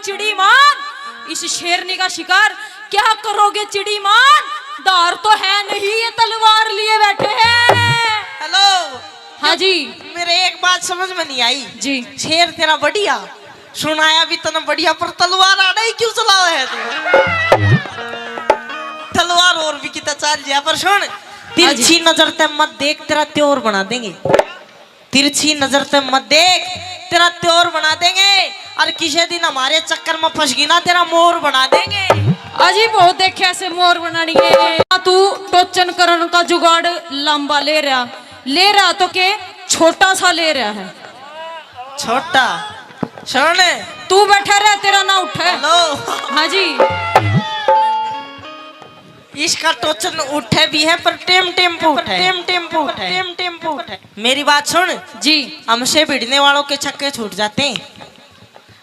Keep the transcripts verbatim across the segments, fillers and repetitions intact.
चिड़ी मान, इस शेरनी का शिकार क्या करोगे चिड़ी मान? धार तो है नहीं, ये तलवार लिए बैठे हैं। हेलो। हाँ जी। मेरे एक बात समझ में नहीं आई। जी। शेर तेरा बढ़िया, सुनाया भी तने बढ़िया, पर तलवार आड़ा ही क्यों चलावे है तू? तलवार और भी कितना चाल जाए, पर सुन, हाँ जी। तिरछी नजर ते मत देख, तेरा त्योर बना देंगे। तिरछी नजर ते मत देख, तेरा त्योर बना देंगे। और किसी दिन हमारे चक्कर में फंस गई ना, तेरा मोर बना देंगे। अजी बहुत देखे ऐसे मोर बनानी है। तू टोचन करण का जुगाड़ लंबा ले रहा, ले रहा तो के छोटा सा ले रहा है। छोटा सुन। तू बैठा रह, तेरा ना उठे। हेलो। हाँ जी। इसका टोचन उठे भी है, पर टेम टेम पे उठे, टेम टेम पे उठे, टेम टेम पे उठे। मेरी बात सुन। जी। हमसे भिड़ने वालों के छक्के छूट जाते हैं,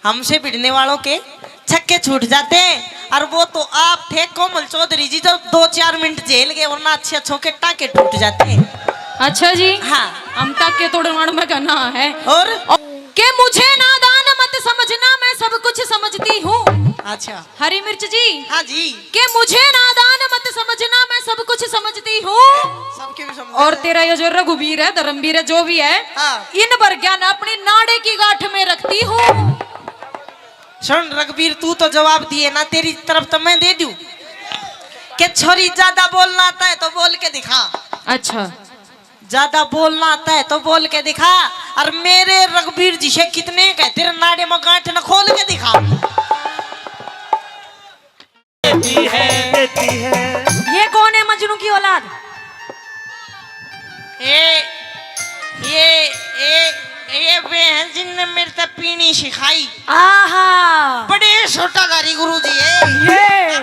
हमसे भिड़ने वालों के छक्के छूट जाते हैं। और वो तो आप थे कोमल चौधरी जी, जो दो चार मिनट झेल गए, वरना अच्छे अच्छों के टाके टूट जाते हैं। अच्छा जी। हाँ। हम टाके तोड़वाण में घना है। और? के मुझे नादान मत समझना, मैं सब कुछ समझती हूँ। अच्छा। हरी मिर्च जी। हाँ जी। के मुझे नादान मत समझना, मैं सब कुछ समझती हूँ। सबके भी समझ। और तेरा ये जो रघुवीर है, धर्मवीर है, जो भी है, हाँ। इन वर्ग्या ने अपनी नाड़े की गांठ में रखती हूँ। सुन रघुवीर, तू तो जवाब दिए ना, तेरी तरफ तो मैं दे दूं। के छोरी, ज्यादा बोलना आता है तो बोल के दिखा। अच्छा। ज्यादा बोलना आता है तो बोल के दिखा। और मेरे रघुवीर जी से कितने कह, तेरे नाड़े में गांठ न खोल के दिखा। देती है, देती है। ये कौन है मजनू की औलाद? ये, ये, ये, ये वे हैं जिनने मेरे तक पीनी सिखाई। आहा। बड़े सोटाधारी गुरु जी है। ये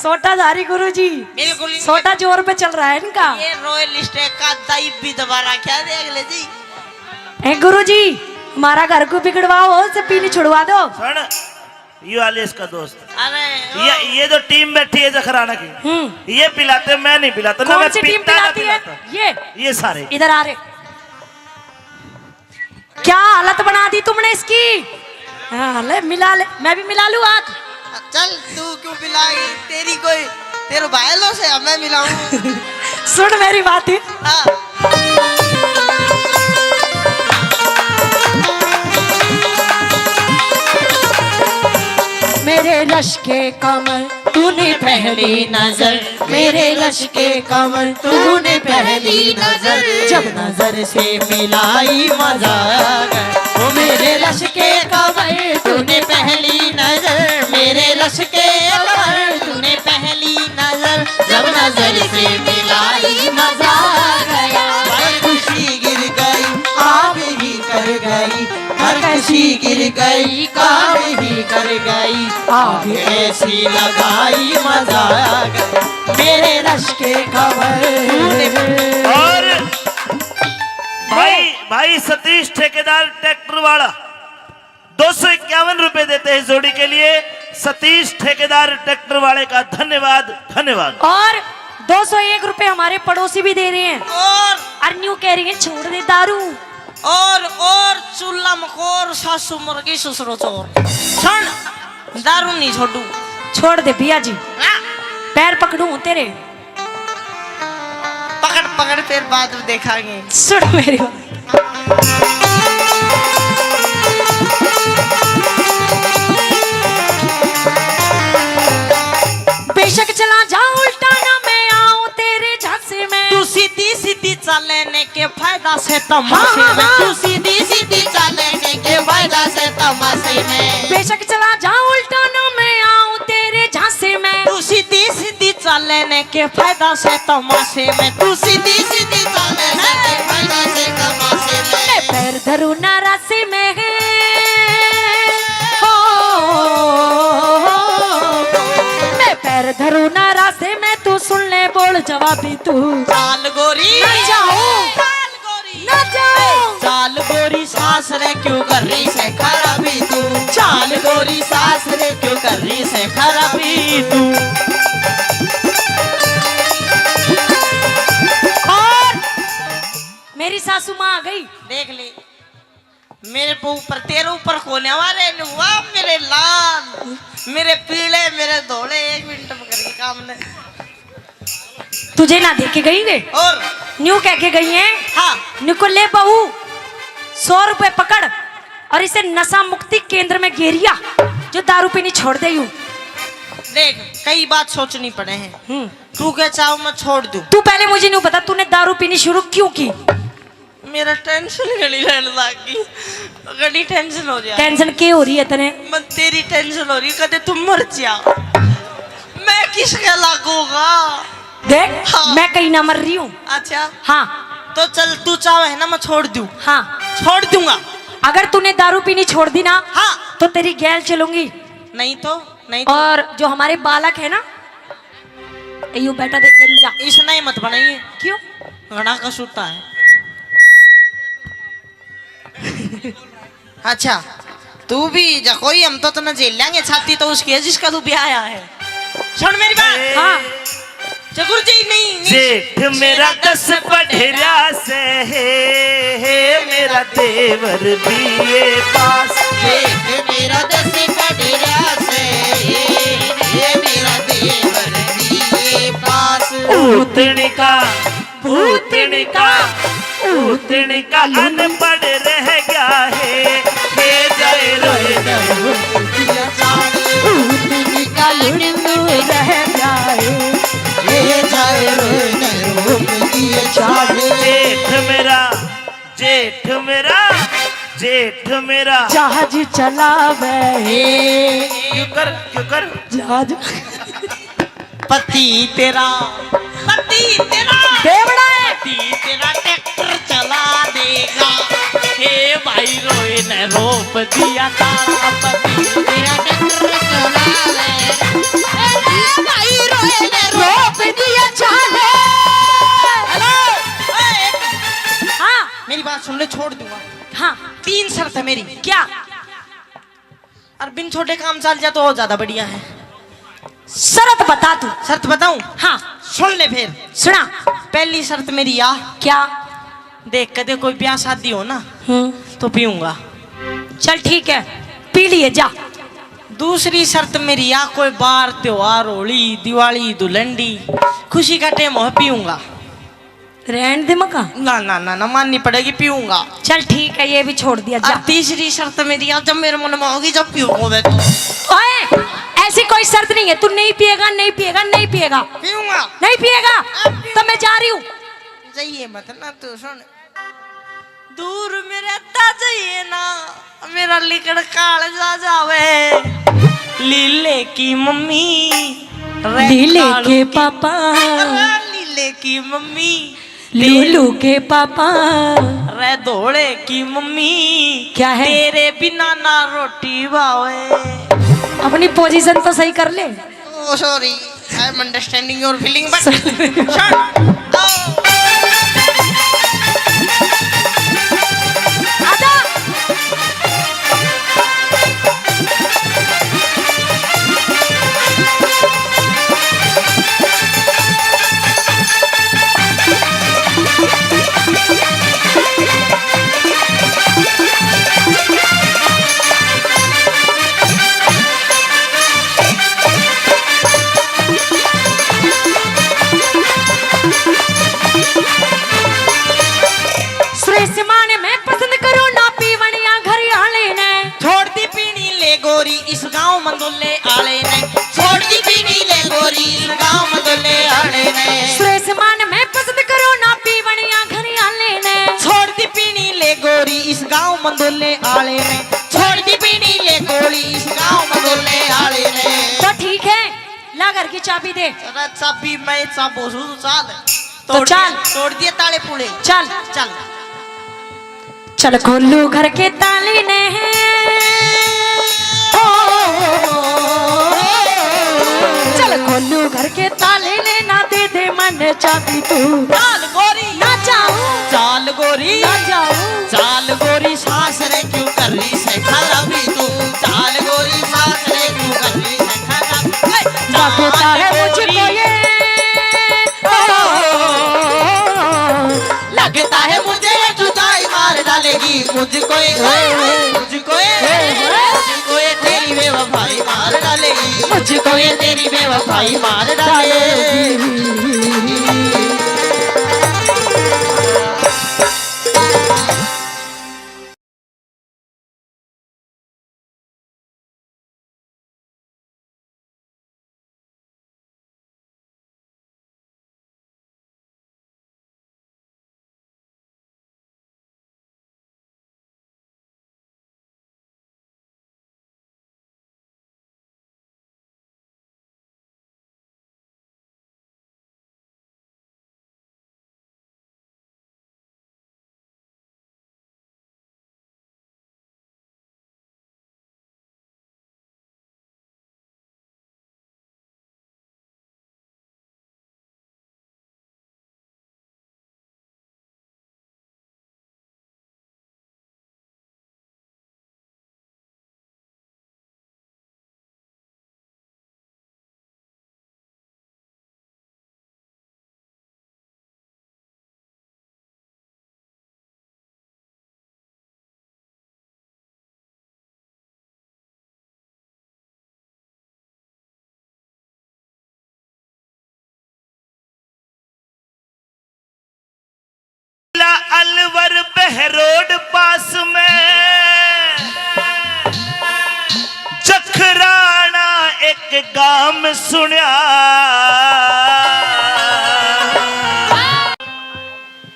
सोटाधारी गुरु जी। बिल्कुल इनके सोटा जोर पे चल रहा है इनका। ये रॉयल स्टैग का दाई भी दबा रखा है, देख ले जी। ए गुरु जी, हमारा घर को बिगड़वाओ, से पीनी छुड़वा दो। सुन, ये वाले इसका दोस्त। अरे, ये, ये जो टीम बैठी है जखराना की, हम्म। ये पिलाते, मैं नहीं पिलाता, ना कौन मैं सी टीम पीता, ना पिलाती है? पिलाता। ये ये सारे। इधर आ रे। क्या हालत बना दी तुमने इसकी? हाँ, ले मिला ले, मैं भी मिला लूँ हाथ। चल, तू क्यों मिलाएगी? तेरी कोई, तेरे भाई लो से मैं मिलाऊं। सुन मेरी बात ही। हाँ। मेरे लश के कमर तूने पहली नजर, मेरे लश के कमर तूने पहली नजर, जब नजर से मिलाई मजा आ गया। ओ मेरे लश के कमर तूने पहली नजर, मेरे लश के कमर तूने पहली नजर, जब नजर से मिलाई मजा आ गया। भाई खुशी गिर गई, आग ही कर गई, हर खुशी गिर गई, काम ही कर गई, आग ऐसी लगाई मजा आ गया। मेरे रश के खबर। और भाई, भाई सतीश ठेकेदार ट्रैक्टर वाला दो सौ इक्यावन रुपए देते हैं जोड़ी के लिए। सतीश ठेकेदार ट्रैक्टर वाले का धन्यवाद, धन्यवाद। और दो सौ एक रुपए हमारे पड़ोसी भी दे रहे हैं। और? और न्यू कह रही है, "छोड़ दे दारू।" और, और चूल्हा मकोर, सासू मुर्गी, ससुरो चोर। सुन, दारू नहीं छोड़ू। छोड़ दे भैया जी। हाँ। पैर पकड़ू हूँ तेरे। पकड़, पकड़, फिर बाद में देखांगे। सुन मेरी बात। बेशक चला जा उल्टा ना मैं आऊं तेरे झांसे में। तू सीधी सीधी चाले ने के फायदा से तमाशे में। हाँ। तू सीधी सीधी चाले ने के फायदा से तमाशे में। बेशक चला जा उल्टा ना मैं आऊं तेरे झांसे में। तू सीधी सीधी चाले ने के फायदा से तमाशे में। तू सीधी सीधी चाले ने के फायदा से तमाशे में। मैं पैर धरू ना राशि में। हो, मैं पैर धरू ना राशि में। तू सुन ले बोल जवाबी तू। चाल गोरी। ना जाऊं। चाल गोरी। ना जाऊं। चाल गोरी सास रे क्यों कर रही से खराबी तू। चाल गोरी सास रे क्यों कर रही से खराबी तू। और मेरी सासू माँ आ गई। देख ले। मेरे पे ऊपर, तेरे ऊपर कोने वाले ने हुआ मेरे लाल। मेरे पीले, मेरे धोले, एक मिनट में करके काम ने। तुझे ना देख के गई वे? और? न्यू कह के गई है। हाँ। न्यू को ले बहू, सौ रुपए पकड़ और इसे नशा मुक्ति केंद्र में घेरिया, जो दारू पीनी छोड़ दे यू। देख, कई बात सोचनी पड़े हैं। हम्म। तू क्या चाहो मैं छोड़ दूं? तू पहले मुझे न्यू बता, तूने दारू पीनी शुरू क्यों की? मेरा टेंशन घणी रहने लग गई, घणी टेंशन हो रही है। टेंशन के हो रही है तने? मैं तेरी टेंशन हो रही, कदे तू मर जा, मैं किसके लागूंगा? देख, हाँ। मैं कहीं ना मर रही हूँ। अच्छा। हाँ। तो चल, तू चाहे है ना, मैं छोड़ दूँ। हाँ। छोड़ दूंगा। अगर तूने दारू पीनी छोड़ दी ना, हाँ। तो तेरी गैल चलूंगी। नहीं तो, नहीं तो। और जो हमारे बालक है ना, यू बेटा देख गंजा। इसने ही मत बनाइए। क्यों? घना कसूता है। अच्छा, तू भी जा कोई, हम तो तन्ने झेल लेंगे छाती तो उसकी है जिसका तू ब्याह आया है। सुन मेरी बात। हाँ। जगुर जी नहीं, नहीं। जेठ मेरा दस पढ़ रहा से, हे, हे, मेरा देवर बीए पास। जेठ मेरा दस पढ़ रहा से, हे, हे, मेरा देवर बीए पास। भूतनी का, भूतनी का, भूतनी का अनपढ़ रह गया है। हे जाए रोए न रोए दिया जाने। भूतनी का लुल्लू रह गया है। हे जाए रोए न रोए दिया जाने। जेठ मेरा, जेठ मेरा, जेठ मेरा जहाज चलावे। क्यों कर, क्यों कर? जहाज। पति तेरा, पति तेरा बेवड़ा है। पति तेरा ट्रैक्टर चला देगा। हे भाई रोए ने रोप दिया ताला। पति तेरा ट्रैक्टर चला देगा। हे भाई रोए ने रोप दिया चाले। हेलो, ए, हाँ। मेरी बात सुन ले, छोड़ दूंगा। हाँ। तीन शर्त है मेरी। क्या? और बिन छोड़े काम चल जा तो और ज्यादा बढ़िया है। शर्त बता तू। शर्त बताऊं? हाँ। सुन ले फिर। सुना। पहली शर्त मेरी या। क्या? देख, कदे कोई ब्याह शादी हो ना, हम्म। तो पीऊंगा। चल ठीक है, पी लिए जा। दूसरी शर्त मेरी या, कोई बार त्योहार, होली, दिवाली, धुलंडी, खुशी का टाइम हो, पीऊंगा। रहन दे मका। ना, ना, ना, ना, माननी पड़ेगी, पीऊंगा। चल ठीक है, ये भी छोड़ दिया, जा। और तीसरी शर्त मेरी, जब मेरे मन में होगी, जब पीऊंगा मैं तो। ओए, ऐसी कोई शर्त नहीं है, तू नहीं पिएगा, नहीं पिएगा, नहीं पिएगा। पीऊंगा। नहीं पिएगा? अब पीऊंगा। तो मैं जा रही हूँ। जाइए मत ना, तू सुन। दूर मेरे ता जाइए ना, मेरा लिकड़ काल जा जावे। लीले की मम्मी, रे लीले कालू के की, पापा। अरे लीले की मम्मी, लूलू के पापा। रे धोले की मम्मी, क्या है? तेरे बिना ना रोटी भावे। अपनी पोजीशन तो सही कर ले। Oh, sorry, I am understanding your feeling, but shut up. आजा। सुरेश मान मैं पसंद करूँ ना पीवनिया घर आले ने। छोड़ दी पीनी ले गोरी इस गांव मंदोले आले ने। छोड़ दी पीनी ले गोरी इस गांव मंदोले आले ने। सुरेश मान मैं पसंद करूँ ना पीवनिया घर आले ने। छोड़ दी पीनी ले गोरी इस गांव मंदोले आले ने। छोड़ दी पीनी ले गोरी इस गांव मंदोले आले ने। तो ठीक है, ला घर की चाबी दे। अरे चाबी मैं चाबो सूं, चाल। तो तोड़ चाल। दिए, तोड़ दिए ताले पुले। चल। चल। चल खोलू घर के ताले ने। ओ, चल खोलू घर के ताले ने, ना दे दे मन चाबी तू। चाल गोरी। ना जाऊं। चाल गोरी। ना जाऊं। चाल गोरी सास रे क्यों कर रही से खराबी तू। चाल गोरी सास रे क्यों कर रही से खराबी। ए, लगता है मुझको ये, ओ, लगता है मुझे ये जुदाई मार डालेगी मुझको ये, मुझको ये, मुझको ये तेरी बेवफाई मार डालेगी। मुझको ये तेरी बेवफाई मार डाले। अलवर बहरोड पास में जखराना एक गांव सुनया।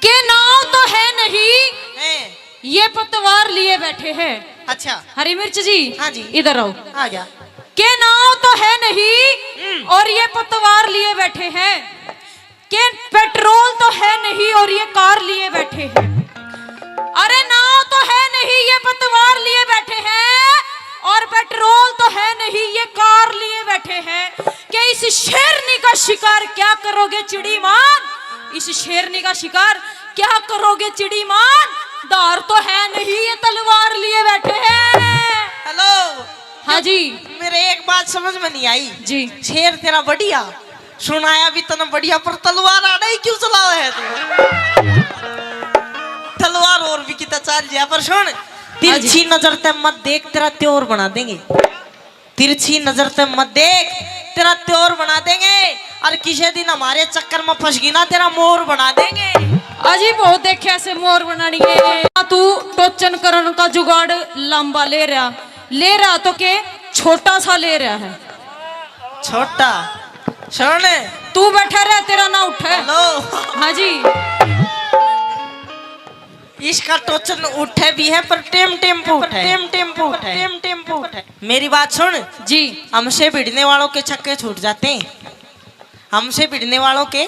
के नाव तो है नहीं, हैं। ये पतवार लिए बैठे हैं। अच्छा। हरी मिर्च जी, हाँ जी। इधर आओ। आ गया। के नाव तो है नहीं हम्म। और ये पतवार लिए बैठे हैं। के पेट्रोल तो है नहीं और ये कार लिए बैठे हैं। अरे नाव तो है नहीं, ये पतवार लिए बैठे हैं और पेट्रोल तो है नहीं, ये कार लिए बैठे हैं। कि इस शेरनी का शिकार क्या करोगे चिड़ीमान, इस शेरनी का शिकार क्या करोगे चिड़ीमान, धार तो है नहीं, ये तलवार लिए बैठे हैं। हेलो। हाँ जी। मेरे एक बात समझ में नहीं आई। जी। शेर तेरा बढ़िया, सुनाया भी तने बढ़िया, पर तलवार आड़े ही क्यों चलावे है तू? तलवार और भी कितना चल जाए, पर सुन, हाँ जी। तिरछी नजर ते मत देख, तेरा त्योर बना देंगे। तिरछी नजर ते मत देख, तेरा त्योर बना देंगे। और किसी दिन हमारे चक्कर में फंस गई ना, तेरा मोर बना देंगे। अजी बहुत देखे ऐसे मोर बनानिए। तू टोचन करण का जुगाड़ लंबा ले रहा, ले रहा तो के छोटा सा ले रहा है। छोटा सुन। तू बैठा रह, तेरा ना उठे। हेलो। हाँ जी। इसका टोचन उठे भी है, पर टेम टेम पे उठे। टेम टेम पे उठे। टेम टेम पे उठे। मेरी बात सुन। जी। हमसे भिड़ने वालों के छक्के छूट जाते हैं, हमसे भिड़ने वालों के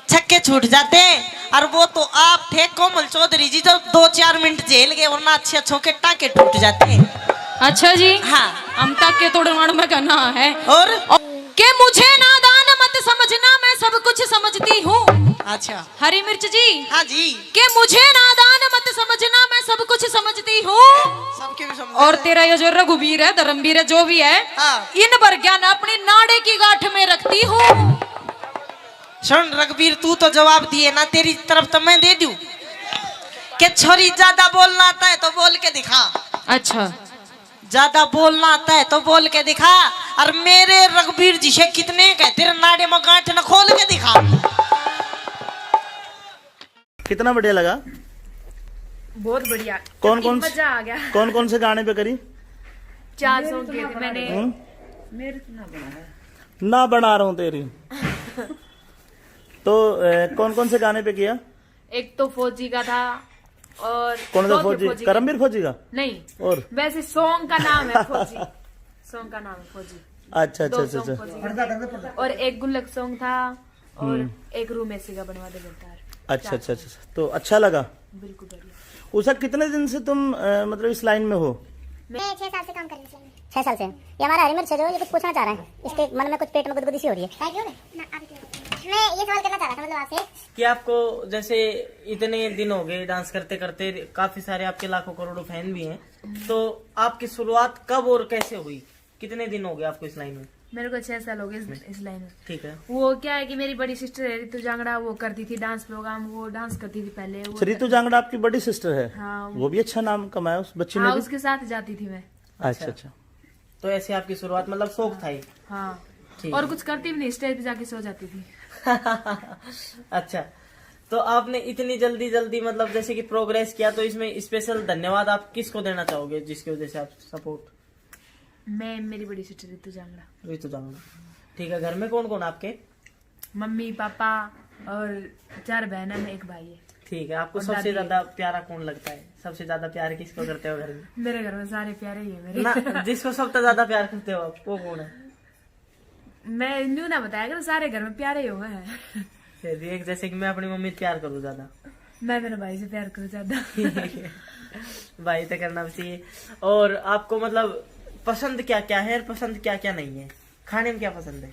छक्के छूट जाते हैं। और वो तो आप थे कोमल चौधरी जी, जो दो चार मिनट झेल गए, वरना अच्छे अच्छों के टाके टूट जाते हैं। अच्छा जी। हाँ। हम टाके तोड़वाण में का ना है। और? के मुझे नादान मत समझना, मैं सब कुछ समझती हूँ। अच्छा। हरी मिर्च जी। हाँ जी। के मुझे नादान मत समझना, मैं सब कुछ समझती हूँ। सबके भी समझ। और तेरा ये जो रघुवीर है, धर्मवीर है, जो भी है, हाँ। इन बरग्या ना अपनी नाड़े की गांठ में रखती हूँ। सुन रघुवीर, तू तो जवाब दिए ना, तेरी तरफ तो मैं दे दूं। के छोरी, ज्यादा बोलना आता है तो बोल के दिखा। अच्छा। ज्यादा बोलना आता है तो बोल के दिखा। और मेरे रघुवीर जी से कितने कह, तेरे नाड़े में गांठ न खोल के दिखा। कितना बढ़िया लगा। बहुत बढ़िया। कौन कौन मजा आ गया। कौन कौन से गाने पे करी? चार सौ के मैंने। हम्म? ना बना रहा हूँ तेरी। तो कौन कौन से गाने पे किया? एक तो फौजी का था। और कौन सा दो थे फौजी? फौजी के। करमवीर फौजी का? नहीं। और? वैसे सॉन्ग का नाम है फौजी। सॉन्ग का नाम है फौजी। अच्छा, अच्छा, दो अच्छा, सॉन्ग अच्छा। फौजी के। और एक गुल्लक सॉन्ग था और हम्म। एक रूम एसी का बनवा दे गद्दार। अच्छा, चार अच्छा, अच्छा, सॉन्ग। अच्छा। तो अच्छा लगा? बिल्कुल बढ़िया। उषा, कितने दिन से तुम, अ, मतलब इस लाइन में हो? मैं छह साल से काम कर रही हूँ इस लाइन में। छह साल से। ये हमारा हरी मिर्च है जो ये कुछ पूछना चाह रहा है। इसके मन में कुछ पेट में गुदगुदी सी हो रही है। क्या क्यों? ना, आप क्यों? मैं ये सवाल करना चाह रहा था मतलब आपसे। कि आपको जैसे इतने दिन हो गए डांस करते करते, काफी सारे आपके लाखों करोड़ों फैन भी हैं, तो आपकी शुरुआत कब और कैसे हुई? कितने दिन हो गए आपको इस लाइन में? मेरे को छह साल हो गए इस, इस लाइन में। ठीक है। वो क्या है कि मेरी बड़ी सिस्टर है रितु जांगड़ा, वो करती थी डांस प्रोग्राम, वो डांस करती थी पहले। वो अच्छा, रितु जांगड़ा आपकी बड़ी सिस्टर है? हाँ। वो भी अच्छा नाम कमाया उस बच्ची ने हाँ, भी? उसके साथ जाती थी मैं। अच्छा, अच्छा। अच्छा। तो ऐसे आपकी शुरुआत, मतलब, शौक था ये? हाँ। ठीक और है। कुछ करती भी नहीं, स्टेज पे जाके सो जाती थी। अच्छा, तो आपने इतनी जल्दी जल्दी, मतलब, जैसे कि प्रोग्रेस किया, तो इसमें स्पेशल धन्यवाद आप किसको देना चाहोगे, जिसकी वजह से आप सपोर्ट? मैं, मेरी बड़ी सिस्टर रितु जांगड़ा। रितु जांगड़ा। ठीक है, घर में कौन कौन आपके? मम्मी, पापा और चार बहन है, मैं एक भाई है। ठीक है, आपको और सबसे दादी। ज्यादा प्यारा कौन लगता है? सबसे ज्यादा प्यार किसको करते हो घर में? मेरे घर में सारे प्यारे ही है मेरे। ना, जिसको सबसे ज्यादा प्यार करते हो आप, वो कौन है? मैं न्यू ना बताया करो, सारे घर में प्यारे ही हुए हैं। फिर भी एक, जैसे कि मैं अपनी मम्मी से प्यार करूँ ज्यादा। मैं मेरे भाई से प्यार करूँ ज्यादा। भाई तो करना भी चाहिए। और आपको, मतलब, पसंद क्या क्या है और पसंद क्या क्या नहीं है? खाने में क्या पसंद है?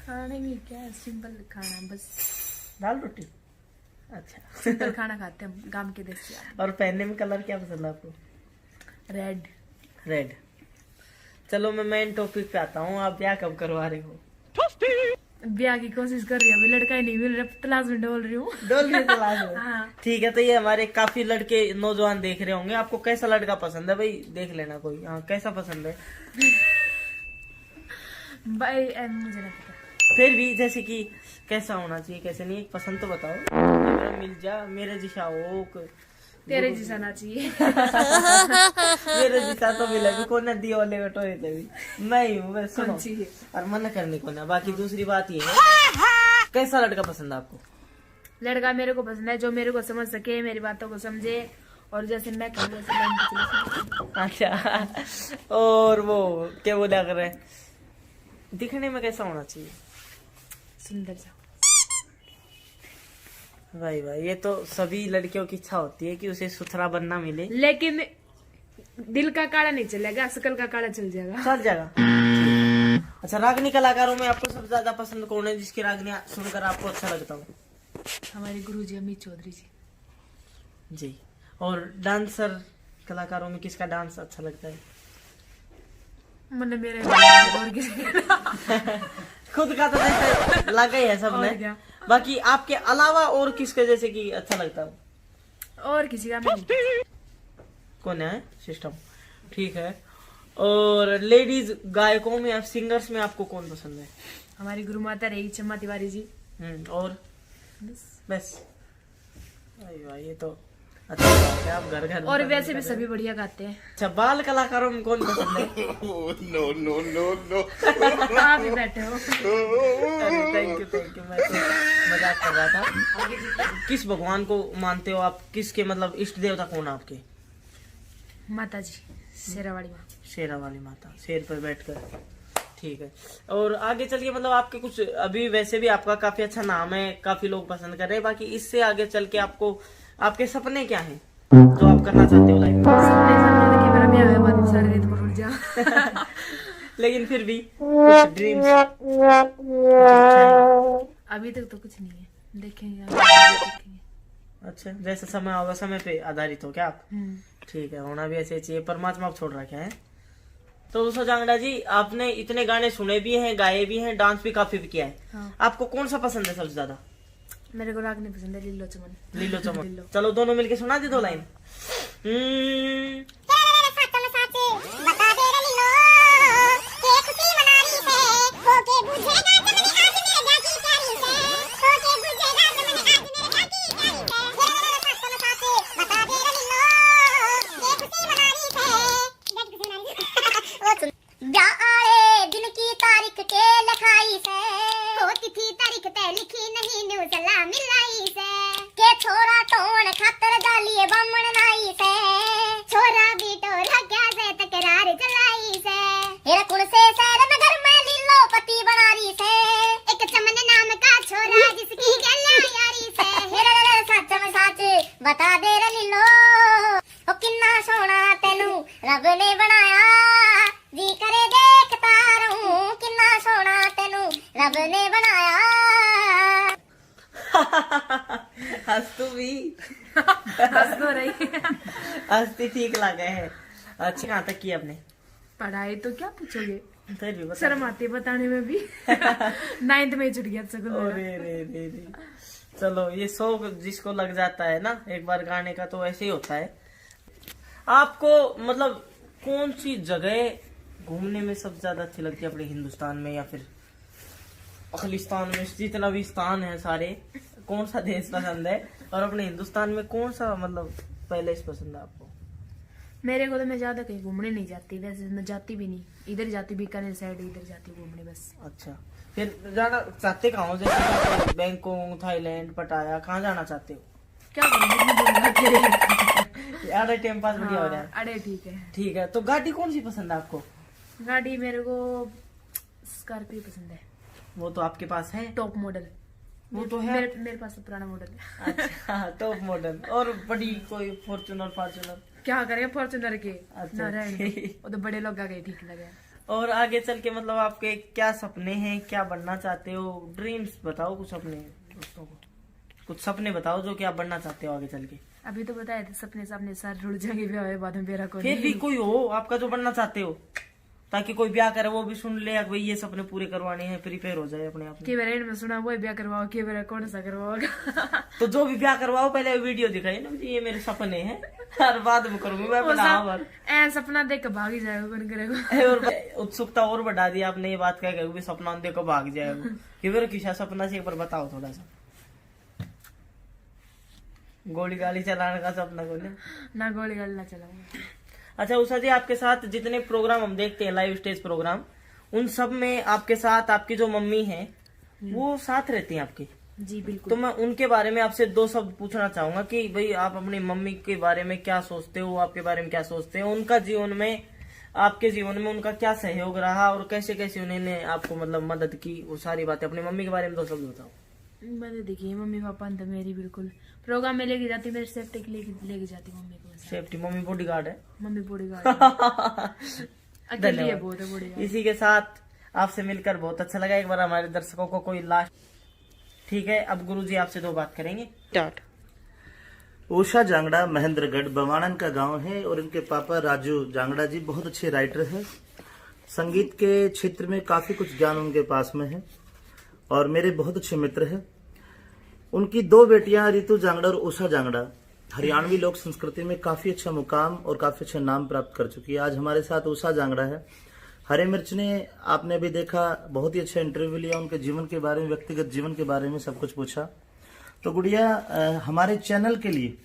खाने में क्या है, सिंपल खाना बस। दाल रोटी। अच्छा। सिंपल खाना खाते हैं गांव के देसी। और पहनने में कलर क्या पसंद है आपको? रेड। रेड। चलो, मैं मेन टॉपिक पे आता हूँ, आप ब्याह कब करवा रहे हो? ब्याह की कोशिश कर रही हूँ, अभी लड़का ही नहीं मिल रहा, तलाश में डोल रही हूँ। डोल रही तलाश में। हाँ। ठीक है, तो ये हमारे काफी लड़के, नौजवान देख रहे होंगे, आपको कैसा लड़का पसंद है भाई? देख लेना कोई, हाँ, कैसा पसंद है? भाई, ए, मुझे नहीं पता। फिर भी जैसे कि कैसा होना चाहिए, कैसे नहीं, एक पसंद तो बताओ। मेरा मिल जा, मेरे जैसा हो, क- तेरे जैसा ना चाहिए। मेरे जैसा तो मिले भी कोने, दियो ले बेटो, ये भी मैं ही हूँ, बस सुनो। कौन चाहिए? और मन करने को ना। बाकी दूसरी बात ये है, कैसा लड़का पसंद है आपको? लड़का मेरे को पसंद है, जो मेरे को समझ सके, मेरी बातों को समझे, और जैसे मैं कहूँ वैसे लाइन पे चले। अच्छा, और वो क्या बोला कर रहे हैं, दिखने में कैसा होना चाहिए? सुंदर सा। भाई भाई, ये तो सभी लड़कियों की इच्छा होती है कि उसे सुथरा बनना मिले। लेकिन दिल का काला नहीं चलेगा, शकल का काला चल जाएगा। चल जाएगा। अच्छा, रागनी कलाकारों में आपको सबसे ज्यादा पसंद कौन है, जिसकी रागनी सुनकर आपको अच्छा लगता हो? हमारे गुरु जी अमित चौधरी जी। जी। और डांसर कलाकारों में किसका डांस अच्छा लगता है? मैंने मेरे और किसी का। खुद का तो जैसे लगा ही है सबने। और क्या? बाकी आपके अलावा और किसका जैसे कि अच्छा लगता हो? और किसी का नहीं। कौन है सिस्टम? ठीक है। और लेडीज गायकों में, आप सिंगर्स में आपको कौन पसंद है? हमारी गुरु माता रही क्षमा तिवारी जी। हम्म, और बस। बस। अरे वाह, ये तो अच्छा बात है, आप घर घर में और पसंद वैसे भी कर रहे सभी हो। बढ़िया गाते हैं। अच्छा, बाल कलाकारों में कौन पसंद है? No, no, no, no. आप ही बैठे हो। अरे, thank you, thank you, मैं तो मजाक कर रहा था। किस भगवान को मानते हो आप? किसके, मतलब, इष्ट देवता कौन है आपके? माता जी, शेरा वाली माँ। शेरा वाली माता, शेर पर बैठकर। ठीक है, और आगे चल के, मतलब, आपके कुछ, अभी वैसे भी आपका काफी अच्छा नाम है, काफी लोग पसंद कर रहे हैं, बाकी इससे आगे चल के आपको, आपके सपने क्या हैं जो आप करना चाहते हो लाइफ में? सपने, सपने तो कि मेरा ब्याह है, बाद में सारे रेत पर उड़ जा। लेकिन फिर भी कुछ ड्रीम्स? अभी तक तो कुछ नहीं है, देखेंगे, आगे देखेंगे। अच्छा, जैसे समय होगा, समय पे आधारित हो क्या आप? हम्म। ठीक है, होना भी ऐसे चाहिए, परमात्मा आप छोड़ रखे हैं। तो दोस्तों, जांगड़ा जी, आपने इतने गाने सुने भी हैं, गाए भी हैं, डांस भी काफी भी किया है। हाँ। आपको कौन सा पसंद है सबसे ज्यादा? मेरे को रागनी पसंद है, लीलो चमन। लीलो चमन। लीलो। चलो, दोनों मिलके सुना दे दो लाइन। हम्म। तेरे सच में सच बता दे रे लीलो, के खुशी मना रही से, होके बुझेगा जब आज मेरे ब्याह की तैयारी से, होके बुझेगा जब आज मेरे ब्याह की तैयारी से। तेरे सच में सच बता दे रे लीलो, के खुशी मना रही से, के खुशी मना रही से। वो सुन। ब्याह आले दिन की तारीख के लिखाई से, वो तिथि तारीख ते लिखी नहीं, न्यू सलाह मिलाई से। के छोरा टोण खातर जालिए बामण नाई से, छोरा भी टोरा क्या से तकरार चलाई से। हेरा कुण से शहर नगर में लीलो पति बना रही से, एक चमन नाम का छोरा जिसकी गैल्या यारी से। हेरा रे रे सच में सच बता दे रे लीलो, ओ किन्ना सोना तेनू रब ने बनाया, जी करे देखता रहूं, किन्ना सोना तेनू रब ने बनाया। हंस तू भी। हंस तो रही। हंसती ठीक लगे है। अच्छा, कहाँ तक की आपने? पढ़ाई तो क्या पूछोगे, फिर भी बता। शर्म आती है बताने में भी। नाइन्थ में ही छूट गया स्कूल मेरा। अरे रे रे रे। चलो, ये शौक जिसको लग जाता है ना एक बार गाने का, तो ऐसे ही होता है। आपको, मतलब, कौन सी जगह घूमने में सबसे ज्यादा अच्छी लगती है अपने हिंदुस्तान में या फिर खालिस्तान में, जितना भी स्थान है सारे, कौन सा देश पसंद है? और अपने हिंदुस्तान में कौन सा, मतलब, पैलेस पसंद है आपको? मेरे को तो, मैं ज्यादा कहीं घूमने नहीं जाती, वैसे मैं जाती भी नहीं, इधर जाती बीकानेर साइड, इधर जाती घूमने बस। अच्छा, फिर जाना चाहते कहाँ हो? जैसे बैंकॉक, थाईलैंड, पटाया, कहाँ जाना चाहते हो? क्या करूँ, इतनी दूर जाके? अरे, टाइम पास बढ़िया हो रहा है। हाँ, अरे ठीक है। ठीक है, तो गाड़ी कौन सी पसंद है आपको? गाड़ी मेरे को स्कॉर्पियो पसंद है। वो तो आपके पास है। Top model. वो तो है। मेरे, मेरे पास तो पुराना मॉडल है। अच्छा, टॉप मॉडल। और बड़ी कोई फॉर्च्यूनर, फॉर्च्यूनर? क्या करें फॉर्च्यूनर के? अच्छा, ना, रहने दो। ठीक। वो तो बड़े लोग आ गए, ठीक लगे। और आगे चल के, मतलब, आपके क्या सपने हैं, क्या बनना चाहते हो? ड्रीम्स बताओ कुछ अपने दोस्तों को, कुछ सपने बताओ जो कि आप बनना चाहते हो आगे चल के। अभी तो बताए थे सपने, सपने सारे रुल जाएंगे ब्याह होए बाद में, बेरा को फिर भी कोई हो आपका जो बनना चाहते हो, ताकि कोई ब्याह करे वो भी सुन ले, भाई, ये सपने पूरे करवाने हैं, प्रिपेयर हो जाए अपने आप में। के बेरा इनमें सुना, वो ब्याह करवाओ, के बेरा कौन सा करवाओगा? तो जो भी ब्याह करवाओ, पहले वीडियो दिखाइए ना जी, ये मेरे सपने हैं, और बाद में करूंगी मैं अपना। हाँ, और ऐ सपना देख के भाग ही जाएगा, कौन करेगा? और उत्सुकता और बढ़ा दी आपने ये बात कह के, भी सपना देख के भाग जाएगा। ये मेरा किसा सपना से एक बार बताओ थोड़ा सा। गोली गाली चलाने का सपना को ना। ना, गोली गाली ना चलाऊंगा। अच्छा उषा जी, आपके साथ जितने प्रोग्राम हम देखते हैं, लाइव स्टेज प्रोग्राम, उन सब में आपके साथ आपकी जो मम्मी है, वो साथ रहती हैं आपकी। जी बिल्कुल। तो मैं उनके बारे में आपसे दो शब्द पूछना चाहूंगा कि भाई, आप अपनी मम्मी के बारे में क्या सोचते हो, आपके बारे में क्या सोचते हो, उनका जीवन में, आपके जीवन में उनका क्या सहयोग रहा और कैसे कैसे उन्होंने आपको, मतलब, मदद की, वो सारी बातें। अपनी मम्मी के बारे में दो शब्द बताओ। मैं तो, देखिए, मम्मी पापा ने तो मेरी बिल्कुल प्रोग्राम में लेके जाती, मेरी सेफ्टी के लिए लेके जाती मम्मी को। सेफ्टी, मम्मी बॉडीगार्ड है। Mummy bodyguard. अकेली है, बहुत है बॉडीगार्ड। इसी के साथ आपसे मिलकर बहुत अच्छा लगा। एक बार हमारे दर्शकों को कोई लास्ट, ठीक है, अब गुरुजी आपसे दो बात करेंगे। स्टार्ट। उषा जांगड़ा महेंद्रगढ़ बवाणन का गांव है और इनके पापा राजू जांगड़ा जी बहुत अच्छे राइटर हैं। संगीत के क्षेत्र में काफ़ी कुछ ज्ञान उनके पास में है और मेरे बहुत अच्छे मित्र हैं। उनकी दो बेटियां रितु जांगड़ा और उषा जांगड़ा हरियाणवी लोक संस्कृति में काफ़ी अच्छा मुकाम और काफ़ी अच्छा नाम प्राप्त कर चुकी है। आज हमारे साथ उषा जांगड़ा है। हरे मिर्च ने आपने अभी देखा, बहुत ही अच्छा इंटरव्यू लिया, उनके जीवन के बारे में, व्यक्तिगत जीवन के बारे में सब कुछ पूछा। तो गुड़िया, अ, हमारे चैनल के लिए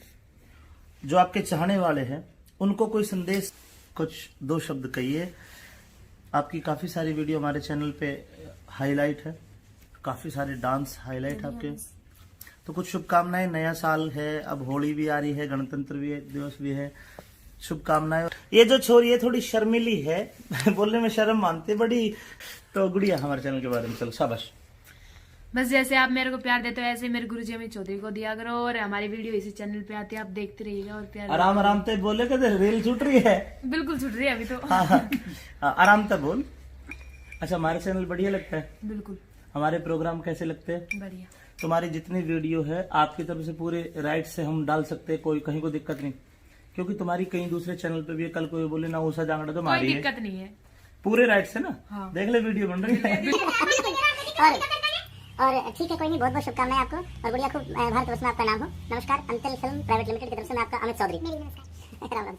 जो आपके चाहने वाले हैं उनको कोई संदेश, कुछ दो शब्द कहिए। आपकी काफ़ी सारी वीडियो हमारे चैनल पे हाईलाइट है, काफ़ी सारे डांस हाईलाइट आपके। तो कुछ शुभकामनाएं, नया साल है, अब होली भी आ रही है, गणतंत्र भी है, दिवस भी है, शुभकामनाएं। ये जो छोरी है थोड़ी शर्मीली है, बोलने में शर्म मानती है बड़ी। तो गुड़िया, हमारे चैनल के बारे में चलो, शाबाश। बस जैसे आप मेरे को प्यार देते हो, ऐसे मेरे गुरु जी अमित चौधरी को दिया करो, और हमारी वीडियो इसी चैनल पे आती है, आप देखते रहिएगा और प्यार आराम आराम से बोले, कहते रेल छूट रही है। बिल्कुल छूट रही है अभी तो। हाँ, हाँ, हाँ, आराम से बोल। अच्छा, हमारे चैनल बढ़िया लगता है? बिल्कुल। हमारे प्रोग्राम कैसे लगते हैं? बढ़िया। तुम्हारी जितनी वीडियो है, आपकी तरफ से पूरे राइट से हम डाल सकते हैं, कोई कहीं को दिक्कत नहीं, क्योंकि तुम्हारी कहीं दूसरे चैनल पे भी है, कल कोई बोले ना, उषा जांगड़ा तो कोई हमारी है। दिक्कत नहीं है। पूरे राइट से ना? हाँ। देख ले, वीडियो बन रही है। और और ठीक है, कोई नहीं, बहुत बहुत शुभकामनाएं आपको। और गुड़िया, खूब, अ, भारतवर्ष में आपका नाम हो। नमस्कार, अंतल फिल्म प्राइवेट लिमिटेड की तरफ से मैं आपका अमित चौधरी। राम राम।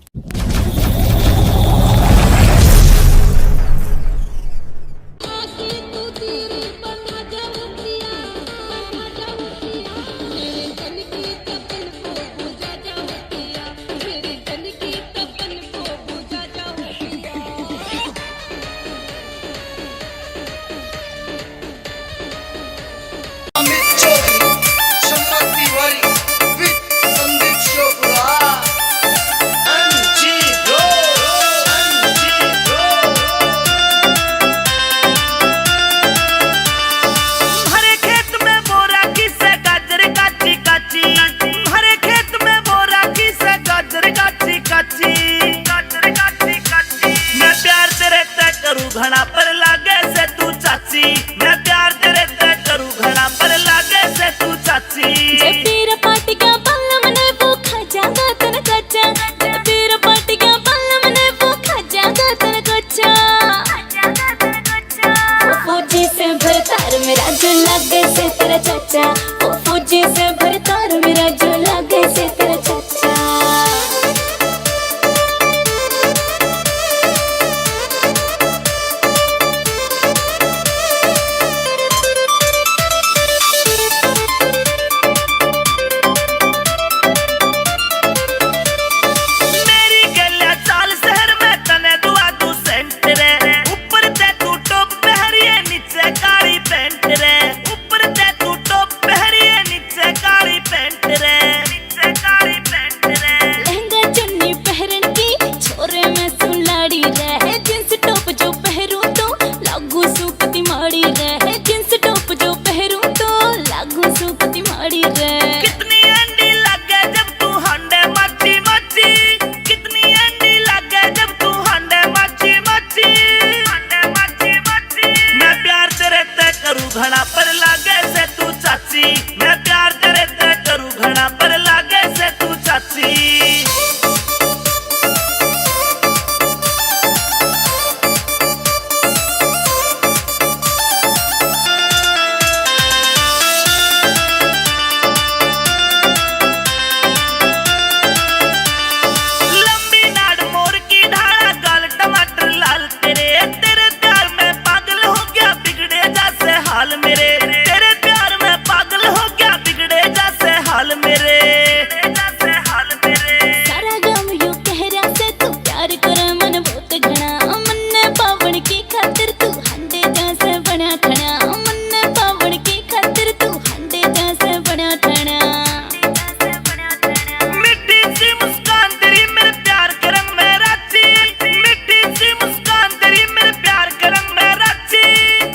Amit Chaudhary, Sammat Tiwari, with Sandeep Chopra. MG bro, MG bro. हरे खेत में बोरा किसे गाजर काची काची, हरे खेत में बोरा किसे गाजर काची काची। मैं प्यार तेरे ते करूँ घना पर लागे से तू चाची, मैं प्यार तेरे ते करूँ घना पर लागे से तू चाची। जे पीर पाटिया बालम ने वो खा जागा तन कच्चा, जे पीर पाटिया बालम ने वो खा जागा तन कच्चा। वो फौजी से भरतार मेरा जो लागे से तेरा चाचा, वो फौजी से भरतार मेरा जो लागे से तेरा चाचा। घणा पर लागे से तू चाची, मैं प्यार तेरे ते करूँ। घणा पर लागे से तू चाची। लंबी नाड़ मोर की ढाला, गाल टमाटर लाल तेरे, तेरे प्यार में पागल हो गया, बिगड़े जैसे हाल मेरे। तेरे प्यार में पागल हो गया, बिगड़े जैसे हाल मेरे। सारा गाम यू कह रहा से तू प्यार करे मन बहुत घना, मन्ने पावण की खातिर तू हंडे जैसे बना खड़ा, मन्ने पावण की खातिर तू हंडे जैसे बना खड़ा। मीठी सी मुस्कान तेरी मेरे प्यार के रंग में राची, मीठी सी मुस्कान तेरी मेरे प्यार के रंग में राची,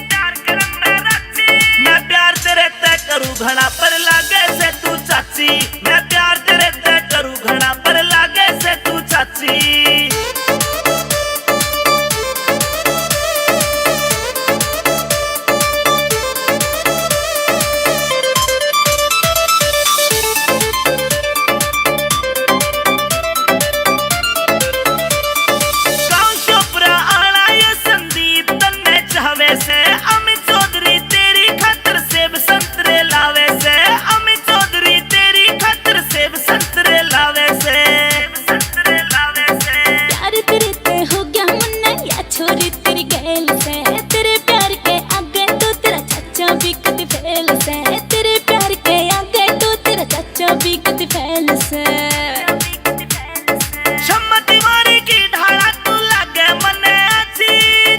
प्यार के रंग में राची। मैं प्यार तेरे ते करूँ घना पर लागे से तू चाची, मैं प्यार तेरे ते करूँ घना पर लागे से तू चाची। गांव शोपरा आला ये संदीप तन्ने चाहवे से, अमित चौधरी तेरी खातर सेब संतरे लावे से, अमित चौधरी तेरी खातर सेब संतरे लावे से। प्यार तेरे ते हो गया मन्ना या छोरी तेरी गैल से, तेरे प्यार के आगे तो तेरा चाचा भी कद फेल से, तेरे प्यार के आगे तो तेरा चाचा भी कद फेल से। छम्मा दीवारी की ढाला तू लागे मन्ने अच्छी,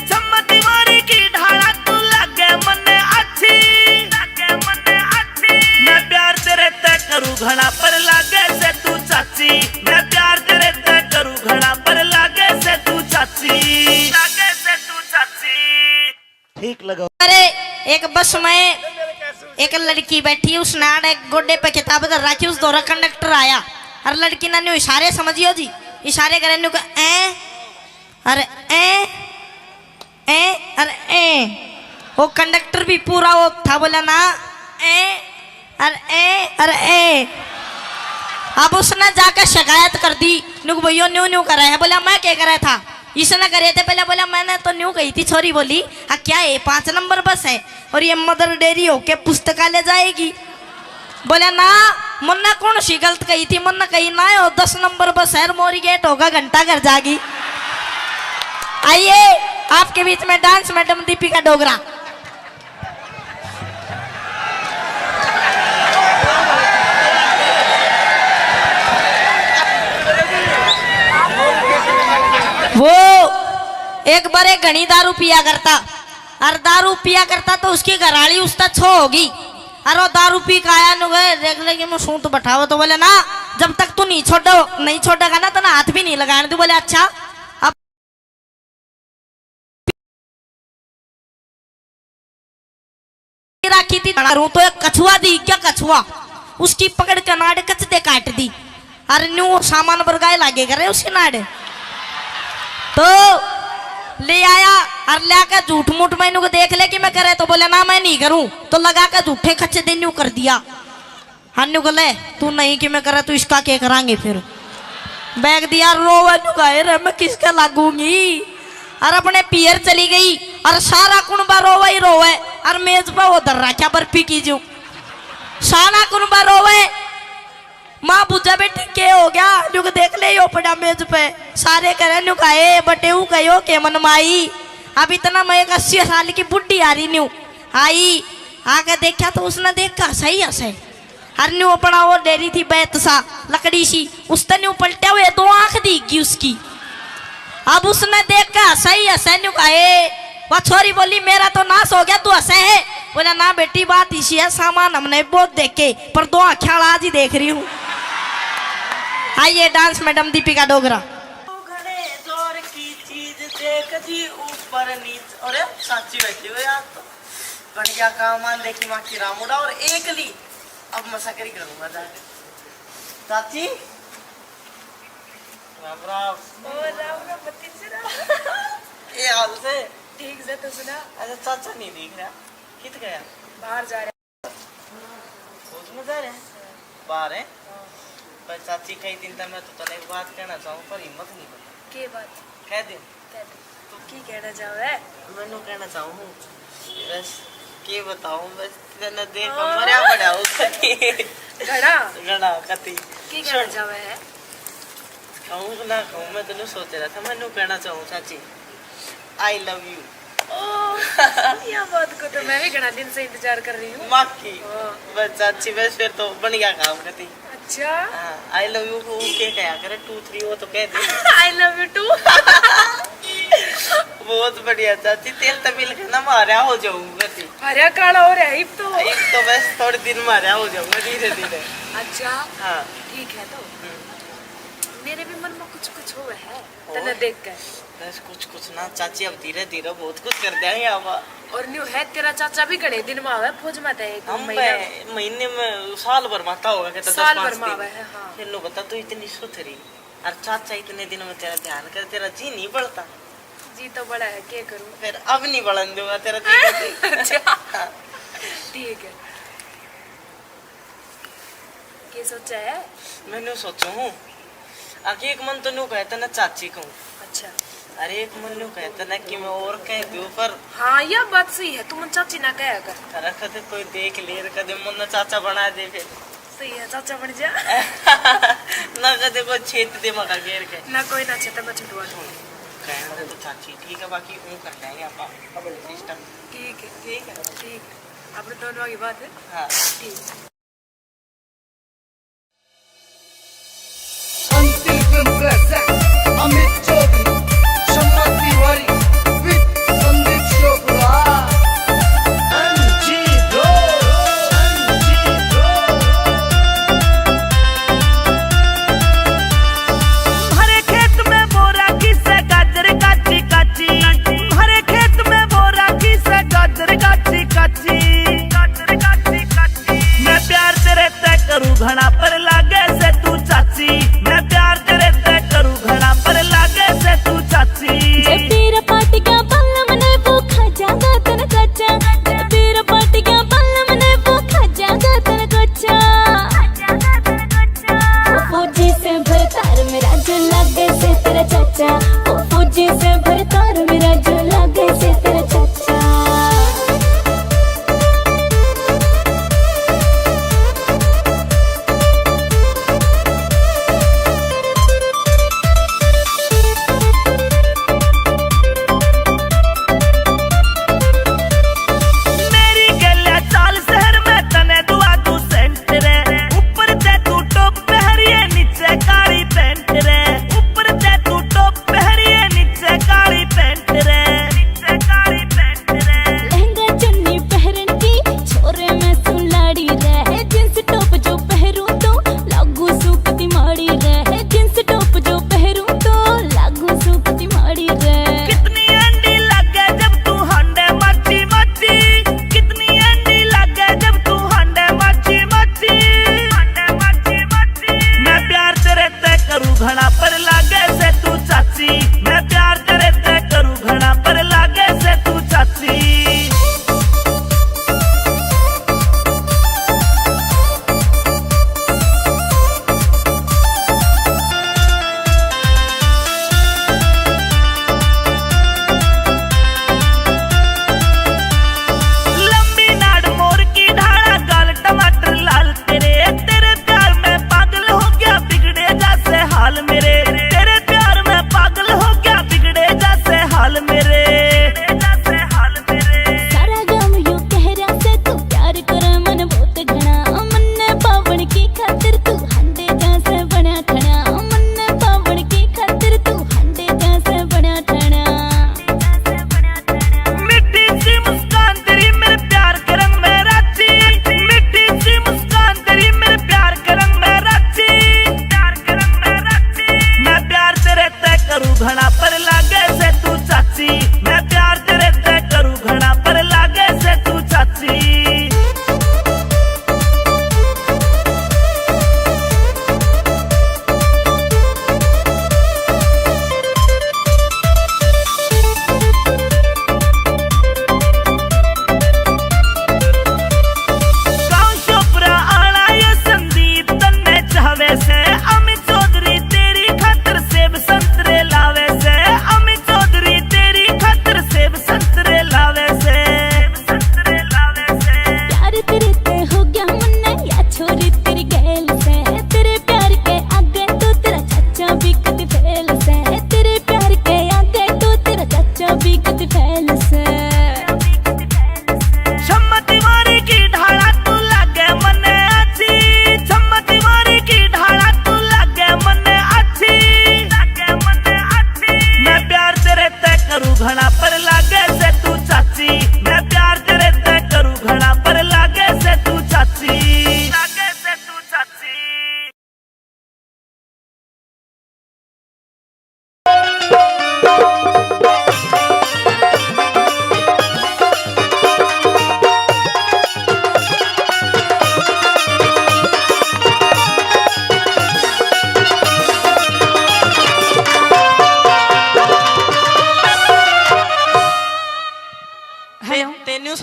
छम्मा दीवारी की ढाला तू लागे मन्ने अच्छी, लागे मन्ने अच्छी। मैं प्यार तेरे ते करूँ घना पर लागे से तू चाची, मैं प्यार तेरे ते करूँ घना पर लागे से तू चाची, लागे से तू चाची। ठीक लगा। अरे, एक बस में एक लड़की बैठी, उसने आड़े गोडे पे किताब धर रखी, उस दौरा कंडक्टर आया और लड़की ने न्यू इशारे समझियो जी, इशारे करे न्यू कहे, "ऐ, अरे ऐ, ऐ, अरे ऐ।" वो कंडक्टर भी पूरा वो था, बोला ना, "ऐ, अरे ऐ, अरे ऐ।" अब उसने जाकर शिकायत कर दी, न्यू भैया न्यू न्यू करा है। बोला, "मैं क्या करा था?" इसने करे थे पहले। बोला, "मैंने तो न्यू कही थी।" छोरी बोली, "आ क्या है, पाँच नंबर बस है और ये मदर डेयरी होके पुस्तकालय जाएगी?" बोला, "ना, मन्ने कौन सी गलत कही थी, मन्ने कही ना हो दस नंबर बस है, मोरी गेट होगा घंटा घर जागी।" आइए आपके बीच में डांस मैडम दीपिका डोगरा। वो एक बार एक घणी दारू पिया करता, और दारू पिया करता तो उसकी घराली उसका छो होगी, और वो दारू पी के आया नु गए, देख ले कि मैं सूत बैठाओ, तो बोले ना, "जब तक तू नहीं छोड़ो, नहीं छोड़ेगा ना, तो ना हाथ भी नहीं लगाने तू।" बोले, "अच्छा।" अब राखी थी, रू तो एक कछुआ दी, क्या कछुआ, उसकी पकड़ के नाड़ कच दे काट दी। अरे न्यू सामान बरगाए लागे करे उसके नाड़। तो ले आया और ले आके झूठ मूठ मैनू को देख ले कि मैं करे, तो बोले, "ना, मैं नहीं करूं।" तो लगा के झूठे खच्चे दे न्यू कर दिया। हाँ, न्यू को ले, "तू नहीं कि मैं करे, तू इसका के करांगे फिर?" बैग दिया, रोवे न्यू कहे, "रे, मैं किसके लागूंगी?" और अपने पियर चली गई और सारा कुणबा रोवे ही रोवे और मेज पे वो धर रखा बर्फी की जो सारा कुणबा रोवे। माँ बुझा, "बेटी के हो गया?" न्यू को देख ले यो पड़ा मेज पे। सारे करे न्यू कहे, "बटे ऊ कहो के मन माई।" अब इतना मैं एक अस्सी साल की बुढ़ी आ रही न्यू आई, आके देखा तो उसने देखा सही हंसे। अर न्यू अपना वो डेरी थी बैत सा, लकड़ी सी, उसने न्यू पलटा हुए दो आंख दीख गई उसकी। अब उसने देख के हंसा ही हंसा, न्यू कहा, "ए।" वह छोरी बोली, "मेरा तो नाश हो गया, तू हंसे है?" बोला, "ना बेटी, बात इसी है, सामान हमने बहुत देखे, पर दो आंखें वाला आज ही देख रही हूँ।" आइए डांस मैडम दीपिका डोगरा। घणे जोर की चीज देख दी ऊपर नीचे। अरे साची बैठी हो यार, तो बन गया काम। आन देखी माँ की रामुड़ा और एकली। अब मसा करी करूंगा जाके। चाची, राम राम। ओ, राम राम, भतीजे राम। ये हाल से? ठीक से, तू सुना? अच्छा, चाचा नहीं दिख रहा। कित गया? बाहर जा रहे। फौज में जा रहे हैं? बाहर है? हाँ। पर चाची, कई दिन तक मैं तो तने एक बात कहना चाहूँ, पर हिम्मत नहीं बनी। के बात? कह दे। कह दे। तू की कहना चाहवे? मैनू कहना चाहूँ, बस के बताऊँ, बस तने देख हाँ। मरया पड़ा हो कती। घड़ा? घड़ा कती। की कहना सुन। चाहवे है? कहूँ ना कहूँ, मैं तने सोच रहा था, मैनू कहना चाहूँ चाची, I love you। ओ, या बात को तो मैं भी घना दिन से इंतजार कर रही हूँ। माँ की? हाँ। बस चाची, बस फिर तो बन गया काम कती। अच्छा। हाँ, I love you को के कहा करे, two three वो तो कह दे। I love you too। बहुत बढ़िया चाची, तेल तो मिल के ना मारा हो जाऊंगा कती। हरा काला हो रहा है इब तो। इब तो बस थोड़े दिन मारा हो जाऊंगा धीरे धीरे। अच्छा। हाँ। ठीक है तो। हम्म। मेरे भी मन में कुछ कुछ हो है। तने देख के। बस कुछ कुछ ना चाची, अब धीरे धीरे बहुत कुछ कर देंगे अब। और न्यू है, तेरा चाचा भी घणे दिन में आवे फौज में, ते एक हम महीना। बे-, महीने में साल भर माता होगा, कहता साल भर में आवे है, हाँ। फिर लो बता, तू इतनी सुथरी और चाचा इतने दिन में तेरा ध्यान करे, तेरा जी नहीं बढ़ता। जी तो बड़ा है, क्या करूँ? फिर अब नहीं बढ़न दूंगा तेरा जी। अच्छा। हाँ। ठीक है। के सोचा है? मैं न्यू सोचू हूँ। आगे एक मन तो न्यू कहता ना चाची कहूँ। अच्छा। अरे एक मन न्यू कहता ना कि मैं और कह दूँ, पर हाँ, यह बात सही है, तू मन चाची ना कहा कर। अरे कदे कोई देख ले, कदे मन चाचा बना दे फिर। सही है, चाचा बन जा। ना कदे कोई छेत दे मका घेर के। ना कोई ना छेता, मैं छुटवा दूँ। कहना तो चाची ठीक है, बाकी ऊँ कर लेंगे आप सिस्टम। ठीक है। ठीक है। ठीक है। अपने दोनों की बात है। हाँ। ठीक। Antim film present Amit Chaudhary, Shamma Tiwari with Sandeep Chopra. एमजी दो, एमजी दो। हरे खेत में बोरा किसे गाजर काची काची, हरे खेत में बोरा किसे गाजर काची काची। मैं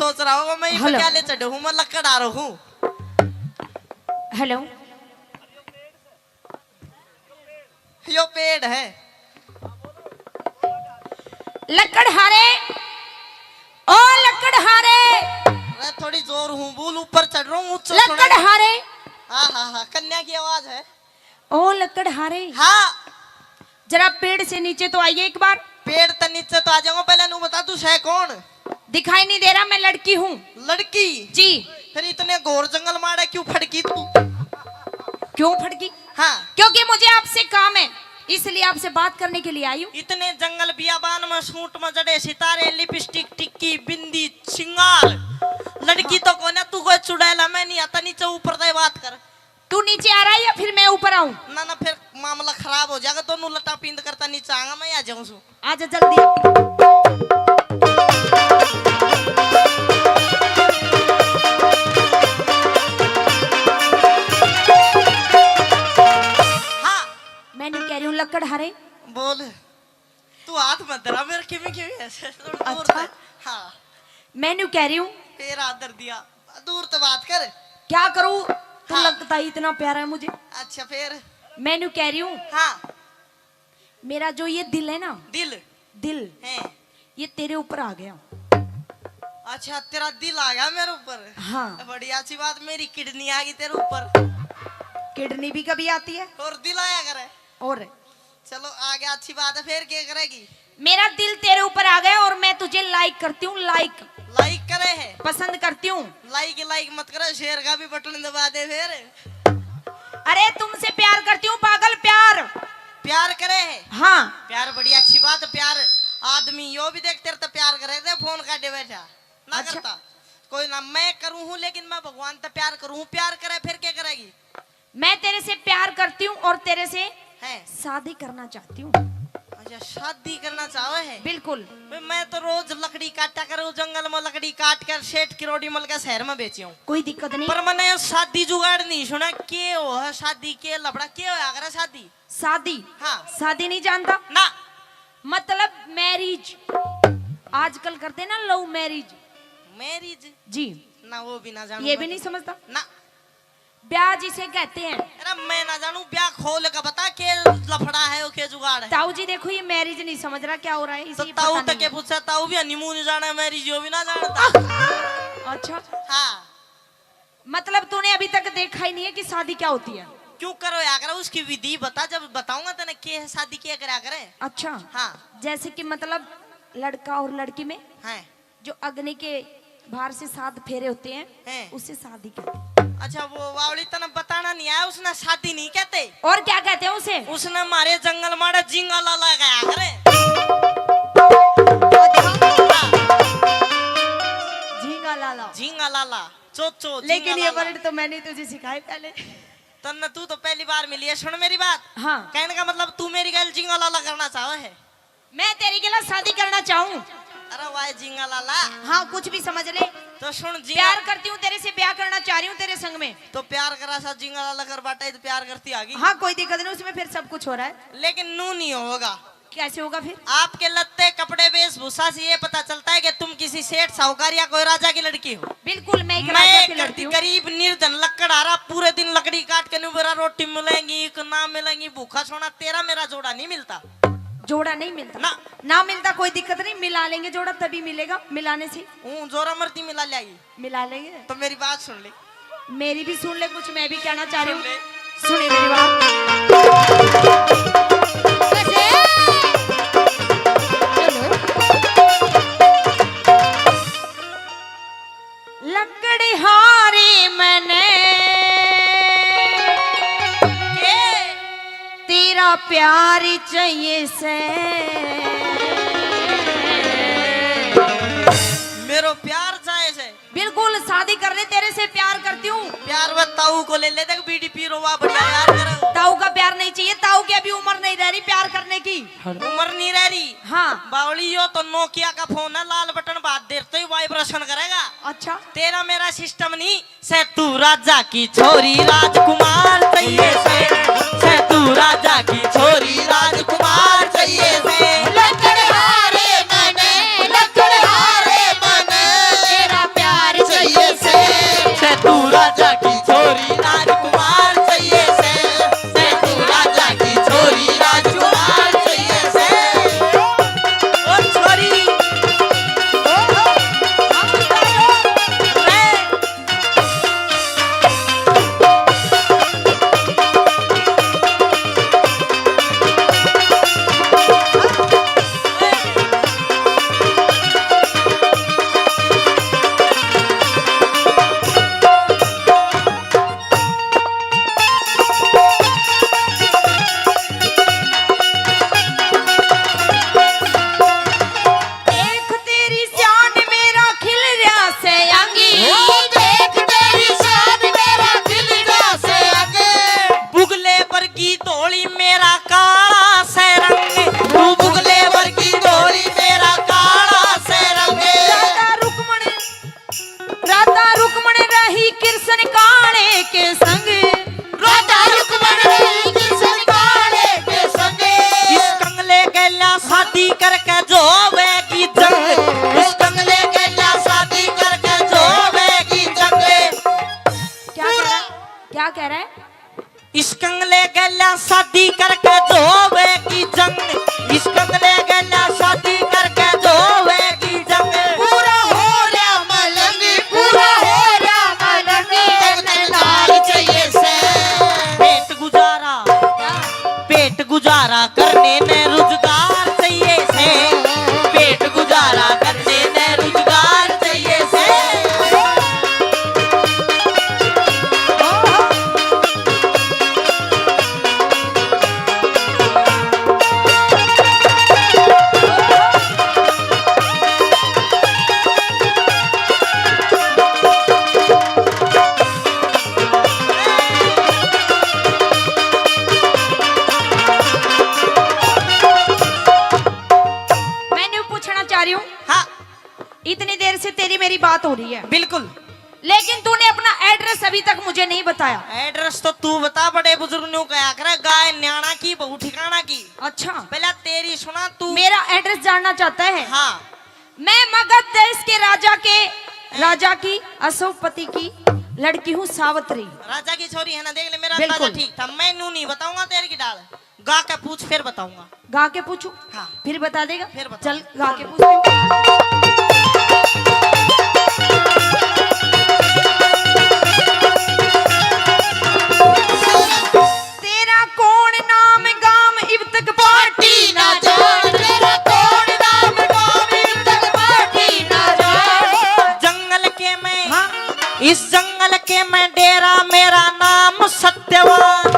सोच रहा होगा, मैं ये हेलो। क्या ले चढ़ू हूँ, मैं लकड़ आ रहा हूँ। हेलो। यो पेड़ है। लकड़हारे, ओ लकड़हारे। अरे थोड़ी जोर हूँ बोल, ऊपर चढ़ रहा हूँ, ऊंचा सुनाई। लकड़हारे। हाँ, हाँ, हाँ, कन्या की आवाज है। ओ लकड़हारे। हाँ। जरा पेड़ से नीचे तो आइए एक बार। पेड़ तो नीचे तो आ जाऊंगा, पहले नू बता तू है कौन? दिखाई नहीं दे रहा, मैं लड़की हूँ। लड़की? जी। फिर इतने घोर जंगल माड़े क्यों फड़की तू? क्यों फड़की? हाँ। क्योंकि मुझे आपसे काम है, इसलिए आपसे बात करने के लिए आई हूँ। इतने जंगल बियाबान में सूट में जड़े सितारे, लिपस्टिक, टिक्की, बिंदी, सिंगार, लड़की हाँ। तो कोने, तू कोई चुड़ैला में नहीं आता, नीचे ऊपर तय बात कर। तू नीचे आ रहा है या फिर मैं ऊपर आऊं? ना, ना, फिर मामला खराब हो जाएगा, दोनों लटा पींद करता नीचे आऊंगा, मैं आ जाऊं सू। आजा जल्दी। हाँ। मैं नहीं कह रही हूँ लकड़हारे। बोल। तू हाथ मत धरा मेरे, किमी किमी ऐसे थोड़ा दूर अच्छा। से। हाँ। मैं न्यू कह रही हूँ। फिर हाथ धर दिया। दूर तो बात कर। क्या करूँ? तू हाँ। लगता ही इतना प्यारा है मुझे। अच्छा फिर? मैं न्यू कह रही हूँ। हाँ। मेरा जो ये दिल है ना, दिल। दिल। हैं। ये तेरे ऊपर आ गया। अच्छा, तेरा दिल आ गया मेरे ऊपर? हाँ। बड़ी अच्छी बात, मेरी किडनी आ गई तेरे ऊपर। किडनी भी कभी आती है? और दिल आया करे। और चलो, आ गया, अच्छी बात है, फिर क्या करेगी? मेरा दिल तेरे ऊपर आ गया और मैं तुझे लाइक करती हूँ, लाइक। लाइक करे है? पसंद करती हूँ। लाइक, लाइक मत करे, शेयर का भी बटन दबा दे फिर। अरे, तुमसे प्यार करती हूँ पागल, प्यार। प्यार करे है? हाँ। प्यार बड़ी अच्छी बात है, प्यार। आदमी यो भी देख, तेरे तो प्यार करे थे, फोन काटे बैठा ना अच्छा। करता। कोई ना, मैं करूँ हूँ, लेकिन मैं भगवान तो प्यार करूँ हूँ। प्यार करे, फिर क्या करेगी? मैं तेरे से प्यार करती हूँ और तेरे से हैं। शादी करना चाहती हूँ। अच्छा, शादी करना चाहो है? बिल्कुल। भाई, मैं तो रोज लकड़ी काटा करूँ, जंगल में लकड़ी काट कर सेठ किरोड़ी मल के शहर में बेची हूँ। कोई दिक्कत नहीं। पर मैंने यो शादी जुगाड़ नहीं सुना, के हो है शादी, के लफड़ा, के होया करे शादी? शादी? हाँ। शादी नहीं जानता? ना। मतलब मैरिज, आजकल करते ना लव मैरिज। मैरिज? जी। ना, वो भी ना जानू ये मैं भी तो। नहीं समझता? ना। ब्याह जिसे कहते हैं। अरे मैं ना जानू, ब्याह खोल के बता, के लफड़ा है, वो के जुगाड़ है। ताऊ जी देखो, ये मैरिज नहीं समझ रहा क्या हो रहा है, तो इसे ताऊ पता तक नहीं के है। पूछा, ताऊ भी हनीमून जाना है, मैरिज यो भी ना जानता। अच्छा। हाँ। मतलब तूने अभी तक देखा ही नहीं है कि शादी क्या होती है? क्यों करो या करे, उसकी विधि बता, जब बताऊंगा तने के है शादी, क्या करा करे। अच्छा। हाँ। जैसे कि मतलब लड़का और लड़की में हैं। जो अग्नि के भार से सात फेरे होते हैं, हैं। उसे शादी कहते हैं। अच्छा, वो वावली तने बताना नहीं आया, उसने शादी नहीं कहते। और क्या कहते हैं उसे? उसने मारे जंगल माड़ा झींगा लाला कहा करे। अच्छा। हाँ। झींगा लाला। झींगा लाला, चोचो, लेकिन झींगा ये लाला। वर्ड तो मैंने तुझे सिखाए पहले। तन्ने तू तो पहली बार मिली है, सुन मेरी बात। हाँ। कहने का मतलब तू मेरी गैल झींगा लाला करना चाहे है? मैं तेरी गैल शादी करना चाहूँ। अरे वाह झींगा लाला। हाँ, कुछ भी समझ ले। तो सुन जी, प्यार करती हूँ तेरे से, ब्याह करना चाह रही हूँ तेरे संग में। तो प्यार करा सा झींगा लाला कर बाटा ही तो प्यार करती आ गई। हाँ, कोई दिक्कत नहीं, उसमें फिर सब कुछ हो रहा है। लेकिन नू नहीं होगा। कैसे होगा फिर? आपके लत्ते, कपड़े, वेशभूषा से ये पता चलता है कि तुम किसी सेठ, साहूकार या कोई राजा की लड़की हो। बिल्कुल, मैं एक मैं राजा एक की लड़की हूँ। गरीब निर्धन लकड़हारा, पूरे दिन लकड़ी काट के न्यू बेरा, रोटी मिलेंगी कि ना मिलेंगी, भूखा सोना, तेरा मेरा जोड़ा नहीं मिलता। जोड़ा नहीं मिलता? ना। ना मिलता, कोई दिक्कत नहीं, मिला लेंगे जोड़ा, तभी मिलेगा, मिलाने से। ऊं जोरा मर्दी मिला ल्याई। मिला लेंगे। तो मेरी बात सुन ले। मेरी भी सुन ले कुछ, मैं भी कहना चाह रही हूँ। सुन ले। सुनिए मेरी बात। लकड़हारे मने तेरा प्यार चाहिए से। मेरो प्यार चाहे से। बिल्कुल, शादी कर ले, तेरे से प्यार करती हूँ। प्यार वे ताऊ को ले ले, देख बीड़ी पी रोवा बढ़िया यार कर। ताऊ का प्यार नहीं चाहिए, ताऊ की अभी उम्र नहीं रह रही प्यार करने की। उम्र नहीं रह रही। हाँ। बावली यो तो नोकिया का फोन है, लाल बटन बात देर तो ही वाइब्रेशन करेगा। अच्छा। तेरा मेरा सिस्टम नहीं। से तू राजा की छोरी राजकुमार चाहिए से, से तू राजा की छोरी राजकुमार चाहिए से। लकड़हारे मने, लकड़हारे मने। तेरा राजा की छोरी राजकुमार चाहिए से, सैंटू राजा की छोरी राजकुमार चाहिए से। ओ छोरी, देख तेरी शान मेरा खिल रहा से अंगी। ओ देख तेरी शान मेरा खिल रहा से अंगी। बुगले वर्गी धोली मेरा काला से रंग। तू बुगले वर्गी धोली मेरा काला से रंग। राधा रुक्मण, राधा रुक्मण रही कृष्ण काले के संग। राधा रुक्मण रही कृष्ण काले के संग। इस कंगले गैला शादी करके जो होवेगी जंग। इस कंगले गैला शादी करके जो होवेगी जंग। क्या कह रहा है? क्या कह रहा है? इस कंगले गैला शादी करके जो होवेगी जंग। इस कंगले गैला शादी करके जो होवेगी जंग। पूरा हो रहा मलंग, पूरा हो रहा मलंग। एक दीदार चाहिए से। पेट गुजारा, पेट गुजारा करने ने रुजगार चाहिए से। पेट गुजारा करने ने रुजगार चाहिए से। मैं न्यू पूछना चाह रही हूँ। हाँ। इतनी देर से तेरी मेरी बात हो रही है। बिल्कुल। लेकिन तूने अपना एड्रेस अभी तक मुझे नहीं बताया। एड्रेस तो तू बता, बड़े बुजुर्ग न्यू कहा करे, गाय न्याणा की, बहू ठिकाना की। अच्छा। पहला तेरी सुना तू। मेरा एड्रेस जानना चाहता है? हाँ। मैं मगध देश के राजा के, राजा की अश्वपति की लड़की हूँ सावित्री। राजा की छोरी है ना, देख ले, मेरा बिल्कुल। अंदाजा ठीक था। मैं न्यू नहीं बताऊंगा तेरे की डाल। गा के पूछ, फिर बताऊंगा। गा के पूछू? हाँ। फिर बता देगा? फिर बताऊंगा। चल, गा के पूछती हूँ। तेरा कौन नाम गाम इब तक पार्टी ना जान। तेरा कौन नाम गाम इब तक पार्टी ना जान। जंगल के मैं, हाँ। इस जंगल के मैं डेरा, मेरा नाम सत्यवान।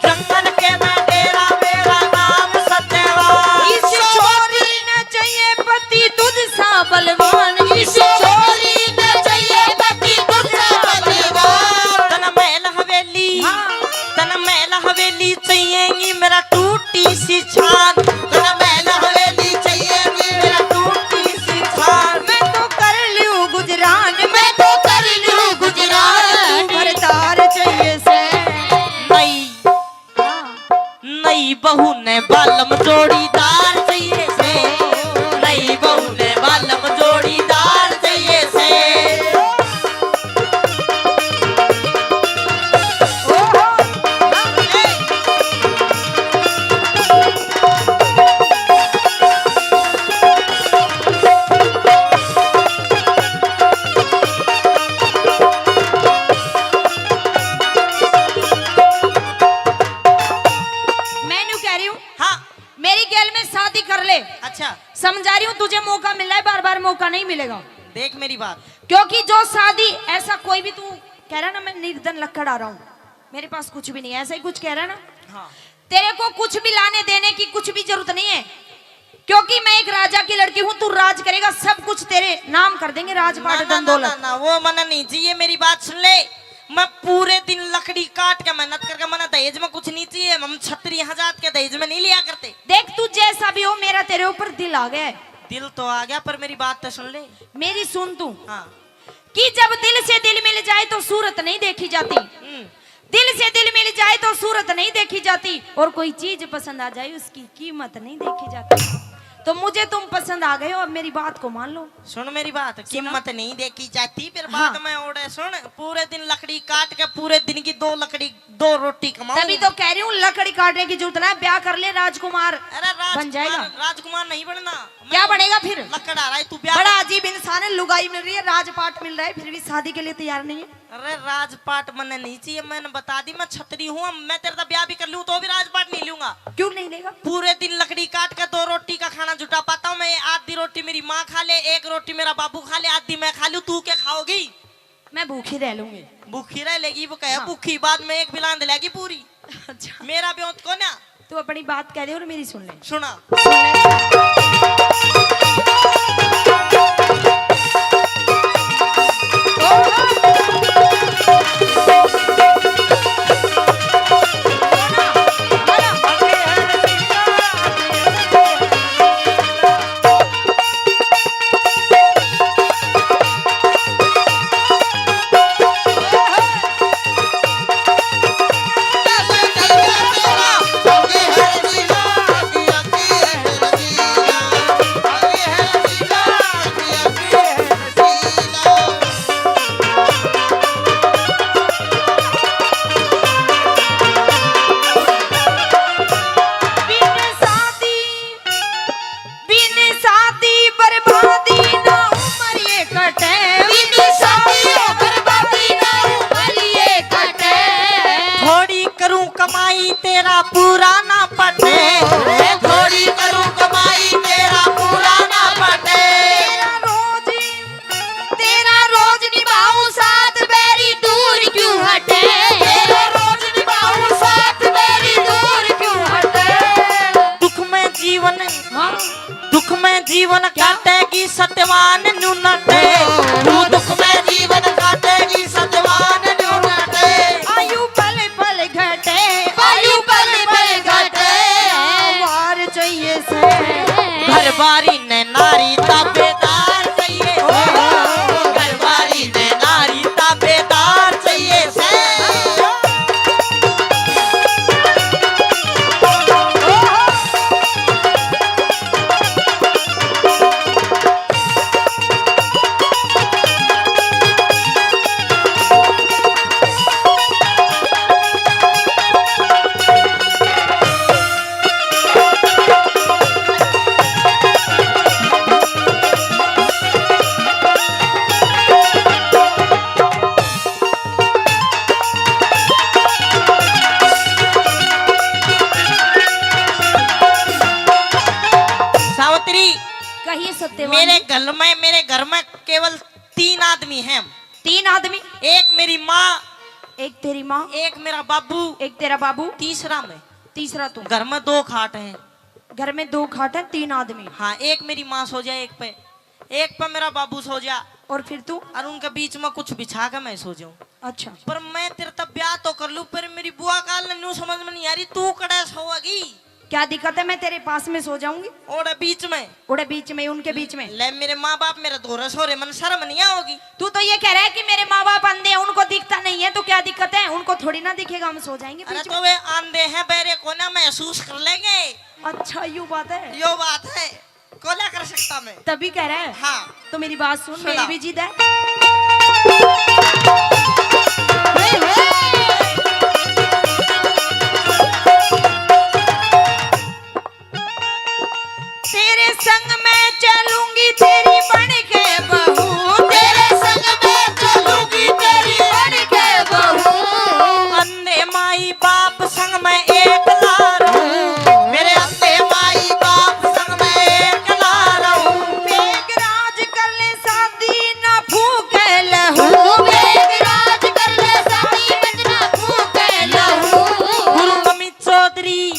जंगल के मैं डेरा, मेरा नाम सत्यवान। इस छोरी ने चाहिए पति तुझ सा बलवान। इस छोरी ने चाहिए पति तुझ सा बलवान। तन महल हवेली, हाँ। तन महल हवेली चाहिएगी मेरा टूटी सी छान। तन महल हवेली चाहिएगी मेरा टूटी सी छान। मैं तो कर लूं गुजरान, मैं तो कर लूं गुजरान। तू घरदार चाहिए से। नई, नई बहू ने बालम जोड़ीदार चाहिए से। नई बहू ने बालम जोड़ीदार चाहिए से। मैं न्यू कह रही हूँ, हाँ। मेरी गैल में शादी कर ले। अच्छा। समझा रही हूँ, तुझे मौका मिल रहा है, बार बार मौका नहीं मिलेगा। देख मेरी बात। क्योंकि जो शादी, ऐसा कोई भी, तू कह रहा ना, मैं निर्धन लक्कड़ आ रहा हूँ, मेरे पास कुछ भी नहीं है, ऐसा ही कुछ कह रहा ना। हाँ। तेरे को कुछ भी लाने देने की कुछ भी जरूरत नहीं है, क्योंकि मैं एक राजा की लड़की हूँ, तू राज करेगा, सब कुछ तेरे नाम कर देंगे, राजपाट, ना, ना, धन, ना, दौलत। ना, ना, वो मना नहीं चाहिए, मेरी बात सुन ले। मैं पूरे दिन लकड़ी काट के मेहनत करके, मना दहेज में कुछ नहीं चाहिए, हम छत्री यहाँ जात के दहेज में नहीं लिया करते। देख, तू जैसा भी हो, मेरा तेरे ऊपर दिल आ गया है। दिल तो आ गया, पर मेरी बात तो सुन ले। मेरी सुन तू। हाँ। कि जब दिल से दिल मिल जाए तो सूरत नहीं देखी जाती। हम्म। दिल से दिल मिल जाए तो सूरत नहीं देखी जाती, और कोई चीज पसंद आ जाए उसकी कीमत नहीं देखी जाती। तो मुझे तुम पसंद आ गए हो, अब मेरी बात को मान लो। सुन मेरी बात, सुना। कीमत नहीं देखी जाती, फिर हाँ। बाद में ओड़े सुन, पूरे दिन लकड़ी काट के पूरे दिन की दो लकड़ी, दो रोटी कमाऊं। तभी तो कह रही हूँ, लकड़ी काटने की जरूरत ना है, ब्याह कर ले राजकुमार, अरे राजकुमार, बन जाएगा। राजकुमार नहीं बनना। क्या बनेगा फिर? लकड़ आ रहा है, तू ब्याह बड़ा कर। अजीब इंसान है, लुगाई मिल रही है, राजपाट मिल रहा है, फिर भी शादी के लिए तैयार नहीं है। अरे राजपाट मन्ने नहीं चाहिए, मैंने बता दी, मैं छतरी हूँ, मैं तेरे साथ ब्याह भी कर लूँ तो भी राजपाट नहीं लूंगा। क्यों नहीं लेगा? पूरे दिन लकड़ी काट के दो रोटी का खाना जुटा पाता हूँ मैं। आधी रोटी मेरी माँ खा ले, एक रोटी मेरा बाबू खा ले, आधी मैं खा लूँ, तू क्या खाओगी? मैं भूखी रह लूंगी। भूखी रह लेगी, वो कहे हाँ। भूखी, बाद में एक बिलांद लेगी पूरी। अच्छा। मेरा ब्योंत को ना। तू अपनी बात कह दे और मेरी सुन ले। सुना। सुन ले। बिन शादी बर्बादी ना उम्र ये कटे। बिन शादी बर्बादी ना उम्र ये कटे। थोड़ी करूं कमाई तेरा पूरा ना पटे। थोड़ी करूं कमाई तेरा पूरा ना पटे। तेरा रोज, तेरा रोज निभाऊं साथ मेरी दूर क्यों हटे। तेरा रोज निभाऊं साथ मेरी दूर क्यों हटे। दुख में जीवन हाँ। दुख में जीवन क्या? काटेगी सत्यवान न्यू नटे। तू दुख में जीवन काटेगी सत्यवान न्यू नटे। आयु पल पल घटे। आयु पल पल घटे। वार चाहिए से। घर बारी ने नारी ताबेदार चाहिए से। घर बारी ने नारी ताबेदार चाहिए से। सावित्री, कहिए सत्यवान मेरे जी। घर में, मेरे घर में केवल तीन आदमी हैं। तीन आदमी? एक मेरी माँ, एक तेरी माँ, एक मेरा बाबू, एक तेरा बाबू, तीसरा मैं। तीसरा तू। घर में दो खाट हैं। घर में दो खाट हैं, तीन आदमी। हाँ, एक मेरी माँ सो जाए, एक पे, एक पे मेरा बाबू सो जा। और फिर तू? और उनके बीच में कुछ बिछा के मैं सो जाऊं। अच्छा। पर मैं तेरे तब ब्याह तो कर लूं, पर मेरी बुआ काल ने न्यू समझ में नहीं आ रही, तू कड़े सोएगी? क्या दिक्कत है, मैं तेरे पास में सो जाऊंगी। ओड़े बीच में। ओड़े बीच में, उनके बीच में। ले, मेरे माँ बाप मेरे धोरे सो रहे, मन शर्म नहीं आओगी? तू तो ये कह रहा है कि मेरे माँ बाप अंधे हैं, उनको दिखता नहीं है, तो क्या दिक्कत है, उनको थोड़ी ना दिखेगा, हम सो जाएंगे अरे बीच तो में। वे आंधे हैं, बहरे को ना महसूस कर लेंगे। अच्छा, यू बात है। यो बात है। कोला कर सकता मैं। तभी कह रहा है। हाँ। तो मेरी बात सुन, सुना। मेरी भी जिद है। तेरे संग मैं चलूंगी तेरी बन के बहू, तेरे संग मैं चलूंगी तेरी बन के बहू। अंधे माई बाप संग मैं एकला रहूं, मेरे अंधे माई बाप संग मैं एकला रहूं। मेघराज कर ले शादी ना फूके लहू, मेघराज कर ले शादी ना फूके लहू। गुरु अमित चौधरी,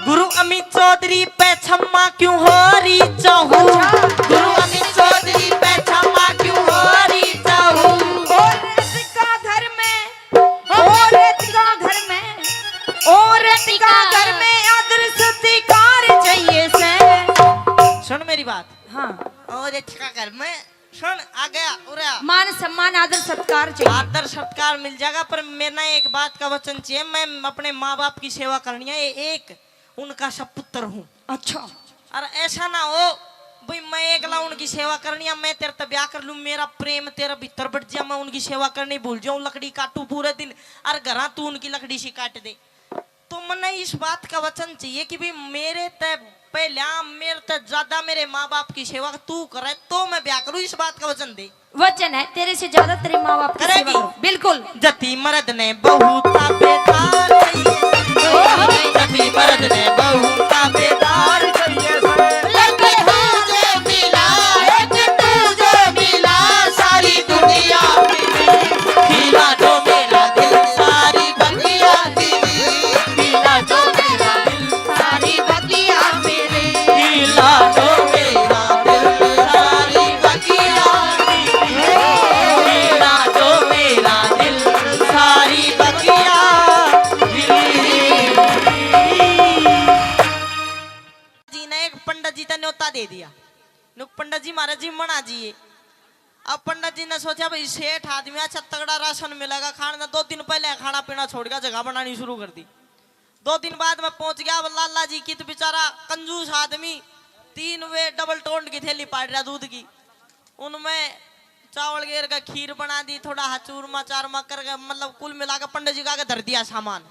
गुरु अमित चौधरी पे छम्मा क्यों हो रही चाहूं? अच्छा। गुरु अमित चौधरी पे छम्मा क्यों हो रही चाहूं? औरत का घर में, औरत का घर में, औरत का घर में आदर सत्कार चाहिए से। सुन मेरी बात। हाँ। औरत का घर में सुन, आ गया, उरा। मान सम्मान, आदर सत्कार चाहिए। आदर सत्कार मिल जाएगा, पर मेरे ना एक बात का वचन चाहिए, मैं अपने माँ बाप की सेवा करनी है, ए-, एक उनका सपुत्र हूँ। अच्छा। और ऐसा ना हो भाई, मैं एकला उनकी सेवा करनी है, मैं तेरे ते ब्याह कर लूं, मेरा प्रेम तेरे भीतर बट जा, मैं उनकी सेवा करनी भूल जाऊं, लकड़ी काटू पूरे दिन, और घरा तू उनकी लकड़ी सी काट दे। तो मन्ने इस बात का वचन चाहिए कि भाई, मेरे ते पहला, मेरे ते ज्यादा मेरे माँ बाप की सेवा तू करे, तो मैं ब्याह करूं, इस बात का वचन दे। वचन है, तेरे से ज्यादा तेरे माँ बाप की सेवा करेगी। करूं। बिल्कुल। जति मर्द ने बहू ताबेदार चाहिए। ओहो। जति मर्द ने बहू ताबेदार चाहिए। एक तुझे मिला, एक तुझे मिला, सारी दुनिया मिली। खिला दो मेरा दिल, सारी बगिया मिली। खिला दो मेरा दिल, सारी बगिया मिली। खिला दो मेरा दिल, सारी बगिया मिली। खिला दो मेरा दिल, सारी बगिया मिली। जी ने एक पंडित जी ते न्योता दे दिया। नुक पंडित जी, म्हारा जीमण आ जाइए। अब पंडित जी ने सोचा, भाई, सेठ आदमी, अच्छा तगड़ा राशन मिलेगा खाने ने। दो दिन पहले खाना पीना छोड़ गया, जगह बनानी शुरू कर दी। दो दिन बाद मैं पहुंच गया। अब लाला जी की तो बेचारा कंजूस आदमी, तीन वे डबल टोंड की थैली पाड़ रहा दूध की, उनमें चावल गेर के खीर बना दी, थोड़ा हा चूरमा चारमा करके, मतलब, कुल मिला के पंडित जी का आगे धर दिया सामान।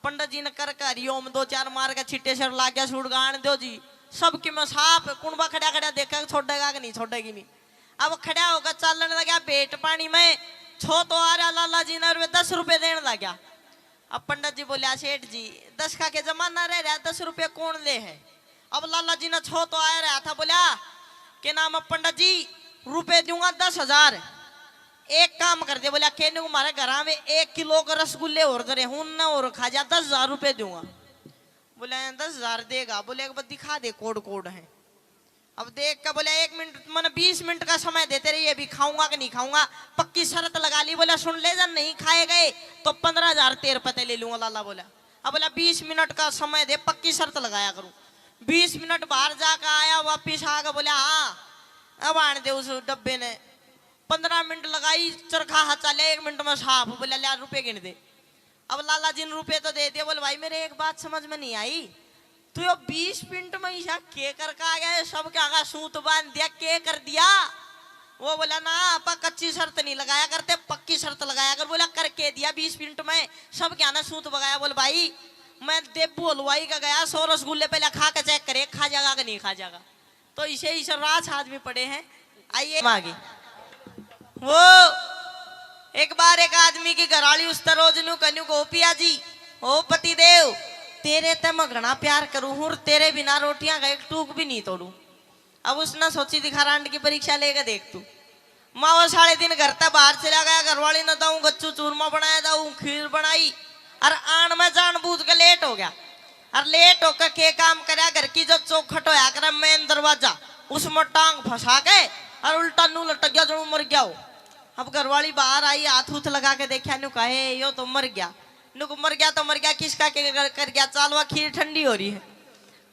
पंडित जी ने करके हरिओम दो चार मार के छिट्टे सिर लाग गया, सूट गान दो जी। सब की मैं साफ, कुणबा खड़ा खड़ा देखे, छोड़ेगा कि नहीं, छोड़ेगी नहीं। अब खड़ा होकर चालन लगा, भेंट पानी में छो तो आ रहा लाला जी ने, और वे दस रुपए देने लग गया। अब पंडित जी बोलिया, सेठ जी, दस का के जमाना रह रहा, दस रुपये कौन ले है? अब लाला जी ने छो तो आया रहा था, बोला, के नाम है पंडित जी, रुपये दूंगा दस हजार। एक काम कर दे, बोला, के न्यू, हमारे घर में एक किलो के रसगुल्ले और धरे हूं ना, और खा जा, दस हजार रुपये दूंगा। बोला, दस हजार देगा? बोले, एक बार दिखा दे, कोड कोड है। अब देख के बोला, एक मिनट, मैंने बीस मिनट का समय देते रहिए, अभी खाऊंगा कि नहीं खाऊंगा। पक्की शर्त लगा ली, बोला, सुन ले, जब नहीं खाए गए तो पंद्रह हजार तेरे पते ले लूंगा, लाला बोला। अब बोला, बीस मिनट का समय दे, पक्की शर्त लगाया करूं। बीस मिनट बाहर जाकर आया, वापिस आके बोला, हाँ, अब आने दे उस डब्बे ने। पंद्रह मिनट लगाई, चरखा हाथ चाले, एक मिनट में साफ। बोला, ले, रुपये गिन दे। अब लाला जी ने रुपये तो दे दिए। बोले, भाई, मेरे एक बात समझ में नहीं आई, तू यो बीस मिनट में ईसा के करके आ गया? सब क्या का सूत बांध दिया, के कर दिया? वो बोला, ना, आप कच्ची शर्त नहीं लगाया करते, पक्की शर्त लगाया कर। बोला, करके दिया बीस मिनट में, सब क्या ना सूत बगाया। बोल, भाई, मैं देबू हलवाई का गया, सौ रसगुल्ले पहले खा के चेक करे, खा जाएगा कि नहीं खा जाएगा। तो इसे ही सर्रास आदमी पड़े हैं। आइए, आगे। वो एक बार एक आदमी की घराली उस तरह रोज न्यू कहन्यू, गोपिया जी, ओ पति देव, तेरे ते मैं घना प्यार करूं हूं, तेरे बिना रोटियां का एक टूक भी नहीं तोड़ू। अब उसने सोची, दिखा रांड की परीक्षा लेके देख तू। माँ वो साले दिन घर तक बाहर चला गया, घरवाली ने दाऊ गच्चू चूरमा बनाया, दाऊ खीर बनाई, और आन में जानबूझ के लेट हो गया। और लेट होकर के काम करया, घर की जो चौखट होया करे, मेन दरवाजा, उसमें टांग फंसा के और उल्टा नू लटक गया, जो मर गया हो। अब घरवाली बाहर आई, हाथ हूथ लगा के देखा, न्यू कहे, यो तो मर गया। नुक मर गया तो मर गया, किसका के कर, कर गया? चालवा, खीर ठंडी हो रही है।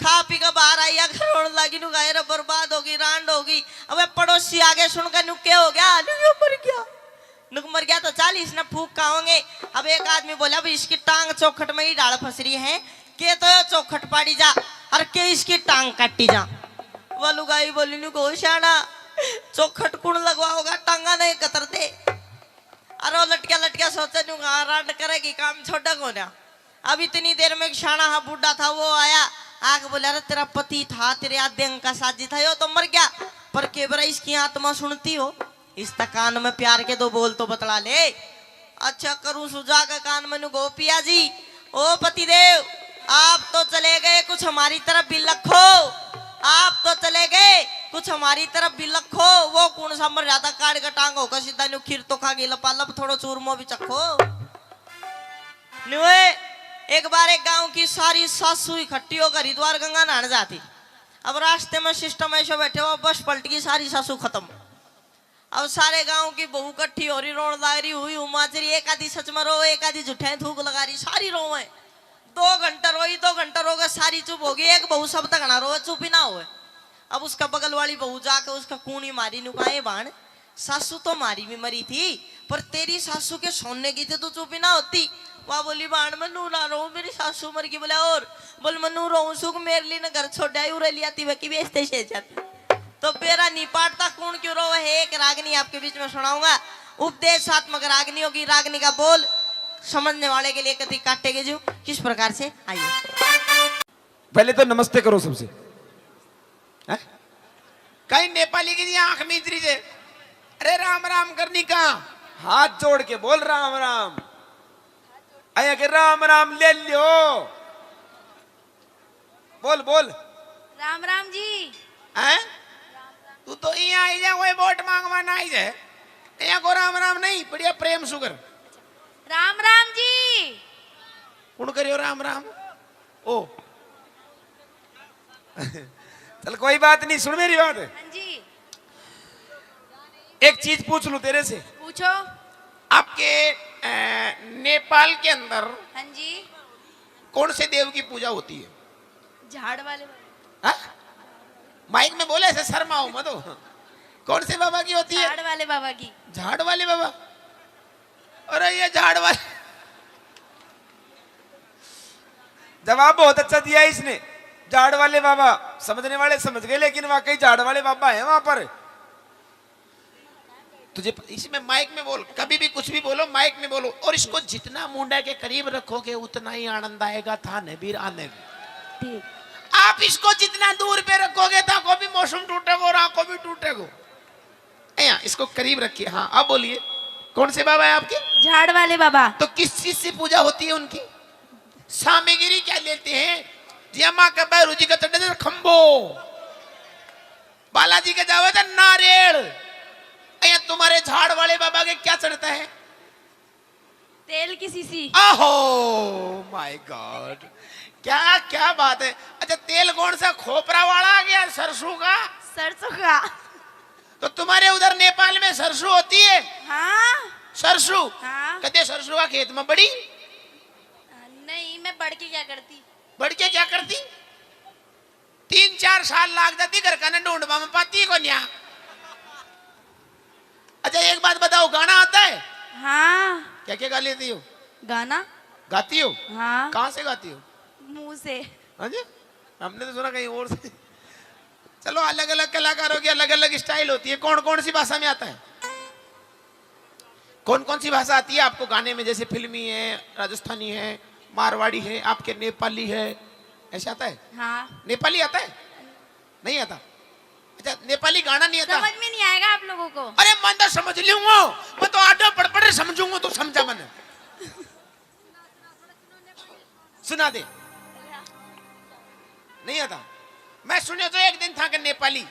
खा पी के बाहर आई, आके रोने लगी, नु गाय रे बर्बाद होगी, रांड होगी। अब पड़ोसी आगे सुनकर नु के हो गया? नु यो मर गया। नुक मर गया तो चाल, इसने फूक खाओगे। अब एक आदमी बोला, भाई, इसकी टांग चौखट में ही डाल फंस रही है, के तो यो चौखट पाड़ी जा और के इसकी टांग काटी जा। वो लुगाई बोली, नु को शाना, चौखट कुण लगवाओगा, टांगा नहीं कतर दे। अरे वो लटकिया लटकिया सोचे, नु हाँ, रांड करेगी, काम छोड़े को ना। अब इतनी देर में एक शाना हा बूढ़ा था, वो आया, आके बोला, अरे तेरा पति था, तेरे आधे अंग का साजी था, यो तो मर गया, पर के बरा इसकी आत्मा सुनती हो, इस तक कान में प्यार के दो बोल तो बतला ले। अच्छा करूं सुजा के कान में नु, गोपिया जी, ओ पतिदेव, आप तो चले गए, कुछ हमारी तरफ भी लखो, आप तो चले गए, कुछ हमारी तरफ भी लखो। वो कौन सा मर जाता, काट के टांग होकर सीधा न्यू खीर तो खा गई लपालप, थोड़ो चूरमो भी चखो। न्यूए एक बार एक गांव की सारी सासू इकट्ठी होकर हरिद्वार गंगा नहाने जाती। अब रास्ते में सिस्टम ऐसे बैठे हुआ, बस पलट गई, सारी सासू खत्म। अब सारे गांव की बहू इकट्ठी हो रही, रोण लाग रही, हुई हुमाच रही, एक आधी सच में रो, एक आधी झूठे थूक लगा रही, सारी रोवे। दो घंटा रोई, दो घंटा रो गए, सारी चुप हो गई। एक बहू सब तक ना रोवे, चुप ही ना होवे। अब उसका बगल वाली बहू जाके उसका कूणी मारी, नु कहा, "ए भाण, सासू तो मारी भी मरी थी, पर तेरी सासू के सोने की तो तू चुप ही ना होती। वह बोली, "बाण, मैं नू ना रोऊं, मेरी सासू मर गई।" बोले, "और?" बोल, "मैं नू रोऊं सूं कि मेरे लिए ना घर छोड़ आई, उरे लिया ती वकी बेचते से जाती।" तो बेरा नहीं पाटता, कौन क्यों रोवे है, एक रागनी आपके बीच में सुनाऊंगा। उपदेशात्मक रागनी होगी, रागनी का बोल समझने वाले के लिए कति काटेगी जू, किस प्रकार से, आइए। पहले तो नमस्ते करो सबसे। हैं? कई नेपाली की जी आंख मीच रही जे। अरे राम राम करनी का? हाथ जोड़ के बोल राम राम। अया के राम राम ले लियो। बोल, बोल। राम राम जी। हैं? तू तो यहाँ आई जा, कोई वोट मांगवा ना आई जाए। यहाँ को राम राम नहीं, बढ़िया प्रेम सुगर। राम राम जी। कौन करियो राम राम? ओ। चल, कोई बात नहीं, सुन मेरी बात। हाँ जी। एक चीज पूछ लूं तेरे से। पूछो। आपके, अ, नेपाल के अंदर हाँ जी। कौन से देव की पूजा होती है? झाड़ वाले बाबा। हाँ? माइक में बोले, ऐसे शर्माओ मत हो। कौन से बाबा की होती है? झाड़ वाले बाबा की। झाड़ वाले बाबा? अरे ये झाड़ वाले, जवाब बहुत अच्छा दिया इसने। झाड़ वाले बाबा, समझने वाले समझ गए, लेकिन वाकई झाड़ वाले बाबा हैं वहां पर। तुझे प-, इसमें माइक में बोल, कभी भी कुछ भी बोलो, माइक में बोलो। और इसको जितना मुंडा के करीब रखोगे, उतना ही आनंद आएगा थाने भी आने में। ठीक। आप इसको जितना दूर पे रखोगे, था को भी मौसम टूटेगो और आंखों भी टूटेगो। ए, यहाँ, इसको करीब रखिए। हाँ, अब बोलिए, कौन से बाबा है आपके? झाड़ वाले बाबा। तो किस चीज से पूजा होती है उनकी? सामग्री क्या लेते हैं? जिया माँ का बैरू जी का चढ़े थे खंभो, बालाजी के जावे थे नारियल। ए, तुम्हारे झाड़ वाले बाबा के क्या चढ़ता है? तेल की शीशी। आहो, माय गॉड, क्या, क्या बात है। अच्छा, तेल कौन सा, खोपरा वाला आ गया, सरसों का? सरसों का। तो तुम्हारे उधर नेपाल में सरसों होती है? हाँ। सरसों? हाँ। कदे सरसों का खेत में बड़ी? नहीं, मैं बढ़ के क्या करती? बढ़ के क्या करती? तीन चार साल लाग जाती घर का ने ढूंढवा में, पाती को न्या। अच्छा, एक बात बताओ, गाना आता है? हाँ। क्या क्या गा लेती हो? गाना। गाती हो? हाँ। कहाँ से गाती हो? मुंह से। हाँ जी, हमने तो सुना कहीं और से। चलो, अलग अलग कलाकारों की अलग अलग स्टाइल होती है। कौन कौन सी भाषा में आता है? कौन कौन सी भाषा आती है आपको गाने में? जैसे फिल्मी है, राजस्थानी है, मारवाड़ी है, आपके नेपाली है, ऐसे आता है? हाँ। नेपाली आता है? नहीं आता? अच्छा, नेपाली गाना नहीं आता? समझ में नहीं आएगा आप लोगों को। अरे, मैं तो समझ लूंगा, मैं तो आडो पड़ पड़ समझूंगा, तो समझा मैंने। सुना दे। नहीं आता? मैं सुने तो एक दिन था कि नेपाली,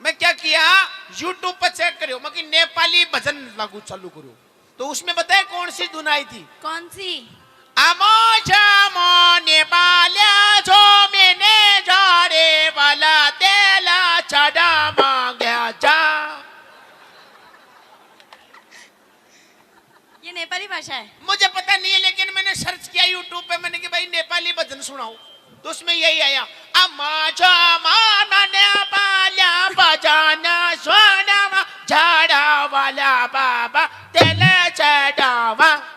मैं क्या किया, YouTube पर चेक करियो, मैं कि नेपाली भजन लागू चालू करो, तो उसमें बताए कौन सी धुन आई थी? कौन सी? आमो जामो नेपाल्या जो मैंने जाड़े वाला तेला चढ़ा मांग्या जा। ये नेपाली भाषा है? मुझे पता नहीं है, लेकिन मैंने सर्च किया YouTube पे, मैंने कि भाई नेपाली भजन सुनाओ, तो उसमें यही आया, "अमा जामा नन्या बाल्या बजाना सोनावा झाड़ा वाला बाबा तेल चढ़ावा।"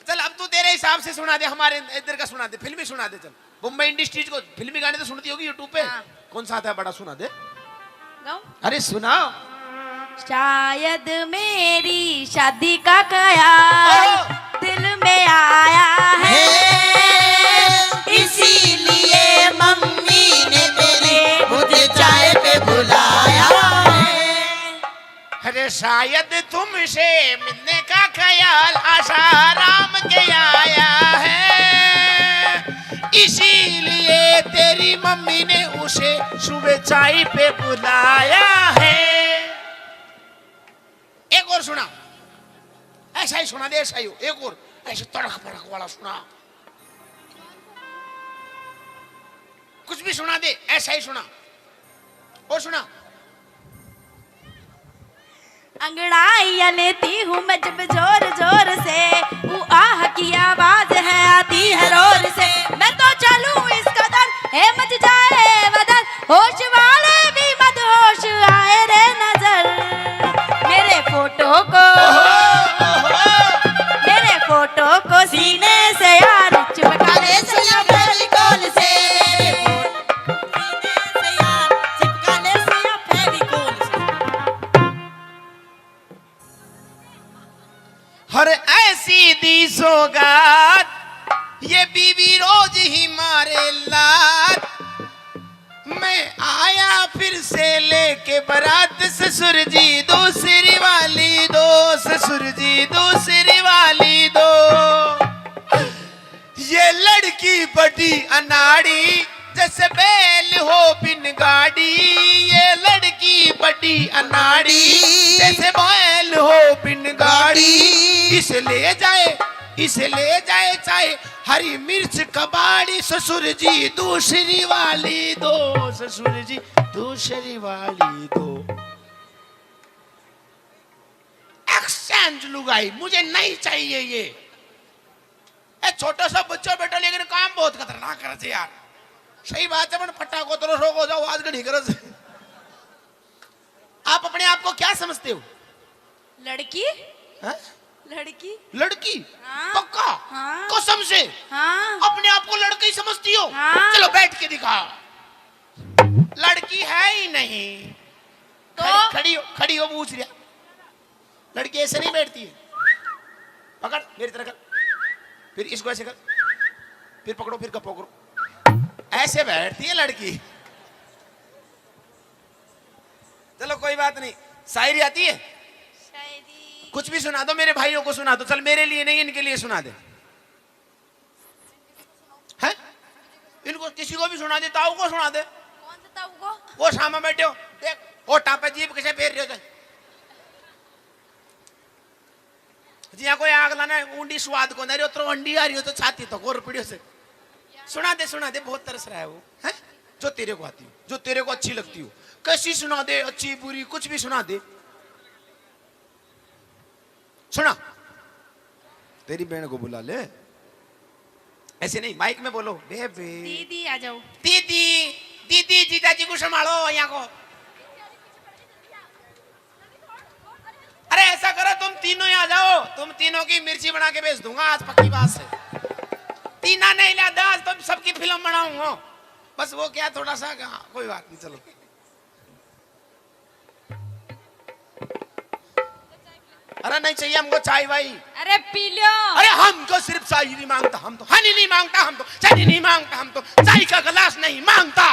चल, अब तू तेरे हिसाब से सुना दे, हमारे इधर का सुना दे, फिल्मी सुना दे। चल, बॉम्बे इंडस्ट्रीज को फिल्मी गाने तो सुनती होगी YouTube पे। हाँ। कौन सा आता है बड़ा, सुना दे। गाऊं? अरे सुना। शायद मेरी शादी का ख्याल ओहो। दिल में आया है, हे। इसीलिए मम्मी ने तेरी मुझे चाय पे बुलाया है। अरे शायद तुमसे मिलने का ख्याल आसाराम के आया है, इसीलिए तेरी मम्मी ने उसे सुबह चाय पे बुलाया है। एक और सुना, ऐसा ही सुना दे, ऐसा ही हो, एक और ऐसे तड़क भड़क वाला सुना। कुछ भी सुना दे, ऐसा ही सुना। और सुना। अंगड़ाइयां लेती हूँ मैं जब जोर जोर से, ऊ आह की आवाज है आती है रोर से। मैं तो चलूं इस कदर, है मच जाए बदर, होश वाले भी मदहोश आए रे नजर। हर ऐसी दी सौगात, ये बीवी रोज ही मारे लात। मैं आया फिर से लेके बारात, ससुर जी दूसरी वाली दो, ससुर जी दूसरी वाली दो। ये लड़की बड़ी अनाड़ी, जैसे बैल हो बिन गाड़ी। ये लड़की बड़ी अनाड़ी, जैसे बैल हो बिन गाड़ी। इसे ले जाए, इसे ले जाए चाहे हरी मिर्च कबाड़ी। ससुर जी दूसरी वाली दो, ससुर जी दूसरी वाली दो। एक्सचेंज लुगाई, मुझे नहीं चाहिए ये। ए, छोटा सा बच्चा बेटा, लेकिन काम बहुत खतरनाक करे छे यार। सही बात है, पण फटा को तरो सो को जाओ, आज घड़ी करे छे। आप अपने आप को क्या समझते हो? लड़की। हैं? लड़की। लड़की? हाँ। पक्का? हाँ। कसम से? हाँ। अपने आप को लड़की समझती हो? हाँ। चलो, बैठ के दिखा। लड़की है ही नहीं। तो? खड़ी, खड़ी हो, खड़ी हो, पूछ लिया। लड़की ऐसे नहीं बैठती है। पकड़, मेरी तरह कर, फिर इसको ऐसे कर, फिर पकड़ो, फिर गप्पो करो। ऐसे बैठती है लड़की। चलो, कोई बात नहीं। शायरी आती है? शायरी। कुछ भी सुना दो, मेरे भाइयों को सुना दो। चल, मेरे लिए नहीं, इनके लिए सुना दे। हैं? इनको किसी को भी सुना दे, ताऊ को सुना दे। कौन से ताऊ को? वो सामने बैठे हो, देख, होठां पे जीभ किसे फेर रहे हो। जी, यहाँ कोई आग लाना है, ऊंडी स्वाद को नहीं, उतरो अंडी आ रही हो तो छाती तो गोर पीड़ियों से। सुना दे, सुना दे, बहुत तरस रहा है वो, हैं? जो तेरे को आती हो, जो तेरे को अच्छी लगती हो, कैसी सुना दे, अच्छी बुरी, कुछ भी सुना दे। सुना, तेरी बहन को बुला ले। ऐसे नहीं, माइक में बोलो, बेबे। दीदी आ जाओ। दीदी, दीदी, जीजा जी को संभालो यहाँ को। अरे ऐसा करो, तुम तीनों ही आ जाओ, तुम तीनों की मिर्ची बना के बेच दूंगा आज, पक्की बात से। तीना नहीं ला दस, तुम सबकी फिल्म बनाऊंगा। बस वो क्या, थोड़ा सा, हाँ, कोई बात नहीं, चलो। अरे नहीं चाहिए हमको चाय वाई। अरे पी लो। अरे हमको सिर्फ शायरी मांगता, हम तो हनी नहीं मांगता, हम तो चनी नहीं मांगता, हम तो चाय का गिलास नहीं मांगता।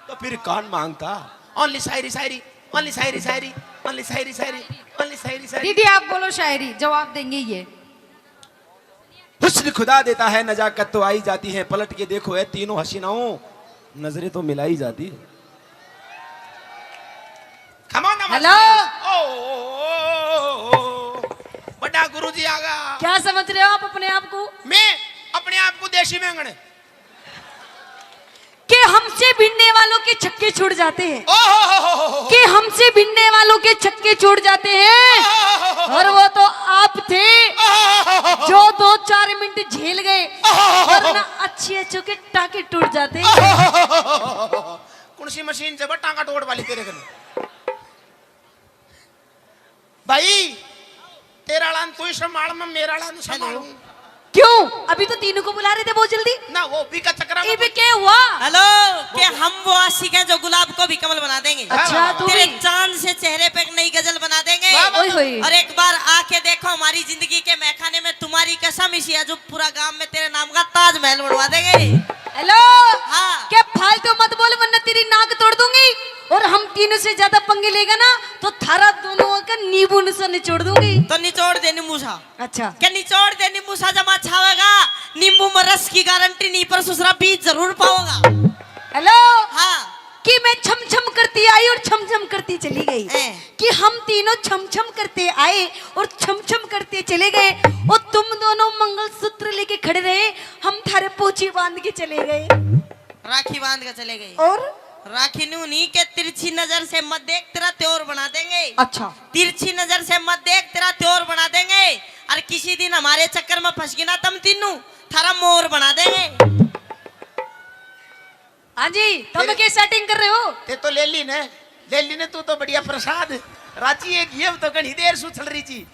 तो फिर कौन मांगता? ओनली शायरी, शायरी, ओनली शायरी, शायरी, ओनली शायरी, शायरी, ओनली शायरी, शायरी। दीदी आप बोलो शायरी, जवाब देंगे ये। हुस्न खुदा देता है, नजाकत तो आई जाती है, पलट के देखो ए तीनों हसीनाओं, नजरें तो मिलाई जाती है। Come on, come on। Hello। ओ, ओ, ओ, ओ, ओ, ओ। बड़ा गुरु जी आ गया। क्या समझ रहे हो आप अपने आप को? मैं अपने आप को देसी बैंगन। कि हमसे भिड़ने वालों के छक्के छूट जाते हैं। ओ हो हो हो हो हो। कि हमसे भिड़ने वालों के छक्के छूट जाते हैं। ओ हो हो हो हो। और वो तो आप थे, ओ हो हो हो हो। जो दो चार मिनट झेल गए, ओ हो हो हो हो। वरना अच्छे अच्छों के टांके टूट जाते। ओ हो हो हो हो हो। कौन सी मशीन से बा टांका टोड़ वाली तेरे कने? भाई, तेरा आला तू ही संभाल, मैं मेरा आला नहीं संभालूं। क्यों? अभी तो तीनों को बुला रहे थे बहुत जल्दी। ना, वो भी का चक्कर में इब के हुआ? हेलो, के हम वो आशिक हैं जो गुलाब को भी कमल बना देंगे। अच्छा, तू तेरे भी? चांद से चेहरे पे एक नई गजल बना देंगे। वाह, वाह, ओए होए। और एक बार आके देखो हमारी जिंदगी के महखाने में, तुम्हारी कसम, इसी अजूबपुरा गांव में तेरे नाम का ताजमहल बनवा देंगे। हेलो। हाँ। क्या फालतू मत बोल, वरना तेरी नाक तोड़ दूंगी। और हम तीनों से ज्यादा पंगे लेगा ना, तो थारा दोनों का नींबू सा निचोड़ दूंगी। तो निचोड़ दे नींबू सा। अच्छा। क्या निचोड़ दे नींबू सा, जमा छावेगा। नींबू में रस की गारंटी नहीं, पर ससुरा बीज जरूर पाओगा। हेलो। हाँ। कि मैं छम छम करती आई और छम छम करती चली गई। ए। कि हम तीनों छम छम करते आए और छम छम करते चले गए, और तुम दोनों मंगलसूत्र लेके खड़े रहे, हम थारे पोछी बांध के चले गए। राखी बांध के चले गए। और? राखी न्यू नहीं के तिरछी नजर से मत देख, तेरा त्योर बना देंगे। अच्छा। तिरछी नजर से मत देख, तेरा त्योर बना देंगे। और किसी दिन हमारे चक्कर में फंस गई ना तम तीनों, थारा मोर बना देंगे। हाँ जी, तम तेरे के सेटिंग कर रहे हो? ते तो ले ली ने, ले ली ने, तू तो बढ़िया प्रसाद। राजी एक ये तो घणी देर सू चल रही थी।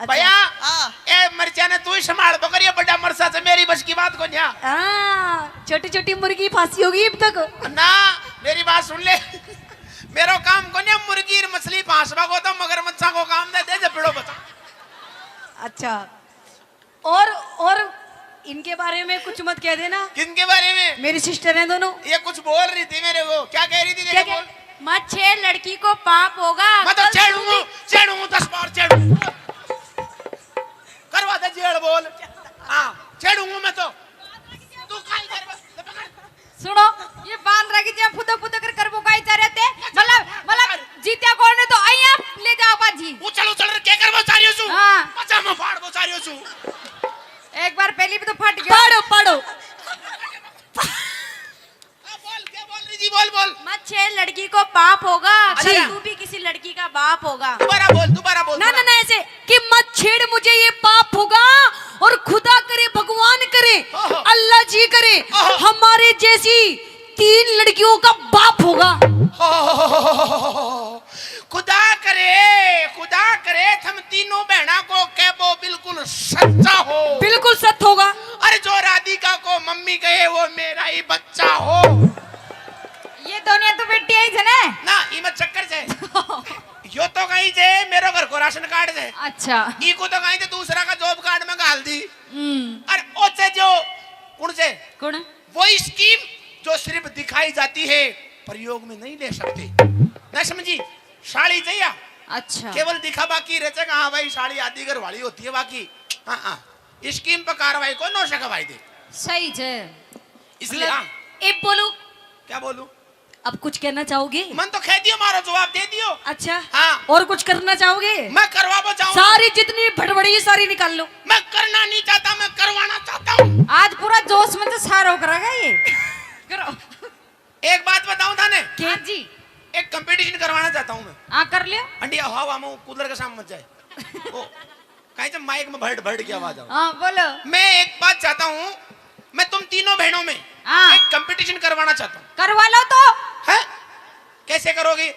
अच्छा। भैया, हाँ। ए मरचा ने तू ही संभाल, बकरिया बड़ा मरसा से मेरी बस की बात को न्या। हाँ, छोटी छोटी मुर्गी फांसी होगी अब तक। ना, मेरी बात सुन ले। मेरो काम को न्या मुर्गी और मछली फांसवा को, तो मगरमच्छा को काम दे दे जब बड़ो बता। अच्छा। अच्छा, और और इनके बारे में कुछ मत कह देना। किनके बारे में? मेरी सिस्टर हैं दोनों। ये कुछ बोल रही थी मेरे को। क्या कह रही थी? क्या जरा कह बोल। मैं छह लड़की को पाप होगा। मैं तो कल छेड़ूंगा, छेड़ूंगा, दस बार छेड़ूंगा। करवा दे जेल बोल। हाँ, छेड़ूंगा मैं तो। तू काई कर बस, ले पकड़। सुनो, ये बांदरा की जगह फुदक फुदक कर करबो काई चाह रहे थे। मतलब, मतलब, जीत्या कौन है तो आइया ले जाओ बाजी। उछल, उछल रे, के करबो चाह रही हूँ? हाँ। पजामा फाड़बो चाह रही हूँ। एक बार पहली भी तो फट गया। पाड़ो, पाड़ो। हाँ, बोल, क्या बोल रही जी? बोल, बोल। मैं छह लड़की को पाप होगा, अच्छा। कल तू भी किसी लड़की का बाप होगा। दोबारा बोल, दोबारा बोल, ना, ना, दोबारा। ना, ऐसे कि मत छेड़ मुझे, ये पाप होगा। और खुदा करे, भगवान करे, ओहो। अल्लाह जी करे, ओहो। हमारे जैसी तीन लड़कियों का बाप होगा। ओहो। खुदा करे, खुदा करे, थम तीनों बहना को कहबो बिल्कुल सच्चा हो। बिल्कुल सच होगा। अरे, जो राधिका को मम्मी कहे, वो मेरा ही बच्चा हो। ये दोनों तो बेटी आई थे ना? ना, इमे चक्कर से। यो तो कहीं जे मेरो घर को राशन कार्ड से। अच्छा। ई को तो कहीं जे दूसरा का जॉब कार्ड में घाल दी। हम्म। और ओचे जो, कौन से? कौन? वो स्कीम जो सिर्फ दिखाई जाती है, प्रयोग में नहीं ले सकते। ना समझी? साली चाहिए। अच्छा। केवल दिखावा की रहते कि हाँ भाई, साली आधी घर वाली होती है, बाकी हाँ, हाँ, स्कीम पर कार्रवाई को नौ से भाई दे। सही जे। इसलिए मतलब, हाँ। ए बोलू। क्या बोलू? अब कुछ कहना चाहोगे? मन तो कह दियो, मारो जवाब दे दियो। अच्छा। हाँ। और कुछ करना चाहोगे? मैं करवा बचाऊं। सारी जितनी भड़बड़ी सारी निकाल लो। मैं करना नहीं चाहता, मैं करवाना चाहता हूँ। आज पूरा जोश में तो सारो करेगा ये। करो। एक बात बताऊं थाने? क्या? हाँ जी। एक कंपटीशन करवाना चाहता हूँ मैं। हाँ, कर लियो। अंडिया हवा में कूलर के सामने मत जाए। ओ, कहीं से माइक में भड़ भड़ की आवाज आवे। हाँ, बोलो। मैं एक बात चाहता हूँ, मैं तुम तीनों बहनों में हाँ। एक कंपटीशन करवाना चाहता हूँ। करवा लो तो। है? कैसे करोगी? थे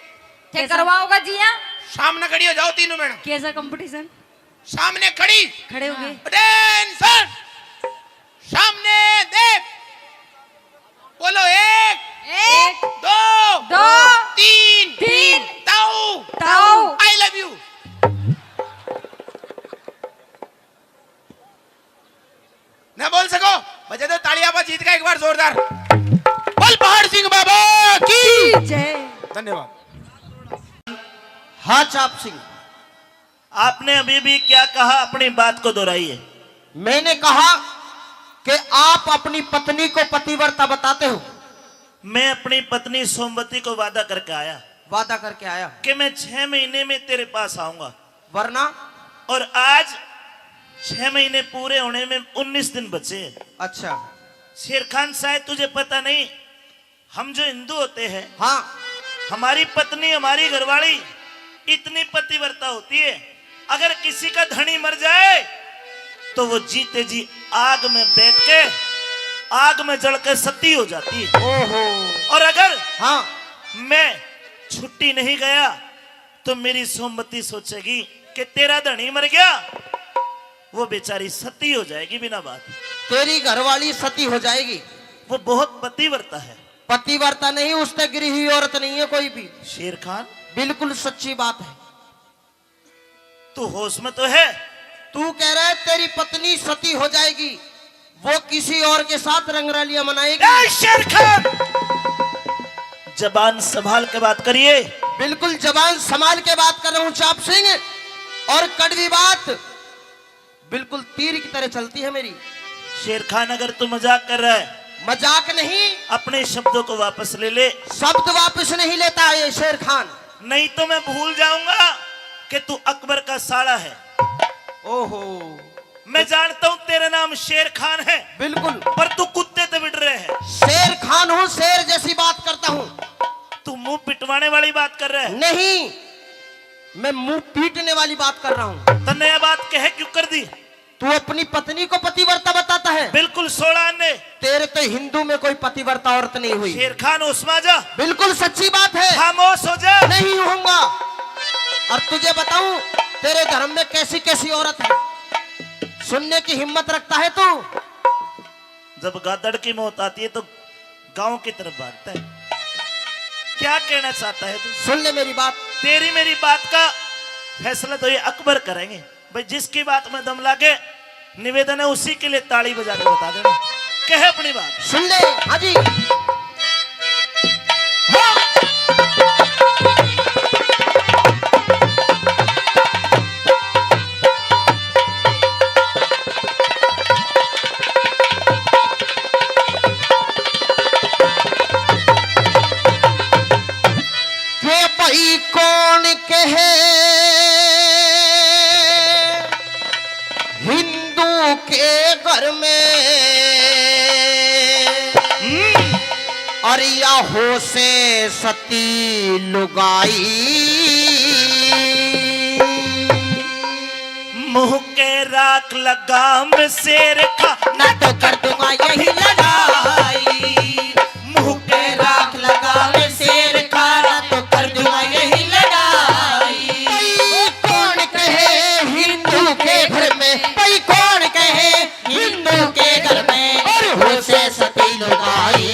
कैसा? करवाओगा जी हाँ? सामने खड़ी हो जाओ तीनों बहनों। कैसा कंपटीशन? सामने खड़ी। खड़े हो गए। हाँ। अटेंशन। सामने देख। बोलो, एक, एक, दो, दो, तीन, तीन, ताऊ, ताऊ। I love you। ना बोल सको, बजा दो तालियां पर जीत का एक बार जोरदार। बोल पहाड़ सिंह बाबा की। की जय। धन्यवाद। हाँ चाप सिंह, आपने अभी भी क्या कहा, अपनी बात को दोहराइए। मैंने कहा कि आप अपनी पत्नी को पतिव्रता बताते हो। मैं अपनी पत्नी सोमवती को वादा करके आया। वादा करके आया। कि मैं छह महीने में तेरे पास आऊंगा। वरना? और आज छह महीने पूरे होने में उन्नीस दिन बचे हैं। अच्छा। शेर खान, शायद तुझे पता नहीं, हम जो हिंदू होते हैं, हाँ। हमारी पत्नी, हमारी घरवाली इतनी पतिव्रता होती है, अगर किसी का धनी मर जाए तो वो जीते जी आग में बैठ के, आग में जल के सती हो जाती है। ओहो। और अगर हाँ। मैं छुट्टी नहीं गया तो मेरी सोमवती सोचेगी कि तेरा धनी मर गया, वो बेचारी सती हो जाएगी बिना बात। तेरी घरवाली सती हो जाएगी। वो बहुत पतिव्रता है। पतिव्रता नहीं, उससे गिरी हुई औरत नहीं है कोई भी। शेर खान, बिल्कुल सच्ची बात है। तू होश में तो है? तू कह रहा है तेरी पत्नी सती हो जाएगी, वो किसी और के साथ रंगरलियां मनाएगी। ए शेर खान, जबान संभाल के बात करिए। बिल्कुल जबान संभाल के बात कर रहा हूं चाप सिंह, और कड़वी बात बिल्कुल तीर की तरह चलती है मेरी। शेर खान, अगर तू मजाक कर रहा है, मजाक नहीं। अपने शब्दों को वापस ले ले। शब्द वापस नहीं लेता ये शेर खान। नहीं तो मैं भूल जाऊंगा कि तू अकबर का साला है। ओहो। मैं जानता हूं तेरा नाम शेर खान है, बिल्कुल। पर तू कुत्ते ते बिड़ रहे है। शेर खान हूँ, शेर जैसी बात करता हूँ। तू मुंह पिटवाने वाली बात कर रहा है। नहीं, मैं मुंह पीटने वाली बात कर रहा हूँ। तन्ने यह बात कहे क्यों कर दी? तू अपनी पत्नी को पतिव्रता बताता है? बिल्कुल, सोलह आने। तेरे तो हिंदू में कोई पतिव्रता औरत नहीं हुई। शेर खान, होश में आ जा। बिल्कुल सच्ची बात है। खामोश हो जा। नहीं होऊंगा। और तुझे बताऊं, तेरे धर्म में कैसी कैसी औरत है, सुनने की हिम्मत रखता है तू? जब गादड़ की मौत आती है तो गांव की तरफ भागता है। क्या कहना चाहता है तू? सुन ले मेरी बात। तेरी मेरी बात का फैसला तो ये अकबर करेंगे। भाई, जिसकी बात में दम लागे, निवेदन है, उसी के लिए ताली बजा के बता देना। कहे अपनी बात। सुन ले। हाँ जी। हाँ। के भाई कौन कहे हिंदू के घर में, हम्म। और या हो से सती लुगाई। मुंह के राख लगाम शेर खा, ना तो कर दूंगा यही लड़ाई। मुंह के राख लगाम शेर खा, ना तो कर दूंगा यही लड़ाई। भाई कौन कहे हिंदू के घर में, भाई कौन कहे हिंदू के घर में, और हो से सती लुगाई।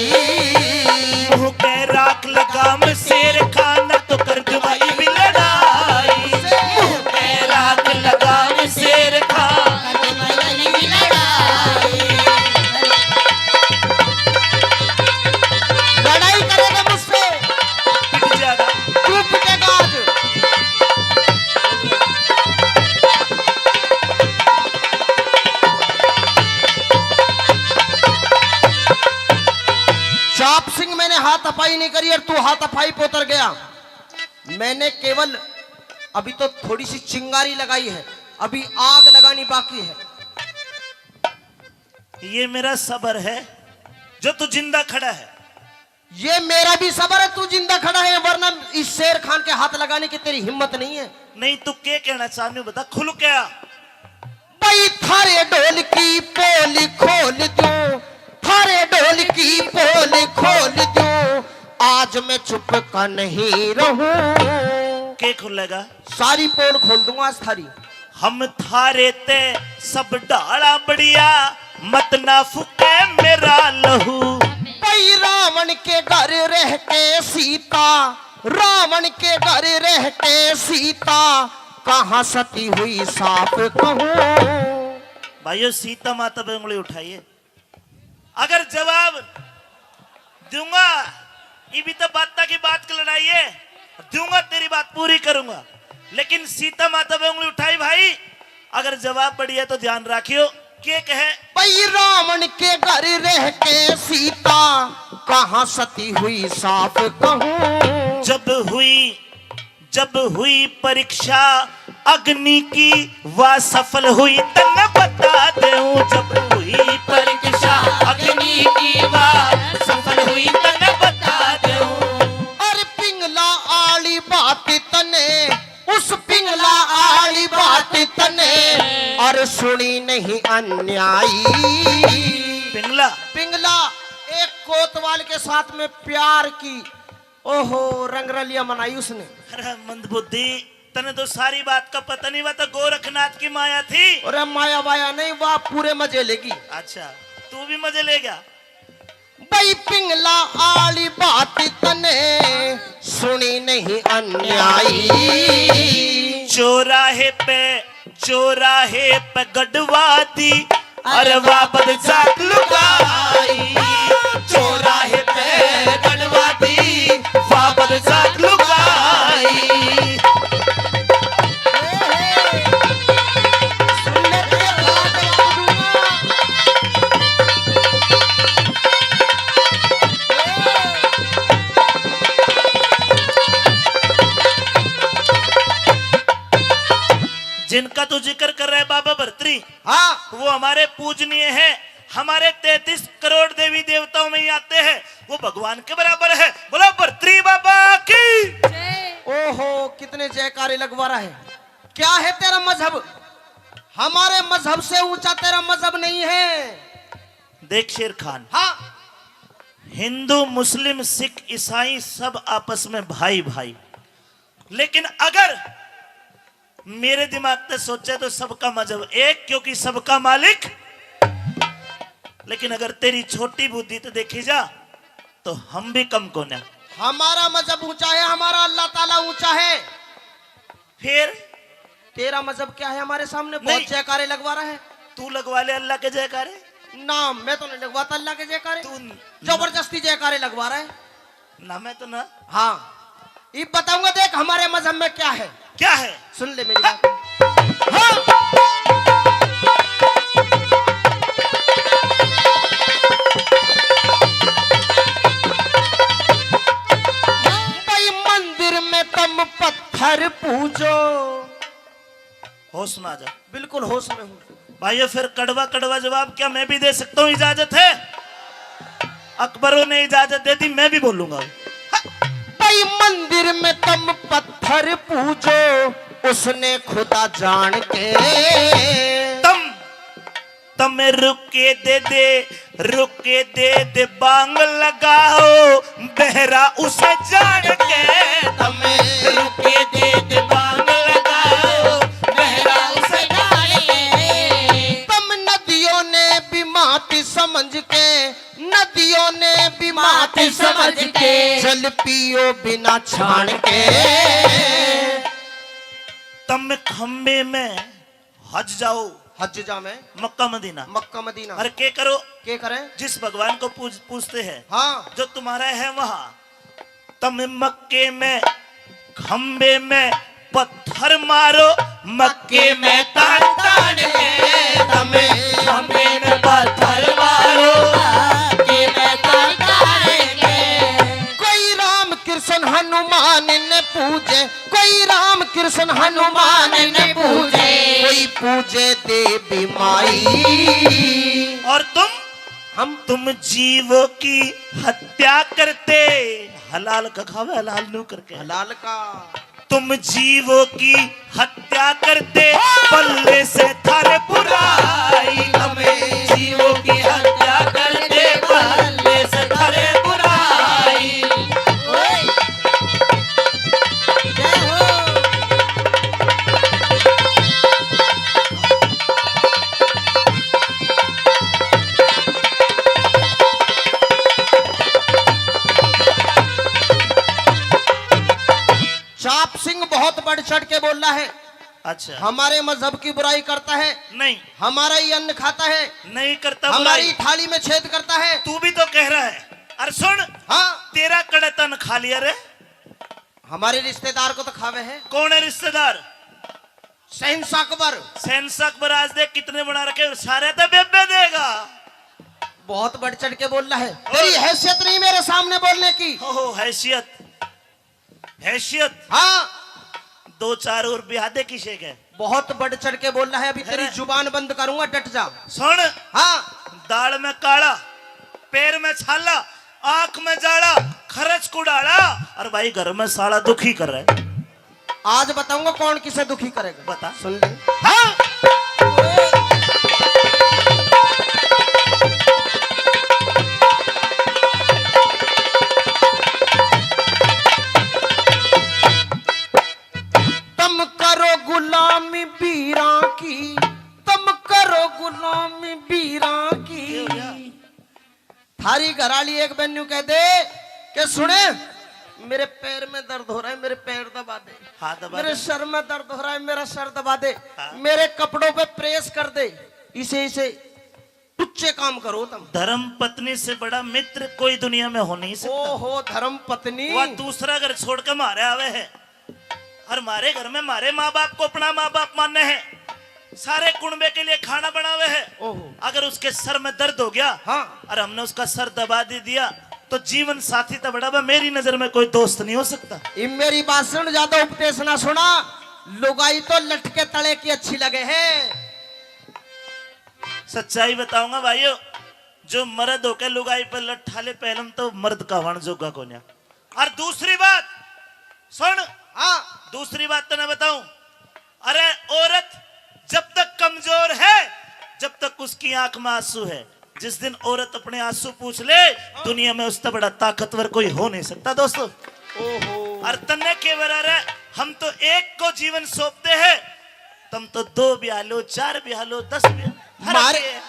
मुंह के राख लगाम शेर खा, ना तो कर दूंगा ये भी लड़ाई। मुंह के राख लगाम शेर खा। लड़ाई करेगा मुझसे, पिट जाएगा। तू पिटेगा आज। चाप सिंह, मैंने हाथापाई नहीं करी और तू हाथापाई पे उतर गया। मैंने केवल अभी तो थोड़ी सी चिंगारी लगाई है, अभी आग लगानी बाकी है। ये मेरा सबर है जो तू जिंदा खड़ा है। ये मेरा भी सबर है, तू जिंदा खड़ा है, वरना इस शेर खान के हाथ लगाने की तेरी हिम्मत नहीं है। नहीं, तू क्या कहना चाहने, बता खुल क्या? भाई थारे ढोल की पोल खोल दूं, थारे ढोल की पोल खोल दूं, आज मैं चुप का नहीं रहूं। के खुलेगा? सारी पोल खोल दूंगा आज थारी। हम थारे ते सब ढाला बढ़िया, मत ना फूके मेरा लहू। भाई रावण के घर रह के सीता, रावण के घर रह के सीता, कहाँ सती हुई साफ कहूँ। भाइयों, सीता माता पे उंगली उठाइए। अगर जवाब दूंगा, ये भी तो बात की बात की लड़ाई है, दूंगा, तेरी बात पूरी करूंगा, लेकिन सीता माता पे उंगली उठाई भाई, अगर जवाब बढ़िया तो ध्यान रखियो, के कहे? भाई रावण के घर रह के सीता, कहाँ सती हुई साफ कहूँ। जब हुई, जब हुई परीक्षा अग्नि की, वा सफल हुई तन्ने बता दूं। जब हुई परीक्षा अग्नि की, वा सफल हुई तन्ने बता दूं। अरे पिंगला आली बात तने, उस पिंगला आली बात तने, अरे सुनी नहीं अन्यायी। पिंगला। पिंगला एक कोतवाल के साथ में प्यार की, ओहो, रंगरलिया मनाई उसने। अरे मंदबुद्धि, तने तो सारी बात का पता नहीं, वह तो गोरखनाथ की माया थी। अरे माया वाया नहीं, वह पूरे मजे लेगी। अच्छा, तू भी मजे ले गया। भाई पिंगला आली बात तने सुनी नहीं अन्यायी। चौराहे पे, चौराहे पे गड़वा दी, अरे वापस जात लुगाई। चौराहे पे गड़वा दी, वापस जात लुगाई। जिनका तू जिक्र कर रहा है बाबा भरतरी, हाँ। वो हमारे पूजनीय हैं, हमारे तैंतीस करोड़ देवी देवताओं में ही आते हैं, वो भगवान के बराबर है। बोलो भरतरी बाबा की। ओहो, कितने जयकारे लगवा रहा है। क्या है तेरा मजहब? हमारे मजहब से ऊंचा तेरा मजहब नहीं है। देख शेर खान, हाँ। हिंदू, मुस्लिम, सिख, ईसाई सब आपस में भाई भाई, लेकिन अगर मेरे दिमाग से सोचे तो सबका मजहब एक, क्योंकि सबका मालिक। लेकिन अगर तेरी छोटी बुद्धि तो देखी जा, तो हम भी कम कोन्या। हमारा मजहब ऊंचा है, हमारा अल्लाह ताला ऊंचा है। फिर तेरा मजहब क्या है हमारे सामने? बहुत नहीं। जयकारे लगवा रहा है। तू लगवा ले अल्लाह के जयकारे। ना, मैं तो नहीं लगवाता अल्लाह के जयकारे। तू न- जबरदस्ती जयकारे लगवा रहा है। ना, मैं तो ना। हाँ, ये बताऊंगा, देख हमारे मजहब में क्या है। क्या है? सुन ले मेरी बात। हाँ। भाई, मंदिर में तुम पत्थर पूजो। होश में आ जा। बिल्कुल होश में हूँ। भाइयों, फिर कड़वा कड़वा जवाब क्या मैं भी दे सकता हूँ? इजाजत है? अकबरों ने इजाजत दे दी, मैं भी बोलूंगा। भाई, मंदिर में तुम पत्थर पूजो, उसने खुदा जान के। तुम, तुम रुके दे दे, रुके दे दे बांग लगाओ, बहरा उसे जान के। तुम रुके दे दे बांग लगाओ, बहरा उसे जान के। तुम नदियों ने भी मात समझ के, नदियों ने भी मात मात समझ समझ के। के। जल पियो बिना छान के। तुम खम्बे में हज जाओ। हज जावे। मक्का मदीना। मक्का मदीना। अरे के करो? के करें? जिस भगवान को पूज-, पूजते हैं, हाँ। जो तुम्हारा है वहाँ। तुम मक्के में खम्बे में पत्थर मारो, मक्के में तान तान के। तुम खम्बे में पत्थर मारो, मक्के में तान तान के। कोई राम कृष्ण हनुमान ने पूजे, कोई राम कृष्ण हनुमान ने पूजे, कोई पूजे देवी माई। और तुम, हम तुम जीवों की हत्या करते, हलाल का खावे, हलाल नू करके। हलाल का। तुम जीवों की हत्या करते, हाँ। पल्ले से थारे बुराई, तुम जीवों की हत्या करते, पल्ले से थारे बुराई। ओए। जय हो। चाप सिंह बहुत बढ़ चढ़ के बोला है। अच्छा। हमारे मजहब की बुराई करता है। नहीं। हमारा ही अन्न खाता है। नहीं करता हमारी बुराई। थाली में छेद करता है। तू भी तो कह रहा है। अरे सुन, हाँ। तेरा कड़े तन खा लिया रे। हमारे रिश्तेदार को तो खावे है। कौन है रिश्तेदार? शहंशाह अकबर। शहंशाह अकबर आज देख कितने बना रखे, सारे तो बेबे देगा। बहुत बढ़ चढ़ के बोल रहा है। और तेरी हैसियत नहीं मेरे सामने बोलने की। ओहो, हैसियत, हैसियत। हाँ। दो चार और ब्याह दे किसे के। बहुत बढ़ चढ़ के बोल रहा है, अभी तेरी है ना? जुबान बंद करूंगा, डट जा। सुन। हाँ। दाल में काला, पैर में छाला, आंख में जाला, खर्च कुड़ाला, और भाई घर में साला दुखी कर रहे। आज बताऊंगा कौन किसे दुखी करेगा। बता। सुन ले। हाँ। तुम करो गुलामी बीरा की, तुम करो गुलामी बीरा की। थारी घराली एक बेन्यू कह दे कि सुने, मेरे पैर में दर्द हो रहा है, मेरे पैर दबा दे। हाँ, दबा मेरे दे। सर में दर्द हो रहा है, मेरा सर दबा दे। हाँ। मेरे कपड़ों पे प्रेस कर दे, इसे, इसे टुच्चे काम करो तुम। धर्म पत्नी से बड़ा मित्र कोई दुनिया में हो नहीं सकता। ओहो, धर्म पत्नी। वह दूसरा घर छोड़ के मारे आवे है। और म्हारे घर में म्हारे माँ बाप को अपना माँ बाप माने है, सारे कुणबे के लिए खाना बनावे है। ओहो। अगर उसके सर में दर्द हो गया, हाँ। और हमने उसका सर दबा दे दिया, तो जीवन साथी तो बड़ा बा, मेरी नजर में कोई दोस्त नहीं हो सकता। ये मेरी बात सुन, ज्यादा उपदेश ना सुना। लुगाई तो लटके तले की अच्छी लगे है। सच्चाई बताऊंगा भाइयों, जो मर्द होके लुगाई पे लट्ठा ले, पहले तो मर्द कहवाण जोगा कोन्या। और दूसरी बात सुन, हाँ। दूसरी बात तो मैं बताऊं, अरे औरत जब तक कमजोर है, जब तक उसकी आंख में आंसू है, जिस दिन औरत अपने आंसू पूछ ले, हाँ। दुनिया में उससे बड़ा ताकतवर कोई हो नहीं सकता दोस्तों। ओहो। और तन्ने के बरा रे, हम तो एक को जीवन सौंपते हैं, तुम तो दो ब्याह लो, चार ब्याह लो, दस ब्याह, फर्क मारे, ये है।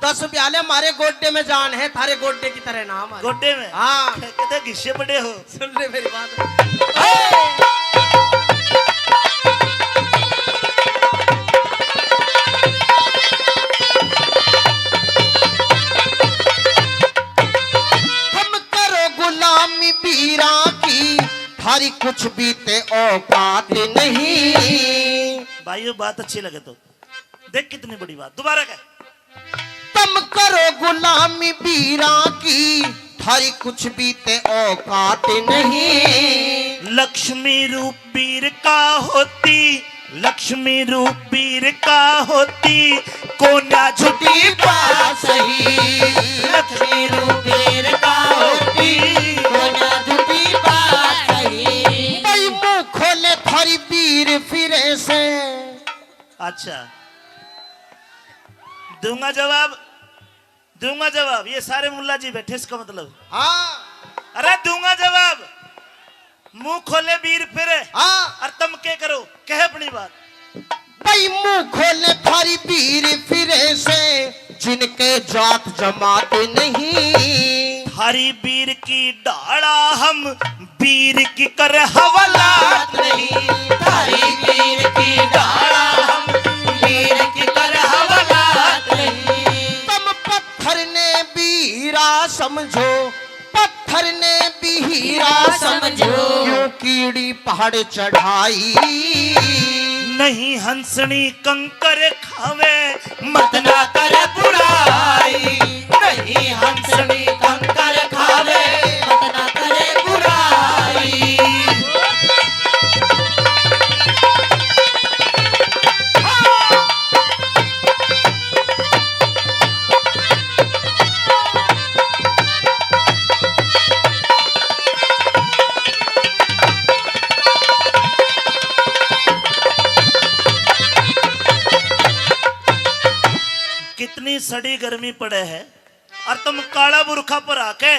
दस ब्याह ले, मारे गोड्डे में जान है, थारे गोड्डे की तरह ना हमारे। गोड्डे में? हाँ। कहते घिसे पड़े हो। सुन ले मेरी बात। औकात नहीं। भाइयों, बात अच्छी लगे तो देख, कितनी बड़ी बात। दोबारा कह। तम करो गुलामी बीरा की, थारी कुछ भी ते औकात नहीं। लक्ष्मी रूप बीर का होती, लक्ष्मी रूप बीर का होती, कोन्या झुटी बात सही। लक्ष्मी रूप बीर का होती, कोन्या झुटी बात सही। भाई मुंह खोले थारी बीर फिरे से। अच्छा, दूंगा जवाब, दूंगा जवाब। ये सारे मुल्ला जी बैठे, इसका मतलब। हाँ। अरे दूंगा जवाब। मुंह खोले बीर फिरे। हाँ। और तुम के करो, कह अपनी बात। भाई मुंह खोले थारी बीर फिरे से, जिनके जात जमात नहीं। थारी बीर की डाला हम, बीर की कर हवालात नहीं। थारी बीर की डाला हम, बीर की कर हवालात नहीं। तुम पत्थर ने भी हीरा समझो, पत्थर ने भी हीरा हीरा समझो। समझो। क्यों कीड़ी पहाड़ चढ़ाई। नहीं हंसनी कंकर खावे, मत ना कर बुराई। नहीं हंसनी कंकर खावे, मत ना करे बुराई। कितनी सड़ी गर्मी पड़े है और तुम काला बुरखा पर आके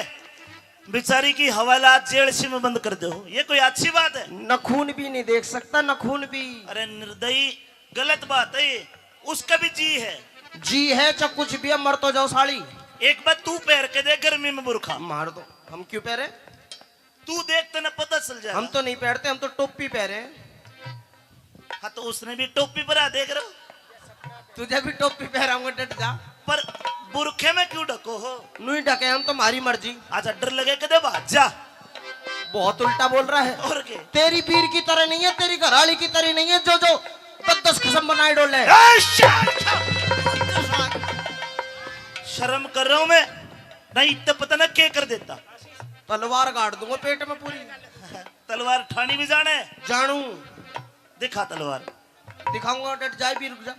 बेचारी की हवालात जेल सी में बंद कर दो, ये कोई अच्छी बात है? नखून भी नहीं देख सकता, नखून भी। अरे निर्दयी, गलत बात है ये। उसका भी जी है। जी है चाहे कुछ भी है, मर तो जाओ साली। एक बार तू पहर के दे गर्मी में बुरखा। मार दो, हम क्यों पहरे? तू देख, तने पता चल जाएगा। हम तो नहीं पहरते, हम तो टोपी पहरे हैं। हाँ, तो उसने भी टोपी पहरा, देख रहे हो? तुझे भी टोपी पहराऊंगा, डट जा। पर बुरखे में क्यों ढको हो? न्यू ही ढके हम, तुम्हारी मर्जी। अच्छा, डर लगे कदे भाग जा। बहुत उल्टा बोल रहा है। और के? तेरी बीर की तरह नहीं है, तेरी घरवाली की तरह नहीं है, जो जो दस दस कसम बनाए डोले। ए, शान खा। शर्म कर रहा हूं मैं, नहीं तो पता ना क्या कर देता। तलवार गाड़ दूंगा पेट में पूरी। तलवार ठानी भी जाने? जानू। दिखा तलवार। दिखाऊंगा, डट जाए भी, रुक जा।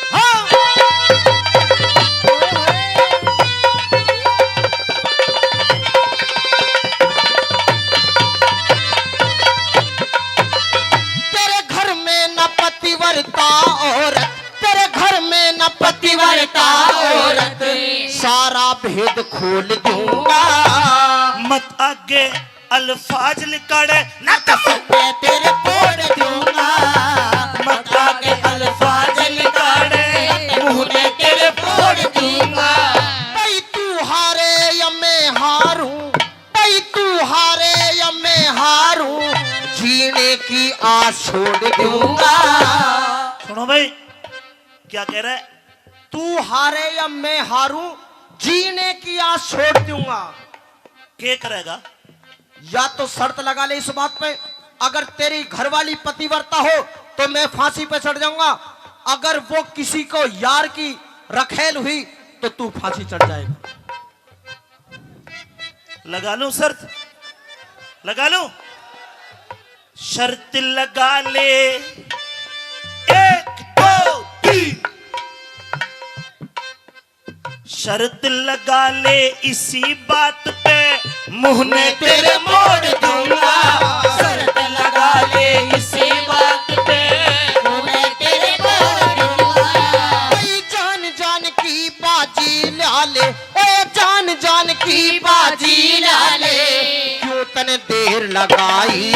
हाँ। तेरे घर में न पतिव्रता औरत, तेरे घर में न पतिव्रता औरत, सारा भेद खोल दूंगा। मत आगे अल्फाज लिकाड़े, ना तो मैं तेरे फोड़ दूंगा। मत आगे अल्फाज लिकाड़े, मुंह ने तेरे फोड़ दूंगा। भाई तू हारे या मैं हारूं, भाई तू हारे या मैं हारूं, जीने की आस छोड़ दूंगा। सुनो भाई, क्या कह रहा है? तू हारे या मैं हारूं, जीने की आस छोड़ दूंगा। के करेगा? या तो शर्त लगा ले इस बात पे, अगर तेरी घरवाली पतिव्रता हो तो मैं फांसी पे चढ़ जाऊंगा, अगर वो किसी को यार की रखेल हुई तो तू फांसी चढ़ जाएगा। लगा लूं शर्त? लगा लूं? शर्त लगा ले, एक, दो, तीन। शर्त लगा ले इसी बात पे, मुंह ने तेरे मोड़ दूंगा। शर्त लगा ले इसी बात पे, मुंह ने तेरे मोड़ दूंगा। भाई जान जान की बाजी ला ले, ओ जान जान की बाजी ला ले, क्यों तने देर लगाई।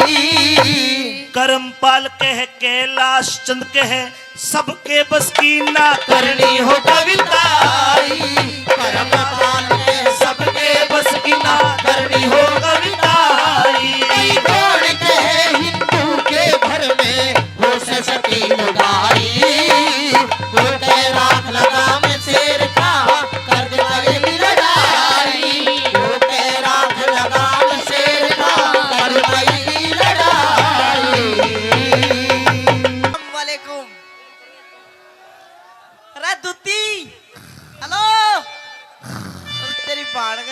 करमपाल कह, कैलाश चंद कह, सबके बस की ना करनी हो कविताई। करमपाल कह, सबके बस की ना करनी हो कविताई। कई कौन कहे हिंदू के घर में हो सती लुगाई। वो कह राख लगाम शेर का, कर दिवाएगी लड़ाई। वो कह राख लगाम शेर का, कर दिवाएगी लड़ाई।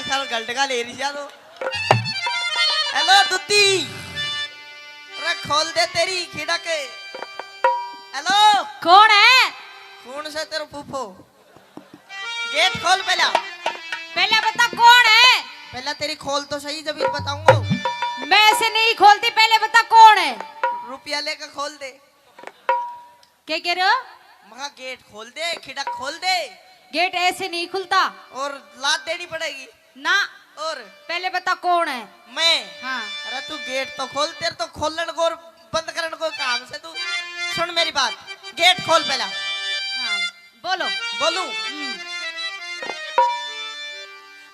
ठल गलटका ले रही जा तो। हेलो दुत्ती, अरे खोल दे तेरी खिड़क। हेलो। कौन है? कौन सा तेरा फूफो? गेट खोल पहला। पहले बता कौन है? पहला तेरी खोल तो सही, जब ही बताऊंगा। मैं ऐसे नहीं खोलती, पहले बता कौन है? रुपया लेकर खोल दे। क्या कह रहे हो? मखा गेट खोल दे, खिड़क खोल दे। गेट ऐसे नहीं खुलता। और लात देनी पड़ेगी। ना। और? पहले बता कौन है? मैं? हाँ। अरे तू गेट तो खोल, तेरे तो खोलन को और बंद करने को काम से तू। सुन मेरी बात, गेट खोल पहला। हाँ, बोलो। बोलूं? हम्म।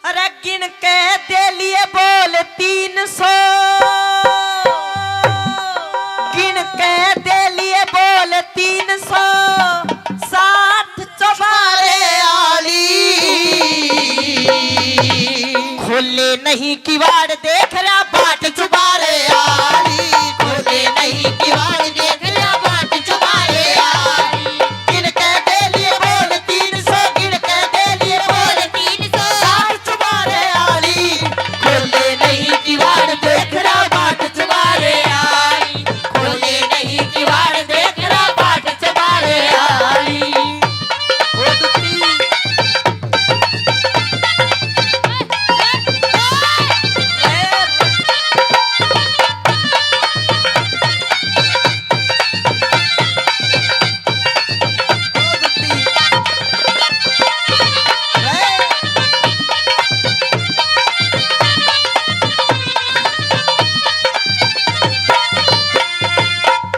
अरे गिन के दे लिए बोल तीन सौ, गिन के दे लिए बोल तीन सौ साठ चौबारे आली। खोले नहीं किवाड़ देख रहा बाट चुबारे आली, खोले नहीं किवाड़ देख रहा बाट चुबारे आली। गिन के दे लिए बोल तीन सौ, गिन के दे लिए बोल तीन सौ साठ चुबारे आली। खोले नहीं किवाड़ देख रहा बाट चुबारे आली, खोले नहीं किवाड़ देख रहा बाट चुबारे आली। ओ दुत्ती।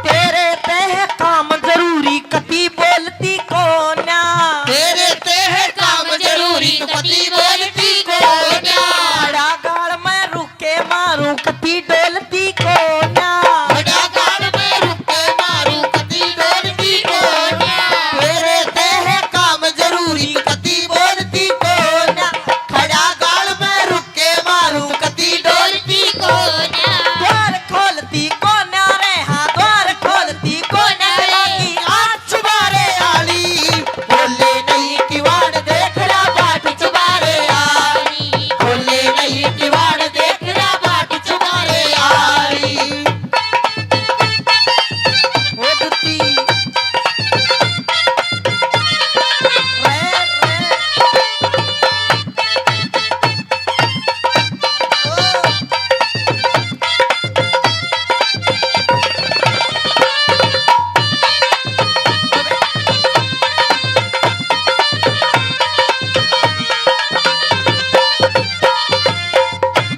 तेरे तह काम जरूरी कती बोलती कोन्या। तेरे तह काम जरूरी कती बोलती कोन्या। बड़ा गाल मैं रुक के मारूं कती डोलती कोन्या। बड़ा गाल मैं रुक के मारूं कती डोलती कोन्या। तेरे तह काम जरूरी कती बोलती कोन्या। खड़ा गाल मैं रुक के मारूं कती डोलती कोन्या। द्वार खोलती कोन्या रे, हाँ, द्वार खोलती कोन्या रे। बाकी आज चुबारे आली, खोले नहीं किवाड़ देख रहा बाट चुबारे आली, खोले नहीं किवाड़ देख रहा बाट चुबारे आली। ओ दुत्ती। रे, रे। ओ।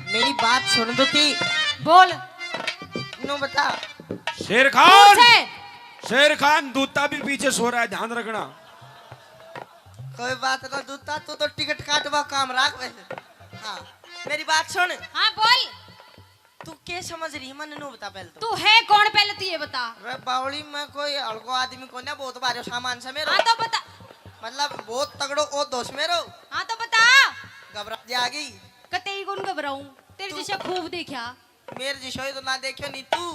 मेरी बात सुन दुत्ती। बोल। नू बता। शेर खान। पूछे। शेर खान, दूता भी पीछे सो रहा है, ध्यान रखना। कोई बात ना दूता, तू तो टिकट काटवा काम रख वैसे। हाँ, मेरी बात सुन। हाँ, बोल। तू के समझ रही, मन्ने नू बता पहले तो। तू है कौन, पहले तू ये बता। रे बावली, मैं कोई हल्को आदमी कोन्या, बहुत भारी सामान से मेरो। हाँ, तो बता। मतलब, बहुत तगड़ो ओ दोस्त मेरो। हाँ, तो बता। घबरा जाएगी। कतई कौन घबराऊं, तेरे जैसे खूब देखा। मेरे जिसोई तो ना देखियो नी तू,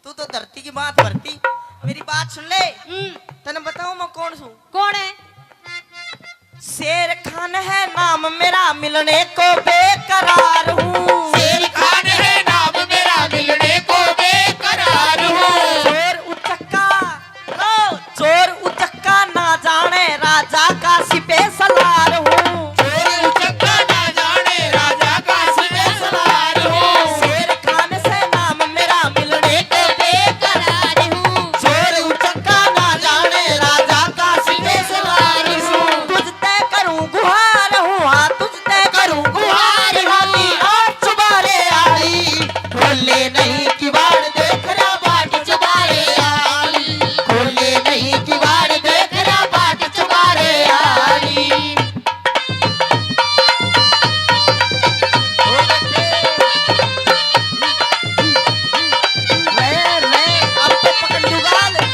तू तो धरती की बात भरती। मेरी बात सुन ले। हम्म। तने बताऊं मैं कौन सूं? कौन है? शेर खान है नाम मेरा, मिलने को बेकरार हूँ। शेर खान है नाम मेरा, मिलने को बेकरार हूँ। चोर उचक्का, ओ, चोर उचक्का ना जाने राजा का सिपे सलार हूँ। चोर उचक्का ना जाने राजा का सिपे सलार हूँ। शेर खान से नाम मेरा, मिलने को बेकरार हूँ। चोर उचक्का ना जाने राजा का सिपे सलार हूँ। तुझ ते करूँ गुहार हूँ, हाँ, तुझ ते करूँ गुहार हूँ। आज चुबारे आली, खोले नहीं किवाड़ देख रहा बाट चुबारे आली, खोले नहीं किवाड़ देख रहा बाट चुबारे आली। रे, रे, अब तो पकड़ लूंगा ले।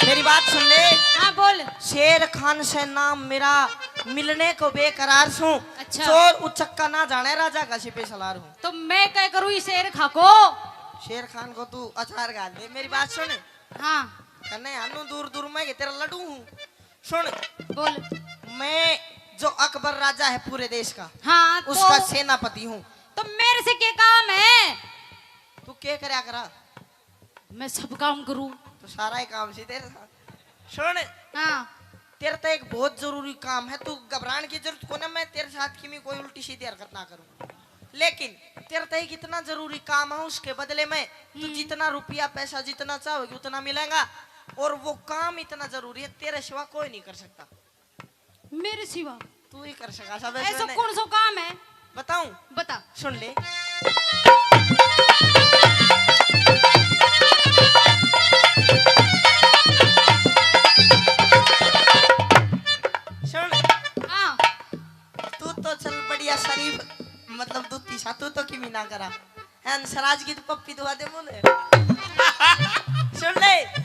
मेरी बात सुन ले। हाँ, बोल। शेर खान से नाम मेरा, मिलने को बेकरार सूं। अच्छा। चोर उचक्का ना जाने, राजा का सिपह सलार हूँ। तो मैं क्या करूँ इस शेर खा को? शेर खान को तू अचार घाल दे। मेरी बात सुन। हाँ। कन्ने हानू दूर दूर में के तेरा लड्डू हूँ। सुन। बोल। मैं जो अकबर राजा है पूरे देश का, हाँ, तो उसका सेनापति हूँ। तो मेरे से क्या काम है? तू क्या करया करा? मैं सब काम करूँ। तो सारा ही काम सी तेरे साथ। सुन। हाँ। तेरे तो एक बहुत जरूरी काम है, तू घबराने की जरूरत को ना, मैं तेरे साथ की भी कोई उल्टी सीधी हरकत ना करूँ। लेकिन तेरे तो एक इतना जरूरी काम है, उसके बदले में तू हम्म। जितना रुपया पैसा जितना चाहोगी उतना मिलेगा। और वो काम इतना जरूरी है, तेरे सिवा कोई नहीं कर सकता। मेरे सिवा? तू ही कर सका सब। ऐसा कौन सा काम है? बताऊं? बता। सुन ले। सुन। हाँ। तू तो चल बढ़िया शरीफ, मतलब दूती सा, तू तो किमी ना करा। हंसराज की तो पप्पी दुआ दे मुझे। सुन ले।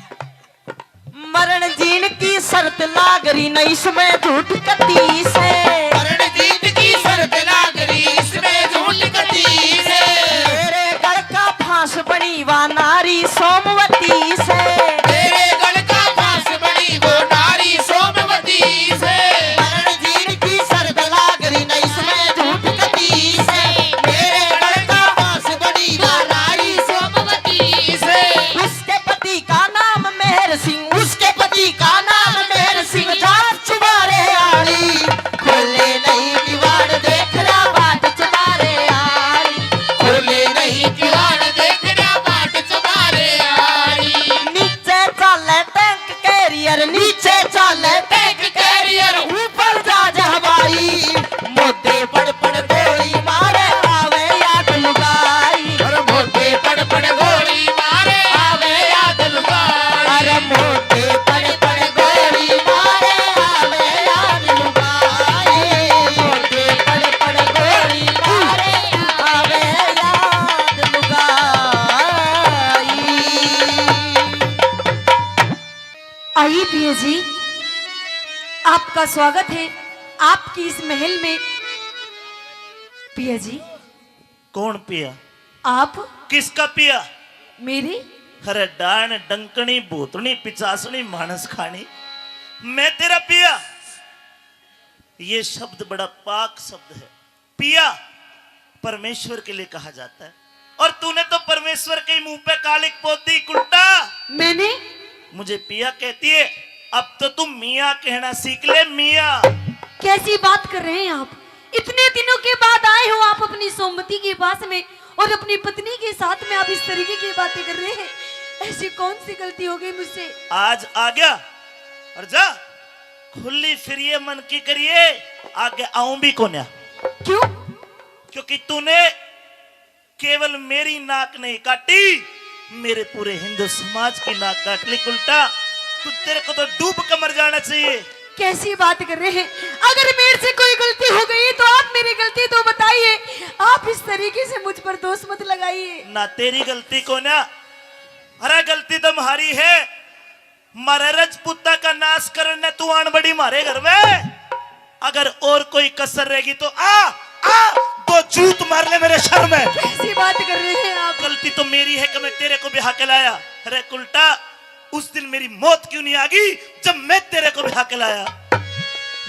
मरण जीन की शर्त लाग रही न इसमें झूठ कती से। मरण जीन की शर्त लाग रही इसमें झूठ कती से। मेरे गल का फांस बनी वा नारी सोमवती से। मेरे गल का फांस बनी वो नारी सोमवती से। मरण जीन की शर्त लाग रही न इसमें झूठ कती से। मेरे गल का फांस बनी वा नारी सोमवती से। उसके पति का नाम मेहर सिंह, उसके पति का नाम मेहर सिंह। जाट चुबारे आली, खोले नहीं किवाड़, देख रहा बाट चुबारे आली। खोले नहीं किवाड़, देख रहा बाट चुबारे आली। नीचे चाले टैंक कैरियर, नीचे चाले टैंक कैरियर, ऊपर जहाज हवाई। मोटे पड़ पड़ गोली मारे, आवे याद लुगाई। अरे मोटे पड़ पड़ गोली मारे, आवे याद लुगाई। अरे मोटे पड़ पड़ गोली मारे, आवे याद लुगाई। मोटे पड़ पड़ गोली मारे, आवे याद लुगाई। आइए पिया जी, आपका स्वागत है आपकी इस महल में। पिया जी। कौन पिया? आप। किसका पिया? मेरे। अरे डान डंकनी भूतनी पिचासनी मानस खानी, मैं तेरा पिया? ये शब्द बड़ा पाक शब्द है। पिया परमेश्वर के लिए कहा जाता है। और तूने तो परमेश्वर के ही मुंह पे कालिक पोत दी, कुलटा। मैंने? मुझे पिया कहती है, अब तो तू मियाँ कहना सीख ले, मियाँ। कैसी बात कर रहे हैं आप? इतने दिनों के बाद आए हो आप अपनी सोमवती के पास में और अपनी पत्नी के साथ में आप इस तरीके की बातें कर रहे हैं। ऐसी कौन सी गलती हो गई मुझसे? आज आ गया और जा, खुली फिरिए मन की करिए, आगे आऊं भी कोन्या। क्यों? क्योंकि तूने केवल मेरी नाक नहीं काटी, मेरे पूरे हिंदू समाज की नाक काट ली, कुलटा। तू, तेरे को तो डूब के मर जाना चाहिए। कैसी बात कर रहे हैं? अगर मेरे से कोई गलती हो गई तो आप मेरी गलती तो बताइए, आप इस तरीके से मुझ पर दोष मत लगाइए। ना तेरी गलती कोन्या, अरे गलती तो म्हारी है। म्हारे रजपूता का नाश करन ने तू आन बड़ी म्हारे घर में। अगर और कोई कसर रहेगी तो आ, आ, दो जूत मार ले मेरे सर में। कैसी बात कर रहे हैं आप? गलती तो मेरी है कि मैं तेरे को ब्याह के लाया। अरे कुलटा, उस दिन मेरी मौत क्यों नहीं आ गई जब मैं तेरे को ब्याह के लाया?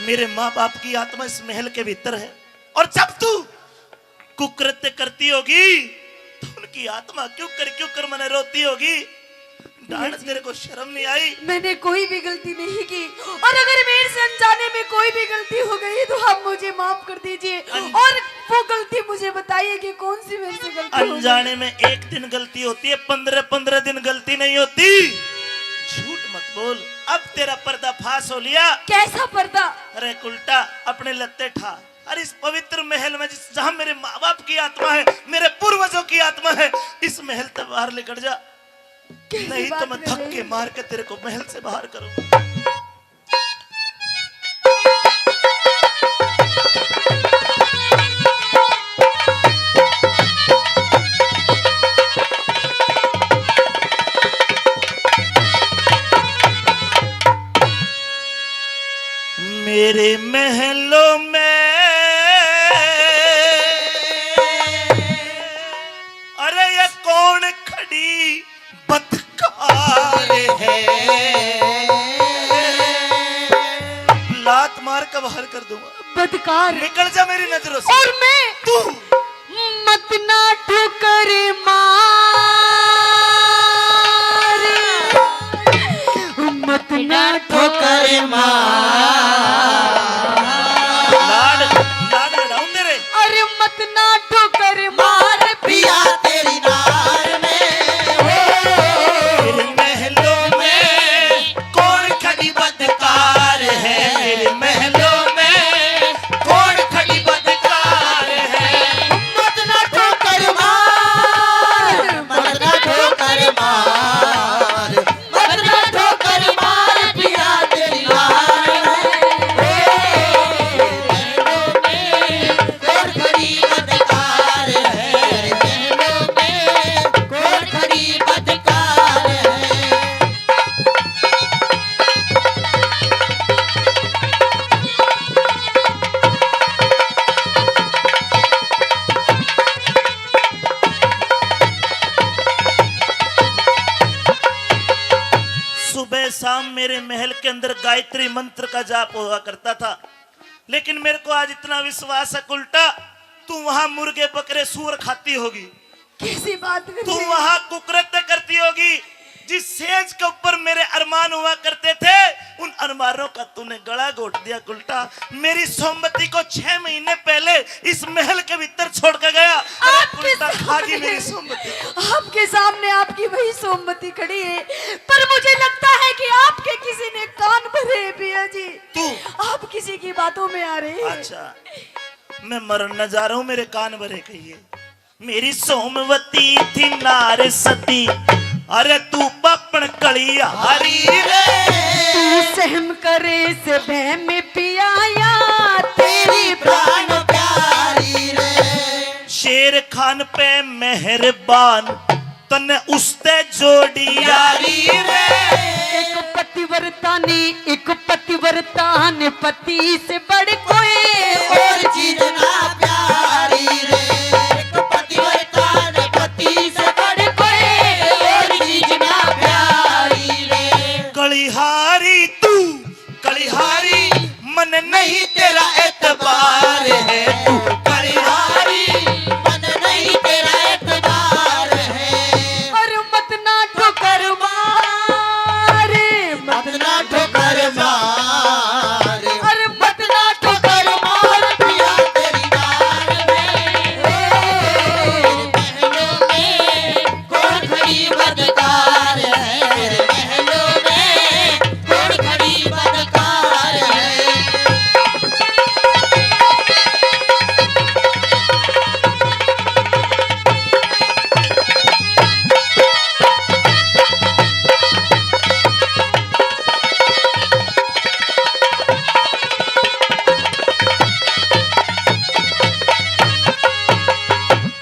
मेरे माँ बाप की आत्मा इस महल के भीतर है, और जब तू कुकृत्य करती होगी तो उनकी आत्मा क्यों कर क्यों कर मने रोती होगी। डांड, तेरे को शर्म नहीं आई? मैंने कोई भी गलती नहीं की, और अगर मेरे से अनजाने में कोई भी गलती हो गई तो आप मुझे माफ कर दीजिए। अन- और वो गलती मुझे बताइए कि कौन सी मेरे से गलती हो गई। अनजाने में एक दिन गलती होती है, पंद्रह पंद्रह दिन गलती नहीं होती। झूठ मत बोल, अब तेरा पर्दाफाश हो लिया। कैसा पर्दा? अरे कुलटा, अपने लत्ते ठा। अरे इस पवित्र महल में जिस, जहाँ मेरे माँ बाप की आत्मा है, मेरे पूर्वजों की आत्मा है, इस महल से बाहर निकल जा, कैसी नहीं तो बात मैं कर रहे धक्के हैं? मार के तेरे को महल से बाहर करूँ। मेरे महलों में, अरे ये कौन खड़ी बदकार है? लात मार के बाहर कर दूंगा। बदकार। निकल जा मेरी नजरों से। और मैं तू मत ना ठोकर मार, मत ना ठोकर मार। लाड, लाड लड़ाऊं तेरे। अरे मत ना ठोकर मार पिया तेरी नार में। तेरे महलों में कौन खड़ी बदकार है? मेरे महलों में कौन खड़ी बदकार है? मत ना ठोकर मार, मत ना ठोकर मार, मत ना ठोकर मार पिया तेरी नार में। कौन खड़ी बदकार है? महलों में कौन खड़ी बदकार है? सुबह शाम मेरे महल के अंदर गायत्री मंत्र का जाप हुआ करता था, लेकिन मेरे को आज इतना विश्वास है कि उल्टा तू वहां मुर्गे, बकरे, सूअर खाती होगी। कैसी बात कर तू रही है? वहां कुकरत करती होगी। जिस सेज के ऊपर मेरे अरमान हुआ करते थे, उन अरमानों का तूने गला घोट दिया। उल्टा मेरी सोमवती को छह महीने पहले इस महल के भीतर छोड़ के गया। अरे आप किस उल्टा खा गई सामने, मेरी सोमवती। आपके सामने आपकी वही सोमवती खड़ी है, पर मुझे लगता है कि आपके किसी ने कान भरे हैं, पिया जी। तू? आप किसी की बातों में आ रहे हैं। अच्छा, मैं मरन न जा रहा हूँ, मेरे कान भरे कहिए। मेरी सोमवती थी नार सती, अरे तू पापण कलिहारी रे। तू सहम करे से बह में पियाया तेरी प्राण प्यारी रे। शेर खान पे मेहरबान, तन्ने उसते जोड़ी यारी रे। एक पतिव्रता ने, एक पतिव्रता ने पति से बढ़ कोई और चीज ना प्यारी रे। एक पतिव्रता ने पति से बढ़ कोई और चीज ना प्यारी रे। कलिहारी तू, कलिहारी मन नहीं तेरा एतबार है तू। कलिहारी मन नहीं तेरा एतबार है। और मत ना ठोकर मार, मत ना ठोकर मार, और मत ना ठोकर मार पिया तेरी नार में। ए, महलों में कौन खड़ी बदकार है? महलों में कौन खड़ी बदकार है?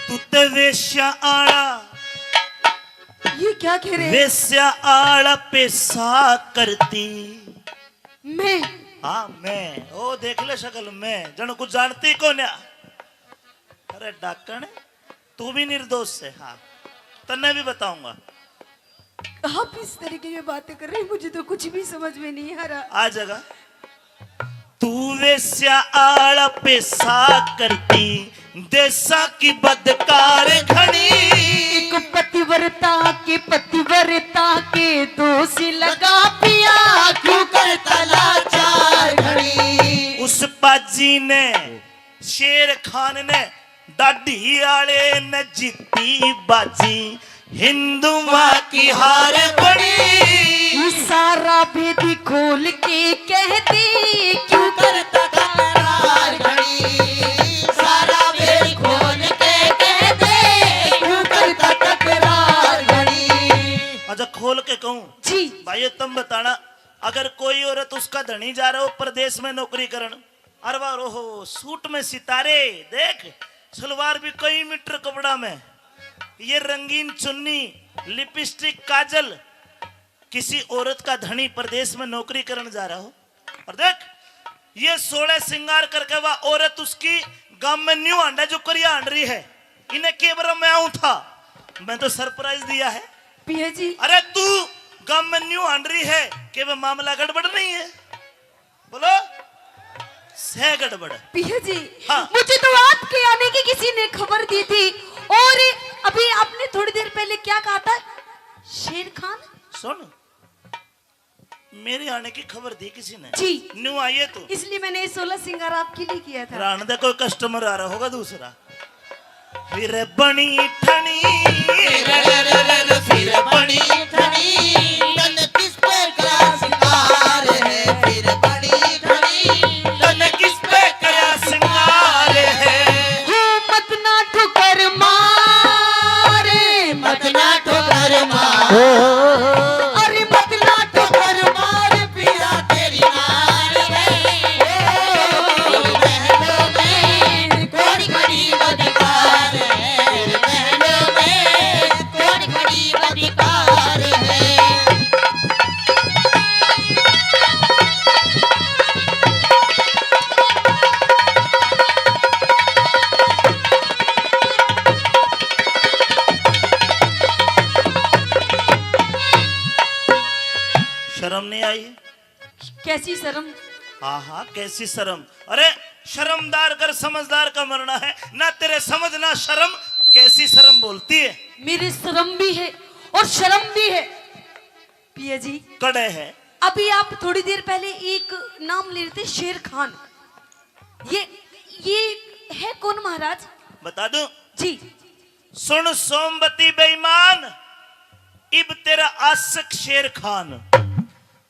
तू ते वेश्या आला, ये क्या कह रहे हैं? वेश्या आला पेशा करती। मैं? हाँ, मैं। ओ, देख ले शक्ल, मैं। जण कुछ जानती कोन्या। अरे डाकण, तू भी निर्दोष है। हाँ, तन्ने भी बताऊंगा। आप इस तरीके की बातें कर रहे हैं, मुझे तो कुछ भी समझ में नहीं आ रहा। आ जाएगा। तू वेश्या आला पेशा करती, देशा की बदकार घणी। एक पतिव्रता के, पतिव्रता के दोष लगा पिया, क्यों करता लाचार घणी। उस बाजी ने, शेर खान ने, दाढ़ी आले ने जीती बाजी, हिंदुआ की हार पड़ी। सारा भेद खोल के कह दे, क्यों करता तकरार घणी। सारा भेद खोल के कह दे, क्यों करता तकरार घणी। अच्छा, खोल के कहूँ? जी। भाइयों, तुम बताना, अगर कोई औरत, उसका धनी जा रहा हो परदेश में नौकरी करण, अरे वाह, ओहो, सूट में सितारे, देख, सलवार भी कई मीटर कपड़ा में, ये रंगीन चुन्नी, लिपस्टिक, काजल, किसी औरत का धनी परदेश में नौकरी करण जा रहा हो, और देख, ये सोलह श्रृंगार करके वह औरत उसकी गांव में न्यू हांडा जो करिया हांड रही है, इन्हें के बरा मैं आऊं था, मैं तो सरप्राइज दिया है। पिया जी। अरे तू गांव में न्यू हांड रही है कि वह मामला गड़बड़ नहीं है? बोलो, सह गड़बड़। पिया जी, हाँ। मुझे तो आपके आने की किसी ने खबर दी थी, और अभी आपने थोड़ी देर पहले क्या कहा था? शेर खान। सुन, मेरे आने की खबर दी किसी ने? जी। न्यू आइए तू। इसलिए मैंने ये सोलह श्रृंगार आपके लिए किया था। राण दे, कोई कस्टमर आ रहा होगा दूसरा। फिर बनी ठणी, फिर बनी ठणी, तन किस पे करा श्रृंगार है? फिर बनी ठणी, तन किस पे करा श्रृंगार है? हो मत ना ठुकर मारे, मत ना ठुकर मारे। अरे मत ना ठुकर मार पिया तेरी नार रे। ओ महलों में कौन गरीब अधिकार है? महलों में कौन गरीब अधिकार है? शर्म नहीं आई? कैसी शर्म? हाँ हाँ, कैसी शर्म? अरे, शर्मदार कर समझदार का मरना है ना, तेरे समझ ना शर्म। कैसी शर्म बोलती है? मेरी शर्म भी है और शर्म भी है। पिया जी, कड़े है। अभी आप थोड़ी देर पहले एक नाम ले रहे थे, शेर खान। ये, ये है कौन महाराज? बता दूं? जी। सुन सोमवती बेईमान, इब तेरा आशिक शेर खान।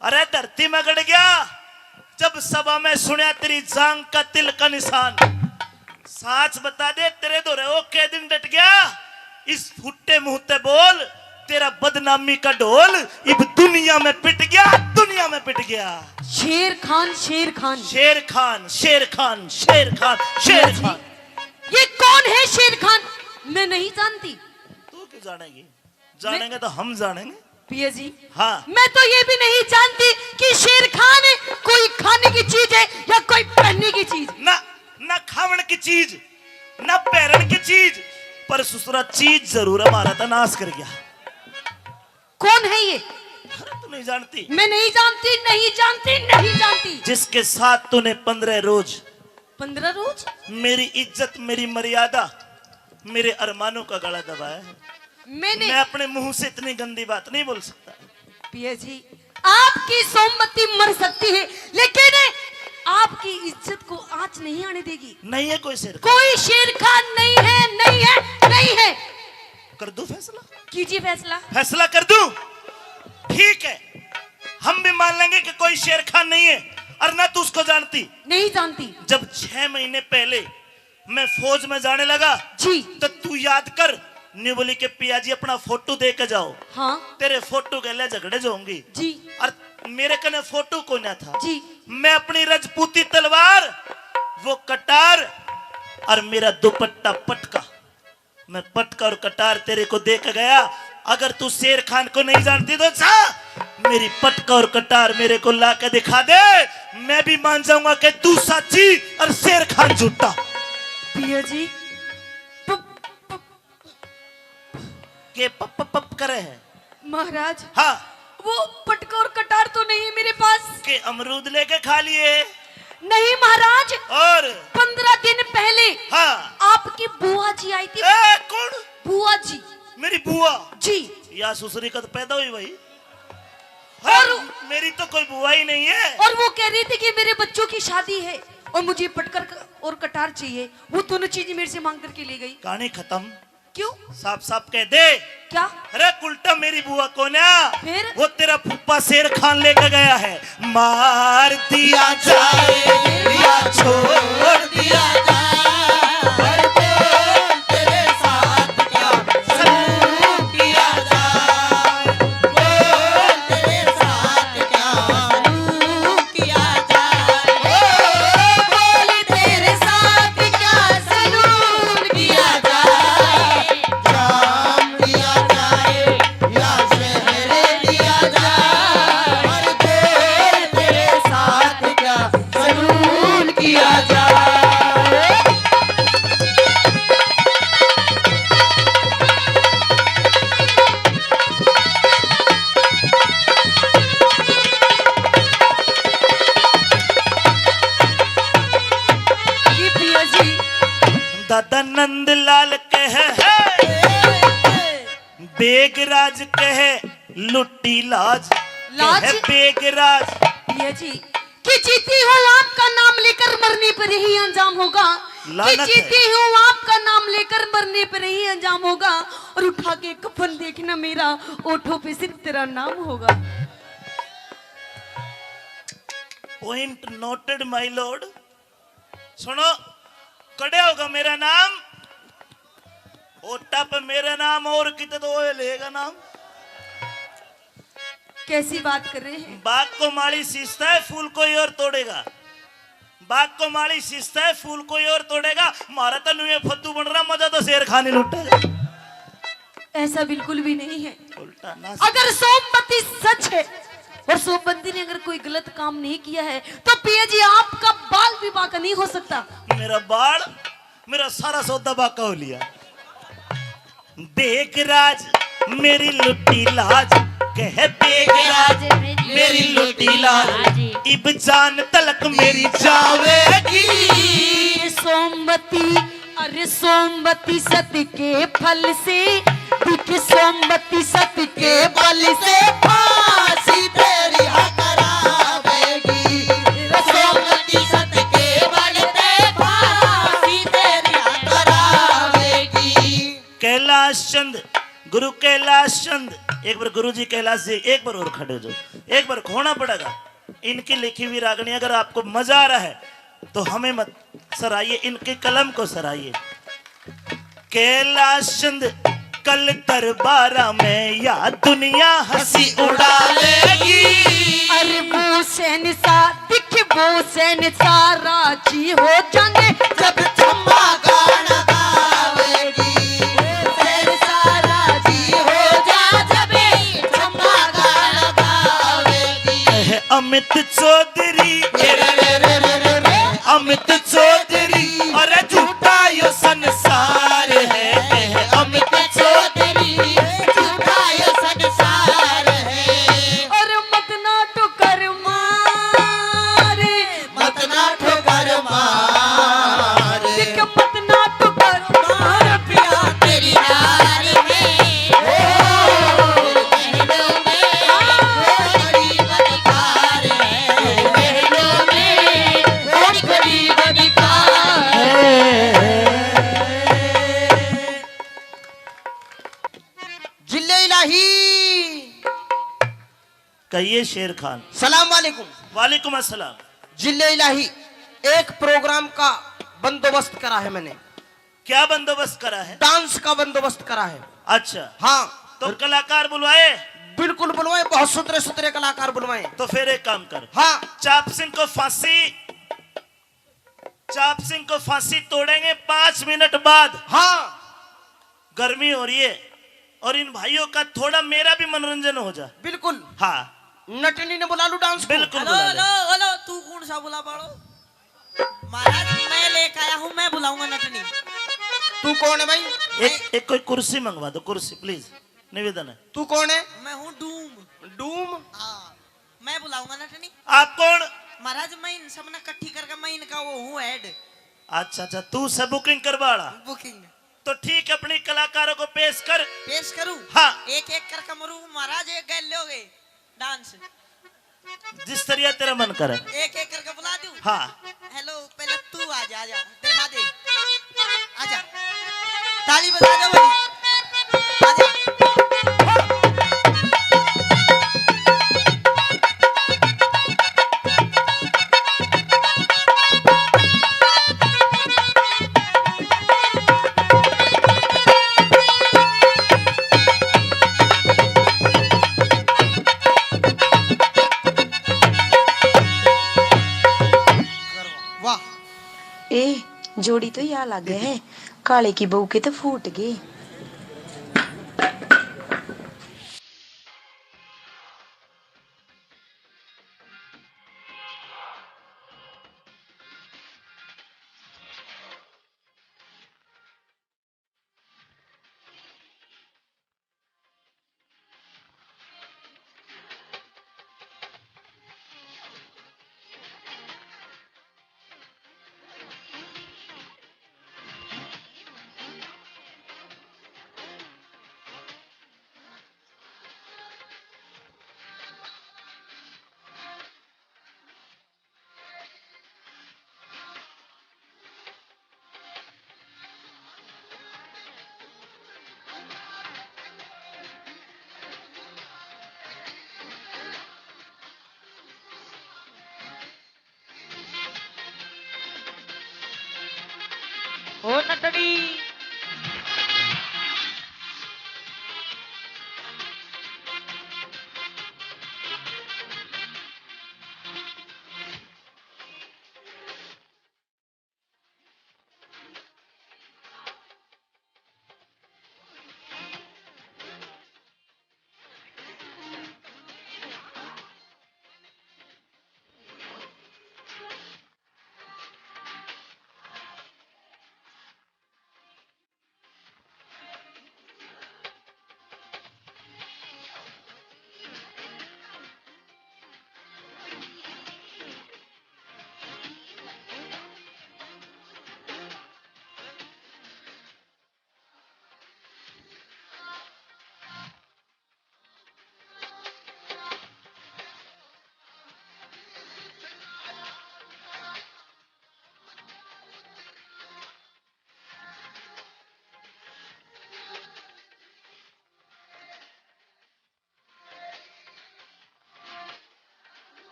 अरे धरती में गड़ गया जब सभा में सुनया तेरी जांग का तिल का निशान। साच बता दे, तेरे धोरे ओ कै दिन डट गया? इस फुट्टे मुंह ते बोल, तेरा बदनामी का ढोल इब दुनिया में पिट गया, दुनिया में पिट गया। शेर खान, शेर खान। शेर खान, शेर खान, शेर खान, शेर खान। ये कौन है शेर खान? मैं नहीं जानती। तू क्यों जानेगी? जानेंगे तो हम जानेंगे। पिया जी, हाँ। मैं तो ये भी नहीं जानती कि शेर खान कोई खाने की चीज है या कोई पहनने की चीज। ना, ना खावण की चीज, ना पहरण की चीज, पर ससुरा चीज जरूर हमारा तो नाश कर गया। कौन है ये? अरे, तू नहीं जानती? मैं नहीं जानती, नहीं जानती, नहीं जानती। जिसके साथ तूने पंद्रह रोज पंद्रह रोज? मेरी इज्जत, मेरी मर्यादा, मेरे अरमानों का गला दबाया है। मैंने मैं अपने मुंह से इतनी गंदी बात नहीं बोल सकता। पिया जी, आपकी सोमवती मर सकती है, लेकिन आपकी इज्जत को आंच नहीं आने देगी। नहीं है कोई शेर खान। कोई शेर खान नहीं है, नहीं है, नहीं है। कर दूं फैसला? कीजिए फैसला। फैसला कर दूं? ठीक है, हम भी मान लेंगे कि कोई शेर खान नहीं है और ना तू उसको जानती। नहीं जानती। जब छह महीने पहले मैं फौज में जाने लगा, जी। तो तू याद कर, न्यू बोली के पिया जी अपना फोटो दे के जाओ। हाँ। तेरे फोटो के लिए झगड़े जाऊंगी। जी। और मेरे कने फोटो कोन्या था। जी। मैं अपनी रजपूती तलवार, वो कटार और मेरा दुपट्टा पटका, मैं पटका और कटार तेरे को दे के गया। अगर तू शेर खान को नहीं जानती तो जा, मेरी पटका और कटार मेरे को ला के दिखा दे, मैं भी मान जाऊंगा कि तू साची और शेर खान झूठा। पिया जी, प-, प-, के पप पप पप करे है? महाराज, हाँ। वो पटका और कटार तो नहीं है मेरे पास। के अमरूद लेके खा लिए? नहीं महाराज। और? पंद्रह दिन पहले, हाँ। आपकी बुआ जी आई थी। ए, कौन? बुआ जी। मेरी बुआ? जी। या ससुरी कद पैदा हुई भाई? हाँ, और मेरी तो कोई बुआ ही नहीं है। और वो कह रही थी कि मेरे बच्चों की शादी है और मुझे पटकर क-, और कटार चाहिए। वो दोनों चीजें मेरे से मांग करके ले गई। कहानी खत्म। क्यों? साफ साफ कह दे। क्या? अरे उल्टा मेरी बुआ कोन्या, फिर? वो तेरा फूफा शेर खान लेके गया है। मार दिया जाए या छोड़ दिया जाए, पर बोल तेरे साथ क्या सलूक किया जाए, बोल तेरे साथ क्या सलूक किया जाए, ओ, बोल तेरे साथ क्या सलूक किया जाए। जाम दिया जाए या शहर दिया जाए, और तेरे, तेरे साथ क्या सलूक दादा नंद लाल कह है, बेगराज कह लुटी लाज, लाज? कह बेगराज। ये जी, कि जीती हूँ आपका नाम लेकर मरने पर यही अंजाम होगा, कि लानत है। जीती हूँ आपका नाम लेकर मरने पर यही अंजाम होगा, और उठा के कफन देखना मेरा, ओठों पे सिर्फ तेरा नाम होगा। Point noted, my lord। सुनो, कड़े होगा मेरा नाम, ओटा पे मेरा नाम और किते तो ओए लेगा नाम। कैसी बात कर रहे हैं? बाग को माली सींचता है, फूल कोई और तोड़ेगा। बाग को माली सींचता है, फूल कोई और तोड़ेगा। मारा तो नुए फद्दू बन रहा, मजा तो शेर खान ही लुटेगा। ऐसा बिल्कुल भी नहीं है। उल्टा ना। अगर सोमवती सच है और सोमवती ने अगर कोई गलत काम नहीं किया है, तो पिया जी, आपका बाल भी बांका नहीं हो सकता। मेरा बाल, मेरा सारा सौदा बांका हो लिया। बेगराज मेरी लुटी लाज, कह बेगराज मेरी लुटी लाज, इब जान तलक मेरी जावेगी। सोमवती, अरे सोमवती सत के फल से, दिख सोमवती सत के बल से फांसी तेरी करावेगी। सोमवती सत के बल से फांसी तेरी करावेगी। कैलाश चंद, गुरु कैलाश चंद, एक बार गुरु जी कैलाश जी, एक बार और खड़े हो जाओ, एक बार होना पड़ेगा। इनकी लिखी हुई रागनी अगर आपको मजा आ रहा है तो हमें मत सराहिए, इनकी कलम को सराहिए। कैलाश चंद कल दरबारा में या दुनिया हंसी उड़ा लेगी। अरे वो शहंशाह, दिख वो शहंशाह राजी हो जाएंगे जब छम्मा गाना गावेगी। शहंशाह राजी हो जा जब छम्मा गाना गावेगी। कह अमित चौधरी, अमित चौधरी, अरे झूठा यो संसार है। अमित चौधरी, झूठा यो संसार है। अरे मत ना ठोकर मार, मत ना ठोकर मार, देख मत ना ठोकर मार, पिया तेरी यार में। ओ, महलों में, ओ, बड़ी बड़ी कार है, महलों में, ओ, बड़ी बड़ी कार है। जिले इलाही। कहिए शेर खान। सलाम वालेकुम। वालेकुम अस्सलाम। जिले इलाही, एक प्रोग्राम का बंदोबस्त करा है मैंने। क्या बंदोबस्त करा है? डांस का बंदोबस्त करा है। अच्छा। हाँ। तो कलाकार बुलवाए? बिल्कुल बुलवाए, बहुत सुथरे सुथरे कलाकार बुलवाए। तो फिर एक काम कर। हाँ। चाप सिंह को फांसी, चाप सिंह को फांसी तोड़ेंगे पाँच मिनट बाद। हाँ। गर्मी हो रही है और इन भाइयों का थोड़ा, मेरा भी मनोरंजन हो जा। बिल्कुल। हाँ। नटनी ने बुला लूं डांस को? बिल्कुल हेलो, बुला ले। हेलो, हेलो, तू कौन सा बुला पाड़ो? महाराज, मैं लेके आया हूँ, मैं बुलाऊंगा नटनी। तू कौन है भाई? एक, एक कोई कुर्सी मंगवा दो, कुर्सी, please, निवेदन है। तू कौन है? मैं हूँ डूम। डूम? हाँ, मैं बुलाऊंगा नटनी। आप कौन? महाराज, मैं इन सब ने इकट्ठी करके मैं इनका वो हूँ हेड। अच्छा, अच्छा, तू से बुकिंग करवा वाला? बुकिंग। तो ठीक, अपनी कलाकारों को पेश कर। पेश करूं? हाँ। एक एक करके मरू महाराज, एक गैल लोगे डांस। जिस तरिया तेरा मन करे। एक एक करके बुला दूं? हाँ। हेलो, पहले तू आ जा, आ जा, दिखा दे। आ जा। ताली बजा दो भाई। आ जा। वाह। ए, जोड़ी तो या लागे है, काले की बहू के तो फूट गए।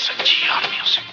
सच्ची यार म्यूजिक।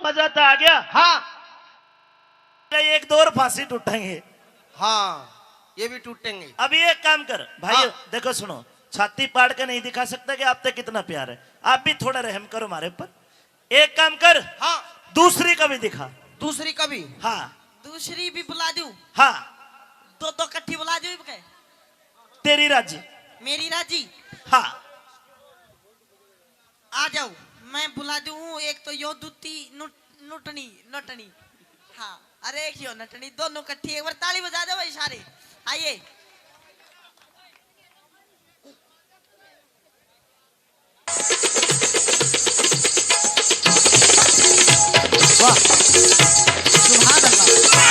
मजा तो आ गया। हाँ। एक दो और फांसी टूटेंगे। हाँ, ये भी टूटेंगे। अभी एक काम कर भाई, हाँ। देखो सुनो, छाती पाड़ के नहीं दिखा सकता कि आप तक कितना प्यार है। आप भी थोड़ा रहम करो हमारे ऊपर। एक काम कर, हाँ। दूसरी का भी दिखा। दूसरी का भी? हाँ। दूसरी भी बुला दूं? हाँ। दो दो कट्ठी बुला दूं इबके? तेरी राजी। मेरी राजी? हाँ। आ जाओ, मैं बुला दूं। एक तो यो दूती नुट-, नुटनी, नटनी। हाँ, अरे एक यो नटनी, दोनों कट्ठी। एक बार ताली बजा दो भाई सारे, आइए। वाह, सुभान अल्लाह।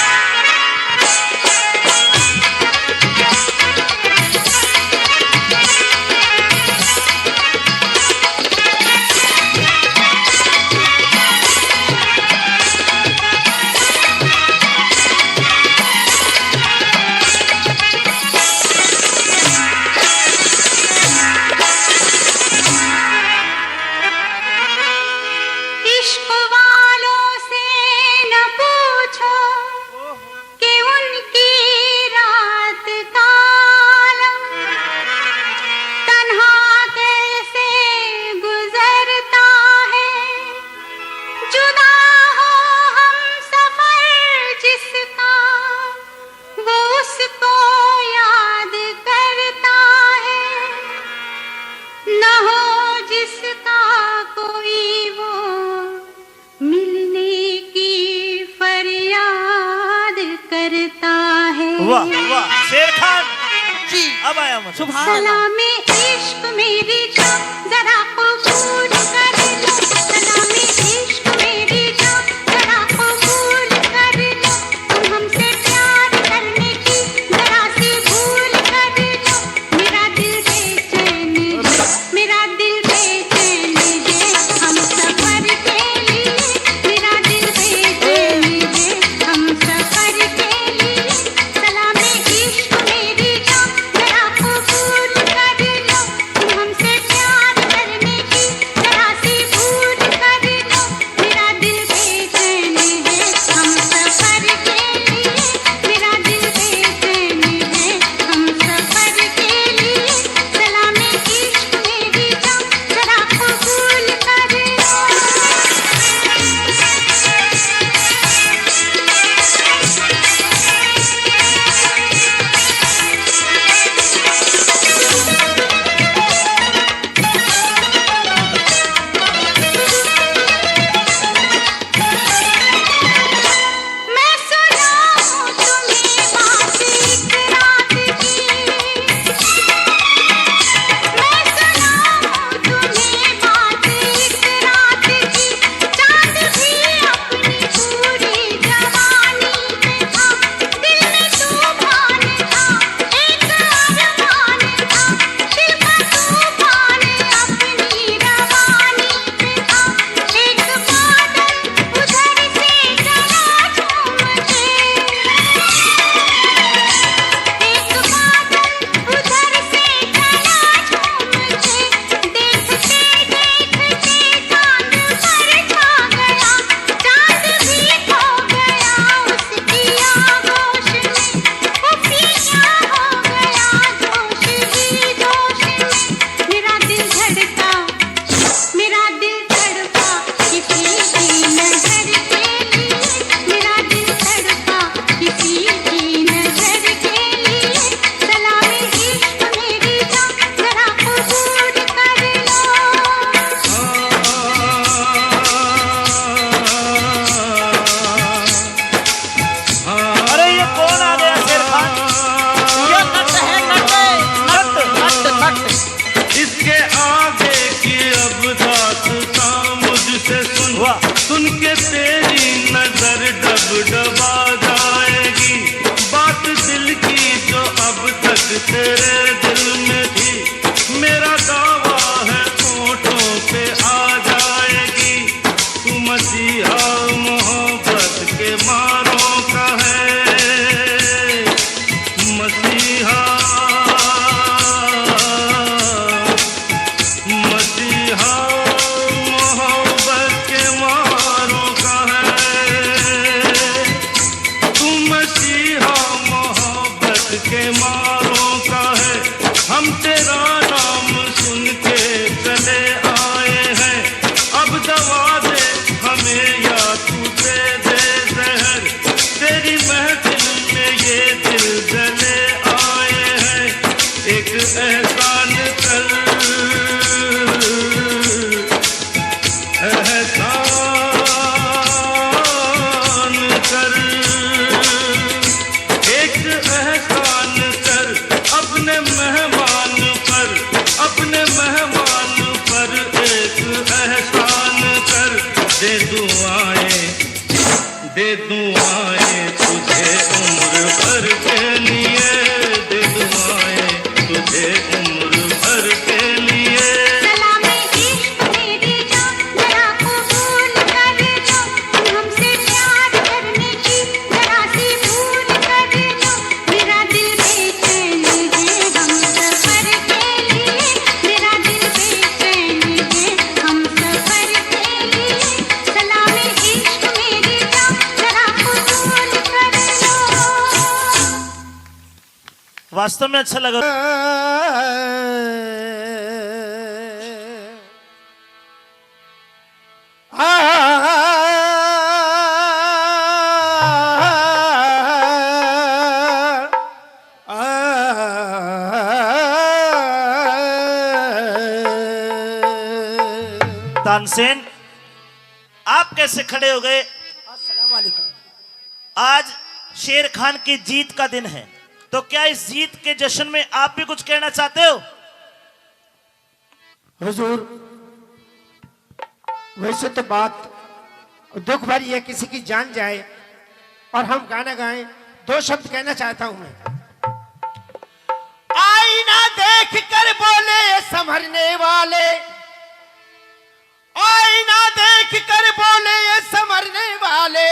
इश्क वालों से न पूछो कि उनकी रात का आलम तन्हा कैसे गुजरता है। जुदा हो हम सफर जिसका, वो उसको याद करता है। न हो जिसका कोई, वो मिलने की फरियाद करता है। वाह, वाह, शेर खान जी। अब आया मजा। सुभान अल्लाह। सलाम इश्क मेरी जान, जरा कबूल कर लो। सलाम इश्क मेरी जान, जरा कबूल कर लो। तुम हमसे प्यार करने की जरा सी भूल कर लो। मेरा दिल बेचैन है, मेरा दिल बेचैन है हम सफर के लिए। मेरा दिल बेचैन है हम सफर के लिए। सलाम इश्क मेरी जान, जरा कबूल कर लो। तुम हमसे प्यार दबा जाएगी बात दिल की जो अब तक तेरे दिल में थी। मेरा दावा है होठों पे आ जाएगी। तू मसीहा मोहब्बत के मारों का है। मसीहा, मसीहा मोहब्बत के मारों का है। तू मसीहा मोहब्बत के मारों का है। हम तेरा नाम सुन के चले आए हैं। अब दवा दे हमें या तू दे दे जहर। तेरी महफिल में ये दिल जले आए हैं। एक एहसान कर, एहसान कर, एक एहसान कर अपने मेहमान पर, अपने मेहमान पर एक एहसान कर। दे दुआएं, दे दुआएं तुझे उम्र भर के लिए, दे दुआएं तुझे उम्र भर के लिए। सलाम इश्क मेरी जान, जरा कबूल कर लो, तू हमसे प्यार करने की जरा सी भूल कर लो। मेरा दिल बेचैन है हम सफर के लिए, मेरा दिल बेचैन है हम सफर के लिए। सलाम इश्क मेरी जान, जरा कबूल कर लो। वास्तव में अच्छा लगा। तानसेन, आप कैसे खड़े हो गए? अस्सलाम वालेकुम। आज शेर खान की जीत का दिन है, तो क्या इस जीत के जश्न में आप भी कुछ कहना चाहते हो? हुजूर, वैसे तो बात दुख भरी है, किसी की जान जाए और हम गाना गाएं, दो शब्द कहना चाहता हूं मैं। आईना देख कर बोले संभरने वाले, आईना देख कर बोले ये संभरने वाले,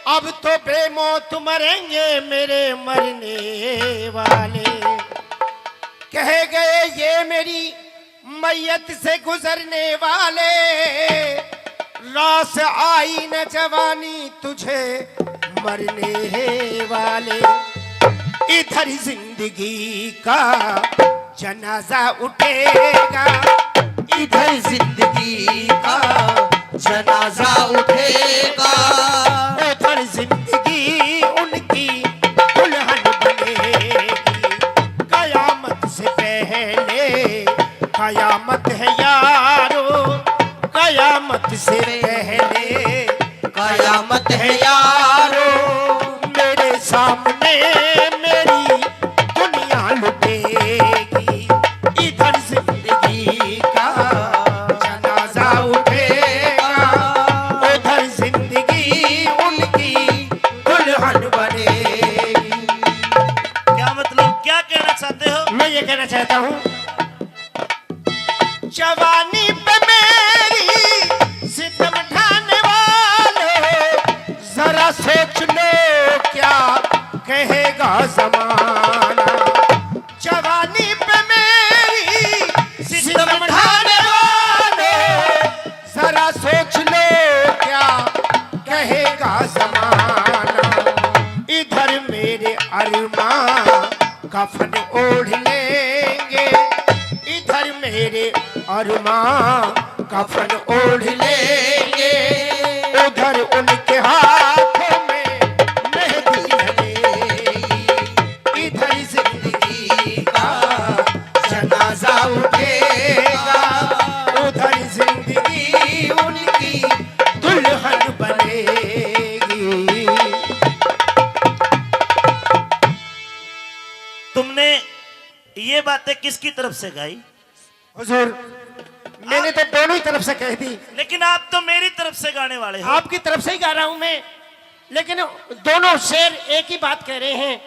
अब तो बेमौत मरेंगे मेरे मरने वाले। कह गए ये मेरी मैयत से गुजरने वाले, रास आई न जवानी तुझे मरने वाले। इधर जिंदगी का जनाजा उठेगा, इधर जिंदगी का जनाजा उठेगा, उधर जिंदगी उनकी दुल्हन बनेगी। कयामत से पहले कयामत है यारो, कयामत से पहले कयामत है यारो, मेरे सामने मेरी दुनिया लुटेगी। इधर जिंदगी का जनाजा उठेगा, उधर जिंदगी उनकी दुल्हन बनेगी। क्या मतलब, क्या कहना चाहते हो? मैं ये कहना चाहता हूँ, जवानी पे मेरी सितम ढाने वालों, जरा सोच लो क्या कहेगा जमाना। जवानी पे मेरी सितम ढाने वालों, जरा सोच लो क्या कहेगा जमाना। इधर मेरे अरमां कफन ओढ़ लेंगे, इधर मेरे अरमां कफन ओढ़ लेंगे, उधर उनके हाथों में मेहंदी लगेगी। इधर जिंदगी का जनाजा उठेगा, उधर जिंदगी उनकी दुल्हन बनेगी। तुमने ये बातें किसकी तरफ से गाई? हुजूर, मैंने तो दोनों ही तरफ से कह दी। लेकिन आप तो मेरी तरफ से गाने वाले हो। आपकी तरफ से ही गा रहा हूं मैं। लेकिन दोनों शेर एक ही बात कह रहे हैं,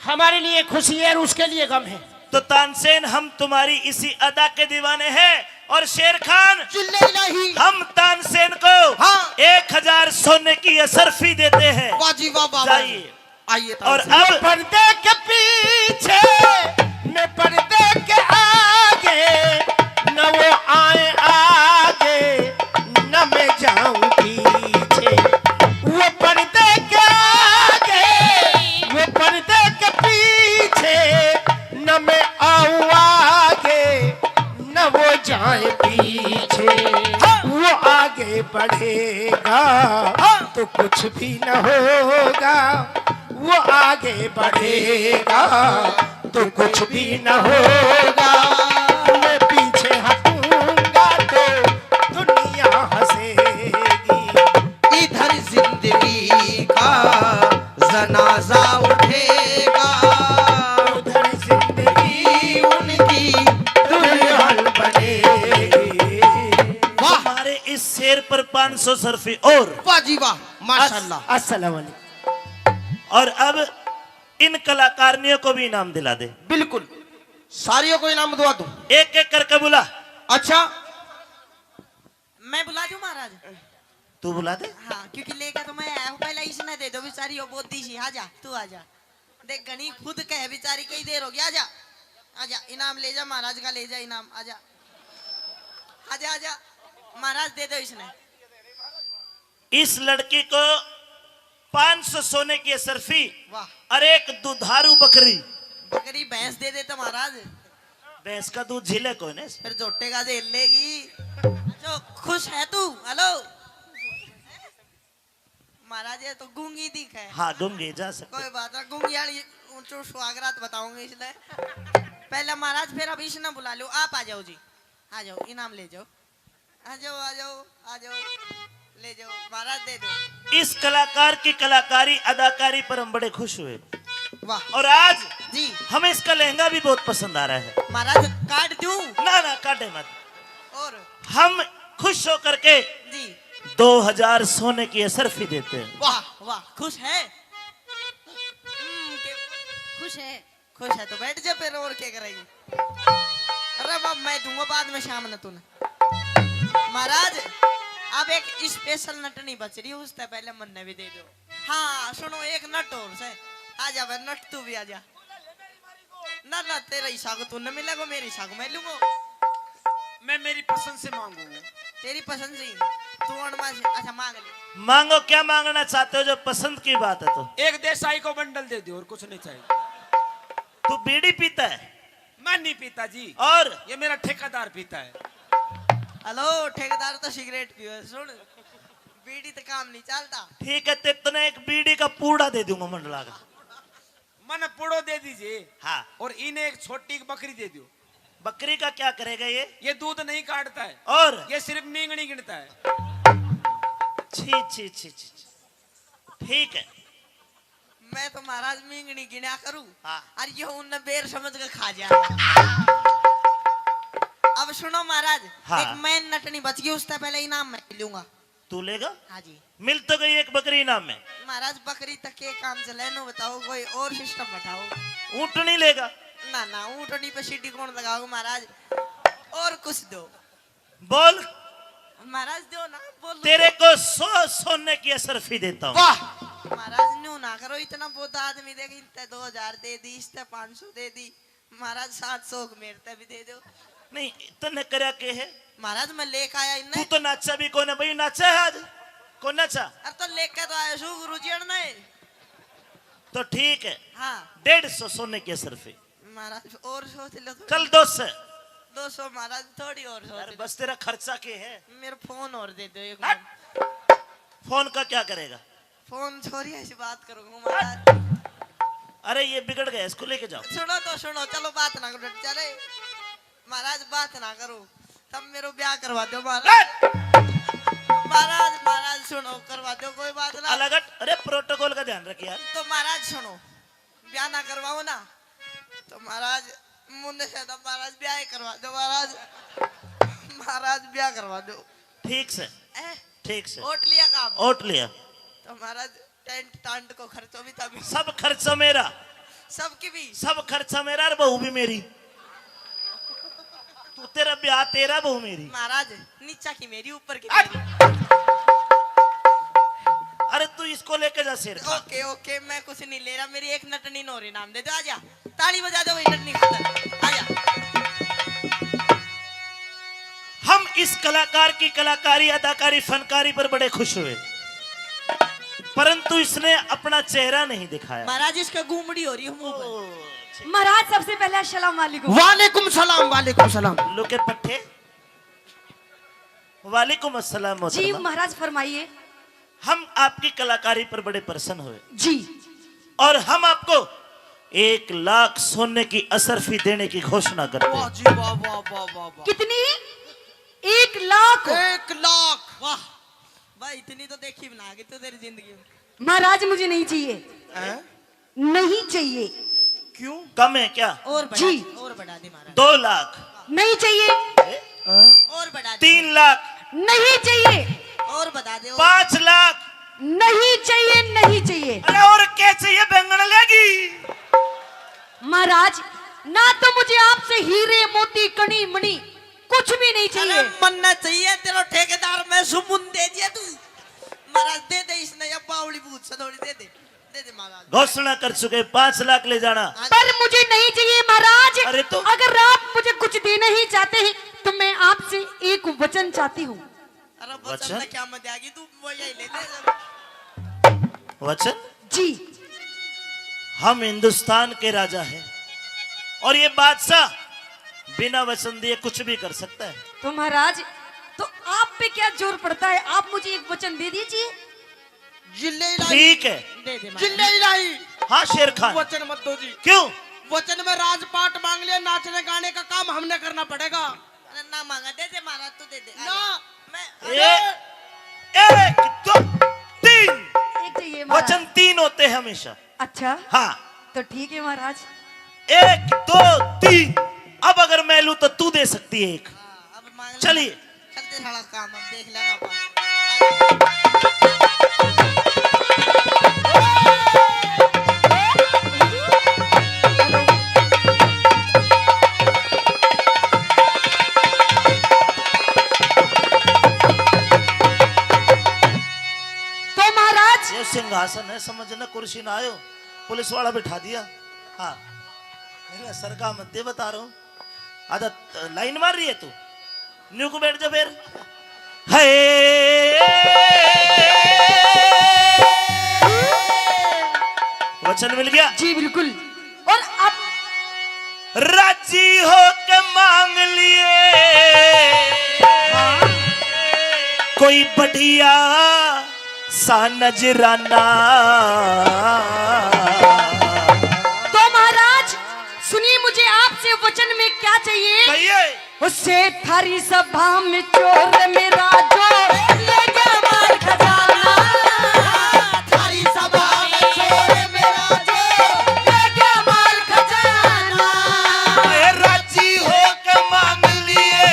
हमारे लिए खुशी है और उसके लिए गम है। तो तानसेन, हम तुम्हारी इसी अदा के दीवाने हैं। और शेर खान, चिल्ले इलाही। हम तानसेन को हाँ। एक हजार सोने की असरफी देते हैं। वाह जी वाह, वाह, वाह। जाइए। आइए और तानसेन। अब पर्दे के पीछे, मैं पर्दे के आगे, न वो आए आगे, न मैं जाऊं पीछे। वो पर्दे के आगे, वो पर्दे के पीछे, न मैं आऊं आगे, न वो जाए पीछे। हाँ। वो आगे बढ़ेगा हाँ। तो कुछ भी न होगा, वो आगे बढ़ेगा तो कुछ भी न होगा। मैं पीछे हटूंगा तो दुनिया हंसेगी। इधर जिंदगी का जनाजा उठेगा, उधर जिंदगी उनकी दुल्हन बनेगी। वाह। हमारे इस शेर पर पाँच सौ सरफी और वाह जी वाह, माशाल्लाह। अस-, अस्सलाम वालेकुम। और अब इन कलाकारिनियों को भी इनाम दिला दे। बिल्कुल, सारियों को इनाम दवा दूं। एक एक करके बुला। अच्छा, मैं बुला दूं महाराज? तू बुला दे। हाँ, क्योंकि लेकर तो मैं आया हूँ, पहले इसने दे दो बेचारी, वो बोदी सी। आजा, तू आजा। देख, घणी खुद कह बेचारी, कई देर हो गई। आजा, आजा, इनाम ले जा महाराज का, ले जा इनाम, आजा, आजा, आजा, महाराज दे दो इसने। इस लड़की को पाँच सौ सोने की असरफी वाह। और एक दुधारू बकरी। बकरी भैंस दे देता महाराज। भैंस का दूध झीले कोई ने। फिर झोटे का झेल लेगी। जो खुश है तू, हेलो। महाराज, ये तो गूंगी दिखे। हाँ, गूंगी जा सकते। कोई बात ना, गूंगी वाली ऊंचो सुहागरात बताऊंगी इसने। पहले महाराज, फिर अब इसने बुला लो, आप आ जाओ जी, आ जाओ, इनाम ले जाओ। आ जाओ, आ जाओ, आ जाओ, ले जाओ महाराज, दे दो। इस कलाकार की कलाकारी, अदाकारी पर हम बड़े खुश हुए। वाह। और आज जी। हमें इसका लहंगा भी बहुत पसंद आ रहा है। महाराज, काट दूं? ना, ना, काटे मत। और? हम खुश होकर के जी। दो हजार सोने की असरफी देते हैं। वाह, वाह, खुश है? हम्म, के-, खुश है। खुश है तो बैठ जा फिर, और क्या करेगी? अरे बाप, मैं दूंगा बाद में शाम ने तूने। महाराज, अब एक स्पेशल नटनी बच रही, उससे पहले मन्ने भी दे दो। हाँ, सुनो, एक नट और से। आ जा भाई, नट तू भी आ जा। ना, ना, तेरा हिस्सा को तू न मिलेगा, मेरे हिस्सा को मैं लूंगा। मैं मेरी पसंद से मांगूंगा। तेरी पसंद से? तू अणमा से, अच्छा, मांग ले। मांगो, क्या मांगना चाहते हो, जो पसंद की बात है तो। एक देसाई को बंडल दे दो, और कुछ नहीं चाहिए। तू बीड़ी पीता है? मैं नहीं पीता जी। और? ये मेरा ठेकेदार पीता है। हेलो, ठेकेदार तो सिगरेट पीवे। सुन, बीड़ी तो काम नहीं चलता। ठीक है, ते तने एक बीड़ी का पूड़ा दे दूंगा मंडला का। मने पूड़ो दे दीजिए। हाँ। और इन्हें एक छोटी बकरी दे दो। बकरी का क्या करेगा ये? ये दूध नहीं काटता है। और? ये सिर्फ मींगनी गिनता है। छी, छी, छी, छी, छी। ठीक है। मैं तो महाराज मींगनी गिना करूं। हाँ। और ये उनने बेर समझ के खा जा। अब सुनो महाराज, हाँ। एक मैं नटनी बच गई, उससे पहले इनाम मैं लूंगा। तू लेगा? हाँ जी। मिल तो गई एक बकरी इनाम में। महाराज, बकरी तक के काम चले, नो बताओ, कोई और सिस्टम बैठाओ। ऊँटनी लेगा? ना, ना, ऊँटनी पे सीटी कौन लगाओ महाराज? और कुछ दो। बोल। महाराज, दो ना, बोल। तेरे को सौ सोने की असरफी देता हूँ। वाह। महाराज, न्यू ना करो, इतना बहुत आदमी देख, इतने दो हजार दे दी, इसते पाँच सौ दे दी। महाराज, सात सौ को मेरे ते भी दे दो। नहीं, तन्ने करया के है? महाराज, मैं लेके आया इन्ने। तू तो नाचा भी कोने भाई, नाचा है आज? कौन नाचा? अरे तो लेके तो आया सू गुरु जी, अड़ना है। तो ठीक है। हाँ। डेढ़ सौ सोने की असरफी। महाराज, और सोच लो थोड़ी। चल, दो सौ। दो सौ महाराज, थोड़ी और सोच यार, लो। बस तेरा खर्चा के है? मेरा फोन और दे दो एक हट। बार। फोन का क्या करेगा? फोन छोरी ऐसी बात करूंगा महाराज। अरे ये बिगड़ गया, इसको लेके जाओ। सुनो तो सुनो, चलो बात ना करो, चले महाराज, बात ना करो, तब मेरो ब्याह करवा दो महाराज। हट! महाराज, महाराज सुनो, करवा दो, कोई बात ना। अलग हट। अरे प्रोटोकॉल का ध्यान रख यार। तो महाराज सुनो, ब्याह ना करवाओ ना तो महाराज, मुन्ने से तो महाराज ब्याह ही करवा दो महाराज। महाराज ब्याह करवा दो। ठीक से। ए? ठीक से। ओट लिया काम। ओट लिया। तो महाराज टेंट टांट को खर्चो भी तभी। सब खर्चा मेरा। सबकी भी। सब खर्चा मेरा और बहू भी मेरी। तू, तेरा ब्याह तेरा, बहू मेरी। महाराज, नीचा की मेरी, ऊपर की हट। तेरी। अरे तू इसको लेके जा शेर खान। ओके, ओके, मैं कुछ नहीं ले रहा, मेरी एक नटनी नोरे नाम दे दो, आ जा। ताली बजा दो भाई, नटनी खातर। आ जा। हम इस कलाकार की कलाकारी, अदाकारी, फनकारी पर बड़े खुश हुए, परंतु इसने अपना चेहरा नहीं दिखाया। महाराज, इसका गुमड़ी हो रही है मुंह पर। ओ, महाराज, सबसे पहले अस्सलाम वालेकुम। वालेकुम सलाम, वालेकुम सलाम। लो के पट्ठे। वालेकुम अस्सलाम जी मोहतरमा। महाराज, फरमाइए। हम आपकी कलाकारी पर बड़े प्रसन्न हुए जी। और हम आपको एक लाख सोने की असरफी देने की घोषणा करते हैं। वाह जी, वाह, वाह, वाह, वाह, वाह। कितनी? एक लाख। एक लाख। वाह भाई, इतनी तो देखी भी ना कि तू तेरी जिंदगी में। महाराज, मुझे नहीं चाहिए। हैं? नहीं चाहिए। क्यों? कम है क्या? और बढ़ा जी। दे, और बढ़ा दे महाराज। दो लाख। नहीं चाहिए। हैं? और बढ़ा दे। तीन लाख। नहीं चाहिए। और बढ़ा दे, और। पाँच लाख। नहीं चाहिए, नहीं चाहिए। अरे और क्या चाहिए, बैंगन लेगी? महाराज, ना तो मुझे आपसे हीरे मोती कणी मणि कुछ भी नहीं चाहिए। अरे मन्ना चाहिए, तेरा ठेकेदार मैं सुमुन दे दिया तू। महाराज दे दे इसने, या बावली भूत से थोड़ी दे दे। दे दे महाराज। घोषणा कर चुके, पाँच लाख ले जाना। हाँ। पर मुझे नहीं चाहिए महाराज। अरे तो अगर आप मुझे कुछ देना ही चाहते हैं तो मैं आपसे एक वचन चाहती हूँ। अरे वचन? वचन तो क्या मत आएगी, तू वो यही ले ले। वचन? जी। हम हिंदुस्तान के राजा हैं और ये बादशाह बिना वचन दिए कुछ भी कर सकता है। तो महाराज, तो आप पे क्या जोर पड़ता है, आप मुझे एक वचन दे दीजिए। जिल्ले इलाही। ठीक है। दे दे महाराज। जिल्ले इलाही। हाँ शेर खान। वचन मत दो जी। क्यों? वचन में राजपाट मांग लिया, नाचने गाने का काम हमने करना पड़ेगा। अरे ना मांगा, दे दे महाराज, तू दे दे। ना। मैं ए-, एक, दो, तीन। एक चाहिए महाराज। वचन तीन होते हैं हमेशा। अच्छा। हाँ। तो ठीक है महाराज। एक, दो, तीन। अब अगर मैं लूं तो तू दे सकती है एक। हाँ, अब मांग ले। चलिए। चलते साला काम हम देख लेंगे अपन। तो महाराज, ये सिंहासन है, समझना कुर्सी ना आयो, पुलिस वाला बिठा दिया। हाँ, अरे सरका मत दे, बता रहा हूँ। आधा लाइन मार रही है तू, न्यू को बैठ जा फिर। हे, वचन मिल गया। जी बिल्कुल। और अब राजी हो के मांग लिए कोई बढ़िया सा नजराना। तो महाराज सुनिए, मुझे आपसे वचन में क्या चाहिए? कहिए। उसे थारी सभा में चोर मेरा जो ले गया माल खजाना। थारी सभा में चोर मेरा जो ले गया माल खजाना। ए, राजी हो के मांग लिए,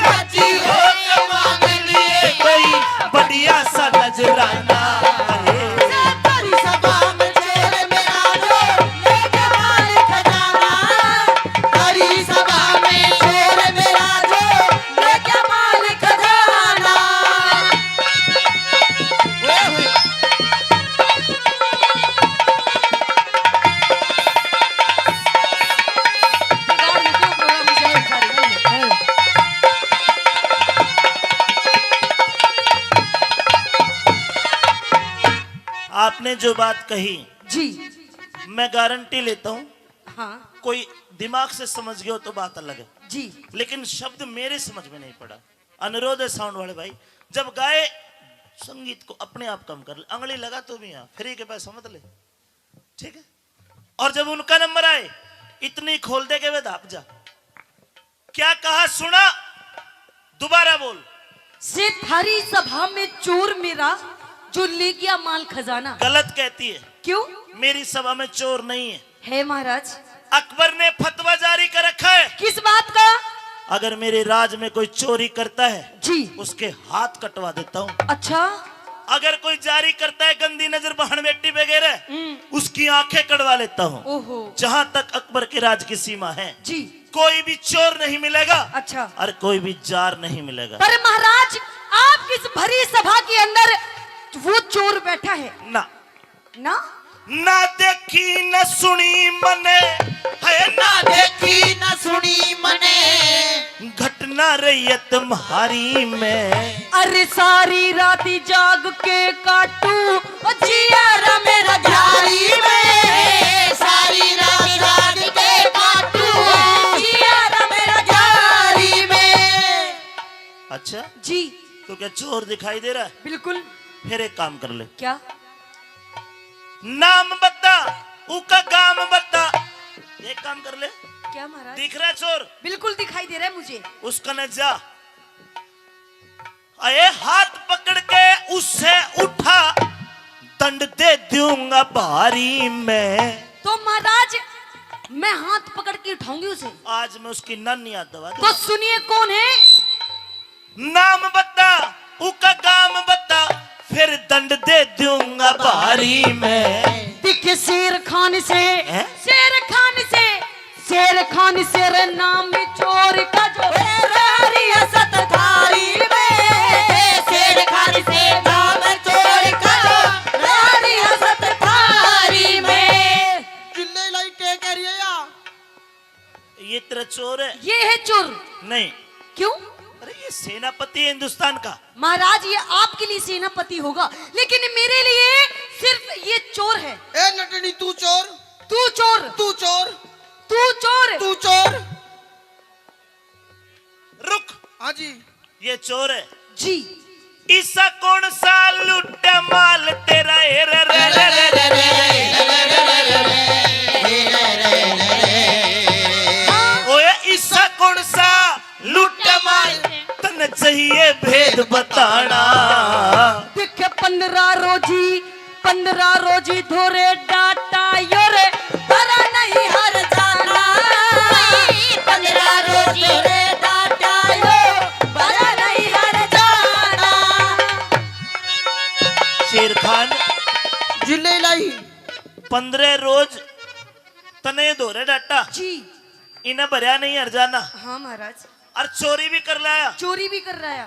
राजी हो के मांग लिए कोई बढ़िया सा नजराना। ए, थारी सभा में चोर मेरा जो ले गया माल खजाना। थारी सभा में चोर मेरा जो ले गया माल खजाना। ओए होए। आपने जो बात कही, जी। मैं गारंटी लेता हूँ, हाँ। कोई दिमाग से समझ गया हो तो बात अलग है, जी। लेकिन शब्द मेरे समझ में नहीं पड़ा। अनुरोध है साउंड वाले भाई, जब गाए संगीत को अपने आप कम कर ले, अंगली लगा तू भी यहाँ, फ्री के पैसा मत ले, ठीक है? और जब उनका नंबर आए, इतनी खोल दे के वे धाप जा। क्या कहा सुना? दोबारा बोल। से थारी सभा में चोर मेरा जो ले गया माल खजाना। गलत कहती है। क्यों? मेरी सभा में चोर नहीं है। है महाराज। अकबर ने फतवा जारी कर रखा है। किस बात का? अगर मेरे राज में कोई चोरी करता है, जी। उसके हाथ कटवा देता हूँ। अच्छा। अगर कोई जारी करता है गंदी नजर बहन बेटी वगैरह, हम्म। उसकी आंखें कड़वा लेता हूँ। ओहो। जहां तक अकबर के राज की सीमा है, जी। कोई भी चोर नहीं मिलेगा अच्छा। और कोई भी जार नहीं मिलेगा। पर महाराज, आपकी इस भरी सभा के अंदर वो चोर बैठा है ना। ना? ना देखी न सुनी मने, है ना? ना देखी न सुनी मने। घटना रही है तुम्हारी में। अरे सारी रात जाग के काटू, ओ जिया रा मेरा घारी में। सारी रात जाग के काटू, ओ जिया रा मेरा घारी में। अच्छा, जी। तो क्या चोर दिखाई दे रहा है? बिल्कुल। फिर एक काम कर ले। क्या? नाम बता, उका गाम बता। एक काम कर ले। क्या महाराज? दिख रहा है चोर? बिल्कुल दिखाई दे रहा है मुझे। उसका न जा। अरे हाथ पकड़ के उससे उठा, दंड दे दूंगा भारी मैं। तो महाराज, मैं हाथ पकड़ के उठाऊंगी उसे। आज मैं उसकी नानी याद दवा दूंगा। तो सुनिए, कौन है? नाम बता, उका गाम बता, फिर दंड दे दूंगा भारी मैं। दिखे शेर खान से, हैं? शेर खान से, शेर खान से रे नाम चोर का जो। ए रे रियासत थारी में, शेर खान से नाम चोर का जो, रे रियासत थारी में। जिल्ले लाई के कह रही है या? ये तेरा चोर है? ये है चोर। नहीं। क्यों? अरे, ये सेनापति है हिंदुस्तान का। महाराज, ये आपके लिए सेनापति होगा, लेकिन मेरे लिए सिर्फ ये चोर है। ए नटनी, तू चोर। तू चोर। तू चोर। तू चोर। तू चोर। रुक। हाँ जी। ये चोर है। जी। ईसा कौन सा लुट्टा माल तेरा, ए रे रे रे रे रे। ओए ईसा कौन सा लुट्टा माल, तन्ने चाहिए भेद बताना। देखे पन्द्रह रोजी, पन्द्रह रोजी धोरे डाटा यो रे, बरा नहीं हर जाना। पन्द्रह रोजी रे डाटा यो, बरा नहीं हर जाना। शेर खान। जिले लाई। पन्द्रह रोज तने धोरे डाटा। जी। इन्हें भरया नहीं हर जाना। हाँ महाराज। और चोरी भी कर लाया। चोरी भी कर लाया।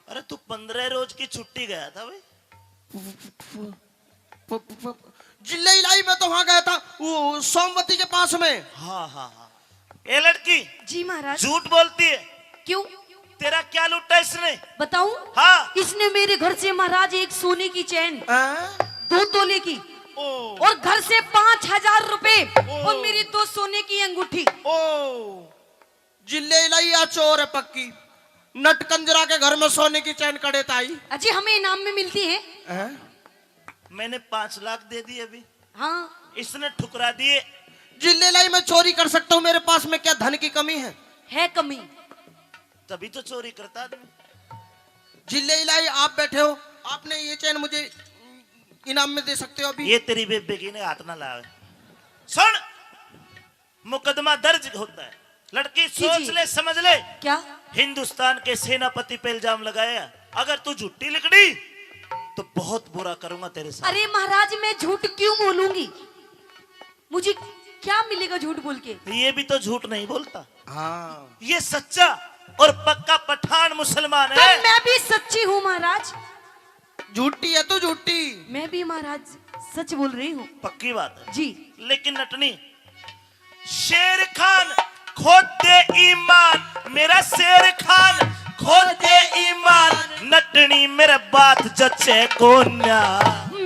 अरे तू पन्द्रह रोज की छुट्टी गया था भाई। प-, प-, जिल्ले इलाई मैं तो वहां गया था, वो सोमवती के पास में। हाँ, हाँ, हाँ। ए लड़की, जी महाराज। झूठ बोलती है। क्यों? तेरा क्या लूटा इसने? बताऊं? हाँ। इसने मेरे घर से महाराज एक सोने की चैन, हाँ? दो तोले की, ओ। और घर से पाँच हजार रुपए, ओ। और मेरी दो सोने की अंगूठी। ओ। जिल्ले इलाई या चोर है पक्की। नटकंजरा के घर में सोने की चैन कड़े ताई। अजी, हमें इनाम में मिलती है। हैं? मैंने पाँच लाख दे दिए अभी। हाँ। इसने ठुकरा दिए। जिल्ले इलाई मैं चोरी कर सकता हूँ, मेरे पास में क्या धन की कमी है? है कमी। तभी तो चोरी करता आदमी। जिल्ले इलाई आप बैठे हो, आपने ये चैन मुझे इनाम में दे सकते हो अभी। ये तेरी बेबे की ने हाथ ना लावे। सुन, मुकदमा दर्ज होता है। लड़की जी, सोच जी। ले, समझ ले। क्या? हिंदुस्तान के सेनापति पे इल्जाम लगाया। अगर तू झूठी लिकड़ी तो बहुत बुरा करूंगा तेरे साथ। अरे महाराज, मैं झूठ क्यों बोलूंगी? मुझे क्या मिलेगा झूठ बोल के? ये भी तो झूठ नहीं बोलता। हाँ। ये सच्चा और पक्का पठान मुसलमान तो है। मैं भी सच्ची हूँ महाराज। झूठी है तू, झूठी। मैं भी महाराज सच बोल रही हूँ। पक्की बात है। जी। लेकिन नटनी, शेर खान खोद दे ईमान, मेरा शेर खान खोद दे ईमान, नटनी मेरा बात जचे कोन्या।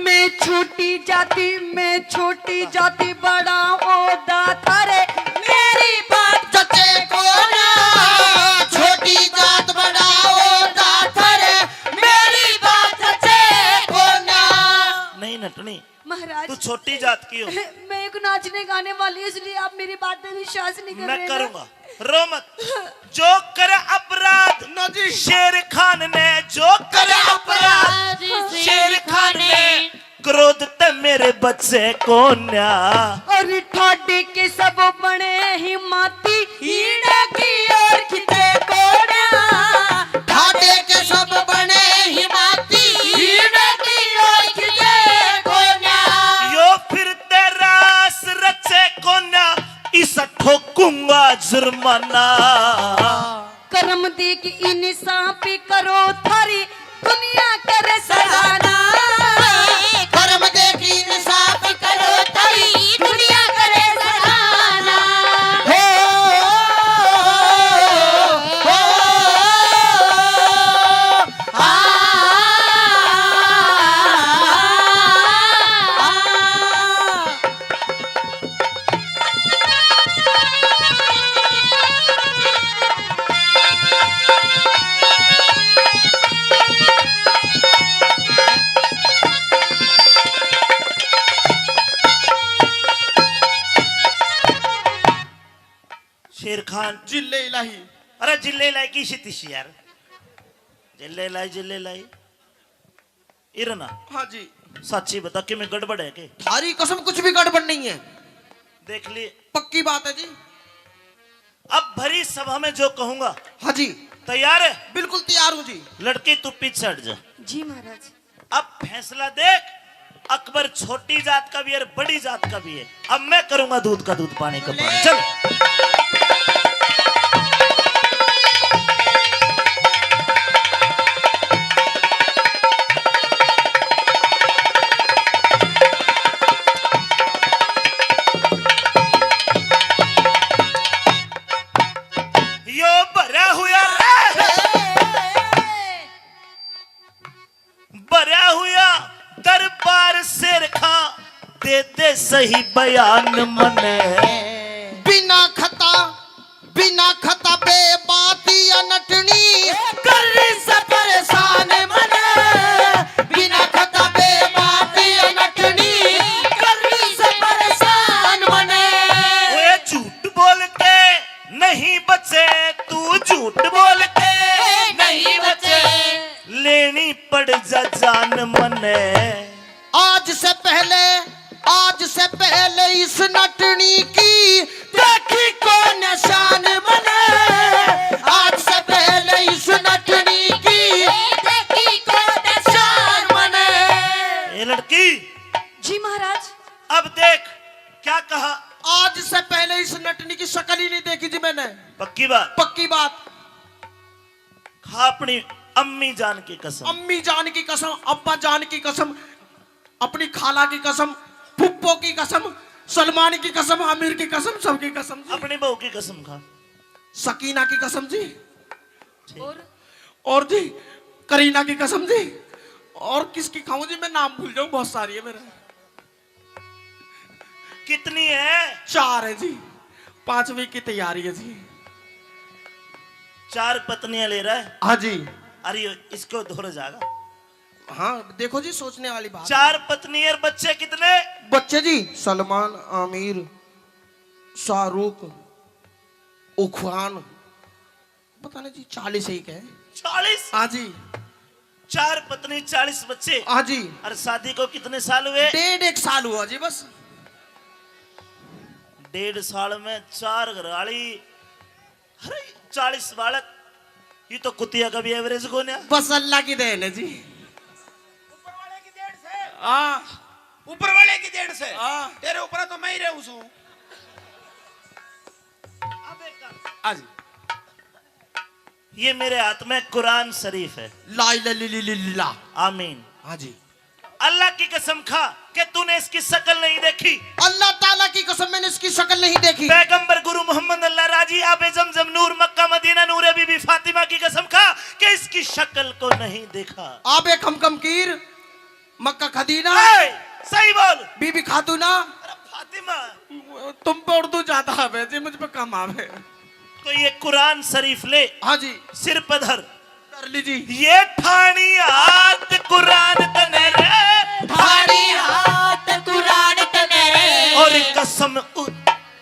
मैं छोटी जाति, मैं छोटी जाति, बड़ा ओदा थारे, मेरी बात जचे कोन्या। छोटी जात बड़ा ओदा थारे, मेरी बात जचे कोन्या। नहीं नटनी, महाराज, तू छोटी जात की हो। मैं एक नाचने गाने वाली हूँ, इसलिए आप मेरी बात पे विश्वास नहीं कर मैं रहे ना। करूंगा, रो मत। जो कर अपराध ना जी। शेर खान ने, जो कर अपराध जी, शेर खान ने, क्रोध ते मेरे बचे कोन्या। और ठाडे के सब बने ही माती, हीड़े की और खिते कोन्या। ठाडे के सब बने ही माती, हीड़े जुर्माना। करम देख इंसाफ करो, थारी दुनिया करे सराहना। करम देख इंसाफ करो, थारी दुनिया करे सराहना। हो, हो, आ, आ, आ। शेर खान। जिल्ले इलाही। अरे जिल्ले इलाही की सी तीसी यार। जिल्ले इलाही, जिल्ले इलाही। इरना। हाँ जी। साची बता, किमें गड़बड़ है के? थारी कसम, कुछ भी गड़बड़ नहीं है। देख ली। पक्की बात है जी। अब भरी सभा में जो कहूंगा। हाँ जी। तैयार है? बिल्कुल तैयार हूँ जी। लड़की, तू पीछे हट जा। जी महाराज। अब फैसला देख, अकबर छोटी जात का भी है और बड़ी जात का भी है। अब मैं करूंगा दूध का दूध, पानी का पानी। चल। यो भरा हुआ रे, भरा हुआ दरबार शेर खां, दे दे सही बयान मने। बिना खता, बिना खता बेबात या नटनी, कर रही से परेशान मने। बिना खता बेबात या नटनी, कर रही से परेशान मने। ओए झूठ बोल के नहीं बचे, तू झूठ बोल के नहीं बचे, लेनी पड़ जा जान मने। आज से पहले, आज से पहले इस नटनी की देखी कौन शान मने। आज से पहले इस नटनी की देखी कौन शान मने। ए लड़की। जी महाराज। अब देख क्या कहा। आज से पहले इस नटनी की शक्ल ही नहीं देखी जी मैंने। पक्की बात? पक्की बात। खा अपनी अम्मी जान की कसम। अम्मी जान की कसम, अब्बा जान की कसम, अपनी खाला की कसम, फुप्पो की कसम, सलमान की कसम, आमिर की कसम, सबकी कसम जी। अपनी बहू की कसम खा। सकीना की कसम जी। ठीक। और? और जी, करीना की कसम जी। और किसकी खाऊं जी, मैं नाम भूल जाऊं, बहुत सारी है मेरे। कितनी है? चार है जी, पांचवी की तैयारी है जी। चार पत्नियां ले रहा है? हाँ जी। अरे, इसको धोर जाएगा। हाँ, देखो जी, सोचने वाली बात। चार पत्नी और बच्चे कितने? बच्चे जी, सलमान, आमिर, शाहरुख, उखवान, पता नहीं जी, चालीस एक है। चालीस? हाँ जी। चार पत्नी, चालीस बच्चे। हाँ जी। और शादी को कितने साल हुए? डेढ़ एक साल हुआ जी बस। डेढ़ साल में चार घरवाली, अरे, चालीस बालक, ये तो कुतिया का भी एवरेज कोन्या। बस अल्लाह की देन है जी। ऊपर वाले की देन से। हाँ। ऊपर वाले की देन से। हाँ। तेरे ऊपर तो मैं ही रहूं सूं। अब एक काम। हाँ जी। ये मेरे हाथ में कुरान शरीफ है। ला इलाहा इल्लल्लाह। आमीन। हाँ जी। अल्लाह की कसम खा कि तूने इसकी शक्ल नहीं देखी। अल्लाह ताला की कसम, मैंने इसकी शक्ल नहीं देखी। पैगंबर गुरु मोहम्मद, अल्लाह राजी, आबे जमजम नूर, मक्का मदीना नूर, बीबी फातिमा की कसम खा कि इसकी शक्ल को नहीं देखा। आबे खमखम कीर, मक्का खदीना। ए, सही बोल। बीबी खातूना। अरे फातिमा। तुम पे उर्दू ज्यादा आवे जी, मुझ पे कम आवे। तो ये कुरान शरीफ ले। हाँ जी। सिर पे धर। धर ली जी। ये ठाणी हाथ कुरान तने रे। ठाणी हाथ कुरान तने रे। और कसम उ-,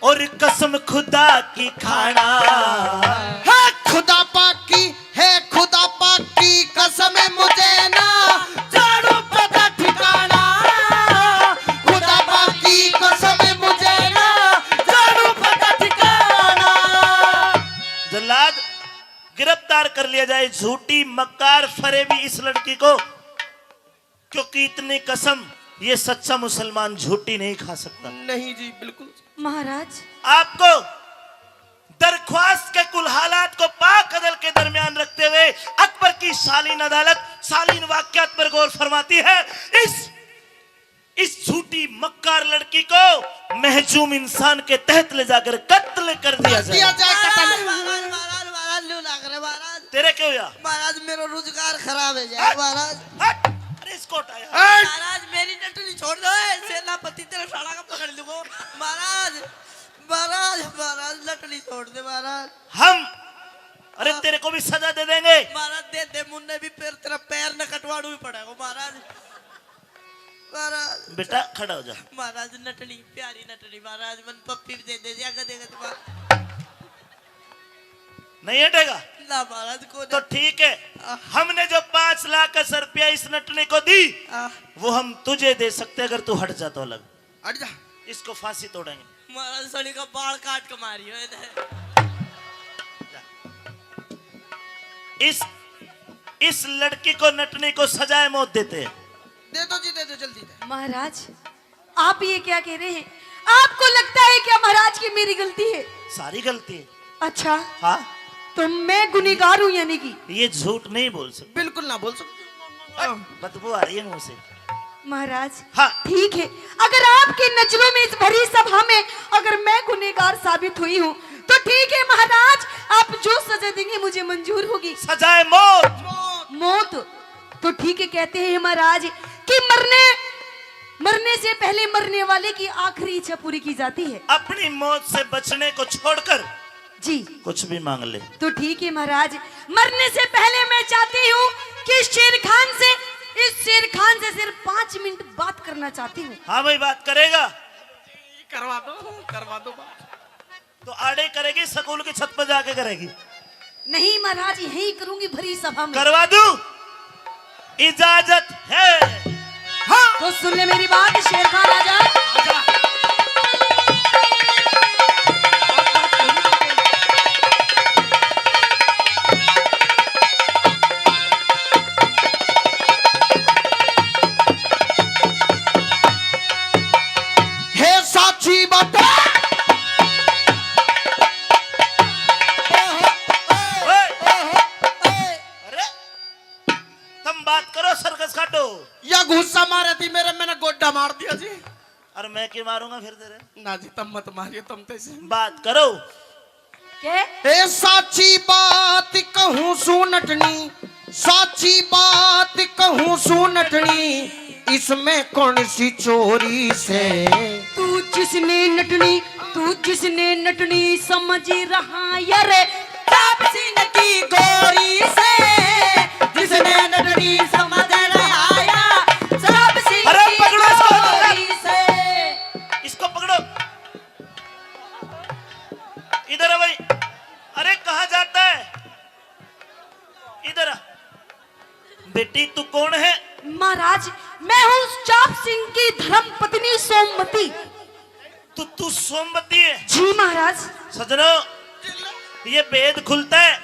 और कसम खुदा की खाना। है खुदा पाक की, है खुदा पाक की कसम, मुझे ना झाड़ू पता ठिकाना। खुदा पाक की कसम, मुझे ना झाड़ू पता ठिकाना। जल्लाद, गिरफ्तार कर लिया जाए झूठी, मक्कार, फरेबी इस लड़की को, क्योंकि इतनी कसम ये सच्चा मुसलमान झूठी नहीं खा सकता। नहीं जी, बिल्कुल। महाराज। आपको दरख्वास्त के कुल हालात को पाक अदल के दरमियान रखते हुए अकबर की शालीन अदालत शालीन वाकयात पर गौर फरमाती है। इस इस झूठी मक्कार लड़की को महजूम इंसान के तहत ले जाकर कत्ल कर दिया जाए। दिया जाए कत्ल। महाराज, महाराज, महाराज, महाराज, लू लाग रहे महाराज। तेरे क्या हुआ? महाराज, मेरो रोजगार खराब हो जाए हट, महाराज। हट, अरे इसको हटाया। हट। महाराज, मेरी नटली छोड़ दो, ए, सेनापति तेरे साला का पकड़ लूंगा। महाराज, महाराज, महाराज, नटली छोड़ दे महाराज। हम, अरे हाँ। तेरे को भी सजा दे देंगे। महाराज, दे दे, मुन्ने भी पैर, तेरा पैर न कटवाणू भी पड़ेगा महाराज। महाराज। बेटा, खड़ा हो जा। महाराज, नटनी, प्यारी नटनी, महाराज, मन पप्पी भी दे दे, या गदे गदे मार। नहीं हटेगा? ना महाराज, को तो नहीं। ठीक है, आ। हमने जो पाँच लाख रुपया इस नटनी को दी, आ। वो हम तुझे दे सकते, अगर तू हट जा तो अलग। हट जा। इसको फांसी तोड़ेंगे। महाराज, सड़ी का बाल काट के मारियो इधर। इस, इस लड़की को, नटनी को सजाए मौत देते हैं। दे दो जी, दे दो, जल्दी दे। महाराज, आप ये क्या कह रहे हैं? आपको लगता है क्या महाराज कि मेरी गलती है? सारी गलती है। अच्छा। हाँ। तो मैं गुनहगार हूँ यानी कि? ये झूठ नहीं बोल सकते। बिल्कुल ना बोल सकते। बदबू आ रही है मुंह से। महाराज, हाँ। ठीक है, अगर आपकी नजरों में इस भरी सभा में अगर मैं गुनहगार साबित हुई हूँ तो ठीक है महाराज, आप जो सजा देंगे मुझे मंजूर होगी। सजाए मौत। मौत। तो ठीक है, कहते हैं महाराज कि मरने, मरने से पहले मरने वाले की आखिरी इच्छा पूरी की जाती है। अपनी मौत से बचने को छोड़कर जी। कुछ भी मांग ले। तो ठीक है महाराज, मरने से पहले मैं चाहती हूँ कि शेर खान से, इस शेर खान से सिर्फ पाँच मिनट बात करना चाहती हूँ। हाँ भाई, बात करेगा। करवा दो, करवा दो बात। तो आड़े करेगी, स्कूल की छत पर जाके करेगी? नहीं महाराज, यहीं करूंगी भरी सभा में। करवा दूं? इजाजत है। हाँ। तो सुन ले मेरी बात, शेर खान राजा। आजा। हे साची बात। ओए। अरे, तुम बात करो, सर्कस काटो। या घुस्सा मारे थी मेरे, मैंने गोड्डा मार दिया जी। और मैं क्यों मारूंगा फिर तेरे? ना जी, तुम मत मारियो, तुम तो ऐसे बात करो। के? ए साची बात कहूँ सू नटनी, साची बात कहूँ सू नटनी, इसमें कौन सी चोरी से? तू जिसने नटनी, तू जिसने नटनी समझ रहा यार, चाप सिंह की गोरी से, जिसने नटनी समझ रहा यार, चाप सिंह अरे की पकड़ो इसको। गोरी से। इसको पकड़ो। इधर आ भाई। अरे कहाँ जाता है? इधर आ। बेटी तू कौन है? महाराज, मैं हूँ चाप सिंह की धर्म पत्नी सोमवती। तू, तू सोमवती है? जी महाराज। सजनो, ये भेद खुलता है।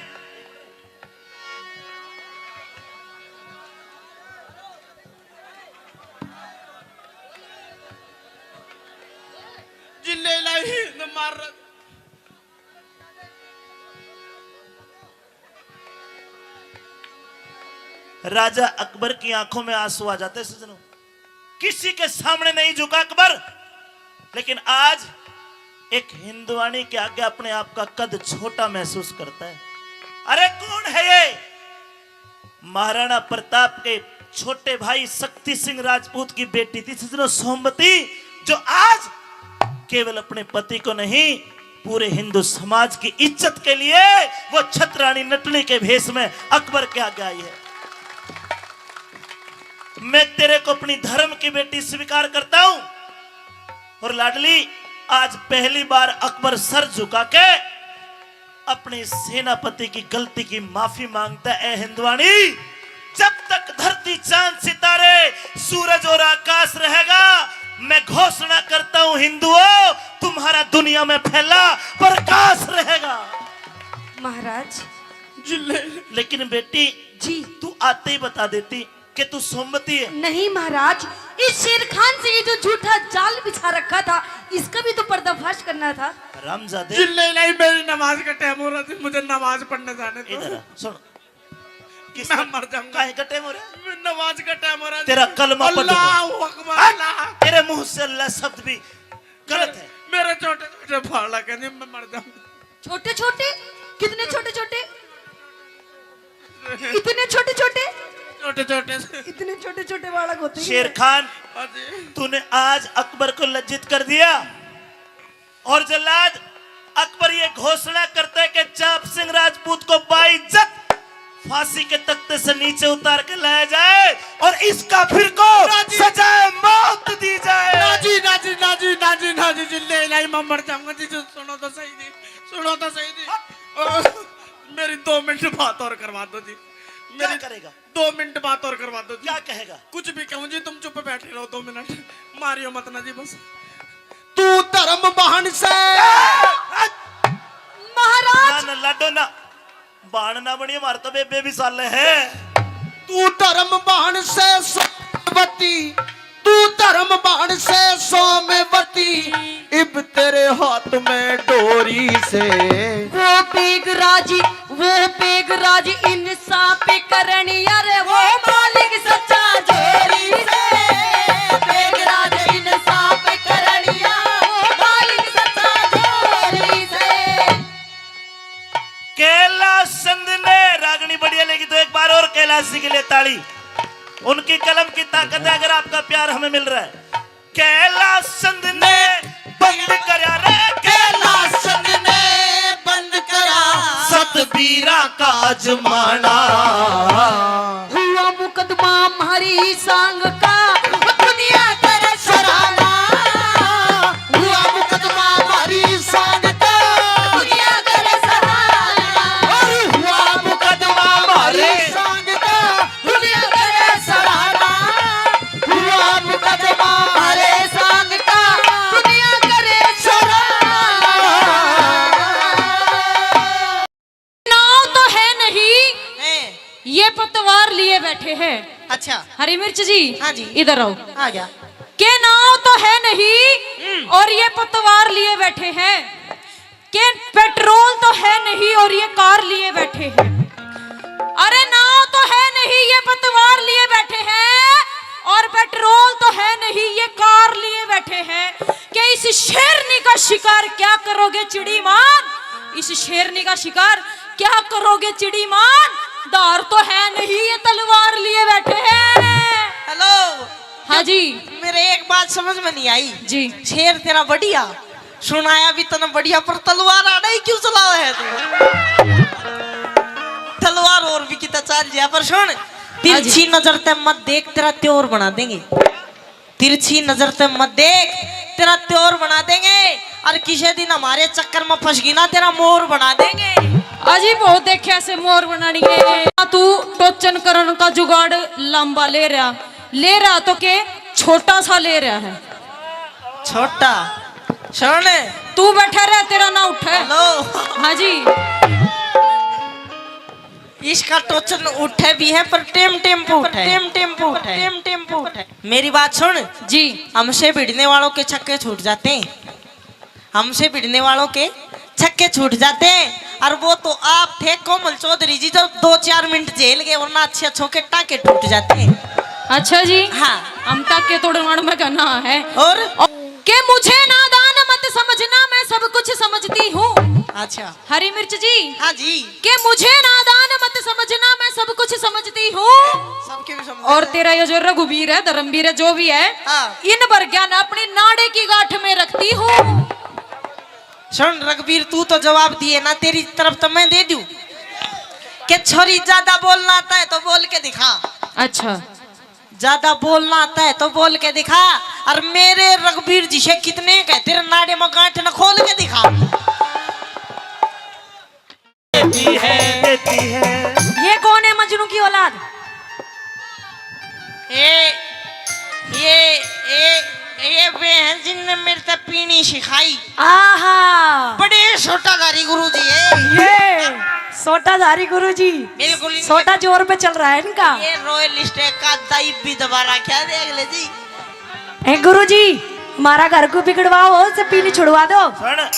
जिले लाई न मार। राजा अकबर की आंखों में आंसू आ जाते सजनों, किसी के सामने नहीं झुका अकबर, लेकिन आज एक हिंदुआनी के आगे अपने आप का कद छोटा महसूस करता है। अरे कौन है ये? महाराणा प्रताप के छोटे भाई शक्ति सिंह राजपूत की बेटी थी सजनों सोमवती, जो आज केवल अपने पति को नहीं, पूरे हिंदू समाज की इज्जत के लिए वो छतरानी नटनी के भेष में अकबर के आगे आई है। मैं तेरे को अपनी धर्म की बेटी स्वीकार करता हूं। और लाडली, आज पहली बार अकबर सर झुका के अपने सेनापति की गलती की माफी मांगता है। ए हिंदुआनी, जब तक धरती, चांद, सितारे, सूरज और आकाश रहेगा, मैं घोषणा करता हूं हिंदुओं, तुम्हारा दुनिया में फैला प्रकाश रहेगा। महाराज। जिले। लेकिन बेटी, जी। तू आते ही बता देती कि तू सोमवती है। नहीं महाराज, इस शेर खान से ये जो झूठा जाल बिछा रखा था, इसका भी तो पर्दाफाश करना ना था। हरामजादे। जिल्ले इलाही, मेरी नमाज का टाइम हो रहा थी, मुझे नमाज पढ़ने जाने दो। इधर आ, सुन। किस मैं मर जाऊंगा। काहे का टाइम हो रहा है? मैं नमाज का टाइम हो रहा है। तेरा कलमा पढ़ूंगा। अल्लाहू अकबर, हट! अल्लाह। तेरे मुंह से अल्लाह शब्द भी गलत है। मेरे छोटे छोटे बालक हैं, मैं मर जाऊंगा। छोटे छोटे? कितने छोटे छोटे? इतने छोटे छोटे? छोटे छोटे से। इतने छोटे छोटे बालक होते हैं। शेर खान, हाँ जी। तूने आज अकबर को लज्जित कर दिया। और जल्लाद, अकबर ये घोषणा करते कि चाप सिंह राजपूत को बाइज्जत फांसी के तख्ते से नीचे उतार के लाया जाए और इस काफिर को राजी। सजाए मौत दी जाए। ना जी, ना जी, ना जी, ना जी, ना जी, जिंदे इलाही मैं मर जाऊंगा जी। सुनो तो सही जी, सुनो तो सही जी। ओ, मेरी दो मिनट बात और करवा दो जी। क्या मेरी करेगा? दो मिनट बात और करवा दो जी। क्या कहेगा? कुछ भी कहूँ जी, तुम चुप बैठे रहो दो मिनट, मारियो मत ना जी बस। तू धर्म बहन से महाराज। ना, ना, लाडो ना, बाण ना बनिए, मार तो बेबे भी साले है। तू धर्म बहन से सोमवती, तू धर्म बहन से सोमवती, इब तेरे हाथ में डोरी से। वो बेगराजी, वो बेगराज इंसाफ करणिया रे, वो मालिक सच्चा जोरी से। बेगराज इंसाफ करणिया, वो मालिक सच्चा जोरी से। कैलाश चंद ने रागनी बढ़िया लेगी तो एक बार और कैलाश जी के लिए ताली। उनकी कलम की ताकत है अगर आपका प्यार हमें मिल रहा है। कैलाश चंद ने बंद करया रे, कैलाश चंद ने बंद करया सतबीरा का जमाना। हुआ मुकदमा म्हारी सांग का, दुनिया करे सराहना। हुआ मुकदमा म्हारी सांग का, दुनिया करे सराहना। अरे हुआ मुकदमा म्हारी सांग का, दुनिया करे सराहना। हुआ मुकदमा हरे सांग का, दुनिया करे सराहना। नाव तो है नहीं, हैं। ये पतवार लिए बैठे हैं। अच्छा। हरी मिर्च जी, हाँ जी। इधर आओ। आ गया। के नाव तो है नहीं हम्म। और ये पतवार लिए बैठे हैं। के पेट्रोल तो है नहीं और ये कार लिए बैठे हैं। अरे नाव तो है नहीं, ये पतवार लिए बैठे हैं और पेट्रोल तो है नहीं, ये कार लिए बैठे हैं। कि इस शेरनी का शिकार क्या करोगे चिड़ी मान, इस शेरनी का शिकार क्या करोगे चिड़ी मान, धार तो है नहीं, ये तलवार लिए बैठे हैं। हेलो। हाँ जी। मेरे एक बात समझ में नहीं आई। जी। शेर तेरा बढ़िया, सुनाया भी तने बढ़िया, पर तलवार आड़ा ही क्यों चलावे है तू? तलवार और भी कितना चाल जाए, पर सुन, हाँ जी। तिरछी नजर ते मत देख, तेरा त्योर बना देंगे। तिरछी नजर ते मत देख, तेरा त्योर बना देंगे। और किसी दिन हमारे चक्कर में फंस गई ना, तेरा मोर बना देंगे। अजी बहुत देखे ऐसे मोर बनानी है। तू टोचन करण का जुगाड़ लंबा ले रहा, ले रहा तो के छोटा सा ले रहा है। छोटा। सुन। तू बैठा रह, तेरा ना उठे। हेलो। हाँ जी। इसका टोचन उठे भी है, पर टेम टेम पे उठे। टेम टेम पे उठे। टेम टेम पे उठे। मेरी बात सुन। जी। हमसे भिड़ने वालों के छक्के छूट जाते हैं। हमसे भिड़ने वालों के छक्के छूट जाते हैं। और वो तो आप थे कोमल चौधरी जी, जो दो चार मिनट जेल गए, वरना अच्छे अच्छों के टाके टूट जाते हैं। अच्छा जी। हाँ। हम टाके तोड़वाण में घना है। और? और के मुझे नादान मत समझना, मैं सब कुछ समझती हूँ। अच्छा। हरी मिर्च जी। हाँ जी। के मुझे नादान मत समझना, मैं सब कुछ समझती हूँ। सबके भी समझ। और तेरा ये जो रघुवीर है, धर्मवीर है, जो भी है, हाँ। इन वर्ग्या ने अपनी नाड़े की गांठ में रखती हूँ। सुन रघुवीर, तू तो जवाब दिए ना, तेरी तरफ तो मैं दे दूं। कि छोरी, ज्यादा बोलना आता है तो बोल के दिखा। अच्छा। ज्यादा बोलना आता है तो बोल के दिखा। और मेरे रघुवीर जी से कितने कह, तेरे नाड़े में गांठ न खोल के दिखा। देती है, देती है। ये कौन है मजनू की औलाद? ये, ये, ये, ये वे हैं जिनने मेरे ते पीनी सिखाई। आहा। बड़े सोटाधारी गुरु जी है। ये सोटाधारी गुरु जी। बिल्कुल इनके सोटा जोर पे चल रहा है इनका। ये रॉयल स्टैग का दाई भी दबा रखा है, देख ले जी। ए गुरु जी, हमारा घर को बिगड़वाओ, उसे पीनी छुड़वा दो। सुन,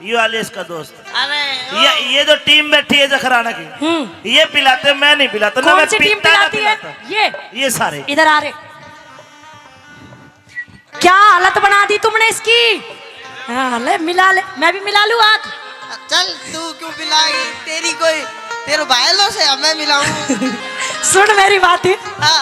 ये वाले इसका दोस्त। अरे, ये, ये जो टीम बैठी है जखराना की, हम्म। ये पिलाते, मैं नहीं पिलाता, ना कौन मैं सी टीम पीता, ना पिलाती है? पिलाता। ये। ये सारे। इधर आ रे। क्या हालत बना दी तुमने इसकी? हाँ, ले मिला ले, मैं भी मिला लूँ हाथ। चल, तू क्यों मिलाएगी? तेरी कोई, तेरे भाई लो से हमें मिलाऊं। सुन मेरी बात ही। हाँ।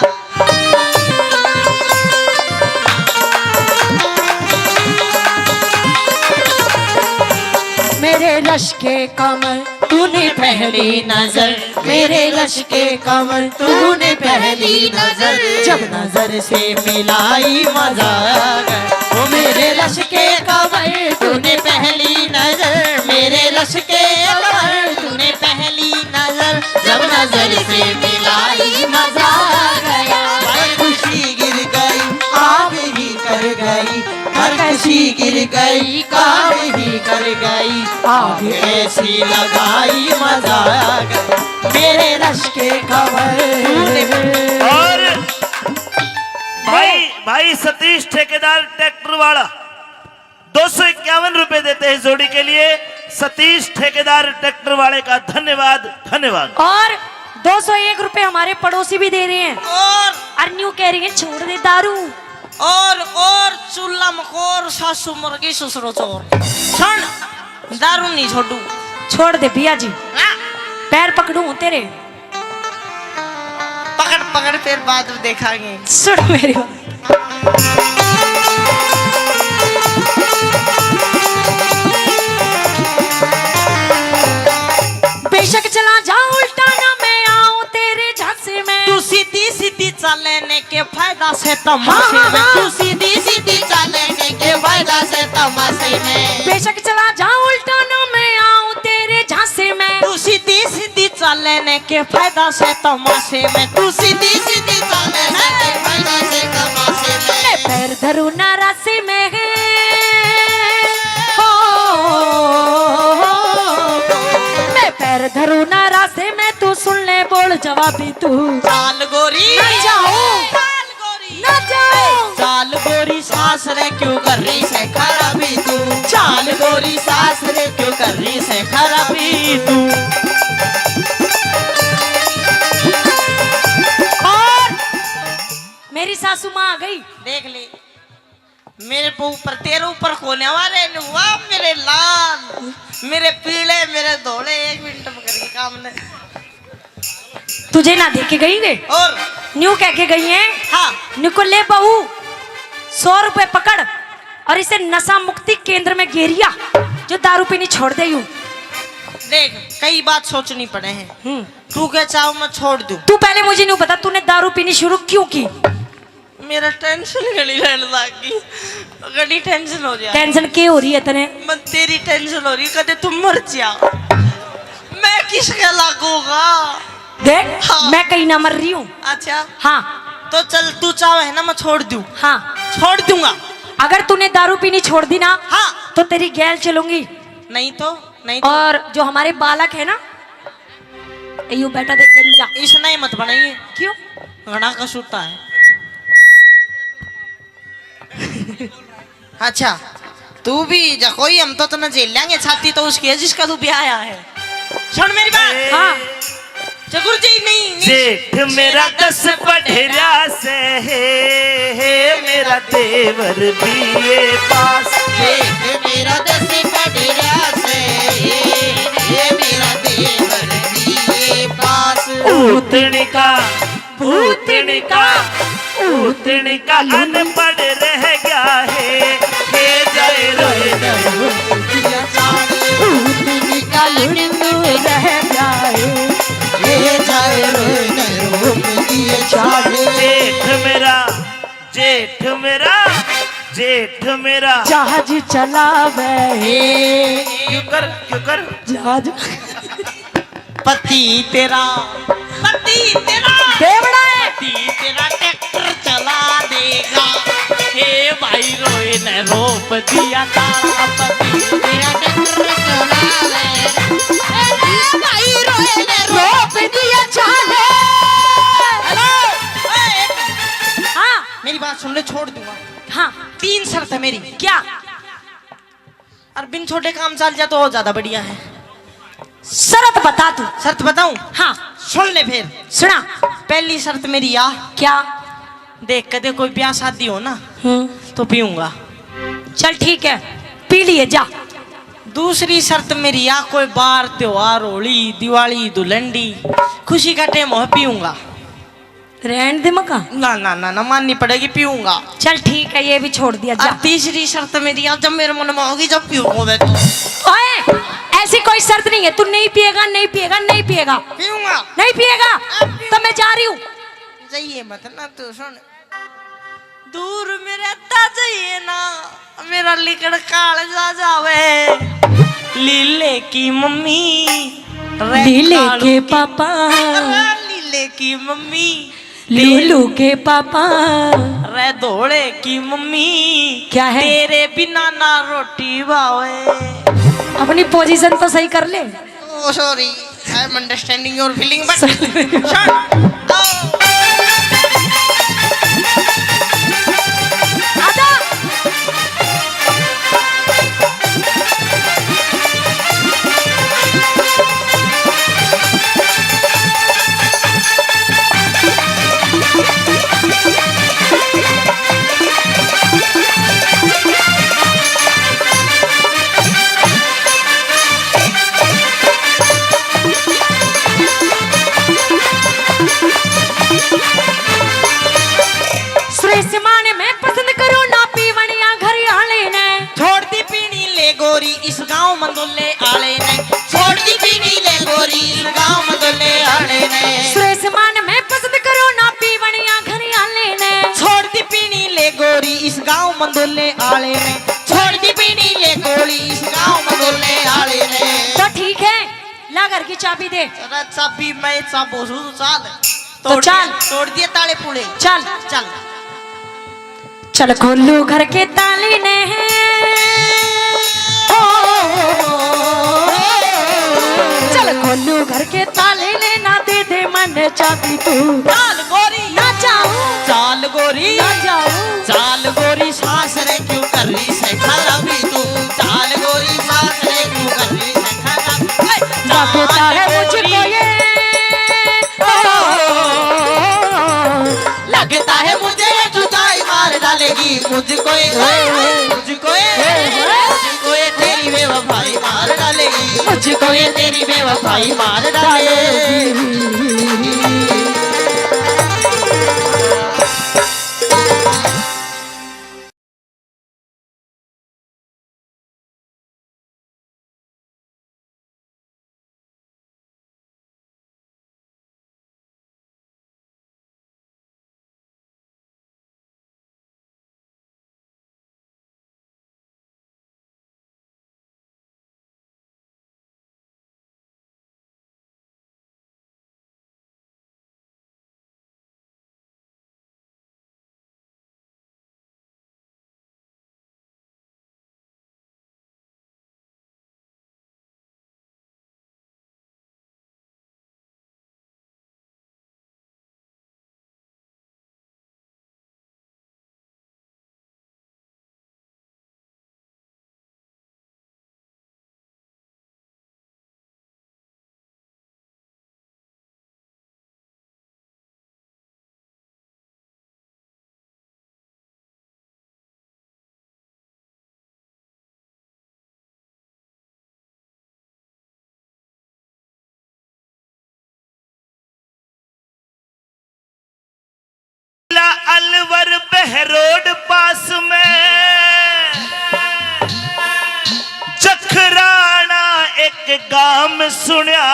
मेरे लश्के कमर तूने पहली नजर, मेरे लश्के कमर तूने पहली नजर, जब नजर से मिलाई मजा आ गया। ओ मेरे लश्के कमर तूने पहली नजर, मेरे लश्के कमर तूने पहली नजर, जब नजर से मिलाई मजा आ गया। भाई खुशी गिर गई, आग ही कर गई, हर खुशी गिर गई, काम ही कर गई, आग ऐसी लगाई मजा आ गया। मेरे रश के कमर। और भाई, भाई सतीश ठेकेदार ट्रैक्टर वाला दो सौ इक्यावन रुपए देते हैं जोड़ी के लिए। सतीश ठेकेदार ट्रैक्टर वाले का धन्यवाद, धन्यवाद। और दो सौ एक रुपए हमारे पड़ोसी भी दे रहे हैं। और और न्यू कह रही है, "छोड़ दे दारू।" और, और चूल्हा मकोर, सासू मुर्गी, ससुरो चोर। सुन, दारू नहीं छोड़ू। छोड़ दे पिया जी। हाँ। पैर पकड़ू हूँ तेरे। पकड़, पकड़, फिर बाद में देखांगे। सुन मेरी बात। बेशक चला जा उल्टा ना मैं आऊं तेरे झांसे में। तू सीधी सीधी चाले ने के फायदा से तमाशे हाँ, हाँ, में। हाँ। तू सीधी सीधी चाले ने के फायदा से तमाशे में। बेशक चला जा उल्टा ना मैं आऊं तेरे झांसे में। तू सीधी सीधी चाले ने के फायदा से तमाशे में। तू सीधी सीधी चाले ने के फायदा से तमाशे में। मैं पैर धरू ना राशि में है। हो, मैं पैर धरू ना राशि में, तू सुन ले बोल जवाबी तू। चाल गोरी। ना जाऊं। चाल गोरी। ना जाऊं। चाल गोरी सास रे क्यों कर रही से खराबी तू। चाल गोरी सास रे क्यों कर रही से खराबी तू। और मेरी सासू माँ आ गई। देख ले। मेरे पे ऊपर, तेरे ऊपर कोने वाले ने हुआ, मेरे लाल, मेरे पीले, मेरे धोले, एक मिनट में करके काम ने। तुझे ना देख के गई वे? और? न्यू कह के गई हैं? हाँ। न्यू को ले बहू, सौ रुपए पकड़ और इसे नशा मुक्ति केंद्र में घेरिया, जो दारू पीनी छोड़ दे यूं। देख, कई बात सोचनी पड़े हैं। हम्म। तू क्या चाहो मैं छोड़ दूं? तू पहले मुझे न्यू बता, तूने दारू पीनी शुरू क्यों की? मेरा टेंशन घणी रहने लग गई, घणी टेंशन हो रही है। टेंशन के हो रही है तने? मैं तेरी टेंशन हो रही, कदे तू मर जा, मैं किसके लागूंगा? देख, हाँ। मैं कहीं ना मर रही हूँ। अच्छा। हाँ। तो चल, तू चाहे है ना, मैं छोड़ दूं। हाँ। छोड़ दूंगा। अगर तूने दारू पीनी छोड़ दी ना, हाँ। तो तेरी गैल चलूंगी। नहीं तो, नहीं तो। और जो हमारे बालक है ना, यू बेटा देख गंजा। इसने ही मत बनाइए। क्यों? घना कसूता है। अच्छा, तू भी जा कोई, हम तो तन्ने झेल लेंगे, छाती तो उसकी है जिसका तू ब्याह आया है। सुन मेरी बात। हाँ। जगुर जी नहीं, नहीं। जेठ मेरा दस पढ़ रहा से, हे, हे, मेरा देवर बीए पास। जेठ मेरा दस पढ़ रहा से, हे, हे, मेरा देवर बीए पास। उतनी का भूतनी का, भूतनी का अनपढ़ रह गया है। हे जाए रोए न रोए दिया चांद। भूतनी का लुल्लू रह गया है। हे जाए रोए न रोए दिया चांद। जेठ मेरा, जेठ मेरा, जेठ मेरा जहाज चलावे। क्यों कर, क्यों कर? जहाज। पति तेरा, पति तेरा, देवड़ा है। पति तेरा ट्रैक्टर चला देगा। हे भाई रोए ने रोप दिया तारा, पति तेरा ट्रैक्टर चला देगा। हे भाई रोए ने रोप दिया चाले। हेलो, ए, हाँ। मेरी बात सुन ले, छोड़ दूंगा। हाँ। तीन शर्त है मेरी। क्या? और बिन छोड़े काम चल जा तो और ज्यादा बढ़िया है। शर्त बता तू। शर्त बताऊं? हाँ। सुन ले फिर। सुना। पहली शर्त मेरी या। क्या? देख, कदे कोई ब्याह शादी हो ना, हम्म। तो पीऊंगा। चल ठीक है, पी लिए, जा। दूसरी शर्त मेरी या, कोई बार त्योहार, होली, दिवाली, धुलंडी, खुशी का टाइम हो, पीऊंगा। रहन दे मका। ना, ना, ना, ना, माननी पड़ेगी, पीऊंगा। चल ठीक है, ये भी छोड़ दिया, जा। और तीसरी शर्त मेरी या, जब मेरे मन में होगी, जब पीऊंगा मैं तो। ओए, ऐसी कोई शर्त नहीं है, तू नहीं पिएगा, नहीं पिएगा, नहीं पिएगा। पीऊंगा। नहीं पिएगा? अब पीऊंगा। तो मैं जा रही हूँ। जाइए मत ना, तू सुन। दूर में रहता जाइए ना, मेरा लिकड़ काल जा जावे। लीले की मम्मी, रे लीले कालू के की, पापा। रे लीले की मम्मी, लूलू के पापा। रे धोले की मम्मी, क्या है? तेरे बिना ना रोटी भावे। अपनी पोजीशन तो सही कर ले। Oh, sorry, I am understanding your feeling, but shut up. आजा। सुरेश मान मैं पसंद करूँ ना पीवनिया घर आले ने। छोड़ दी पीनी ले गोरी इस गांव मंदोले आले ने। छोड़ दी पीनी ले गोरी इस गांव मंदोले आले ने। सुरेश मान मैं पसंद करूँ ना पीवनिया घर आले ने। छोड़ दी पीनी ले गोरी इस गांव मंदोले आले ने। छोड़ दी पीनी ले गोरी इस गांव मंदोले आले ने। तो ठीक है, ला घर की चाबी दे। अरे चाबी मैं चाबो सूं, चाल। तो तोड़ चाल। दिए, तोड़ दिए ताले पूले। चल। चल। चल खोलू घर के ताले ने। ओ, चल खोलू घर के ताले ने, ना दे दे मन चाबी तू। चाल गोरी। ना जाऊं। चाल गोरी। ना जाऊं। चाल गोरी सास रे क्यों कर रही से खराबी तू। चाल गोरी सास रे क्यों कर रही से खराबी। ए, लगता है मुझको ये, ओ, लगता है मुझे ये जुदाई मार डालेगी मुझको ये, मुझको ये, मुझको ये तेरी बेवफाई मार डालेगी, मुझको ये तेरी बेवफाई मार डालेगी। अलवर बहरोड पास में जखराना एक गाम सुण्या।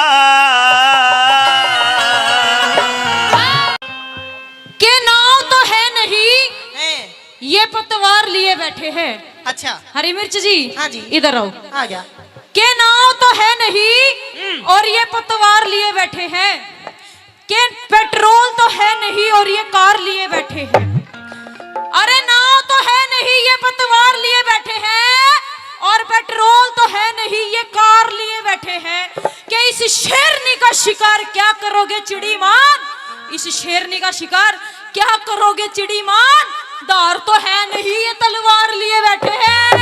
के नाव तो है नहीं, हैं। ये पतवार लिए बैठे हैं। अच्छा। हरी मिर्च जी, हाँ जी। इधर आओ। आ गया। के नाव तो है नहीं, हम्म। और ये पतवार लिए बैठे हैं। के पेट्रोल तो है नहीं और ये कार लिए बैठे हैं। अरे नाव तो है नहीं, ये पतवार लिए बैठे हैं, और पेट्रोल तो है नहीं, ये कार लिए बैठे हैं। के इस शेरनी का शिकार क्या करोगे चिड़ीमान? इस शेरनी का शिकार क्या करोगे चिड़ीमान? धार तो है नहीं, ये तलवार लिए बैठे हैं।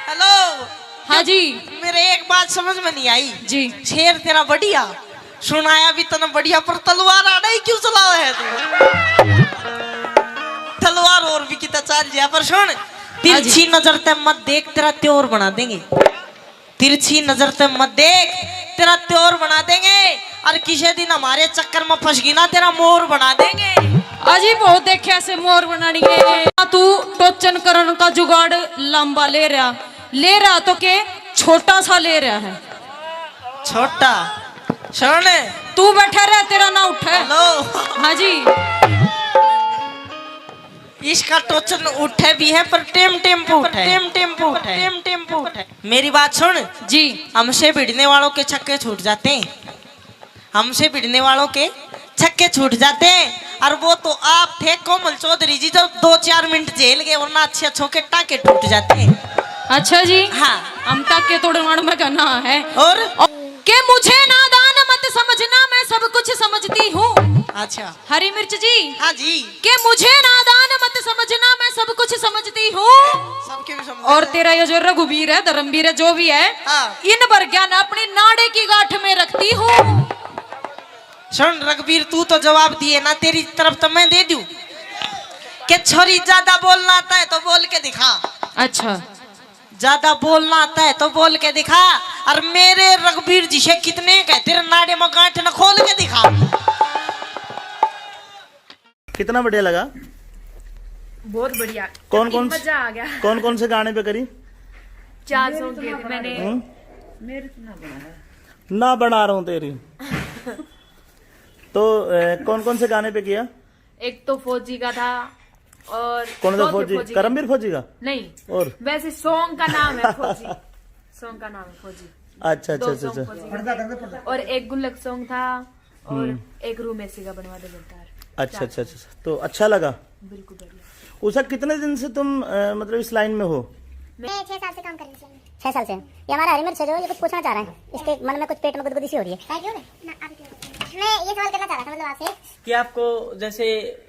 हेलो। हाँ जी। मेरे एक बात समझ में नहीं आई। जी। शेर तेरा बढ़िया, सुनाया भी तने बढ़िया, पर तलवार आड़े ही क्यों चलावे है तू? तलवार और भी कितना चल जाए, पर सुन, हाँ जी। तिरछी नजर ते मत देख, तेरा त्योर बना देंगे। तिरछी नजर ते मत देख, तेरा त्योर बना देंगे। और किसी दिन हमारे चक्कर में फंस गई ना, तेरा मोर बना देंगे। अजी बहुत देखे ऐसे मोर बनानिए। तू टोचन करण का जुगाड़ लंबा ले रहा, ले रहा तो के छोटा सा ले रहा है। छोटा? सुन। तू बैठा रह, तेरा ना उठे। हेलो। हाँ जी। इसका टोचन उठे भी है, पर टेम टेम पे उठे। टेम टेम पे उठे। टेम टेम पे उठे। मेरी बात सुन। जी। हमसे भिड़ने वालों के छक्के छूट जाते हैं, हमसे भिड़ने वालों के छक्के छूट जाते हैं। और वो तो आप थे कोमल चौधरी जी, जो दो चार मिनट झेल गए, वरना अच्छे अच्छों के टाके टूट जाते हैं। अच्छा जी। हाँ। हम टाके तोड़वाण में का ना है। और? के मुझे नादान मत समझना, मैं सब कुछ समझती हूँ। अच्छा। हरी मिर्च जी। हाँ जी। के मुझे नादान मत समझना, मैं सब कुछ समझती हूँ। सबके भी समझ। और तेरा ये जो रघुवीर है, धर्मवीर है, जो भी है, हाँ। इन भर ज्ञान अपनी नाड़े की गांठ में रखती हूँ। सुन रघुवीर, तू तो जवाब दिए ना, तेरी तरफ तो मैं दे दूं। के छोरी, ज्यादा बोलना आता है तो बोल के दिखा। अच्छा। ज्यादा बोलना आता है तो बोल के दिखा। और मेरे रघुवीर जी से कितने कह, तेरे नाड़े में गांठ न खोल के दिखा। कितना बढ़िया लगा? बहुत बढ़िया। कौन कौन मजा आ गया। कौन कौन से गाने पे करी? चार सॉन्ग किए थे मैंने। हम्म? मेरे तो ना बना रहा। ना बना रहा हूँ तेरी। तो कौन कौन से गाने पे किया? एक तो फौजी का था और कौन सा दो थे फौजी? फौजी के। करमवीर फौजी का? नहीं। और? वैसे सॉन्ग का नाम है फौजी। सॉन्ग का नाम है फौजी। अच्छा, अच्छा, दो अच्छा, सॉन्ग अच्छा। फौजी के। और एक गुल्लक सॉन्ग था और हम्म। एक रूम एसी का बनवा दे गद्दार। अच्छा, चार अच्छा, अच्छा, सॉन्ग। अच्छा। तो अच्छा लगा? बिल्कुल बढ़िया। उषा, कितने दिन से तुम, अ, मतलब इस लाइन में हो? मैं छह साल से काम कर रही हूँ इस लाइन में। छह साल से? ये हमारा हरी मिर्च है जो ये कुछ पूछना चाह रहा है, इसके मन में कुछ पेट में गुदगुदी सी हो रही है। क्या क्यों? ना, आप क्यों? मैं ये सवाल करना चाह रहा था, मतलब, आपसे कि आपको जैसे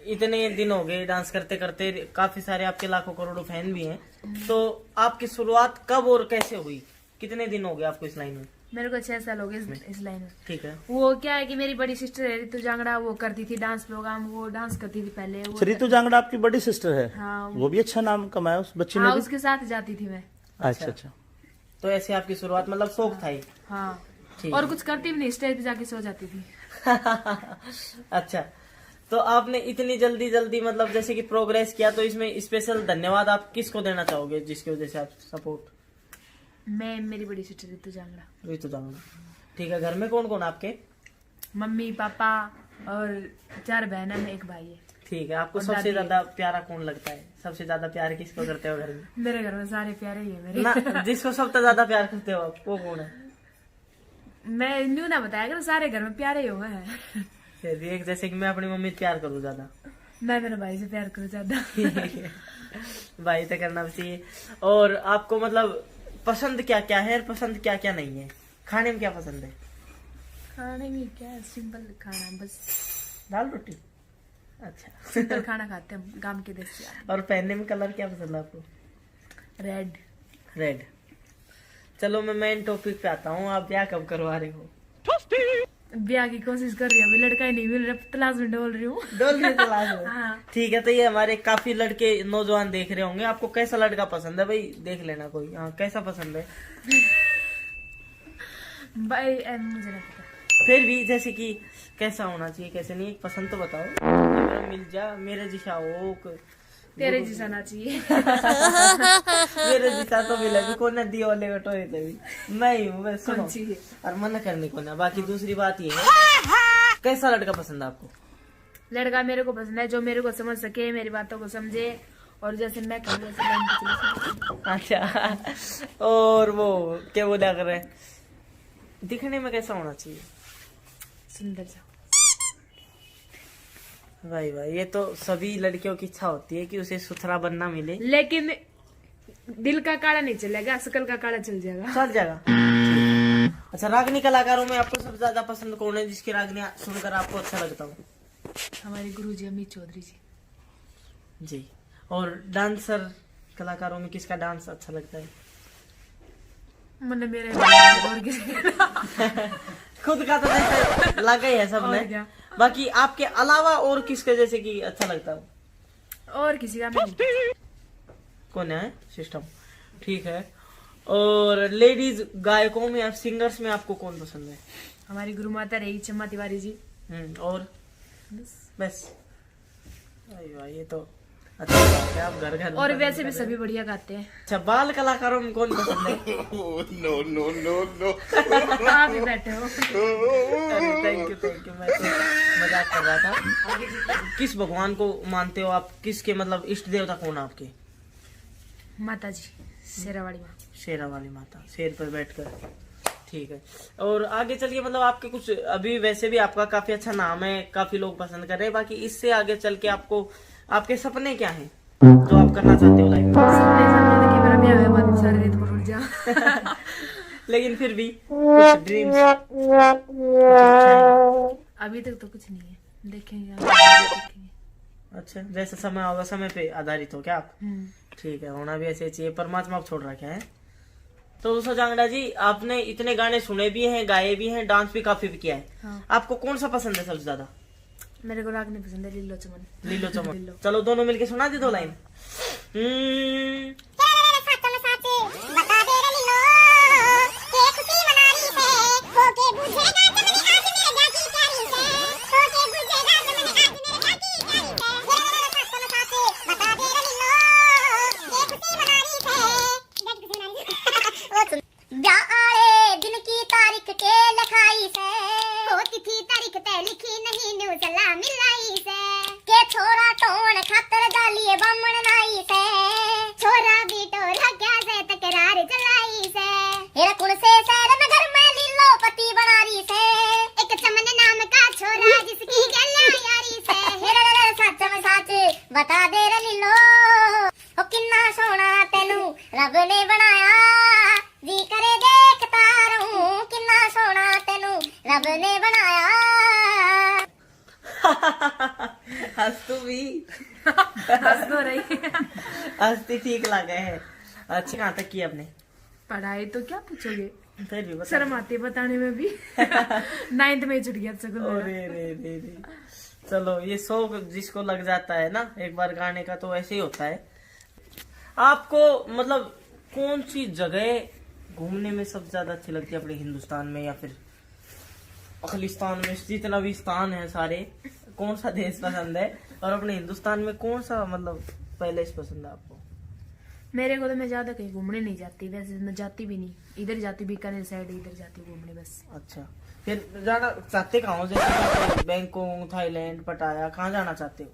इतने दिन हो गए डांस करते करते, काफी सारे आपके लाखों करोड़ों फैन भी हैं, तो आपकी शुरुआत कब और कैसे हुई? कितने दिन हो गए आपको इस लाइन में? मेरे को छह साल हो गए इस, इस लाइन में। ठीक है। वो क्या है कि मेरी बड़ी सिस्टर है रितु जांगड़ा, वो करती थी डांस प्रोग्राम, वो डांस करती थी पहले। वो अच्छा, रितु जांगड़ा आपकी बड़ी सिस्टर है? हाँ। वो भी अच्छा नाम कमाया उस बच्ची ने हाँ, भी? उसके साथ जाती थी मैं। अच्छा, अच्छा। तो ऐसे आपकी शुरुआत, मतलब, शौक था ये? हाँ। ठीक और है। कुछ करती भी नहीं, स्टेज पे जाके सो जाती थी। अच्छा, तो आपने इतनी जल्दी जल्दी, मतलब, जैसे कि प्रोग्रेस किया, तो इसमें स्पेशल धन्यवाद आप किसको देना चाहोगे, जिसकी वजह से आप सपोर्ट? मैं, मेरी बड़ी सिस्टर रितु जांगड़ा। रितु जांगड़ा। ठीक है, घर में कौन कौन आपके? मम्मी, पापा और चार बहन है, मैं एक भाई है। ठीक है, आपको और सबसे दादी है। ज्यादा प्यारा कौन लगता है? सबसे ज्यादा प्यार किसको करते हो घर में? मेरे घर में सारे प्यारे ही है मेरे। ना, जिसको सबसे ज्यादा प्यार करते हो आप, वो कौन है? मैं न्यू ना बताया करो, सारे घर में प्यारे ही हो हैं। फिर भी एक, जैसे कि मैं अपनी मम्मी से प्यार करूँ ज्यादा। मैं मेरे भाई से प्यार करूँ ज्यादा। भाई तो करना भी चाहिए। और आपको, मतलब, पसंद क्या क्या है और पसंद क्या क्या नहीं है? खाने में क्या पसंद है? खाने में क्या है, सिंपल खाना बस। दाल रोटी। अच्छा। सिंपल खाना खाते हैं गांव के देसी आदमी। और पहनने में कलर क्या पसंद है आपको? रेड। रेड। चलो, मैं मेन टॉपिक पे आता हूँ, आप ब्याह कब करवा रहे हो? ब्याह की कोशिश कर रही हूँ, अभी लड़का ही नहीं मिल रहा, तलाश में डोल रही हूँ। डोल रही तलाश में। हाँ। ठीक है, तो ये हमारे काफी लड़के नौजवान देख रहे होंगे, आपको कैसा लड़का पसंद है भाई? देख लेना कोई, हाँ, कैसा पसंद है? भाई, ए, मुझे नहीं पता। फिर भी जैसे कि कैसा होना चाहिए, कैसे नहीं, एक पसंद तो बताओ। मेरा मिल जा, मेरे जैसा हो, क-, तेरे जैसा ना चाहिए। मेरे जैसा तो मिले भी कोने, दियो ले बटोए ते भी। मैं ही हूँ, बस सुनो। कौन चाहिए? और मना करने को ना, बाकी दूसरी बात ये है, कैसा लड़का पसंद है आपको? लड़का मेरे को पसंद है, जो मेरे को समझ सके, मेरी बातों को समझे, और जैसे मैं कहूँ वैसे लाइन पे चले। अच्छा, और वो क्या बोला कर रहे हैं, दिखने में कैसा होना चाहिए? सुंदर सा। भाई भाई, ये तो सभी लड़कियों की इच्छा होती है कि उसे सुथरा बनना मिले। लेकिन दिल का काला नहीं चलेगा, शकल का काला चल जाएगा। चल जाएगा। अच्छा, रागनी कलाकारों में आपको सबसे ज्यादा पसंद कौन है, जिसकी रागनी सुनकर आपको अच्छा लगता हो? हमारे गुरु जी अमित चौधरी जी। जी। और डांसर कलाकारों में किसका डांस अच्छा लगता है? मैंने मेरे और किसी का खुद का तो जैसे लगा ही है सबने। और क्या? बाकी आपके अलावा और किसका जैसे कि अच्छा लगता हो? और किसी का नहीं। कौन है सिस्टम? ठीक है। और लेडीज गायकों में, आप सिंगर्स में आपको कौन पसंद है? हमारी गुरु माता रही चम्मा तिवारी जी। हम्म, और बस। बस। अरे वाह, ये तो अच्छा बात है, आप घर घर में और पसंद वैसे भी कर रहे सभी हो। बढ़िया गाते हैं। अच्छा, बाल कलाकारों में कौन पसंद है? No, no, no, no। आप ही बैठे हो। अरे, थैंक यू, थैंक यू, मैं तो मजाक कर रहा था। किस भगवान को मानते हो आप? किसके, मतलब, इष्ट देवता कौन है आपके? माता जी, शेरा वाली माँ। शेरा वाली माता, शेर पर बैठकर। ठीक है। और आगे चल के, मतलब, आपके कुछ, अभी वैसे भी आपका काफी अच्छा नाम है, काफी लोग पसंद कर रहे हैं, बाकी इससे आगे चल के आपको, आपके सपने क्या हैं जो आप करना चाहते हो लाइफ में? सपने, सपने तो कि मेरा ब्याह होया, बाद में सारे रेत पर उड़ जा। लेकिन फिर भी कुछ ड्रीम्स? अभी तक तो कुछ नहीं है, देखेंगे, आगे देखेंगे। अच्छा, जैसे समय होगा, समय पे आधारित हो क्या आप? हम्म। ठीक है, होना भी ऐसे चाहिए, परमात्मा को छोड़ रखे हैं। तो उषा जांगड़ा जी, आपने इतने गाने सुने भी हैं, गाए भी हैं, डांस भी काफी भी किया है। हाँ। आपको कौन सा पसंद है सबसे ज्यादा? मेरे को रागनी पसंद है, लीलो चमन। लीलो चमन। लीलो। चलो, दोनों मिलके सुना दे दो लाइन। हम्म। तेरे साथ में साथ बता दे रे लीलो, के खुशी मना रही से, होके बुझेगा जब मेरी आँख में लगा की प्यारी से, होके बुझेगा जब मेरी आँख में लगा की प्यारी से। तेरे साथ में साथ बता दे रे लीलो, के खुशी मना रही से। वो सुन। ब्याह आले दिन की तारीख के लिखाई से, ओ तिथि तारीख तै लिखी नहीं, न्यू सलाह मिलाई से। के छोरा टोण खातर जालिए बामण नाई से, छोरा भी टोरा क्या से तकरार चलाई से। हेरा कुण से शहर में घर में लीलो पति बना रही से, एक चमन नाम का छोरा जिसकी गैल्या यारी से। हेरा रे रे सच में सच बता दे रे लीलो, ओ किन्ना सोना तेनू रब ने बनाया, जी करे देखता रहूं, किन्ना सोना तेनू रब ने बनाया। हंस तू भी। हंस तो रही। हंसती ठीक लगे है। अच्छी कहाँ तक की आपने? पढ़ाई तो क्या पूछोगे, फिर भी बता। शर्म आती है बताने में भी। नाइन्थ में ही छुट गया था स्कूल मेरा। अरे रे रे रे। चलो, ये शौक जिसको लग जाता है ना एक बार गाने का, तो ऐसे ही होता है। आपको, मतलब, कौन सी जगह घूमने में सबसे ज्यादा अच्छी लगती है अपने हिंदुस्तान में या फिर अखिलिस्तान में, जितना भी स्थान है सारे, कौन सा देश पसंद है? और अपने हिंदुस्तान में कौन सा, मतलब, पैलेस पसंद है आपको? मेरे को तो, मैं ज्यादा कहीं घूमने नहीं जाती, वैसे मैं जाती भी नहीं, इधर जाती बीकानेर साइड, इधर जाती घूमने बस। अच्छा, फिर जाना चाहते कहाँ हो? जैसे बैंकॉक, थाईलैंड, पटाया, कहाँ जाना चाहते हो?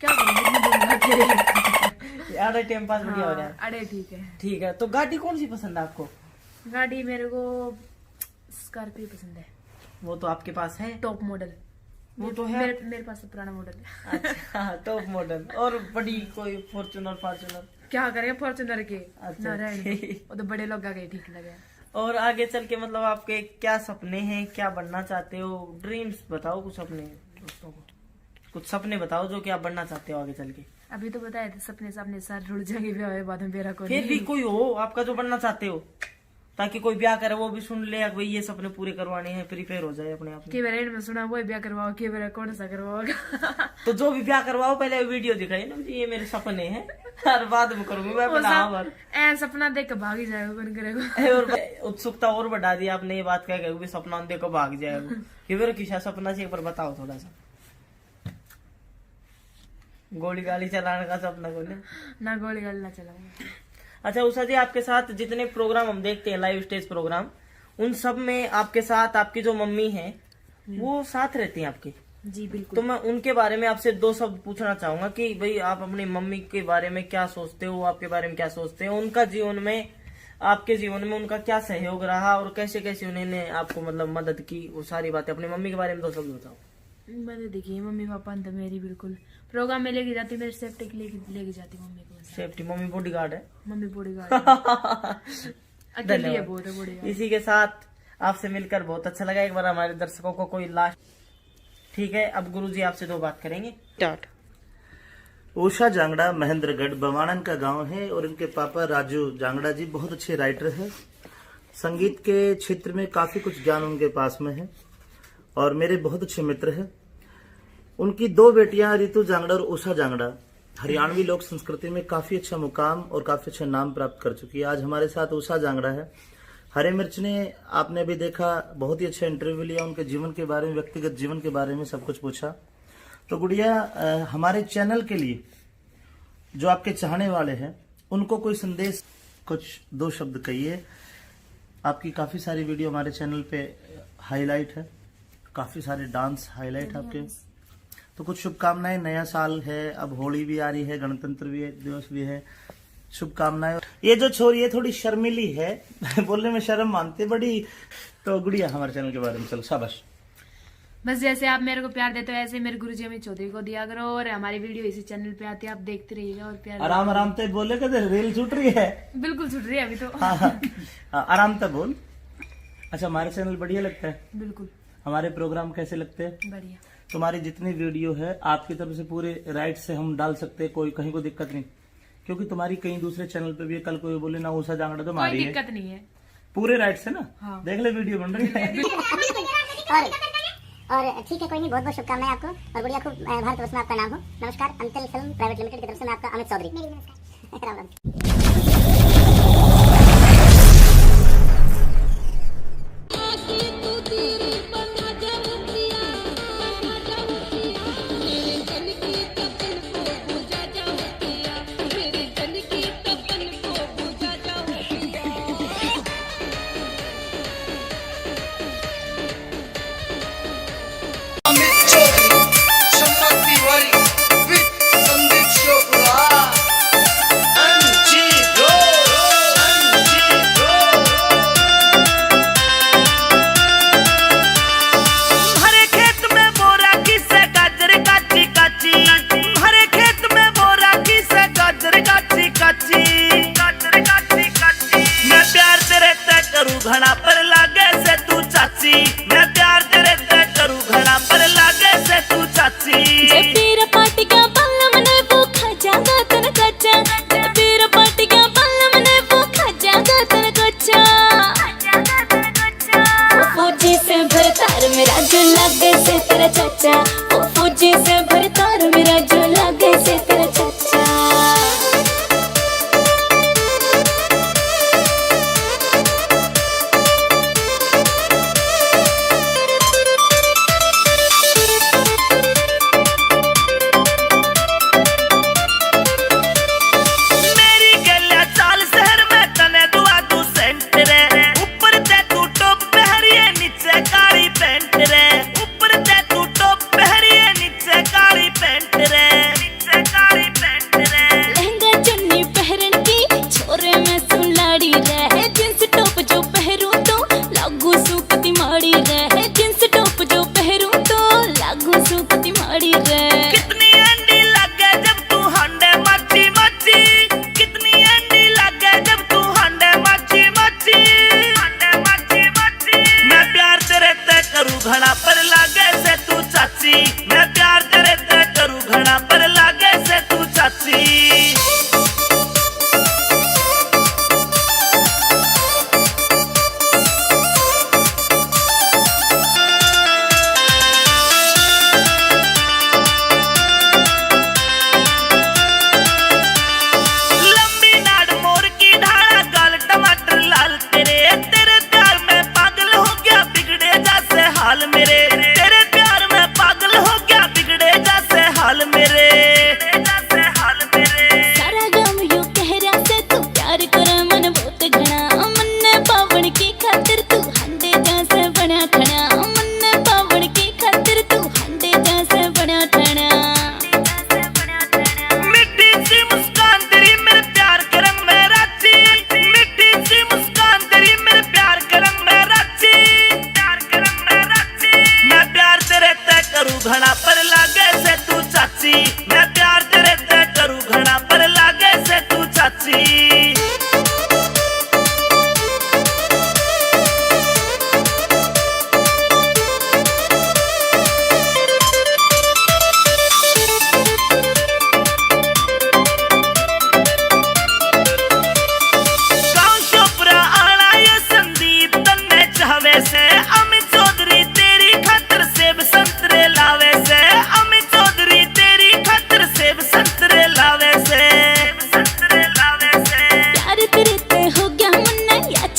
क्या करूँ, इतनी दूर जाके? अरे, टाइम पास बढ़िया हो रहा है। हाँ, अरे ठीक है। ठीक है, तो गाड़ी कौन सी पसंद है आपको? गाड़ी मेरे को स्कॉर्पियो पसंद है। वो तो आपके पास है। Top model. वो तो है। मेरे, मेरे पास तो पुराना मॉडल है। अच्छा, टॉप मॉडल। और बड़ी कोई फॉर्च्यूनर, फॉर्च्यूनर? क्या करें फॉर्च्यूनर के? अच्छा, ना रहने दो। ठीक। वो तो बड़े लोग आ गए, ठीक लगे। और आगे चल के, मतलब, आपके क्या सपने हैं, क्या बनना चाहते हो? ड्रीम्स बताओ कुछ अपने दोस्तों को, कुछ सपने बताओ जो कि आप बनना चाहते हो आगे चल के। अभी तो बताए थे सपने, सपने सारे रुल जाएंगे, ब्याह होए बाद में बेरा को फिर नहीं। भी कोई हो आपका जो बनना चाहते हो, ताकि कोई ब्याह करे वो भी सुन ले, भाई, ये सपने पूरे करवाने हैं, प्रिपेयर हो जाए अपने आप में। के बारे में सुना, वो ब्याह करवाओ, के बारे कौन सा करवाओगा? तो जो भी ब्याह करवाओ, पहले वीडियो दिखाइए ना जी, ये मेरे सपने हैं, और बाद में करूंगी मैं वो अपना सब आवर। ए, सपना देख के भाग ही जाएगा, कौन करेगा? ए, और उत्सुकता और बढ़ा दी आपने ये बात कह के, भी सपना देख के भाग जाएगा। ये मेरा किसा सपना से एक बार बताओ थोड़ा सा। गोली गाली चलाने का सपना कोनी? ना, गोली गाली ना चलाऊंगा। अच्छा उषा जी, आपके साथ जितने प्रोग्राम हम देखते हैं, लाइव स्टेज प्रोग्राम, उन सब में आपके साथ आपकी जो मम्मी है, हम्म। वो साथ रहती हैं आपके? जी, बिल्कुल। तो मैं उनके बारे में आपसे दो शब्द पूछना चाहूंगा कि भाई, आप अपनी मम्मी के बारे में क्या सोचते हो, आपके बारे में क्या सोचते हो, उनका जीवन में, आपके जीवन में उनका क्या सहयोग रहा और कैसे कैसे उन्होंने आपको, मतलब, मदद की, वो सारी बातें। अपनी मम्मी के बारे में दो शब्द बताओ। मैं तो, देखिए, मम्मी पापा ने तो मेरी बिल्कुल प्रोग्राम में लेके जाती, मेरे सेफ्टी के लिए लेके जाती मम्मी को। सेफ्टी, मम्मी बॉडीगार्ड है। मम्मी बॉडीगार्ड है। अकेली है, धन्यवाद। बहुत है बॉडीगार्ड। इसी के साथ आपसे मिलकर बहुत अच्छा लगा। एक बार हमारे दर्शकों को कोई लास्ट, ठीक है, अब गुरुजी आपसे दो बात करेंगे। स्टार्ट। उषा जांगड़ा महेंद्रगढ़ बवाणन का गांव है और इनके पापा राजू जांगड़ा जी बहुत अच्छे राइटर हैं। संगीत के क्षेत्र में काफी कुछ ज्ञान उनके पास में है और मेरे बहुत अच्छे मित्र हैं। उनकी दो बेटियां रितु जांगड़ा और उषा जांगड़ा हरियाणवी लोक संस्कृति में काफी अच्छा मुकाम और काफी अच्छा नाम प्राप्त कर चुकी है। आज हमारे साथ उषा जांगड़ा है। हरे मिर्च ने आपने अभी देखा, बहुत ही अच्छा इंटरव्यू लिया, उनके जीवन के बारे में, व्यक्तिगत जीवन के बारे में सब कुछ पूछा। तो गुड़िया, अ, हमारे चैनल के लिए जो आपके चाहने वाले हैं उनको कोई संदेश, कुछ दो शब्द कहिए। आपकी काफी सारी वीडियो हमारे चैनल पे हाईलाइट है, काफी सारे डांस हाईलाइट आपके। तो कुछ शुभकामनाएं, नया साल है, अब होली भी आ रही है, गणतंत्र भी है, दिवस भी है, शुभकामनाएं। ये जो छोरी है थोड़ी शर्मीली है, बोलने में शर्म मानती है बड़ी। तो गुड़िया, हमारे चैनल के बारे में चलो, शाबाश। बस जैसे आप मेरे को प्यार देते हो, ऐसे मेरे गुरु जी अमित चौधरी को दिया करो और हमारी वीडियो इसी चैनल पे आती है, आप देखते रहिएगा और प्यार आराम देते आराम ते बोले, कहते रेल छूट रही है। बिल्कुल छूट रही है अभी तो। हाँ, हाँ। हाँ, आराम ते बोल। अच्छा, हमारे चैनल बढ़िया लगता है? बिल्कुल। हमारे प्रोग्राम कैसे लगते हैं? बढ़िया। तुम्हारी जितनी वीडियो है, आपकी तरफ से पूरे राइट से हम डाल सकते हैं, कोई कहीं को दिक्कत नहीं, क्योंकि तुम्हारी कहीं दूसरे चैनल पे भी है, कल कोई बोले ना, उषा जांगड़ा तो कोई हमारी है। दिक्कत नहीं है। पूरे राइट से ना? हाँ। देख ले, वीडियो बन रही है। और, और ठीक है, कोई नहीं, बहुत बहुत शुभकामनाएं आपको। और गुड़िया खूब, अ, भारतवर्ष में आपका नाम हो। नमस्कार, अंतल फिल्म प्राइवेट लिमिटेड की तरफ से मैं आपका अमित चौधरी। राम राम। Amit Chaudhary, Shamma Tiwari with Sandeep Chopra. MG bro, MG bro. हरे खेत में बोरा किसे गाजर काची काची, हरे खेत में बोरा किसे गाजर काची काची, गाजर काची काची। मैं प्यार तेरे ते करूँ घना पर लागे से तू चाची, मैं प्यार तेरे ते करूँ घना पर लागे से तू चाची। जे पीर पाटिया बालम ने वो खा जागा तन कच्चा, जे पीर पाटिया बालम ने वो खा जागा तन कच्चा। वो फौजी से भरतार मेरा जो लागे से तेरा चाचा, वो फौजी से भरतार मेरा जो लागे से तेरा चाचा। मेरी गल्या चाल शहर में तने दुआ दू सेंट रे, ऊपर ते तू टॉप पहरिए नीचे काली पैंट रे, ऊपर ते तू टॉप पहरिए नीचे काली पैंट रे।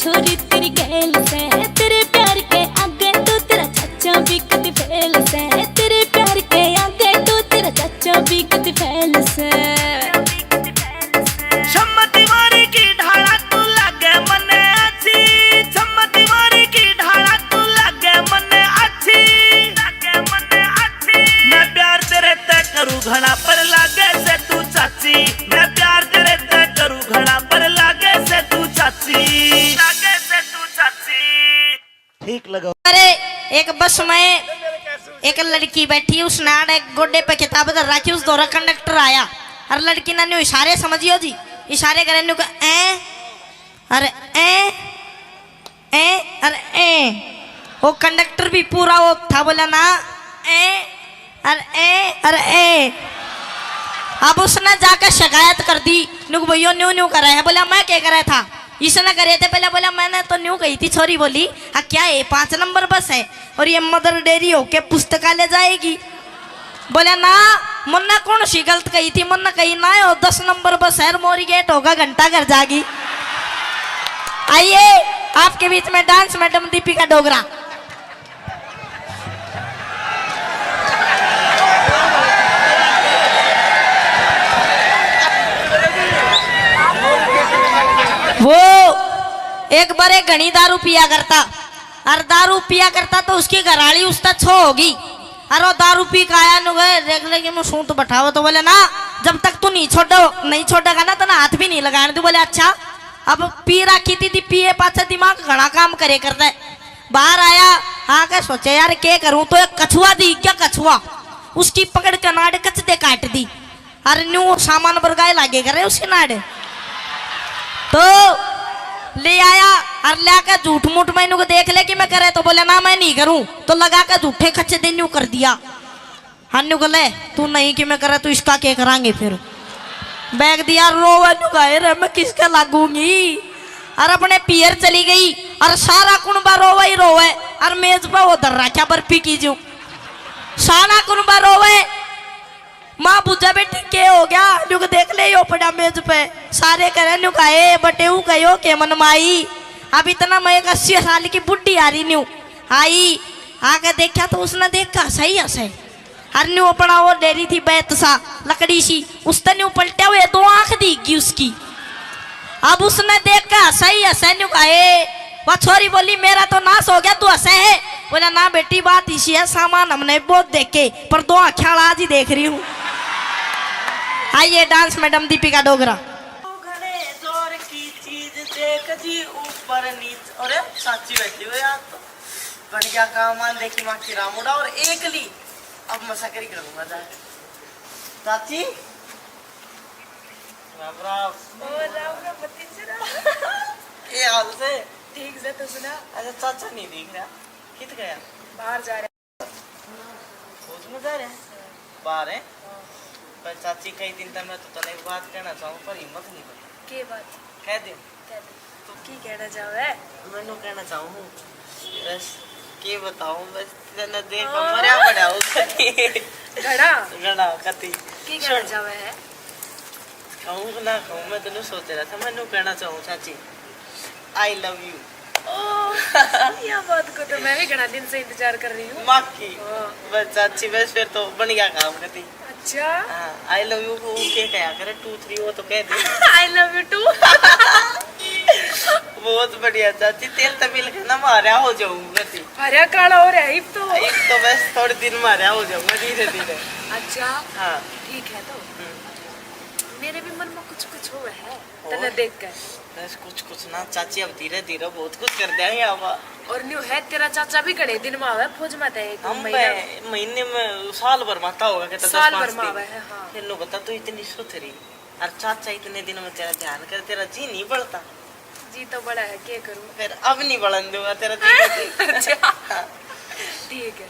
छोरी तेरी गैल से, तेरे प्यार के आगे तो तेरा चाचा भी कद फेल से। तेरे प्यार के आगे तो तेरा चाचा भी कद फेल से। सम्मति वारी की ढाला तू लागे मन्ने अच्छी, सम्मति वारी की ढाला तू लागे मन्ने अच्छी। मैं प्यार तेरे ते करूँ घना पर लागे से तू चाची। मैं प्यार तेरे ते करूँ घना पर लागे से तू चाची। लागे से तू चाची। ठीक लगा। अरे, एक बस में एक लड़की बैठी, उसने आड़े गोडे पे किताब धर रखी, उस दौरा कंडक्टर आया और लड़की ने न्यू इशारे समझियो जी, इशारे करे न्यू कहे, "ऐ, अरे ऐ, ऐ, अरे ऐ।" वो कंडक्टर भी पूरा वो था, बोला ना, "ऐ, अरे ऐ, अरे ऐ।" अब उसने जाकर शिकायत कर दी, न्यू भैया न्यू न्यू कर रहे हैं। बोला, "मैं क्या कर रहा था?" इसने करे थे पहले। बोला, "मैंने तो न्यू कही थी।" छोरी बोली, "हाँ, क्या है, पाँच नंबर बस है और ये मदर डेयरी होके पुस्तकालय जाएगी?" बोला, "ना, मन्ने कौन सी गलत कही थी? मन्ने कही ना हो, दस नंबर बस है, मोरी गेट होगा, घंटा घर जागी।" आइए, आपके बीच में डांस मैडम दीपिका डोगरा। वो एक बार एक घणी दारू पिया करता, और दारू पिया करता तो उसकी घरवाली उसका छो होगी। और वो दारू पी के आया, नु गए देख ले कि मैं सूत बैठाओ, तो बोले, "ना, जब तक तू नहीं छोड़ो, नहीं छोड़ेगा ना, तो ना हाथ भी नहीं लगाने दूँ।" बोले, "अच्छा।" अब पी रखी थी, थी पिए पाछे दिमाग घना काम करे करता है। बाहर आया, आके सोचे, "यार, के करूँ?" तो एक कछुआ दी, क्या कछुआ, उसकी पकड़ के नाड़ कच दे काट दी। अरे न्यू सामान बरगाए लागे करे उसके नाड़। तो ले आया और ल्याके झूठ मूठ मैनू को देख ले कि मैं करे, तो बोले, "ना, मैं नहीं करूँ।" तो लगा के झूठे खच्चे दे न्यू कर दिया। हाँ, न्यू को, "ले, तू नहीं कि मैं करे, तू इसका के करांगे फिर?" बैग दिया, रोवे न्यू कहे, "रे, मैं किसके लागूंगी?" और अपने पियर चली गई और सारा कुणबा रोवे ही रोवे। और मेज पे वो धर रखा बर्फी की जो सारा कुणबा रोवे। माँ बुझा, "बेटी, के हो गया?" न्यू के देख ले, यो पड़ा मेज पे। सारे करे न्यू का, "ए बटे, ऊ कहो के मन माई, अब इतना मैं एक अस्सी साल की बुढ़ी आ रही न्यू।" आई, आके देखा तो उसने देखा सही हंसे। और न्यू अपना वो डेरी थी बैत सा, लकड़ी सी, उसने न्यू पलटा हुए, दो आंख दिख गई उसकी। अब उसने देख के हंसा ही हंसा, न्यू कहा, "ए।" वह छोरी बोली, "मेरा तो नाश हो गया, तू हंसे है?" बोला, "ना बेटी, बात इसी है, सामान हमने बहुत देखे, पर दो आँखें वाला आज ही देख रही हूँ।" आइए, डांस मैडम दीपिका डोगरा। घणे जोर की चीज देख जी ऊपर नीचे। अरे, साची बैठी हो यार, तो बन गया काम। आन देखी माँ की रामुड़ा और एकली। अब मसा करी करूँगा जा। चाची, राम राम। ओ, राम राम, भतीजे राम। ये हाल से? ठीक से, तो सुना? अच्छा, चाचा नहीं दिख रहा, कित गया? बाहर जा रहे। फौज में जा रहे हैं? बाहर है? हाँ। पर चाची, कई दिन तक मैं तो तने एक बात कहना चाहूँ, पर हिम्मत नहीं बनती। के बात? कह दे। कह दे। तो की कहना चाहे? मैं न्यू कहना चाहूँ, बस के बताऊँ, बस तने देख हाँ। मरया पड़ा हो कती। घड़ा? घड़ा कती। की कहना सुन। चाहे है? कहूँ कि ना कहूँ, मैं तो न्यू सोच रहा था, मैं न्यू कहना चाहूँ चाची, I love you। ओ, या बात को तो मैं भी घना दिन से इंतजार कर रही हूँ। माँ की। हाँ। बस चाची, बस फिर तो बन गया काम कती। अच्छा। हाँ, I love you को के कहा करे, two three वो तो कह दे। I love you too। बहुत बढ़िया चाची, तेल तो मिल के ना मारा हो जाऊंगा थी। हरा काला हो रहा है इब तो। इब तो बस थोड़े दिन मारा हो जाऊंगा धीरे धीरे। अच्छा। हाँ। ठीक है तो। हम्म। मेरे भी मन में कुछ कुछ हुआ है। और? तने देख कर। बस कुछ कुछ ना चाची, अब धीरे धीरे बहुत कुछ कर देंगे अब। और न्यू है, तेरा चाचा भी घणे दिन में आवे फौज में, ते एक हम महीना। बे-, महीने में, साल भर माता होगा, कहता साल दस भर पाँच में दिन। आवे है, हाँ। तेनू बता, तू इतनी सुथरी और चाचा इतने दिन में तेरा ध्यान कर, तेरा जी नहीं बढ़ता। जी तो बड़ा है, क्या करूँ? फिर अब नहीं बढ़न दूंगा तेरा जी। अच्छा। हाँ। ठीक है।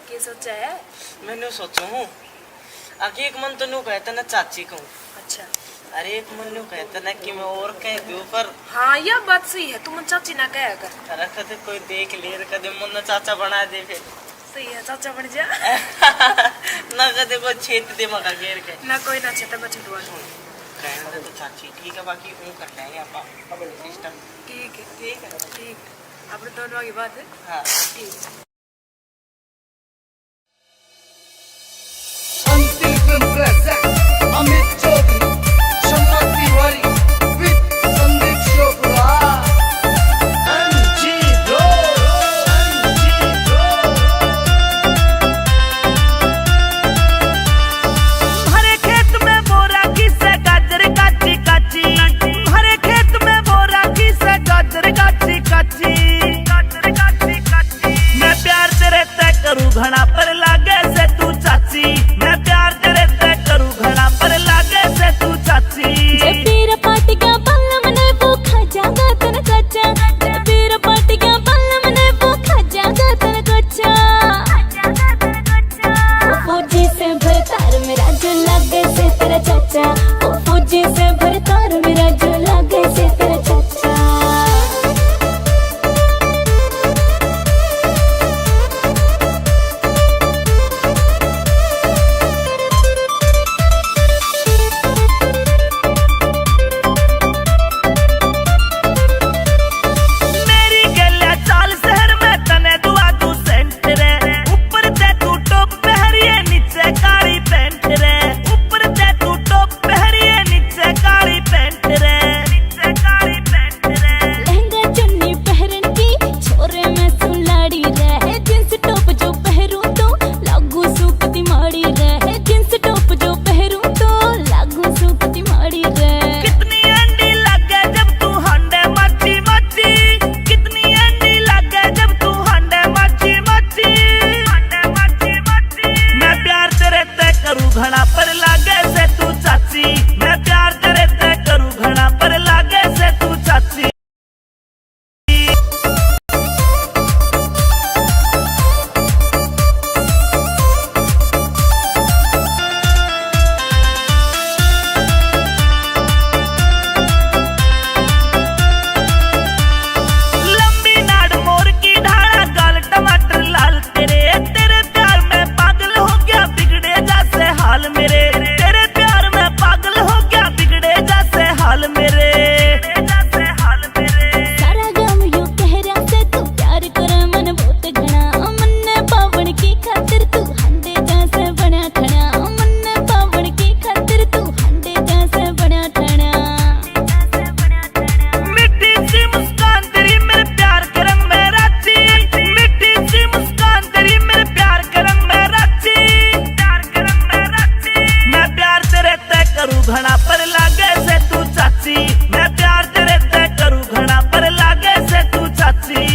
के सोचा है? मैंने सोचू हूँ, आगे एक मन तो न्यू कहता ना चाची कहूँ। अच्छा। अरे एक मन न्यू कहता ना कि मैं और कह दूँ, पर हाँ, यह बात सही है, तू मन चाची ना कहा कर। अरे कदे कोई देख ले, कदे मन चाचा बना दे फिर। सही है, चाचा बन जा। ना कदे कोई छेत दे मका घेर के। ना कोई ना छेत में छुटवा दूँ। रहने दे तो चाची, ठीक है, बाकी ऊँ कर लेंगे आप सिस्टम। ठीक है, ठीक है, ठीक है। आप दोनों की बात है। हाँ। ठीक। Antim film present Amit Chaudhary, Shamma Tiwari with Sandeep Chopra. MG bro, MG bro. हरे खेत में बोरा किसे गाजर काची काची, हरे खेत में बोरा किसे गाजर काची काची। मैं प्यार तेरे तै करूँ घना पर लागे से तू चाची, मैं प्यार तेरे तै करूँ घना पर लागे से तू चाची। जब तेरा पाटिया बालम ने वो खा जागा तन कच्चा, जब तेरा पाटिया बालम ने वो खा जागा तन कच्चा। वो फौजी से भरतार मेरा जो लागे से तेरा चाचा, वो फौजी से भरतार मेरा जो लागे से तेरा चाचा। मेरी गैल्या चाल शहर में तने दुआ दूं सेंट रे, ऊपर ते तू टॉप पहरिए नीचे काली पैंट रे, ऊपर ते तू टॉप पहरिए नीचे काली पैंट रे, नीचे काली पैंट रे। लहंगा चुन्नी पहरन की छोरे मैं सुलाड़ी रे, जींस टॉप जो पहरूं तो लागू सूकती माड़ी रे, जींस टॉप जो पहरूं तो लागू सूकती माड़ी रे। कितनी अंडी लागे जब तू हांडे माची माची, कितनी अंडी लागे जब तू हांडे माची माची, हांडे माची माची। मैं प्यार तेरे तै करूँ घना पर लागे से तू चाची, मैं प्यार तेरे तै करूँ घना पर लागे से तू चाची। लंबी नाड़ मोर की ढाला, गाल टमाटर लाल तेरे, तेरे प्यार में पागल हो गया, बिगड़े जैसे हाल मेरे, तेरे प्यार में पागल हो गया, बिगड़े जैसे हाल मेरे। सारा गाम यो कह रहा से तू प्यार करे मन बहुत घना, मन्ने पावण की खातिर तू हांडे जैसे बना खड़ा, मन्ने पावण की खातिर तू हांडे जैसे बना खड़ा। मीठी सी मुस्कान तेरी मेरे प्यार के रंग में राची, मीठी सी मुस्कान तेरी मेरे प्यार के रंग में राची, प्यार के रंग में राची। मैं प्यार तेरे तै करूँ घना पर लागे से तू चाची, मैं प्यार तेरे तै करूँ घना पर लागे से तू चाची।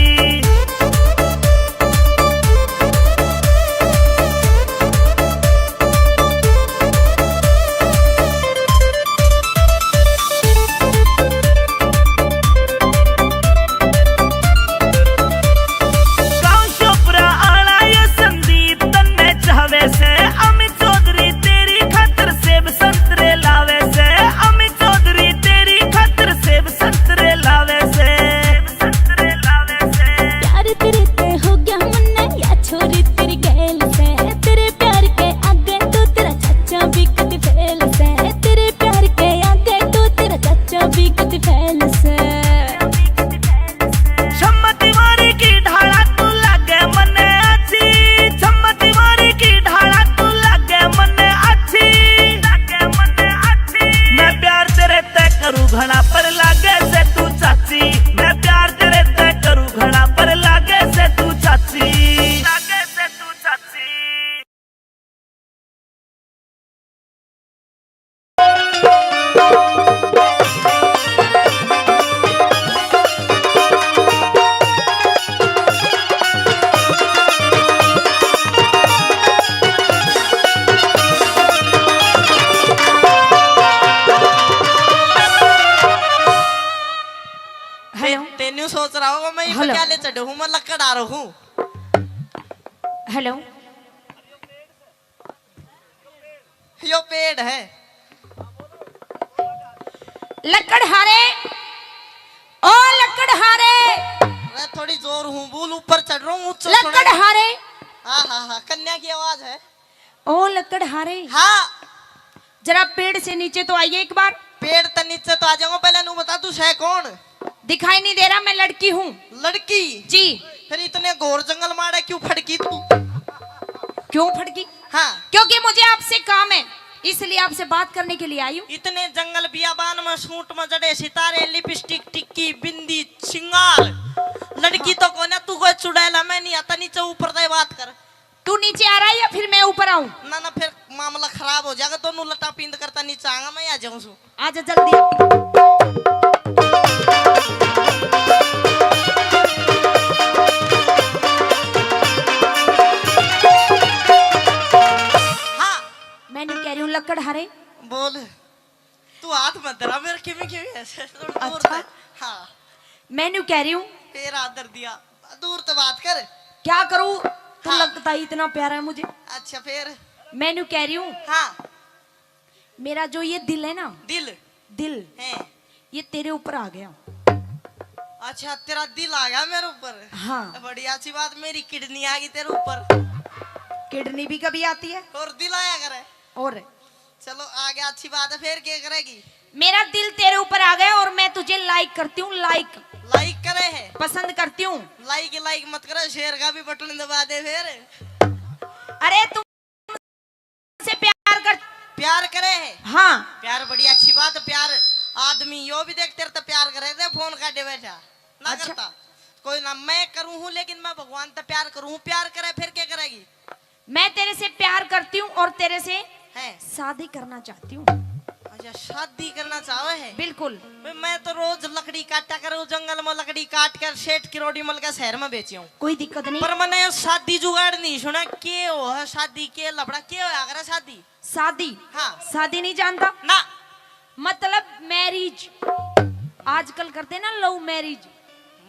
गाँव शोपरा आला यो संदीप तन्ने चाहवे से, अमित चौधरी तेरी खातर सेब संतरे लावे से, अमित चौधरी तेरी खातर सेब संतरे लावे से। प्यार तेरे ते हो गया मन्ने, या छोरी तेरी गैल से, तेरे प्यार के आगे तो तेरा चाचा भी कति फेल से, तेरे प्यार के आगे तो तेरा चाचा भी कति फेल से। छम्मा दीवारी की ढाला तू लागे मन्ने अच्छी, छम्मा दीवारी की ढाला तू लागे मन्ने अच्छी, लागे मन्ने अच्छी। मैं प्यार तेरे तै करूँ घना पर लागे से तू चाची, मैं प्यार तेरे तै करूँ घना पर लागे से तू चाची, लागे से तू चाची। हेलो। ते-, तेन्यू सोच रहा होगा मैं ये पे हेलो। क्या ले चढ़ू हूँ, मैं लकड़ आ रहा हूँ। हेलो। यो पेड़ है। लकड़हारे, ओ लकड़हारे। मैं थोड़ी जोर हूँ, बोल ऊपर चढ़ रहा हूँ, ऊंचा सुनाई। लकड़हारे। हाँ, हाँ, हाँ, कन्या की आवाज है। ओ लकड़हारे। हाँ। जरा पेड़ से नीचे तो आइए एक बार। पेड़ ते नीचे तो आ जाऊंगा, पहले नू बता, तू सै कौन? दिखाई नहीं दे रहा, मैं लड़की हूँ। लड़की? जी। फिर इतने घोर जंगल माड़े क्यों फड़की तू? क्यों फड़की? हाँ। क्योंकि मुझे आपसे काम है, इसलिए आपसे बात करने के लिए आई हूँ। इतने जंगल बियाबान में सूट में जड़े सितारे, लिपस्टिक, टिक्की, बिंदी, सिंगार, लड़की तो कोने, तू कोई चुड़ैल है, मैं नहीं आता, नीचे ऊपर तय बात कर। तू नीचे आ रहा है या फिर मैं ऊपर आऊं? ना, ना, फिर मामला खराब हो जाएगा। दोनों लटा पींद करता नीचे आऊंगा, मैं आ जाऊं सू। आजा जल्दी आ। हाँ। मैं न्यू कह रही हूँ, लकड़हारे। बोल। तू हाथ मत धरा मेरे, किमी किमी ऐसे थोड़ा दूर अच्छा। से। हाँ। मैं न्यू कह रही हूँ। फिर हाथ धर दिया। दूर तो बात कर। क्या करूँ? तू हाँ। लगता ही इतना प्यारा है मुझे। अच्छा, फिर? मैं न्यू कह रही हूँ। हाँ। मेरा जो ये दिल है ना, दिल? दिल, हैं। ये तेरे ऊपर आ गया। अच्छा, तेरा दिल आ गया मेरे ऊपर? हाँ। बड़ी अच्छी बात, मेरी किडनी आ गई तेरे ऊपर। किडनी भी कभी आती है? और दिल आया करे। और? चलो, आ गया, अच्छी बात है। फिर क्या करेगी? मेरा दिल तेरे ऊपर आ गया और मैं तुझे लाइक करती हूँ, लाइक। लाइक करे है? पसंद करती हूँ। लाइक, लाइक मत करे, शेयर का भी बटन दबा दे फिर। अरे, तुमसे प्यार कर प्यार करे है? हाँ। प्यार बड़ी अच्छी बात है, प्यार। आदमी यो भी देख, तेरे तो प्यार करे थे, फोन काटे बैठा ना अच्छा। करता। कोई ना, मैं करूँ हूँ, लेकिन मैं भगवान तो प्यार करूँ हूँ। प्यार करे, फिर क्या करेगी? मैं तेरे से प्यार करती हूँ और तेरे से हैं। शादी करना चाहती हूँ। अच्छा, शादी करना चाहो है? बिल्कुल। भाई, मैं तो रोज लकड़ी काटा करूँ, जंगल में लकड़ी काट कर सेठ किरोड़ी मल के शहर में बेची हूँ। कोई दिक्कत नहीं। पर मैंने शादी जुगाड़ नहीं सुना। के हो है शादी, के लफड़ा, के होया करे शादी? शादी? हाँ। शादी नहीं जानता? ना। मतलब मैरिज। आजकल करते ना लव मैरिज।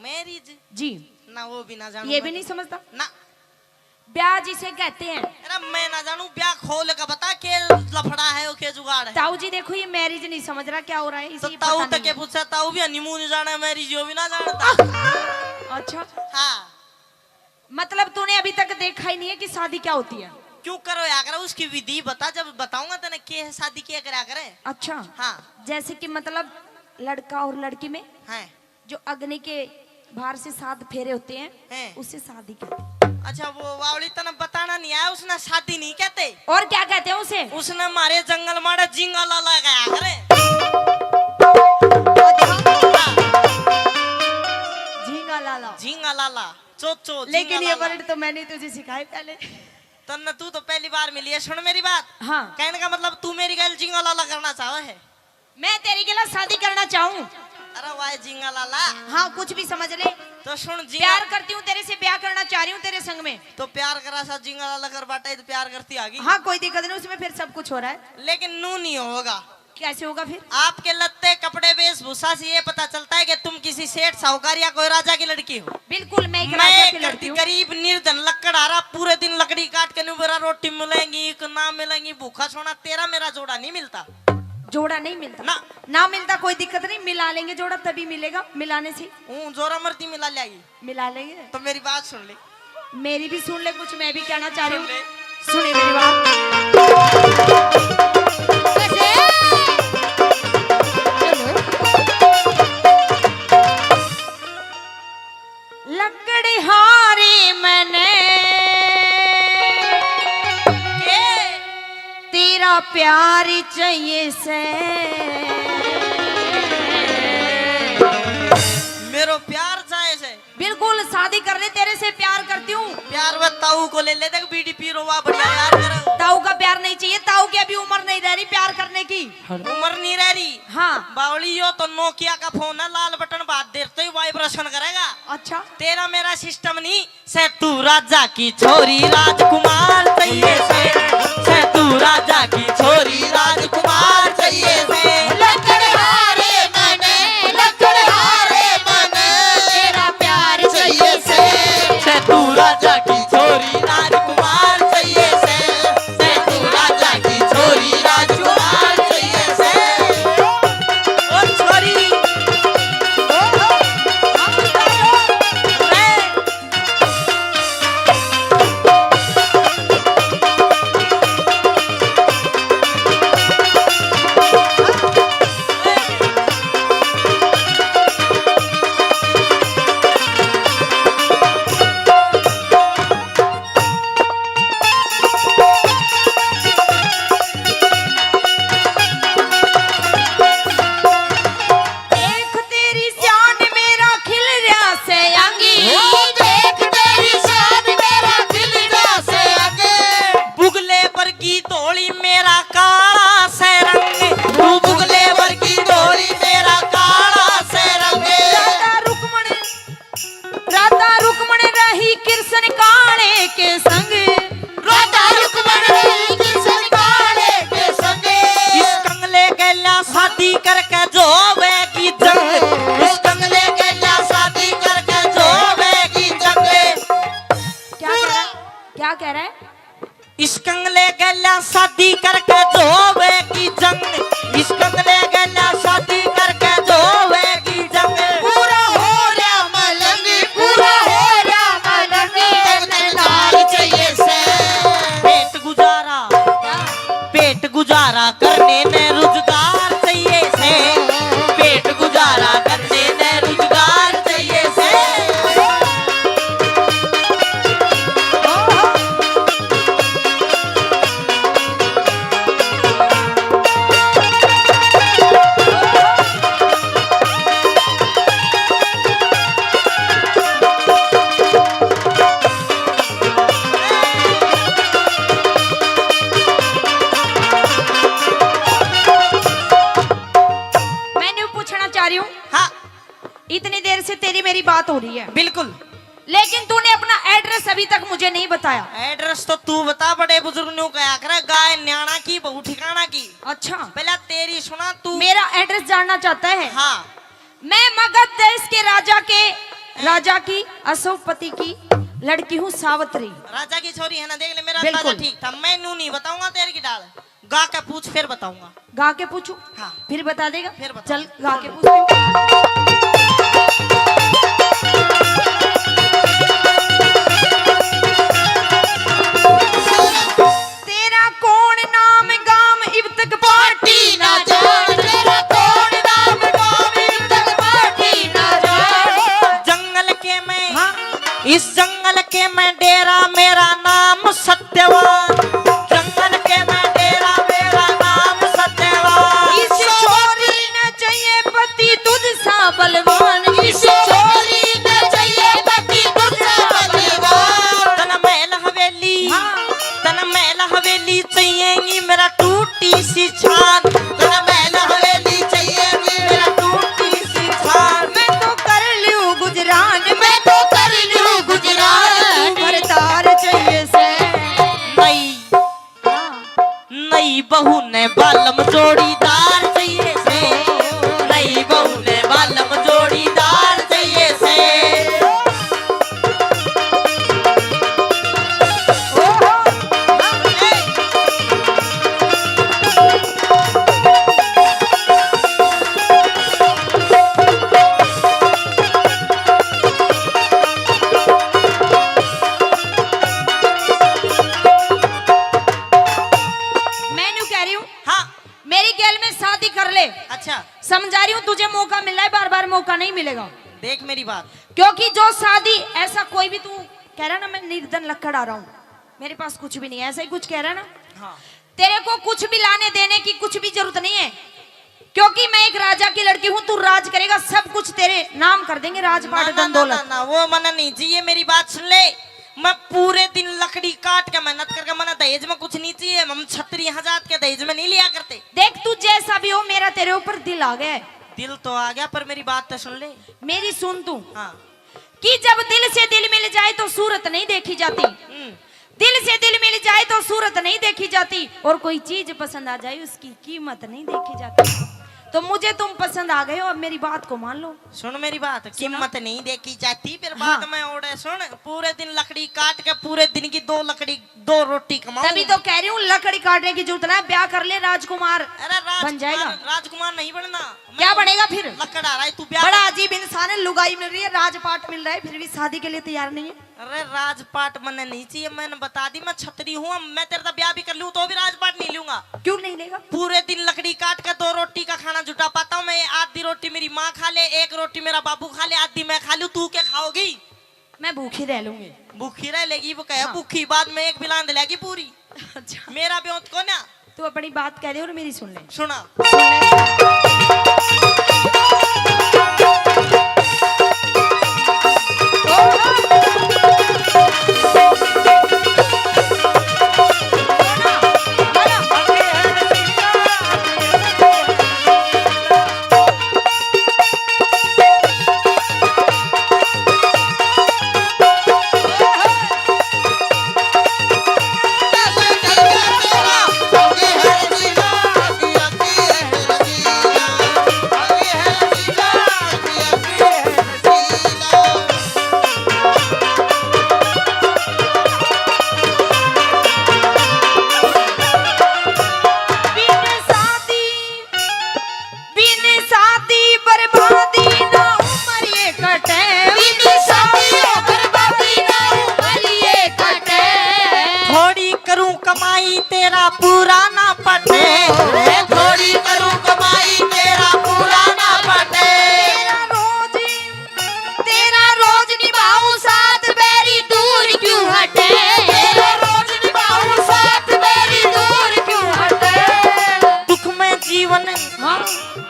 मैरिज? जी। ना, वो भी ना जानू ये मैं भी तो। नहीं समझता? ना। ब्याह जिसे कहते हैं। अरे मैं ना जानू, ब्याह खोल के बता के लफड़ा है, वो के जुगाड़ है। ताऊ जी देखो, ये मैरिज नहीं समझ रहा क्या हो रहा है, तो इसे ताऊ पता तक नहीं के है। पूछा, ताऊ भी हनीमून जाना, मैरिज यो भी ना जानता। अच्छा। हाँ। मतलब तूने अभी तक देखा ही नहीं है कि शादी क्या होती है? क्यों करो या करे, उसकी विधि बता, जब बताऊंगा तने के है शादी, क्या करा करे। अच्छा। हाँ। जैसे कि मतलब लड़का और लड़की में हैं। जो अग्नि के बाहर से सात फेरे होते हैं, हैं। उससे शादी कहते हैं। अच्छा, वो वावली तने बताना नहीं आया, उसने शादी नहीं कहते। और क्या कहते हैं उसे? उसने मारे जंगल माड़ा झींगा लाला कहा करे। अच्छा। हाँ। झींगा लाला। झींगा लाला, चोचो, लेकिन झींगा ये लाला। वर्ड तो मैंने तुझे सिखाए पहले। तन्ने तू तो पहली बार मिली है, सुन मेरी बात। हाँ। कहने का मतलब तू मेरी गैल झींगा लाला करना चाहे है। मैं तेरी के साथ शादी करना चाहूँ। अरे वाह झींगा लाला। हाँ, कुछ भी समझ ले। तो सुन झींगा प्यार करती हूँ तेरे से, ब्याह करना चाह रही हूँ तेरे संग में। तो प्यार करा सा झींगा लाला कर बाटा ही तो प्यार करती आ गई। हाँ, कोई दिक्कत नहीं, उसमें फिर सब कुछ हो रहा है। लेकिन नू नहीं होगा। कैसे होगा फिर? आपके लत्ते, कपड़े, वेशभूषा से ये पता चलता है कि तुम किसी सेठ, साहूकार या कोई राजा की लड़की हो। बिल्कुल, मैं एक मैं राजा एक की लड़की हूँ। गरीब निर्धन लकड़हारा, पूरे दिन लकड़ी काट के न्यू बेरा रोटी मिलेंगी कि ना मिलेंगी, भूखा सोना, तेरा मेरा जोड़ा नहीं मिलता। जोड़ा नहीं मिलता? ना। ना मिलता, कोई दिक्कत नहीं, मिला लेंगे जोड़ा, तभी मिलेगा, मिलाने से। हूँ, जोरा मर्दी मिला ल्यागी। मिला लेंगे। तो मेरी बात सुन ले। मेरी भी सुन ले, कुछ मैं भी कहना चाह रही हूँ। सुन ले। सुने मेरी बात। कैसे? चलो। लकड़हारे मने तेरा प्यार चाहिए से। मेरो प्यार चाहे से। बिल्कुल, शादी कर ले, तेरे से प्यार करती हूँ। प्यार वे ताऊ को ले ले, देख बीड़ी पी रोवा बढ़िया यार करे। ताऊ का प्यार नहीं चाहिए, ताऊ की अभी उम्र नहीं रह रही प्यार करने की। उम्र नहीं रह रही। हाँ। बावली यो तो नोकिया का फोन है, लाल बटन बात देते ही वाइब्रेशन करेगा। अच्छा। तेरा मेरा सिस्टम नहीं। से तू राजा की छोरी राजकुमार चाहिए से, से तू राजा की छोरी राजकुमार चाहिए से। लकड़हारे मने, लकड़हारे मने, तेरा प्यार चाहिए से। से तू राजा की छोरी राजकुमार चाहिए से, से तू राजा की छोरी राजकुमार चाहिए से। ओ छोरी, ओ, ओ, ए, हाँ। इतनी देर से तेरी मेरी बात हो रही है। बिल्कुल। लेकिन तूने अपना एड्रेस अभी तक मुझे नहीं बताया। एड्रेस तो तू बता, बड़े बुजुर्ग न्यू कहा करे, गाय न्याणा की, बहू ठिकाना की। अच्छा। पहला तेरी सुना तू। मेरा एड्रेस जानना चाहता है? हाँ। मैं मगध देश के राजा के, राजा की अशोकपति की लड़की हूँ सावित्री। राजा की छोरी है ना, देख ले, मेरा अंदाजा बिल्कुल। ठीक था। मैं नू नहीं बताऊंगा तेरे की डाल, गा के पूछ, फिर बताऊंगा। गा के पूछू? हाँ। फिर बता देगा? फिर बताऊंगा। चल, गा के पूछते हैं। तेरा कौन नाम गाम इब तक पाटी ना जान, तेरा कौन नाम गाम इब तक पाटी ना जान। जंगल के मैं, हाँ। इस जंगल के मैं डेरा, मेरा नाम सत्यवान। जंगल के मैं डेरा, मेरा नाम सत्यवान। इस छोरी ने चाहिए पति तुझ सा बलवान, इस छोरी ने चाहिए पति तुझ सा बलवान। तन महल हवेली, हाँ। तन महल हवेली चाहिएगी मेरा टूटी सी छान। तन महल हवेली चाहिएगी मेरा टूटी सी छान। मैं तो कर लूं गुजरान, मैं तो कर लूं गुजरान। तू घरदार चाहिए से। नहीं, हाँ। नई बहू ने बालम जोड़ीदार चाहिए से, नई बहू ने बालम जोड़ीदार चाहिए से। मैं न्यू कह रही हूँ, हाँ। मेरी गैल में शादी कर ले। अच्छा। समझा रही हूँ, तुझे मौका मिल रहा है, बार बार मौका नहीं मिलेगा। देख मेरी बात। क्योंकि जो शादी, ऐसा कोई भी, तू कह रहा ना, मैं निर्धन लक्कड़ आ रहा हूँ, मेरे पास कुछ भी नहीं है, ऐसा ही कुछ कह रहा ना। हाँ। तेरे को कुछ भी लाने देने की कुछ भी जरूरत नहीं है, क्योंकि मैं एक राजा की लड़की हूँ, तू राज करेगा, सब कुछ तेरे नाम कर देंगे, राजपाट, ना, ना, धन, ना, दौलत। ना, ना, वो मना नहीं चाहिए, मेरी बात सुन ले। मैं पूरे दिन लकड़ी काट के मेहनत करके, मना दहेज में कुछ नहीं चाहिए, हम छत्री हाँ जात के दहेज में नहीं लिया करते। देख, तू जैसा भी हो, मेरा तेरे ऊपर दिल आ गया है। दिल तो आ गया, पर मेरी बात तो सुन ले। मेरी सुन तू। हाँ। कि जब दिल से दिल मिल जाए तो सूरत नहीं देखी जाती। हम्म। दिल से दिल मिल जाए तो सूरत नहीं देखी जाती, और कोई चीज पसंद आ जाए उसकी कीमत नहीं देखी जाती। तो मुझे तुम पसंद आ गए हो, अब मेरी बात को मान लो। सुन मेरी बात, सुना। कीमत नहीं देखी जाती, फिर हाँ। बाद में ओढ़े सुन, पूरे दिन लकड़ी काट के पूरे दिन की दो लकड़ी, दो रोटी कमाऊं। तभी तो कह रही हूँ, लकड़ी काटने की जरूरत ना है, ब्याह कर ले, राजकुमार अरे राजकुमार, बन जाएगा। राजकुमार नहीं बनना। क्या बनेगा फिर? लकड़ आ रहा है, तू ब्याह बड़ा कर। अजीब इंसान है, लुगाई मिल रही है, राजपाट मिल रहा है, फिर भी शादी के लिए तैयार नहीं है। अरे राजपाट मन्ने नहीं चाहिए, मैंने बता दी, मैं छतरी हूँ, मैं तेरे साथ ब्याह भी कर लूँ तो भी राजपाट नहीं लूंगा। क्यों नहीं लेगा? पूरे दिन लकड़ी काट के दो रोटी का खाना जुटा पाता हूँ मैं। आधी रोटी मेरी माँ खा ले, एक रोटी मेरा बाबू खा ले, आधी मैं खा लूँ, तू क्या खाओगी? मैं भूखी रह लूंगी। भूखी रह लेगी, वो कहे हाँ। भूखी, बाद में एक बिलांद लेगी पूरी। अच्छा। मेरा ब्योंत को ना। तू अपनी बात कह दे और मेरी सुन ले। सुना। सुन ले। बिन शादी, बिन शादी बर्बादी ना उम्र ये कटे। बिन शादी बर्बादी ना उम्र ये कटे। थोड़ी करूं कमाई तेरा पूरा ना पटे। थोड़ी करूं कमाई तेरा पूरा ना पटे। तेरा रोज, तेरा रोज निभाऊं साथ बैरी दूर क्यों हटे। तेरा रोज निभाऊं साथ बैरी दूर क्यों हटे। दुख में जीवन, हाँ।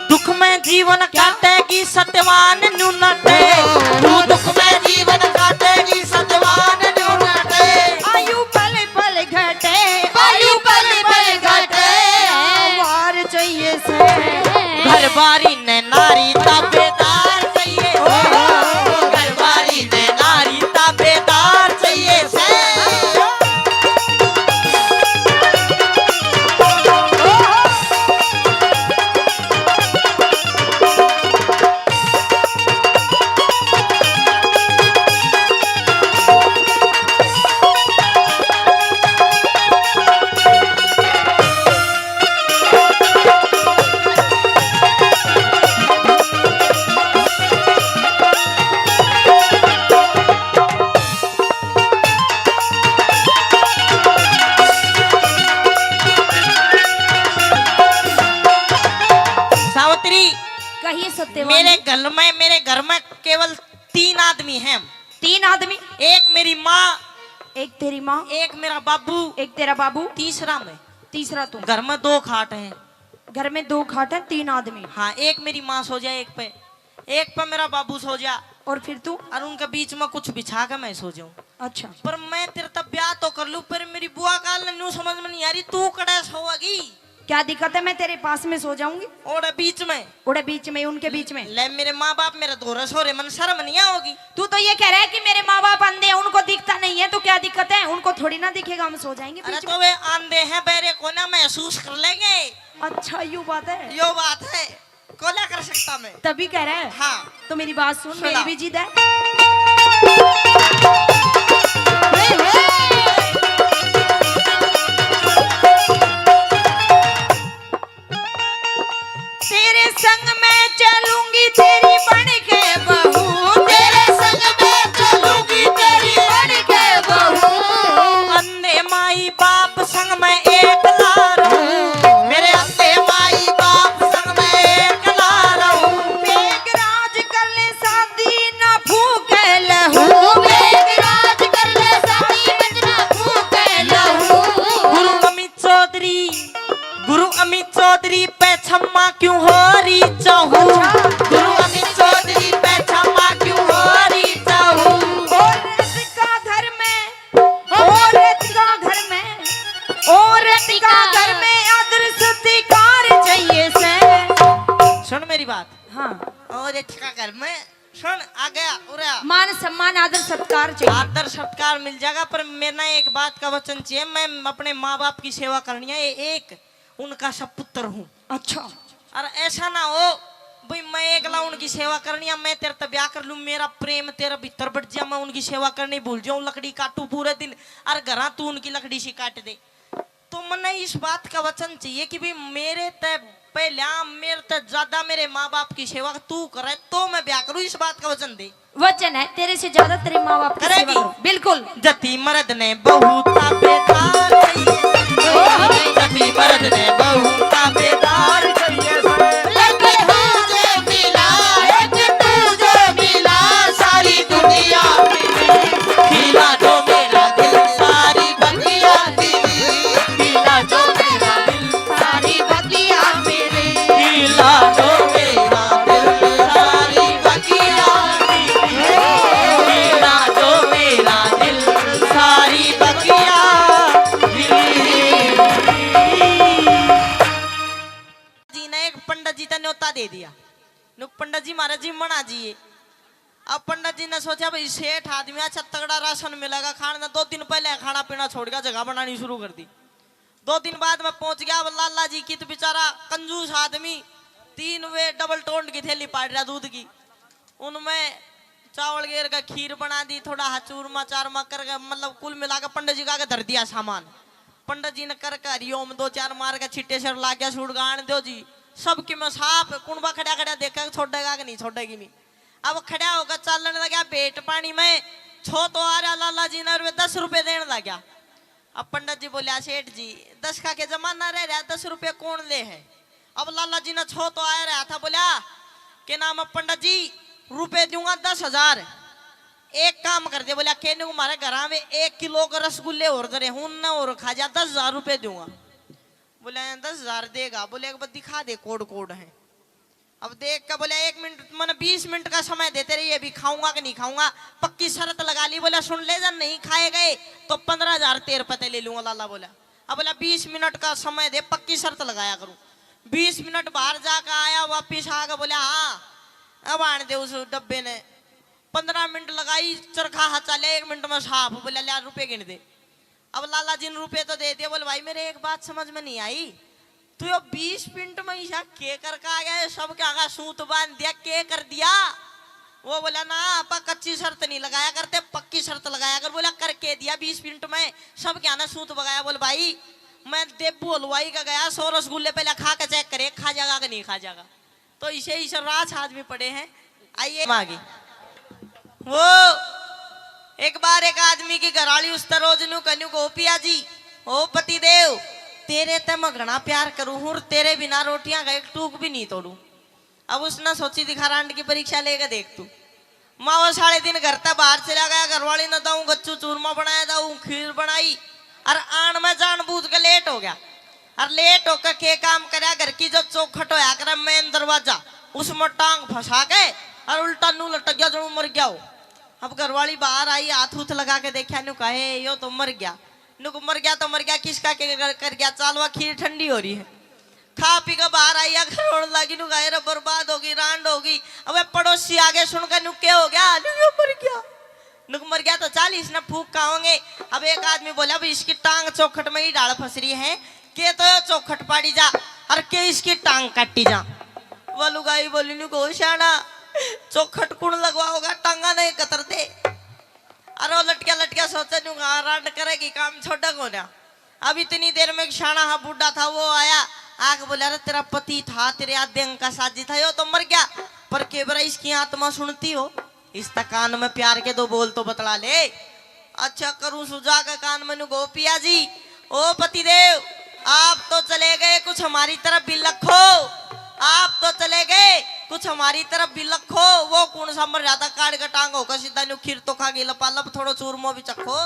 दुख में जीवन क्या? काटेगी सत्यवान न्यू नटे। तू दुख में जीवन काटेगी सत्यवान न्यू नटे। आयु पल पल घटे, आयु पल पल घटे। वार चाहिए से। घर बारी ने नारी ताबे मेरे घर में, मेरे घर में केवल तीन आदमी हैं। तीन आदमी? एक मेरी माँ, एक तेरी माँ, एक मेरा बाबू, एक तेरा बाबू, तीसरा मैं। तीसरा तू। घर में दो खाट हैं। घर में दो खाट हैं, तीन आदमी। हाँ, एक मेरी माँ सो जाए एक पे, एक पे मेरा बाबू सो जा। और फिर तू? और उनके बीच में कुछ बिछा के मैं सो जाऊं। अच्छा। पर मैं तेरे तब ब्याह तो कर लूं, पर मेरी बुआ काल ने न्यू समझ में नहीं आ रही, तू कड़े सोएगी? क्या दिक्कत है, मैं तेरे पास में सो जाऊंगी। ओड़े बीच में। ओड़े बीच में, उनके बीच में। ले, मेरे माँ बाप मेरे धोरे सो रहे, मन शर्म नहीं आओगी? तू तो ये कह रहा है कि मेरे माँ बाप अंधे हैं, उनको दिखता नहीं है, तो क्या दिक्कत है, उनको थोड़ी ना दिखेगा, हम सो जाएंगे अरे बीच तो में। वे आंधे हैं, बहरे को ना महसूस कर लेंगे। अच्छा, यू बात है। यो बात है। कोला कर सकता मैं। तभी कह रहा है। हाँ। तो मेरी बात सुन, सुना। मेरी भी जिद है। तेरे संग मैं चलूंगी तेरी बन के बहू, तेरे संग मैं चलूंगी तेरी बन के बहू। अंधे माई बाप संग मैं एकला रहूं, मेरे अंधे माई बाप संग मैं एकला रहूं। मेघराज कर ले शादी ना फूके लहू, मेघराज कर ले शादी ना फूके लहू। गुरु अमित चौधरी, गुरु अमित चौधरी पे छम्मा क्यों हो रही चाहूं? अच्छा। गुरु अमित चौधरी पे छम्मा क्यों हो रही चाहूं? औरत का धर्म है, औरत का धर्म है, औरत का धर्म है, आदर सत्कार चाहिए से। सुन मेरी बात। हाँ। औरत का धर्म है, सुन, आ गया, उरे आ। मान सम्मान, आदर सत्कार चाहिए। आदर सत्कार मिल जाएगा, पर मेरे ना एक बात का वचन चाहिए, मैं अपने माँ बाप की सेवा करनी है, ए-, एक उनका सपुत्र हूँ। अच्छा। और ऐसा ना हो भाई मैं एकला उनकी सेवा करनी है, मैं तेरे ते ब्याह कर लूँ, मेरा प्रेम तेरे भीतर बट जा, मैं उनकी सेवा करनी भूल जाऊँ, लकड़ी काटू पूरे दिन, और घरा तू उनकी लकड़ी सी काट दे। तो मन्ने इस बात का वचन चाहिए कि भाई मेरे ते पहला, मेरे ते ज्यादा मेरे माँ बाप की सेवा तू करे तो मैं ब्याह करूँ, इस बात का वचन दे। वचन है, तेरे से ज्यादा तेरे माँ बाप की सेवा करेगी? करूँ। बिल्कुल। जति मर्द ने बहू ताबेदार चाहिए, जति मर्द ने बहू ताबेदार चाहिए। लगे हो जे मिला, एक तू जे मिला, सारी दुनिया मिली। खिला दो मेरा दिल, सारी बगिया मिली। खिला दो मेरा दिल, सारी बगिया मिली। खिला दो मेरा दिल, सारी बगिया मिली। खिला दो मेरा दिल, सारी बगिया मिली। जी ने एक पंडित जी ते न्योता दे दिया। नु पंडित जी म्हारे जीमण आ जाइए। अब पंडित जी ने सोचा, भाई सेठ आदमी, अच्छा तगड़ा राशन मिलेगा खाने ने। दो दिन पहले खाना पीना छोड़ गया, जगह बनानी शुरू कर दी। दो दिन बाद मैं पहुंच गया। अब लाला जी की तो बेचारा कंजूस आदमी, तीन वे डबल टोंड की थैली पाड़ रहा दूध की, उनमें चावल गेर का खीर बना दी, थोड़ा हा चूरमा चारमा करके, मतलब कुल मिला के पंडित जी का आगे धर दिया सामान। पंडित जी ने करके हरिओम दो चार मार के छिट्टे सिर लाग गया, सूट गान दो जी। सबके में साफ, कुणबा खड़ा खड़ा देखे, छोड़ेगा कि नहीं, छोड़ेगी नहीं। अब खड़ा होकर चालन लगा भेंट पानी में, छो तो आ रहा लाला जी ने, और वे दस रुपए देने लग गया। अब पंडित जी बोलिया, "सेठ जी, दस का के जमाना रह रहा, दस रुपये कौन ले है?" अब लाला जी ने छो तो आया रहा था, बोला, "के नाम है पंडित जी, रुपये दूंगा दस हजार, एक काम कर दे।" बोला, "के नहीं, हमारे घर में एक किलो के रसगुल्ले और धरे हूं ना, और खा जा, दस हजार रुपये दूंगा।" बोला, "दस हजार देगा?" बोले, "एक बार दिखा दे, कोड कोड है।" अब देख के बोला, "एक मिनट, मैंने बीस मिनट का समय देते रहिए, अभी खाऊंगा कि नहीं खाऊंगा।" पक्की शर्त लगा ली, बोला, "सुन ले, जब नहीं खाए गए तो पन्द्रह हजार तेरे पते ले लूंगा।" लाला बोला। अब बोला, "बीस मिनट का समय दे, पक्की शर्त लगाया करूं।" बीस मिनट बाहर जाकर आया, वापिस आके बोला, "हाँ।" अब आने दे उस डब्बे ने। पन्द्रह मिनट लगाई, चरखा हाथ चाले, एक मिनट में साफ। बोला, "ले, रुपये गिन दे।" अब लाला जी ने रुपये तो दे दिए। बोले, "भाई, मेरे एक बात समझ में नहीं आई, तू यो बीस मिनट में ईसा के करके आ गया है? सब के आगा सूत बांध दिया, के कर दिया?" वो बोला, "ना, आपा कच्ची शर्त नहीं लगाया करते, पक्की शर्त लगाया कर।" बोला, "करके दिया बीस मिनट में, सब के आना सूत बगाया।" बोले, "भाई, मैं देबू हलवाई का गया, सौ रसगुल्ले पहले खा के चेक करे, खा जाएगा कि नहीं खा जाएगा।" तो इसे ही सर्रास आदमी पड़े हैं। आइए आगे। वो एक बार एक आदमी की घराली उस तरह रोज न्यू कहन्यू को, "पिया जी, ओ पति देव, तेरे ते मैं घना प्यार करूं हूं, तेरे बिना रोटियां का एक टूक भी नहीं तोड़ू।" अब उसने सोची, दिखा रांड की परीक्षा लेके देख तू। माँ वो सारे दिन घर तक बाहर चला गया, घरवाली ने दाऊ गच्चू चूरमा बनाया, दाऊ खीर बनाई, और आन में जानबूझ के लेट हो गया। और लेट होकर के काम करया, घर की जो चौखट होया करे मेन दरवाजा, उसमें टांग फंसा के और उल्टा नू लटक गया, जो मर गया हो। अब घरवाली बाहर आई, हाथ हूथ लगा के देखा, नु कहे, यो तो मर गया। नुक मर गया तो मर गया, किसका के कर, कर गया? चालवा खीर ठंडी हो रही है। खा पी के बाहर आई, आके रोण लागी, नु गाए रे बर्बाद होगी, रांड होगी। अबे पड़ोसी आगे सुन के नु के हो गया? नु यो मर गया। नुक मर गया तो चल, इसने फूक खाओगे। अब एक आदमी बोला, अब इसकी टांग चौखट में ही डाल फंस रही है, के तो यो चौखट पाड़ी जा और के इसकी टांग काटी जा। वो लुगाई बोली, नु गो शाना, चौखट कुण लगवाओगा, टांगा नहीं कतर दे। अरे वो लटकिया लटकिया सोचे, नु हाँ, रांड करेगी, काम छोड़ा कोन्या। अब इतनी देर में एक शाना हा बूढ़ा था, वो आया, आके बोला, अरे तेरा पति था, तेरे आधे अंग का साझी था, यो तो मर गया, पर के बरा इसकी आत्मा सुनती हो, इस तक कान में प्यार के दो बोल तो बतला ले। अच्छा करूं सुजा के कान में नु गो, पिया जी, ओ पतिदेव, आप तो चले गए, कुछ हमारी तरफ भी लखो, आप तो चले गए, कुछ हमारी तरफ भी लखो। वो कौन सा मर जाता, काट के टांग होकर सीधा नु खीर तो खा गई, लपालप थोड़ो चूरमो भी चखो।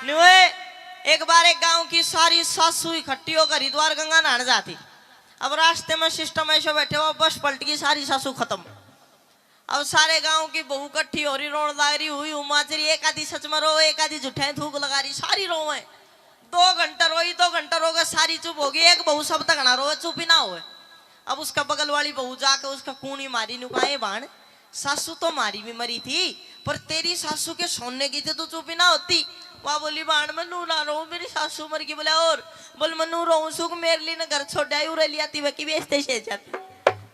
नुए, एक बार एक गांव की सारी सासू इकट्ठी होकर हरिद्वार गंगा नहाने जाती। अब रास्ते में सिस्टम ऐसे बैठे हुआ, बस पलट गई, सारी सासू खत्म। अब सारे गांव की बहू इकट्ठी हो रही, रोण लाग रही, हुई हुमाच रही, एक आधी सच में रो, एक आधी झूठे थूक लगा रही, सारी रोवे। दो घंटा रोई, दो घंटा रो के सारी चुप होगी, एक बहू सब तक ना रोवे, चुप ही ना होवे। अब उसका बगल वाली बहू जाके उसका कूणी मारी, नु कहा, ए भाण, सासू तो मारी भी मरी थी, पर तेरी सासू के सोने की तो तू चुप ही ना होती। वह बोली, भाण, मैं नू ना रोऊं, मेरी सासू मर गई। बोले, और बोल, मैं नू रोऊं सूं कि मेरे लिए ने घर छोड़ आई, उरे लिया ती वकी बेचते से जाती।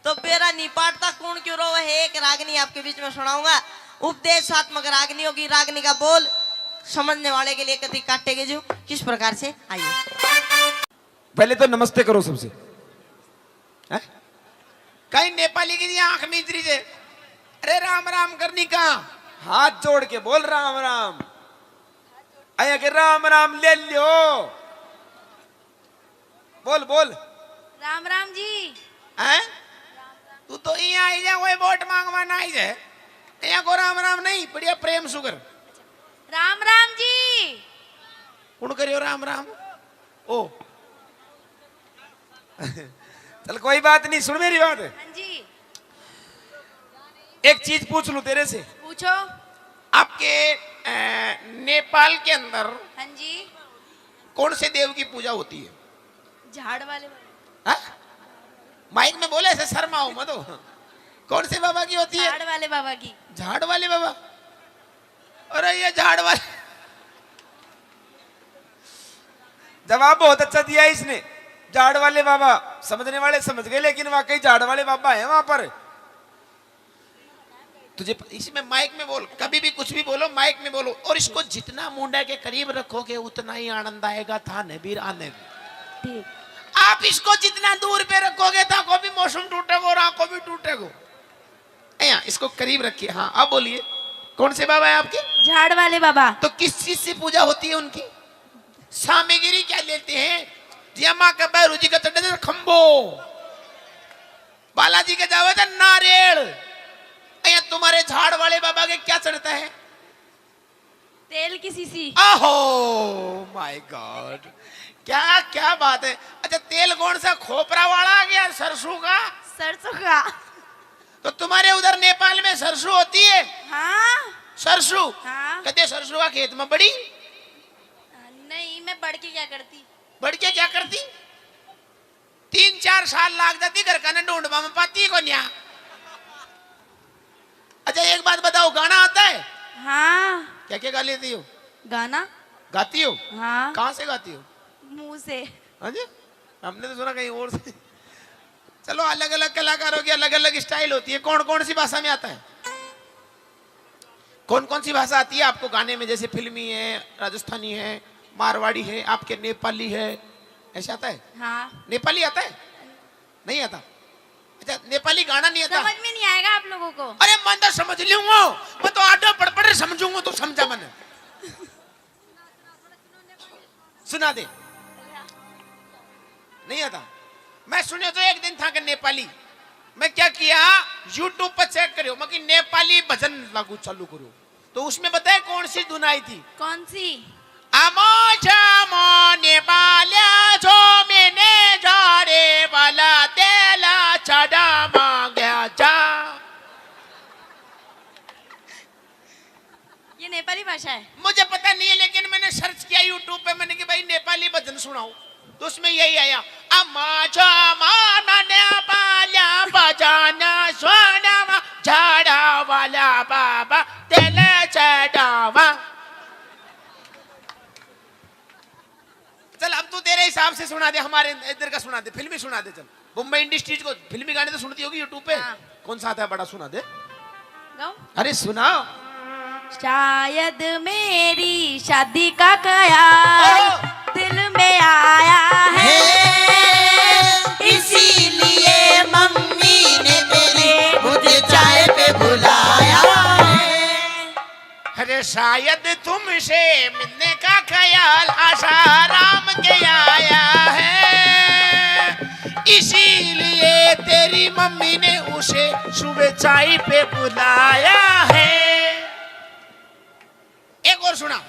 तो बेरा नहीं पाटता, कौन क्यों रोवे है, एक रागनी आपके बीच में सुनाऊंगा। उपदेशात्मक रागनी होगी, रागनी का बोल समझने वाले के लिए कति काटेगी जू, किस प्रकार से, आइए। पहले तो नमस्ते करो सबसे। हैं? कहीं नेपाली की जी आंख मीच रही जे। अरे राम राम करनी का? हाथ जोड़ के बोल राम राम। आया के राम राम ले लियो। बोल, बोल। राम राम जी। हैं? तू तो यहाँ आई जा, कोई वोट मांगवा ना आई जाए। यहाँ को राम राम नहीं, बढ़िया प्रेम सुगर। राम राम जी। कौन करियो राम राम? ओ। चल, कोई बात नहीं, सुन मेरी बात। हाँ जी। एक चीज पूछ लूं तेरे से। पूछो। आपके, अ, नेपाल के अंदर हाँ जी। कौन से देव की पूजा होती है? झाड़ वाले बाबा। हाँ? माइक में बोले, ऐसे शर्माओ मत हो। कौन से बाबा की होती है? झाड़ वाले बाबा की। झाड़ वाले बाबा? अरे ये झाड़ वाले, जवाब बहुत अच्छा दिया इसने। झाड़ वाले बाबा, समझने वाले समझ गए, लेकिन वाकई झाड़ वाले बाबा हैं वहां पर। तुझे प-, इसमें माइक में बोल, कभी भी कुछ भी बोलो, माइक में बोलो। और इसको जितना मुंडा के करीब रखोगे, उतना ही आनंद आएगा, थाने भी आने। ठीक। आप इसको जितना दूर पे रखोगे, था को भी मौसम टूटेगो और आंखों भी टूटेगो। ए, यहाँ, इसको करीब रखिए। हाँ, अब बोलिए, कौन से बाबा है आपके? झाड़ वाले बाबा। तो किस चीज से पूजा होती है उनकी? सामग्री क्या लेते हैं? जिया माँ का भैरू जी का चढ़े थे खंबो, बालाजी के जावे थे नारियल। ए, यहाँ तुम्हारे झाड़ वाले बाबा के क्या चढ़ता है? तेल की शीशी। आहो, माय गॉड, क्या, क्या बात है। अच्छा, तेल कौन सा, खोपरा वाला या सरसों का? सरसों का। तो तुम्हारे उधर नेपाल में सरसों होती है? हाँ। सरसों? हाँ। कहते सरसों का खेत में बड़ी? नहीं, मैं बढ़ के क्या करती? बढ़ के क्या करती? तीन चार साल लाग जाती घर का ने ढूंढवा में, पाती को न्या। अच्छा, एक बात बताओ, गाना आता है? हाँ। क्या क्या गा लेती हो? गाना। गाती हो? हाँ। कहाँ से गाती हो? मुंह से। हाँ जी, हमने तो सुना कहीं और से। चलो, अलग अलग कलाकारों की अलग अलग स्टाइल होती है। कौन कौन सी भाषा में आता है? कौन कौन सी भाषा आती है आपको गाने में? जैसे फिल्मी है, राजस्थानी है, मारवाड़ी है, आपके नेपाली है, ऐसे आता है? हाँ। नेपाली आता है? नहीं आता। अच्छा, नेपाली गाना नहीं आता? समझ में नहीं आएगा आप लोगों को। अरे, मैं तो समझ लूंगा, मैं तो आडो पढ़ पढ़ समझूंगा, तो समझा मैंने। सुना दे। नहीं आता। मैं सुनियो तो एक दिन था कि नेपाली, मैं क्या किया, YouTube पर चेक करियो, मैं कि नेपाली भजन लागू चालू करो, तो उसमें बताए कौन सी धुन आई थी? कौन सी? आमो जामो नेपाल्या जो मैंने जाने वाला तेला चढ़ा मांग्या जा। ये नेपाली भाषा है? मुझे पता नहीं है, लेकिन मैंने सर्च किया YouTube पे, मैंने कि भाई नेपाली भजन सुनाओ, तो उसमें यही आया, अम्मा जामा नन्या पाल्या बजाना सोनावा झाड़ा वाला बाबा तेले चढ़ावा। चल, अब तू तेरे हिसाब से सुना दे, हमारे इधर का सुना दे, फिल्मी सुना दे। चल, बॉम्बे इंडस्ट्रीज को फिल्मी गाने तो सुनती होगी YouTube पे। हाँ। कौन सा आता है बड़ा, सुना दे। गाऊं? अरे सुनाओ। शायद मेरी शादी का ख्याल ओहो। दिल में आया है, इसीलिए मम्मी ने मेरी मुझे चाय पे बुलाया है। अरे शायद तुमसे मिलने का ख्याल आसाराम के आया है, इसीलिए तेरी मम्मी ने उसे सुबह चाय पे बुलाया है। एक और सुना,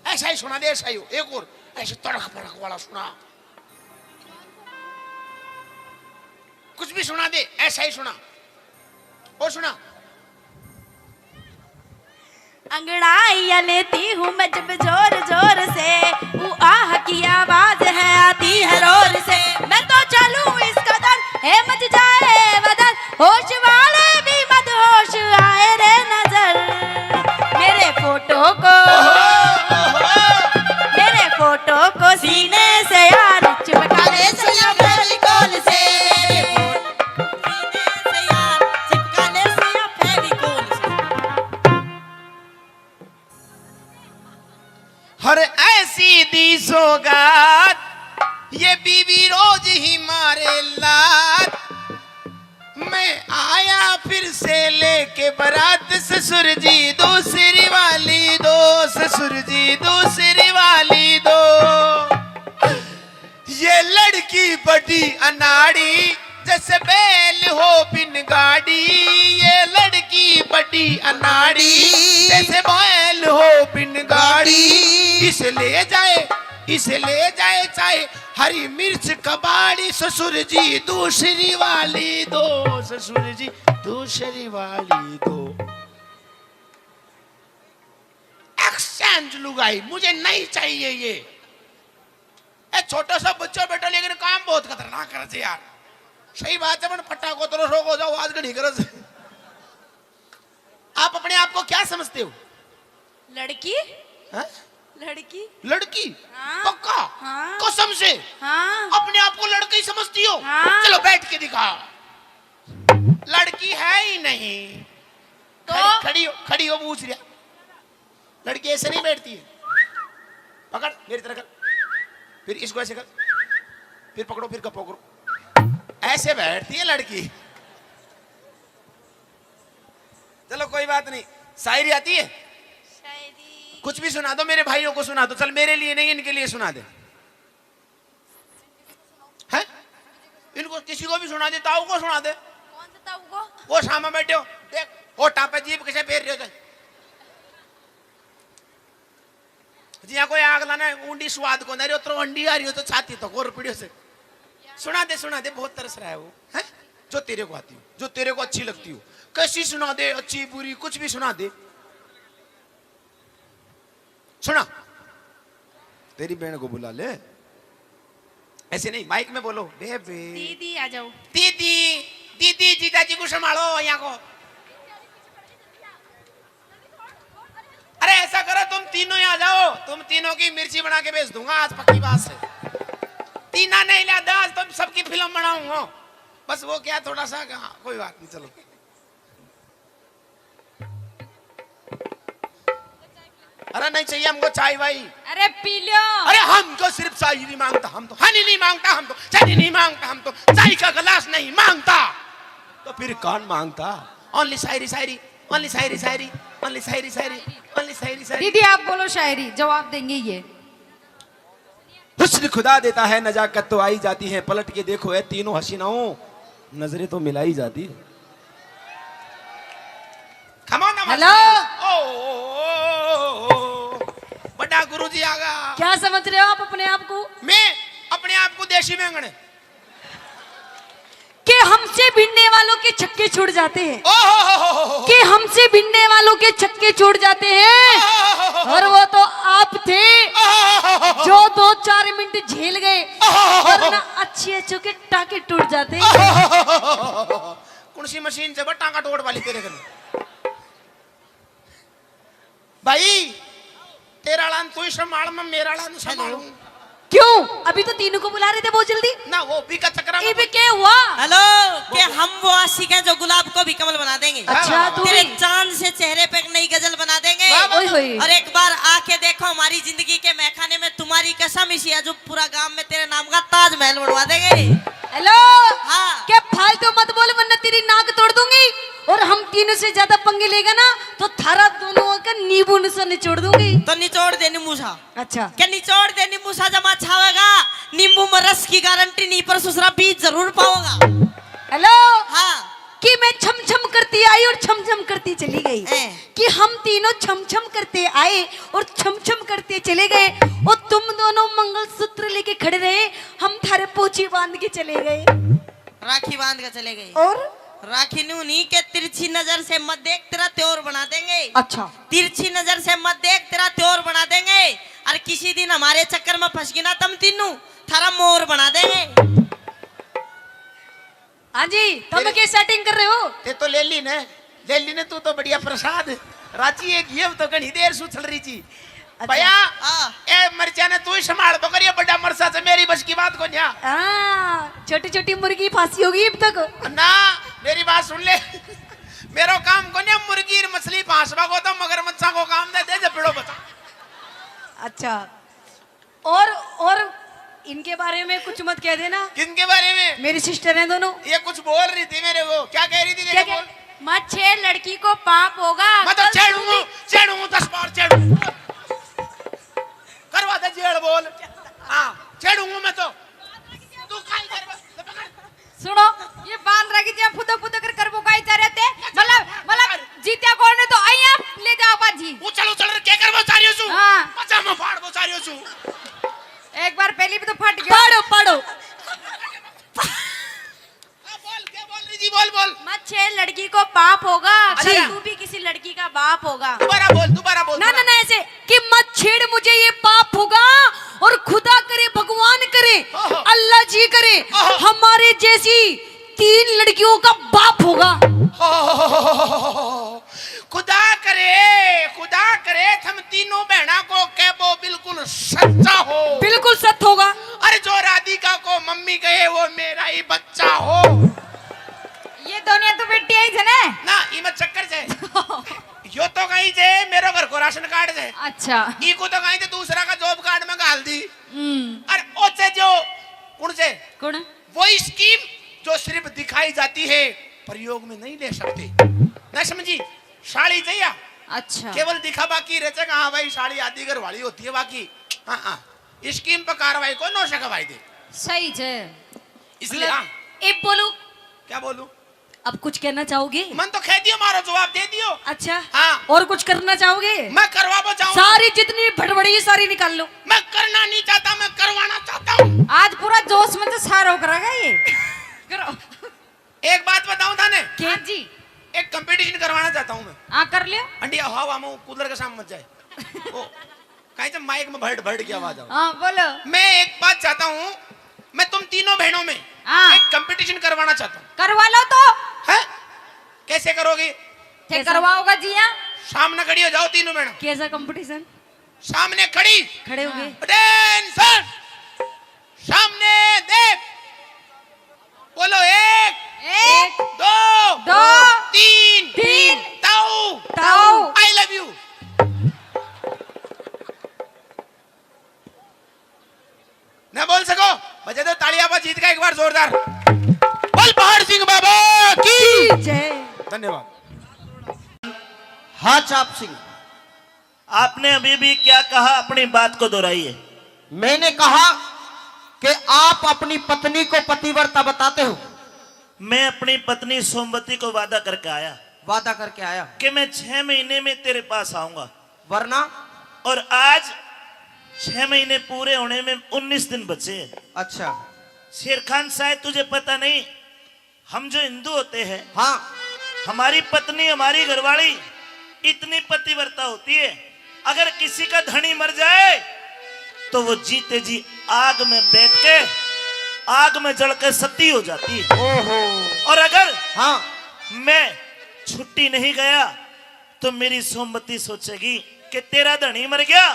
ऐसा ही सुना दे, ऐसा ही हो, एक और ऐसे तड़क भड़क वाला सुना, कुछ भी सुना दे, ऐसा ही सुना, और सुना। अंगड़ाइयां लेती हूँ मैं जब जोर जोर से, ऊ आह की आवाज है आती है रोर से। मैं तो चलूं इस कदर, है मच जाए बदल, होश वाले भी मदहोश आए रे नजर। मेरे फोटो को, मेरे फोटो को सीने से यार चिपका ले सैया फेविकोल से। हर ऐसी दी सौगात, ये बीवी रोज ही मारे लात। मैं आया फिर से लेके बारात, ससुर जी दूसरी वाली दो, ससुर जी दूसरी वाली दो। ये लड़की बड़ी अनाड़ी, जैसे बैल हो बिन गाड़ी। ये लड़की बड़ी अनाड़ी, जैसे बैल हो बिन गाड़ी। इसे ले जाए, इसे ले जाए चाहे हरी मिर्च कबाड़ी। ससुर जी दूसरी वाली दो, ससुर जी दूसरी वाली दो। एक्सचेंज लुगाई, मुझे नहीं चाहिए ये। ए, छोटा सा बच्चा बेटा, लेकिन काम बहुत खतरनाक करे छे यार। सही बात है, मन फटा को तरो रोग हो जाओ, आज घड़ी करे छे। आप अपने आप को क्या समझते हो? लड़की। हाँ? लड़की। लड़की? हाँ। पक्का? हाँ। कसम से? हाँ। अपने आप को लड़की समझती हो? हाँ। चलो बैठ के दिखा। लड़की है ही नहीं। तो? खड़ी, खड़ी हो, खड़ी हो, पूछ रहा। लड़की ऐसे नहीं बैठती है। पकड़, मेरी तरह कर, फिर इसको ऐसे कर, फिर पकड़ो, फिर गप्पो करो। ऐसे बैठती है लड़की। चलो कोई बात नहीं, शायरी आती है? शायरी। कुछ भी सुना दो, मेरे भाइयों को सुना दो। चल, मेरे लिए नहीं, इनके लिए सुना दे। हैं? इनको किसी को भी सुना दे, ताऊ को सुना दे। कौन से ताऊ को? वो सामने बैठे हो, देख, होठा पे जीभ किसे फेर रहे हो। जी, यहाँ कोई आग लाना है, ऊंडी स्वाद को नहीं, उतरो अंडी आ रही हो तो छाती तो गोर पड़ियो से। सुना दे, सुना दे, बहुत तरस रहा है वो, हैं? जो तेरे को आती हो, जो तेरे को अच्छी लगती हो, कैसी सुना दे, अच्छी बुरी, कुछ भी सुना दे। सुना, तेरी बहन को बुला ले। ऐसे नहीं, माइक में बोलो, बेबे। दीदी आ जाओ। दीदी, दीदी, जीजा जी को संभालो यहाँ को। अरे ऐसा करो, तुम तीनों ही आ जाओ, तुम तीनों की मिर्ची बना के बेच दूंगा आज, पक्की बात से। तीना नहीं लादा आज, तुम सबकी फिल्म बनाऊंगा। बस वो क्या, थोड़ा सा, हाँ, कोई बात नहीं, चलो। अरे नहीं चाहिए हमको चाय वाई। अरे पी लो। अरे हमको सिर्फ शायरी मांगता, हम तो हनी नहीं मांगता, हम तो चनी नहीं मांगता, हम तो चाय का गिलास नहीं मांगता। तो फिर कौन मांगता? Only शायरी, शायरी, only शायरी, शायरी, only शायरी, शायरी, only शायरी, शायरी। दीदी आप बोलो शायरी, जवाब देंगे ये। हुस्न खुदा देता है, नजाकत तो आई जाती है। पलट के देखो ए तीनों हसीनाओं, नजरें तो मिलाई जाती है। Come on, come on, hello। ओ, ओ, ओ, ओ, ओ, ओ। बड़ा गुरु जी आगा। क्या समझ रहे हो आप अपने आप को? मैं अपने आप को देसी बैंगन। कि हमसे भिड़ने वालों के छक्के छुड़ जाते हैं। ओ हो हो हो हो हो। कि हमसे भिड़ने वालों के छक्के छुड़ जाते हैं। ओ हो हो हो हो। और वो तो आप थे, ओ हो हो हो हो। जो दो चार मिनट झेल गए, ओ हो हो हो हो। वरना अच्छे अच्छों के टाके टूट जाते। ओ हो हो हो हो हो। कौन सी मशीन से बा टांका टोड़ वाली तेरे कने? भाई, तेरा आला तू ही संभाल, मैं मेरा आला नहीं संभालूं। क्यों? अभी तो तीनों को बुला रहे थे बहुत जल्दी। ना, वो भी का चक्कर में इब के हुआ? हेलो, के हम वो आशिक हैं जो गुलाब को भी कमल बना देंगे। अच्छा, तू तेरे भी? चांद से चेहरे पे एक नई गजल बना देंगे। वाह, वाह, ओए होए। और एक बार आके देखो हमारी जिंदगी के महखाने में, तुम्हारी कसम, इसी आजू पूरा गांव में तेरे नाम का ताजमहल बनवा देंगे। हेलो। हाँ। के फालतू मत बोल, वरना तेरी नाक तोड़ दूंगी। और हम तीनों से ज्यादा पंगे लेगा ना, तो थारा दोनों का नींबू सा निचोड़ दूंगी। तो निचोड़ दे नींबू सा। अच्छा। के निचोड़ दे नींबू सा, जमा छावेगा। नींबू में रस की गारंटी नहीं, पर सुसरा बीज जरूर पाओगा। हेलो। हाँ। कि मैं छम छम करती आई और छम छम करती चली गई। ए। कि हम तीनों छम छम करते आए और छम छम करते चले गए, और तुम दोनों मंगलसूत्र लेके खड़े रहे, हम थारे पोची बांध के चले गए। राखी बांध के चले गए। और? राखी नू नहीं के तिरछी नजर से मत देख, तेरा त्योर बना देंगे। अच्छा। तिरछी नजर से मत देख, तेरा त्योर बना देंगे। और किसी दिन हमारे चक्कर में फंस गई ना तम तीनों, थारा मोर बना देंगे। हाँ जी, तम तेरे के सेटिंग कर रहे हो? ते तो ले ली ने, ले ली ने, तू तो बढ़िया प्रसाद। राजी एक ये तो घणी देर सू चल रही थी। अच्छा। भैया, हाँ। ए मरचा ने तू ही संभाल, बकरिया बड़ा मरसा से मेरी बस की बात को न्या। हाँ, छोटी छोटी मुर्गी फांसी होगी अब तक। ना, मेरी बात सुन ले। मेरो काम को न्या मुर्गी और मछली फांसवा को, तो मगरमच्छा को काम दे दे, जब पिड़ो बता। अच्छा। और, और इनके बारे में कुछ मत कह देना। किनके बारे में? मेरी सिस्टर हैं दोनों। ये कुछ बोल रही थी मेरे को। क्या कह रही थी? क्या, क्या? बोल। मत छेड़, लड़की को पाप होगा। मैं तो कल छेड़ूंगा, छेड़ूंगा, दस बार छेड़ूंगा। करवा दे जेल बोल। हाँ, छेड़ूंगा मैं तो। तू काई कर बे? सुनो, ये बांद्रा की जगह फुदक फुदक कर करबो काई चाह रहे थे। मतलब, मतलब, जीत्या कौन ने तो आइया ले जाओ बाजी। उछल, उछल रे, के करबो चाह रही हूँ? हाँ। पजामा फाड़बो चाह रही हूँ। एक बार पहली भी तो फट गया। पाड़ो, पाड़ो। हाँ, बोल, क्या बोल रही जी? बोल, बोल। मत छेड़, लड़की को पाप होगा। अच्छा। कल तू भी किसी लड़की का बाप होगा। दोबारा बोल, दोबारा बोल, ना, दोबारा। ना, ना, ऐसे कि मत छेड़ मुझे, ये पाप होगा। और खुदा करे, भगवान करे, ओहो। अल्लाह जी करे, ओहो। हमारे जैसी तीन लड़कियों का बाप होगा। ओहो। खुदा करे, खुदा करे, थम तीनों बहना को कहबो बिल्कुल सच्चा हो। बिल्कुल सच होगा। अरे, जो राधिका को मम्मी कहे, वो मेरा ही बच्चा हो। ये दोनों तो बेटी आई थे ना? ना, इमे चक्कर से। यो तो कहीं से मेरो घर को राशन कार्ड से। अच्छा। ई को तो कहीं से दूसरा का जॉब कार्ड में घाल दी। हम्म। और ओचे जो, कौन से? कौन? वो स्कीम जो सिर्फ दिखाई जाती है, प्रयोग में नहीं ले सकते। ना समझी? साली चाहिए। अच्छा। केवल दिखावा की रचक, हाँ भाई, साली आधी घर वाली होती है, बाकी, हाँ, हाँ। स्कीम पर कार्रवाई को नौ सौ भाई दे। सही जे। इसलिए, मतलब, हाँ। इब बोलू। क्या बोलू? अब कुछ कहना चाहोगे? मन तो कह दियो, मारो जवाब दे दियो। अच्छा। हाँ। और कुछ करना चाहोगे? मैं करवा बचाऊं। सारी जितनी भड़बड़ी सारी निकाल लो। मैं करना नहीं चाहता, मैं करवाना चाहता हूँ। आज पूरा जोश में तो सारो करेगा ये। करो। एक बात बताऊं थाने? क्या? हाँ जी। एक कंपटीशन करवाना चाहता हूँ मैं। हाँ, कर लियो। अंडिया हवा में कूलर के सामने मत जाए। ओ, कहीं से माइक में भड़ भड़ की आवाज आवे। हाँ, बोलो। मैं एक बात चाहता हूँ, मैं तुम तीनों बहनों में हाँ। एक कंपटीशन करवाना चाहता हूँ। करवा लो तो। हैं? कैसे करोगी? थे कैसा? करवाओगा जी, हाँ। सामने खड़ी हो जाओ तीनों बहनों। कैसा कंपटीशन? सामने खड़ी। खड़े हो गए। हाँ। अटेंशन। सामने देख। बोलो, एक, एक, दो, दो, तीन, तीन, ताऊ, ताऊ। I love you। ना बोल सको, बजा दो तालियां पर जीत का एक बार जोरदार। बोल पहाड़ सिंह बाबा की। की जय। धन्यवाद। हाँ, चाप सिंह। आपने अभी भी क्या कहा, अपनी बात को दोहराइए। मैंने कहा कि आप अपनी पत्नी को पतिव्रता बताते हो, मैं अपनी पत्नी सोमवती को वादा करके आया वादा करके आया कि मैं छह महीने में तेरे पास आऊंगा। वरना? और आज छह महीने पूरे होने में उन्नीस दिन बचे हैं। अच्छा। शेर खान, शायद तुझे पता नहीं, हम जो हिंदू होते हैं, हाँ। हमारी पत्नी, हमारी घरवाली इतनी पतिव्रता होती है, अगर किसी का धनी मर जाए तो वो जीते जी आग में बैठ के, आग में जल के सती हो जाती है। ओहो। और अगर, हाँ। मैं छुट्टी नहीं गया तो मेरी सोमवती सोचेगी कि तेरा धनी मर गया,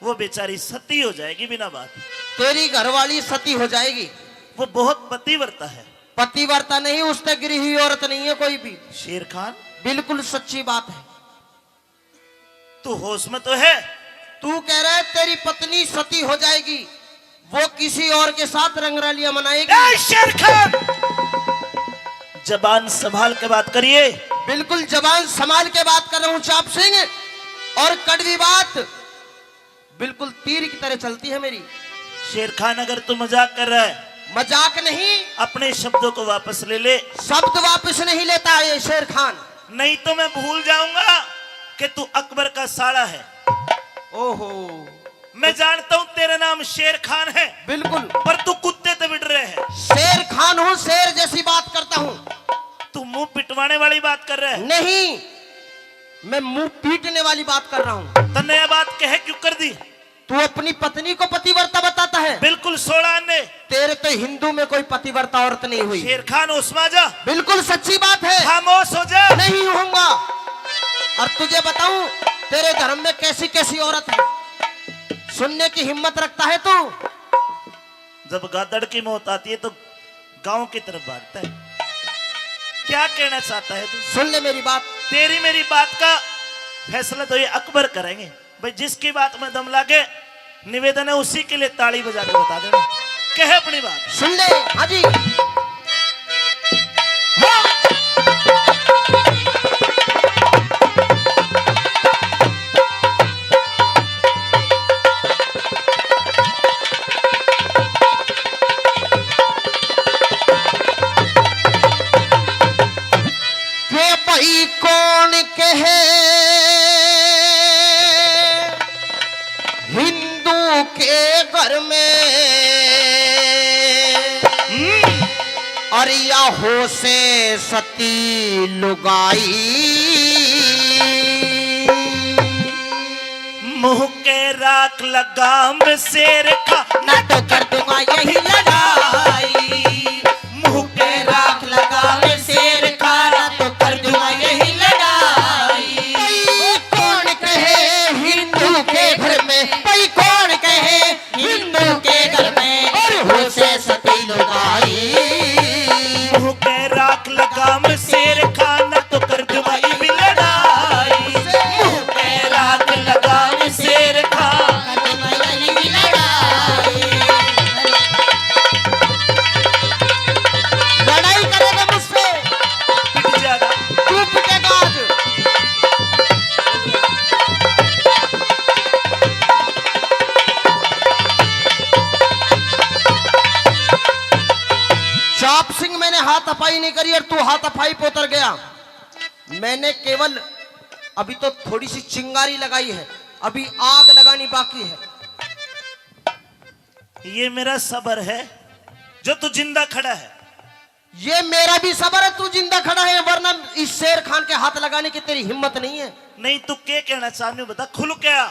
वो बेचारी सती हो जाएगी बिना बात। तेरी घरवाली सती हो जाएगी। वो बहुत पतिव्रता है। पतिव्रता नहीं, उससे गिरी हुई औरत नहीं है कोई भी। शेर खान, बिल्कुल सच्ची बात है। तू होश में तो है? तू कह रहा है तेरी पत्नी सती हो जाएगी, वो किसी और के साथ रंगरलियां मनाएगी। ए शेर खान, जबान संभाल के बात करिए। बिल्कुल जबान संभाल के बात कर रहा हूं चाप सिंह, और कड़वी बात बिल्कुल तीर की तरह चलती है मेरी। शेर खान, अगर तू मजाक कर रहा है, मजाक नहीं। अपने शब्दों को वापस ले ले। शब्द वापस नहीं लेता है ये शेर खान। नहीं तो मैं भूल जाऊंगा कि तू अकबर का साला है। ओहो। मैं जानता हूं तेरा नाम शेर खान है। बिल्कुल। पर तू कुत्ते से बिड़ रहे है। शेर खान हूं, शेर जैसी बात करता हूं। तू मुंह पिटवाने वाली बात कर रहा है। नहीं, मैं मुंह पीटने वाली बात कर रहा हूं। तन्ने यह बात कहे क्यों कर दी? तू अपनी पत्नी को पतिव्रता बताता है। बिल्कुल, सोलह आने। तेरे तो हिंदू में कोई पतिव्रता औरत नहीं हुई। शेर खान, होश में आ जा। बिल्कुल सच्ची बात है। खामोश हो जा। नहीं होऊंगा। और तुझे बताऊं, तेरे धर्म में कैसी कैसी औरत है, सुनने की हिम्मत रखता है तू? जब गादड़ की मौत आती है तो गांव की तरफ भागता है। क्या कहना चाहता है तू? सुन ले मेरी बात। तेरी मेरी बात का फैसला तो ये अकबर करेंगे। भाई, जिसकी बात में दम लागे, निवेदन है, उसी के लिए ताली बजा के बता देना। कहे अपनी बात। सुन ले। हाँ जी। के भाई कौन कहे हिंदू के घर में, हम्म। और या हो से सती लुगाई। मुंह के राख लगाम शेर खान, ना तो कर दूंगा यही लड़ाई। मुंह के राख लगाम शेर खान, ना तो कर दूंगा यही लड़ाई। भाई कौन कहे हिंदू के घर में, भाई कौन कहे हिंदू के घर में, और हो से सती लुगाई। मुंह के राख लगाम शेर खान, ना तो कर दूंगा ये भी लड़ाई। मुंह के राख लगाम शेर खान। लड़ाई करेगा मुझसे, पिट जाएगा। तू पिटेगा आज। चाप सिंह, मैंने हाथापाई नहीं करी और तू हाथापाई पे उतर गया। मैंने केवल अभी तो थोड़ी सी चिंगारी लगाई है, अभी आग लगानी बाकी है। ये मेरा सबर है जो तू जिंदा खड़ा है। ये मेरा भी सबर है, तू जिंदा खड़ा है, वरना इस शेर खान के हाथ लगाने की तेरी हिम्मत नहीं है। नहीं, तू के कहना चाहनी, बता खुल क्या?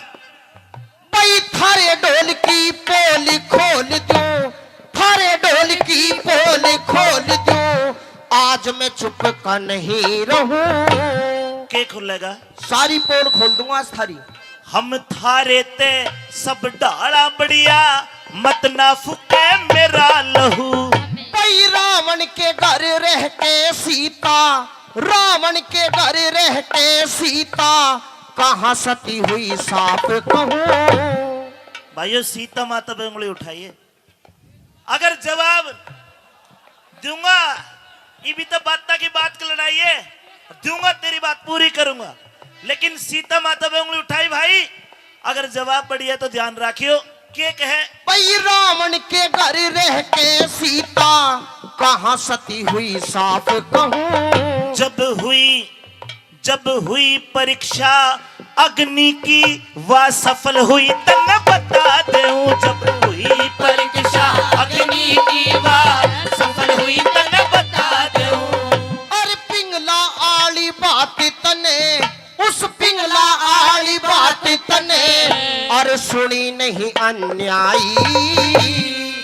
भाई थारे ढोल की पोल खोल दूं, थारे ढोल की पोल खोल दूं, आज मैं चुप का नहीं रहूं। के खुलेगा? सारी पोल खोल दूंगा आज थारी। हम थारे ते सब ढाला बढ़िया, मत ना फूके मेरा लहू। भाई रावण के घर रह के सीता, रावण के घर रह के सीता, कहाँ सती हुई साफ कहूँ। भाइयों, सीता माता पे उंगली उठाइए। अगर जवाब दूंगा, ये भी तो बात की बात की लड़ाई है, दूंगा, तेरी बात पूरी करूंगा, लेकिन सीता माता पे उंगली उठाई भाई, अगर जवाब बढ़िया तो ध्यान रखियो, के कहे? भाई रावण के घर रह के सीता कहाँ सती हुई साफ कहूँ। जब हुई, जब हुई परीक्षा अग्नि की, वा सफल हुई तन्ने बता दूं। जब हुई परीक्षा अग्नि की, वा सफल हुई तन्ने बता दूं। अरे पिंगला आली बात तने, उस पिंगला आली बात तने, अरे सुनी नहीं अन्यायी।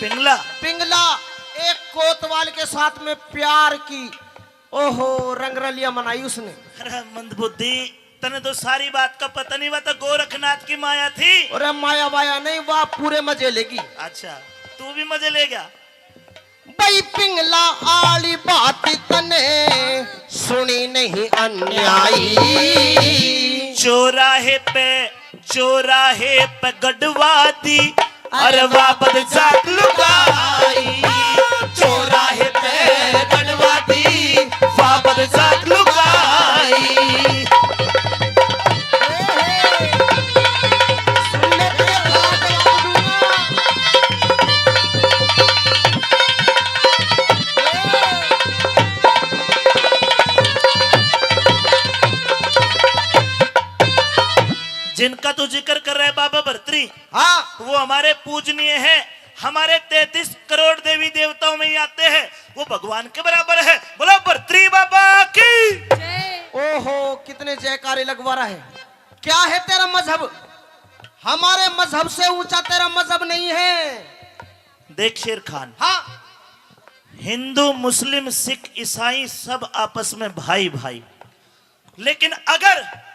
पिंगला। पिंगला, एक कोतवाल के साथ में प्यार की, ओहो, रंगरलिया मनाई उसने। अरे मंदबुद्धि, तने तो सारी बात का पता नहीं, वह तो गोरखनाथ की माया थी। अरे माया वाया नहीं, वह पूरे मजे लेगी। अच्छा, तू भी मजे ले गया। भाई पिंगला आली बात तने सुनी नहीं अन्यायी। चौराहे पे, चौराहे पे गड़वा दी, अरे वापस जात लुगाई। चौराहे पे गड़वा दी, वापस जात लुगाई। जिनका तू जिक्र कर रहा है बाबा भरतरी, हाँ। वो हमारे पूजनीय है, हमारे तैंतीस करोड़ देवी देवताओं में ही आते हैं, वो भगवान के बराबर है। बोलो भरतरी बाबा की। ओहो, कितने जयकारे लगवा रहा है। क्या है तेरा मजहब? हमारे मजहब से ऊंचा तेरा मजहब नहीं है। देख शेर खान, हाँ। हिंदू, मुस्लिम, सिख, ईसाई सब आपस में भाई भाई, लेकिन अगर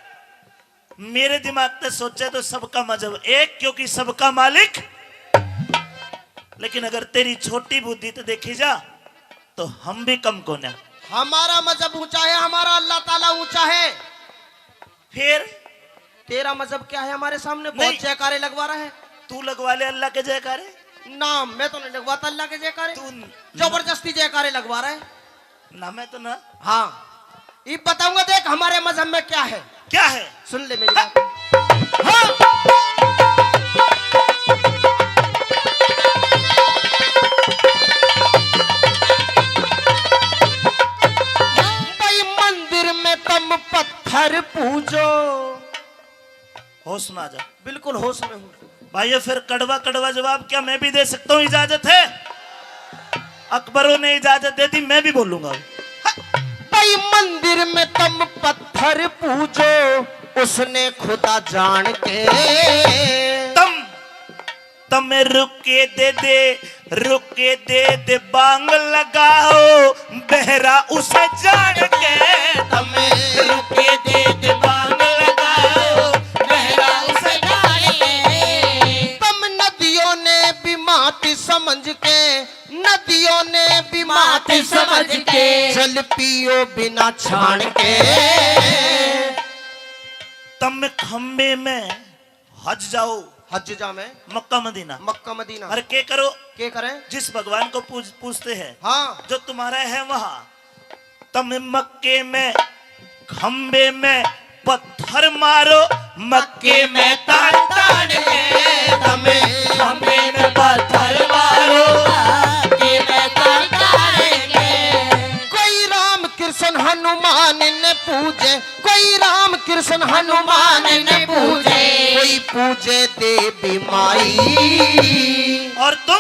मेरे दिमाग से सोचे तो सबका मजहब एक, क्योंकि सबका मालिक। लेकिन अगर तेरी छोटी बुद्धि तो देखी जा, तो हम भी कम कोन्या। हमारा मजहब ऊंचा है, हमारा अल्लाह ताला ऊंचा है। फिर? तेरा मजहब क्या है हमारे सामने? बहुत नहीं। जयकारे लगवा रहा है। तू लगवा ले अल्लाह के जयकारे। ना, मैं तो नहीं लगवाता अल्लाह के जयकारे। तू न- जबरदस्ती जयकारे लगवा रहा है। ना, मैं तो ना। हाँ, ये बताऊंगा, देख हमारे मजहब में क्या है। क्या है? सुन ले मेरी बात। हाँ। भाई मंदिर में तुम पत्थर पूजो। होश में आ जा। बिल्कुल होश में हूँ। भाइयों, फिर कड़वा कड़वा जवाब क्या मैं भी दे सकता हूँ? इजाजत है? अकबरों ने इजाजत दे दी, मैं भी बोलूंगा। भाई मंदिर में तुम पत्थर पूजो, उसने खुदा जान के। तुम, तुम रुके दे दे, रुके दे दे बांग लगाओ, बहरा उसे जान के। तुम रुके दे दे बांग लगाओ, बहरा उसे जान के। तुम नदियों ने भी मात समझ के, नदियों ने भी मात मात समझ समझ के। के, जल पियो बिना छान के। तुम खंबे में हज जाओ। हज जा में। मक्का मदीना। मक्का मदीना। अरे के करो? के करें? जिस भगवान को पूज-, पूजते हैं, हाँ। जो तुम्हारा है वहाँ। तुम मक्के में खंबे में पत्थर मारो, मक्के में तान तान के। तुम खंबे में पत्थर मारो, मक्के में तान तान के। कोई राम कृष्ण हनुमान ने पूजे, कोई राम कृष्ण हनुमान ने पूजे, कोई पूजे देवी माई। और तुम,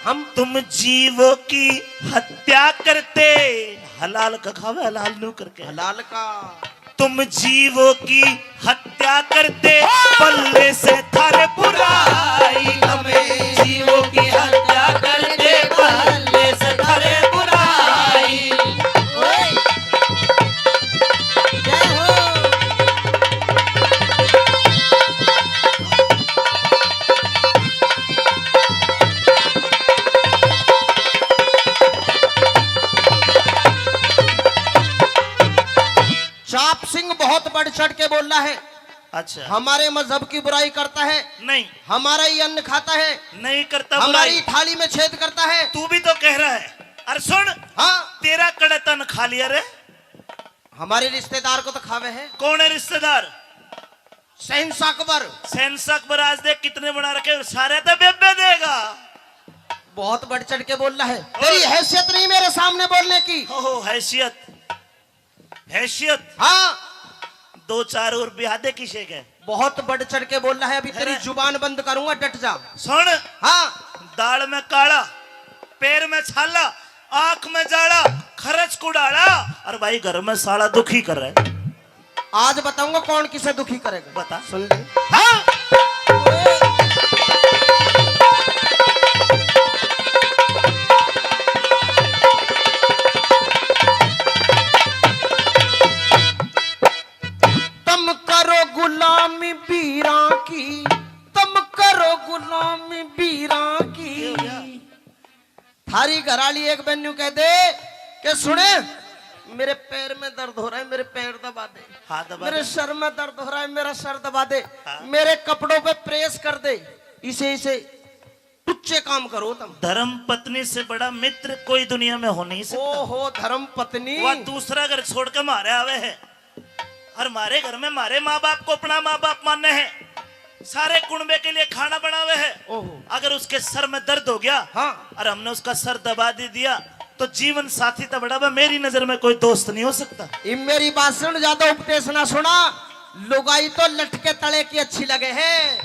हम, तुम जीवों की हत्या करते, हलाल का खावे, हलाल नू करके। हलाल का। तुम जीवों की हत्या करते, पल्ले से थारे बुराई। तुम जीवों की हत्या करते, पल्ले से थारे बुराई। ओए। जय हो। चाप सिंह बहुत बढ़ चढ़ के बोल रहा है। अच्छा। हमारे मजहब की बुराई करता है। नहीं। हमारा ही अन्न खाता है। नहीं करता हमारी बुराई। थाली में छेद करता है। तू भी तो कह रहा है। अरे सुन, हाँ। तेरा कड़े तन खा लिया रे। हमारे रिश्तेदार को तो खावे है। कौन है रिश्तेदार? शहंशाह अकबर। शहंशाह अकबर आज देख कितने बना रखे, सारे तो बेबे देगा। बहुत बढ़ चढ़ के बोल रहा है। और तेरी हैसियत नहीं मेरे सामने बोलने की। ओहो, हैसियत, हैसियत। हाँ। दो चार और ब्याह दे किसे के। बहुत बढ़ चढ़ के बोल रहा है, अभी तेरी है ना? जुबान बंद करूंगा, डट जा। सुन। हाँ। दाल में काला, पैर में छाला, आंख में जाला, खर्च कुड़ाला, और भाई घर में साला दुखी कर रहा है। आज बताऊंगा कौन किसे दुखी करेगा। बता। सुन ले। हाँ। तम करो गुलामी बीरां की, तम करो गुलामी बीरां की। क्यों यार? थारी घराली एक बार न्यू कह दे कि सुने, मेरे पैर में दर्द हो रहा है, मेरे पैर दबा दे। हाँ, दबा मेरे दे। सर में दर्द हो रहा है, मेरा सर दबा दे। हाँ। मेरे कपड़ों पे प्रेस कर दे। इसे, इसे टुच्चे काम करो तुम। धर्म पत्नी से बड़ा मित्र कोई दुनिया में हो नहीं सकता। ओहो, धर्म पत्नी। वह दूसरा घर छोड़ के मारे आवे है। और म्हारे घर में म्हारे माँ बाप को अपना माँ बाप माने है, सारे कुणबे के लिए खाना बनावे है। ओहो। अगर उसके सर में दर्द हो गया, हाँ। और हमने उसका सर दबा दे दिया, तो जीवन साथी तो बड़ा बा, मेरी नजर में कोई दोस्त नहीं हो सकता। ये मेरी बात सुन, ज्यादा उपदेश ना सुना। लुगाई तो लटके तले की अच्छी लगे है।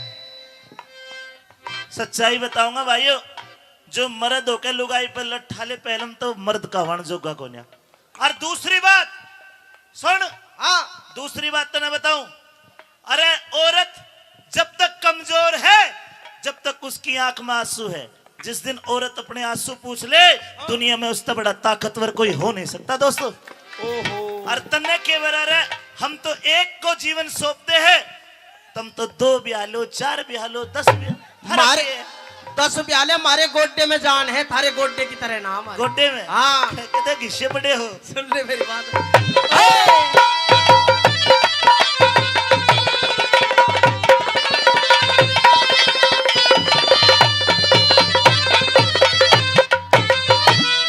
सच्चाई बताऊंगा भाइयों, जो मर्द होके लुगाई पर लट्ठा ले, पहले तो मर्द कहवाण जोगा कोन्या। और दूसरी बात सुन। हाँ। दूसरी बात तने बताऊं, अरे औरत जब तक कमजोर है, जब तक उसकी आंख में आंसू है, जिस दिन औरत अपने आंसू पूछ ले, हाँ। दुनिया में उससे बड़ा ताकतवर कोई हो नहीं सकता दोस्तों। ओहो। और तन्ने के बरा रे, हम तो एक को जीवन सौंपते हैं, तुम तो दो ब्याह लो, चार ब्याह लो, दस ब्याह, फर्क मारे, ये है। दस ब्याह ले, मारे गोड्डे में जान है, थारे गोड्डे की तरह नाम है। गोड्डे में? हाँ। कहते घिसे पड़े हो। सुन ले मेरी बात।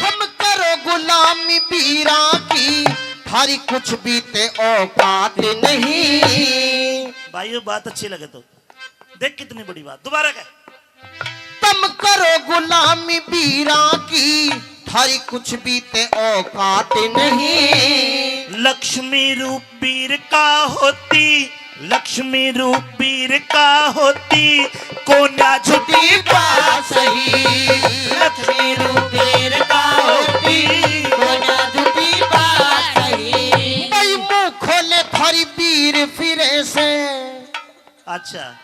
तुम करो गुलामी पीरा की, थारी कुछ भी ते औकात नहीं। भाइयों, बात अच्छी लगे तो देख, कितनी बड़ी बात। दोबारा कह। तुम करो गुलामी बीरा की, थारी कुछ भी ते औकात नहीं। लक्ष्मी रूप बीर का होती, लक्ष्मी रूप बीर का होती, कोन्या झुटी बात सही। लक्ष्मी रूप बीर का होती, कोन्या झुटी बात सही। भाई मुंह खोले थारी बीर फिरे से। अच्छा,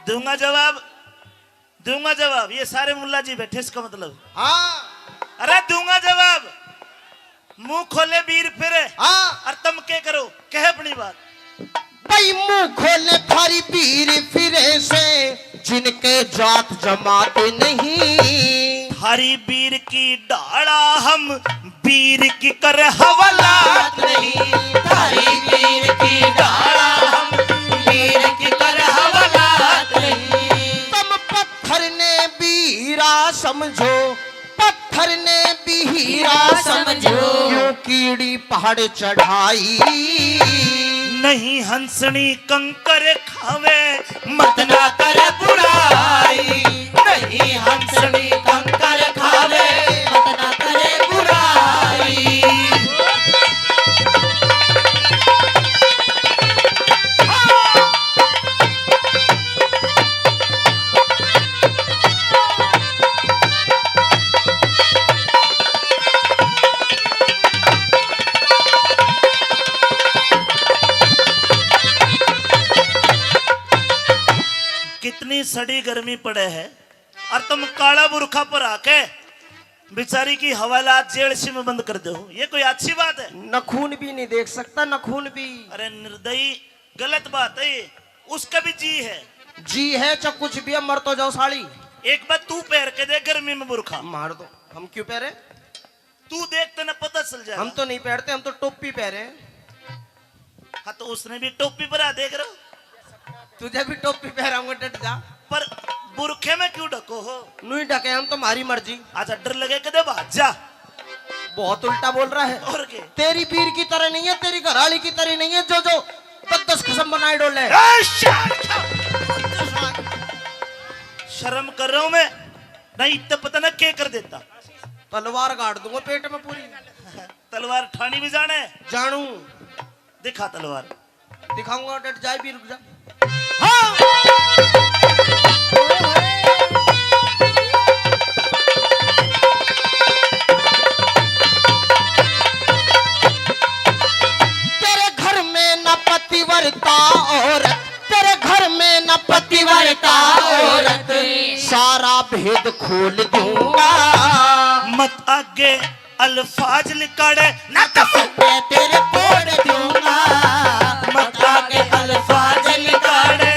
दूंगा जवाब, दूंगा जवाब। ये सारे मुल्ला जी बैठे, इसका मतलब। हाँ। अरे दूंगा जवाब। मुंह खोले बीर फिरे। हाँ। और तुम के करो, कह अपनी बात। भाई मुंह खोले थारी बीर फिरे से, जिनके जात जमात नहीं। थारी बीर की डाला हम बीर की कर हवालात नहीं, थारी बीर की डाला हम बीर की कर हवालात नहीं। तुम पत्थर ने भी हीरा समझो, पत्थर ने भी हीरा समझो, क्यों कीड़ी पहाड़ चढ़ाई। नहीं हंसनी कंकर खावे, मत ना कर बुराई। नहीं हंसनी कंकर खावे, मत ना कर बुराई। कितनी सड़ी गर्मी पड़े है और तुम काला बुरखा पर आके बेचारी की हवालात जेल से में बंद कर दो, ये कोई अच्छी बात है? नखून भी नहीं देख सकता, नखून भी। अरे निर्दयी, गलत बात है ये। उसका भी जी है। जी है चाहे कुछ भी है, मर तो जाओ साली। एक बार तू पहर के दे गर्मी में बुरखा। मार दो, हम क्यों पहरे? तू देख, तने पता चल जाएगा। हम तो नहीं पहरते, हम तो टोपी पहरे। हाँ, तो उसने भी टोपी पहरा, देख रहे हो? तुझे भी टोपी पहराऊंगा, डट जा। पर बुरखे में क्यों ढको हो? न्यू ही ढके हम, तुम्हारी मर्जी। अच्छा, डर लगे कदे भाग जा। बहुत उल्टा बोल रहा है। और के? तेरी बीर की तरह नहीं है, तेरी घराली की तरह नहीं है, जो, जो पद्दस कसम बनाए डोले। ए, शा-, शा-, शर्म कर रहा हूं मैं, नहीं तो पता ना क्या कर देता। तलवार गाड़ दूंगा पेट में पूरी। तलवार ठानी भी जाने? जानू। दिखा तलवार। दिखाऊंगा, डट जाए भी, रुक जा। हाँ। तेरे घर में ना पतिव्रता औरत, तेरे घर में ना पतिव्रता औरत, सारा भेद खोल दूंगा। मत आगे अल्फाज लिकाड़े, ना तो मुंह में तेरे फोड़ दूंगा। मत आगे अल्फाज लिकाड़े,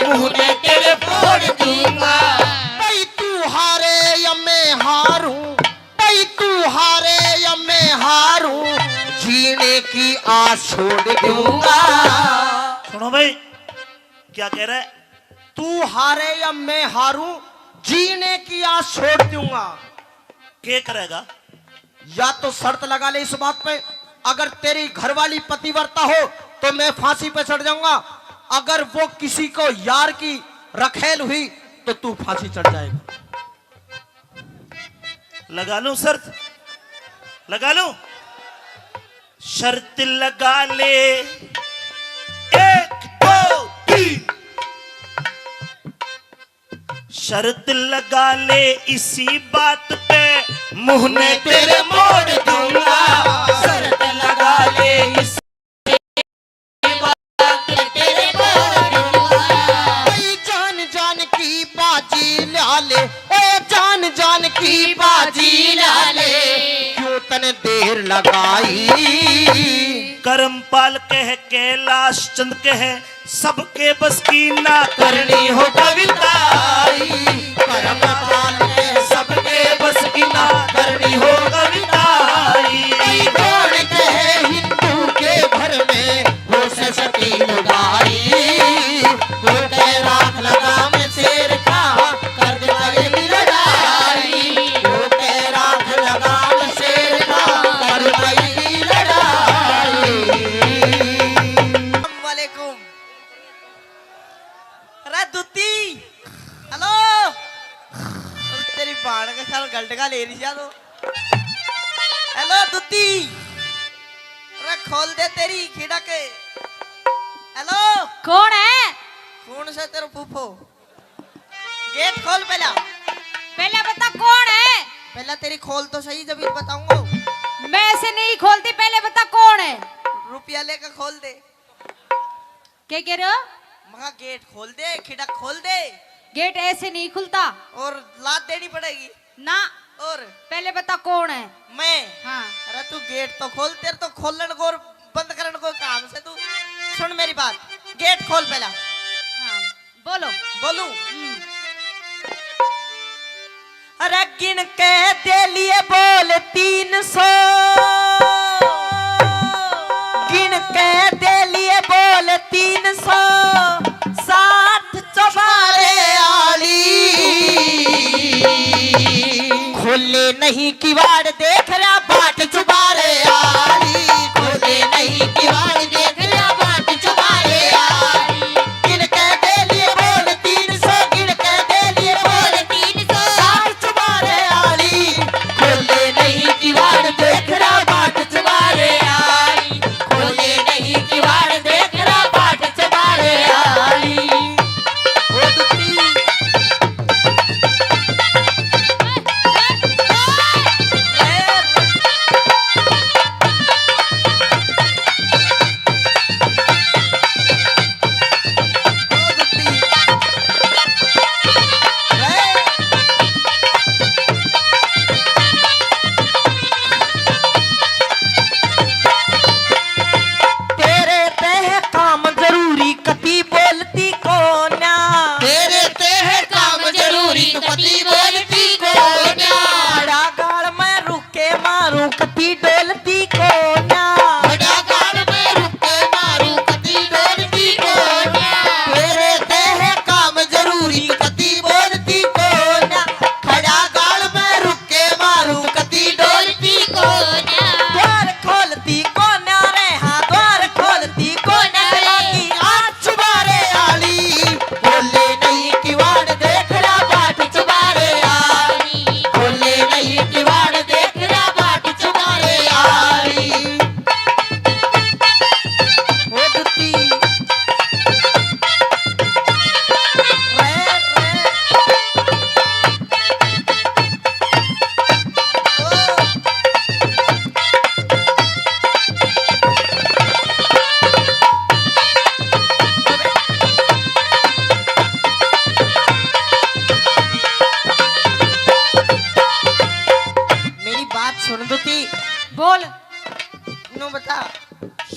मुंह में तेरे फोड़ दूंगा। भाई तू हारे या मैं हारूं, भाई तू हारे या मैं हारूं, जीने की आस छोड़ दूंगा। सुनो भाई, क्या कह रहा है? तू हारे या मैं हारूं, जीने की आस छोड़ दूंगा। के करेगा? या तो शर्त लगा ले इस बात पे, अगर तेरी घरवाली पतिव्रता हो तो मैं फांसी पे चढ़ जाऊंगा, अगर वो किसी को यार की रखेल हुई तो तू फांसी चढ़ जाएगा। लगा लूं शर्त? लगा लूं? शर्त लगा ले, एक, दो, तीन। शर्त लगा ले इसी बात पे, मुंह में तेरे मोड़ दूंगा। शर्त लगा ले इसी बात पे, तेरे मोड़ दूंगा। भाई जान जान की बाजी ला ले, ओ जान जान की बाजी ला ले, क्यों तने देर लगाई। करमपाल कह कैलाश चंद कह, सबके बस की ना करनी हो कविताई। करमपाल के सबके बस की ना करनी हो कविताई। कौन कहे हिंदू के घर में हो सरस्वती लुगाई। वो कह राख लगाम शेर का, कर दे लड़ाई। वो कह राख लगाम शेर का, कर दे लड़ाई। वालेकुम। अरे दुत्ती, हेलो। तेरी बाण के साल गलटका ले रही जा तो। हेलो दुत्ती, अरे खोल दे तेरी खिड़क। हेलो। कौन है? कौन सा तेरा फूफो? गेट खोल पहला। पहले बता कौन है? पहला तेरी खोल तो सही, जब ही बताऊंगा। मैं ऐसे नहीं खोलती, पहले बता कौन है? रुपया लेकर खोल दे। क्या कह रहे हो? मखा गेट खोल दे, खिड़क खोल दे। गेट ऐसे नहीं खुलता। और लात देनी पड़ेगी। ना। और? पहले बता कौन है? मैं? हाँ। अरे तू गेट तो खोल, तेरे तो खोलन को और बंद करने को काम से तू। सुन मेरी बात, गेट खोल पहला। हाँ, बोलो। बोलूं? हम्म। अरे गिन के दे लिए बोल तीन सौ, गिन के दे लिए बोल तीन सौ साठ चौबारे आली। खोले नहीं किवाड़ देख रहा बाट चुबारे आली, खोले नहीं किवाड़ देख रहा बाट चुबारे आली। गिन के दे लिए बोल तीन सौ, गिन के दे लिए बोल तीन सौ साठ चुबारे आली। खोले नहीं किवाड़ देख रहा बाट चुबारे आली, खोले नहीं किवाड़ देख रहा बाट चुबारे आली। ओ दुत्ती।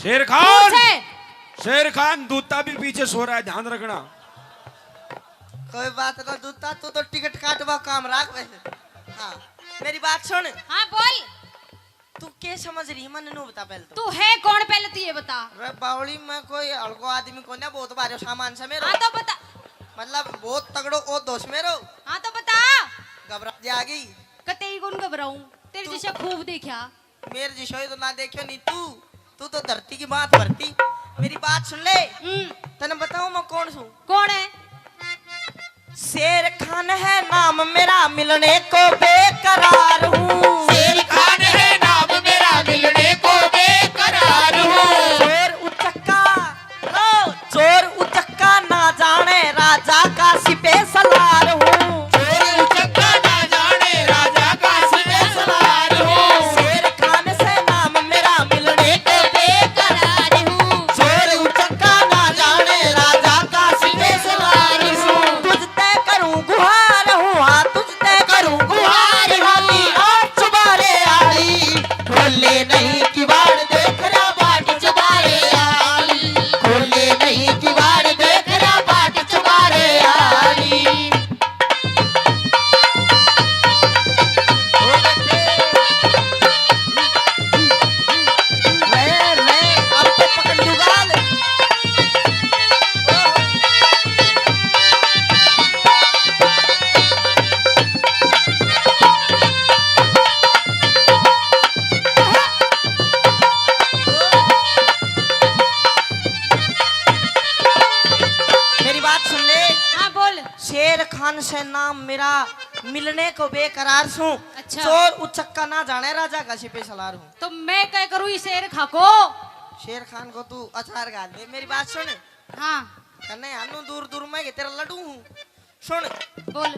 शेर खान। शेर खान, दूता भी पीछे सो रहा है, ध्यान रखना। कोई बात ना दूता, तू तो टिकट काटवा काम रख वैसे। हाँ, मेरी बात सुन। हाँ, बोल। तू के समझ रही, मन नू बता पहले तो। तू है कौन, पहले तू ये बता। रे बावली, मैं कोई हल्को आदमी कोन्या, बहुत भारी सामान से मेरो। हाँ, तो बता। मतलब, बहुत तगड़ो ओहदो से मेरो। हाँ, तो बता। घबरा जागी। कतई कौन घबराऊं, तेरे जैसे खूब देखा। मेरे जिसो ही तो ना देखियो नी तू, तू तो धरती की बात भरती। मेरी बात सुन ले। हम्म। तने बताऊं मैं कौन सूं? कौन है? शेर खान है नाम मेरा, मिलने को बेकरार हूँ। शेर खान है नाम मेरा, मिलने को बेकरार हूँ। जोर उचक्का, लो, जोर उचक्का ना जाने राजा का सिपे सलार हूँ। शेर उचक्का ना जाने राजा का सिपे सलार हूँ। शेर खान से नाम मेरा, मिलने को बेकरार हूँ। शेर उचक्का ना जाने राजा का सिपे सलार हूँ। तुझ ते करूँ गुहार हूँ, हाँ, तुझ ते करूँ गुहार हूँ। राती आठ चुबारे आई, खोले नहीं किवाड़ देख रहा बाट चुबारे आई। खोले नहीं किवाड़ देख रहा बाट चुबारे आई। ओ बच्चे। रे, रे, अब तो पकड़ लूंगा। मेरी बात सुन ले। हाँ, बोल। शेर खान से नाम मेरा, मिलने को बेकरार सूं। अच्छा। चोर उचक्का ना जाने राजा का सिपे सलार हूँ। तो मैं क्या करूँ इस शेर खा को? शेर खान को तू अचार घाल दे। मेरी बात सुन। हाँ। कन्ने हानू दूर दूर में के तेरा लड्डू हूँ। सुन। बोल।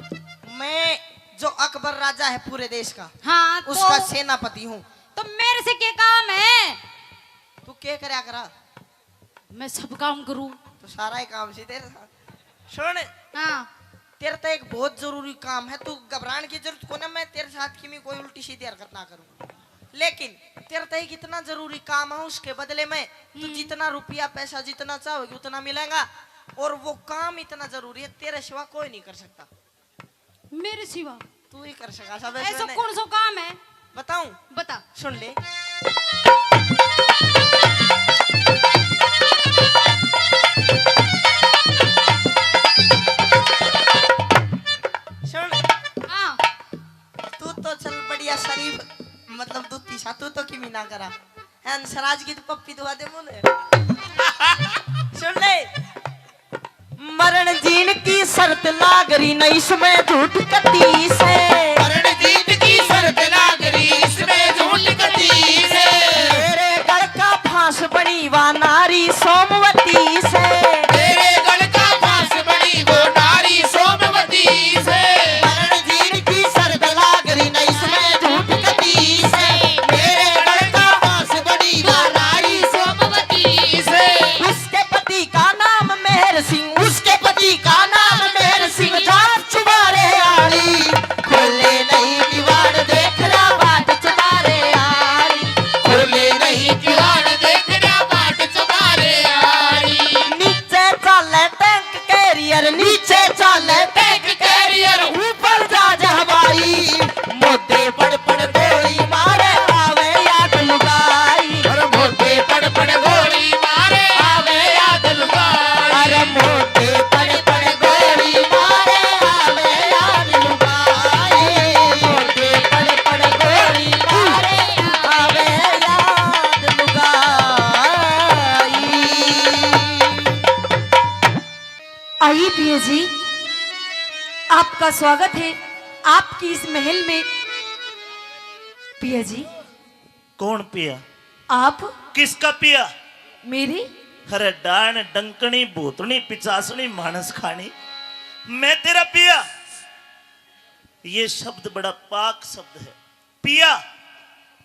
मैं जो अकबर राजा है पूरे देश का, हाँ, तो उसका सेनापति हूँ। तो मेरे से क्या काम है? तू क्या करया करा? मैं सब काम करूँ। तो सारा ही काम सी तेरे साथ। सुन। हाँ। तेरे तो एक बहुत जरूरी काम है, तू घबराने की जरूरत को ना, मैं तेरे साथ की में कोई उल्टी सीधी हरकत ना करूँ। लेकिन तेरे तो एक इतना जरूरी काम है, उसके बदले में तू हम्म। जितना रुपया पैसा जितना चाहोगी उतना मिलेगा। और वो काम इतना जरूरी है, तेरे सिवा कोई नहीं कर सकता। मेरे सिवा? तू ही कर सका सब ऐसा कौन सा काम है? बताऊं? बता। सुन ले। सुन। हाँ। तू तो चल बढ़िया शरीफ, मतलब दूती सा, तू तो किमी ना करा। हंसराज की तो पप्पी दुआ दे मुझे। सुन ले। मरण जीन की शर्त लाग रही न इसमें झूठ कती से। मरण जीन की शर्त लाग रही इसमें झूठ कती से। मेरे गल का फांस बनी वा नारी सोमवती से। मेरे गल का फांस बनी वो नारी सोमवती से। मरण जीन की शर्त लाग रही न इसमें झूठ कती से। मेरे गल का फांस बनी वा नारी सोमवती से। उसके पति का नाम मेहर सिंह, उसके पति का नाम मेहर सिंह, जाट चुबारे आली। खोले नहीं किवाड़ देख रहा बाट चुबारे आली। खोले नहीं किवाड़ देख रहा बाट चुबारे आली। नीचे चाले टैंक कैरियर, नीचे चाले टैंक कैरियर, ऊपर जहाज हवाई। मोदे पड़ पड़ गोली मारे, आवे याद लुगाई। अरे मोदे पड़ पड़ गोली मारे, आवे याद लुगाई। अरे मोदे पड़ पड़ गोली मारे, आवे याद लुगाई। मोदे पड़ पड़ गोली मारे, आवे याद लुगाई। आइए पिया जी, आपका स्वागत है आपकी इस महल में। पिया जी। कौन पिया? आप। किसका पिया? मेरे। अरे डाण, डंकनी, भूतनी, पिचासनी, मानस खानी, मैं तेरा पिया? ये शब्द बड़ा पाक शब्द है। पिया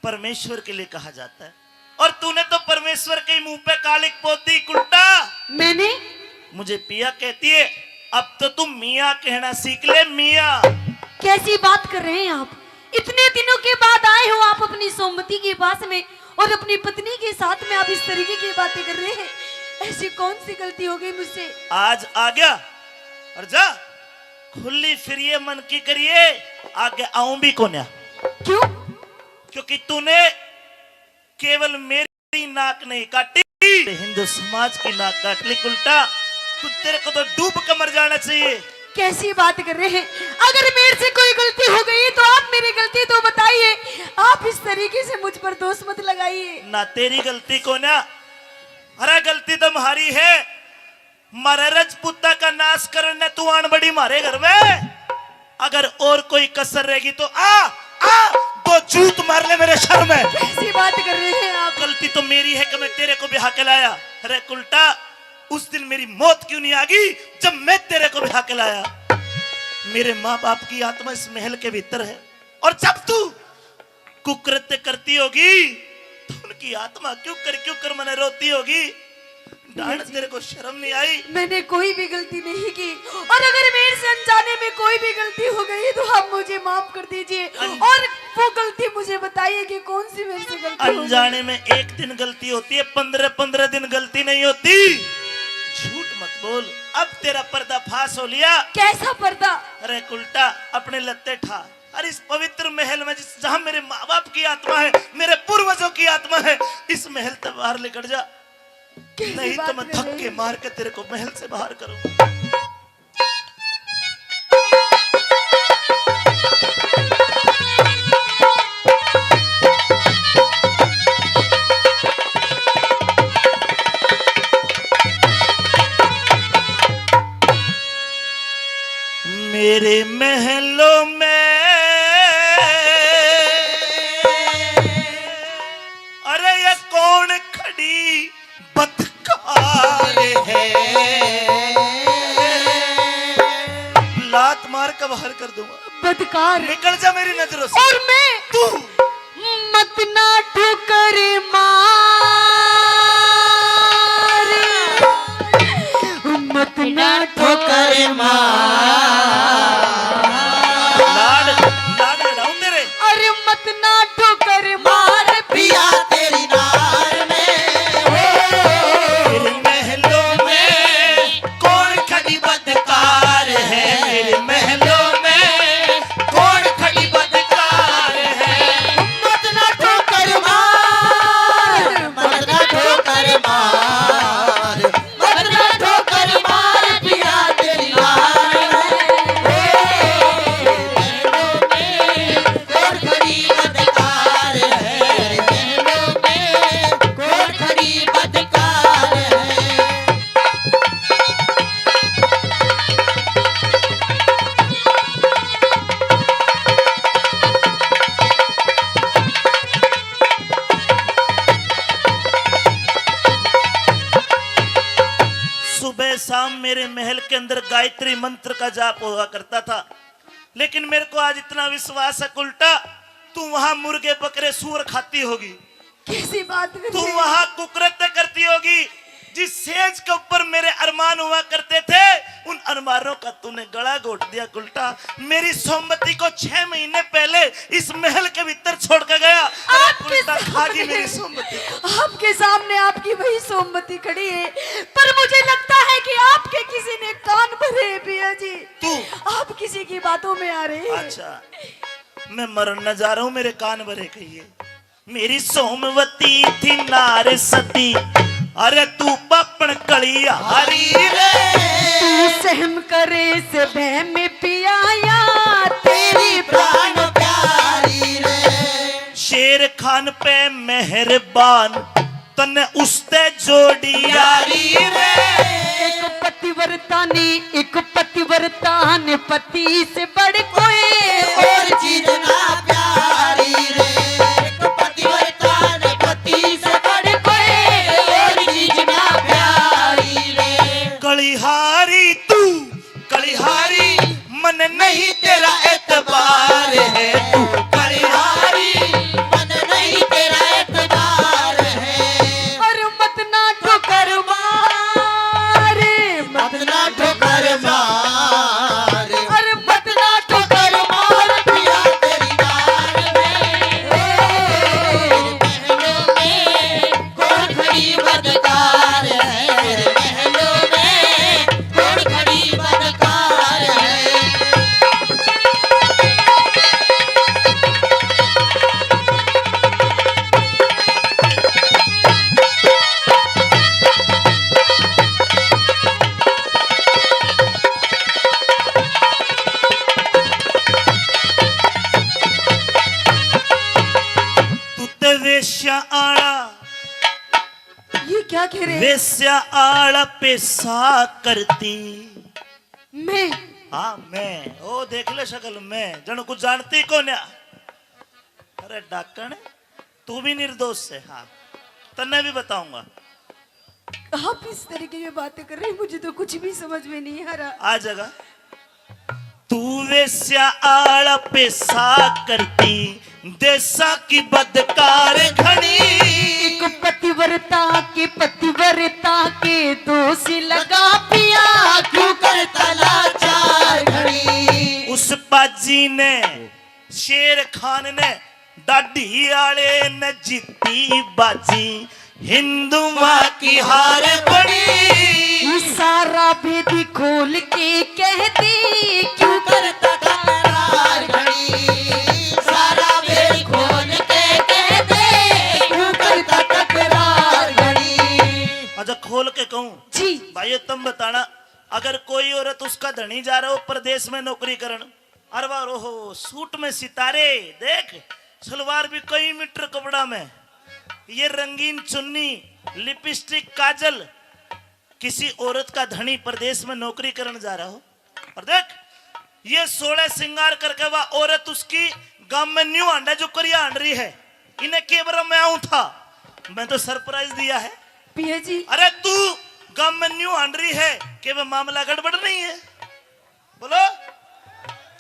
परमेश्वर के लिए कहा जाता है, और तूने तो परमेश्वर के ही मुंह पे कालिक पोत दी, कुंटा। मैंने? मुझे पिया कहती है, अब तो तू मियाँ कहना सीख ले, मियाँ। कैसी बात कर रहे हैं आप? इतने दिनों के बाद आए हो आप अपनी सोमवती के पास में, और अपनी पत्नी के साथ में आप इस तरीके की बातें कर रहे हैं। ऐसी कौन सी गलती हो गई मुझसे? आज आ गया और जा, खुली फिरिए मन की करिए, आगे आऊं भी कोन्या। क्यों? क्योंकि तूने केवल मेरी नाक नहीं काटी, हिंदू समाज की नाक काट ली। उल्टा तू, तेरे को तो डूब कर मर जाना चाहिए। कैसी बात कर रहे हैं? अगर मेरे से कोई गलती हो गई तो आप मेरी गलती तो बताइए, आप इस तरीके से मुझ पर दोष मत लगाइए। ना, तेरी गलती कोन्या, अरे गलती तो म्हारी है। म्हारे रजपूता का नाश करण ने तू आन बड़ी म्हारे घर में। अगर और कोई कसर रहेगी तो आ, आ, दो जूत मार ले मेरे सर में। कैसी बात कर रहे हैं आप? गलती तो मेरी है कि मैं तेरे को ब्याह के लाया। अरे उल्टा, उस दिन मेरी मौत क्यों नहीं आ गई जब मैं तेरे को ब्याह के लाया? मेरे माँ बाप की आत्मा इस महल के भीतर है, और जब तू कुकृत्य करती होगी तो उनकी आत्मा क्यों कर, क्यों कर मने रोती होगी। डांड, तेरे को शर्म नहीं आई? मैंने कोई भी गलती नहीं की, और अगर मेरे से अनजाने में कोई भी गलती हो गई तो आप मुझे माफ कर दीजिए। अन- और वो गलती मुझे बताइए कि कौन सी मेरे से गलती हो गई। अनजाने में एक दिन गलती होती है, पन्द्रह पन्द्रह दिन गलती नहीं होती। झूठ मत बोल, अब तेरा पर्दाफाश हो लिया। कैसा पर्दा? अरे उल्टा, अपने लत्ते ठा। अरे इस पवित्र महल में जिस, जहां मेरे माँ बाप की आत्मा है, मेरे पूर्वजों की आत्मा है, इस महल से बाहर निकल जा, कैसी नहीं तो बात मैं कर रहे धक्के हैं? मार के तेरे को महल से बाहर करूंगा। मेरे महलों में, अरे ये कौन खड़ी बदकार है? लात मार के बाहर कर दूंगा। बदकार। निकल जा मेरी नजरों से। और मैं तू मत ना ठोकर मार, मत ना ठोकर मार। लाड, लाड लड़ाऊं तेरे। अरे मत ना ठोकर मार पिया तेरी नार में। तेरे महलों में कौन खड़ी बदकार है? मेरे महलों में कौन खड़ी बदकार है? मत ना ठोकर मार, मत ना ठोकर मार, मत ना ठोकर मार पिया तेरी नार में। ओ, महलों में कौन खड़ी बदकार है? महलों में कौन खड़ी बदकार है? सुबह शाम मेरे महल के अंदर गायत्री मंत्र का जाप हुआ करता था, लेकिन मेरे को आज इतना विश्वास है उल्टा, तू वहां मुर्गे, बकरे, सूअर खाती होगी। कैसी बात कर तू रहे हैं? वहां कुकृत्य करती होगी। जिस सेज के ऊपर मेरे अरमान हुआ करते थे, उन अरमानों का तूने गला घोट दिया उल्टा। मेरी सोमवती को छह महीने पहले इस महल के भीतर छोड़ के गया। अरे आपके उल्टा, खा गई सामने, मेरी सोमवती। आपके सामने आपकी वही सोमवती खड़ी है, पर मुझे लगता है कि आपके किसी ने कान भरे हैं पिया जी। तू? आप किसी की बातों में आ रहे हैं। अच्छा, मैं मरन न जा रहा हूँ, मेरे कान भरे कहिए। मेरी सोमवती थी नार सती, अरे तू पापण कलिहारी रे। तू सहम करे से बह में पियाया तेरी प्राण प्यारी रे। शेर खान पे मेहरबान तन्ने उसते जोड़ी यारी रे। एक पतिव्रता ने, एक पतिव्रता ने पति से बढ़ कोई और चीज ना प्यारी रे। एक पतिव्रता ने पति से बढ़ कोई और चीज ना प्यारी रे। कलिहारी तू, कलिहारी मन नहीं तेरा एतबार है तू। कलिहारी मन नहीं तेरा एतबार है। और मत ना ठोकर मार, मत ना ठोकर मार। और मत ना ठोकर मार क्या कह रहे हैं? वेश्या आला पेशा करती। मैं? हाँ, मैं। ओ, देख ले शक्ल, मैं। जण कुछ जानती कोन्या। अरे डाकण, तू भी निर्दोष है। हाँ, तन्ने भी बताऊंगा। आप इस तरीके की बातें कर रहे हैं, मुझे तो कुछ भी समझ में नहीं आ रहा। आ जाएगा। तू वेश्या आला पेशा करती, देसा की बदकार घणी। एक पतिव्रता के, पतिव्रता के दोष लगा पिया, क्यों करता लाचार घणी। उस बाजी ने, शेर खान ने, डाढ़ी आले ने जीती बाजी, हिंदुआ की हार बणी। सारा भेद खोल के कह दे, क्यों करता तकरार घणी। सारा भेद खोल के कह दे, क्यों करता तकरार घणी। अच्छा, खोल के कहूँ? जी। भाइयों, तुम बताना, अगर कोई औरत, उसका धणी जा रहा हो परदेश में नौकरी करण, अरे वाह, ओहो, सूट में सितारे, देख, सलवार भी कई मीटर कपड़ा में, ये रंगीन चुन्नी, लिपस्टिक, काजल, किसी औरत का धणी परदेश में नौकरी करण जा रहा हो, और देख, ये सोलह श्रृंगार करके वह औरत उसकी गाम में न्यू हांडा जो करिया हांड रही है, इन्हें के बरा मैं आऊं था, मैं तो सरप्राइज दिया है। पिया जी। अरे तू गाम में न्यू हांड रही है कि वह मामला गड़बड़ नहीं है? बोलो,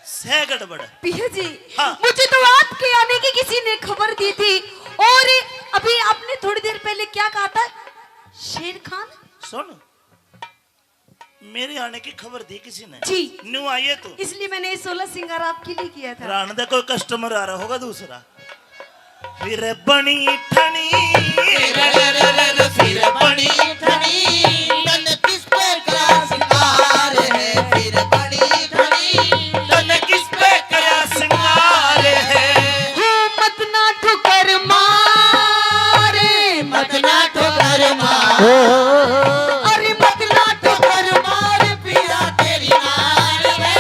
सह गड़बड़। पिया जी, हाँ। मुझे तो आपके आने की किसी ने खबर दी थी, और अभी आपने थोड़ी देर पहले क्या कहा था? शेर खान? सुन, मेरे आने की खबर दी किसी ने? जी। न्यू आइए तू। इसलिए मैंने ये सोलह श्रृंगार आपके लिए किया था। रान दे, कोई कस्टमर आ रहा होगा दूसरा। फिर बणी ठणी, फिर बणी ठणी, तन किस पे करा सिंगार है, फिर बणी ठणी, तन किस पे करा सिंगार है। हो मत ना ठोकर मार, मत ना ठोकर मार। अरे मत ना ठोकर मार, पिया तेरी नार है।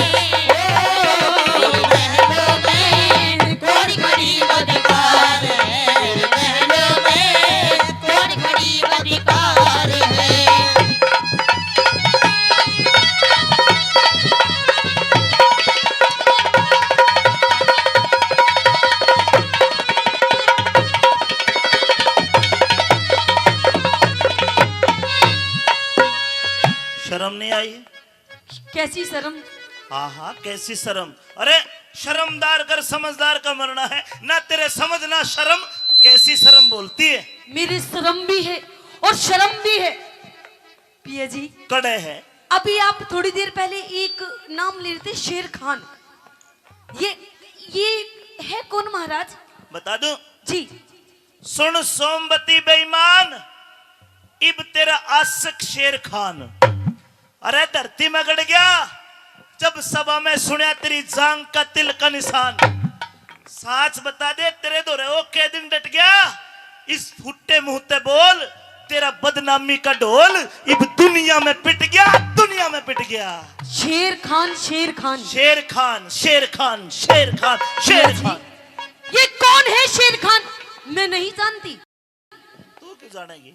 ओ, महलों में कौन गरीब अधिकार है, महलों में कौन गरीब अधिकार है। शर्म नहीं आई? कैसी शर्म? हाँ, हाँ, कैसी शर्म? अरे, शर्मदार कर समझदार का मरना है, ना तेरे समझ ना शर्म, कैसी शर्म बोलती है? मेरी शर्म भी है और शर्म भी है। पिया जी। कड़े है। अभी आप थोड़ी देर पहले एक नाम ले रहे थे, शेर खान। ये, ये है कौन महाराज? बता दूं? जी। सुन सोमवती बेईमान, इब तेरा आशिक शेर खान। अरे धरती में गड़ गया, जब सभा में सुनया तेरी जांग का तिल का निशान। साच बता दे, तेरे धोरे ओ के दिन डट गया? इस फुट्टे मुंह ते बोल, तेरा बदनामी का ढोल इब दुनिया में पिट गया, दुनिया में पिट गया। शेर खान, शेर खान। शेर खान, शेर खान, शेर खान, शेर खान। ये कौन है शेर खान? मैं नहीं जानती। तू क्यों जानेगी?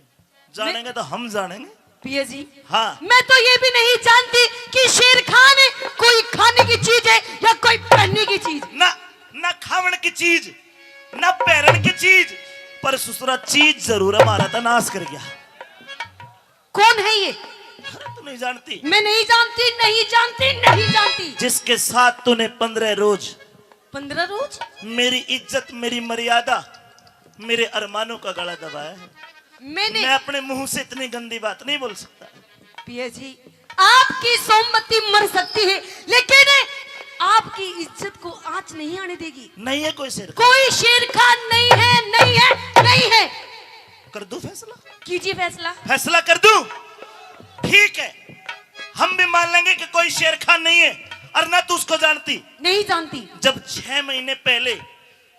जानेंगे तो हम जानेंगे। पिया जी, हाँ। मैं तो ये भी नहीं जानती कि शेर खान कोई खाने की चीज है या कोई पहनने की चीज। ना, ना खावण की चीज, ना पहरण की चीज, पर ससुरा चीज जरूर हमारा तो नाश कर गया। कौन है ये? अरे, तू नहीं जानती? मैं नहीं जानती, नहीं जानती, नहीं जानती। जिसके साथ तूने पंद्रह रोज, पंद्रह रोज? मेरी इज्जत, मेरी मर्यादा, मेरे अरमानों का गला दबाया है। मैंने मैं अपने मुंह से इतनी गंदी बात नहीं बोल सकता। पिया जी, आपकी सोमवती मर सकती है, लेकिन आपकी इज्जत को आंच नहीं आने देगी। नहीं है कोई शेर खान। कोई शेर खान नहीं है, नहीं है, नहीं है। कर दूं फैसला? कीजिए फैसला। फैसला कर दूं? ठीक है, हम भी मान लेंगे कि कोई शेर खान नहीं है और ना तू उसको जानती। नहीं जानती। जब छह महीने पहले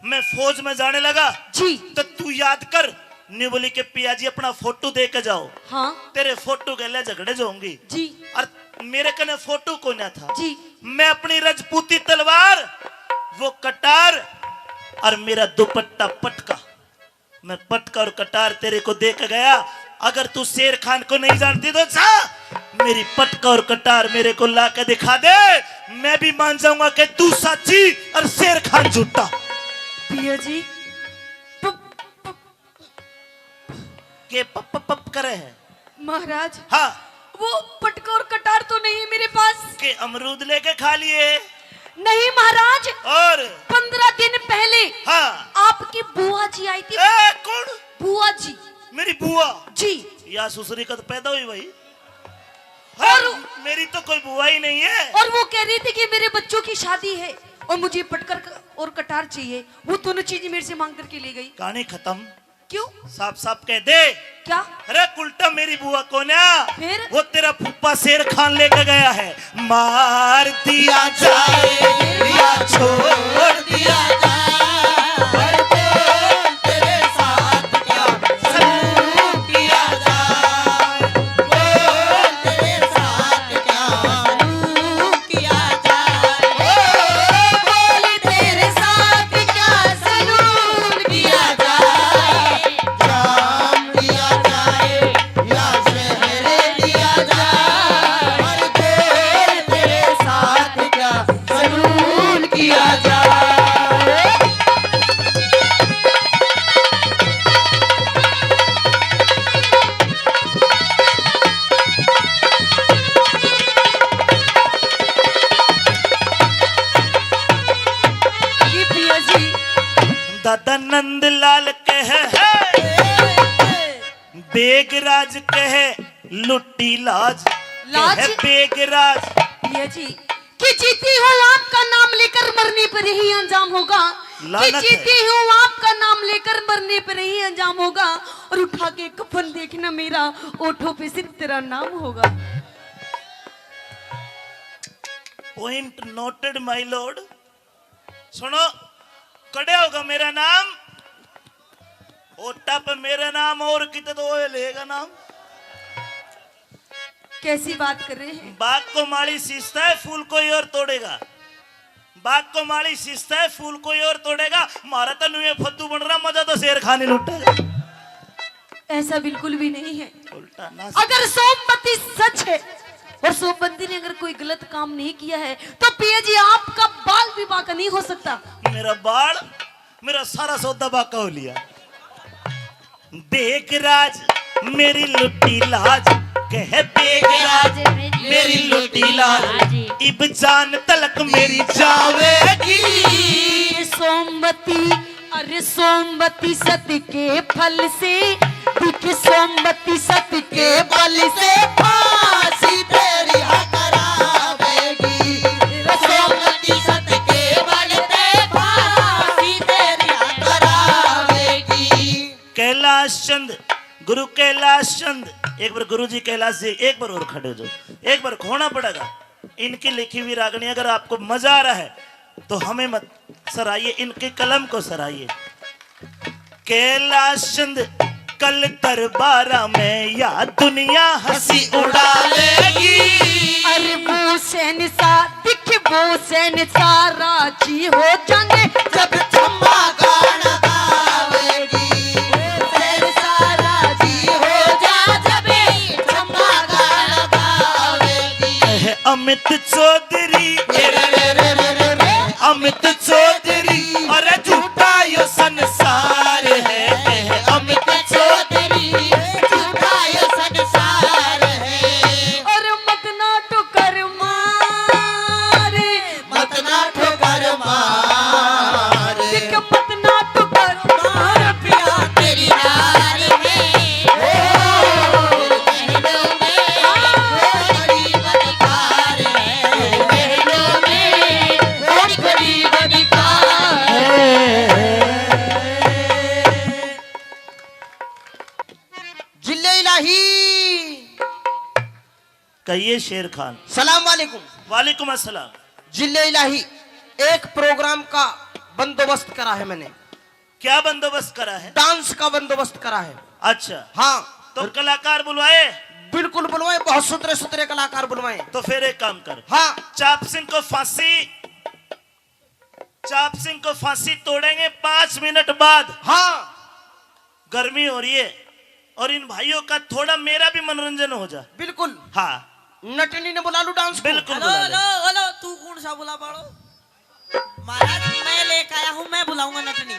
मैं फौज में जाने लगा, जी। तो तू याद कर, न्यू बोली के पिया जी अपना फोटो दे के जाओ। हाँ। तेरे फोटो के लिए झगड़े जाऊंगी। जी। और मेरे कने फोटो कोन्या था। जी। मैं अपनी रजपूती तलवार, वो कटार और मेरा दुपट्टा पटका, मैं पटका और कटार तेरे को दे के गया। अगर तू शेर खान को नहीं जानती तो जा, मेरी पटका और कटार मेरे को ला के दिखा दे, मैं भी मान जाऊंगा कि तू सच्ची और शेर खान झूठा। पिया जी, प-, प-, के पप पप पप करे है? महाराज, हाँ। वो पटका और कटार तो नहीं है मेरे पास। के अमरूद लेके खा लिए? नहीं महाराज। और? पंद्रह दिन पहले, हाँ। आपकी बुआ जी आई थी। ए, कौन? बुआ जी। मेरी बुआ? जी। या सुसरी कद पैदा हुई भाई? और हाँ, मेरी तो कोई बुआ ही नहीं है। और वो कह रही थी कि मेरे बच्चों की शादी है और मुझे पटकर क-, और कटार चाहिए। वो दोनों चीज मेरे से मांग करके ले गई। कहानी खत्म। क्यों? साफ साफ कह दे। क्या? अरे उल्टा मेरी बुआ को ना, फिर? वो तेरा फूफा शेर खान लेके गया है। मार दिया जाए या छोड़ दिया जाए, पर बोल तेरे साथ क्या सलूक किया जाए, बोल तेरे साथ क्या सलूक किया जाए, ओ, बोल तेरे साथ क्या सलूक किया जाए। जाम दिया जाए या जहर दिया जाए, हर खेल तेरे साथ क्या सलून किया जाए। ये पिया जी। दादा नंदलाल कहे है, बेगराज कहे लुट्टी लाज, लाज? कहे बेगराज। पिया जी, कि जीती हूँ आपका नाम लेकर मरने पर यही अंजाम होगा, कि लानत है। जीती हूँ आपका नाम लेकर मरने पर यही अंजाम होगा। और उठा के कफन देखना मेरा, ओठों पे सिर्फ तेरा नाम होगा। Point noted, my lord। सुनो, कड़े होगा मेरा नाम, ओटा पे मेरा नाम और किते तो ओए लेगा नाम। कैसी बात कर रहे हैं? बाग को माली सींचता है, फूल कोई और तोड़ेगा। बाग को माली सींचता है, फूल कोई और तोड़ेगा। मारा तो नुए फद्दू बन रहा, मजा तो शेर खान ही लुटेगा। ऐसा बिल्कुल भी नहीं है। उल्टा ना। अगर सोमवती सच है और सोमवती ने अगर कोई गलत काम नहीं किया है, तो पिया जी, आपका बाल भी बांका नहीं हो सकता। मेरा बाल, मेरा सारा सौदा बांका हो लिया। बेगराज मेरी लुट्टी लाज, कहे बेगराज मेरी लुट्टी लाज। हाँ जी। इब जान तलक मेरी जावेगी। सोमवती, अरे सोमवती सत के फल से, दिख सोमवती सत के बल से फांसी तेरी करावेगी। सोमवती सत के बल पे फांसी तेरी करावेगी। कैलाश चंद, गुरु कैलाश चंद, एक बार गुरु जी कैलाश जी, एक बार और खड़े हो जाओ, एक बार खोना पड़ेगा। इनकी लिखी हुई रागनी अगर आपको मजा आ रहा है तो हमें मत सराहिए, इनकी कलम को सराहिए। कैलाश चंद कल दरबारा में या दुनिया हंसी उड़ा लेगी। अरे वो शहंशाह, दिख वो शहंशाह राजी हो जाएंगे जब छम्मा गाना गावेगी। शहंशाह राजी हो जा जब छम्मा गाना गावेगी। कहे अमित चौधरी, अमित चौधरी, अरे झूठा यो संसार है। अमित चौधरी, झूठा यो संसार है। और मत ना ठोकर मारे, मत ना ठोकर मारे। देख मत ना ठोकर मार पिया तेरी यार में। ओ, महलों में, ओ, गरीब अधिकार है। महलों में, ओ, गरीब अधिकार है। जिले इलाही। कहिए शेर खान। सलाम वालेकुम। वालेकुम अस्सलाम। जिले इलाही, एक प्रोग्राम का बंदोबस्त करा है मैंने। क्या बंदोबस्त करा है? डांस का बंदोबस्त करा है। अच्छा। हाँ। तो कलाकार बुलवाए? बिल्कुल बुलवाए, बहुत सुथरे सुथरे कलाकार बुलवाए। तो फिर एक काम कर। हाँ। चाप सिंह को फांसी, चाप सिंह को फांसी तोड़ेंगे पांच मिनट बाद। हाँ। गर्मी हो रही है, और इन भाइयों का थोड़ा मेरा भी मनोरंजन हो जा। बिल्कुल। हाँ। नटनी ने बुला लूं डांस को? बिल्कुल हेलो, बुला ले। हेलो, हेलो, तू कौन सा बुला पाड़ो? महाराज, मैं लेके आया हूँ, मैं बुलाऊंगा नटनी।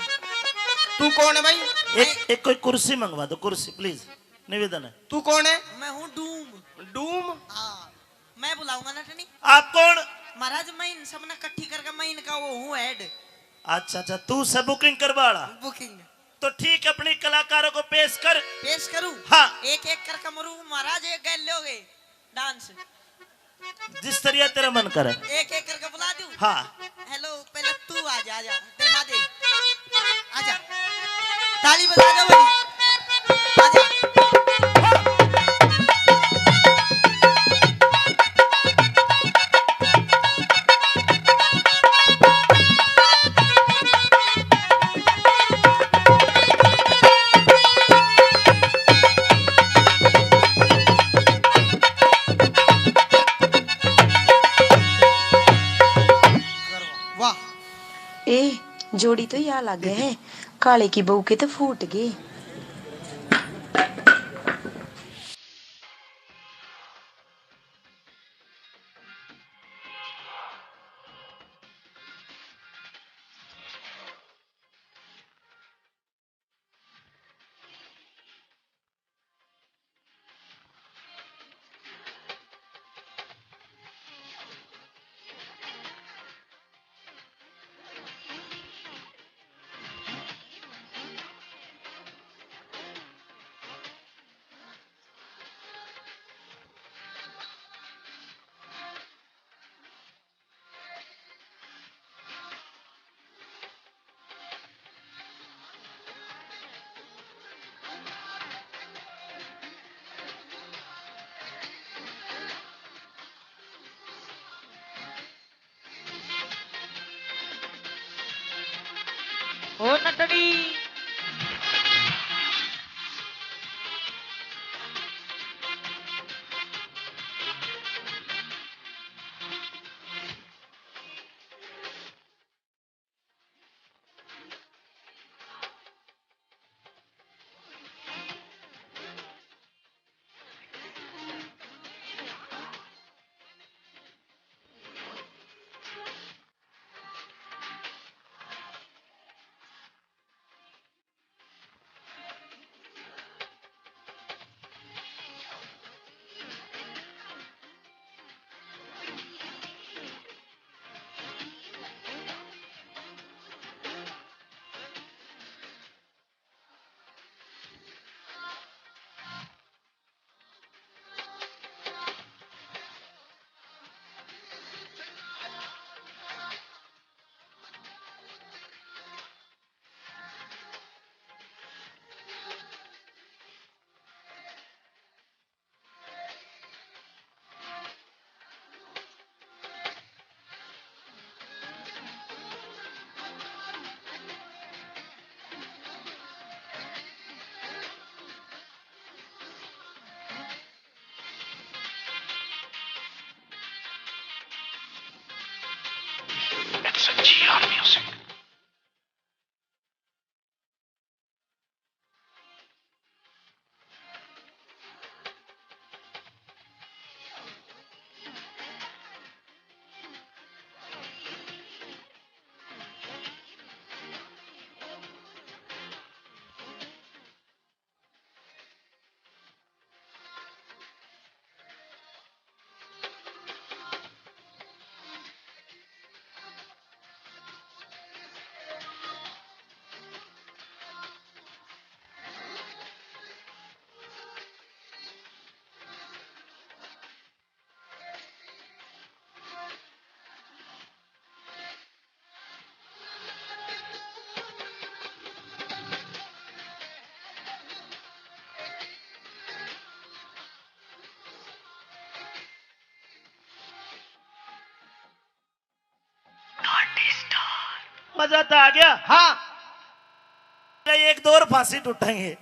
तू कौन है भाई? एक, एक कोई कुर्सी मंगवा दो, कुर्सी, प्लीज, निवेदन है। तू कौन है? मैं हूँ डूम। डूम? हाँ, मैं बुलाऊंगा नटनी। आप कौन? महाराज, मैं इन सब ने इकट्ठी करके मैं इनका वो हूँ हेड। अच्छा, अच्छा, तू से बुकिंग करवाड़ा? बुकिंग। तो ठीक, अपनी कलाकारों को पेश कर। पेश करूं? हाँ। एक एक करके मरू महाराज, एक गैल लोगे डांस। जिस तरिया तेरा मन करे। एक एक करके बुला दूं? हाँ। हेलो, पहले तू आ जा, आ जा, दिखा दे। आ जा। ताली बजा दो भाई। आ जा। वाह। ए, जोड़ी तो या लागे है, काले की बहू के तो फूट गए। ओ नटड़ी। It's a G R music. मजा तो आ गया। हाँ। एक दो और फांसी टूटेंगे।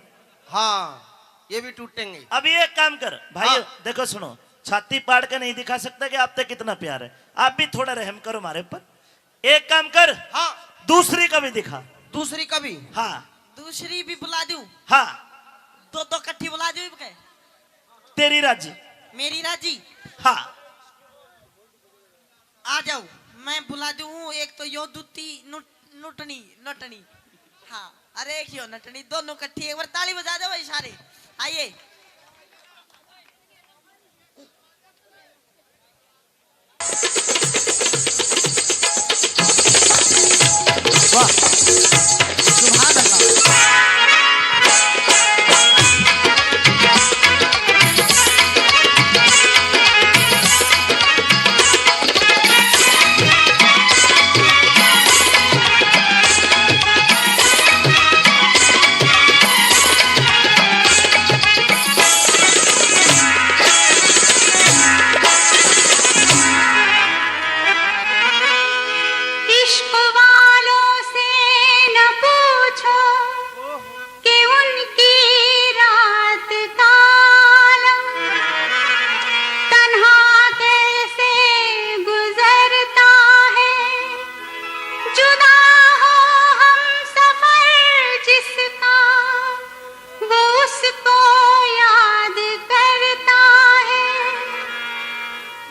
हाँ, ये भी टूटेंगे। अभी एक काम कर भाई, हाँ। देखो सुनो, छाती पाड़ के नहीं दिखा सकता कि आप तक कितना प्यार है। आप भी थोड़ा रहम करो हमारे ऊपर। एक काम कर, हाँ। दूसरी का भी दिखा। दूसरी का भी? हाँ। दूसरी भी बुला दूं? हाँ। दो दो कट्ठी बुला दो इबके। तेरी राजी। मेरी राजी। हाँ। आ जाओ, मैं बुला दूं। एक तो यो दूती नुट-, नुटनी, नटनी। हाँ, अरे एक यो नटनी, दोनों कट्ठी। एक बार ताली बजा दो भाई सारे। आइए। वाह, सुभान अल्लाह। इश्क वालों से न पूछो कि उनकी रात का आलम तन्हा कैसे गुजरता है। जुदा हो हम सफर जिसका, वो उसको याद करता है।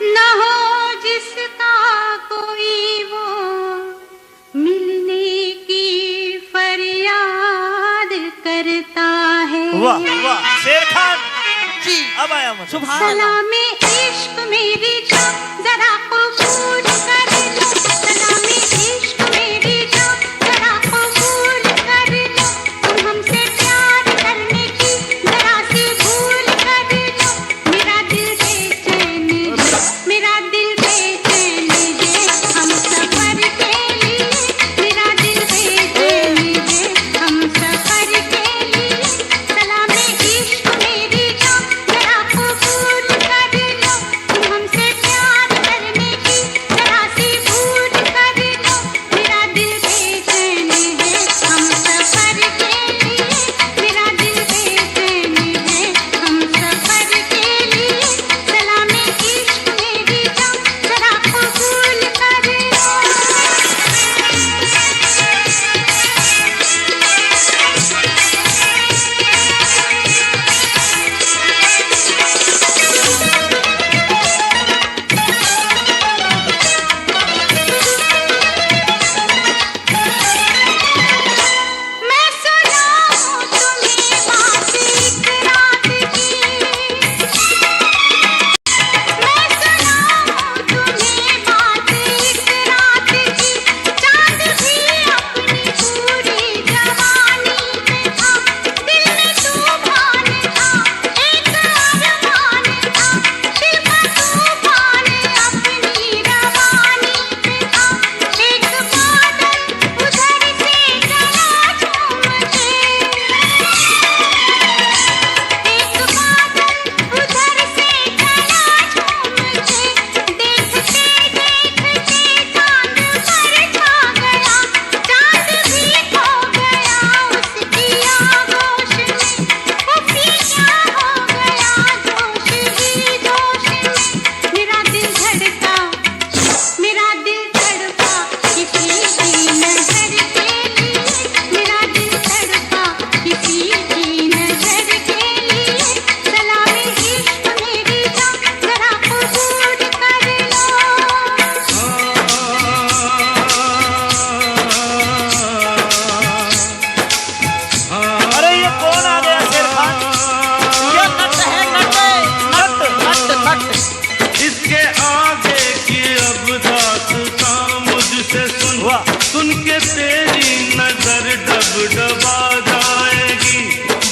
न हो जिसका कोई, वो मिलने की फरियाद करता है। वाह, वाह, शेर खान। जी। अब आया मजा। सुभान अल्लाह। सलाम इश्क मेरी जान, जरा कबूल कर लो। सलाम इश्क मेरी जान, जरा कबूल कर लो। तुम हमसे प्यार करने की जरा सी भूल कर लो। मेरा दिल बेचैन है, मेरा दिल बेचैन है हम सफर के लिए। मेरा दिल बेचैन है हम सफर के लिए। सलाम इश्क मेरी जान, जरा कबूल कर लो। तुम हमसे प्यार करने की जरा सी भूल कर लो। मेरा दिल बेचैन है हम सफर के लिए, मेरा दिल बेचैन है हम सफर के लिए। सलाम इश्क मेरी जान, जरा कबूल कर लो। अरे, ये कौन आ गया, शेर खान? ये नट है, नट, नट, नट, नट। इसके आगे की अब दास्तां मुझसे सुन। वाह। सुन के तेरी नजर डबडबा जाएगी।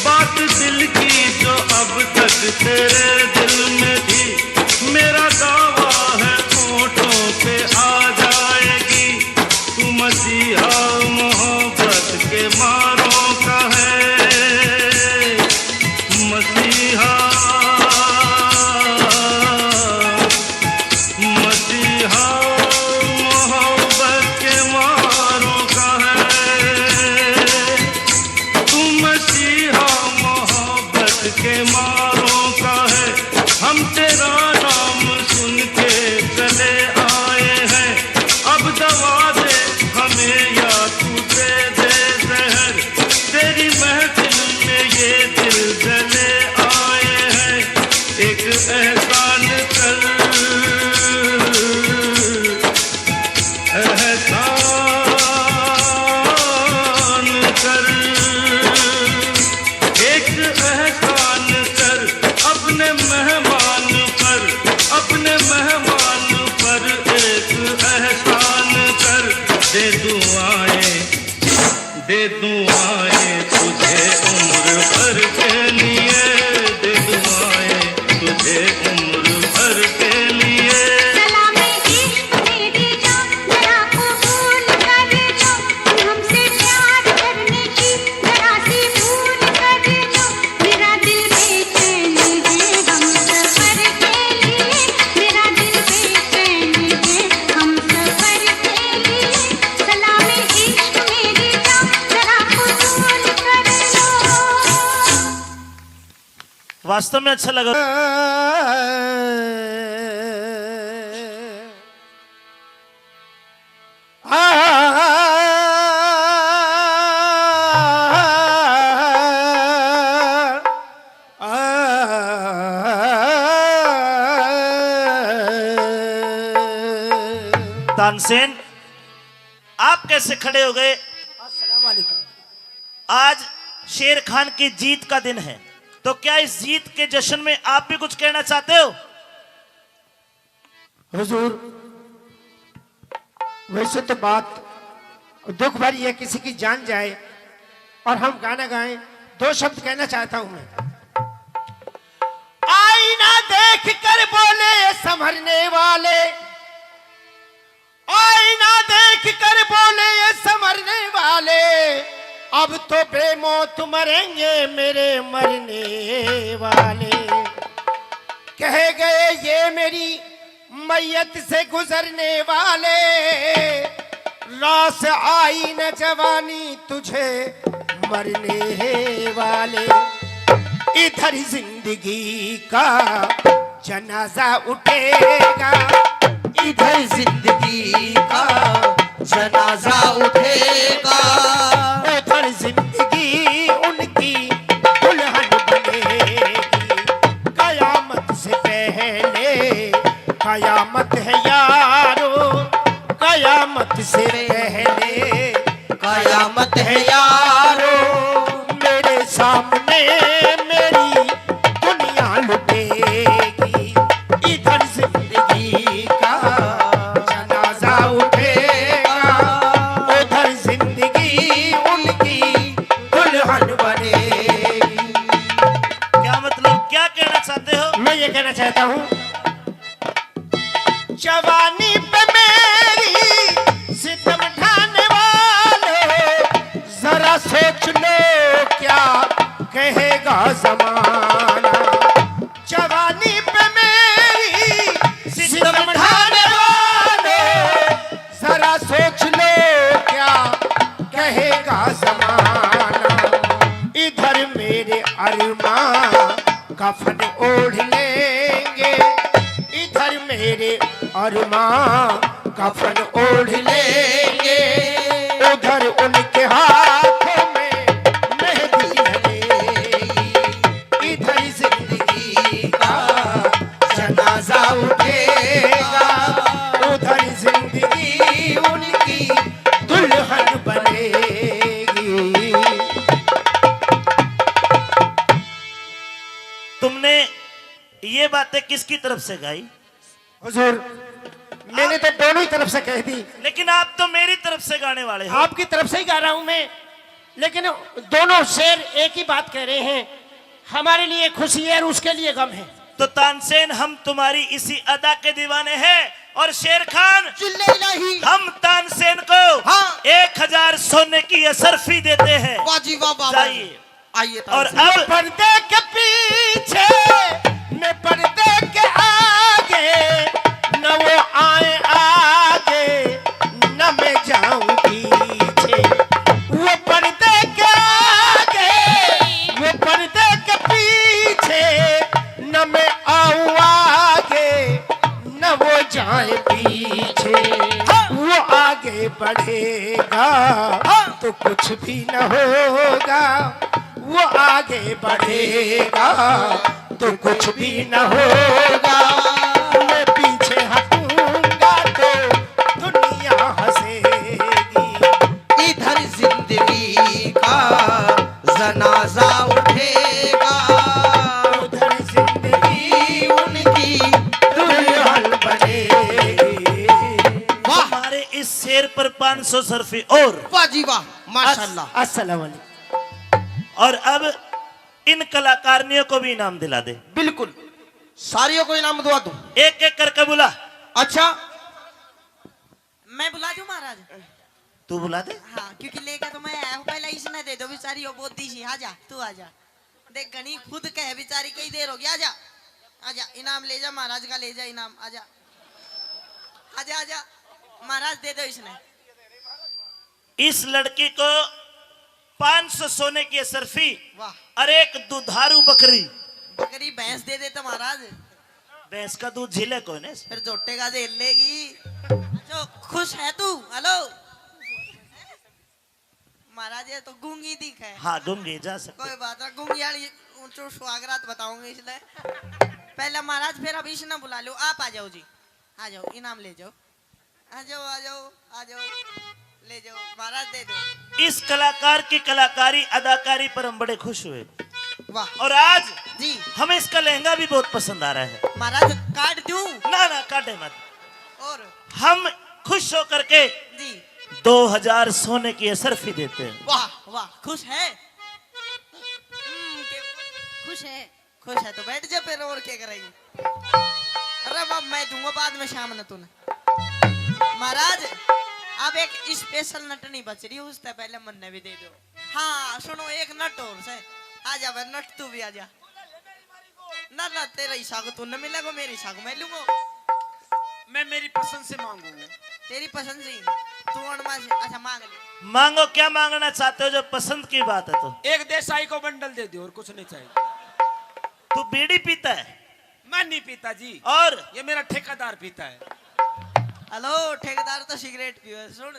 बात दिल की जो अब तक तेरे दिल में थी, मेरा दावा है होठों पे आ जाएगी। तू मसीहा मोहब्बत के मारों का है, मसीहा, मसीहा मोहब्बत के मारों का है। तू मसीहा मोहब्बत के मारों का है, हम तेरा नाम सुन के चले आए हैं। अब दवा दे हमें या तू दे दे जहर, तेरी महफिल में ये दिल जले एक एहसान कर, एहसान कर, एक एहसान कर अपने मेहमान पर, अपने मेहमान पर एक एहसान कर। दे दुआएं, दे दुआएं तुझे उम्र भर के लिए, दे दुआएं तुझे उम्र भर के लिए। सलाम इश्क मेरी जान, जरा कबूल कर लो, हमसे प्यार करने की जरा सी भूल कर लो। मेरा दिल बेचैन है हम सफर के लिए, मेरा दिल बेचैन है हम सफर के लिए। सलाम इश्क मेरी जान, जरा कबूल कर लो। वास्तव में अच्छा लगा। तानसेन, आप कैसे खड़े हो गए? अस्सलाम वालेकुम। आज शेर खान की जीत का दिन है, तो क्या इस जीत के जश्न में आप भी कुछ कहना चाहते हो? हुजूर, वैसे तो बात दुख भरी है, किसी की जान जाए और हम गाना गाएं, दो शब्द कहना चाहता हूं मैं। आईना देख कर बोले संभरने वाले, आईना देख कर बोले ये संभरने वाले, अब तो बेमौत मरेंगे मेरे मरने वाले। कह गए ये मेरी मैयत से गुजरने वाले, रास आई न जवानी तुझे मरने वाले। इधर जिंदगी का जनाजा उठेगा, इधर जिंदगी का जनाजा उठेगा, उधर जिंदगी उनकी दुल्हन बनेगी। कयामत से पहले कयामत है यारो, कयामत से पहले कयामत है यारो, मेरे सामने मेरी दुनिया लुटेगी। इधर जिंदगी का जनाजा उठेगा, उधर जिंदगी उनकी दुल्हन बनेगी। क्या मतलब, क्या कहना चाहते हो? मैं ये कहना चाहता हूँ, जवानी पे मेरी सितम ढाने वाले, जरा सोच लो क्या कहेगा जमाना। जवानी पे मेरी सितम ढाने वाले, जरा सोच लो क्या कहेगा जमाना। इधर मेरे अरमां कफन ओढ़ लेंगे, इधर मेरे अरमां कफन ओढ़ लेंगे, उधर उनके हाथों में मेहंदी लगेगी। इधर जिंदगी का जनाजा उठेगा, उधर जिंदगी उनकी दुल्हन बनेगी। तुमने ये बातें किसकी तरफ से गाई? हुजूर, मैंने तो दोनों ही तरफ से कह दी। लेकिन आप तो मेरी तरफ से गाने वाले हो। आपकी तरफ से ही गा रहा हूं मैं, लेकिन दोनों शेर एक ही बात कह रहे हैं, हमारे लिए खुशी है और उसके लिए गम है। तो तानसेन, हम तुम्हारी इसी अदा के दीवाने हैं। और शेर खान, चिल्ले इलाही। हम तानसेन को हाँ। एक हजार सोने की अशरफी देते हैं। वाह जी वाह, वाह, वाह। जाइए। आइए और तानसेन। अब पर्दे के पीछे, मैं पर्दे के आगे, न वो आए आगे, न मैं जाऊं पीछे। वो पर्दे के आगे, वो पर्दे के पीछे, न मैं आऊं आगे, न वो जाए पीछे। हाँ। वो आगे बढ़ेगा हाँ। तो कुछ भी न होगा, वो आगे बढ़ेगा तो कुछ भी न होगा। मैं पीछे हटूंगा तो दुनिया हंसेगी। इधर जिंदगी का जनाजा उठेगा, उधर जिंदगी उनकी दुल्हन बनेगी। वाह। हमारे इस शेर पर पाँच सौ सरफी और वाह जी वाह, माशाल्लाह। अस-, अस्सलाम वालेकुम। और अब इन कलाकारियों को भी इनाम दिला दे। बिल्कुल, सारियों को इनाम दिवा दूं। एक एक करके बुला। अच्छा, मैं बुला दूं महाराज? तू बुला दे। हाँ, क्योंकि लेकर तो मैं आया हूँ, पहले इसने दे दो बेचारी, वो बोदी सी। आजा, तू आजा। देख, घणी खुद कह बेचारी, कई देर हो गई। आजा, आजा, इनाम ले जा महाराज का, ले जा इनाम। आजा, आजा, आजा, महाराज दे दो इसने। इस लड़की को पाँच सौ सोने की असरफी। वाह। और एक दुधारू बकरी। बकरी, भैंस दे देता महाराज। भैंस का दूध झीले कोने से? फिर झोटे का झेल लेगी। जो खुश है तू? हेलो महाराज, ये तो गूंगी दिख है। हाँ, गूंगी जा सकते। कोई बात ना, गूंगी वाली ऊंचो सुहागरात बताऊंगी इसलिए। पहले महाराज, फिर अब इसने बुला लो, आप आ जाओ जी, आ जाओ, इनाम ले जाओ। आ जाओ, आ जाओ, आ जाओ, ले जाओ महाराज, दे दो। इस कलाकार की कलाकारी, अदाकारी पर हम बड़े खुश हुए। वाह। और आज जी। हमें इसका लहंगा भी बहुत पसंद आ रहा है। महाराज, काट दूं? ना, ना, काटे मत। और? हम खुश होकर के जी। दो हजार सोने की असरफी देते हैं। वाह, वाह, खुश है? हम्म, के-, खुश है। खुश है तो बैठ जा फिर, और क्या करेगी? अरे बाप, मैं दूंगा बाद में शाम ने तूने। महाराज, अब एक स्पेशल नटनी बच रही, उससे पहले मन्ने भी दे दो। हाँ, सुनो, एक नट और से। आ जा भाई, नट तू भी आ जा। ना, ना, तेरा हिस्सा को तू न मिलेगा, मेरे हिस्सा को मैं लूंगा। मैं मेरी पसंद से मांगूंगा। तेरी पसंद से? तू अणमा से, अच्छा, मांग ले। मांगो, क्या मांगना चाहते हो, जो पसंद की बात है तो। एक देसाई को बंडल दे दो, और कुछ नहीं चाहिए। तू बीड़ी पीता है? मैं नहीं पीता जी। और? ये मेरा ठेकेदार पीता है। हेलो, ठेकेदार तो सिगरेट पीवे। सुन,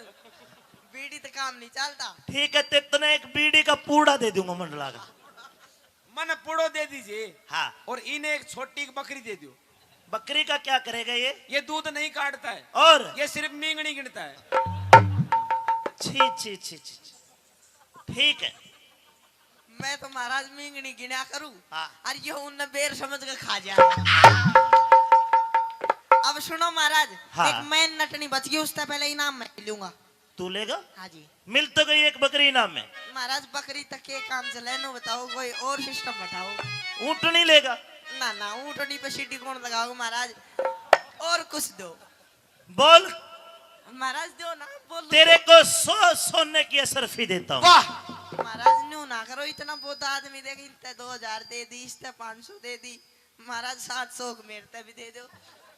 बीड़ी तो काम नहीं चलता। ठीक है, ते तने एक बीड़ी का पूड़ा दे दूंगा मंडला का। मने पूड़ो दे दीजिए। हाँ। और इन्हें एक छोटी बकरी दे दो। बकरी का क्या करेगा ये? ये दूध नहीं काटता है। और? ये सिर्फ मींगनी गिनता है। छी, छी, छी, छी, छी। ठीक है। मैं तो महाराज मींगनी गिना करूं। हाँ। और ये उनने बेर समझ के खा जा। अब सुनो महाराज, हाँ। एक मैं नटनी बच गई, उससे पहले इनाम मैं लूंगा। तू लेगा? हाँ जी। मिल तो गई एक बकरी इनाम में। महाराज, बकरी तक के काम चले, नो बताओ, कोई और सिस्टम बैठाओ। ऊँटनी लेगा? ना, ना, ऊँटनी पे सीटी कौन लगाओ महाराज? और कुछ दो। बोल। महाराज, दो ना, बोल। तेरे को सौ सोने की असरफी देता हूँ। वाह। महाराज, न्यू ना करो, इतना बहुत आदमी देख, इनते दो हजार दे दी, इसते पाँच सौ दे दी। महाराज, सात सौ को मेरे ते भी दे दो।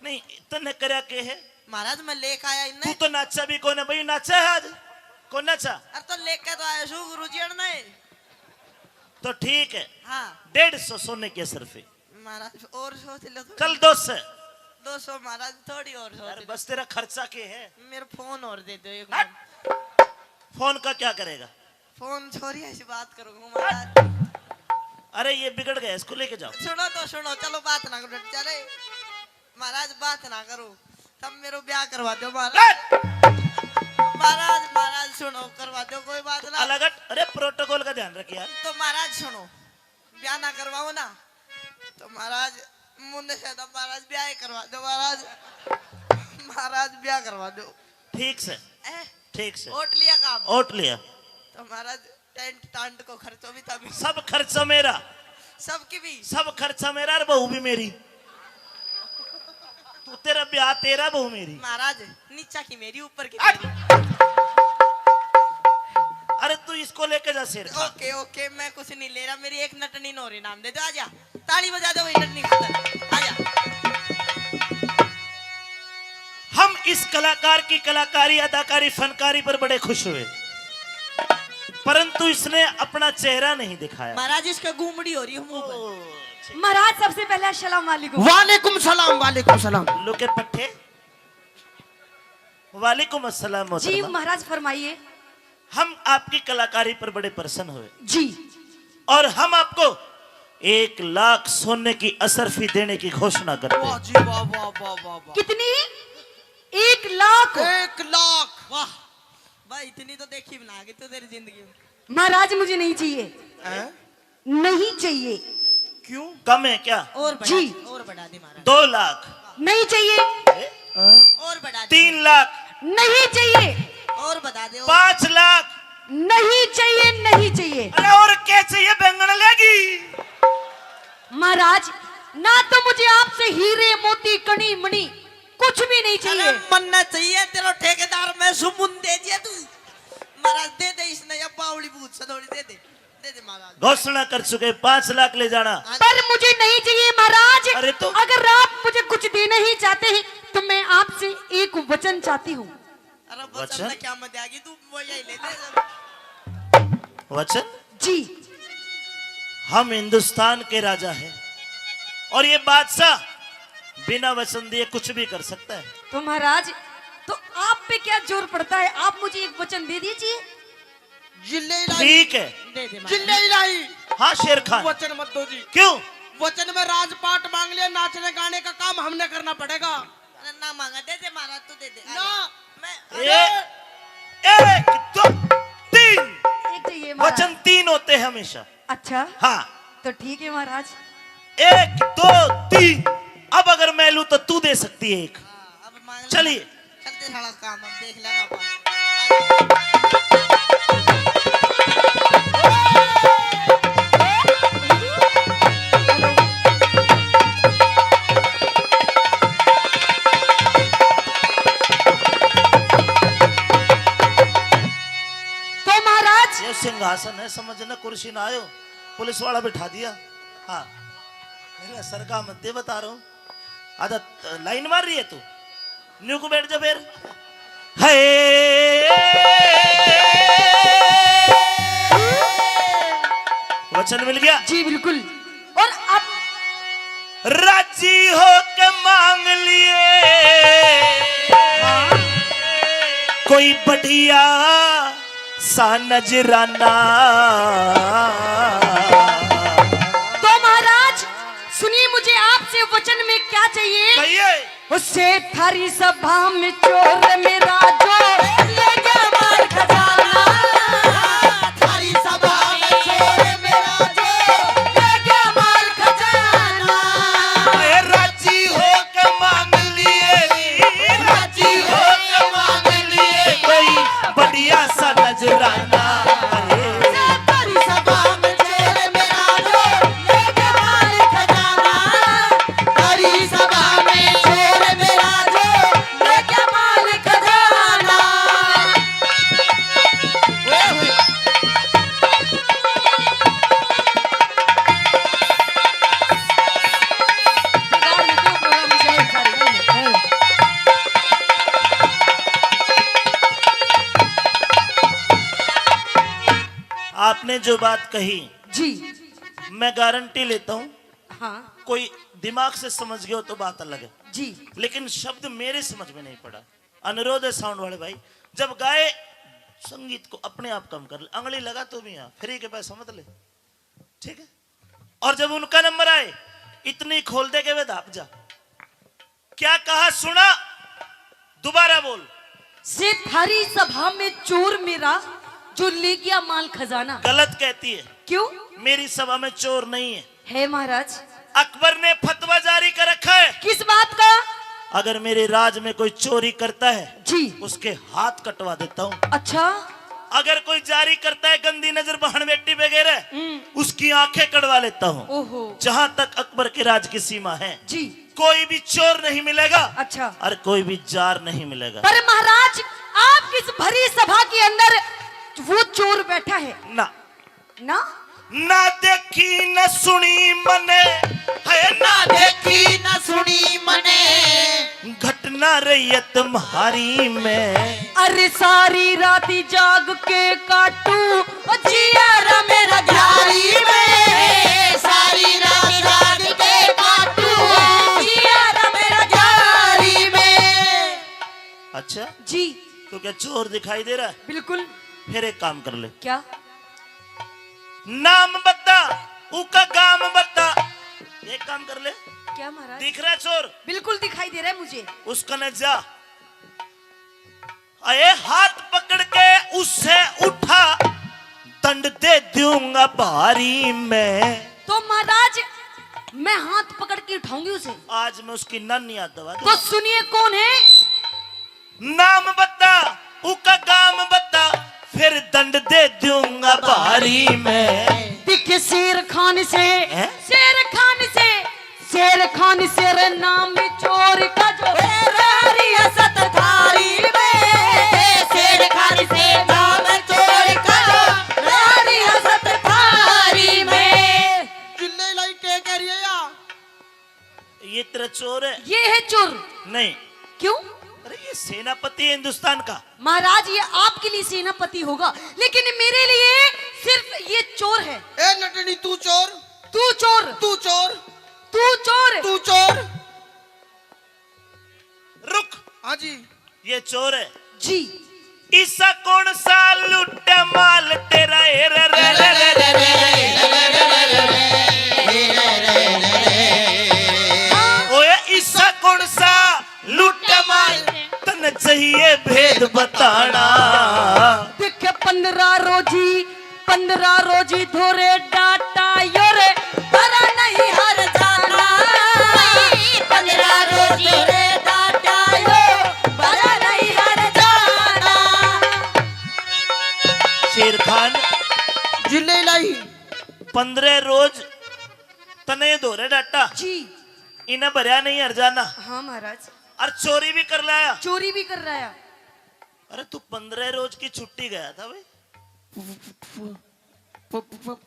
नहीं, तन्ने करया के है? महाराज, मैं लेके आया इन्ने। तू तो नाचा भी कोने भाई, नाचा है आज? कौन नाचा? अरे तो लेके तो आया शू गुरु जी, अड़ना है। तो ठीक है। हाँ। डेढ़ सौ सोने के असरफी। महाराज, और सोच लो थोड़ी। चल, दो सौ। दो सौ महाराज, थोड़ी और सोच यार, लो। बस तेरा खर्चा के है? मेरा फोन और दे दो एक हट। बार। फोन का क्या करेगा? फोन छोरी ऐसी बात करूंगा महाराज। अरे ये बिगड़ गया, इसको लेके जाओ। सुनो तो सुनो, चलो बात ना करो, चले महाराज, बात ना करो, तब मेरो ब्याह करवा दो महाराज। हट! महाराज, महाराज सुनो, करवा दो, कोई बात ना। अलग हट, अरे प्रोटोकॉल का ध्यान रख यार। तो महाराज सुनो, ब्याह ना करवाओ ना तो महाराज, मुन्ने से तो महाराज ब्याह ही करवा दो महाराज। महाराज ब्याह करवा दो। ठीक से। ए? ठीक से। ओट लिया काम? ओट लिया। तो महाराज, टेंट टांट को खर्चो भी तभी। सब खर्चा मेरा। सबकी भी? सब खर्चा मेरा और बहू भी मेरी। तू, तेरा ब्याह तेरा, बहू मेरी। महाराज, नीचा की मेरी, ऊपर की हट। तेरी। अरे तू इसको लेके जा शेर खान। ओके, ओके, मैं कुछ नहीं ले रहा, मेरी एक नटनी नोरी नाम दे दो, आजा। ताली बजा दो भाई, नटनी खातर। आजा। हम इस कलाकार की कलाकारी, अदाकारी, फनकारी पर बड़े खुश हुए, परंतु इसने अपना चेहरा नहीं दिखाया। महाराज, इसका गुमड़ी हो रही है मुंह पर। ओ, महाराज, सबसे पहले अस्सलाम वालेकुम। वालेकुम सलाम, वालेकुम सलाम। लुके पट्ठे। वालेकुम अस्सलाम जी मोहतरमा। महाराज, फरमाइए। हम आपकी कलाकारी पर बड़े प्रसन्न हुए जी। और हम आपको एक लाख सोने की असरफी देने की घोषणा करते हैं। वाह जी वाह, वाह, वाह, वाह, वाह। कितनी? एक लाख। एक लाख। वाह भाई, इतनी तो देखी भी ना आगे तो तेरी जिंदगी में। महाराज, मुझे नहीं चाहिए। हैं? नहीं चाहिए। क्यों? कम है क्या? और बढ़ा जी। दे, और बढ़ा दे महाराज। दो लाख। नहीं चाहिए। हैं? और बढ़ा दे। तीन लाख। नहीं चाहिए। और बढ़ा दे, और। पाँच लाख। नहीं चाहिए, नहीं चाहिए। अरे और क्या चाहिए, बैंगन लेगी? महाराज, ना तो मुझे आपसे हीरे मोती कणी मणि कुछ भी नहीं चाहिए। अरे मन्ना चाहिए, तेरा ठेकेदार मैं सुमुन दे दिया तू। महाराज दे दे इसने, या बावली भूत सदोड़ी दे दे, दे दे महाराज। घोषणा कर चुके, पाँच लाख ले जाना। हाँ। पर मुझे नहीं चाहिए महाराज। अरे तो अगर आप मुझे कुछ देना ही चाहते हैं तो मैं आपसे एक वचन चाहती हूँ। अरे वचन? वचन तो क्या मत आगी तू, वो यही ले ले। वचन? जी। हम हिंदुस्तान के राजा हैं और ये बादशाह बिना वचन दिए कुछ भी कर सकता है। तो महाराज, तो आप पे क्या जोर पड़ता है, आप मुझे एक वचन दे दीजिए। जिल्ले इलाही। ठीक है। दे दे महाराज। जिल्ले इलाही। हाँ शेर खान। वचन मत दो जी। क्यों? वचन में राजपाट मांग लिया, नाचने गाने का काम हमने करना पड़ेगा। अरे ना मांगा, दे दे महाराज, तू दे दे। अरे, ना। मैं ए-, एक, दो, तीन। एक चाहिए महाराज। वचन तीन होते हैं हमेशा। अच्छा। हाँ। तो ठीक है महाराज। एक, दो, तीन। अब अगर मैं लूं तो तू दे सकती है एक। हाँ, अब मांग ले। चलिए। चलते साला काम, हम देख लेंगे अपन। तो महाराज, ये सिंहासन है, समझना कुर्सी ना आयो, पुलिस वाला बिठा दिया। हाँ, मेरा सरका मत दे, बता रहा हूँ। आधा लाइन मार रही है तू, न्यू को बैठ जा फिर। हे, वचन मिल गया। जी बिल्कुल। और अब राजी हो के मांग लिए कोई बढ़िया सा नजराना। तो महाराज सुनिए, मुझे आपसे वचन में क्या चाहिए? कहिए। उसे थारी सभा में चोर मेरा जो ले गया माल खजाना। थारी सभा में चोर मेरा जो ले गया माल खजाना। ए, राजी हो के मांग लिए, राजी हो के मांग लिए कोई बढ़िया सा नजराना। अरे। थारी सभा में चोर मेरा जो ले गया माल खजाना। थारी सभा में चोर मेरा जो ले गया माल खजाना। ओए होए। आपने जो बात कही, जी। मैं गारंटी लेता हूँ, हाँ। कोई दिमाग से समझ गया हो तो बात अलग है, जी। लेकिन शब्द मेरे समझ में नहीं पड़ा। अनुरोध है साउंड वाले भाई, जब गाए संगीत को अपने आप कम कर ले, अंगली लगा तो भी यहाँ, फ्री के पैसा मत ले, ठीक है? और जब उनका नंबर आए, इतनी खोल दे के वे धाप जा। क्या कहा, सुना? दोबारा बोल। से थारी सभा में चोर मेरा जो ले गया माल खजाना। गलत कहती है। क्यों? मेरी सभा में चोर नहीं है। है महाराज। अकबर ने फतवा जारी कर रखा है। किस बात का? अगर मेरे राज में कोई चोरी करता है, जी। उसके हाथ कटवा देता हूँ। अच्छा। अगर कोई जारी करता है गंदी नजर बहन बेटी वगैरह, हम्म। उसकी आंखें कटवा लेता हूँ। ओहो। जहां तक अकबर के राज की सीमा है, जी। कोई भी चोर नहीं मिलेगा, अच्छा। और कोई भी जार नहीं मिलेगा। पर महाराज, आपकी इस भरी सभा के अंदर वो चोर बैठा है ना। ना। ना देखी न सुनी मने, है ना देखी न सुनी मने, घटना रही है तुम्हारी में। अरे सारी रात जाग के काटू, ओ जिया रा मेरा घारी में। सारी रात जाग के काटू, ओ जिया रा मेरा घारी में। अच्छा जी। तो क्या चोर दिखाई दे रहा है? बिल्कुल। फिर एक काम कर ले। क्या? नाम बता। उका गाम बता। एक काम कर ले। क्या महाराज? दिख रहा है चोर? बिल्कुल दिखाई दे रहा है मुझे। उसका न जा। अरे हाथ पकड़ के उससे उठा, दंड दे दूंगा भारी मैं। तो महाराज, मैं हाथ पकड़ के उठाऊंगी उसे। आज मैं उसकी नानी याद दवा दूंगा। तो सुनिए, कौन है? नाम बता, उका गाम बता, फिर दंड दे दूंगा भारी मैं। दिखे शेर खान से, हैं? शेर खान से, शेर खान से रे नाम चोर का जो। तेरा रियासत थारी में, शेर खान से नाम चोर का जो, तेरा रियासत थारी में। जिल्ले लाई के कह रही है या? ये तेरा चोर है? ये है चोर। नहीं। क्यों? अरे, ये सेनापति है हिंदुस्तान का। महाराज, ये आपके लिए सेनापति होगा, लेकिन मेरे लिए सिर्फ ये चोर है। ए नटनी, तू चोर। तू चोर। तू चोर। तू चोर। तू चोर। रुक। हाँ जी। ये चोर है। जी। ईसा कौन सा लुट्टा माल तेरा, ए रे रे रे रे रे रे। ओए, ईसा कौन सा लुट्टा माल, तन्ने चाहिए भेद बताना। देखे पन्द्रह रोजी, पन्द्रह रोजी धोरे डाटा यो रे, बरा नहीं हर जाना। पन्द्रह रोजी रे डाटा यो, बरा नहीं हर जाना। शेर खान। जिले लाई। पन्द्रह रोज तने धोरे डाटा। जी। इन्हें भरया नहीं हर जाना। हाँ महाराज। और चोरी भी कर लाया। चोरी भी कर लाया। अरे तू पन्द्रह रोज की छुट्टी गया था भाई। प-, प-,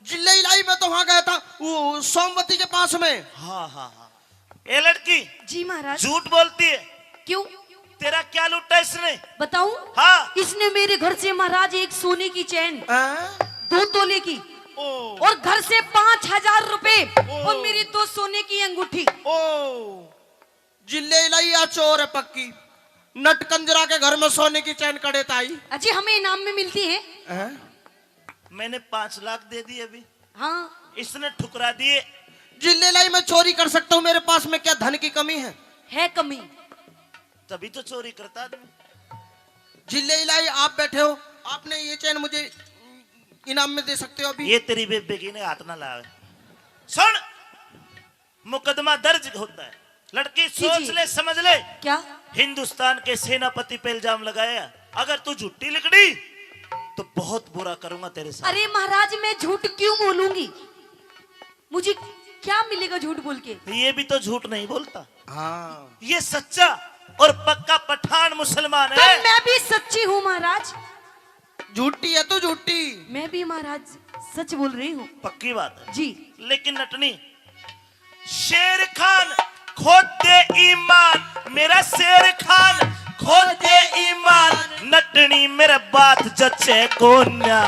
जिले लाई मैं तो वहां गया था, वो सोमवती के पास में। हाँ, हाँ, हाँ। ए लड़की, जी महाराज। झूठ बोलती है। क्यों? तेरा क्या लूटा इसने? बताऊं? हाँ। इसने मेरे घर से महाराज एक सोने की चैन, हाँ? दो तोले की, ओ। और घर से पाँच हजार रुपए, ओ। और मेरी दो सोने की अंगूठी। ओ। जिल्ले लाई या चोर है पक्की। नटकंजरा के घर में सोने की चैन कड़े ताई। अजी, हमें इनाम में मिलती है। हैं? मैंने पाँच लाख दे दिए अभी। हाँ। इसने ठुकरा दिए। जिल्ले लाई, मैं चोरी कर सकता हूँ, मेरे पास में क्या धन की कमी है? है कमी। तभी तो चोरी करता आदमी। जिल्ले लाई, आप बैठे हो, आपने ये चैन मुझे इनाम में दे सकते हो अभी। ये तेरी बेबे की ने हाथ ना लावे। सुन, मुकदमा दर्ज होता है। लड़की, जी, सोच जी। ले, समझ ले। क्या? हिंदुस्तान के सेनापति पे इल्जाम लगाया। अगर तू झूठी लिकड़ी तो बहुत बुरा करूंगा तेरे साथ। अरे महाराज, मैं झूठ क्यों बोलूंगी? मुझे क्या मिलेगा झूठ बोल के? ये भी तो झूठ नहीं बोलता। हाँ। ये सच्चा और पक्का पठान मुसलमान तो है। मैं भी सच्ची हूँ महाराज। झूठी है तू, झूठी। मैं भी महाराज सच बोल रही हूँ। पक्की बात है। जी। लेकिन नटनी, शेर खान खोदे ईमान, मेरा शेर खान खोदे ईमान, नटनी मेरा बात जचे कोन्या।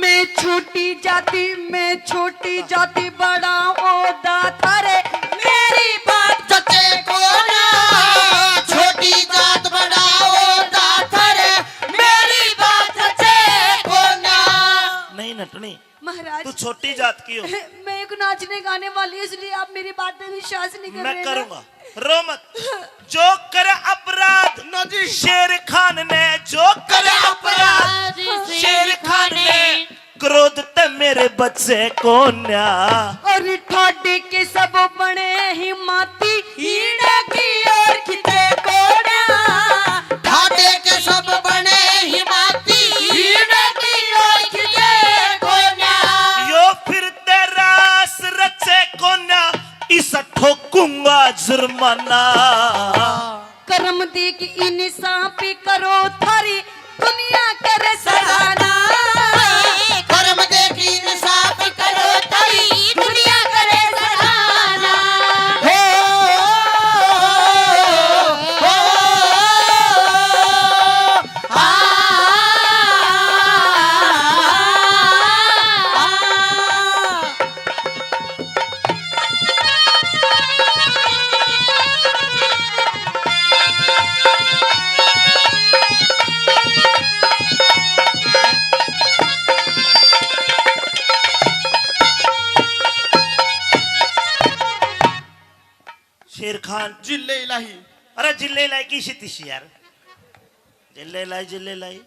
मैं छोटी जाति, मैं छोटी जाति, बड़ा ओदा थारे, मेरी बात जचे कोन्या। छोटी जात, बड़ा ओदा थारे, मेरी बात जचे कोन्या। नहीं नटनी, महाराज, तू छोटी जात की हो। मैं एक नाचने गाने वाली हूँ, इसलिए आप मेरी बात पे विश्वास नहीं कर रहे ना। मैं करूंगा, रो मत। जो करे अपराध, ना जी। शेर खान ने जो करे अपराध, शेर खान ने, क्रोध ते मेरे बचे कोन्या। और ठाडे के सब बने ही माती, हीड़े की और खिते कोन्या। ठाडे के सब बने ही माती, हीड़े की और खिते कोन्या। यो फिर तेरा रचे कोन्या, इस ठोकूंगा जुर्माना। कर्म देख इंसाफ करो, थारी दुनिया करे सराहना। कर्म देख इंसाफ करो, थारी दुनिया करे सराहना। हो, हो, हो, आ, आ, आ। शेर खान। जिले इलाही। अरे जिले इलाही की सी तीसी यार। जिले इलाही, जिले इलाही।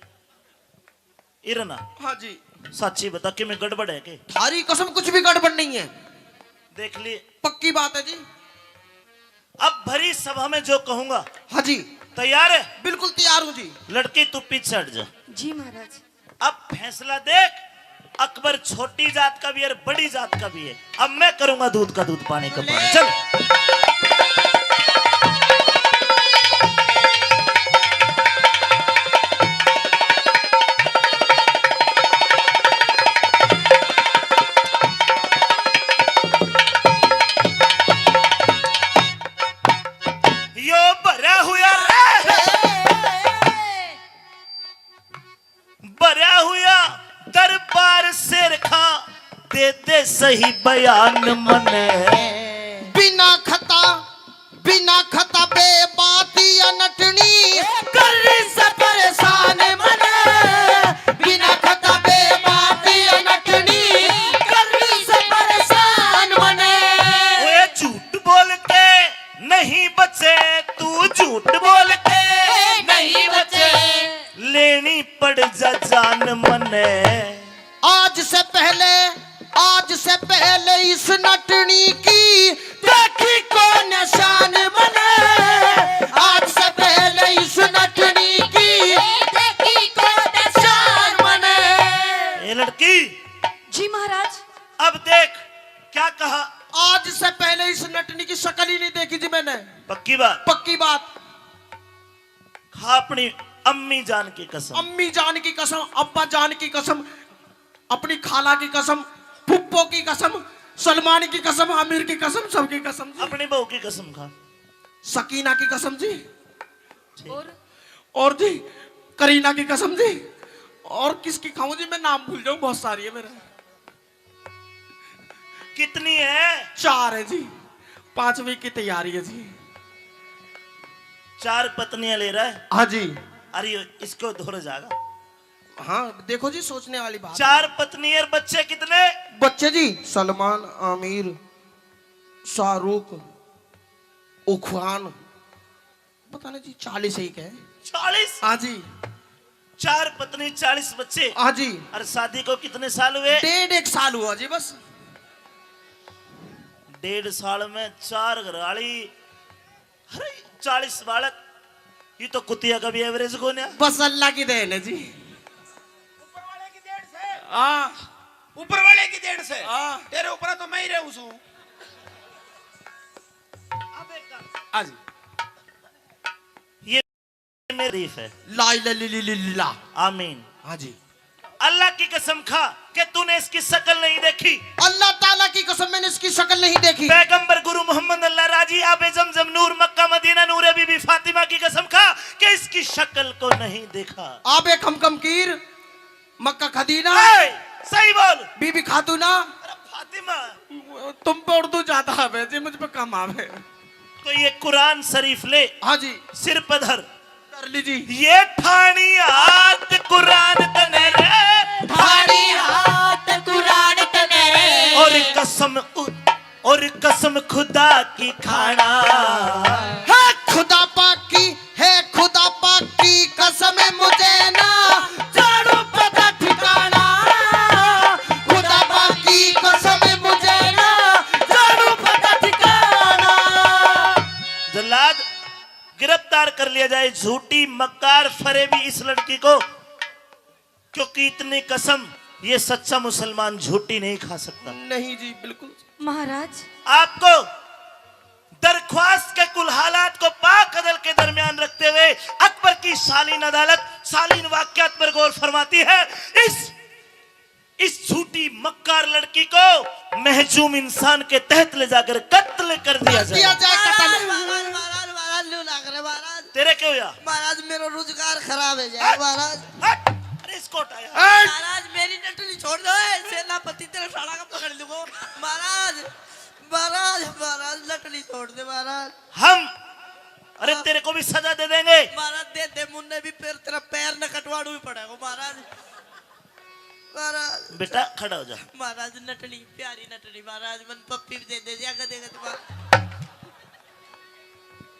इरना। हाँ जी। साची बता, किमें गड़बड़ है के? थारी कसम, कुछ भी गड़बड़ नहीं है। देख ली। पक्की बात है जी। अब भरी सभा में जो कहूंगा। हाँ जी। तैयार है? बिल्कुल तैयार हूँ जी। लड़की तू पीछे हट जा। जी महाराज। अब फैसला देख, अकबर छोटी जात का भी है और बड़ी जात का भी है। अब मैं करूंगा दूध का दूध, पानी का पानी। चल। यो भरा हुआ रे। भरा हुआ दरबार शेर खां, दे दे सही बयान मने। बिना खता, बिना खता बे बात या नटनी, कर से परेशान मने। बिना खता बे बात या नटनी, कर से परेशान मने। ओए झूठ बोल के नहीं बचे, तू झूठ बोल के नहीं बचे। लेनी पड़ जा जान मने। आज से पहले, आज से पहले इस नटनी की देखी को निशान मने। आज से पहले इस नटनी की देखी को निशान मने। ए लड़की। जी महाराज। अब देख क्या कहा। आज से पहले इस नटनी की शक्ल ही नहीं देखी जी मैंने। पक्की बात? पक्की बात। खा अपनी अम्मी जान की कसम। अम्मी जान की कसम, अब्बा जान की कसम, अपनी खाला की कसम, फुप्पो की कसम, सलमान की कसम, आमिर की कसम, सबकी कसम जी। अपनी बहू की कसम खा। सकीना की कसम जी। ठीक। और? और जी, करीना की कसम जी। और किसकी खाऊं जी, मैं नाम भूल जाऊं, बहुत सारी है मेरे। कितनी है? चार है जी, पांचवी की तैयारी है जी। चार पत्नियां ले रहा है? हाँ जी। अरे इसको धोर जाएगा। हाँ, देखो जी, सोचने वाली बात। चार पत्नी और बच्चे कितने? बच्चे जी, सलमान, आमिर, शाहरुख, उखवान, पता नहीं जी, चालीस एक है। चालीस? हाँ जी। चार पत्नी, चालीस बच्चे। हाँ जी। और शादी को कितने साल हुए? डेढ़ एक साल हुआ जी बस। डेढ़ साल में चार घरवाली, अरे चालीस बालक, ये तो कुतिया का भी एवरेज कोन्या। बस अल्लाह की देन है जी। ऊपर वाले की देन से। हाँ। ऊपर वाले की देन से। हाँ। तेरे ऊपर तो मैं ही रहूं सूं। हाँ जी। ये मेरी तारीफ है। ला इला ली ली ली ला। आमीन। हाँ जी। अल्लाह की कसम खा कि तूने इसकी शक्ल नहीं देखी। अल्लाह ताला की कसम, मैंने इसकी शक्ल नहीं देखी। पैगंबर गुरु मोहम्मद अल्लाह राजी, आबे जमजम नूर मक्का मदीना नूर बीबी फातिमा की कसम खा कि इसकी शक्ल को नहीं देखा। आबे खमखम कीर मक्का खदीना। ए, सही बोल। बीबी खातूना। अरे फातिमा। तुम पे उर्दू ज्यादा आवे जी, मुझ पे कम आवे। तो ये कुरान शरीफ ले। हाँ जी। सिर पर धर। कर ली जी। ये ठाणी हाथ कुरान तने रे। ठाणी हाथ कुरान तने रे। और कसम उ-, और कसम खुदा की खाना। है खुदा पाक की, है खुदा पाक की कसम, मुझे ना जानू पता ठिकाना। खुदा पाक की कसम, मुझे ना जानू पता ठिकाना। जल्लाद, गिरफ्तार कर लिया जाए, झूठी मक्कार फरेबी इस लड़की को, क्योंकि इतनी कसम ये सच्चा मुसलमान झूठी नहीं खा सकता। नहीं जी, बिल्कुल। महाराज। आपको दरख्वास्त के कुल हालात को पाक अदल के दरमियान रखते हुए अकबर की शालीन अदालत शालीन वाकयात पर गौर फरमाती है। इस, इस झूठी मक्कार लड़की को महजूम इंसान के तहत ले जाकर कत्ल कर दिया जाए। दिया जाए कत्ल। महाराज, महाराज, महाराज, महाराज, लू लाग रहे महाराज। तेरे क्यों या? महाराज, मेरा रोजगार खराब है जाए हट, महाराज। हट, अरे इसको हटाया। हट। महाराज, मेरी नटली छोड़ दो, ए, सेनापति तेरे साला का पकड़ लूंगा। महाराज, महाराज, महाराज, नटली छोड़ दे महाराज। हम, अरे हाँ। तेरे को भी सजा दे देंगे। महाराज, दे दे, मुन्ने भी पैर, तेरा पैर न कटवाड़ू ही पड़ेगा महाराज। महाराज। बेटा, खड़ा हो जा। महाराज, नटली, प्यारी नटली, महाराज, मन पप्पी भी दे दे, या गधे गधे मार।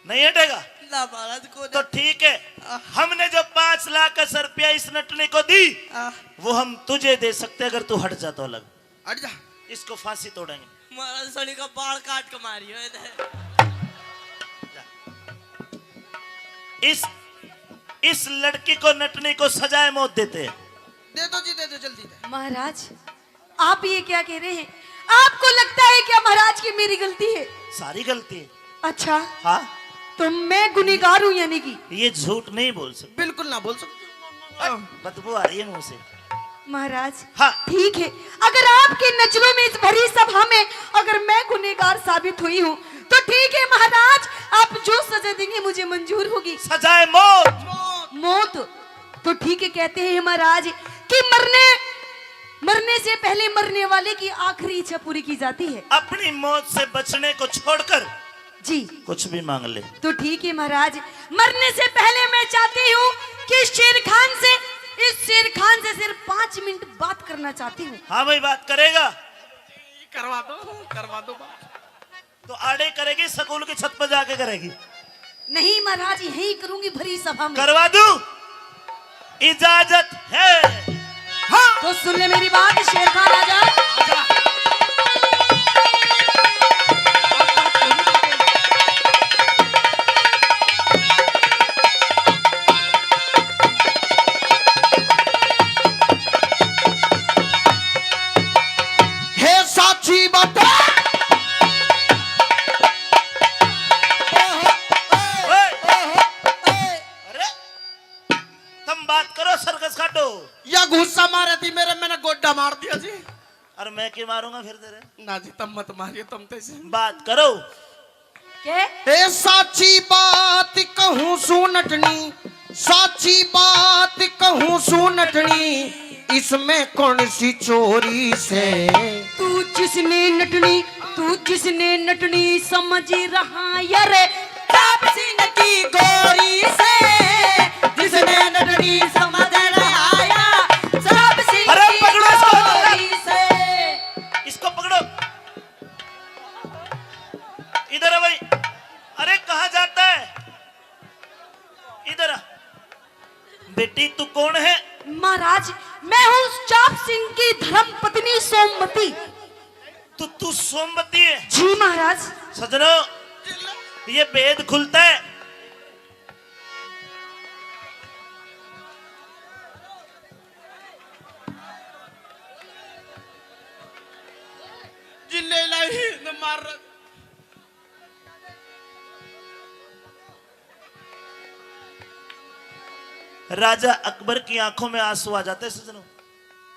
नहीं हटेगा? ना महाराज को तो नहीं। ठीक है, आ। हमने जो पाँच लाख रुपया इस नटनी को दी, आ। वो हम तुझे दे सकते हैं अगर तू हट जा तो। अलग हट जा। इसको फांसी तोड़ेंगे। महाराज सड़ी का बाल काट के मारियो इधर। इस इस लड़की को, नटनी को सजाए मौत देते हैं। दे दो जी, दे दो, जल्दी दे। महाराज, आप ये क्या कह रहे हैं? आपको लगता है क्या महाराज की मेरी गलती है? सारी गलती है। अच्छा, हाँ। तो मैं गुनहगार हूँ यानी कि? ये झूठ नहीं बोल सकते। बिल्कुल ना बोल सकते। बदबू आ रही है मुंह से। महाराज, हाँ। ठीक है, अगर आपकी नजरों में इस भरी सभा में अगर मैं गुनहगार साबित हुई हूँ तो ठीक है महाराज, आप जो सजा देंगे मुझे मंजूर होगी। सजाए मौत। मौत। तो ठीक है, कहते हैं महाराज कि मरने मरने से पहले मरने वाले की आखिरी इच्छा पूरी की जाती है। अपनी मौत से बचने को छोड़कर जी। कुछ भी मांग ले। तो ठीक है महाराज, मरने से पहले मैं चाहती हूँ कि शेर खान से, इस शेर खान से सिर्फ पाँच मिनट बात करना चाहती हूँ। हाँ भाई, बात करेगा। करवा दो, करवा दो बात। तो आड़े करेगी, स्कूल की छत पर जाके करेगी? नहीं महाराज, यहीं करूंगी भरी सभा में। करवा दूं? इजाजत है। हाँ। तो सुन ले मेरी बात, शेर खान आजा। आजा। हे साची बात। ओए। अरे, तुम बात करो, सर्कस काटो। या घुस्सा मारे थी मेरे, मैंने गोड्डा मार दिया जी। और मैं क्यों मारूंगा फिर तेरे? ना जी, तुम मत मारियो, तुम तो इसे बात करो। के? ए साची बात कहूँ सू नटनी, साची बात कहूँ सू नटनी, इसमें कौन सी चोरी से? तू जिसने नटनी, तू जिसने नटनी समझ रहा यार, चाप सिंह की गोरी से, जिसने नटनी समझ रहा यार, चाप सिंह अरे की पकड़ो इसको, गोरी से। इसको पकड़ो। इधर आ भाई। अरे कहाँ जाता है? इधर आ। बेटी तू कौन है? महाराज, मैं हूँ चाप सिंह की धर्म पत्नी सोमवती। तो तू सोमवती है? जी महाराज। सजनों, ये भेद खुलता है। जिले लाई न मार। राजा अकबर की आंखों में आंसू आ जाते सजनों।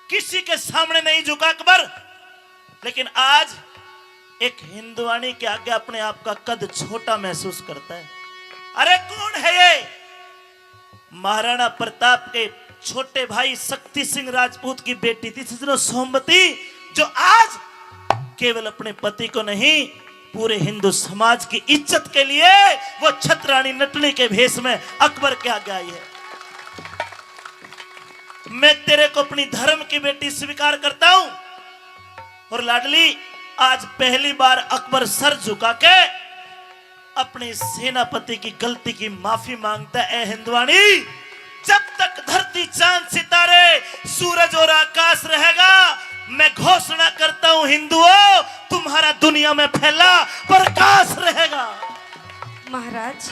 किसी के सामने नहीं झुका अकबर, लेकिन आज एक हिंदुआनी के आगे अपने आप का कद छोटा महसूस करता है। अरे कौन है ये? महाराणा प्रताप के छोटे भाई शक्ति सिंह राजपूत की बेटी थी सजनों सोमवती, जो आज केवल अपने पति को नहीं, पूरे हिंदू समाज की इज्जत के लिए वो छतरानी नटनी के भेष में अकबर के आगे आई है। मैं तेरे को अपनी धर्म की बेटी स्वीकार करता हूं। और लाडली, आज पहली बार अकबर सर झुका के अपने सेनापति की गलती की माफी मांगता है। ए हिंदुआनी, जब तक धरती चांद सितारे सूरज और आकाश रहेगा, मैं घोषणा करता हूं हिंदुओं, तुम्हारा दुनिया में फैला प्रकाश रहेगा। महाराज।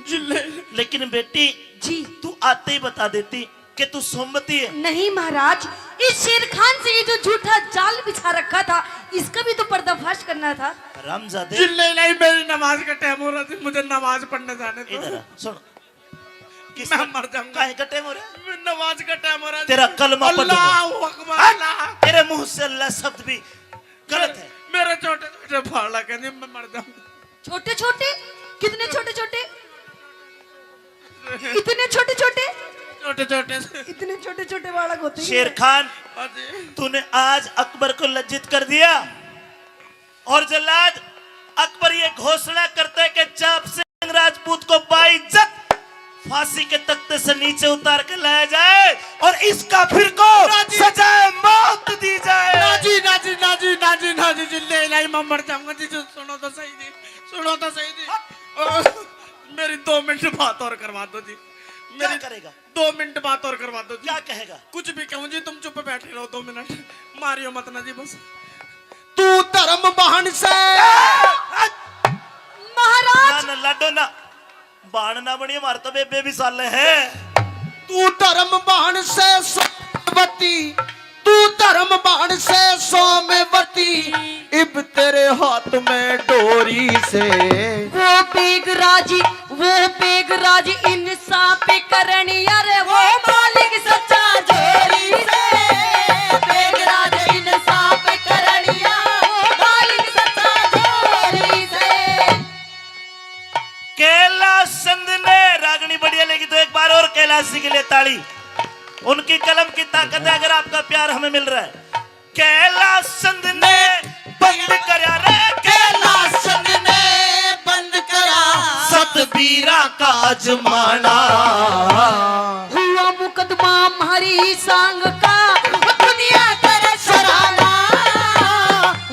जिले। लेकिन बेटी, जी। तू आते ही बता देती कि तू सोमवती है। नहीं महाराज, इस शेर खान से ये जो झूठा जाल बिछा रखा था, इसका भी तो पर्दाफाश करना था। रामजादे। जिले लाई, मेरी नमाज का टाइम हो रहा थी, मुझे नमाज पढ़ने जाने दो। इधर आ, सुन। किस मैं मर जाऊंगा। काहे का टाइम हो रहा है? मैं नमाज का टाइम हो रहा है। तेरा कलमा पढ़ूंगा। अल्लाहू अकबर, हट! अल्लाह। तेरे मुंह से अल्लाह शब्द भी गलत है। मेरे छोटे छोटे बालक हैं, मैं मर जाऊंगा। छोटे छोटे? कितने छोटे छोटे? इतने छोटे छोटे? छोटे छोटे। इतने छोटे छोटे बालक होते ही शेर हैं। खान, हाँ जी। तूने आज अकबर को लज्जित कर दिया। और जल्लाद, अकबर ये घोषणा करता है कि चाप सिंह राजपूत को बाइज्जत फांसी के तख्ते से नीचे उतार के लाया जाए और इस काफिर को राजी। सजाए मौत दी जाए। ना जी, ना जी, ना जी, ना जी, ना जी, जिंदे इलाही मैं मर जाऊंगा जी। सुनो तो सही जी, सुनो तो सही जी। ओ, दो मिनट बात और करवा दो जी। क्या मेरी करेगा? दो मिनट बात और करवा दो जी। क्या कहेगा? कुछ भी कहूँ जी, तुम चुप बैठे रहो दो मिनट। मारियो मत ना जी बस। तू धर्म बहन से। महाराज। ना, ना, लाडो ना। बहन ना बनिए, मारे तो बेबे भी साले हैं। तू धर्म बहन से सोमवती, तू धर्म बहन से सोमवती, इब तेरे हाथ में डोरी से। वो बेगराज, वो बेगराज इंसाफ करनिया रे, वो मालिक सच्चा जोरी से। बेगराज इंसाफ करनिया, वो मालिक सच्चा जोरी से। कैलाश चंद ने रागनी बढ़िया लगी तो एक बार और कैलाश जी के लिए ताली। उनकी कलम की ताकत है अगर आपका प्यार हमें मिल रहा है। कैलाश चंद ने बंद करया रे, कैलाश चंद ने बंद करया सतबीरा का आजमाना। हुआ मुकदमा म्हारी सांग का, दुनिया करे सराहना।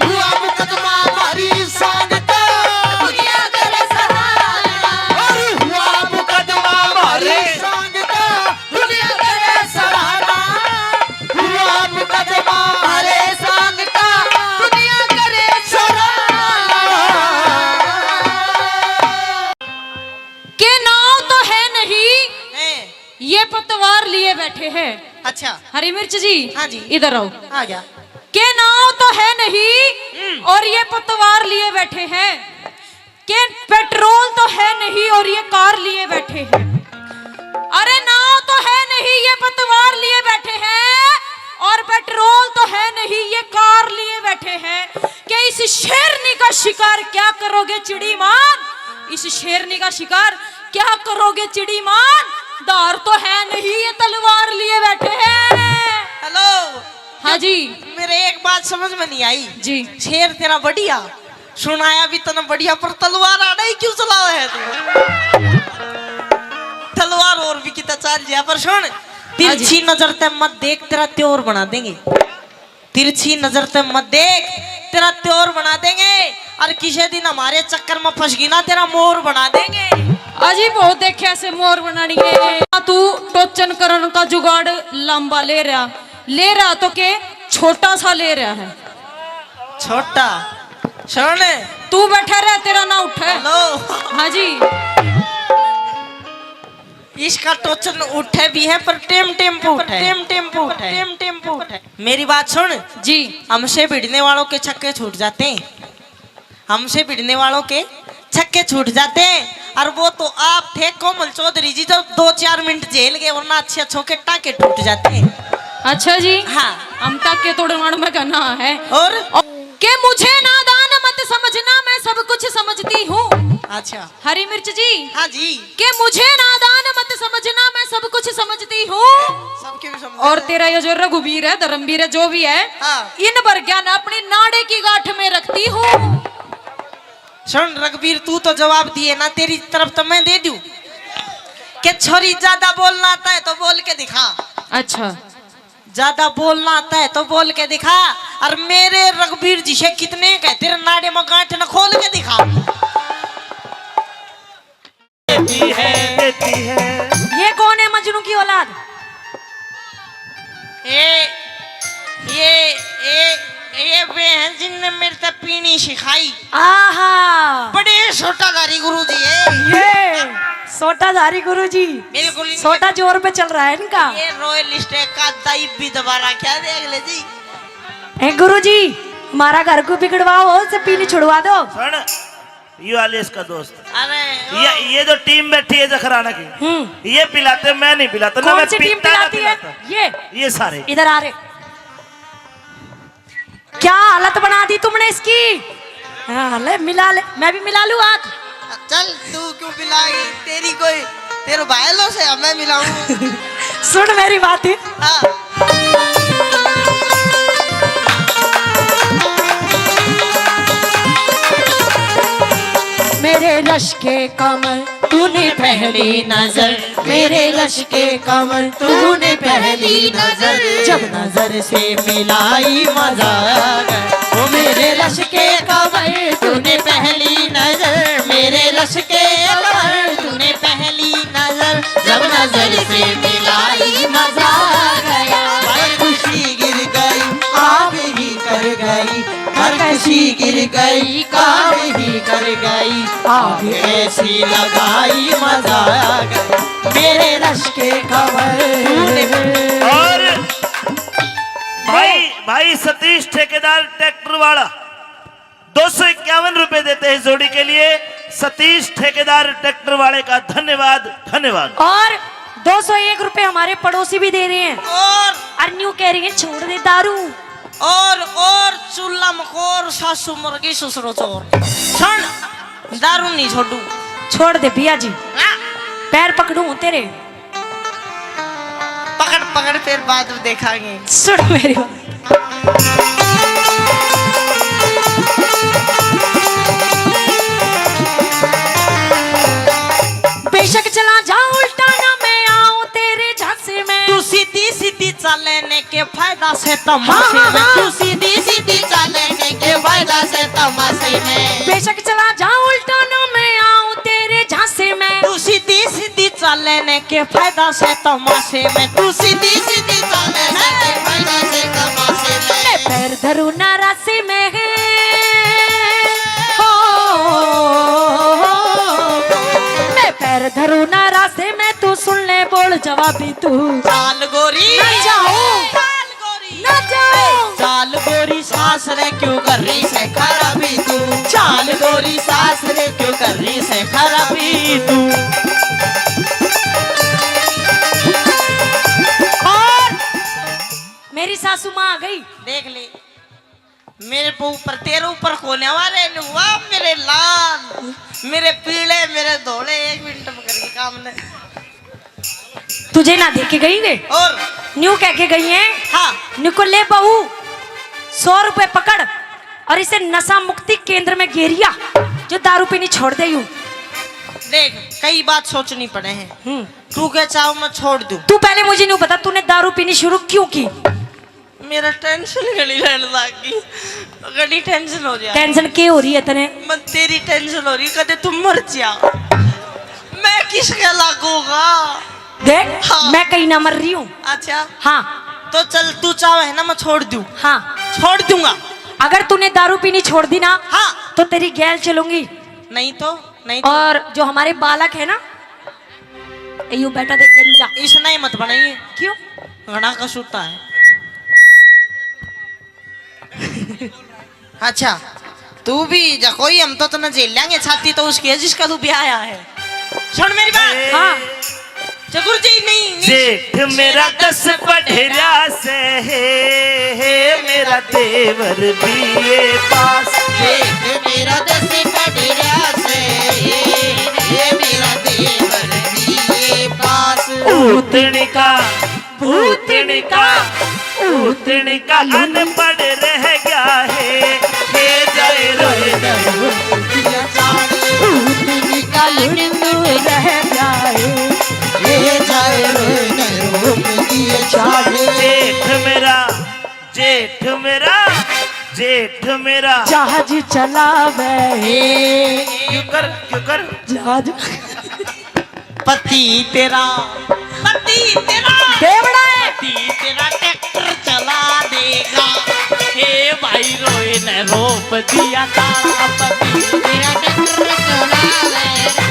हुआ मुकदमा म्हारी सांग का, दुनिया करे सराहना। अरे हुआ मुकदमा म्हारी सांग का, दुनिया करे सराहना। हुआ मुकदमा म्हारे सांग का, दुनिया करे सराहना। के नाव तो है नहीं, हैं। ये पतवार लिए बैठे हैं। अच्छा। हरी मिर्च जी, हाँ जी। इधर आओ। आ गया। के नाव तो है नहीं, हम्म। और ये पतवार लिए बैठे हैं। के पेट्रोल तो है नहीं और ये कार लिए बैठे हैं। अरे नाव तो है नहीं, ये पतवार लिए बैठे हैं, और पेट्रोल तो है नहीं, ये कार लिए बैठे हैं। के इस शेरनी का शिकार क्या करोगे चिड़ी मान? इस शेरनी का शिकार क्या करोगे चिड़ी मान? धार तो है नहीं, ये तलवार लिए बैठे हैं। हेलो। हाँ जी। मेरे एक बात समझ में नहीं आई। जी। शेर तेरा बढ़िया सुनाया भी तने बढ़िया, पर तलवार आड़े ही क्यों चलावे है तू? तलवार और भी कितना चल जाए, पर सुन, हाँ जी। तिरछी नजर ते मत देख, तेरा त्योर बना देंगे। तिरछी नजर ते मत देख, तेरा त्योर बना देंगे। और किसी दिन हमारे चक्कर में फंस गई ना, तेरा मोर बना देंगे। अजी बहुत देखे ऐसे मोर बनानिए। तू टोचन करण का जुगाड़ लंबा ले रहा, ले रहा तो के छोटा सा ले रहा है। छोटा। सुन। तू बैठा रह, तेरा ना उठे। हेलो। हाँ जी। इसका टोचन उठे भी है, पर टेम टेम पे उठे। टेम टेम पे उठे। टेम टेम पे उठे। मेरी बात सुन। जी। हमसे भिड़ने वालों के छक्के छूट जाते हैं। हमसे भिड़ने वालों के छक्के छूट जाते हैं। और वो तो आप थे कोमल चौधरी जी, जो दो चार मिनट झेल गए, वरना अच्छे अच्छों के टाके टूट जाते हैं। अच्छा जी। हाँ। हम टाके तोड़वाण में का ना है। और? और के मुझे नादान मत समझना, मैं सब कुछ समझती हूँ। अच्छा। हरी मिर्च जी। हाँ जी। के मुझे नादान मत समझना, मैं सब कुछ समझती हूँ। सबके भी समझ। और तेरा ये जो रघुवीर है, धर्मवीर है, जो भी है, हाँ। इन वर्ग्या ने अपनी नाड़े की गांठ में रखती हूँ। सुन रघुवीर, तू तो जवाब दिए ना, तेरी तरफ तो मैं दे दूं। के छोरी, ज्यादा बोलना आता है तो बोल के दिखा। अच्छा। ज्यादा बोलना आता है तो बोल के दिखा। और मेरे रघुवीर जी से कितने कह, तेरे नाड़े में गांठ न खोल के दिखा। देती है, देती है। ये कौन है मजनू की औलाद? ये, ये, ये, ये वे हैं जिनने मेरे से पीनी सिखाई। आहा। बड़े सोटाधारी गुरु जी है। ये सोटाधारी गुरु जी। बिल्कुल इनके सोटा जोर पे चल रहा है इनका। ये रॉयल स्टैग का दाई भी दबा रखा है, देख ले जी। ए गुरु जी, हमारा घर को बिगड़वाओ, उसे पीनी छुड़वा दो। सुन, ये वाले इसका दोस्त। अरे, ओ। ये, ये जो टीम बैठी है जखराना की, हम्म। ये पिलाते, मैं नहीं पिलाता, ना कौन मैं सी टीम पीता, ना पिलाती है? पिलाता। ये, ये सारे। इधर आ रे। क्या हालत बना दी तुमने इसकी? हाँ, ले मिला ले, मैं भी मिला लूँ हाथ। चल, तू क्यों मिलाएगी? तेरी कोई, तेरे भाईलों से हमें मिलाऊं। सुन मेरी बात। हाँ। मेरे रश के कमर तूने पहली नजर, मेरे रश के कमर तूने पहली नजर, जब नजर से मिलाई मजा आ गया। ओ मेरे रश के कमर तूने पहली नजर, मेरे रश के कमर तूने पहली नजर से मिलाई, मजा आ गया। भाई खुशी गिर गई, आग ही कर गई। हर खुशी गिर गई, काम ही कर गई। आग ऐसी लगाई, मजा आ गया। मेरे रश के खबर। और भाई, भाई सतीश ठेकेदार ट्रैक्टर वाला दो सौ इक्यावन रुपए देते हैं जोड़ी के लिए। सतीश ठेकेदार ट्रैक्टर वाले का धन्यवाद, धन्यवाद। और दो सौ एक रुपए हमारे पड़ोसी भी दे रहे हैं। और और न्यू कह रही है, "छोड़ दे दारू।" और और चूल्हा मकोर, सासू मर गई, ससुरो चोर। सुन, दारू नहीं छोड़ू। छोड़ दे पिया जी। हाँ। पैर पकड़ू तेरे। पकड़ पकड़, फिर बाद में देखांगे। सुन मेरी बात। बेशक चला जा उल्टा ना मैं आऊं तेरे झांसे में। तू सीधी सीधी चाले ने के फायदा से तमाशे हाँ, हाँ, में। हाँ। तू सीधी सीधी चाले ने के फायदा से तमाशे में। बेशक चला जा उल्टा ना मैं आऊं तेरे झांसे में। तू सीधी सीधी चाले ने के फायदा से तमाशे में। तू सीधी सीधी चाले ने के फायदा से तमाशे में। मैं पैर धरू ना राशि में। हो, मैं पैर धरू ना राशि में, तू सुन ले बोल जवाबी तू। चाल गोरी। ना जाऊं। चाल गोरी। ना जाऊं। चाल गोरी सास रे क्यों कर रही से खराबी तू। चाल गोरी सास रे क्यों कर रही से खराबी तू। और मेरी सासू माँ आ गई। देख ले। मेरे पे ऊपर, तेरे ऊपर कोने वाले ने हुआ, मेरे लाल, मेरे पीले, मेरे धोले, एक मिनट में करके काम ने। तुझे ना देख के गई वे? और? न्यू कह के गई है। हाँ। न्यू को ले बहू, सौ रुपए पकड़ और इसे नशा मुक्ति केंद्र में घेरिया, जो दारू पीनी छोड़ दे यू। देख, कई बात सोचनी पड़े हैं। हम्म। तू क्या चाहो मैं छोड़ दूं? तू पहले मुझे न्यू बता, तूने दारू पीनी शुरू क्यों की? मेरा टेंशन घणी रहने लग गई, घणी टेंशन हो रही है। टेंशन के हो रही है तने? मैं तेरी टेंशन हो रही, कदे तू मर जा, मैं किसके लागूंगा? देख, हाँ। मैं कहीं ना मर रही हूँ। अच्छा। हाँ। तो चल, तू चाहे है ना, मैं छोड़ दूँ। हाँ। छोड़ दूंगा। अगर तूने दारू पीनी छोड़ दी ना, हाँ। तो तेरी गैल चलूंगी। नहीं तो, नहीं तो। और जो हमारे बालक है ना, यू बेटा देख गंजा। इसने ही मत बनाइए। क्यों? घना कसूता है। अच्छा, तू भी जा कोई, हम तो तन्ने झेल लेंगे, छाती तो उसकी है जिसका तू ब्याह आया है। सुन मेरी बात। हाँ। जगुर जी नहीं, नहीं। जेठ मेरा दस पढ़ रहा से, हे, हे मेरा देवर बीए पास। जेठ मेरा दस पढ़ रहा से, हे, हे मेरा देवर बीए पास। उतनी का भूतनी का, भूतनी का अनपढ़ रह गया है, हे जाए रोए न रोए दिया जाने। भूतनी का लुंडू रह गया है, हे जाए रोए न रोए दिया जाने। जेठ मेरा, जेठ मेरा, जेठ मेरा जहाज चलावे है। क्यों कर, क्यों कर? जहाज। पति तेरा, पति तेरा देवड़ा है। पति तेरा ट्रैक्टर चला देगा। हे भाई रोए ने रोप दिया तारा। पति तेरा ट्रैक्टर चला देगा।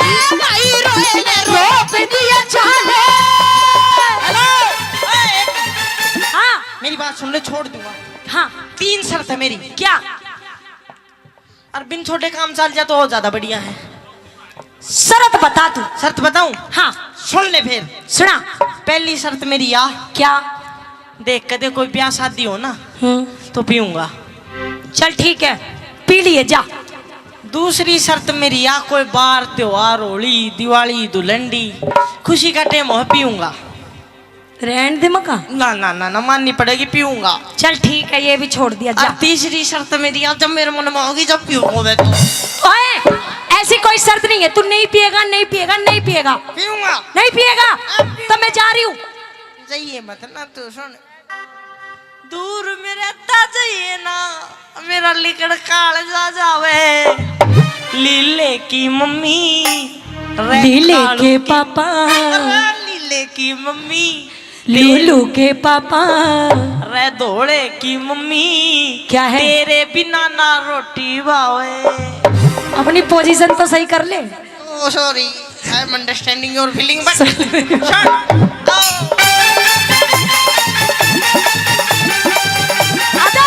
हे भाई रोए ने रोप दिया चाले। हेलो, ए, हाँ। मेरी बात सुन ले, छोड़ दूंगा। हाँ। तीन शर्त है मेरी। क्या? और बिन छोटे काम चल जा तो और ज्यादा बढ़िया है। शर्त बता तू। शर्त बताऊं? हाँ। सुन ले फिर। सुना। पहली शर्त मेरी या। क्या? देख, कदे कोई ब्याह शादी हो ना, हम्म। तो पीऊंगा। चल ठीक है, पी लिए जा। दूसरी शर्त मेरी या, कोई बार त्योहार, होली, दिवाली, धुलंडी, खुशी का टाइम हो, पीऊंगा। रहन दे मका। ना, ना, ना, ना, माननी पड़ेगी, पीऊंगा। चल ठीक है, ये भी छोड़ दिया, जा। और तीसरी शर्त मेरी, अब जब मेरे मन में होगी, जब पीऊंगा मैं तो। ओए, ऐसी कोई शर्त नहीं है, तू नहीं पिएगा, नहीं पिएगा, नहीं पिएगा। पीऊंगा। नहीं पिएगा? अब पीऊंगा। तो मैं जा रही हूँ। जाइए मत ना, तू सुन। दूर मेरे दा जाइए ना, मेरा लिकड़ काल जा जावे। लीले की मम्मी। रे लीले कालू के की, पापा। रे लीले की मम्मी। लूलू के पापा। रे धोले की मम्मी। क्या है? तेरे बिना ना रोटी भावे। अपनी पोजीशन तो सही कर ले। Oh, sorry, I am understanding your feeling, but shut up। आजा।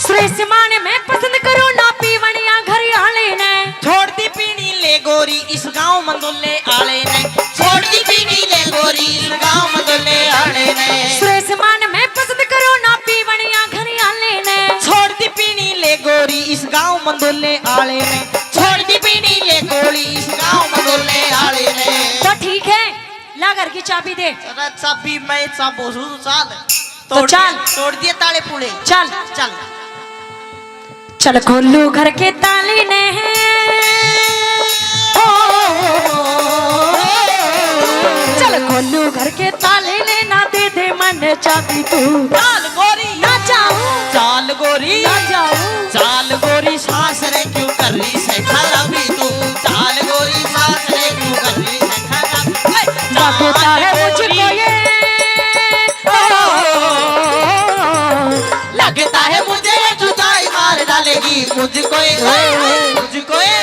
सुरेश मान मैं पसंद करूँ ना पीवनिया घर आले ने। छोड़ दी पीनी ले गोरी इस गांव मंदोले आले ने। छोड़ दी पीनी ले गोरी इस गांव मंदोले आले ने। सुरेश मान मैं पसंद करूँ ना पीवनिया घर आले ने। छोड़ दी पीनी ले गोरी इस गांव मंदोले आले ने। छोड़ दी पीनी ले गोरी इस गांव मंदोले आले ने। तो ठीक है, ला घर की चाबी दे। अरे चाबी मैं चाबो सू, चाल। तो तोड़ चाल। दिए, तोड़ दिए ताले पुले। चल। चल। चल खोलू घर के ताली ने। ओ, चल खोलू घर के ताली ने, ना दे दे मन चाबी तू। चाल गोरी। ना जाऊं। चाल गोरी। ना जाऊं। चाल गोरी सास रे क्यों कर रही से खराबी तू। चाल गोरी सास रे क्यों कर रही से खराबी। ए, लगता है चाल गोरी। मुझको ये। लगता है मुझे ये जुदाई मार डालेगी मुझको ये, मुझको ये,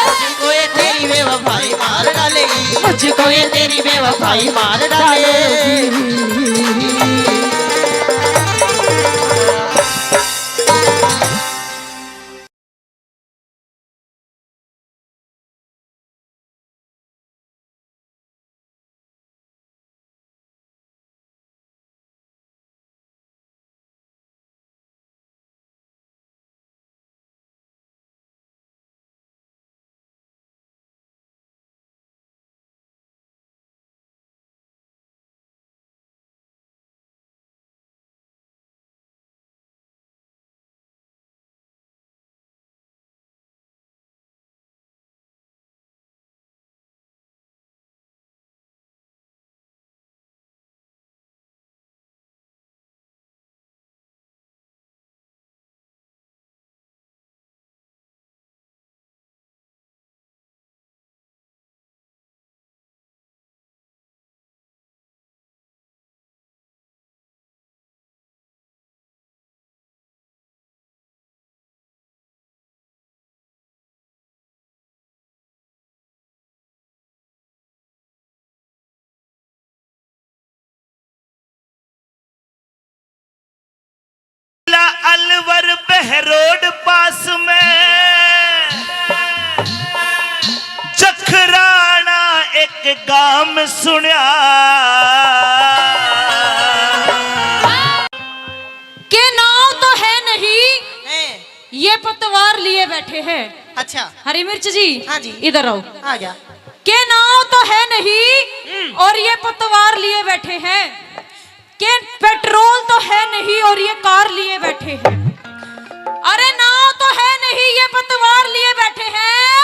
मुझको ये तेरी बेवफाई मार डालेगी, मुझको ये तेरी बेवफाई मार डालेगी। अलवर बहरोड पास में जखराना एक गाम सुनिया। के नाव तो है नहीं, हैं। ये पतवार लिए बैठे हैं। अच्छा। हरी मिर्च जी, हाँ जी। इधर आओ। आ गया। के नाव तो है नहीं हम्म। और ये पतवार लिए बैठे हैं। के पेट्रोल तो है नहीं और ये कार लिए बैठे हैं। अरे नाव तो है नहीं, ये पतवार लिए बैठे हैं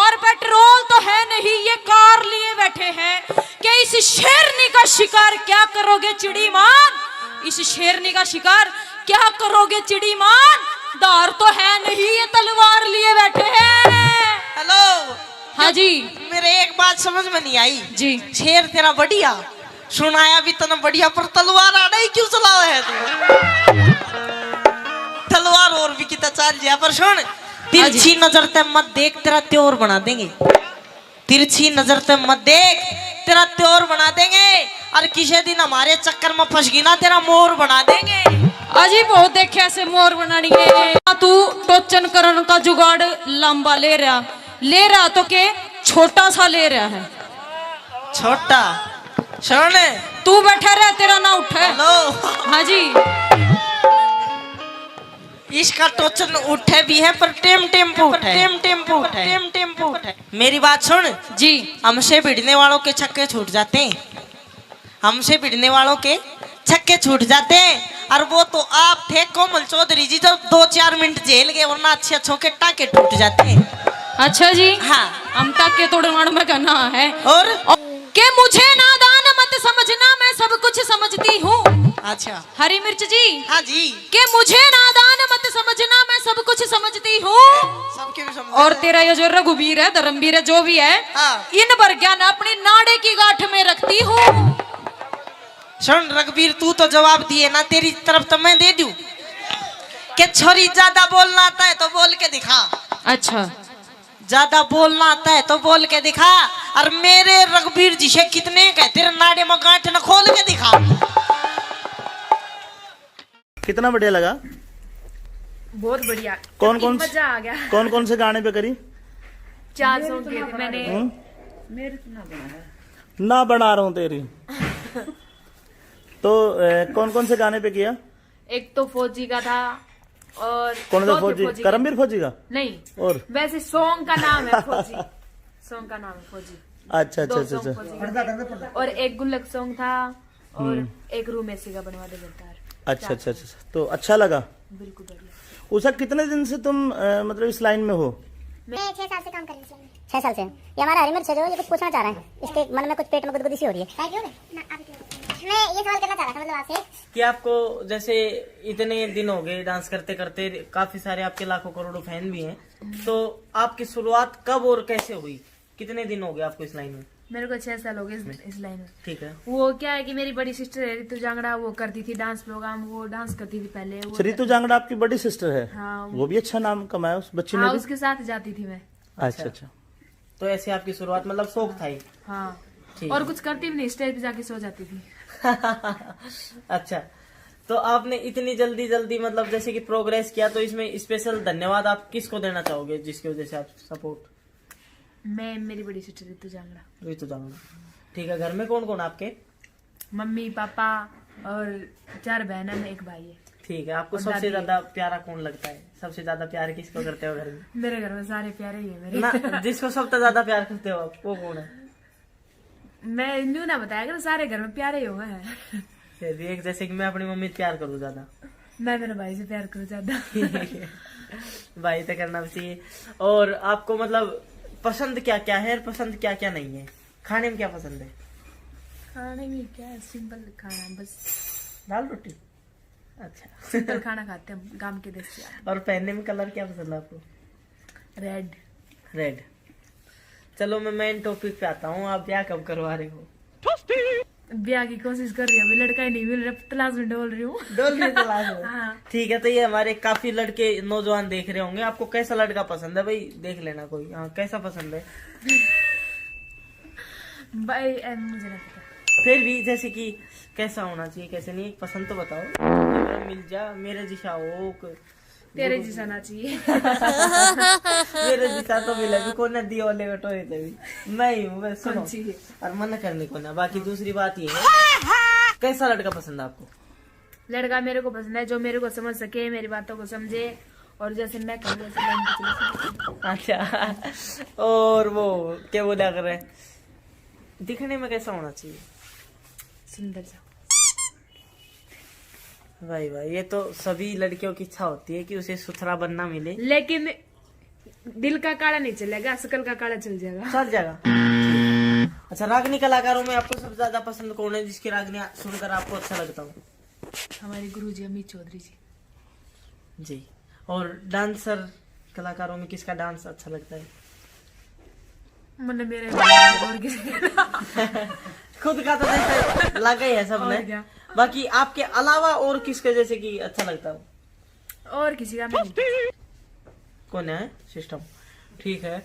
और पेट्रोल तो है नहीं, ये कार लिए बैठे हैं। के इस शेरनी का शिकार क्या करोगे चिड़ी मान? इस शेरनी का शिकार क्या करोगे चिड़ी मान? धार तो है नहीं, ये तलवार लिए बैठे हैं। हेलो। हाँ जी। मेरे एक बात समझ में नहीं आई। जी। शेर तेरा बढ़िया, सुनाया भी तने बढ़िया, पर तलवार आड़े ही क्यों चलावे है तू? तलवार और भी कितना चाल लिया, पर सुन, हाँ जी। तिरछी नजर ते मत देख, तेरा त्योर बना देंगे। तिरछी नजर ते मत देख, तेरा त्योर बना देंगे। और किसी दिन हमारे चक्कर में फंस गई ना, तेरा मोर बना देंगे। अजी बहुत देखे ऐसे मोर बनानी है। तू टोचन करण का जुगाड़ लंबा ले रहा, ले रहा तो के छोटा सा ले रहा है। छोटा सुन। तू बैठा रह, तेरा ना उठे। हेलो। हाँ जी। इसका टोचन उठे भी है, पर टेम टेम पे उठे। टेम टेम पे उठे। टेम टेम पे उठे। मेरी बात सुन। जी। हमसे भिड़ने वालों के छक्के छूट जाते हैं। हमसे भिड़ने वालों के छक्के छूट जाते हैं। और वो तो आप थे कोमल चौधरी जी, जो दो चार मिनट झेल गए, वरना अच्छे अच्छों के टाके टूट जाते हैं। अच्छा जी। हाँ। हम टाके तोड़वाण में का ना है। और? के मुझे नादान मत समझना, मैं सब कुछ समझती हूँ। अच्छा। हरी मिर्च जी। हाँ जी। के मुझे नादान मत समझना, मैं सब कुछ समझती हूँ। सब क्यों समझ? और तेरा ये जो रघुवीर है, धर्मवीर है, जो भी है, हाँ। इन भर ज्ञान अपनी नाड़े की गांठ में रखती हूँ। सुन रघुवीर, तू तो जवाब दिए ना, तेरी तरफ तो मैं दे दूं। के छोरी, ज्यादा बोलना आता है तो बोल के दिखा। अच्छा। ज्यादा बोलना आता है तो बोल के दिखा। और मेरे रघुवीर जी से कितने कह, तेरे नाड़े में गांठ न खोल के दिखा। कितना बढ़िया लगा। बहुत बढ़िया। कौन कौन मजा आ गया। कौन कौन से गाने पे करी? चार सॉन्ग किए थे मैंने। हम्म? ना बना रहा हूँ तेरी। तो कौन कौन से गाने पे किया? एक तो फौजी का था। और कौन सा दो थे फौजी? फौजी के। करमवीर फौजी का? नहीं। और? वैसे सॉन्ग का नाम है फौजी। सॉन्ग का नाम है फौजी। अच्छा, अच्छा, दो अच्छा, सॉन्ग अच्छा। फौजी के। और एक गुल्लक सॉन्ग था। और हम्म। एक रूम एसी का बनवा दे बेटा। अच्छा, अच्छा, अच्छा, अच्छा। तो अच्छा लगा? बिल्कुल बढ़िया। उषा, कितने दिन से तुम, अ, मतलब इस लाइन में हो? मैं छह साल से काम कर रही हूँ। छह साल से? ये हमारा हरी मिर्च है जो ये कुछ पूछना चाह रहा है, इसके मन में कुछ पेट में गुदगुदी सी हो रही है। चाय पियोगे? ना, आप पियो। मैं ये सवाल करना चाह रहा था, मतलब, आपसे कि आपको जैसे इतने दिन हो गए डांस करते करते, काफी सारे आपके लाखों करोड़ों फैन भी हैं, तो आपकी शुरुआत कब और कैसे हुई? कितने दिन हो गए आपको इस लाइन में? मेरे को छह साल हो गए इस, इस लाइन में। ठीक है। वो क्या है कि मेरी बड़ी सिस्टर है रितु जांगड़ा, वो करती थी डांस प्रोग्राम, वो डांस करती थी पहले। वो अच्छा, रितु जांगड़ा आपकी बड़ी सिस्टर है? हाँ। वो भी अच्छा नाम कमाया उस बच्ची ने हाँ, भी? उसके साथ जाती थी मैं। अच्छा, अच्छा। तो ऐसे आपकी शुरुआत, मतलब, शौक था ही? हाँ। ठीक और है। कुछ करती भी नहीं, स्टेज पे जाके सो जाती थी। अच्छा, तो आपने इतनी जल्दी जल्दी, मतलब, जैसे कि प्रोग्रेस किया, तो इसमें स्पेशल धन्यवाद आप किसको देना चाहोगे, जिसकी वजह से आप सपोर्ट? मैं, मेरी बड़ी सिस्टर रितु जांगड़ा। रितु जांगड़ा। ठीक है, घर में कौन कौन आपके? मम्मी, पापा और चार बहन हैं, एक भाई है। ठीक है, आपको और सबसे दादी। ज्यादा प्यारा कौन लगता है? सबसे ज्यादा प्यार किसको करते हो घर में? मेरे घर में सारे प्यारे ही है मेरे। ना, जिसको सबसे ज्यादा प्यार करते हो आप, वो कौन है? मैं न्यू ना बताया करो, सारे घर में प्यारे ही हो हैं। फिर भी एक, जैसे कि मैं अपनी मम्मी से प्यार करूँ ज्यादा। मैं मेरे भाई से प्यार करूँ ज्यादा। भाई तो करना भी चाहिए। और आपको, मतलब, पसंद क्या क्या है और पसंद क्या क्या नहीं है? खाने में क्या पसंद है? खाने में क्या है, सिंपल खाना बस। दाल रोटी? अच्छा। सिंपल खाना खाते हैं हम, गांव के देसी आदमी। और पहनने में कलर क्या पसंद है आपको? रेड। रेड। चलो, मैं मेन टॉपिक पे आता हूँ, आप ब्याह कब करवा रहे हो? ब्याह की कोशिश कर रही हूँ, अभी लड़का ही नहीं मिल रहा, तलाश में डोल रही हूँ। डोल रही तलाश में। हाँ। ठीक है, तो ये हमारे काफी लड़के, नौजवान देख रहे होंगे, आपको कैसा लड़का पसंद है भाई? देख लेना कोई, हाँ, कैसा पसंद है? भाई, ए, मुझे नहीं पता। फिर भी जैसे कि कैसा होना चाहिए, कैसे नहीं, एक पसंद तो बताओ। मिल जा मेरे जिसा हो, तेरे जिसा ना चाहिए। मेरे जिसा तो मिला भी कोना, दियो ले बेटो ये भी। मैं ही हूँ बस, सुनो। कौन सी है? और मन करनी कोना। बाकी दूसरी बात ये है, कैसा लड़का पसंद है आपको? लड़का मेरे को पसंद है, जो मेरे को समझ सके, मेरी बातों को समझे, और जैसे मैं कहूँ वैसे लाइन पे चले। अच्छा, और वो क्या बोला कर रहे हैं, दिखने में कैसा होना चाहिए? सुंदर सा। भाई भाई, ये तो सभी लड़कियों की इच्छा होती है कि उसे सुथरा बनना मिले, लेकिन दिल का काला नहीं चलेगा, शकल का काला चल जाएगा। चल जाएगा। अच्छा, रागनी कलाकारों में आपको सबसे ज्यादा पसंद कौन है, जिसकी रागनी सुनकर आपको अच्छा लगता हो? हमारे गुरु जी अमित चौधरी जी। जी। और डांसर कलाकारों में किसका डांस अच्छा लगता है? मैंने मेरे और किसी का खुद का तो जैसे लगा ही है सबने। और क्या? बाकी आपके अलावा और किसके जैसे कि अच्छा लगता हो? और किसी का नहीं। कौन है सिस्टम? ठीक है।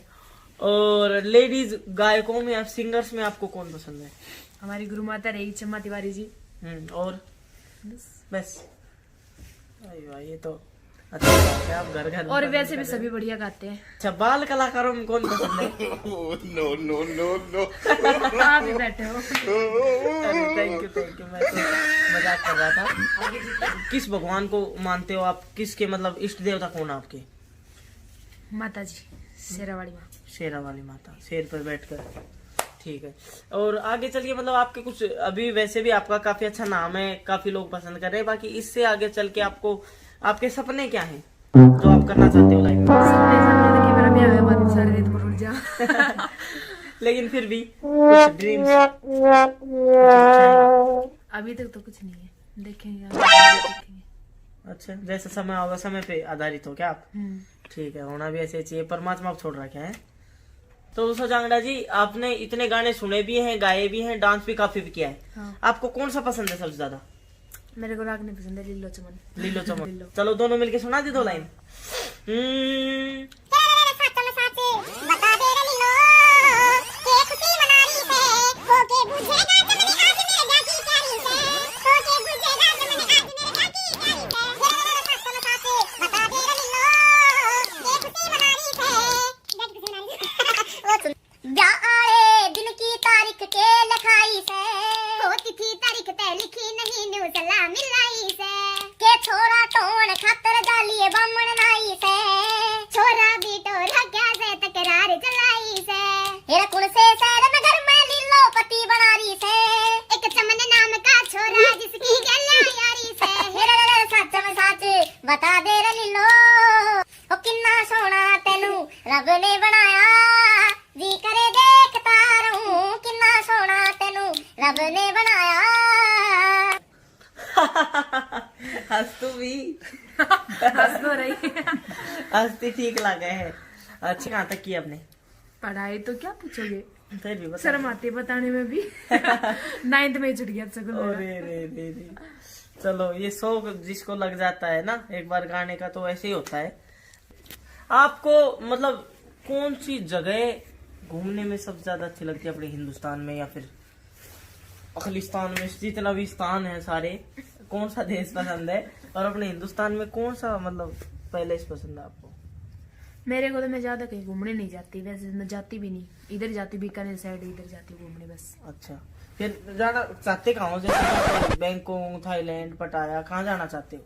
और लेडीज गायकों में, आप सिंगर्स में आपको कौन पसंद है? हमारी गुरु माता रही क्षमा तिवारी जी। हम्म, और बस। बस। अरे वाह, ये तो अच्छा बात है, आप घर घर में और पसंद वैसे भी कर रहे हो। सभी बढ़िया गाते हैं। अच्छा, बाल कलाकारों में कौन पसंद है? No, no, no, no। आप ही बैठे हो। अरे, thank you, thank you, मैं तो मजाक कर रहा था। किस भगवान को मानते हो आप? किसके, मतलब, इष्ट देवता कौन है आपके? माता जी, शेरा वाली माँ। शेरा वाली माता, शेर पर बैठकर। ठीक है। और आगे चल के, मतलब, आपके कुछ, अभी वैसे भी आपका काफी अच्छा नाम है, काफी लोग पसंद कर रहे हैं, बाकी इससे आगे चल के आपको, आपके सपने क्या हैं जो आप करना चाहते हो लाइफ में? सपने, सपने तो कि मेरा ब्याह है, बाद में सारे रेत पर उड़ जा। लेकिन फिर भी कुछ ड्रीम्स? अभी तक तो कुछ नहीं है, देखेंगे आगे, देखेंगे। अच्छा, जैसा समय होगा, समय पे आधारित हो क्या आप? हम्म। ठीक है, होना भी ऐसे चाहिए, परमात्मा को छोड़ रखे हैं। तो उषा जांगड़ा जी, आपने इतने गाने सुने भी हैं, गाए भी हैं, डांस भी काफी भी किया है। हाँ। आपको कौन सा पसंद है सबसे ज्यादा? मेरे को रागनी पसंद है, लीलो चमन। लीलो चमन। लीलो। चलो, दोनों मिलके सुना दे दो लाइन। हम्म। तेरे साथ में साथ बता दे रे लीलो, के खुशी मना रही है, होके बुझेगा जब मेरे हाथ में जाती प्यारी से, होके बुझेगा जब मेरे हाथ में जाती प्यारी से। तेरे साथ में साथ बता दे रे लीलो, के खुशी मना रही है, जब खुशी मना रही है। वो सुन। ब्याह आले दिन की तारीख के लिखाई से, ओ तिथि तारीख ते लिखी नहीं, न्यू सलाह मिलाई से। के छोरा टोण खातर जालिए बामण नाई से, छोरा भी टोरा क्या से तकरार चलाई से। हेरा कुण से शहर नगर में लीलो पति बना रही से, एक चमन नाम का छोरा जिसकी गल्या यारी से। हेरा रे रे सच में सच बता दे रे लीलो, ओ किन्ना सोना तेनू रब ने बनाया, जी करे देखता रहूं, किन्ना सोना तेनू रब ने बनाया। हंस तू भी। हंस तो रही। हंसती ठीक लगे है। अच्छा, कहाँ तक की आपने? पढ़ाई तो क्या पूछोगे, फिर भी बता। शर्म आती है बताने में भी। नाइन्थ में ही छुट गया स्कूल मेरा। अरे रे रे रे। चलो, ये शौक जिसको लग जाता है ना एक बार गाने का, तो ऐसे ही होता है। आपको, मतलब, कौन सी जगह घूमने में सबसे ज्यादा अच्छी लगती है अपने हिंदुस्तान में या फिर खालिस्तान में, जितना भी स्थान है सारे, कौन सा देश पसंद है? और अपने हिंदुस्तान में कौन सा, मतलब, पैलेस पसंद है आपको? मेरे को तो, मैं ज्यादा कहीं घूमने नहीं जाती, वैसे मैं जाती भी नहीं, इधर जाती बीकानेर साइड, इधर जाती घूमने बस। अच्छा, फिर जाना चाहते कहाँ हो? जैसे बैंकॉक, थाईलैंड, पटाया, कहाँ जाना चाहते हो?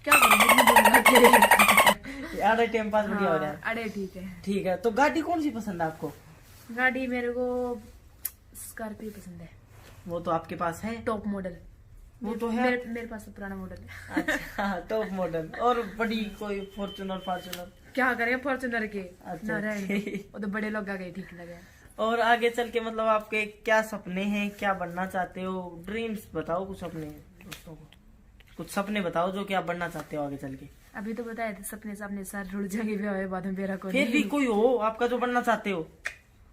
क्या करूँ, इतनी दूर जाके? अरे, टाइम पास बढ़िया हो रहा है। हाँ, अरे ठीक है। ठीक है, तो गाड़ी कौन सी पसंद है आपको? गाड़ी मेरे को स्कॉर्पियो पसंद है। वो तो आपके पास है। Top model. वो तो है। मेरे, मेरे पास तो पुराना मॉडल है। अच्छा, टॉप मॉडल। और बड़ी कोई फॉर्च्यूनर, फॉर्च्यूनर? क्या करें फॉर्च्यूनर के? अच्छा, ना, रहने दो। ठीक। वो तो बड़े लोग आ गए, ठीक लगे। और आगे चल के, मतलब, आपके क्या सपने हैं, क्या बनना चाहते हो? ड्रीम्स बताओ कुछ अपने दोस्तों को, कुछ सपने बताओ जो कि आप बनना चाहते हो आगे चल के। अभी तो बताए थे सपने, सपने सारे रुल जाएंगे, ब्याह होए बाद में बेरा को फिर नहीं। भी कोई हो आपका जो बनना चाहते हो,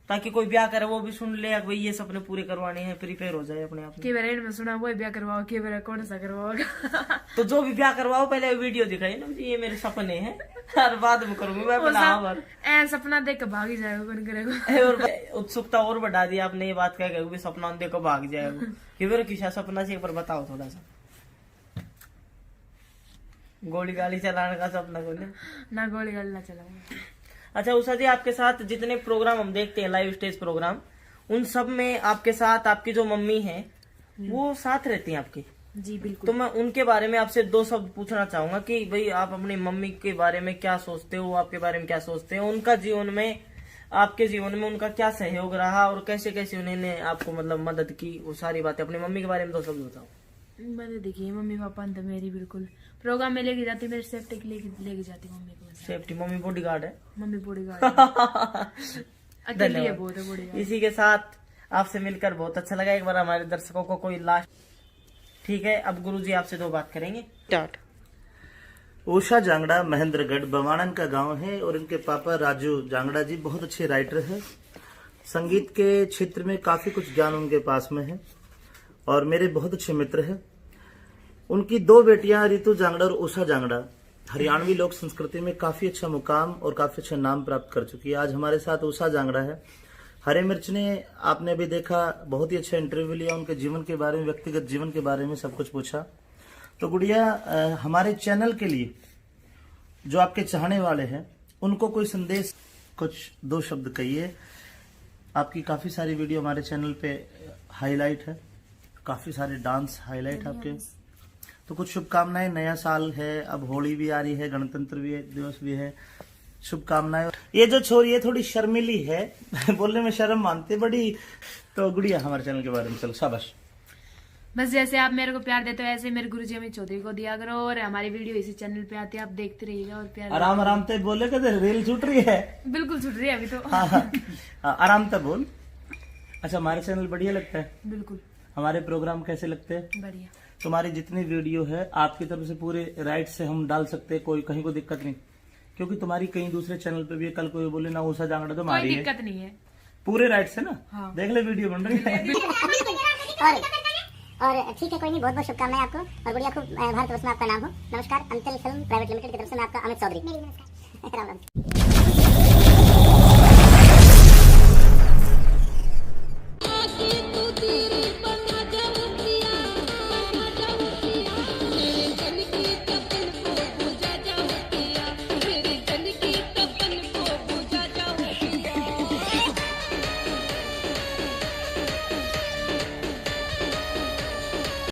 ताकि कोई ब्याह करे वो भी सुन ले, भाई, ये सपने पूरे करवाने हैं, प्रिपेयर हो जाए अपने आप में। के बेरा इनमें सुना, वो ब्याह करवाओ, के बेरा कौन सा करवाओगा? तो जो भी ब्याह करवाओ, पहले वीडियो दिखाइए ना जी, ये मेरे सपने हैं, और बाद में करूंगी मैं वो अपना सब आवर। ऐ सपना देख के भाग ही जाएगा, कौन करेगा? ए, और उत्सुकता और बढ़ा दी आपने ये बात कह के, भी सपना देख के भाग जाएगा। कि मेरा किसा सपना से एक बार बताओ थोड़ा सा। गोली गाली चलाने का सपना कोनी? ना, गोली गाली ना चलाऊंगा। अच्छा उषा जी, आपके साथ जितने प्रोग्राम हम देखते हैं, लाइव स्टेज प्रोग्राम, उन सब में आपके साथ आपकी जो मम्मी है, हम्म। वो साथ रहती हैं आपके? जी, बिल्कुल। तो मैं उनके बारे में आपसे दो शब्द पूछना चाहूंगा कि भाई, आप अपनी मम्मी के बारे में क्या सोचते हो, आपके बारे में क्या सोचते हैं, उनका जीवन में, आपके जीवन में उनका क्या सहयोग रहा और कैसे कैसे उन्होंने आपको, मतलब, मदद की, वो सारी बातें। अपनी मम्मी के बारे में दो शब्द बताओ। मैंने, देखिए, मम्मी पापा ने तो मेरी बिल्कुल प्रोग्राम में लेके जाती, मेरी सेफ्टी के लिए लेके जाती मम्मी को बस। सेफ्टी, मम्मी बॉडीगार्ड है। मम्मी बॉडीगार्ड है। अकेली है, धन्यवाद। बहुत है बॉडीगार्ड। इसी के साथ आपसे मिलकर बहुत अच्छा लगा। एक बार हमारे दर्शकों को कोई लास्ट, ठीक है, अब गुरुजी आपसे दो बात करेंगे। स्टार्ट। उषा जांगड़ा महेंद्रगढ़ बवाणन का गांव है और इनके पापा राजू जांगड़ा जी बहुत अच्छे राइटर हैं। संगीत के क्षेत्र में काफ़ी कुछ ज्ञान उनके पास में है और मेरे बहुत अच्छे मित्र हैं। उनकी दो बेटियां रितु जांगड़ा और उषा जांगड़ा हरियाणवी लोक संस्कृति में काफ़ी अच्छा मुकाम और काफ़ी अच्छा नाम प्राप्त कर चुकी है। आज हमारे साथ उषा जांगड़ा है। हरे मिर्च ने, आपने अभी देखा, बहुत ही अच्छा इंटरव्यू लिया, उनके जीवन के बारे में, व्यक्तिगत जीवन के बारे में सब कुछ पूछा। तो गुड़िया, अ, हमारे चैनल के लिए जो आपके चाहने वाले हैं, उनको कोई संदेश, कुछ दो शब्द कहिए। आपकी काफ़ी सारी वीडियो हमारे चैनल पे हाईलाइट है, काफ़ी सारे डांस हाईलाइट है आपके। तो कुछ शुभकामनाएं, नया साल है, अब होली भी आ रही है, गणतंत्र भी है, दिवस भी है, शुभकामनाएं। ये जो छोरी है थोड़ी शर्मीली है, बोलने में शर्म मानते, बड़ी तो गुड़िया, हमारे चैनल के बारे में चलो, शाबाश। बस जैसे आप मेरे को प्यार देते हो, ऐसे मेरे गुरुजी अमित चौधरी को दिया करो, और हमारी वीडियो इसी चैनल पे आती है, आप देखते रहिएगा और प्यार आराम आराम ते बोले, कदे रेल छूट रही है। बिल्कुल छूट रही है अभी तो। हाँ, हाँ। हाँ, आराम ते बोल। अच्छा, हमारे चैनल बढ़िया लगता है? बिल्कुल। हमारे प्रोग्राम कैसे लगते हैं? बढ़िया। तुम्हारी जितनी वीडियो है, आपकी तरफ से पूरे राइट से हम डाल सकते हैं, कोई कहीं को दिक्कत नहीं, क्योंकि तुम्हारी कहीं दूसरे चैनल पे भी है, कल कोई बोले ना, उषा जांगड़ा तो कोई हमारी है। दिक्कत नहीं है। पूरे राइट से ना? हाँ। देख ले, वीडियो बन रही है। और, और ठीक है, कोई नहीं, बहुत बहुत शुभकामनाएं आपको, और गुड़िया खूब, अ, भारतवर्ष में आपका नाम हो। नमस्कार, अंचल फिल्म प्राइवेट लिमिटेड की तरफ से मैं आपका अमित चौधरी। राम राम।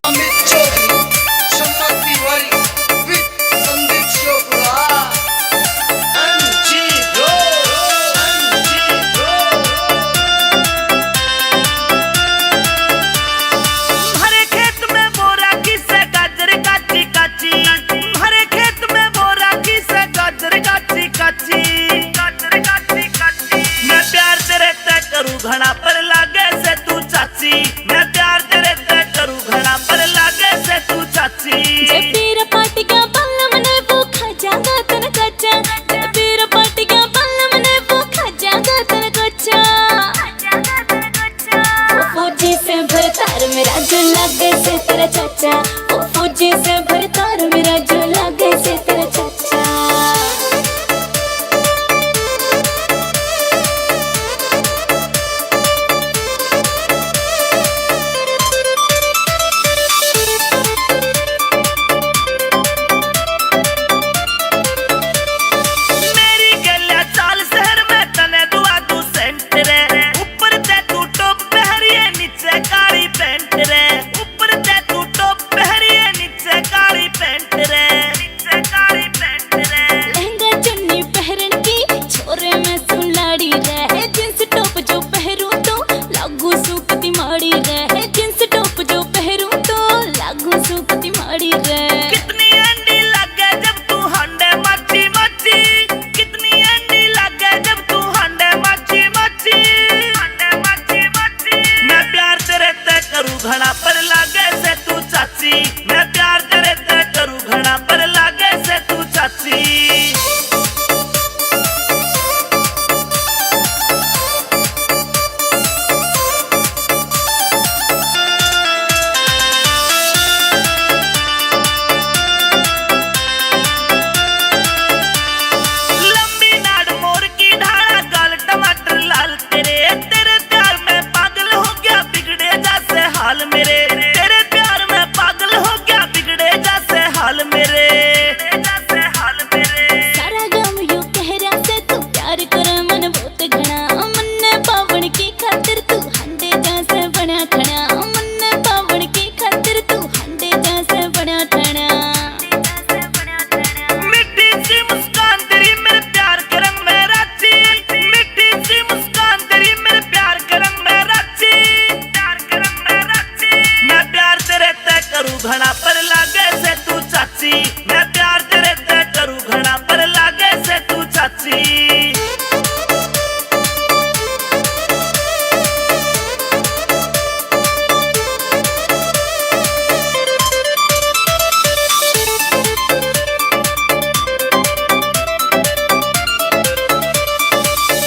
Amit Chaudhary, Shamma Tiwari, with Sandeep Shivpura, MG bro, MG bro. भरे खेत में बोरा किसे गाजर काची काची, भरे खेत में बोरा किसे गाजर काची काची, गाजर काची काची। मैं प्यार तेरे ते करूँ घना, पर लागे से तू चाची। मैं प्यार तेरे ते करूँ घना, पर लागे से तू चाची। जब पीर पाट गया बालम ने वो खा जागा तन कच्चा, जब पीर पाट गया बालम ने वो खा जागा तन कच्चा। वो फौजी से भरतार मेरा जो लागे से तेरा चाचा, वो फौजी से भरतार मेरा जो लागे से तेरा चाचा। मेरी गल्या चाल शहर में तने दुआ दू सेंट रे, ऊपर ते तू टॉप पहरिए, नीचे काली पैंट रे, ऊपर ते तू टॉप पहरिए, नीचे काली पैंट रे, नीचे काली पैंट रे। लहंगा चुन्नी पहरन की छोरे में सुनाड़ी रे, जींस टॉप जो पहरू तो लागू सूकती माड़ी रे, जींस टॉप जो पहरू तो लागू सूकती माड़ी रे। कितनी अंडी लागे जब तू हांडे माची माची, कितनी अंडी लागे जब तू हांडे माची माची, हांडे माची माची। मैं प्यार तेरे ते करूँ घना, पर लागे से तू चाची। मैं प्यार तेरे ते करूँ घना, पर लागे से तू चाची। लंबी नाड़ मोर की ढाला, गाल टमाटर लाल तेरे, तेरे प्यार में पागल हो गया, बिगड़े जैसे हाल मेरे, तेरे प्यार में पागल हो गया, बिगड़े जैसे हाल मेरे, जैसे हाल मेरे। सारा गांव यो कह रहा से तू प्यार करे मन बहुत घना, मन्ने पावण की खातिर तू हांडे जैसे बना खड़ा, मन्ने पावण की खातिर तू हांडे जैसे बना खड़ा। मीठी सी मुस्कान तेरी मेरे प्यार के रंग में राची, मीठी सी मुस्कान तेरी मेरे प्यार के रंग में राची, प्यार के रंग में राची। मैं प्यार तेरे ते करूँ घना, पर लागे से तू चाची। मैं प्यार तेरे ते करूँ घना, पर लागे से तू चाची।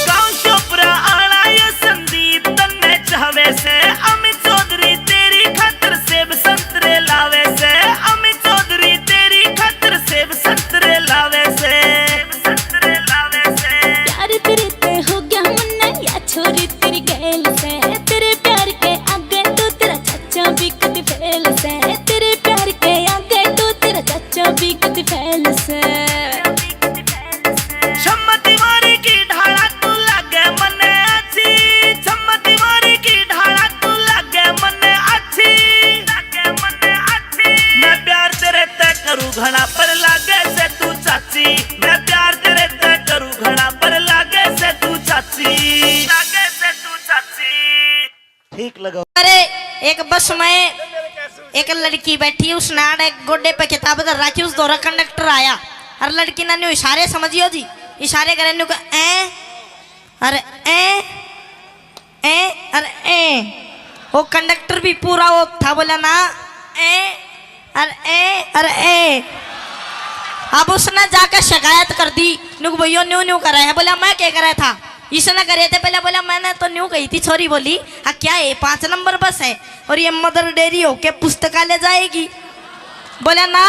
गांव शोपरा आला ये संदीप तन्ने चाहवे से, अमित चौधरी तेरी खातर सेब संतरे लावे से, अमित चौधरी तेरी खातर सेब संतरे लावे से, संतरे लावे से। प्यार तेरे ते हो गया मन्ना, या छोरी तेरी गैल से, तेरे प्यार के आगे तो तेरा चाचा भी कद फेल से, तेरे प्यार के आगे तो तेरा चाचा भी कद फेल से। शम्मा तिवारी की ढाला तू लागे मन्ने अच्छी, शम्मा तिवारी की ढाला तू लागे मन्ने अच्छी, लागे मन्ने अच्छी। मैं प्यार तेरे ते करूँ घना, पर लागे से तू चाची। मैं प्यार तेरे ते करूँ घना, पर लागे से तू चाची, लागे से तू चाची। ठीक अरे, एक बस में एक लड़की बैठी, उसने आड़े गोडे पे किताब धर रखी, उस दौरा कंडक्टर आया और लड़की ने न्यू इशारे, समझियो जी, इशारे करे न्यू कहे, "ए, अरे ए, ए, अरे ए।" वो कंडक्टर भी पूरा वो था, बोला ना, "ए, अरे ए, अरे ए।" अब उसने जाकर शिकायत कर दी, न्यू, "भैया न्यू न्यू करे है।" बोला, "मैं क्या करे था?" इसने करे थे पहले, बोला, "मैंने तो न्यू कही थी।" छोरी बोली, "हाँ क्या है, पाँच नंबर बस है और ये मदर डेयरी होके पुस्तकालय जाएगी?" बोले, "ना,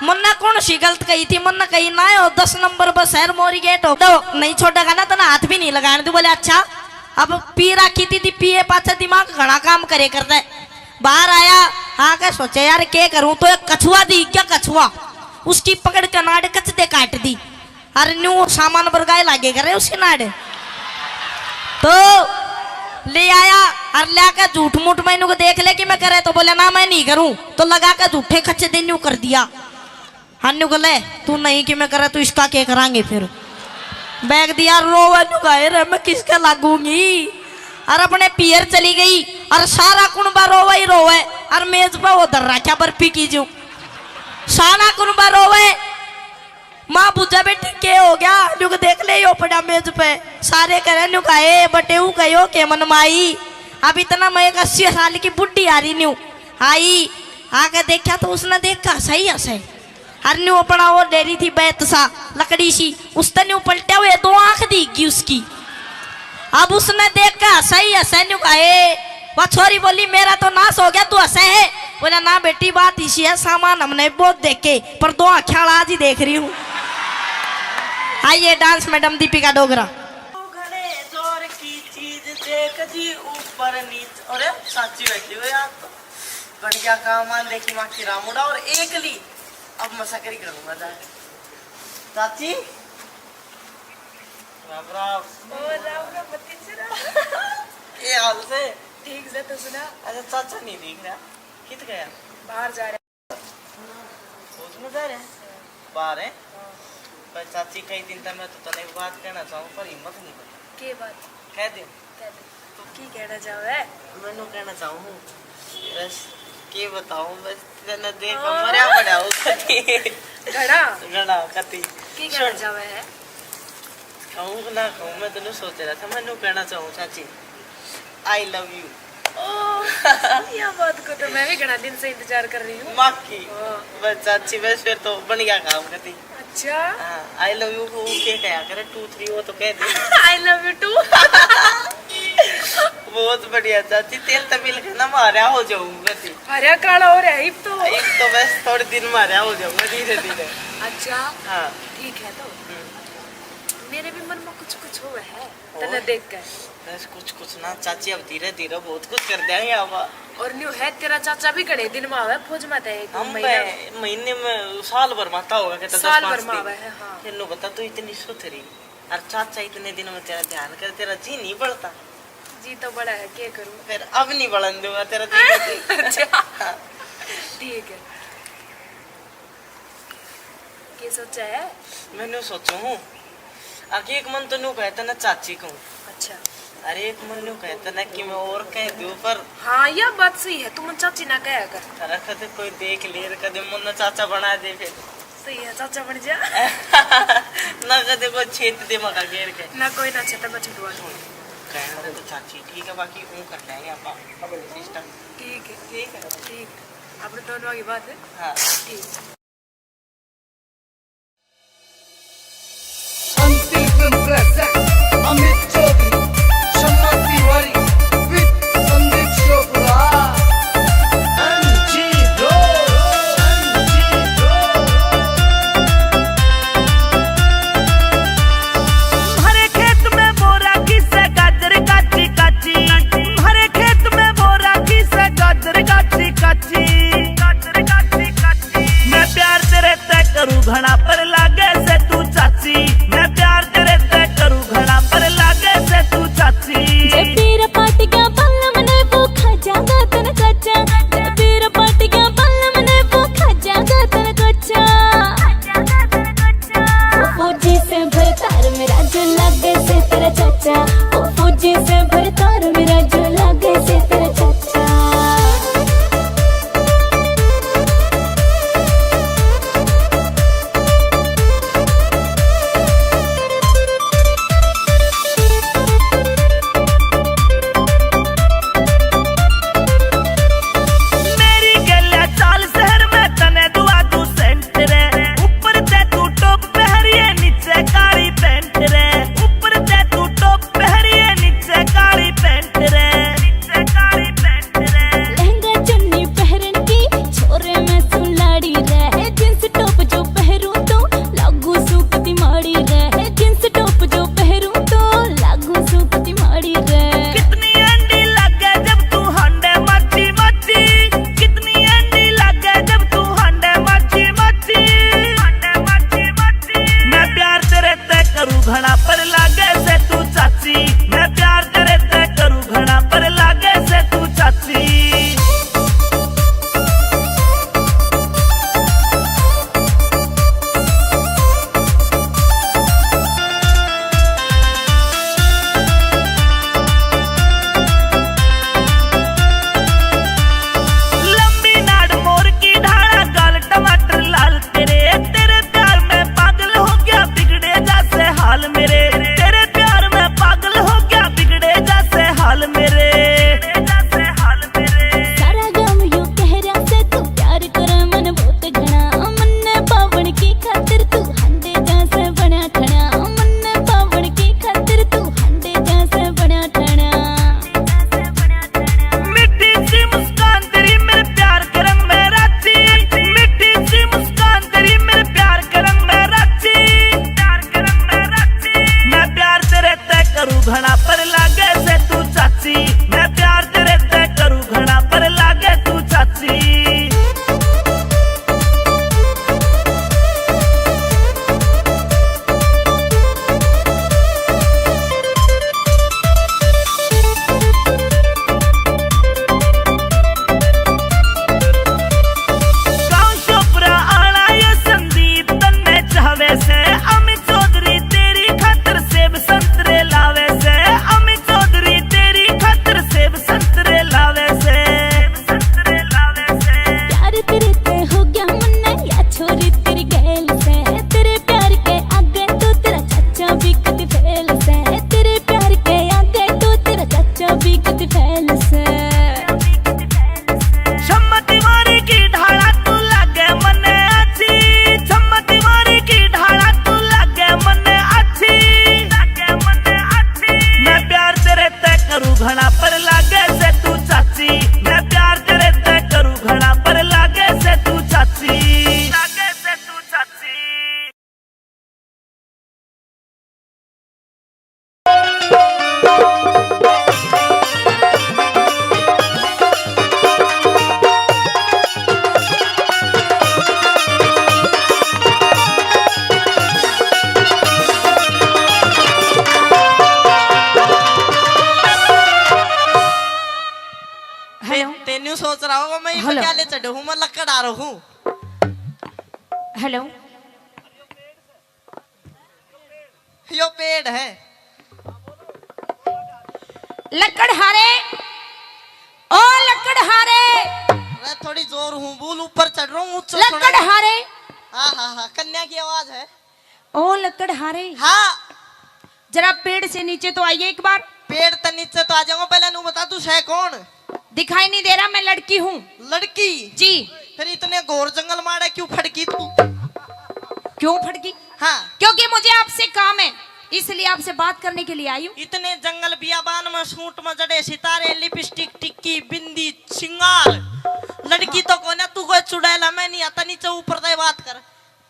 मन्ने कौन सी गलत कही थी? मन्ने कही ना हो, दस नंबर बस है, मोरी गेट हो तो नहीं छोड़ेगा ना, तना हाथ भी नहीं लगाने दूँ।" बोले, "अच्छा।" अब पी रखी थी, थी पिए पाछे दिमाग घना काम करे करता है। बाहर आया, आके सोचे, "यार के करूँ?" तो एक कछुआ दी क्या, कछुआ, उसकी पकड़ के नाड़ कच दे काट दी। अरे न्यू सामान बरगाए लागे करे उसके नाड़। तो ले आया और ल्याके झूठ मूठ मैनू को देख ले कि मैं करे, तो बोले, "ना, मैं नहीं करूँ।" तो लगा के झूठे खच्चे दे न्यू कर दिया। हाँ, न्यू को ले, "तू नहीं कि मैं करे, तू इसका के करांगे फिर?" बैग दिया, रोवे न्यू गाए रे, "मैं किसके लागूंगी?" और अपने पियर चली गई और सारा कुणबा रोवे ही रोवे। और मेज पे वो धर रखा बर्फी की जो, सारा कुणबा रोवे। माँ बुझा, "बेटी के हो गया?" न्यू के देख ले, यो पड़ा मेज पे। सारे करे न्यू का, "ए बटेऊ कहो के मन माई।" अब इतना मैं एक अस्सी साल की बुढ़ी आ रही न्यू आई, आके देखा तो उसने देखा सही हंसे। हर न्यू अपना वो डेरी थी बैत सा, लकड़ी सी, उसने न्यू पलटा हुए दो आंख दीगी उसकी। अब उसने देख के हंसा ही हंसा, न्यू कहा, "ए।" वह छोरी बोली, "मेरा तो नाश हो गया, तू हंसे है?" बोला, "ना बेटी, बात इसी है, सामान हमने बहुत देखे, पर दो आंखें आज ही देख रही हूँ।" आइए, डांस मैडम दीपिका डोगरा। घणे जोर की चीज देख जी ऊपर नीचे। अरे, साची बैठी हो यार, तो बढ़िया काम आन देखी माखी रामुड़ा और एकली। अब मसा करी करूंगा जाके। चाची, राम राम। ओ, राम राम, भतीजरा। के हाल से? ठीक से, तू सुना? अच्छा, चाचा नहीं दिख रहा, कित गया? बाहर जा रहे। सोच में जा रहे हैं? बाहर है? हाँ। पर चाची, कई दिन तक मैं तो तने एक बात कहना चाहूँ, पर हिम्मत नहीं बनी। के बात? कह दे। कह दे। तू की कहना चाहवे? मैं न्यू कहना चाहूँ, बस के बताऊँ, बस तने देख हाँ। मरया पड़ा हो कती। घड़ा? घड़ा कती। की कहना सुन। चाहवे है? कहूँ ना कहूँ, मैं तो न्यू सोच रहा था, मैं न्यू कहना चाहूँ चाची, I love you। ओ, यह बात को तो मैं भी घना दिन से इंतजार कर रही हूँ। माँ की। हाँ। बस चाची, बस फिर तो बढ़िया काम करती। अच्छा। हाँ, I love you को के कहा करे, two three वो तो कह दे। I love you too। बहुत बढ़िया चाची, तेल तो मिल के ना मारा हो जाऊंगा थी। हरिया काला हो रहा है इब तो। इब तो बस थोड़े दिन मारा हो जाऊंगा धीरे धीरे। अच्छा। हाँ। ठीक है तो। हम्म। मेरे भी मन में कुछ कुछ हो है, और? तने देख के। बस कुछ कुछ ना चाची, अब धीरे धीरे बहुत कुछ कर देंगे अब। और न्यू है, तेरा चाचा भी घणे दिन में आवे फौज में, ते एक हम महीना बे-, महीने में, साल भर माता होगा, कहता साल भर में आवे है, हाँ। फिर न्यू बता, तू इतनी सुथरी और चाचा इतने दिन में तेरा ध्यान कर, तेरा जी नहीं बढ़ता? जी तो बड़ा है, क्या करूँ? फिर अब नहीं बढ़न दूंगा तेरा जी। अच्छा। हाँ। ठीक है। के सोचा है? मैंने सोचू हूँ, आगे एक मन तो न्यू कहता ना चाची कहूँ। अच्छा। अरे एक मन न्यू कहता ना कि मैं और कह दूँ, पर हाँ, यह बात सही है, तू मन चाची ना कहा कर। अरे कदे कोई देख ले, कदे मन चाचा बना दे फिर। सही है, चाचा बन जा। ना कदे कोई छेत दे मका घेर के। ना कोई ना छेत में छुटवा दे। कहना तो चाची ठीक है, बाकी ऊँ कर लेंगे आप। ठीक है। ठीक है। ठीक है। अपने दोनों की बात है। हाँ। ठीक। अंतिम present अमित चौधरी, शम्मा तिवारी with संदीप चोपड़ा। एमजी दो, एमजी दो। हरे खेत में बोरा किसे गाजर काची काची, हरे खेत में बोरा किसे गाजर काची काची। मैं घड़ा पर लागे से तू चाची, लागे से तू चाची। हेलो। ते-, तेन्यू सोच रहा होगा, मैं ये हेलो। क्या ले चढ़ू हूँ, मैं लकड़ आ रहा हूँ। हेलो। यो पेड़ है। लकड़हारे, ओ लकड़हारे। मैं थोड़ी जोर हूँ, बोल, ऊपर चढ़ रहा हूँ, ऊंचा सुना। लकड़हारे। हाँ, हाँ, हाँ, कन्या की आवाज है। ओ लकड़हारे। हाँ। जरा पेड़ से नीचे तो आइए एक बार। पेड़ तो नीचे तो आ जाऊंगा, पहले नू बता, तू है कौन? दिखाई नहीं दे रहा, मैं लड़की हूँ। लड़की? जी। फिर इतने घोर जंगल माड़े क्यों फड़की तू? क्यों फड़की? हाँ। क्योंकि मुझे आपसे काम है, इसलिए आपसे बात करने के लिए आई हूँ। इतने जंगल बियाबान में, सूट में जड़े सितारे, लिपस्टिक, टिक्की, बिंदी, सिंगार, लड़की हाँ। तो कोने, तू कोई चुड़ैला में नहीं आता, नीचे ऊपर दे बात कर।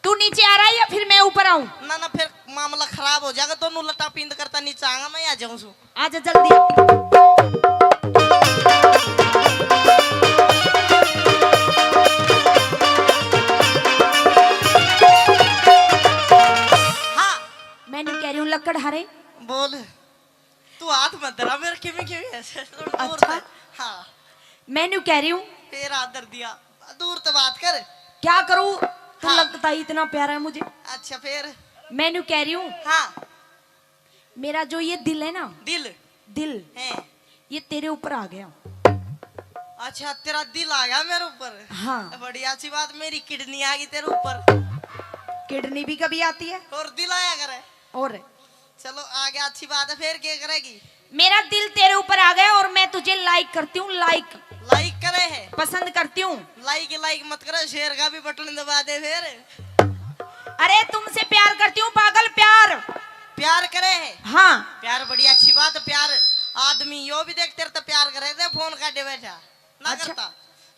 तू नीचे आ रहा है या फिर मैं ऊपर आऊं? ना, ना, फिर मामला खराब हो जाएगा, दोनों लटा पिंद करता नीचे आऊंगा, मैं आ जाऊं सू। आजा जल्दी आ। हाँ। मैं नहीं कह रही हूँ लकड़हारे। बोल। तू हाथ मत धरा मेरे, किमी किमी ऐसे थोड़ा दूर अच्छा। से। हाँ। मैं न्यू कह रही हूँ। फिर हाथ धर दिया। दूर तो बात कर। क्या करूँ? तू हाँ। लगता ही इतना प्यारा है मुझे। अच्छा, फिर? मैं न्यू कह रही हूँ। हाँ। मेरा जो ये दिल है ना, दिल? दिल। हैं। ये तेरे ऊपर आ गया। अच्छा, तेरा दिल आ गया मेरे ऊपर? हाँ। बड़ी अच्छी बात, मेरी किडनी आ गई तेरे ऊपर। किडनी भी कभी आती है? और दिल आया करे। और? चलो, आ गया, अच्छी बात है। फिर क्या करेगी? मेरा दिल तेरे ऊपर आ गया और मैं तुझे लाइक करती हूँ, लाइक। लाइक करे है? पसंद करती हूँ। लाइक, लाइक मत करे, शेयर का भी बटन दबा दे फिर। अरे, तुमसे प्यार करती हूँ पागल, प्यार। प्यार करे है? हाँ। प्यार बड़ी अच्छी बात है, प्यार। आदमी यो भी देख, तेरे तो प्यार करे थे, फोन काटे बैठा ना। अच्छा। करता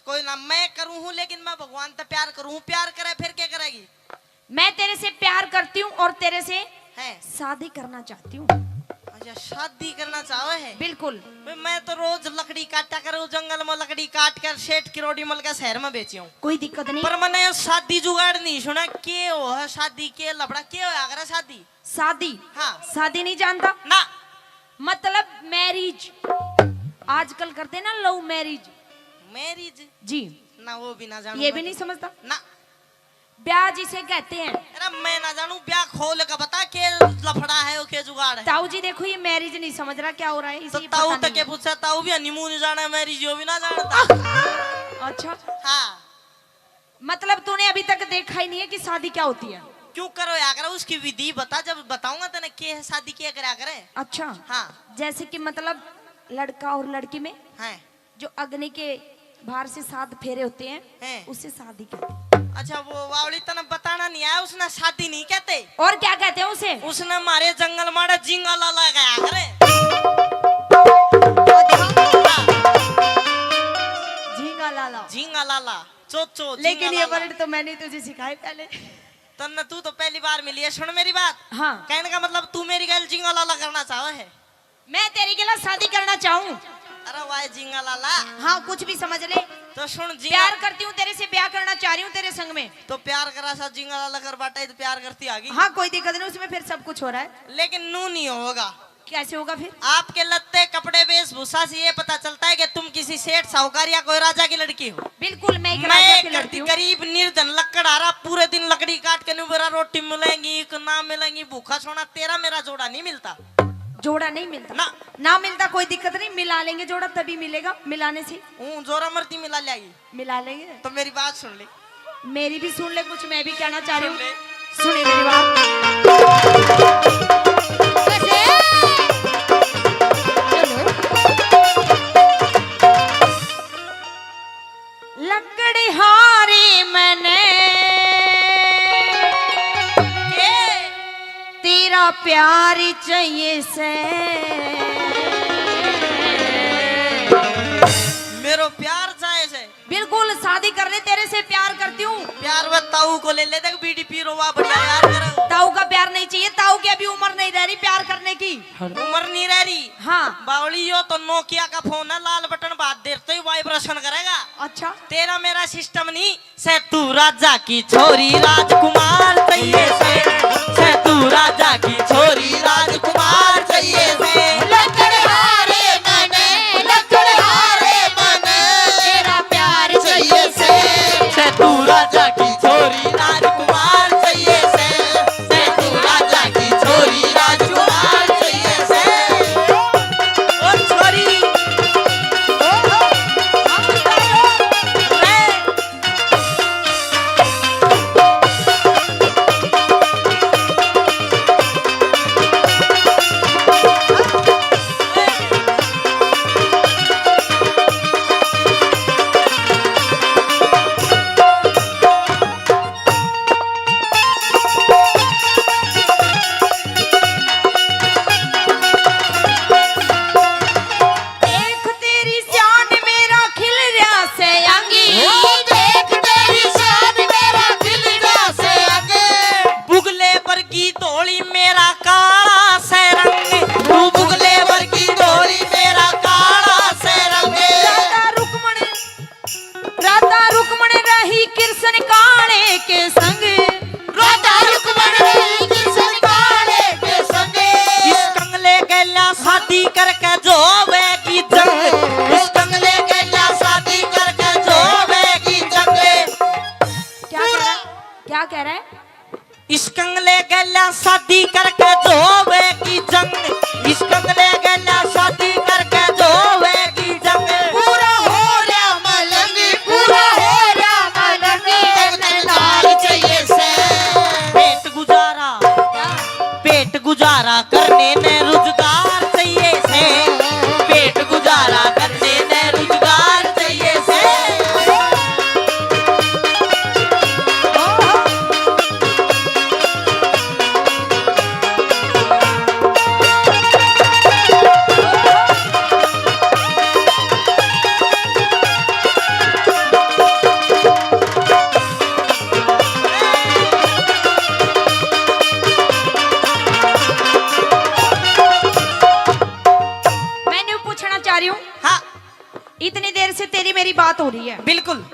कोई ना। मैं करूँ हूँ, लेकिन मैं भगवान तो प्यार करूँ हूँ। प्यार करे, फिर क्या करेगी? मैं तेरे से प्यार करती हूँ और तेरे से हैं। शादी करना चाहती हूँ। अच्छा, शादी करना चाहो है? बिल्कुल। भाई, मैं तो रोज लकड़ी काटा करूँ, जंगल में लकड़ी काट कर सेठ किरोड़ी मल के शहर में बेची हूँ। कोई दिक्कत नहीं। पर मैंने यो शादी जुगाड़ नहीं सुना, के हो है शादी, के लफड़ा, के होया करे शादी? शादी? हाँ। शादी नहीं जानता? ना। मतलब मैरिज, आजकल करते ना लव मैरिज। मैरिज? जी। ना, वो भी ना जानू ये मैं भी तो। नहीं समझता? ना। ब्याह जिसे कहते हैं। अरे, मैं ना जानू, ब्याह खोल के बता, के लफड़ा है, वो के जुगाड़ है। ताऊ जी, देखो, ये मैरिज नहीं समझ रहा क्या हो रहा है, इसे तो ये ताऊ पता तक नहीं के है। पूछा, ताऊ भी हनीमून जाना है, मैरिज यो भी ना जानता। अच्छा। हाँ। मतलब तूने अभी तक देखा ही नहीं है कि शादी क्या होती है? क्यों करो या करे, उसकी विधि बता, जब बताऊंगा तने के है शादी, के करया करे। अच्छा। हाँ। जैसे कि मतलब लड़का और लड़की में हैं। जो अग्नि के बाहर से सात फेरे होते हैं, हैं। उसे शादी कहते हैं। अच्छा, वो वावली तने बताना नहीं आया, उसने शादी नहीं कहते। और क्या कहते हैं उसे? उसने मारे जंगल माड़ा झींगा लाला गया करे। अच्छा। झींगा लाला। झींगा लाला, चोचो, लेकिन झींगा ये लाला। वर्ड तो मैंने तुझे सिखाए पहले। तन्ने तू तो पहली बार मिली है, सुन मेरी बात। हाँ। कहने का मतलब तू मेरी गैल झींगा लाला करना चाहे है? मैं तेरी के लिए शादी करना चाहूँ। अरे वाह झींगा लाला। हाँ, कुछ भी समझ ले। तो सुन झींगा प्यार करती हूँ तेरे से, ब्याह करना चाह रही हूँ तेरे संग में। तो प्यार करा सा झींगा लाला कर बाटा ही तो प्यार करती आ गई। हाँ, कोई दिक्कत नहीं, उसमें फिर सब कुछ हो रहा है। लेकिन नू नहीं होगा। कैसे होगा फिर? आपके लत्ते, कपड़े, वेशभूषा से ये पता चलता है कि तुम किसी सेठ, साहूकार या कोई राजा की लड़की हो। बिल्कुल, मैं एक मैं राजा एक की लड़की हूँ। गरीब निर्धन लकड़हारा, पूरे दिन लकड़ी काट के न्यू बेरा रोटी मिलेंगी कि ना मिलेंगी, भूखा सोना, तेरा मेरा जोड़ा नहीं मिलता। जोड़ा नहीं मिलता? ना। ना मिलता, कोई दिक्कत नहीं, मिला लेंगे जोड़ा, तभी मिलेगा, मिलाने से। हूँ, जोरा मर्दी मिला ल्यागी। मिला लेंगे। तो मेरी बात सुन ले। मेरी भी सुन ले कुछ, मैं भी कहना चाह रही हूँ। सुन ले। सुनिए मेरी बात। लकड़हारे मैंने तेरा प्यार चाहिए से। मेरो प्यार चाहे से। बिल्कुल शादी कर ले, तेरे से प्यार करती हूँ। प्यार वे ताऊ को ले ले, देख बीडीपी रोवा बढ़िया यार कर। ताऊ का प्यार नहीं चाहिए, ताऊ की अभी उम्र नहीं रह रही प्यार करने की। उम्र नहीं रह रही। हाँ। बावली, यो तो नोकिया का फोन है, लाल बटन बात देर तो ही वाइब्रेशन करेगा। अच्छा। तेरा मेरा सिस्टम नहीं। से तू राजा की छोरी राजकुमार चाहिए से, से तू राजा की छोरी राजकुमार चाहिए से। लकड़हारे मन, लकड़हारे मन, तेरा प्यार चाहिए से। से तू राजा की छोरी राजकुमार चाहिए से, से तू राजा की छोरी राजकुमार चाहिए से। ओ छोरी, ओ, ओ, हम तो ए, देख तेरी शान मेरा खिल रहा से अंगी। ओ देख तेरी शान मेरा खिल रहा से अंगी। बुगले वर्गी धोली मेरा काला से रंग। तू बुगले वर्गी धोली मेरा काला से रंग। राधा रुक्मण, राधा रुक्मण रही कृष्ण काले के संग। राधा रुक्मण रही कृष्ण काले के संग। इस कंगले गैला शादी करके जो होवेगी जंग। इस कंगले गैला शादी करके जो होवेगी जंग। क्या कह रहा है? क्या कह रहा है? इस कंगले गैला शादी करके जो होवेगी जंग। इस कंगले गैला शादी करके जो होवेगी जंग। पूरा हो रहा मलंग, पूरा हो रहा मलंग, एक दीदार चाहिए से। पेट गुजारा, पेट गुजारा करने ने रुजगार चाहिए से। पेट गुजारा करने ने रुजगार चाहिए से। मैं न्यू पूछना चाह रही हूँ। हाँ। इतनी देर से तेरी मेरी बात हो रही है। बिल्कुल।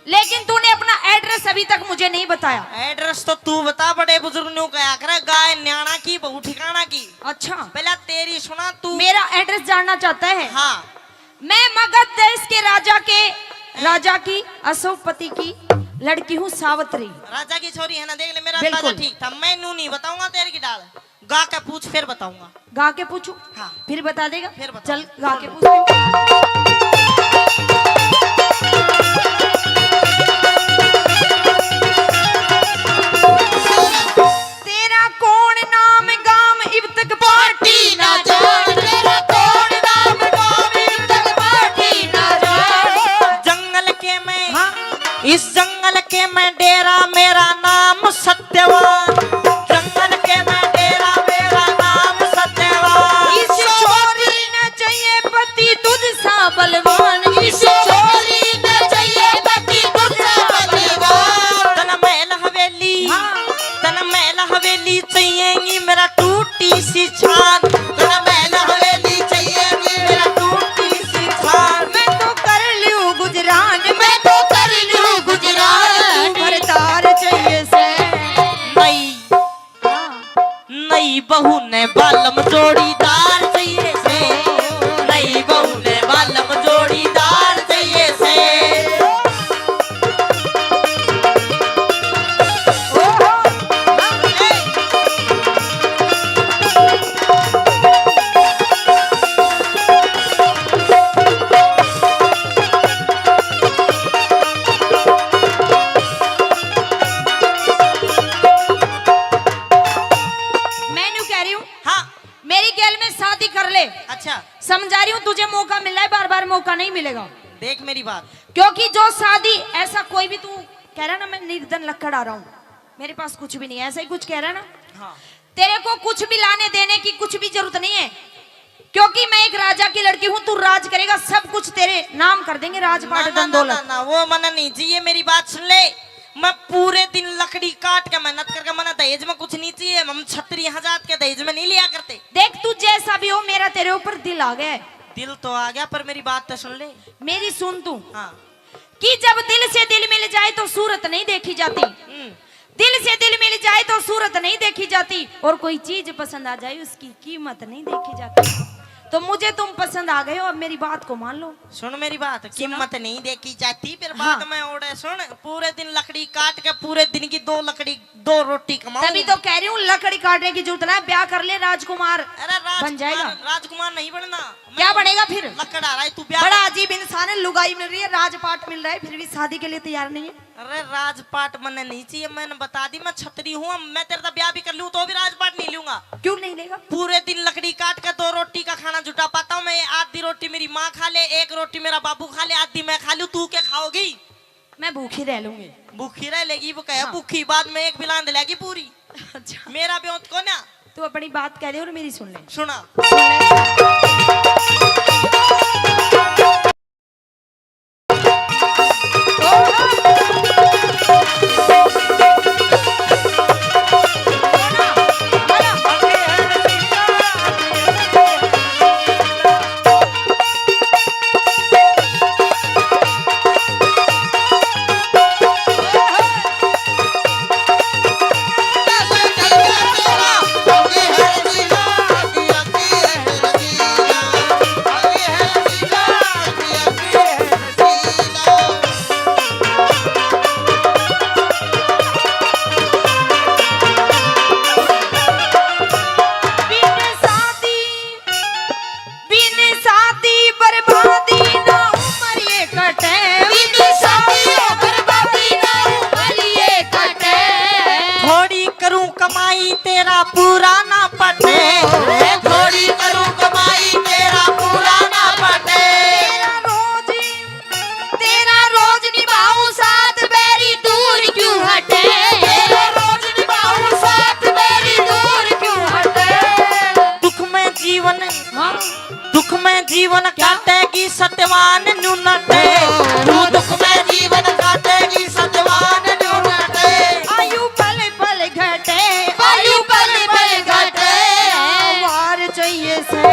लेकिन तूने अपना एड्रेस अभी तक मुझे नहीं बताया। एड्रेस तो तू बता, बड़े बुजुर्ग न्यू कहा करे, गाय न्याणा की, बहू ठिकाना की। अच्छा। पहला तेरी सुना तू। मेरा एड्रेस जानना चाहता है? हाँ। मैं मगध देश के राजा के, राजा की अश्वपति की लड़की हूँ सावित्री। राजा की छोरी है ना, देख ले, मेरा बिल्कुल। अंदाजा ठीक था। मैं न्यू नहीं बताऊंगा तेरे की डाल। गा के पूछ, फिर बताऊंगा। गा के पूछू? हाँ। फिर बता देगा? फिर बता। चल, गा के पूछती हूँ। तेरा कौन नाम गाम इब तक पाटी ना जान, तेरा कौन नाम गाम इब तक पाटी ना जान। जंगल के मैं, हाँ। इस जंगल के मैं डेरा, मेरा नाम सत्य सत्यवान, जंगल के मैं डेरा, मेरा नाम सत्यवान। इस छोरी ने चाहिए पति तुझ सा बलवान, इस छोरी ने चाहिए पति तुझ सा बलवान। तन महल हवेली, हाँ। तन महल हवेली चाहिएगी मेरा टूटी सी छान, तन महल हवेली चाहिएगी मेरा टूटी सी छान। मैं तो कर लूं गुजरान, मैं तो कर लूं गुजरान, तू भरदार चाहिए से। नहीं, नई बहू ने बालम जोड़ीदार चाहिए से, नई बहू ने बालम जोड़ीदार चाहिए से। मैं न्यू कह रही हूँ, हाँ। मेरी गैल में शादी कर ले। अच्छा। समझा रही हूँ, तुझे मौका मिल रहा है, बार बार मौका नहीं मिलेगा। देख मेरी बात। क्योंकि जो शादी, ऐसा कोई भी, तू कह रहा ना, मैं निर्धन लक्कड़ आ रहा हूँ, मेरे पास कुछ भी नहीं है, ऐसा ही कुछ कह रहा ना। हाँ। तेरे को कुछ भी लाने देने की कुछ भी जरूरत नहीं है। क्योंकि मैं एक राजा की लड़की हूँ, तू राज करेगा, सब कुछ तेरे नाम कर देंगे, राजपाट, ना, ना, धन ना, दौलत। ना, ना, वो मने नहीं चाहिए, मेरी बात सुन ले। मैं पूरे दिन लकड़ी काट के मेहनत करके, मने दहेज में कुछ नहीं चाहिए, हम छत्री हजार के दहेज में नहीं लिया करते। देख, तू जैसा भी हो, मेरा तेरे ऊपर दिल आ गया है। दिल तो आ गया, पर मेरी बात तो सुन ले। मेरी सुन तू। हाँ। कि जब दिल से दिल मिल जाए तो सूरत नहीं देखी जाती। हम्म। दिल से दिल मिल जाए तो सूरत नहीं देखी जाती, और कोई चीज पसंद आ जाए उसकी कीमत नहीं देखी जाती। तो मुझे तुम पसंद आ गए हो, अब मेरी बात को मान लो। सुन मेरी बात, सुना। कीमत नहीं देखी जाती, फिर हाँ। बाद में ओड़े सुन, पूरे दिन लकड़ी काट के पूरे दिन की दो लकड़ी, दो रोटी कमाऊं। तभी तो कह रही हूँ, लकड़ी काटने की जरूरत ना, ब्याह कर ले राजकुमार, अरे राजकुमार, बन जाएगा। राजकुमार नहीं बनना। क्या बनेगा फिर? लकड़ आ रहा है, तू ब्याह बड़ा कर। अजीब इंसान है, लुगाई मिल रही है, राजपाट मिल रहा है, फिर भी शादी के लिए तैयार नहीं है। अरे राजपाट मन्ने नहीं चाहिए, मैंने बता दी, मैं छतरी हूँ, मैं तेरे साथ ब्याह भी कर लूँ तो भी राजपाट नहीं लूंगा। क्यों नहीं लेगा? पूरे दिन लकड़ी काट के दो रोटी का खाना जुटा पाता हूँ मैं। आधी रोटी मेरी माँ खा ले, एक रोटी मेरा बाबू खा ले, आधी मैं खा लूँ, तू क्या खाओगी? मैं भूखी रह लूंगी। भूखी रह लेगी, वो कहे हाँ। भूखी, बाद में एक बिलांद लेगी पूरी। अच्छा। मेरा ब्योंत को ना। तू अपनी बात कह दे और मेरी सुन ले। सुना। सुन ले। बिन शादी बर्बादी ना उम्र ये कटे। बिन शादी बर्बादी ना उम्र ये कटे। थोड़ी करूं कमाई तेरा पूरा ना पटे। थोड़ी करूं कमाई तेरा पूरा ना पटे। तेरा रोज, तेरा रोज निभाऊं साथ बैरी दूर क्यों हटे। तेरा रोज निभाऊं साथ बैरी दूर क्यों हटे। दुख में जीवन हाँ। दुख में जीवन काटेगी सत्यवान न्यू नटे। तू दुख में जीवन काटेगी सत्यवान न्यू नटे। आयु पल पल घटे, आयु पल पल घटे। वार चाहिए से।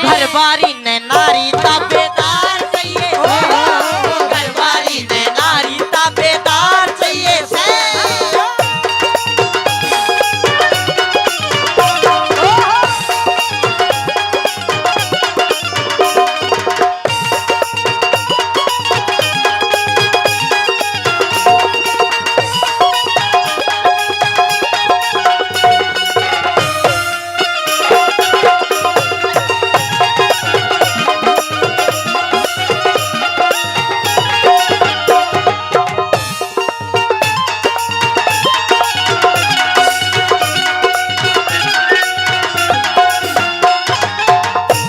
घर बारी ने नारी ताबेदार चाहिए। घर बारी ने नारी ताबेदार चाहिए से।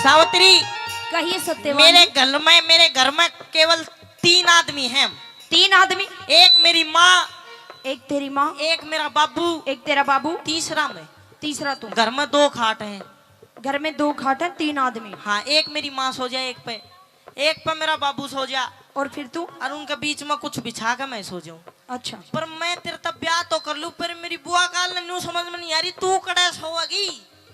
सावित्री, कहिए सत्यवान। मेरे घर में, मेरे घर में केवल तीन आदमी हैं। तीन आदमी? एक मेरी माँ, एक तेरी माँ, एक मेरा बाबू, एक तेरा बाबू, तीसरा मैं। तीसरा तू। घर में दो खाट हैं। घर में दो खाट हैं, तीन आदमी। हाँ, एक मेरी माँ सो जाए एक पे, एक पे मेरा बाबू सो जा। और फिर तू? और उनके बीच में कुछ बिछा के मैं सो जाऊं। अच्छा। पर मैं तेरे तक ब्याह तो कर लूं, पर मेरी बुआ काल ने न्यू समझ में नहीं आ रही, तू कड़े सोएगी?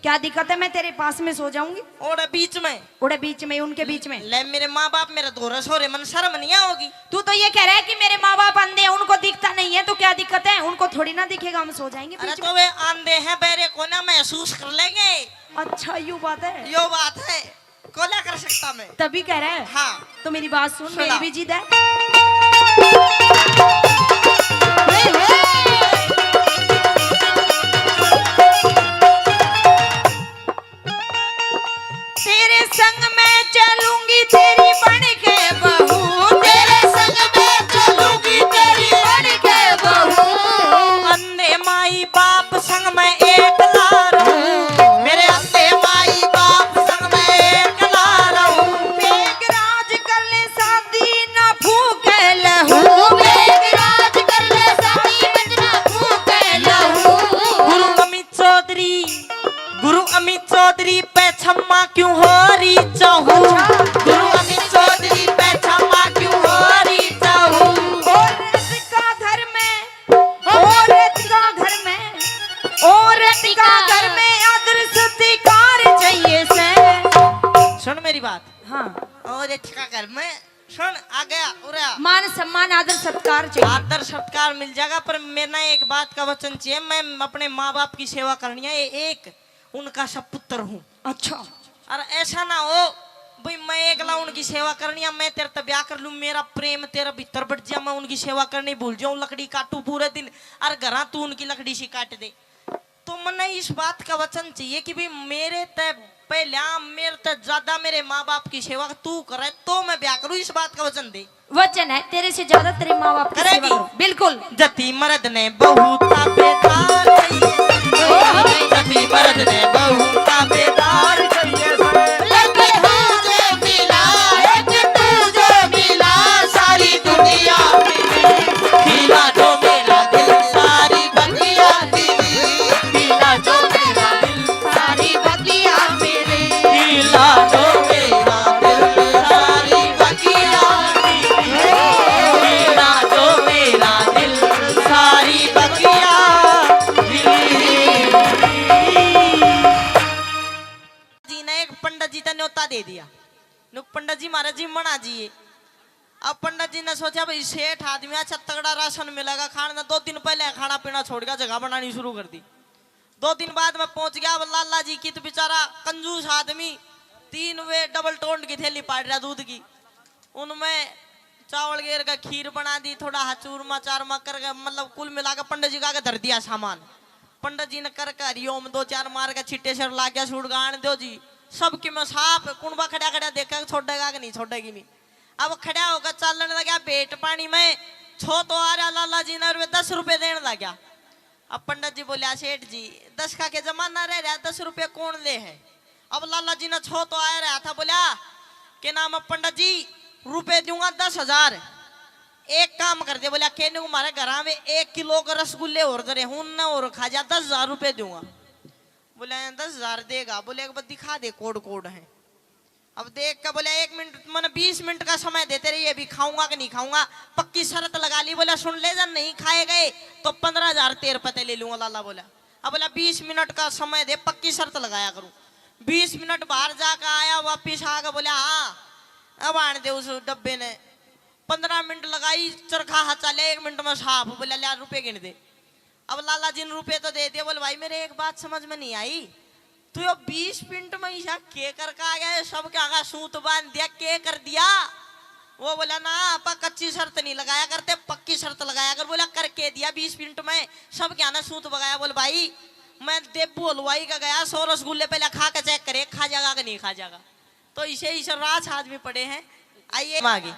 क्या दिक्कत है, मैं तेरे पास में सो जाऊंगी। ओड़े बीच में। ओड़े बीच में, उनके बीच में। ले, मेरे माँ बाप मेरे धोरे सो रहे, मन शर्म नहीं आओगी? तू तो ये कह रहा है कि मेरे माँ बाप अंधे हैं, उनको दिखता नहीं है, तो क्या दिक्कत है, उनको थोड़ी ना दिखेगा, हम सो जाएंगे अरे बीच में। तो वे आंधे हैं, बहरे को ना महसूस कर लेंगे। अच्छा, यू बात है। यो बात है। कोला कर सकता मैं। तभी कह रहा है। हाँ। तो मेरी बात सुन, सुना। मेरी भी जिद है। तेरे संग मैं चलूंगी तेरी बन के बहू, तेरे संग मैं चलूंगी तेरी बन के बहू। अंधे माई बाप संग मैं एकला रहूं, मेरे अंधे माई बाप संग मैं एकला रहूं। मेघराज कर ले शादी ना फूके लहू, मेघराज देखा कर मैं। सुन, आ गया, उरे आ। मान सम्मान, आदर सत्कार चाहिए। आदर सत्कार मिल जाएगा, पर मेरे ना एक बात का वचन चाहिए, मैं अपने माँ बाप की सेवा करनी है, ए-, एक उनका सपुत्र हूँ। अच्छा। और ऐसा ना हो भाई, मैं एकला उनकी सेवा करनी है, मैं तेरे ते ब्याह कर लूँ, मेरा प्रेम तेरे भीतर बट जा, मैं उनकी सेवा करनी भूल जाऊँ, लकड़ी काटू पूरे दिन, और घरा तू उनकी लकड़ी सी काट दे। तो मन्ने इस बात का वचन चाहिए कि भाई, मेरे ते पहला, मेरे ते ज्यादा मेरे माँ बाप की सेवा तू करे, तो मैं ब्याह करूँ, इस बात का वचन दे। वचन है, तेरे से ज्यादा तेरे माँ बाप की सेवा करेगी। करूँ। बिल्कुल। जति मर्द ने बहू ताबेदार चाहिए। ओहो। जति मर्द ने बहू ताबेदार चाहिए। लगे हो जो मिला, एक तू जो मिला, सारी दुनिया मिले। खिला दो मेरा दिल, सारी बगिया मिले। खिला दो मेरा दिल, सारी बगिया मेरे। खिला दो मेरा दिल, सारी बगिया मेरे। खिला दो मेरा दिल, सारी बगिया मेरे। जी ने एक पंडित जी ते न्योता दे दिया। नुक पंडित जी, म्हारे जीमण आ जाइए। अब पंडित जी ने सोचा, भाई, सेठ आदमी, अच्छा तगड़ा राशन मिलेगा खाने ने। दो दिन पहले खाना पीना छोड़ के जगह बनानी शुरू कर दी। दो दिन बाद मैं पहुंच गया। अब लाला जी की तो बेचारा कंजूस आदमी, तीन वे डबल टोंड की थैली पाड़ रहा दूध की, उनमें चावल गेर के खीर बना दी, थोड़ा हा चूरमा चारमा करके, मतलब, कुल मिला के पंडित जी का आगे धर दिया सामान। पंडित जी ने करके हरिओम दो चार मार के छिट्टे सिर लाग गया, सूट गान दो जी। सब किमें साफ, कुणबा खड़ा खड़ा देखे, छोड़ेगा कि नहीं, छोड़ेगी नहीं। अब खड़ा होकर चालन लगा, भेंट पानी में छो तो आ रहा, लाला जी ने और वे दस रुपए देने लग गया। अब पंडित जी बोलिया, "सेठ जी, दस का के जमाना रह रहा, दस रुपये कौन ले है?" अब लाला जी ने छो तो आया रहा था, बोला, "के नाम है पंडित जी, रुपये दूंगा दस हजार। एक काम कर दे," बोला, "के न्यू हमारे घर में एक किलो के रसगुल्ले और धरे हूं ना, और खा जा, दस हजार रुपये दूंगा।" बोले, "दस हजार देगा?" बोले, "एक बार दिखा दे, कोड कोड है।" अब देख के बोला, "एक मिनट, मैंने बीस मिनट का समय देते रहिए, अभी खाऊंगा कि नहीं खाऊंगा।" पक्की शर्त लगा ली, बोला, "सुन ले, जब नहीं खाए गए तो पन्द्रह हजार तेरे पते ले लूंगा," लाला बोला। अब बोला, "बीस मिनट का समय दे, पक्की शर्त लगाया करूं।" बीस मिनट बाहर जाकर आया, वापिस आके बोला, "हाँ, अब आने दे उस डब्बे ने।" पन्द्रह मिनट लगाई, चरखा हाथ चाले, एक मिनट में साफ। बोला, "ले, रुपये गिन दे।" अब लाला जी ने रुपये तो दे दिए। बोले, "भाई, मेरे एक बात समझ में नहीं आई, तू यो बीस मिनट में ऐसा के करके आ गया? सब क्या का सूत बांध दिया, के कर दिया?" वो बोला, "ना, आपा कच्ची शर्त नहीं लगाया करते, पक्की शर्त लगाया कर।" बोला, "करके दिया बीस मिनट में, सब क्या ना सूत बगाया।" बोले, "भाई, मैं देबू हलवाई का गया, सौ रसगुल्ले पहले खा के चेक करे, खा जाएगा कि नहीं खा जाएगा।" तो इसे इसे राछ आदमी पड़े हैं। आइए, आगे।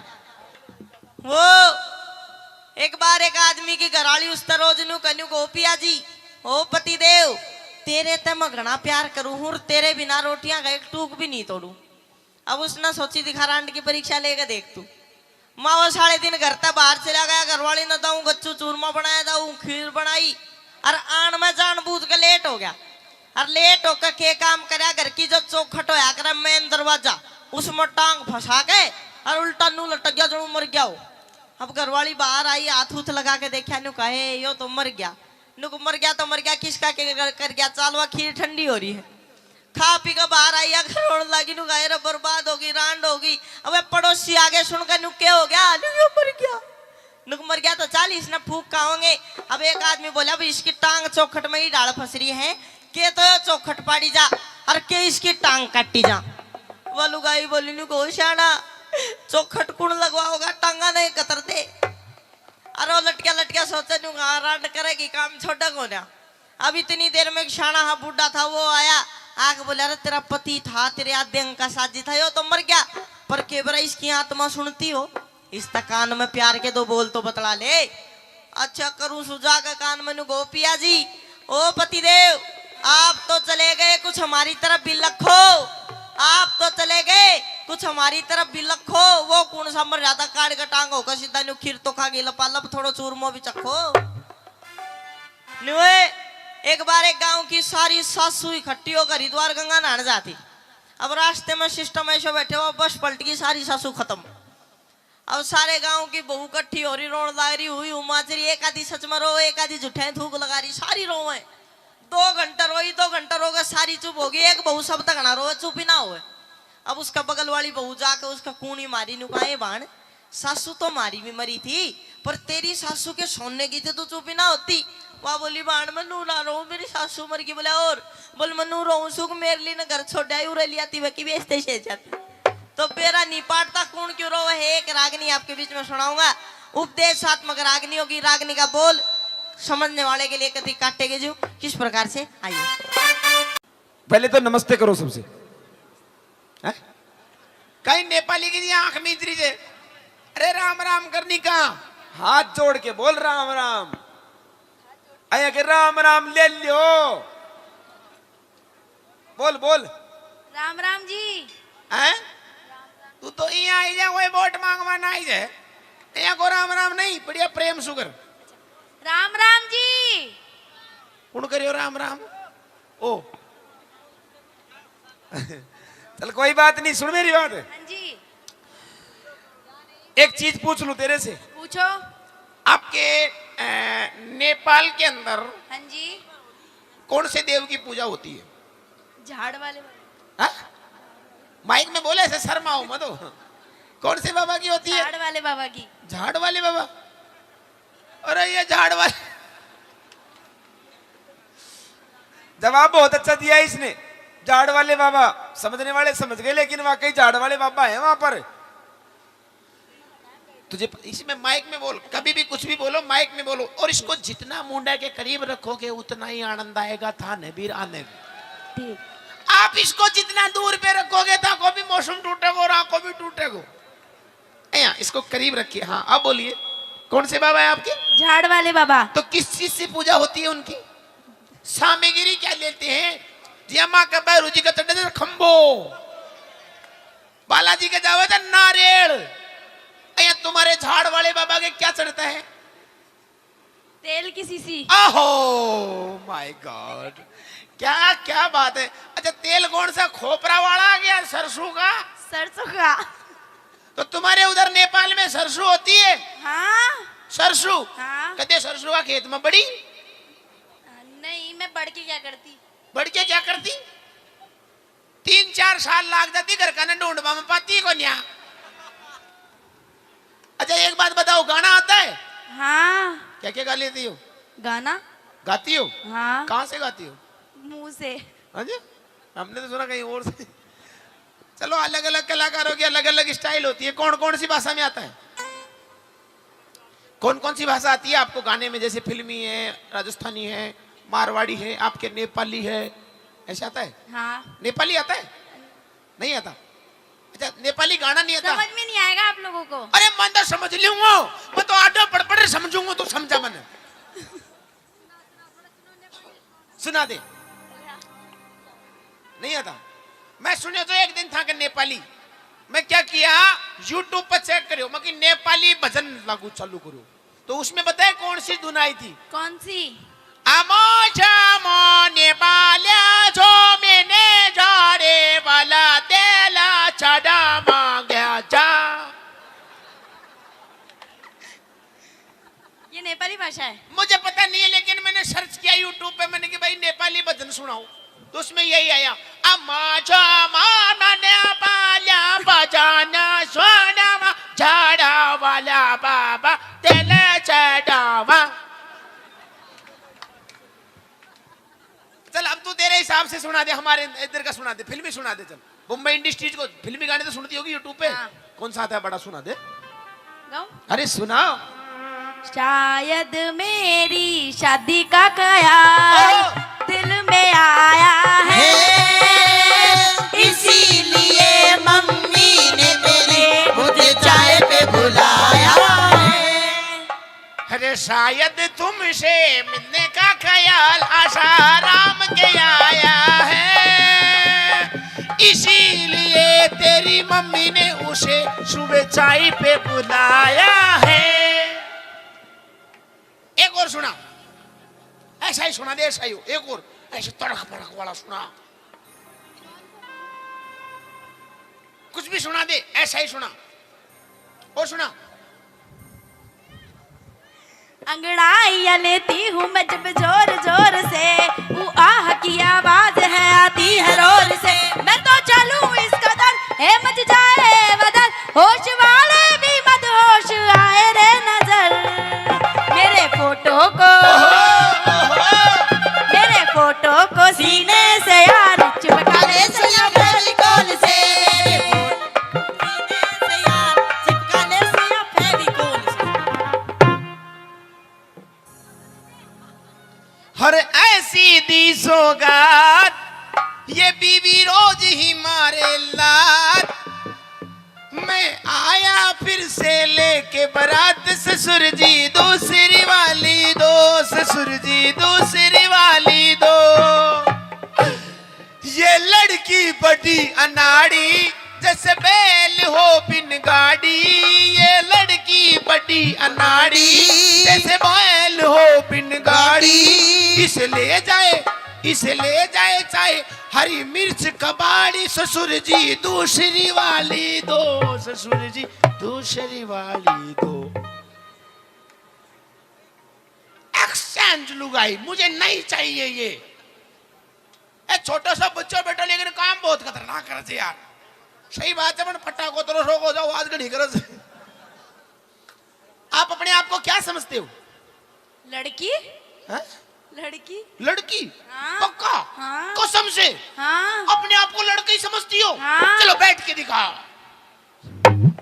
वो एक बार एक आदमी की घराली उस तरह न्यू कन्यू को, "पिया जी, ओ पति देव, तेरे ते मैं घना प्यार करूं हूं और तेरे बिना रोटियां का एक टूक भी नहीं तोड़ू।" अब उसने सोची, दिखा रांड की परीक्षा लेके देख तू। माँ वो साले दिन घर तक बाहर चला गया, घरवाली ने दाऊ गच्चू चूरमा बनाया, दाऊ खीर बनाई, और आन में जानबूझ के लेट हो गया। और लेट होकर के काम करया, घर की जो चौखट होया करे मेन दरवाजा, उसमें टांग फंसा के और उल्टा नू लटक गया, जो मर गया हो। अब घरवाली बाहर आई, हाथ उथ लगा के देखा, न्यू कहे, "यो तो मर गया।" नुक मर गया तो मर गया, किसका के कर, कर गया, चालवा खीर ठंडी हो रही है। खा पी के बाहर आई, आके रोने लगी, नुक, "हाय रे, बर्बाद होगी, रांड होगी।" अबे पड़ोसी आगे सुन के, "नुक के हो गया?" "नुक यो मर गया।" "नुक मर गया तो चाल, इसने फूक खाओगे।" अब एक आदमी बोला, "भाई, इसकी टांग चौखट में ही डाल फंस रही है, के तो यो चौखट पाड़ी जा और के इसकी टांग काटी जा।" वो लुगाई बोली, "नुक ओ शाना, चौखट कुण लगवाओगा, टांगा नहीं कतर दे।" अरे वो लटकिया लटकिया सोचे, न्यू हाँ, रांड करेगी, काम छोड़ा कोन्या। अब इतनी देर में एक शाना हा बूढ़ा था, वो आया, आके बोला, "अरे, तेरा पति था, तेरे आधे अंग का साजी था, यो तो मर गया, पर के बरा इसकी आत्मा सुनती हो, इस तक कान में प्यार के दो बोल तो बतला ले।" अच्छा करूं सुजा के कान में, न्यू, "गोपिया जी, ओ पतिदेव, आप तो चले गए, कुछ हमारी तरफ भी लखो, आप तो चले गए, कुछ हमारी तरफ भी लखो।" वो कौन सा मर जाता, काट के टांग होकर सीधा न्यू खीर तो खा गई, लपालप थोड़ो चूरमो भी चखो। न्यूए एक बार एक गांव की सारी सासू इकट्ठी होकर हरिद्वार गंगा नहाने जाती। अब रास्ते में सिस्टम ऐसे बैठे हुआ, बस पलट गई, सारी सासू खत्म। अब सारे गांव की बहू इकट्ठी हो रही, रोण लाग रही, हुई हुमाच रही, एक आधी सच में रो, एक आधी झूठे थूक लगा रही, सारी रोवे। दो घंटा रोई, दो घंटा रो के सारी चुप होगी। एक बहू सब तक ना रोवे, चुप ही ना होवे। अब उसका बगल वाली बहू जाके उसका कूणी मारी, नु कहा, "ए भाण, सासू तो मारी भी मरी थी, पर तेरी सासू के सोने की तो तू चुप ही ना होती।" वह बोली, "भाण, मैं नू ना रोऊं, मेरी सासू मर गई।" बोले, "और?" बोल, "मैं नू रोऊं सूं कि मेरे लिए ना घर छोड़ आई, उरे लियाती, वकी बेचते से जाती।" तो बेरा नहीं पाटता, कौन क्यों रोवे है, एक रागनी आपके बीच में सुनाऊंगा, उपदेशात्मक रागनी होगी। रागनी का बोल समझने वाले के लिए कति काटेगे जो किस प्रकार से, आइए। पहले तो नमस्ते करो सबसे। हैं? कहीं नेपाली की जी आंख मीच रही है। अरे राम राम करनी का, हाथ जोड़ के बोल राम राम। आया के राम राम ले लियो। बोल बोल। राम राम जी। हैं? तू तो यहाँ आई जा, कोई वोट मांगवा ना आई जाए। यहाँ को राम राम नहीं, बढ़िया प्रेम सुगर। राम राम जी। कौन करियो राम राम? ओ। चल कोई बात नहीं, सुन मेरी बात। हाँ जी। एक चीज पूछ लूं तेरे से। पूछो। आपके, अ, नेपाल के अंदर हाँ जी। कौन से देव की पूजा होती है? झाड़ वाले बाबा। हाँ? माइक में बोले, ऐसे शर्माओ मत हो। कौन से बाबा की होती है? झाड़ वाले बाबा की। झाड़ वाले बाबा? अरे ये झाड़ वाले, जवाब बहुत अच्छा दिया इसने। झाड़ वाले बाबा, समझने वाले समझ गए, लेकिन वाकई झाड़ वाले बाबा है वहां पर। तुझे प-, इसमें माइक में बोल, कभी भी कुछ भी बोलो, माइक में बोलो। और इसको जितना मुंडा के करीब रखोगे, उतना ही आनंद आएगा थाने भी आने में। ठीक। आप इसको जितना दूर पे रखोगे, थाको भी मौसम टूटेगो और आंखों भी टूटेगो। ए, यहाँ, इसको करीब रखिए। हाँ, अब बोलिए, कौन से बाबा है आपके? झाड़ वाले बाबा। तो किस चीज से पूजा होती है उनकी? सामग्री क्या लेते हैं? जी, अम्मा का बैरू जी का चढ़े खंभो, बालाजी के जावे तो नारेल। ए, तुम्हारे झाड़ वाले बाबा के क्या चढ़ता है? तेल की शीशी। आहो, माय गॉड, क्या, क्या बात है। अच्छा, तेल कौन सा, खोपरा वाला कि सरसों का? सरसों का। तो तुम्हारे उधर नेपाल में सरसों होती है? हाँ। सरसों? हाँ। कदे सरसों का खेत में बड़ी? नहीं, मैं बढ़ के क्या करती? बढ़ के क्या करती? तीन चार साल लाग जाती घर का ने ढूंढवा में, पाती को न्या। अच्छा, एक बात बताओ, गाना आता है? हाँ। क्या क्या गा लेती हो? गाना। गाती हो? हाँ। कहाँ से गाती हो? मुंह से। हाँ जी, हमने तो सुना कहीं और से। चलो, अलग अलग कलाकारों की अलग अलग स्टाइल होती है। कौन कौन सी भाषा में आता है? कौन कौन सी भाषा आती है आपको गाने में? जैसे फिल्मी है, राजस्थानी है, मारवाड़ी है, आपके नेपाली है, ऐसे आता है? हाँ। नेपाली आता है? नहीं आता। अच्छा, नेपाली गाना नहीं आता? समझ में नहीं आएगा आप लोगों को। अरे, मैं तो समझ लूंगा, मैं तो आडो पड़ पड़ समझूंगा, तो समझा मैंने। सुना दे। नहीं आता। मैं सुने तो एक दिन था कि नेपाली, मैं क्या किया, YouTube पर चेक करियो, मैं कि नेपाली भजन लागू चालू करो, तो उसमें बताए कौन सी धुन आई थी? कौन सी? आमो जामो नेपाल्या जो मैंने जाड़े वाला तेला चढ़ा मांग्या जा। ये नेपाली भाषा है? मुझे पता नहीं है, लेकिन मैंने सर्च किया YouTube पे, मैंने कि भाई नेपाली भजन सुनाओ, तो उसमें यही आया, "अम्मा जामा नन्या बाल्या बजाना सोनामा झाड़ा वाला बाबा तेले चढ़ावा।" चल, अब तू तेरे हिसाब से सुना दे, हमारे इधर का सुना दे, फिल्मी सुना दे। चल, बॉम्बे इंडस्ट्रीज को फिल्मी गाने तो सुनती होगी YouTube पे। हाँ। कौन सा आता है बड़ा, सुना दे। गाऊं? अरे सुनाओ। शायद मेरी शादी का ख्याल ओहो। दिल में आया है, है। इसीलिए मम्मी ने मेरी मुझे चाय पे बुलाया है। अरे शायद तुमसे मिलने का ख्याल आसाराम के आया है, इसीलिए तेरी मम्मी ने उसे सुबह चाय पे बुलाया है। एक और सुना, ऐसा ही सुना दे, ऐसा ही हो, एक और ऐसे तड़क भड़क वाला सुना, कुछ भी सुना दे, ऐसा ही सुना। और सुना। अंगड़ाइयाँ लेती हूँ मैं जब जोर जोर से, ऊ आह की आवाज है आती है रोर से। मैं तो चलूँ इस कदर, ए मच जाए बदल, होश वाले भी मदहोश आए रे नजर। मेरे फोटो को, मेरे फोटो को सीने से यार चिपका ले सैया फेविकोल से। सीने से यार चिपका ले सैया फेविकोल से। हर ऐसी दी सौगात, ये बीवी रोज ही मारे लात। मैं आया फिर से लेके बारात, ससुर जी दूसरी वाली दो, ससुर जी दूसरी वाली दो। ये लड़की बड़ी अनाड़ी, जैसे बैल हो बिन गाड़ी। ये लड़की बड़ी अनाड़ी, जैसे बैल हो बिन गाड़ी। इसे ले जाए, इसे ले जाए चाहे हरी मिर्च कबाड़ी। ससुर जी दूसरी वाली दो, ससुर जी दूसरी वाली दो। एक्सचेंज लुगाई, मुझे नहीं चाहिए ये। ए, छोटा सा बच्चा बेटा, लेकिन काम बहुत खतरनाक करे छे यार। सही बात है, मन फटा को तरह रोग हो जाओ, आज घड़ी करे छे। आप अपने आप को क्या समझते हो? लड़की। हैं? लड़की। लड़की? हाँ। पक्का? हाँ। कसम से? हाँ। अपने आप को लड़की समझती हो? हाँ। चलो, बैठ के दिखाओ।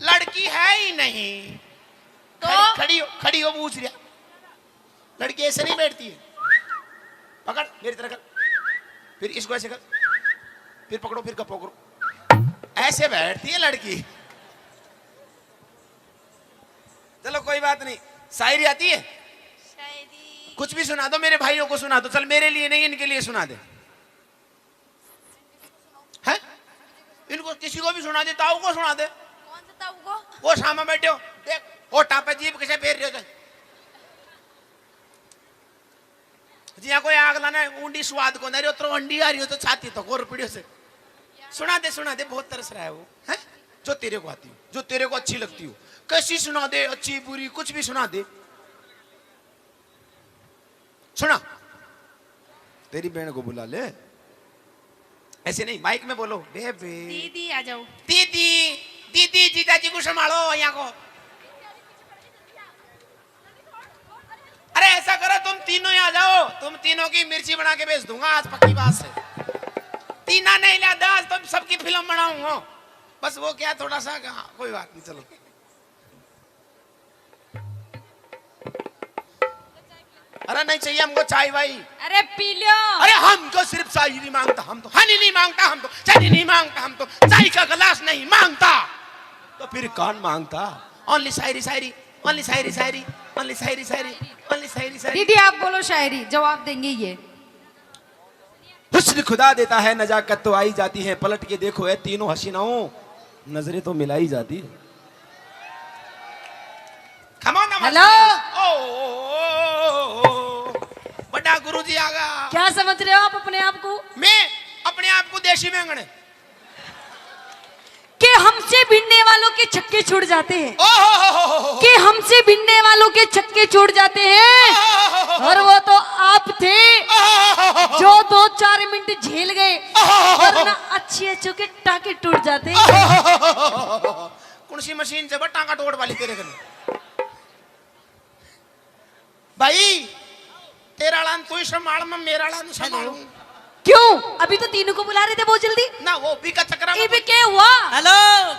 लड़की है ही नहीं। तो? खड़ी, खड़ी हो, खड़ी हो, पूछ लिया। लड़की ऐसे नहीं बैठती है। पकड़, मेरी तरह कर, फिर इसको ऐसे कर, फिर पकड़ो, फिर गप्पो करो। ऐसे बैठती है लड़की। चलो, कोई बात नहीं। शायरी आती है? शायरी। कुछ भी सुना दो, मेरे भाइयों को सुना दो। चल, मेरे लिए नहीं, इनके लिए सुना दे। हैं? इनको किसी को भी सुना दे, ताऊ को सुना दे। कौन से ताऊ को? वो सामने बैठे हो, देख, होठा पे जीभ किसे फेर रहे हो? जी, यहाँ कोई आग लाना है, ऊंडी स्वाद को नहीं रही हो, तो अंडी आ रही हो, तो छाती तो गोर पीड़ियों से। सुना दे, सुना दे, बहुत तरस रहा है वो, हैं? जो तेरे को आती हो, जो तेरे को अच्छी लगती हो, कैसी सुना दे, अच्छी बुरी, कुछ भी सुना दे। सुना, तेरी बहन को बुला ले। ऐसे नहीं, माइक में बोलो, बेबे। दीदी आ जाओ। दीदी, दीदी, जीजा जी को संभालो यहाँ को। अरे, ऐसा करो, तुम तीनों ही आ जाओ, तुम तीनों की मिर्ची बना के बेच दूंगा आज, पक्की बात से। तीना नहीं ला, दस, तुम सबकी फिल्म बनाऊंगा। बस वो क्या, थोड़ा सा, हाँ, कोई बात नहीं, चलो। अरे, नहीं चाहिए हमको चाय वाई। अरे, पी लो। अरे, हमको सिर्फ शायरी मांगता, हम तो हनी नहीं मांगता, हम तो चनी नहीं मांगता, हम तो चाय का गिलास नहीं मांगता। तो फिर कौन मांगता? Only शायरी, शायरी, only शायरी, शायरी, only शायरी, शायरी, only शायरी, शायरी। दीदी, आप बोलो शायरी, जवाब देंगे ये। हुस्न खुदा देता है, नजाकत तो आई जाती है, पलट के देखो ए तीनों हसीनाओं, नजरें तो मिलाई जाती है। Come on, नमस्ते। Hello। ओ, ओ, ओ, ओ, ओ, ओ। बड़ा गुरु जी आ गया। क्या समझ रहे हो आप अपने आप को? मैं अपने आप को देसी बैंगन। कि हमसे भिड़ने वालों के छक्के छुड़ जाते हैं, ओहो हो हो हो हो। कि हमसे भिड़ने वालों के छक्के छुड़ जाते हैं। ओहो हो हो हो। और वो तो आप थे, ओहो हो हो हो। जो दो चार मिनट झेल गए, ओहो हो हो हो। वरना अच्छे अच्छों के टाके टूट जाते। ओहो हो हो हो हो। कौन सी मशीन से टांका टोड़ वाली तेरे कने? भाई, तेरा आला तू ही संभाल, मैं मेरा आला नहीं संभालूं। क्यों? अभी तो तीनों को बुला रहे थे बहुत जल्दी। ना, वो भी का चक्कर में इब के हुआ? Hello,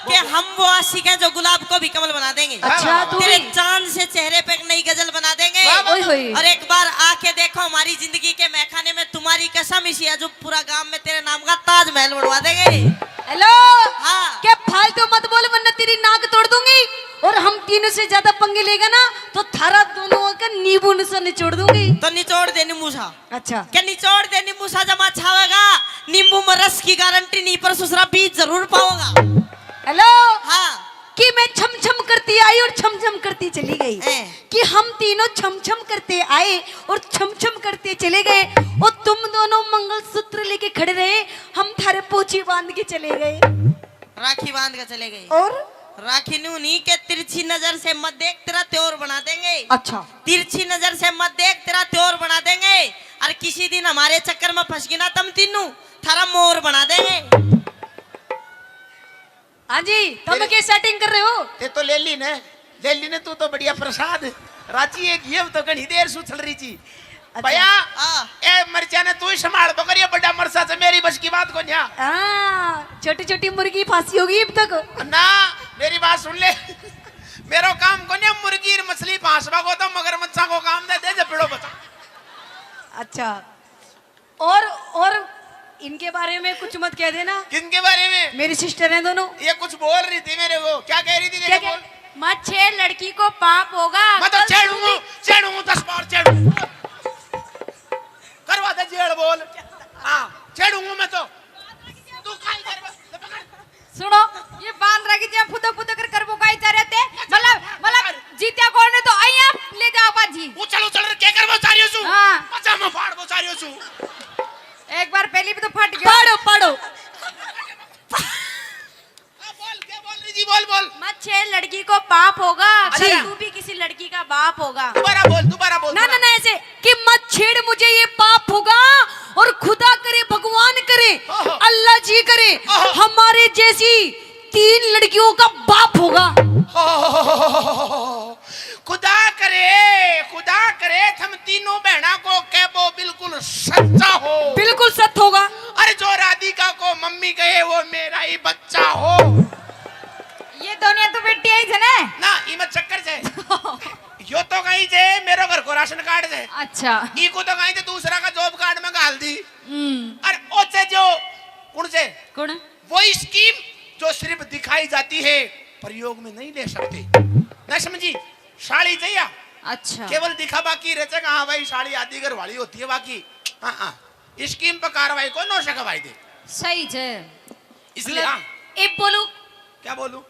के हम वो आशिक हैं जो गुलाब को भी कमल बना देंगे। अच्छा, तू तेरे भी? चांद से चेहरे पे एक नई गजल बना देंगे। वाह, वाह। ओए होए। और एक बार आके देखो हमारी जिंदगी के महखाने में, तुम्हारी कसम इसी है जो पूरा गांव में तेरे नाम का ताजमहल बनवा देंगे। Hello, हाँ। के फालतू मत बोल, वरना तेरी नाक तोड़ दूंगी। और हम तीनों से ज्यादा पंगे लेगा ना, तो थारा दोनों का नींबू सा निचोड़ दूंगी। तो निचोड़ दे नींबू सा। अच्छा। क्या निचोड़ दे नींबू सा जमा छावेगा? नींबू में रस की गारंटी नहीं, पर ससुरा बीज जरूर पाओगा। Hello। हाँ। कि मैं छम छम करती आई और छम छम करती चली गई। हैं। कि हम तीनों छम छम करते आए और छम छम करते चले गए। और तुम दोनों मंगलसूत्र लेके खड़े रहे, हम थारे पोची बांध के चले गए। राखी बांध के चले गए। और? राखी न्यू नहीं के तिरछी नजर से मत देख, तेरा त्योर बना देंगे। अच्छा। तिरछी नजर से मत देख, तेरा त्योर बना देंगे। और किसी दिन हमारे चक्कर में फंस गई ना तुम तीनों, थारा मोर बना देंगे। हाँ जी, तुम तेरे के सेटिंग कर रहे हो? ते तो ले ली ने, ले ली ने, तू तो बढ़िया प्रसाद। राजी एक ये तो घणी देर सु चल रही थी। अच्छा। भैया, हाँ। ए मरचा ने तू ही संभाल, बकरिया बड़ा मरचा से मेरी बस की बात को न्या। हाँ, छोटी छोटी मुर्गी फांसी होगी अब तक। ना, मेरी बात सुन ले। मेरो काम को न्या मुर्गी और मछली फांसवा को, तो मगरमच्छा को काम दे दे, जब पिड़ो बता। अच्छा। और, और इनके बारे में कुछ मत कह देना। किनके बारे में? मेरी सिस्टर हैं दोनों। ये कुछ बोल रही थी मेरे को। क्या कह रही थी? क्या, देखो, क्या? बोल। मत छेड़, लड़की को पाप होगा। मैं तो कल छेड़ूंगा, छेड़ूंगा, दस बार छेड़ूंगा। करवा दे जेल बोल। हाँ, छेड़ूंगा मैं तो। तू काई कर बे? ले पकड़। सुनो, ये बांदरा की जगह फुदक फुदक कर, कर वो काई चाह रहे थे? मतलब, मतलब, जीत्या कौन ने तो आइया ले जाओ बाजी। उछल, उछल के कर वो चाह रही हूँ। हाँ। पजामा फाड़ वो चाह रही हूँ। एक बार पहली भी तो फट गया। पढ़ो, पढ़ो। हाँ, बोल, क्या बोल रही जी? बोल, बोल। मत छेड़, लड़की को पाप होगा, अच्छा। कल तू भी किसी लड़की का बाप होगा। दोबारा बोल, दोबारा बोल, ना, दोबारा। ना, ना, ऐसे कि मत छेड़ मुझे, ये पाप होगा, और खुदा करे, भगवान करे, ओहो। अल्लाह जी करे, ओहो। हमारे जैसी तीन लड़कियों का बाप होगा। ओहो। खुदा करे, खुदा करे, थम तीनों बहना को कहबो बिल्कुल सच्चा हो। बिल्कुल सच होगा। अरे, जो राधिका को मम्मी कहे, वो मेरा ही बच्चा हो। ये दोनों तो बेटी आई थे ना? ना, इमा चक्कर से। यो तो कहीं जे मेरो घर को राशन कार्ड है। अच्छा। ई को तो कहीं जे दूसरा का जॉब कार्ड में घाल दी। हम्म। और ओचे जो, कौन से? कौन? वही स्कीम जो सिर्फ दिखाई जाती है, प्रयोग में नहीं ले सकते। ना समझी? साली चाहिए। अच्छा। केवल दिखावा की रहते, हाँ भाई, साली आधी घर वाली होती है, बाकी, हाँ, हाँ, स्कीम पर कार्रवाई को नौ से गवाही दे। सही जे। इसलिए, मतलब, हाँ। ए बोलू। क्या बोलू?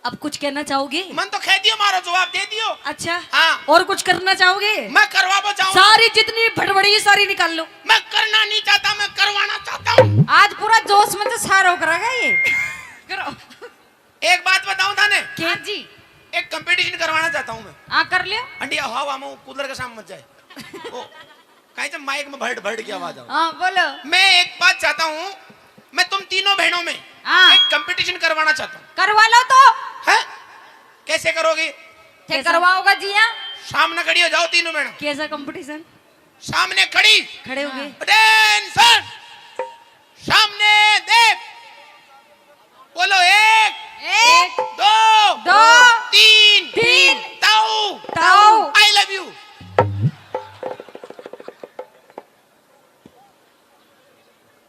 अब कुछ कहना चाहोगे? मन तो कह दियो, मारो जवाब दे दियो। अच्छा। हाँ। और कुछ करना चाहोगे? मैं करवा वो चाहूँ। सारी जितनी भड़बड़ी सारी निकाल लो। मैं करना नहीं चाहता, मैं करवाना चाहता हूँ। आज पूरा जोश में तो सारो करेगा ये। करो। एक बात बताऊँ थाने? क्या? हाँ जी। एक कंपटीशन करवाना चाहता हूँ मैं। हाँ, कर लियो। अंडिया हवा में कूलर के सामने मत जाए। ओ, कहीं से माइक में भड़ भड़ की आवाज आवे। हाँ, बोलो। मैं एक बात चाहता हूँ, मैं तुम तीनों बहनों में हाँ। एक कंपटीशन करवाना चाहता हूँ। करवा लो तो। हैं? कैसे करोगी? थे कैसा? करवाओगा जी हाँ। सामने खड़ी हो जाओ तीनों बहनों। कैसा कंपटीशन? सामने खड़ी। खड़े हो गए। अटेंशन। सामने देख। बोलो, एक, एक, दो, दो, तीन, तीन, ताऊ, ताऊ। I love you।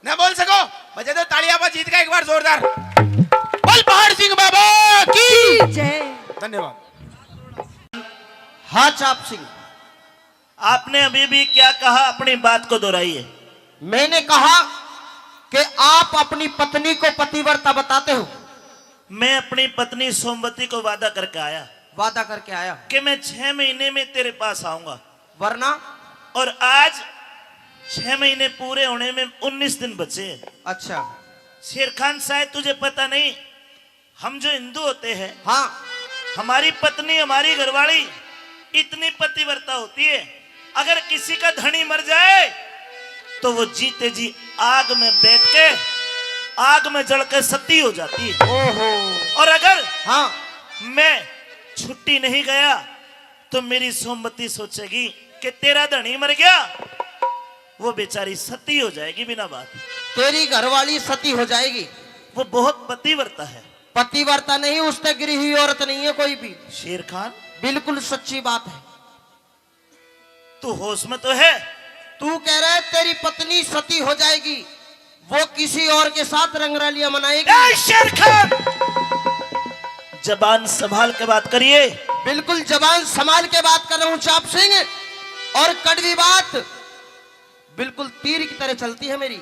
ना बोल सको, बजा दो तालियां पर जीत का एक बार जोरदार। बोल पहाड़ सिंह बाबा की। की जय। धन्यवाद। हाँ चाप सिंह, आपने अभी भी क्या कहा, अपनी बात को दोहराइए। मैंने कहा कि आप अपनी पत्नी को पतिव्रता बताते हो। मैं अपनी पत्नी सोमवती को वादा करके आया। वादा करके आया। कि मैं छह महीने में तेरे पास आऊंगा। वरना? और आज छह महीने पूरे होने में उन्नीस दिन बचे हैं। अच्छा। शेर खान, शायद तुझे पता नहीं, हम जो हिंदू होते हैं, हाँ। हमारी पत्नी, हमारी घरवाली इतनी पतिव्रता होती है, अगर किसी का धनी मर जाए तो वो जीते जी आग में बैठ के, आग में जल के सती हो जाती है। ओहो। और अगर हाँ। मैं छुट्टी नहीं गया तो मेरी सोमवती सोचेगी कि तेरा धनी मर गया, वो बेचारी सती हो जाएगी बिना बात। तेरी घरवाली सती हो जाएगी। वो बहुत पतिव्रता है। पतिव्रता नहीं, उससे गिरी हुई औरत नहीं है कोई भी। शेर खान, बिल्कुल सच्ची बात है। तू होश में तो है? तू कह रहा है तेरी पत्नी सती हो जाएगी, वो किसी और के साथ रंगरलियां मनाएगी। ए शेर खान, जबान संभाल के बात करिए। बिल्कुल जबान संभाल के बात कर रहा हूँ चाप सिंह, और कड़वी बात बिल्कुल तीर की तरह चलती है मेरी।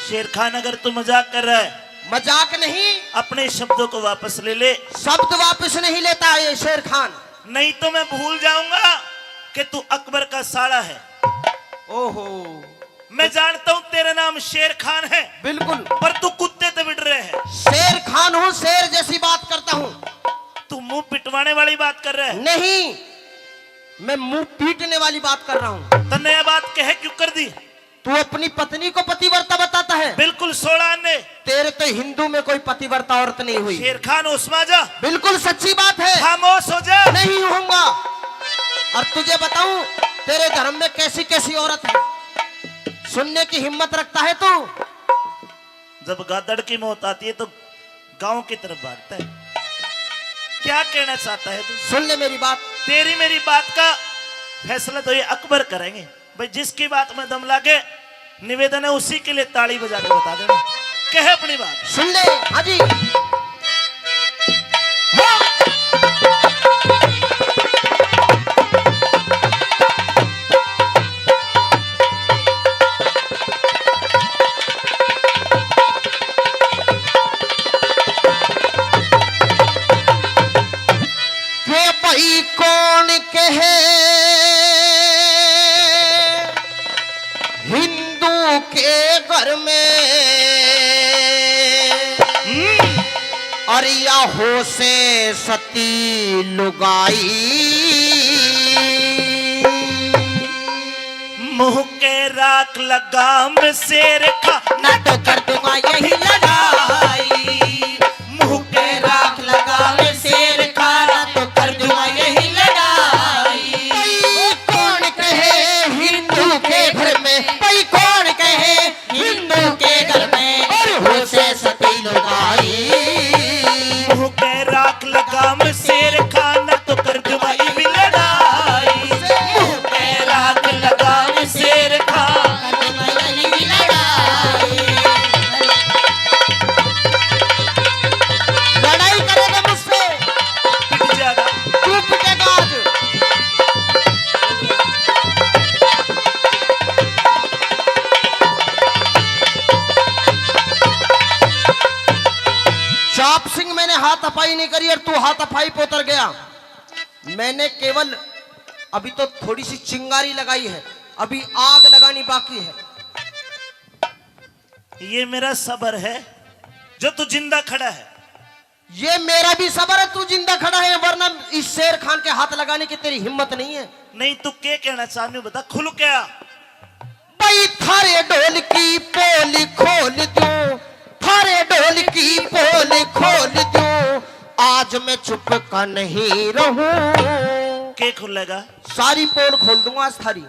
शेर खान, अगर तू मजाक कर रहा है, मजाक नहीं। अपने शब्दों को वापस ले ले। शब्द वापस नहीं लेता ये शेर खान। नहीं तो मैं भूल जाऊंगा कि तू अकबर का साला है। ओहो। मैं जानता हूँ तेरा नाम शेर खान है। बिल्कुल। पर तू कुत्ते ते बिड़ रहे है। शेर खान हूँ, शेर जैसी बात करता हूँ। तू मुंह पिटवाने वाली बात कर रहा है। नहीं, मैं मुंह पीटने वाली बात कर रहा हूँ। तन्ने यह बात कहे क्यों कर दी? तू अपनी पत्नी को पतिव्रता बताता है? बिल्कुल सोलह आने। तेरे तो हिंदू में कोई पतिव्रता औरत नहीं हुई। शेर खान, होश में आ जा। बिल्कुल सच्ची बात है। खामोश हो जा। नहीं होऊंगा। और तुझे बताऊं, तेरे धर्म में कैसी कैसी औरत है, सुनने की हिम्मत रखता है तू? जब गादड़ की मौत आती है तो गांव की तरफ भागता है। क्या कहना चाहता है तू? सुन ले मेरी बात। तेरी मेरी बात का फैसला तो ये अकबर करेंगे। भाई, जिसकी बात में दम लागे, निवेदन है उसी के लिए ताली बजा के बता देना। कहे अपनी बात। सुन ले। हाँ जी। के भाई कौन कहे हिंदू के घर में, हम्म। और या हो से सती लुगाई। मुंह के राख लगाम शेर खान, ना तो कर दूंगा यही लड़ाई। मुंह के राख लगाम शेर खान, ना तो कर दूंगा यही लड़ाई। भाई कौन कहे हिंदू के घर में, भाई कौन कहे हिंदू के घर में, और हो से सती लुगाई। मुंह के राख लगाम शेर खान, ना तो कर दूंगा यही लड़ाई। मुंह के राख लगाम शेर खान। लड़ाई करेगा मुझसे, पिट जाएगा। तू पिटेगा आज। चाप सिंह, मैंने हाथापाई नहीं करी और तू हाथापाई पे उतर गया। मैंने केवल अभी तो थोड़ी सी चिंगारी लगाई है, अभी आग लगानी बाकी है। ये मेरा सबर है जो तू जिंदा खड़ा है। ये मेरा भी सबर है तू जिंदा खड़ा है, वरना इस शेर खान के हाथ लगाने की तेरी हिम्मत नहीं है। नहीं, तू के कहना चाहन्यू बता, खुल के आ। भाई थारे ढोल की पोल खोल दूं, थारे ढोल की पोल खोल दूं, आज मैं चुप का नहीं रहूं। के खुलेगा? सारी पोल खोल दूंगा आज थारी।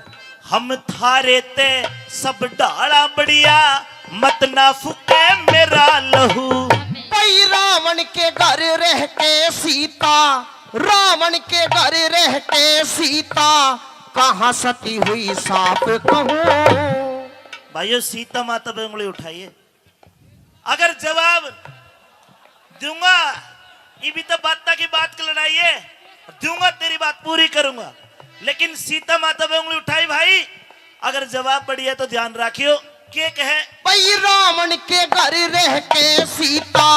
हम थारे ते सब ढाला बढ़िया, मत ना फूके मेरा लहू। भाई रावण के घर रह के सीता, रावण के घर रह के सीता, कहाँ सती हुई साफ कहूँ। भाइयों, सीता माता पे उंगली उठाइए। अगर जवाब दूंगा, ये भी तो बात की बात की लड़ाई है, दूंगा, तेरी बात पूरी करूंगा, लेकिन सीता माता पे उंगली उठाई भाई, अगर जवाब बढ़िया तो ध्यान रखियो, के कहे? भाई रावण के घर रह के सीता,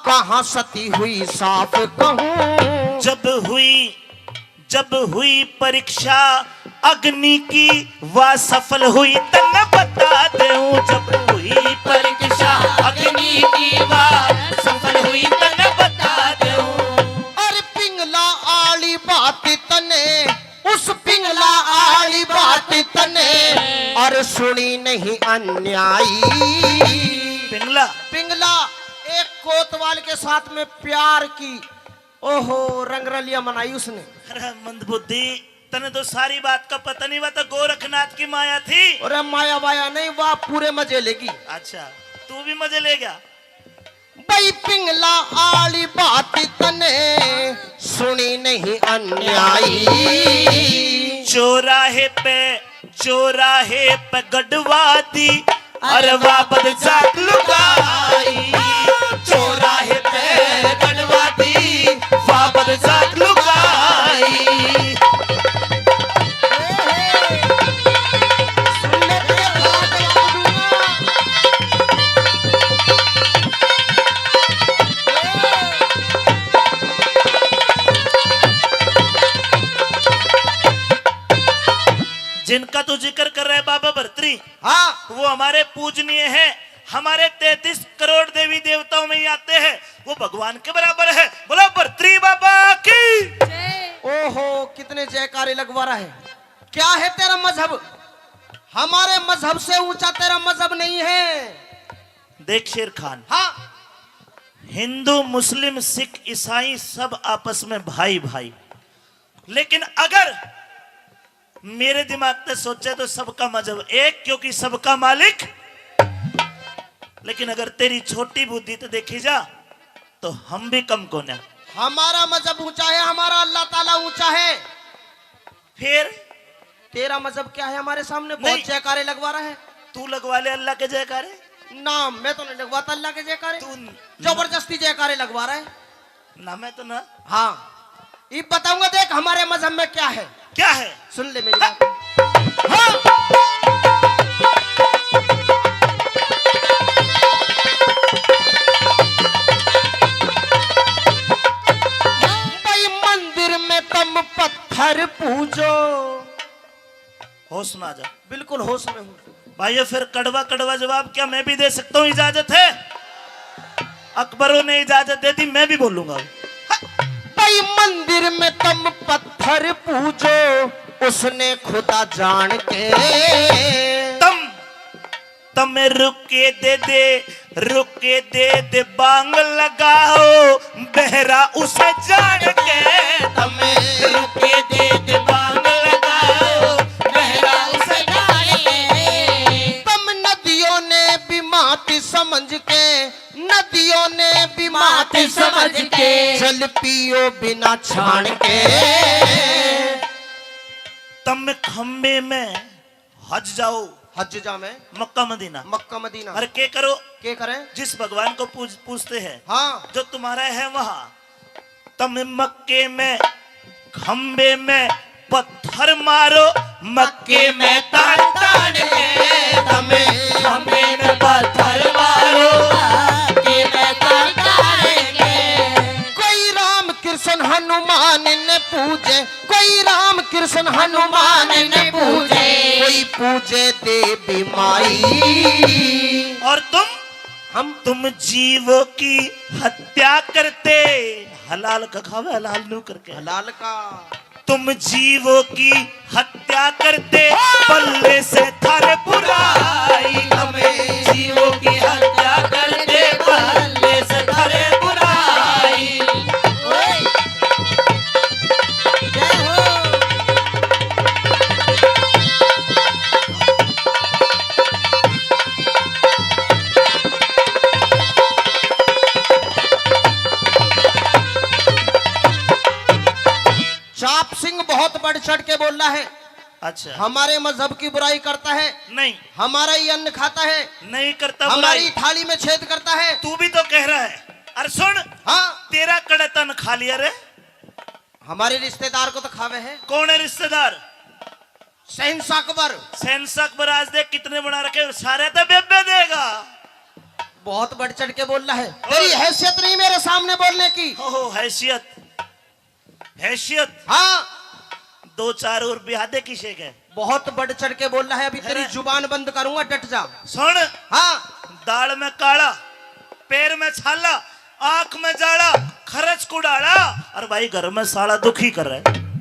कहाँ सती हुई साफ कहूँ। जब हुई, जब हुई परीक्षा अग्नि की, वा सफल हुई तन्ने बता दूं। जब हुई परीक्षा अग्नि की, वा सफल हुई तन्ने बता दूं। अरे पिंगला आली बात तन्ने, उस पिंगला आली बात तन्ने, अरे सुनी नहीं अन्यायी। पिंगला। पिंगला, एक कोतवाल के साथ में प्यार की, ओहो, रंगरलिया मनाई उसने। अरे मंदबुद्धि, तने तो सारी बात का पता नहीं, वा तो गोरखनाथ की माया थी। अरे माया वाया नहीं, वा पूरे मजे लेगी। अच्छा, तू भी मजे ले गया। भाई पिंगला आली बात तने सुनी नहीं अन्यायी। चौराहे पे, चौराहे पे गड़वा दी, अरे वापस जात लुगाई। चौराहे पे गड़वा दी, वापस जात लुगाई। जिनका तू जिक्र कर रहा है बाबा भरतरी, हाँ। वो हमारे पूजनीय हैं, हमारे तैंतीस करोड़ देवी देवताओं में ही आते हैं, वो भगवान के बराबर है। बोलो भरतरी बाबा की। ओहो, कितने जयकारे लगवा रहा है। क्या है तेरा मजहब? हमारे मजहब से ऊंचा तेरा मजहब नहीं है। देख शेर खान, हाँ। हिंदू, मुस्लिम, सिख, ईसाई सब आपस में भाई भाई, लेकिन अगर मेरे दिमाग से सोचे तो सबका मजहब एक, क्योंकि सबका मालिक। लेकिन अगर तेरी छोटी बुद्धि तो देखी जा, तो हम भी कम कोन्या। हमारा मजहब ऊंचा है, हमारा अल्लाह ताला ऊंचा है। फिर? तेरा मजहब क्या है? हमारे सामने बहुत नहीं। जयकारे लगवा रहा है। तू लगवा ले अल्लाह के जयकारे। ना, मैं तो नहीं लगवाता अल्लाह के जयकारे। तू न- जबरदस्ती जयकारे लगवा रहा है। ना, मैं तो ना। हाँ, ये बताऊंगा, देख हमारे मजहब में क्या है। क्या है? सुन ले मेरी बात। हाँ। भाई, मंदिर में तुम पत्थर पूजो। होश में आ जा। बिल्कुल होश में हूँ। भाइयों, फिर कड़वा कड़वा जवाब क्या मैं भी दे सकता हूँ? इजाजत है? अकबरों ने इजाजत दे दी, मैं भी बोलूंगा। भाई, मंदिर में तुम पत्थर पूजो, उसने खुदा जान के। तुम, तुम रुके दे दे, रुके दे दे बांग लगाओ, बहरा उसे जान के। तुम रुके दे दे बांग लगाओ, बहरा उसे जान के। तुम नदियों ने भी माटी समझ के, नदियों ने भी माटी समझ के। जल पियो बिना छान के। तुम खंबे में हज जाओ। हज जावे। मक्का मदीना। मक्का मदीना। अरे के करो? के करें? जिस भगवान को पूज-, पूजते हैं, हाँ। जो तुम्हारा है वहाँ। तुम मक्के में खंबे में पत्थर मारो, मक्के में तान तान के। तुम खंबे में पत्थर मारो, मक्के में तान तान के। कोई राम कृष्ण हनुमान ने पूजे, कोई राम कृष्ण हनुमान ने पूजे, कोई पूजे देवी माई। और तुम, हम तुम जीवों की हत्या करते, हलाल का खावे, हलाल नू करके। हलाल का। तुम जीवों की हत्या करते, पल्ले से थारे बुराई। हमें जीवों की हत्या करते, पल्ले से थारे बुराई। ओए। जय हो। चाप सिंह बहुत बढ़ चढ़ के बोल रहा है। अच्छा। हमारे मजहब की बुराई करता है। नहीं। हमारा ही अन्न खाता है। नहीं करता हमारी बुराई। थाली में छेद करता है। तू भी तो कह रहा है। अरे सुन। हाँ। तेरा कड़े तन खा लिया रे। हमारे रिश्तेदार को तो खावे है। कौन है रिश्तेदार? शहंशाह अकबर। शहंशाह अकबर आज देख कितने बना रखे, सारे तो बेबे देगा। बहुत बढ़ चढ़ के बोल रहा है। और तेरी हैसियत नहीं मेरे सामने बोलने की। ओहो, हैसियत, हैसियत। हाँ। दो चार और ब्याह दे किसे के। बहुत बढ़ चढ़ के बोल रहा है, अभी तेरी अरे। जुबान बंद करूंगा, डट जा। सुन। हाँ। दाल में काला, पैर में छाला, आंख में जाला, खरच कुड़ाला, और भाई घर में साला दुखी कर रहा है।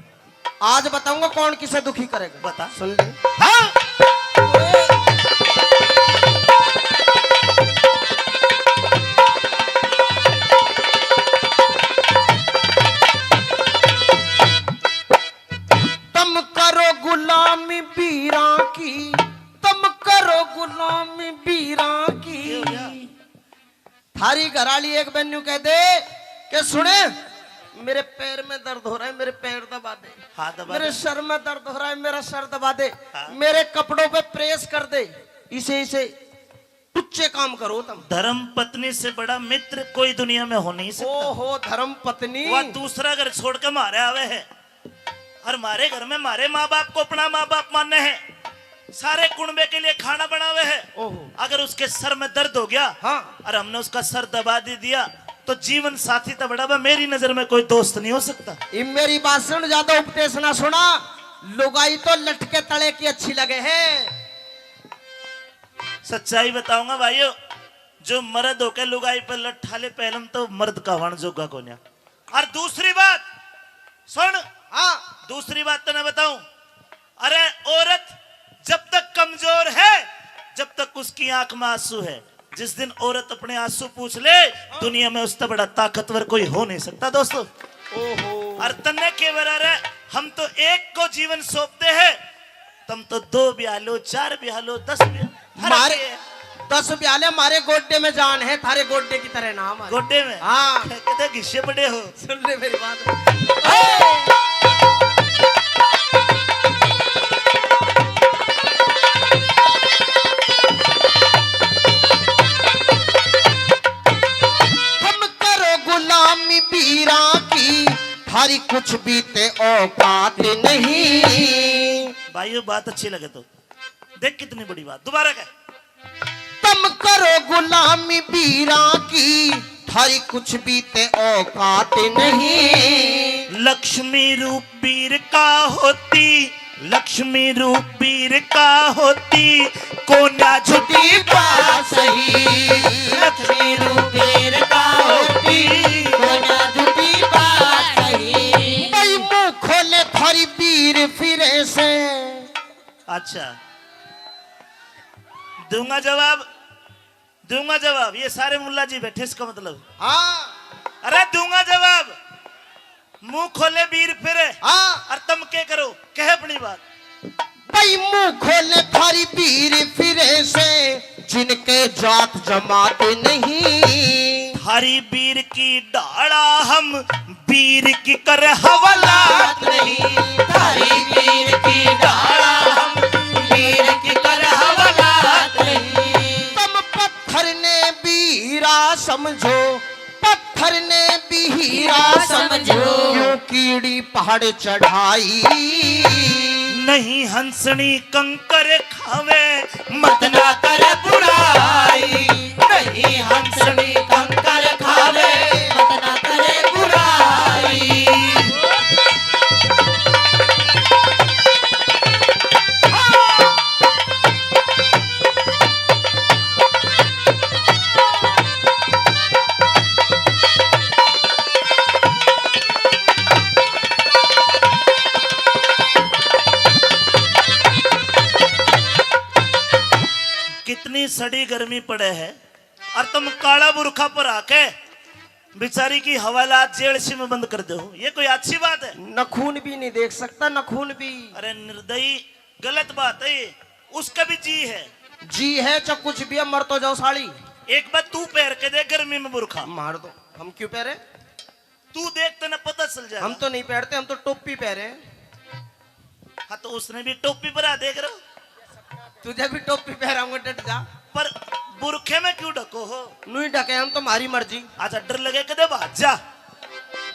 आज बताऊंगा कौन किसे दुखी करेगा। बता। सुन ले। हाँ। तुम करो गुलामी बीरा की, तुम करो गुलामी बीरा की। क्यों क्या? थारी घराली एक बेन्यू कह दे कि सुने, मेरे पैर में दर्द हो रहा है, मेरे पैर दबा दे। हाँ, दबा मेरे दे। सर में दर्द हो रहा है, मेरा सर दबा दे। हाँ। मेरे कपड़ों पे प्रेस कर दे। इसे, इसे टुच्चे काम करो तुम। धर्म पत्नी से बड़ा मित्र कोई दुनिया में हो नहीं सकता। ओहो, धर्म पत्नी। वह दूसरा घर छोड़ के मारे आवे है। और मारे घर में मारे माँ बाप को अपना माँ बाप माने है, सारे कुणबे के लिए खाना बनावे है। ओहो। अगर उसके सर में दर्द हो गया, हाँ। और हमने उसका सर दबा दे दिया, तो जीवन साथी तो बड़ा बा, मेरी नजर में कोई दोस्त नहीं हो सकता। ये मेरी बात सुन, ज्यादा उपदेश ना सुना। लुगाई तो लटके तले की अच्छी लगे है। सच्चाई बताऊंगा भाइयों, जो मर्द होके लुगाई पर लट्ठा ले, पहलम तो मर्द का होण जोगा कोन्या। और दूसरी बात सुन, हाँ। दूसरी बात तने बताऊं, अरे औरत जब तक कमजोर उसकी आंख में आंसू है। जिस दिन औरत अपने आंसू पूछ ले, दुनिया में उससे बड़ा ताकतवर कोई हो नहीं सकता दोस्तों। ओहो। और तन्ने के बरा रे, हम तो एक को जीवन सौंपते हैं, तुम तो दो ब्याह लो, चार ब्याह लो, दस ब्याह, फर्क मारे ये है। दस ब्याह ले, मारे गोड्डे में जान है, थारे गोड्डे की तरह नाम है। गोड्डे में? हाँ। कहते घिसे पड़े हो। सुन ले मेरी बात। तुम करो गुलामी बीरा की, थारी कुछ भी ते औकात नहीं। भाइयों, बात अच्छी लगे तो देख, कितनी बड़ी बात। दोबारा कह। तुम करो गुलामी बीरा की, थारी कुछ भी ते औकात नहीं। लक्ष्मी रूप बीर का होती, लक्ष्मी रूप बीर का होती, कोन्या झुटी बात सही। लक्ष्मी रूप बीर का होती, कोन्या झुटी बात सही। भाई, मुंह खोले थारी बीर फिरे से। अच्छा, दूंगा जवाब, दूंगा जवाब। ये सारे मुल्ला जी बैठे, इसका मतलब। हाँ। अरे, दूंगा जवाब। मुंह खोले बीर फिरे। हाँ। और तुम के करो, कह अपनी बात। भाई, मुंह खोले थारी बीर फिरे से, जिनके जात जमात नहीं। थारी बीर की ढाला हम, बीर की कर हवालात नहीं। थारी बीर की ढाला हम, बीर की कर हवालात नहीं। तुम पत्थर ने बीरा समझो, पत्थर ने भी हीरा समझो। क्यों कीड़ी पहाड़ चढ़ाई। नहीं हंसनी कंकर खावे, मत ना करे बुराई। नहीं हंसनी कंकर खावे, मत ना करे बुराई। कितनी सड़ी गर्मी पड़े है और तुम काला बुरखा पर आके बेचारी की हवालात जेल सी में बंद कर दो, ये कोई अच्छी बात है? नखून भी नहीं देख सकता, नखून भी। अरे निर्दयी, गलत बात है ये। उसका भी जी है। जी है चाहे कुछ भी है, मर तो जाओ साली। एक बार तू पहर के देख गर्मी में बुरखा। मार दो। हम क्यों पहरे? तू देख, तने पता चल जाएगा। हम तो नहीं पहरते, हम तो टोपी पहरे। हाँ, तो उसने भी टोपी पहरा, देख रहे हो? तुझे भी टोपी पहराऊंगा, डट जा। पर बुरखे में क्यों ढको हो? न्यू ही ढके हम, तुम्हारी मर्जी। अच्छा, डर लगे कदे भाग जा।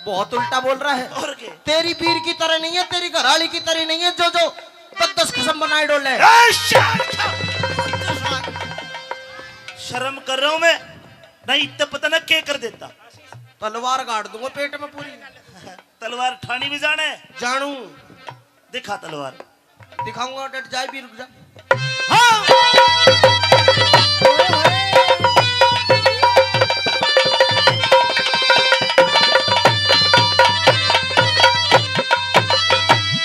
बहुत उल्टा बोल रहा है। और के? तेरी बीर की तरह नहीं है, तेरी घराली की तरह नहीं है, जो जो दस दस खसम बनाए डोले। ए, शर्म कर रहा हूं मैं, नहीं तो पता ना क्या कर देता। तलवार गाड़ दूंगा पेट में पूरी। तलवार ठानी भी जाने? जानू। दिखा तलवार। दिखाऊंगा, डट जाए भी, रुक जा। हाँ।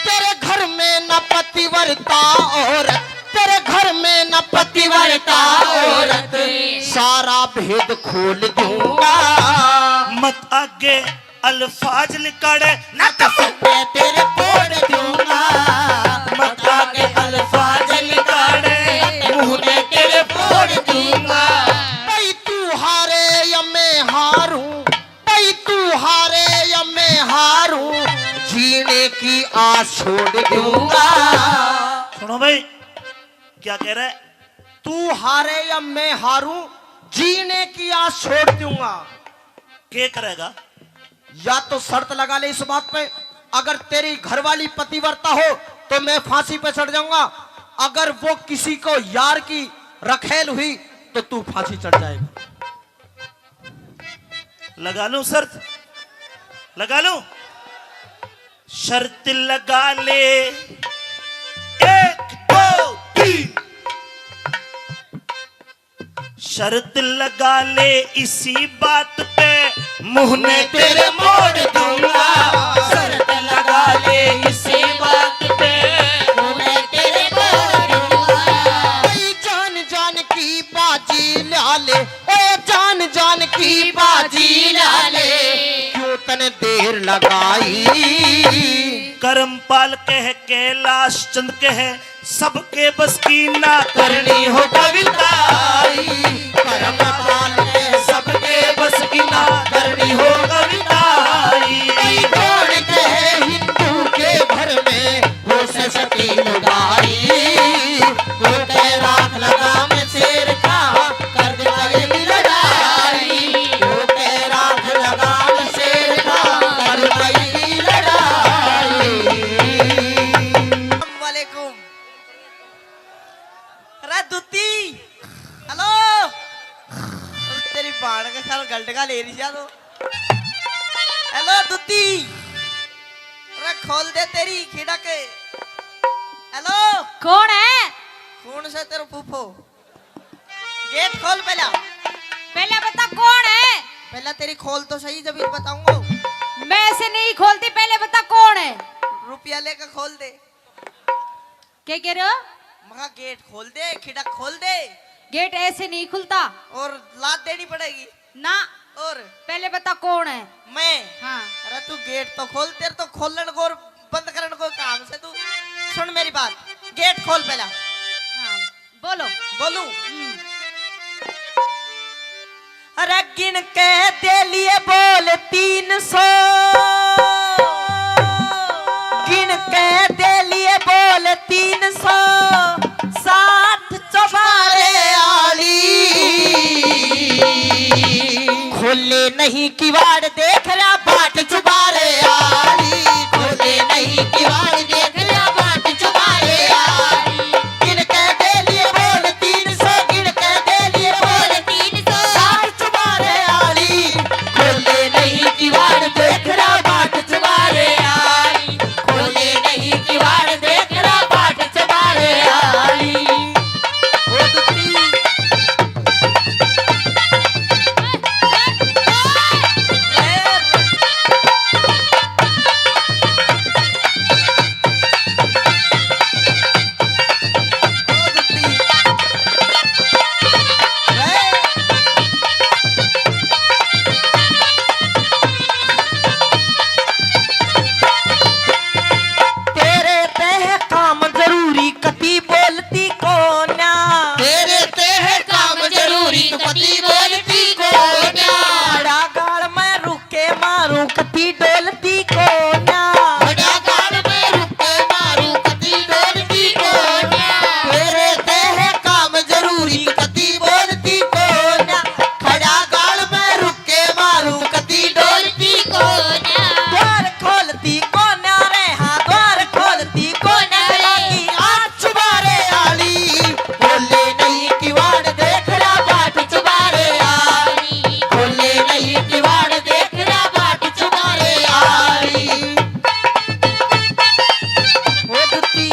तेरे घर में न पतिव्रता औरत, तेरे घर में न पतिव्रता औरत, सारा भेद खोल दूंगा। मत आगे अल्फाज लिकाड़े, ना तो मुंह में तेरे फोड़ दूंगा। मत आगे अल्फाज लिकाड़े, मुंह में तेरे फोड़ दूंगा। भाई तू हारे या मैं हारूं, भाई तू हारे या मैं हारूं, जीने की आस छोड़ दूंगा। सुनो भाई, क्या कह रहा है? तू हारे या मैं हारूं, जीने की आस छोड़ दूंगा। के करेगा? या तो शर्त लगा ले इस बात पे, अगर तेरी घरवाली पतिव्रता हो तो मैं फांसी पे चढ़ जाऊंगा, अगर वो किसी को यार की रखेल हुई तो तू फांसी चढ़ जाएगा। लगा लूं शर्त? लगा लूं? शर्त लगा ले, एक, दो, तीन। शर्त लगा ले इसी बात पे, मुंह में तेरे मोड़ दूंगा। शर्त लगा ले इसी बात पे, मुंह में तेरे मोड़ दूंगा। भाई जान जान की लगाई। करमपाल कह कैलाश चंद कह सबके बस की ना करनी हो कविताई। करमपाल कह सबके बस की ना करनी हो कविताई। कई कौन कहे हिंदू के घर में हो सती लुगाई। वो कह राख लगाम शेर का कर दिखाएगी लड़ाई। वो कह राख लगाम शेर का कर दिखाएगी लड़ाई। वालेकुम। अरे दूती, हेलो। तेरी बाण के साल गलटका ले रही जा तो। हेलो दूती, अरे खोल दे तेरी खिड़क। हेलो। कौन है? कौन से तेरे फूफो? गेट खोल पहला। पहले बता कौन है? पहला तेरी खोल तो सही, जब ही बताऊंगा। मैं ऐसे नहीं खोलती, पहले बता कौन है? रुपया लेकर खोल दे। क्या कह रहे हो? मखा गेट खोल दे, खिड़क खोल दे। गेट ऐसे नहीं खुलता। और लात देनी पड़ेगी। ना। और? पहले बता कौन है? मैं? हाँ। अरे तू गेट तो खोल, तेरे तो खोलन को और बंद करने को काम से तू। सुन मेरी बात, गेट खोल पहला। हाँ, बोलो। बोलूं? हम्म। अरे गिन के दे लिए बोल तीन सौ, गिन के दे लिए बोल तीन सौ, साठ चौबारे आली। खोले नहीं किवाड़ देख रहा बाट चुबारे आली, खोले नहीं किवाड़ देख रहा बाट चुबारे आली। गिन के दे लिए बोल तीन सौ, गिन के दे लिए बोल तीन सौ, साठ चुबारे आली। खोले नहीं किवाड़ देख रहा बाट चुबारे आली, खोले नहीं किवाड़ देख रहा बाट चुबारे आली। ओ दुखी। तेरे तह काम जरूरी कती बोलती कोन्या। तेरे तह काम जरूरी तो कती बोलती कोन्या। बड़ा गाल मैं रुक के मारूं कती डोलती कोन्या। बड़ा गाल मैं रुक के मारूं कती डोलती कोन्या। तेरे तह काम जरूरी कती बोलती कोन्या। खड़ा गाल मैं रुक के मारूं कती डोलती कोन्या। द्वार खोलती कोन्या रे, हाँ, द्वार खोलती कोन्या रे। आज चुबारे आली, खोले नहीं किवाड़ देख रहा बाट चुबारे आली, खोले नहीं किवाड़ देख रहा बाट चुबारे आली। ओ दुती।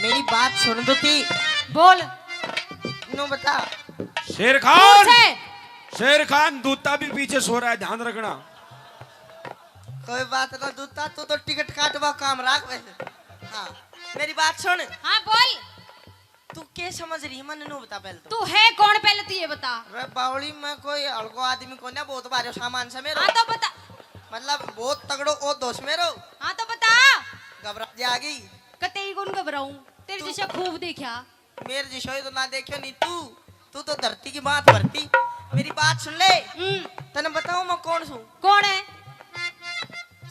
मेरी बात सुन दूती। बोल। नु बता। शेर खान। शेर खान, दूता भी पीछे सो रहा है, ध्यान रखना। कोई बात ना दूता, तू तो टिकट काटवा काम राख वैसे। हाँ, मेरी बात सुन। हाँ, बोल। तू के समझ रही है, मन्ने नु बता पहले तो। तू है कौन, पहले तू ये बता। रे बावली, मैं कोई हल्को आदमी कोन्या, बहुत भारी सामान से मेरो। हाँ, तो बता। मतलब, बहुत तगड़ो ओहदो से मेरो। हाँ, तो बता। घबरा जागी। कतई कौन घबराऊं, तेरे तू जैसा खूब देखा। मेरे जिसोई तो ना देखियो नी तू, तू तो धरती की बात भरती। मेरी बात सुन ले। हम्म। तने बताऊं मैं कौन सूं? कौन है?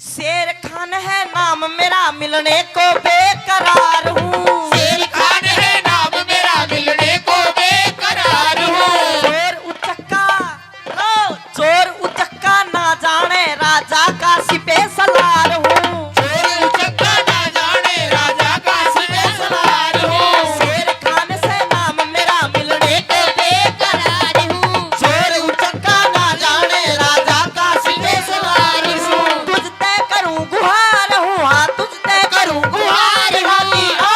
शेर खान है नाम मेरा, मिलने को बेकरार हूँ। शेर खान है नाम मेरा, मिलने को बेकरार हूँ। चोर उचक्का, लो, चोर उचक्का ना जाने राजा का सिपे सलार हूँ। चोर उचक्का ना जाने राजा का सिपे सलार हूँ। शेर खान से नाम मेरा, मिलने को बेकरार हूँ। चोर उचक्का ना जाने राजा का सिपे सलार हूँ। तुझ ते करूँ गुहार हूँ, हाँ, तुझ ते करूँ गुहार हूँ।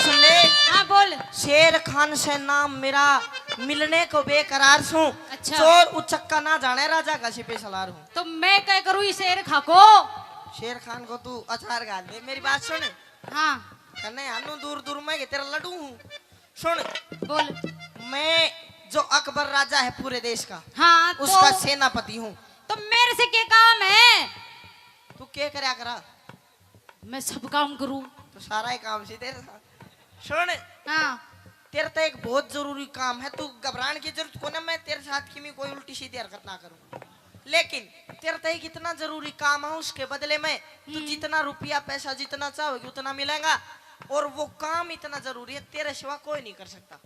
सुन ले। हाँ, बोल। शेर खान से नाम मेरा, मिलने को बेकरार सूं। अच्छा। चोर उचक्का ना जाने, राजा का सिपह सलार हूँ। तो मैं क्या करूँ इस शेर खा को? शेर खान को तू अचार घाल दे। मेरी बात सुन। हाँ। कने आनू दूर दूर में के तेरा लड्डू हूँ। सुन। बोल। मैं जो अकबर राजा है पूरे देश का, हाँ, तो उसका सेनापति हूँ। तो मेरे से क्या काम है? तू क्या करया करा? मैं सब काम करूँ। तो सारा ही काम सी तेरे साथ। सुन। हाँ। तेरे तो एक बहुत जरूरी काम है, तू घबराने की जरूरत को ना, मैं तेरे साथ की में कोई उल्टी सीधी हरकत ना करूँ। लेकिन तेरे तो एक इतना जरूरी काम है, उसके बदले में तू हम्म। जितना रुपया पैसा जितना चाहोगी उतना मिलेगा। और वो काम इतना जरूरी है, तेरे सिवा कोई नहीं कर सकता।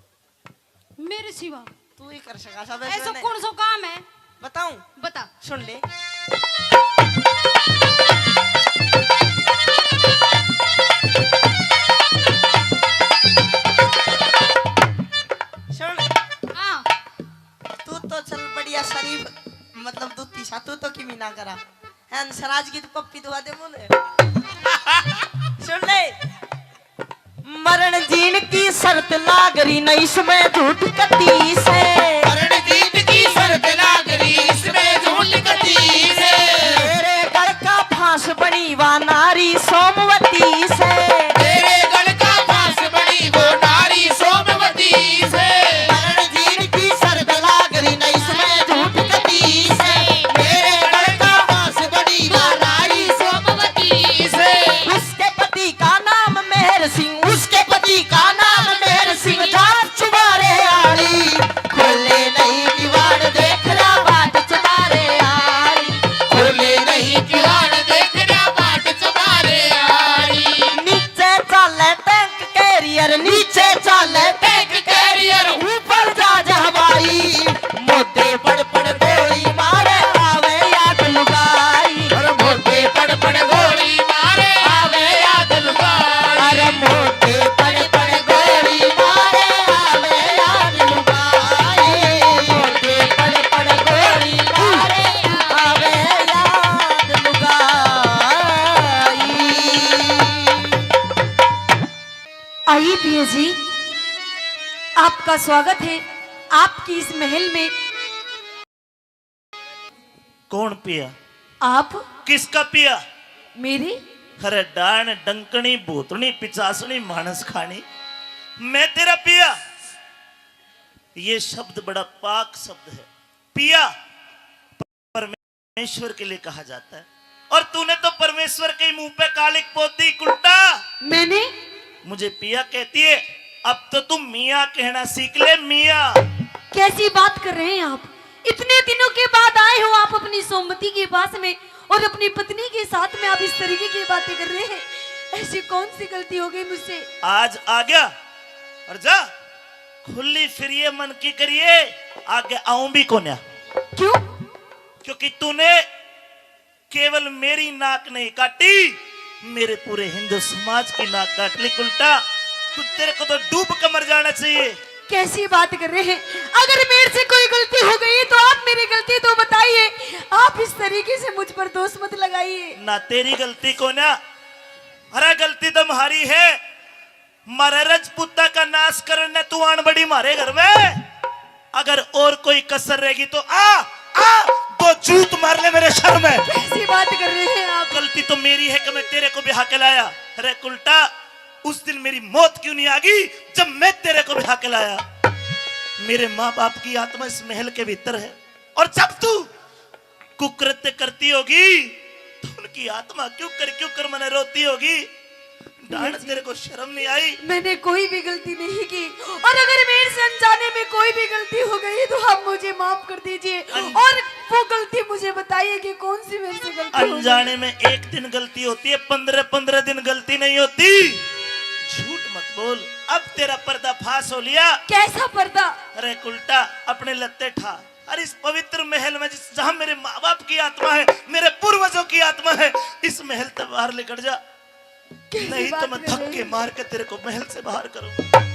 मेरे सिवा? तू ही कर सका सब। ऐसा कौन सा काम है? बताऊं? बता। सुन ले। सुन। हाँ। तू तो चल बढ़िया शरीफ, मतलब दूती सा, तू तो किमी ना करा। हंसराज की तो पप्पी दुआ दे बोले। सुन ले। मरण जीण की शर्त लाग रही न इसमें झूठ कती से। मरण जीण की शर्त लाग रही इसमें झूठ कती से। तेरे गल का फांस बनी वा नारी सोमवती से। तेरे गल का फांस बनी वो नारी सोमवती से। मरण जीण की शर्त लाग रही न इसमें झूठ कती से। तेरे गल का फांस बनी वा नारी सोमवती से। उसके पति का नाम मेहर सिंह, उसके पति का नाम मेहर सिंह, जात चुबारे आली। खोले नहीं किवाड़, देख रहा बाट चुबारे आली। खोले नहीं किवाड़, देख रहा बाट चुबारे आली। नीचे चाले टैंक कैरियर, नीचे चाले टैंक कैरियर, ऊपर जहाज हवाई। मोटे पड़ पड़ गोली मारे, आवे याद लुगाई। अरे मोटे पड़ पड़ गोली मारे, आवे याद लुगाई। अरे मोटे पड़ पड़ गोली मारे, आवे याद लुगाई। मोटे पड़ पड़ गोली मारे, आवे याद लुगाई। आइए पिया जी, आपका स्वागत है आपकी इस महल में। कौन पिया? आप। किसका पिया? मेरे। अरे डाण, डंकनी, भूतनी, पिचासनी, मानस खानी, मैं तेरा पिया? ये शब्द बड़ा पाक शब्द है, पिया। परमेश्वर के लिए कहा जाता है। और तूने तो परमेश्वर के ही मुंह पे कालिक पोत दी, कुलटा। मैंने? मुझे पिया कहती है, अब तो तू मियाँ कहना सीख ले, मियाँ। कैसी बात कर रहे हैं आप? इतने दिनों के बाद आए हो आप अपनी सोमवती के पास में और अपनी पत्नी के साथ में आप इस तरीके की बातें कर रहे हैं। ऐसी कौन सी गलती हो गई मुझसे? आज आ गया और जा, खुली फिरिए मन की करिए, आगे आऊं भी कोन्या। क्यों? क्योंकि तूने केवल मेरी नाक नहीं काटी, मेरे पूरे हिंदू समाज की नाक काट ली। उल्टा तू, तेरे को तो डूब कर मर जाना चाहिए। कैसी बात कर रहे हैं? अगर मेरे से कोई गलती हो गई तो आप मेरी गलती तो बताइए, आप इस तरीके से मुझ पर दोष मत लगाइए। ना तेरी गलती कोन्या, अरे गलती तो म्हारी है। म्हारे रजपूता का नाश करने तू आन बड़ी म्हारे घर में। अगर और कोई कसर रहेगी तो आ, आ, दो जूत मार ले मेरे सर में। कैसी बात कर रहे हैं आप? गलती तो मेरी है कि मैं तेरे को ब्याह के लाया। अरे कुलटा, उस दिन मेरी मौत क्यों नहीं आ गई जब मैं तेरे को ब्याह के लाया? मेरे माँ बाप की आत्मा इस महल के भीतर है, और जब तू कुकृत्य करती होगी तो उनकी आत्मा क्यों कर, क्यों कर मने रोती होगी। डांड, तेरे को शर्म नहीं आई? मैंने कोई भी गलती नहीं की, और अगर मेरे से अनजाने में कोई भी गलती हो गई तो आप मुझे माफ कर दीजिए। अन- और वो गलती मुझे बताइए कि कौन सी मेरे से गलती हो गई। अनजाने में एक दिन गलती होती है, पंद्रह पंद्रह दिन गलती नहीं होती। झूठ मत बोल, अब तेरा पर्दा फाश हो लिया। कैसा पर्दा? अरे कुलटा, अपने लत्ते ठा। अरे इस पवित्र महल में जिस, जहां मेरे माँ बाप की आत्मा है, मेरे पूर्वजों की आत्मा है, इस महल से बाहर निकल जा। कैसी बात कर रहे हैं? नहीं तो मैं धक्के मार के तेरे को महल से बाहर करूंगा।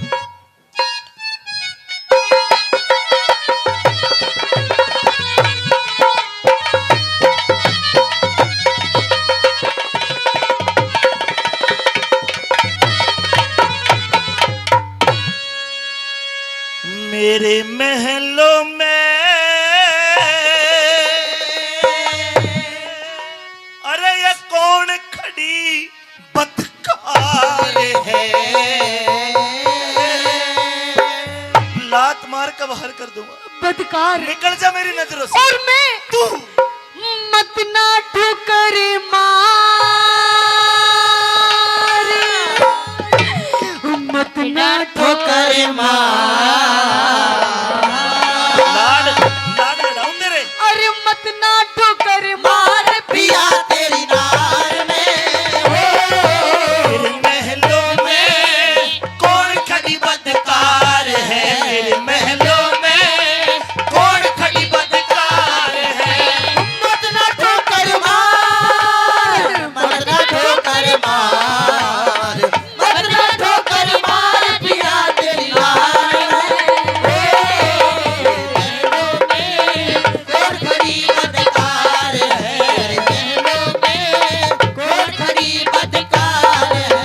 मेरे महलों में, अरे ये कौन खड़ी बदकार है? लात मार के बाहर कर दूंगा। बदकार। निकल जा मेरी नजरों से। और मैं तू मत ना ठोकर मार, मत ना ठोकर मार। लाड, लाड लड़ाऊं तेरे। अरे मत ना ठोकर मार पिया तेरी नार में। तेरे महलों में कौन खड़ी बदकार है? मेरे महलों में कौन खड़ी बदकार है? मत ना ठोकर मार, मत ना ठोकर मार, मत ना ठोकर मार पिया तेरी नार में। कौन खड़ी बदकार है? कौन खड़ी बदकार है?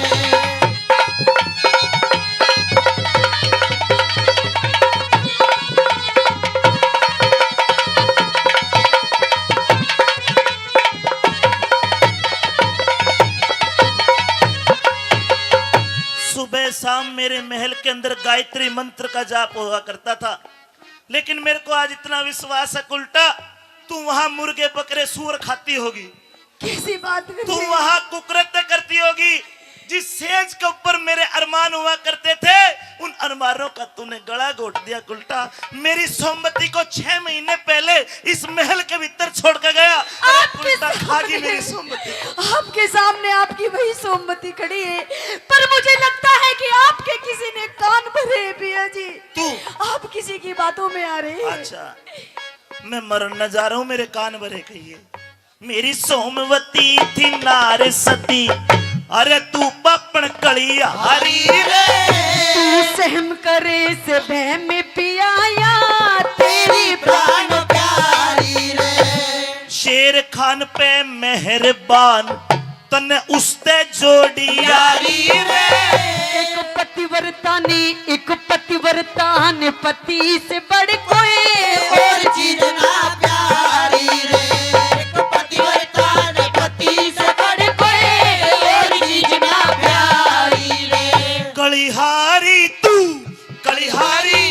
सुबह शाम मेरे महल के अंदर गायत्री मंत्र का जाप हुआ करता था, लेकिन मेरे को आज इतना विश्वास है कुलटा, तू वहां मुर्गे बकरे सूअर खाती होगी। कैसी बात कर तू रही है? वहां कुकृत्य करती होगी। जिस सेज के ऊपर मेरे अरमान हुआ करते थे, उन अरमानों का तूने गला घोट दिया कुलटा। मेरी सोमवती को छह महीने पहले इस महल के भीतर छोड़ के गया। अरे आपके कुलटा, खा गई सामने, मेरी सोमवती को। आपके सामने आपकी वही सोमवती खड़ी है, पर मुझे लगता है कि आपके किसी ने कान भरे हैं पिया जी। तू? आप किसी की बातों में आ रहे हैं। अच्छा, मैं मरन न जा रहा हूँ, मेरे कान भरे कहिए। मेरी सोमवती थी नार सती, अरे तू पापण कली हारी रे। तू सहम करे से बह में पिया या तेरी प्राण प्यारी रे। शेर खान पे मेहरबान, तन्ने उसते जोड़ी यारी रे। एक पतिव्रता ने, एक पतिव्रता ने पति से बढ़ कोई और चीज ना प्यारी रे। एक पतिव्रता ने पति से बढ़ कोई और चीज ना प्यारी रे। कलिहारी तू, कलिहारी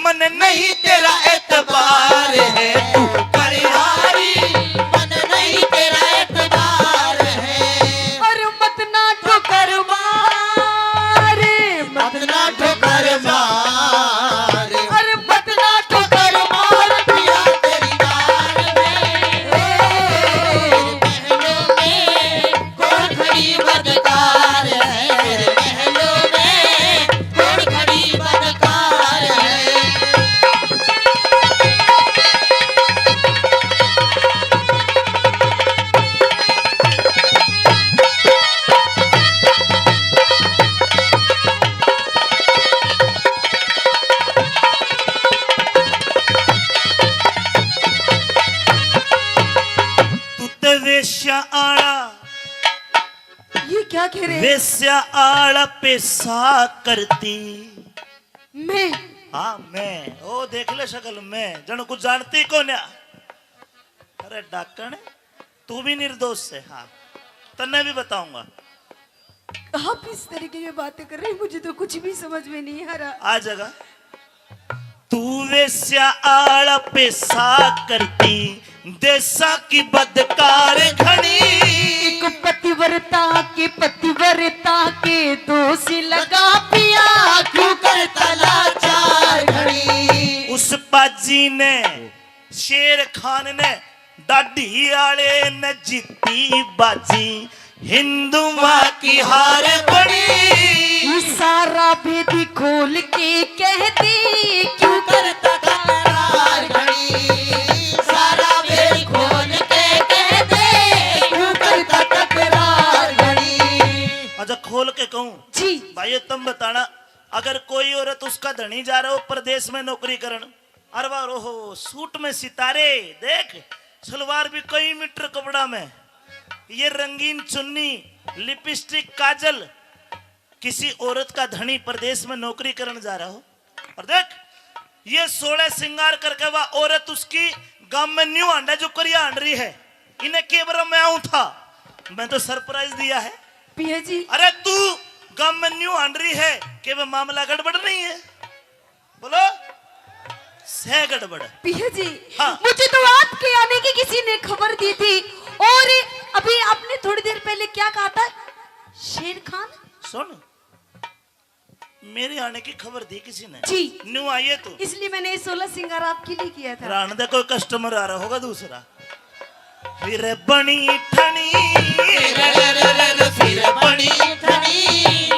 मन नहीं तेरा एतबार है। तू कलिहारी मन नहीं तेरा एतबार है। और मत ना ठोकर मार, मत ना ठोकर मार, अरे मत ना ठोकर मार पिया तेरी नार में। ओ, महलों में कौन खड़ी बदकार है, महलों में कौन खड़ी बदकार है। तू ते वेश्या आला, ये क्या कह रहे हैं? वेश्या आला पेशा करती। मैं? हाँ, मैं। ओ, देख ले शकल, मैं। जण कुछ जानती कोन्या। अरे डाकण, तू भी निर्दोष है। हाँ, तन्ने भी बताऊंगा। आप इस तरीके की बातें कर रहे हैं, मुझे तो कुछ भी समझ में नहीं आ रहा। आ जाएगा। तू वेश्या आला पेशा करती, देशा की बदकार घणी। एक पतिव्रता के, पतिव्रता के दोष लगा पिया, क्यों करता लाचार घणी। उस पाजी ने, शेर खान ने दाढ़ी आले ने जीती बाजी, हिंदुआ की हार पड़ी। सारा भेद खोल के कह दे, क्यों करता तकरार घणी। सारा भेद खोल के कह दे, क्यों करता तकरार घणी। अच्छा, खोल के कहूँ? जी। भाइयों, तुम बताना, अगर कोई औरत, उसका धणी जा रहा हो परदेश में नौकरी करण, अरे वाह, ओहो, सूट में सितारे, देख, सलवार भी कई मीटर कपड़ा में, ये रंगीन चुन्नी, लिपस्टिक, काजल। किसी औरत का धणी परदेश में नौकरी करने जा रहा हो और देख, ये सोलह श्रृंगार करके वह औरत उसकी गांव में न्यू हांडा जो करिया हांड रही है, इन्हें के बरा मैं आऊं था, मैं तो सरप्राइज दिया है। पिया जी। अरे तू गांव में न्यू हांड रही है कि वह मामला गड़बड़ नहीं है? बोलो, सह गड़बड़। पिया जी, हाँ। मुझे तो आपके आने की किसी ने खबर दी थी, और अभी आपने थोड़ी देर पहले क्या कहा था? शेर खान। सुन, मेरे आने की खबर दी किसी ने? जी। न्यू आई है तू। इसलिए मैंने ये सोलह श्रृंगार आपके लिए किया था। राण दे, कोई कस्टमर आ रहा होगा दूसरा। फिर बनी ठणी, फिर बनी ठणी,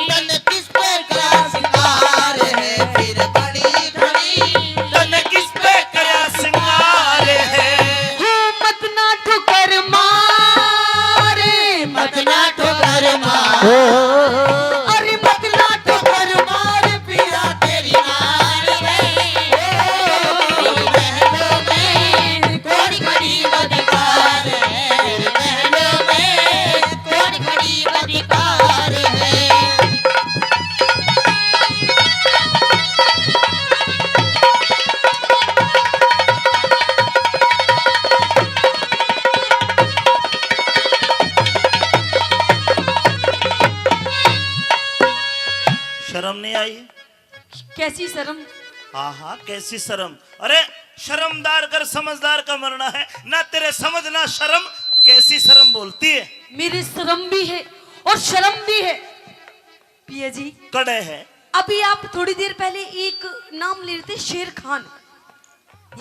तन किस पे करा सिंगार है, फिर बनी ठणी, तन किस पे करा सिंगार है। हो मत ना ठोकर मार, मत ना ठोकर मार। अरे मत ना ठोकर मार, पिया तेरी नाल रे। ओ, महलों में कौन खड़ी बदकार है, महलों में कौन खड़ी बदकार है। शर्म नहीं आई? कैसी शर्म? हाँ हाँ, कैसी शर्म? अरे, शर्मदार कर समझदार का मरना है, ना तेरे समझ ना शर्म। कैसी शर्म बोलती है? मेरी शर्म भी है और शर्म भी है। पिया जी, कड़े है। अभी आप थोड़ी देर पहले एक नाम ले रहे थे, शेर खान।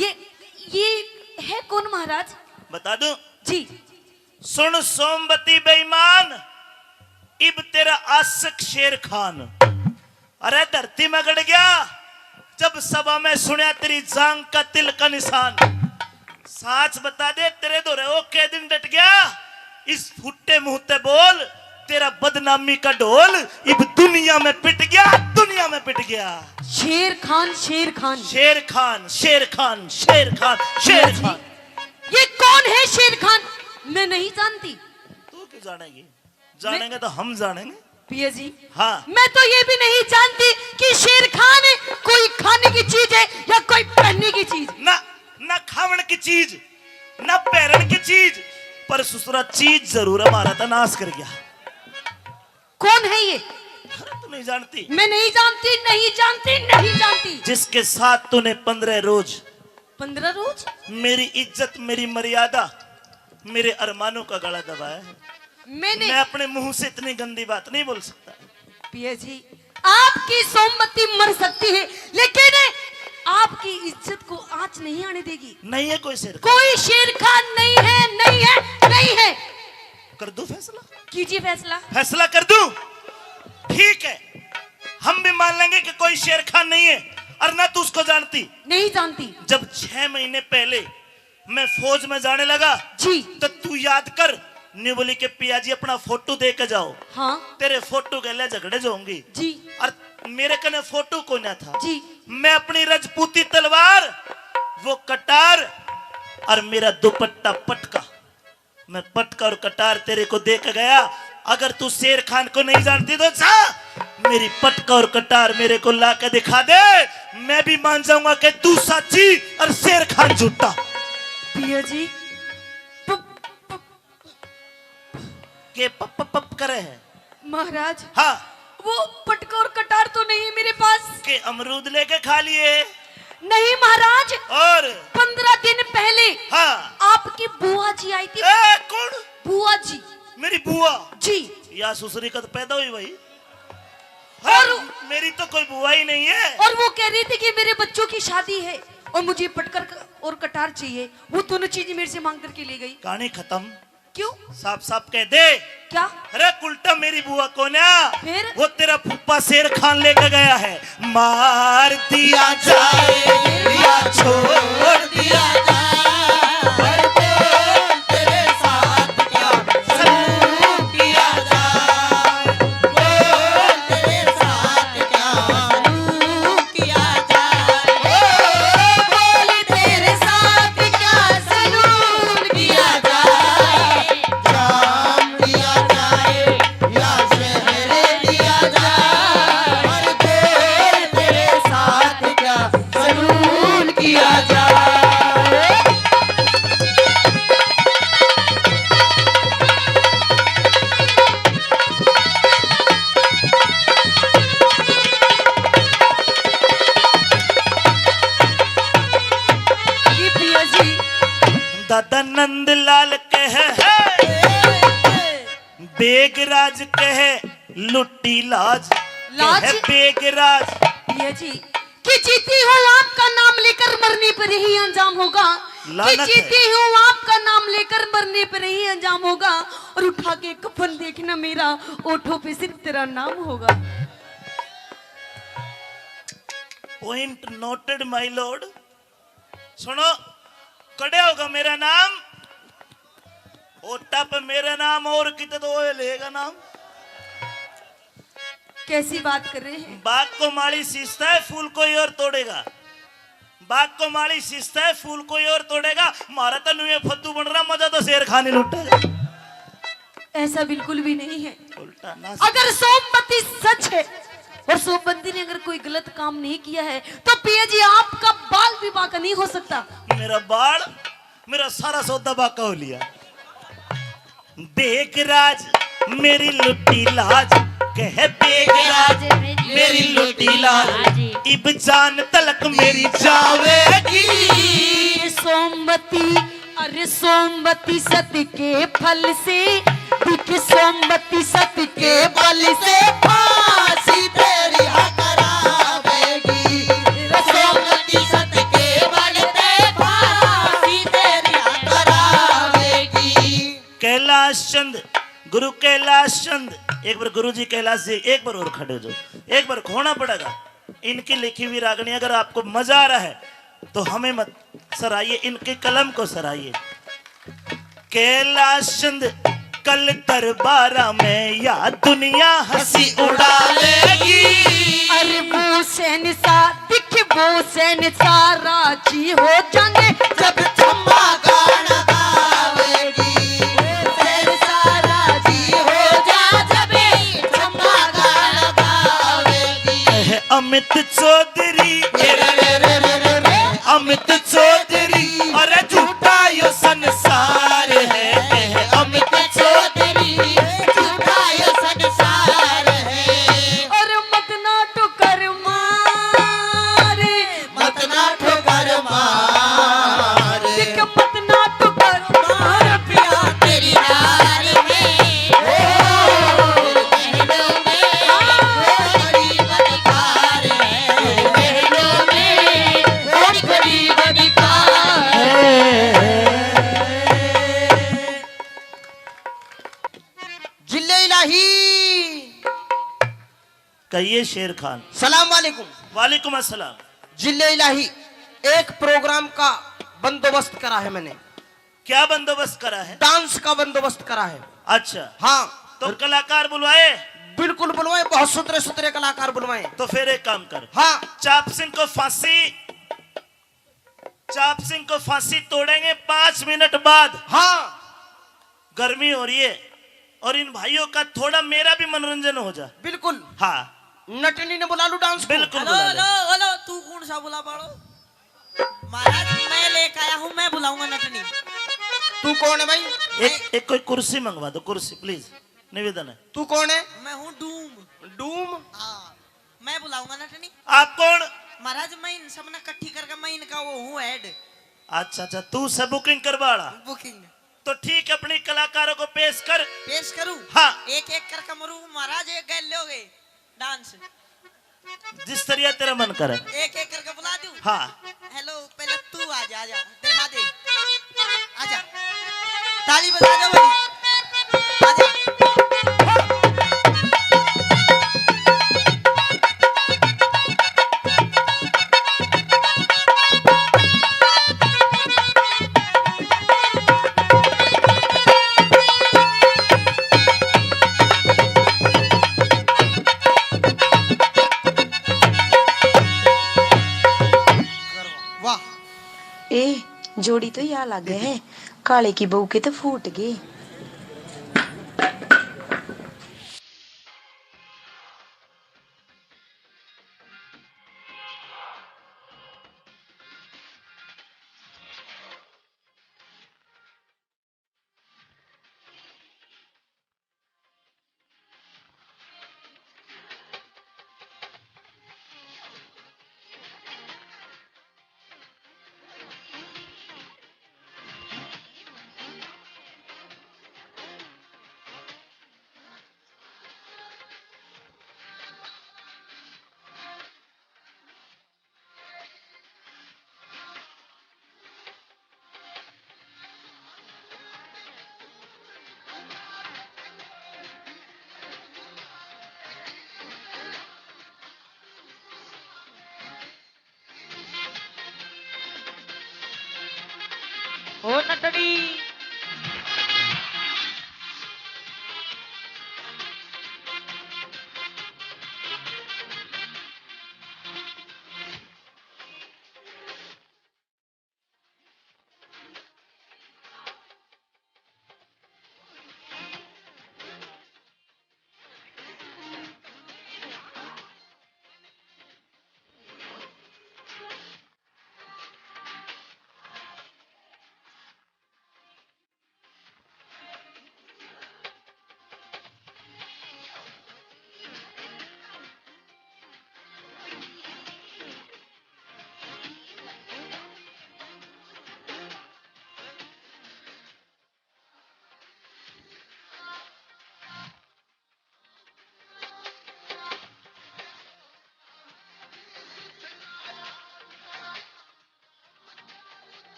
ये, ये है कौन महाराज? बता दूं? जी। सुन सोमवती बेईमान, इब तेरा आशिक शेर खान। अरे धरती में गड़ गया, जब सभा में सुनया तेरी जांग का तिल का निशान। साच बता दे, तेरे धोरे ओ कै दिन डट गया? इस फुट्टे मुंह ते बोल, तेरा बदनामी का ढोल इब दुनिया में पिट गया, दुनिया में पिट गया। शेर खान, शेर खान। शेर खान, शेर खान, शेर खान, शेर खान। ये कौन है शेर खान? मैं नहीं जानती। तू क्यों जानेगी? जानेंगे तो हम जानेंगे। पिया जी, हाँ। मैं तो ये भी नहीं जानती कि शेर खान कोई खाने की चीज है या कोई पहनने की चीज। ना, ना खावण की चीज, ना पहरण की चीज, पर ससुरा चीज जरूर हमारा तो नाश कर गया। कौन है ये? अरे, तू नहीं जानती? मैं नहीं जानती, नहीं जानती, नहीं जानती। जिसके साथ तूने पंद्रह रोज, पंद्रह रोज? मेरी इज्जत, मेरी मर्यादा, मेरे अरमानों का गला दबाया है। मैंने मैं अपने मुंह से इतनी गंदी बात नहीं बोल सकता। पिया जी, आपकी सोमवती मर सकती है, लेकिन आपकी इज्जत को आंच नहीं आने देगी। नहीं है कोई शेर खान। कोई शेर खान नहीं है, नहीं है, नहीं है। कर दूं फैसला? कीजिए फैसला। फैसला कर दूं? ठीक है, हम भी मान लेंगे कि कोई शेर खान नहीं है और ना तू उसको जानती। नहीं जानती। जब छह महीने पहले मैं फौज में जाने लगा, जी। तो तू याद कर, न्यू बोली के पिया जी अपना फोटो दे के जाओ। हाँ। तेरे फोटो के लिए झगड़े जाऊंगी। जी। और मेरे कने फोटो कोन्या था। जी। मैं अपनी रजपूती तलवार, वो कटार और मेरा दुपट्टा पटका, मैं पटका और कटार तेरे को दे के गया। अगर तू शेर खान को नहीं जानती तो जा, मेरी पटका और कटार मेरे को ला के दिखा दे, मैं भी मान जाऊंगा कि तू साची और शेर खान झूठा। पिया जी, प-, प-, के पप पप पप करे है? महाराज, हाँ। वो पटका और कटार तो नहीं है मेरे पास। के अमरूद लेके खा लिए? नहीं महाराज। और? पंद्रह दिन पहले, हाँ। आपकी बुआ जी आई थी। ए, कौन? बुआ जी। मेरी बुआ? जी। या सुसरी कद पैदा हुई भाई? और हाँ, मेरी तो कोई बुआ ही नहीं है। और वो कह रही थी कि मेरे बच्चों की शादी है और मुझे पटकर क-, और कटार चाहिए। वो दोनों चीज मेरे से मांग करके ले गई। कहानी खत्म। क्यों? साफ साफ कह दे। क्या? अरे उल्टा मेरी बुआ कोन्या, फिर? वो तेरा फूफा शेर खान लेके गया है। मार दिया जाए या छोड़ दिया जाए, पर बोल तेरे साथ क्या सलूक किया जाए, बोल तेरे साथ क्या सलूक किया जाए, ओ, बोल तेरे साथ क्या सलूक किया जाए, जाम दिया जाए या जहर दिया जाए, पर बोल तेरे साथ क्या सलूक नंद लाल कह है, बेगराज कह, लुटी लाज, लाज? कह बेगराज। पिया जी, कि जीती हूँ आपका नाम लेकर मरने पर यही अंजाम होगा, कि लानत है। जीती हूँ आपका नाम लेकर मरने पर यही अंजाम होगा। और उठा के कफन देखना मेरा, ओठों पे सिर्फ तेरा नाम होगा। Point noted, my lord। सुनो, कड़े होगा मेरा नाम, ओटा पे मेरा नाम और किते तो ओए लेगा नाम। कैसी बात कर रहे हैं? बाग को माली सींचता है, फूल कोई और तोड़ेगा। बाग को माली सींचता है, फूल कोई और तोड़ेगा। मारा तो नुए फद्दू बन रहा, मजा तो शेर खान ही लुटेगा। ऐसा बिल्कुल भी नहीं है। उल्टा ना। अगर सोमवती सच है और सोमवती ने अगर कोई गलत काम नहीं किया है, तो पिया जी, आपका बाल भी बांका नहीं हो सकता। मेरा बाल, मेरा सारा सौदा बांका हो लिया। बेगराज, मेरी लुटी लाज, कह बेगराज, मेरी लुटी लाज, इब जान तलक मेरी जावेगी। सोमवती, अरे सोमवती सत के फल से, दिख सोमवती सत के बल से फांसी तेरी हकरावेगी। सोमवती सत के बल से फांसी तेरी हकरावेगी। कैलाश चंद, गुरु कैलाश चंद, एक बार गुरु जी कैलाश जी, एक बार और खड़े हो जाओ, एक बार खोना पड़ेगा। इनकी लिखी हुई रागनी अगर आपको मजा आ रहा है तो हमें मत सराहिए, इनके कलम को सराहिए। कैलाश चंद कल दरबारा में या दुनिया हंसी उड़ा लेगी। अरे वो शहंशाह, दिख वो शहंशाह राजी हो जाने जब छम्मा गाना गावेगी। शहंशाह राजी हो जा जब छम्मा गाना गावेगी। कह अमित चौधरी, अमित चौधरी, अरे झूठा यो संसार है। अमित चौधरी, झूठा यो संसार है। अरे मत ना ठोकर मारे, मत ना ठोकर मारे, देख मत ना ठोकर मारे, पिया तेरी यार में। ओ, जिल्ले इलाही। कहिए शेर खान। सलाम वालेकुम। वालेकुम अस्सलाम। जिल्ले इलाही, एक प्रोग्राम का बंदोबस्त करा है मैंने। क्या बंदोबस्त करा है? डांस का बंदोबस्त करा है। अच्छा। हाँ। तो कलाकार बुलवाए? बिल्कुल बुलवाए, बहुत सुथरे सुथरे कलाकार बुलवाए। तो फिर एक काम कर। हाँ। चाप सिंह को फांसी, चाप सिंह को फांसी तोड़ेंगे पाँच मिनट बाद। हाँ। गर्मी हो रही है और इन भाइयों का थोड़ा, मेरा भी मनोरंजन हो जा। बिल्कुल। हाँ। नटनी ने बुला लूं डांस को? बिल्कुल हेलो, बुला लो। हेलो, हेलो, तू कौन सा बुला पाड़ो? महाराज, मैं लेके आया हूँ, मैं बुलाऊंगा नटनी। तू कौन है भाई? एक, एक कोई कुर्सी मंगवा दो, कुर्सी, प्लीज, निवेदन है। तू कौन है? मैं हूँ डूम। डूम? हाँ, मैं बुलाऊंगा नटनी। आप कौन? महाराज, मैं इन सब ने इकट्ठी करके मैं इनका वो हूँ हेड। अच्छा, अच्छा, तू से बुकिंग करवा वाला? बुकिंग। तो ठीक है, अपनी कलाकारों को पेश कर। पेश करूँ? हाँ। एक एक करके मरू महाराज, एक गैल लोगे डांस। जिस तरिया तेरा मन करे। एक एक करके बुला दूं? हाँ। हेलो, पहले तू आ जा, आ जा, दिखा दे। आ जा। ताली बजा दो भाई। आ जा। वाह। ए, जोड़ी तो या लागे है, काले की बहू के तो फूट गए।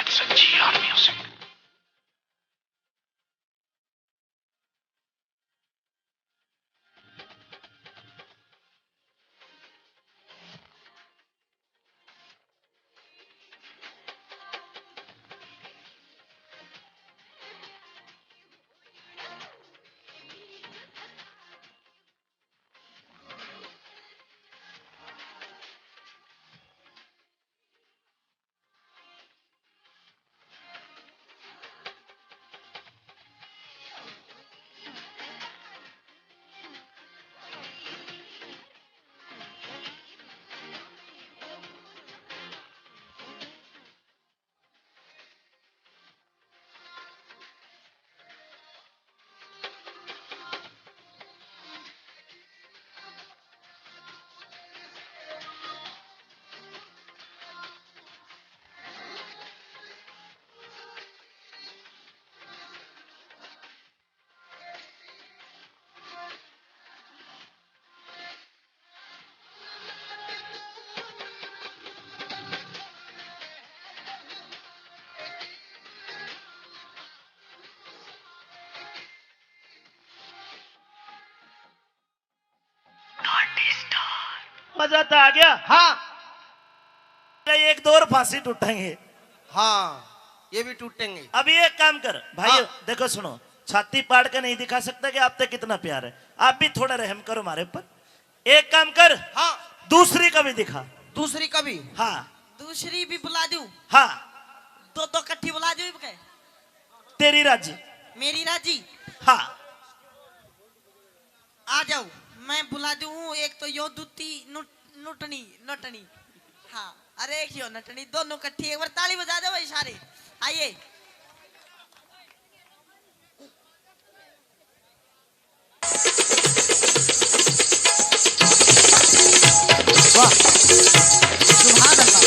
It's a G R music. मजा तो आ गया। हाँ। एक दो और फांसी टूटेंगे। हाँ, ये भी टूटेंगे। अभी एक काम कर भाई, हाँ। देखो सुनो, छाती पाड़ के नहीं दिखा सकता कि आप तक कितना प्यार है। आप भी थोड़ा रहम करो हमारे ऊपर। एक काम कर, हाँ। दूसरी का भी दिखा। दूसरी का भी? हाँ। दूसरी भी बुला दूं? हाँ। दो दो कट्ठी बुला दूं इबके? तेरी राजी। मेरी राजी? हाँ। आ जाओ, मैं बुला दूं। एक तो यो दूती नुट-, नुटनी, नटनी। हाँ, अरे एक यो नटनी, दोनों कट्ठी। एक बार ताली बजा दो भाई सारे। आइए। वाह, सुभान अल्लाह।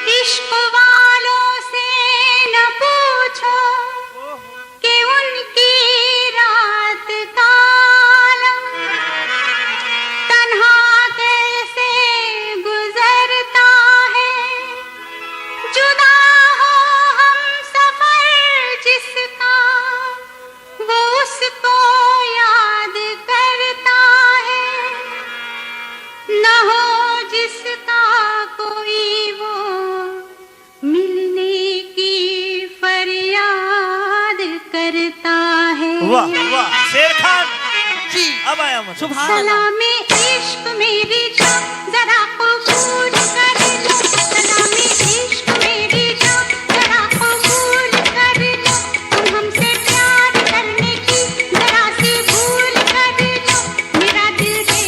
इश्क वालों से न पूछो कि उनकी रात का आलम तन्हा कैसे गुजरता है। जुदा हो हम सफर जिसका, वो उसको याद करता है। न हो जिसका कोई, वो मिलने की फरियाद करता है। वाह, वाह, शेर खान जी। अब आया मजा। सुभान अल्लाह। सलाम इश्क मेरी जान, जरा कबूल कर लो। सलाम इश्क मेरी जान, जरा कबूल कर लो। तुम हमसे प्यार करने की जरा सी भूल कर लो। मेरा दिल दे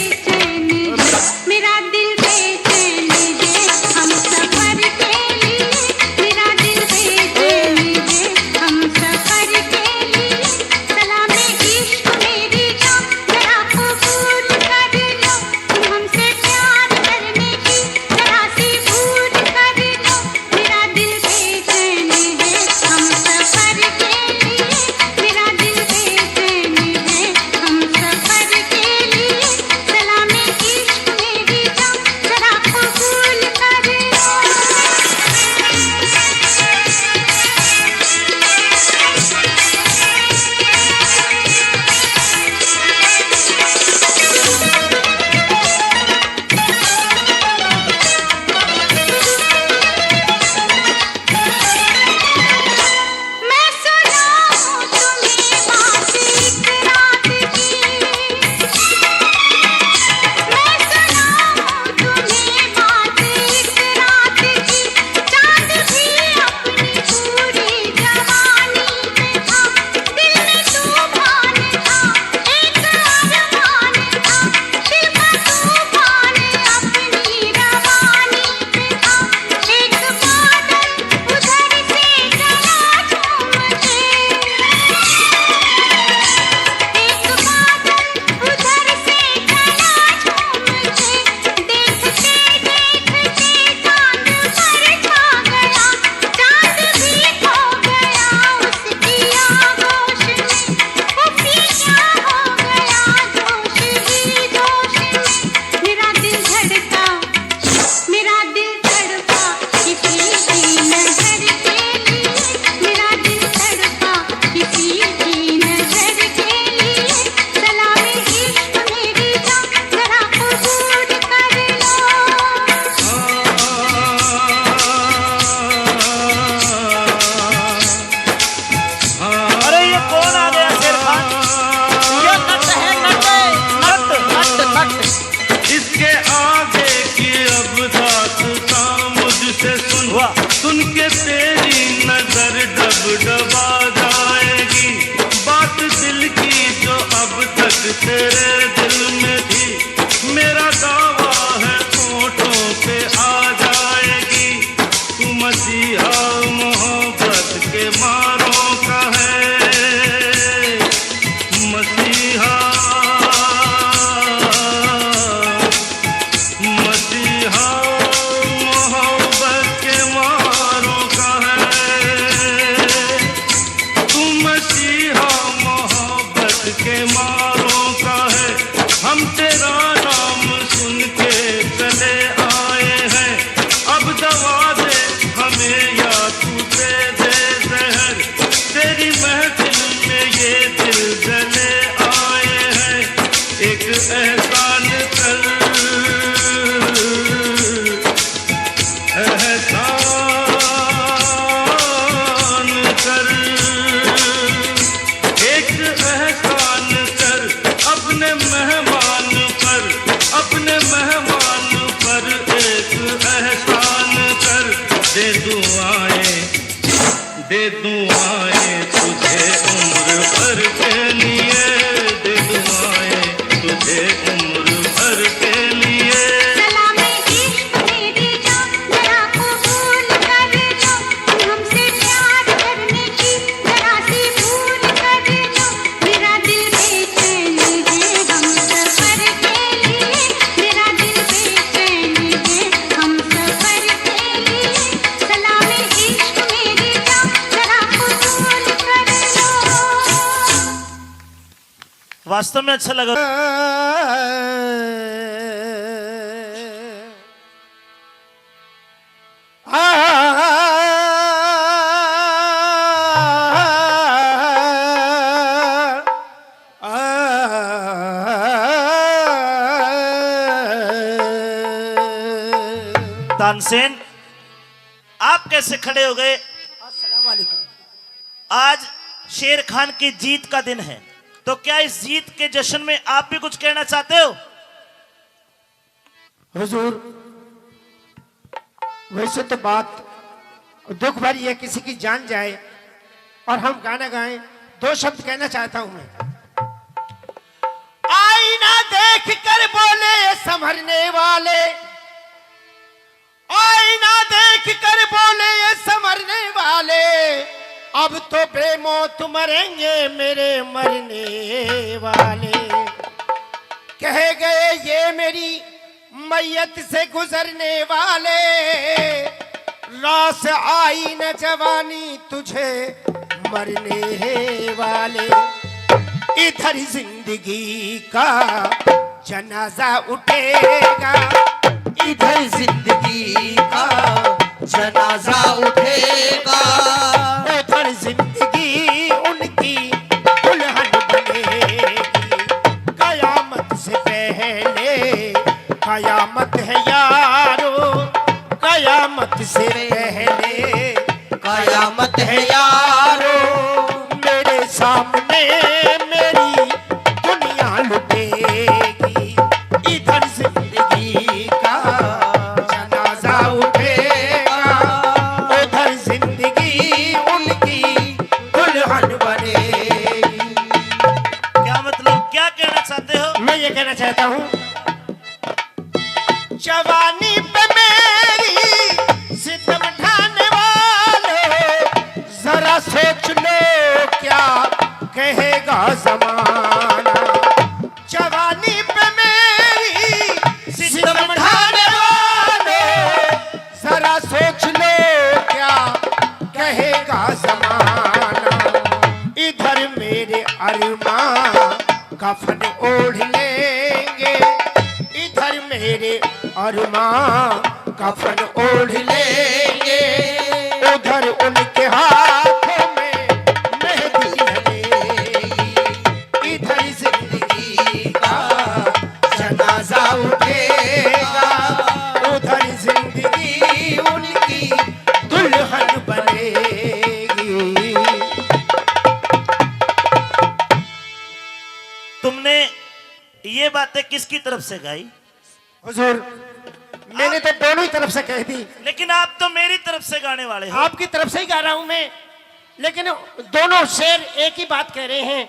महफिल में ये दिल जले आए हैं, एक एहसान कर, एहसान कर, एक एहसान कर, अपने मेहमान पर, अपने मेहमान पर एक एहसान कर। दे दुआएं, दे दुआएं तुझे उम्र भर के लिए, दे दुआएं तुझे उम्र भर के लिए। सलाम इश्क मेरी जान, जरा कबूल कर लो, हमसे प्यार करने की जरा सी भूल कर लो। मेरा दिल बेचैन है हम सफर के लिए, मेरा दिल बेचैन है हम सफर के लिए। सलाम इश्क मेरी जान, जरा कबूल कर लो। वास्तव में अच्छा लगा। तानसेन, आप कैसे खड़े हो गए? अस्सलाम वालेकुम। आज शेर खान की जीत का दिन है, तो क्या इस जीत के जश्न में आप भी कुछ कहना चाहते हो? हुजूर, वैसे तो बात दुख भरी है, किसी की जान जाए और हम गाना गाएं, दो शब्द कहना चाहता हूं मैं। आईना देख कर बोले संभरने वाले, आईना देख कर बोले ये संभरने वाले, अब तो बेमौत मरेंगे मेरे मरने वाले। कह गए ये मेरी मैयत से गुजरने वाले, रास आई न जवानी तुझे मरने वाले। इधर जिंदगी का जनाजा उठेगा, इधर जिंदगी का जनाजा उठेगा, उधर जिंदगी उनकी दुल्हन बनेगी। कयामत से पहले कयामत है यारो, कयामत से पहले कयामत है यारो, मेरे सामने मेरी दुनिया लुटेगी। इधर जिंदगी का जनाजा उठेगा, उधर जिंदगी उनकी दुल्हन बनेगी। क्या मतलब, क्या कहना चाहते हो? मैं ये कहना चाहता हूँ, जवानी पे मेरी सितम ढाने वाले, जरा सोच लो क्या कहेगा जमाना। जवानी पे मेरी सितम ढाने वाले, जरा सोच लो क्या कहेगा जमाना। इधर मेरे अरमां कफन ओढ़ लेंगे, इधर मेरे अरमां कफन ओढ़ लेंगे, उधर उनके हाथों में मेहंदी लगेगी। इधर जिंदगी का जनाजा उठेगा, उधर जिंदगी उनकी दुल्हन बनेगी। तुमने ये बातें किसकी तरफ से गाई? हुजूर, मैंने तो दोनों ही तरफ से कह दी। लेकिन आप तो मेरी तरफ से गाने वाले हो। आपकी तरफ से ही गा रहा हूं मैं, लेकिन दोनों शेर एक ही बात कह रहे हैं,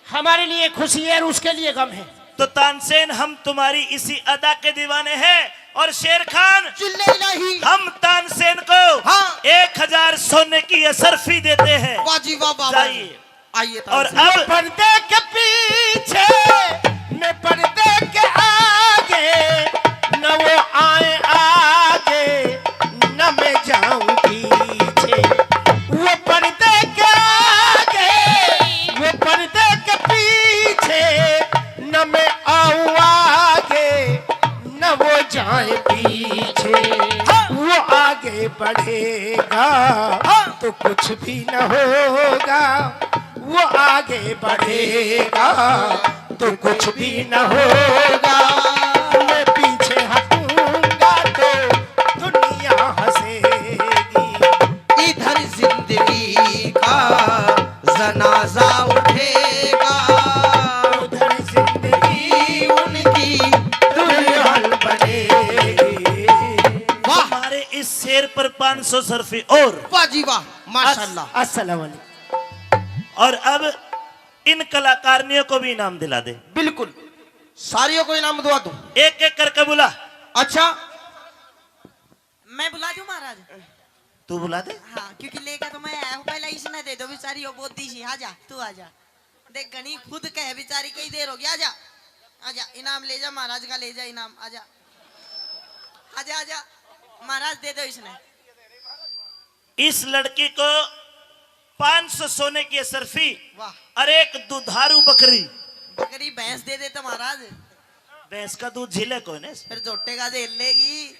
हमारे लिए खुशी है और उसके लिए गम है। तो तानसेन, हम तुम्हारी इसी अदा के दीवाने हैं, और शेर खान, जिल्ले इलाही। हम तानसेन को हाँ। एक हजार सोने की असरफी देते हैं। वाह जी वाह, वाह, वाह। जाइए। आइए और तानसेन। अब पर्दे के पीछे, मैं पर्दे के आगे, न वो आए आगे, न मैं जाऊं पीछे। वो पर्दे के आगे, वो पर्दे के पीछे, न मैं आऊं आगे, न वो जाए पीछे। हाँ। वो आगे बढ़ेगा हाँ। तो कुछ भी न होगा, वो आगे बढ़ेगा तो कुछ भी न होगा, मैं पीछे हटूंगा तो दुनिया हंसेगी। इधर जिंदगी का जनाजा उठेगा, उधर जिंदगी उनकी दुल्हन बनेगी। वाह। हमारे इस शेर पर पाँच सौ सरफी और वाह जी वाह, माशाल्लाह। अस-, अस्सलाम वालेकुम। और अब इन कलाकारनियों को भी इनाम दिला दे। बिल्कुल, सारियों को इनाम दिवा दूं। एक एक करके बुला। अच्छा, मैं बुला दूं महाराज? तू बुला दे। हाँ, क्योंकि लेकर तो मैं आया हूँ, पहले इसने दे दो बेचारी, वो बोदी सी। आजा, तू आजा। देख, घणी खुद कह बेचारी, कई देर हो गया। आजा, आजा, इनाम ले जा, महाराज का ले जा इनाम। आजा, आजा, आजा, महाराज दे दो इसने। इस लड़की को पाँच सौ सोने की अशरफी। वाह। और एक दुधारू बकरी। बकरी, भैंस दे दे तो महाराज। भैंस का दूध झीले कोई ने। फिर झोटे का झेल लेगी।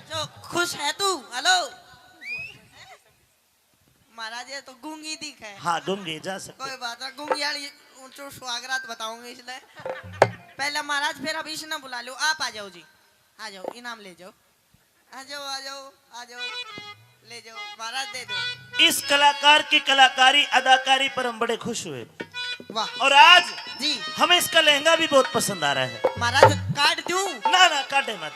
जो खुश है तू, हेलो। महाराज, ये तो गूंगी दिखे। हाँ, गूंगी जा सकते। कोई बात ना, गूंगी वाली ऊंचो सुहागरात बताऊंगी इसलिए। पहले महाराज, फिर अब इसने बुला लो, आप आ जाओ जी, आ जाओ, इनाम ले जाओ। आ जाओ, आ जाओ, आ जाओ, ले जाओ महाराज, दे दो। इस कलाकार की कलाकारी, अदाकारी पर हम बड़े खुश हुए। वाह। और आज जी। हमें इसका लहंगा भी बहुत पसंद आ रहा है। महाराज, काट दूं? ना, ना, काटे मत।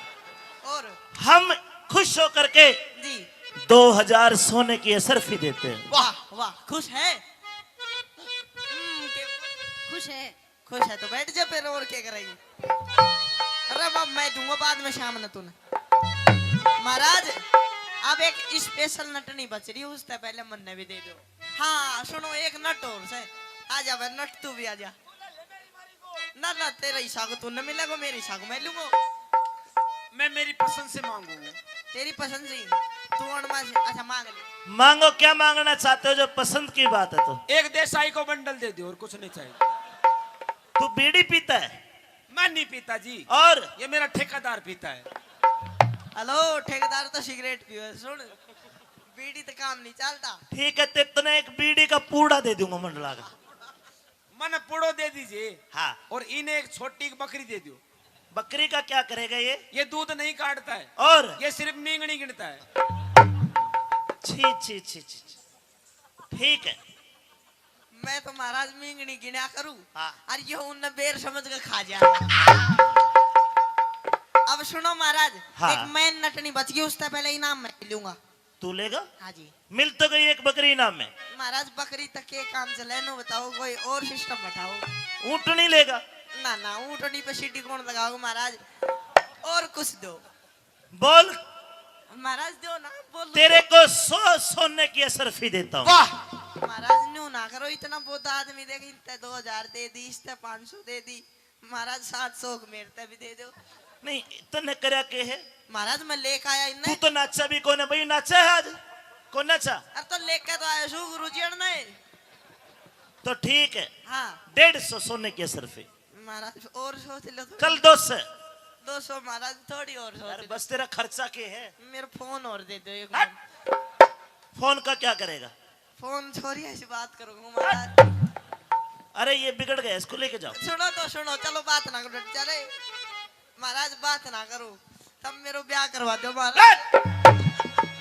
और? हम खुश होकर के जी। दो हजार सोने की असरफी देते हैं। वाह, वाह, खुश है? हम्म, के- खुश है। खुश है तो बैठ जा फिर, और क्या करेगी? अरे बाप, मैं दूंगा बाद में शाम ने तूने। महाराज, अब एक स्पेशल नटनी बच रही है, उससे पहले मन्ने भी दे दो। हाँ, सुनो, एक नट और से। आ जा भाई, नट तू भी आ जा। ना, ना, तेरा हिस्सा को तू न मिलेगा, मेरे हिस्सा को मैं लूंगा। मैं मेरी पसंद से मांगूंगा। तेरी पसंद से? तू अणमा से, अच्छा, मांग ले। मांगो, क्या मांगना चाहते हो जो पसंद की बात है तो? एक देसाई को बंडल दे दो, और कुछ नहीं चाहिए। तू बीड़ी पीता है? मैं नहीं पीता जी। और? ये मेरा ठेकेदार पीता है। हेलो, ठेकेदार तो सिगरेट पीवे। सुन, बीड़ी तो काम नहीं चलता। ठीक है, ते तने एक बीड़ी का पूड़ा दे दूंगा मंडला का। मने पुड़ो दे दीजिए। हाँ। और इन्हें एक छोटी बकरी दे दो। बकरी का क्या करेगा ये? ये दूध नहीं काटता है। और? ये सिर्फ मींगनी गिनता है। छी, छी, छी, छी, छी। ठीक है। मैं तो महाराज मींगनी गिना करूं। हाँ। और ये उनने बेर समझ के खा जा। अब सुनो महाराज, हाँ। एक मैं नटनी बच गई, उससे पहले इनाम मैं लूंगा। तू लेगा? हाँ जी। मिल तो गई एक बकरी इनाम में। महाराज, बकरी तक के काम चले, नो बताओ, कोई और सिस्टम बताओ। ऊँटनी लेगा? ना, ना, ऊँटनी पे सीटी कौन लगाओ महाराज? और कुछ दो। बोल। महाराज, दो ना, बोलो। तेरे को सौ सोने की असरफी देता हूँ। वाह। महाराज, न्यू ना करो, इतना बोदा आदमी देख, इनते दो हजार दे दी, इसते पाँच सौ दे दी। महाराज, सात सौ के मेरे ते भी दे दो। नहीं, तन्ने करया के है? महाराज, मैं लेके आया इन्ने। तू तो नाचा भी कोने भाई, नाचा है आज? कौन नाचा? अरे तो लेके तो आया सू गुरु जी ने। तो ठीक है। हाँ। डेढ़ सौ सोने के असरफी। महाराज, और सोच लो थोड़ी। चल, दो सौ। दो सौ महाराज, थोड़ी और सोच यार, लो। बस तेरा खर्चा के है? मेरा फोन और दे दो एक हट। मिनट। फोन का क्या करेगा? फोन छोरी ऐसी बात करूंगा महाराज। अरे, ये बिगड़ गया, इसको लेके जाओ। सुनो तो सुनो, चलो बात ना करो, चले। महाराज, बात ना करो, तम मेरो ब्याह करवा दो महाराज। हट!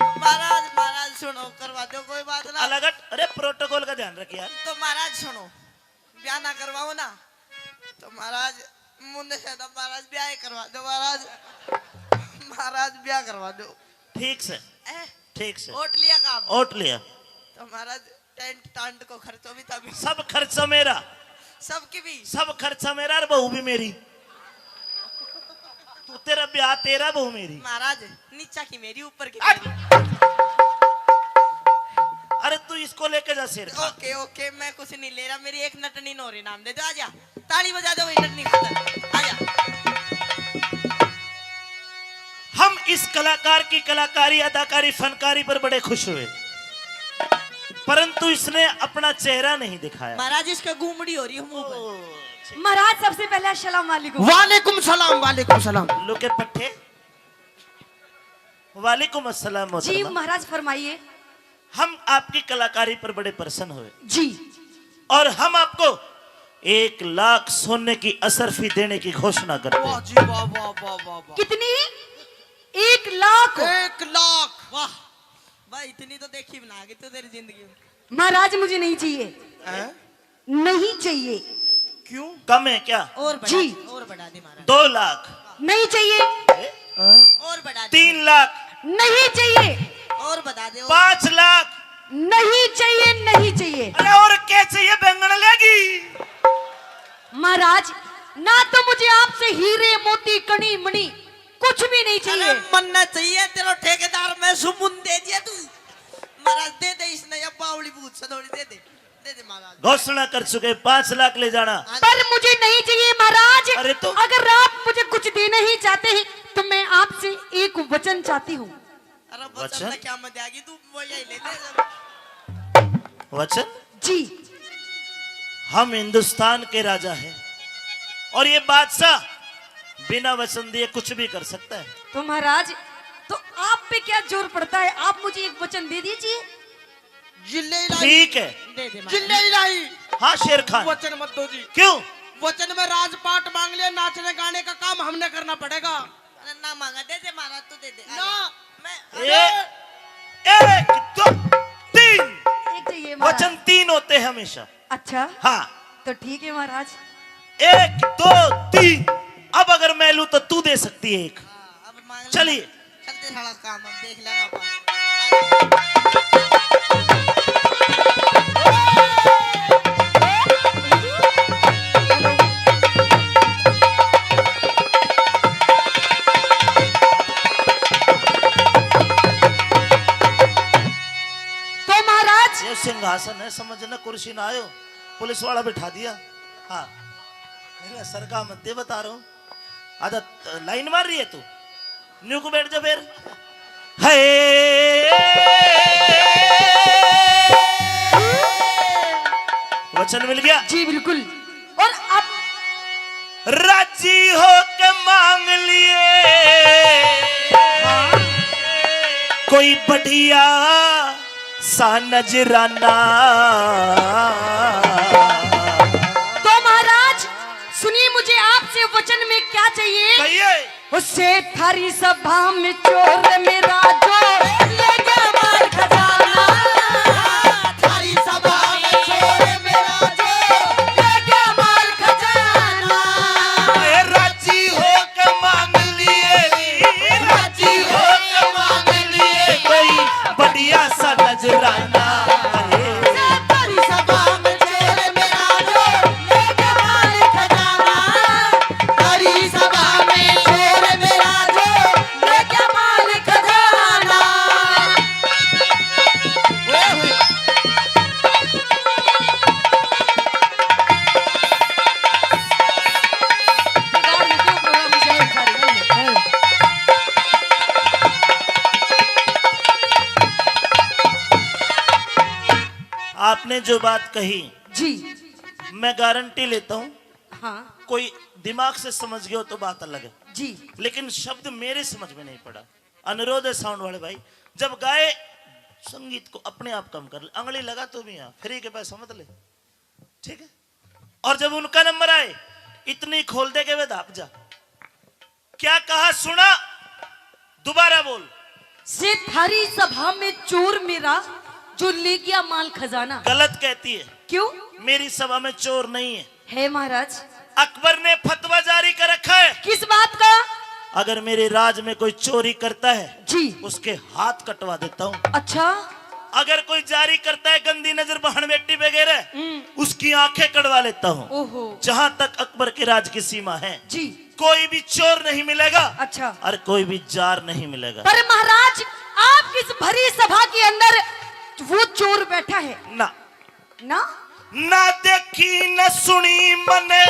महाराज, महाराज सुनो, करवा दो, कोई बात ना। अलग हट। अरे, प्रोटोकॉल का ध्यान रख यार। तो महाराज सुनो, ब्याह ना करवाओ ना, तो महाराज, मुन्ने से तो महाराज ब्याह ही करवा दो महाराज। महाराज, ब्याह करवा दो। ठीक से। ए? ठीक से। ओट लिया काम? ओट लिया। तो महाराज, टेंट टांट को खर्चो भी तभी। सब खर्चा मेरा। सबकी भी? सब खर्चा मेरा और बहू भी मेरी। तू, तेरा ब्याह तेरा, बहू मेरी। महाराज, नीचा की मेरी, ऊपर की हट! तेरी। अरे, तू इसको लेके जा शेर खान। ओके, ओके, मैं कुछ नहीं ले रहा, मेरी एक नटनी नोर इनाम दे दो, आजा। ताली बजा दो, ये नटनी खातर। आजा। हम इस कलाकार की कलाकारी, अदाकारी, फनकारी पर बड़े खुश हुए, परंतु इसने अपना चेहरा नहीं दिखाया। महाराज, इसका गुमड़ी हो रही है मुंह पर। ओ, ठीक। महाराज, सबसे पहले अस्सलाम वालेकुम। वालेकुम सलाम, वालेकुम सलाम। लुके पट्ठे। वालेकुम अस्सलाम जी मोहतरमा। महाराज, फरमाइए। हम आपकी कलाकारी पर बड़े प्रसन्न हुए। जी। और हम आपको एक लाख सोने की असरफी देने की घोषणा करते हैं। वाह जी, वाह, वाह, वाह, वाह, वाह। कितनी? एक लाख। एक लाख। वाह भाई, इतनी तो देखी भी ना आगे तो तेरी जिंदगी में। महाराज, मुझे नहीं चाहिए। हैं? नहीं चाहिए। क्यों? कम है क्या? और बढ़ा जी। दे, और बढ़ा दे महाराज। दो लाख। नहीं चाहिए। हैं? और बढ़ा दे। तीन लाख। नहीं चाहिए। और बढ़ा दे, और। पाँच लाख। नहीं चाहिए, नहीं चाहिए। अरे और क्या चाहिए, बैंगन लेगी? महाराज, ना तो मुझे आपसे हीरे मोती कणी मणि कुछ भी नहीं चाहिए। अरे मन्ने चाहिए, तेरा ठेकेदार मैं सुमुन दे दिया तू। महाराज दे दे इसने, या बावली भूत से थोड़ी दे दे। दे दे महाराज। घोषणा कर चुके, पाँच लाख ले जाना। हाँ। पर मुझे नहीं चाहिए महाराज। अरे तो अगर आप मुझे कुछ देना ही चाहते हैं तो मैं आपसे एक वचन चाहती हूँ। अरे वचन? वचन तो क्या मत आगी तू, वो यही ले ले। वचन? जी। हम हिंदुस्तान के राजा हैं और ये बादशाह बिना वचन दिए कुछ भी कर सकता है। तो महाराज, तो आप पे क्या जोर पड़ता है, आप मुझे एक वचन दे दीजिए। जिल्ले इलाही। ठीक है। दे दे महाराज। जिल्ले इलाही। हाँ शेर खान। वचन मत दो जी। क्यों? वचन में राजपाट मांग लिया, नाचने गाने का काम हमने करना पड़ेगा। अरे ना मांगा, दे दे महाराज, तू दे दे। ना। मैं ए, एक, दो, तीन। एक चाहिए महाराज। वचन तीन होते हैं हमेशा। अच्छा। हाँ। तो ठीक है महाराज। एक, दो, तीन। अब अगर मैं लूं तो तू दे सकती है एक। हाँ, अब मांग ले। चलिए। कर दे साला काम, अब देख लेना अपन। तो महाराज, ये सिंहासन है, समझना कुर्सी ना आयो, पुलिस वाला बिठा दिया। हाँ, मेरे सर का मत दे, बता रहा हूँ। आधा लाइन मार रही है तू, न्यू को बैठ जा फिर। हाय, वचन मिल गया। जी बिल्कुल। और अब राजी होके मांग लिए कोई बढ़िया सा नजराना। तो महाराज सुनिए, मुझे आपसे वचन में क्या चाहिए? कहिए। उससे थारी सभा में चोर मेरा जो ले गया माल खजाना। थारी सभा में चोर मेरा जो ले गया माल खजाना। ए, राजी होके मांग लिए, राजी होके मांग लिए कोई बढ़िया सा नजराना। ए, थारी सभा में चोर मेरा जो ले गया माल खजाना। थारी सभा में चोर मेरा जो ले गया माल खजाना। आपने जो बात कही, जी। मैं गारंटी लेता हूँ, हाँ। कोई दिमाग से समझ गया हो तो बात अलग है। जी। लेकिन शब्द मेरे समझ में नहीं पड़ा। अनुरोध है साउंड वाले भाई, जब गाए संगीत को अपने आप कम कर ले, आंगली लगा तू भी यहाँ, फ्री के पैसा मत ले, ठीक है? और जब उनका नंबर आए, इतनी खोल दे के वे धाप जा। क्या कहा सुना? दोबारा बोल। से थारी सभा में चोर मेरा जो ले गया माल खजाना। गलत कहती है। क्यों? मेरी सभा में चोर नहीं है। है महाराज। अकबर ने फतवा जारी कर रखा है। किस बात का? अगर मेरे राज में कोई चोरी करता है, जी। उसके हाथ कटवा देता हूँ। अच्छा। अगर कोई जारी करता है गंदी नजर, बहन बेटी वगैरह, हम्म। उसकी आंखें कटवा लेता हूँ। ओहो। जहां तक अकबर के राज की सीमा है, जी। कोई भी चोर नहीं मिलेगा, अच्छा। और कोई भी जार नहीं मिलेगा। पर महाराज, आपकी इस भरी सभा के अंदर वो चोर बैठा है ना? ना? ना देखी न सुनी मने,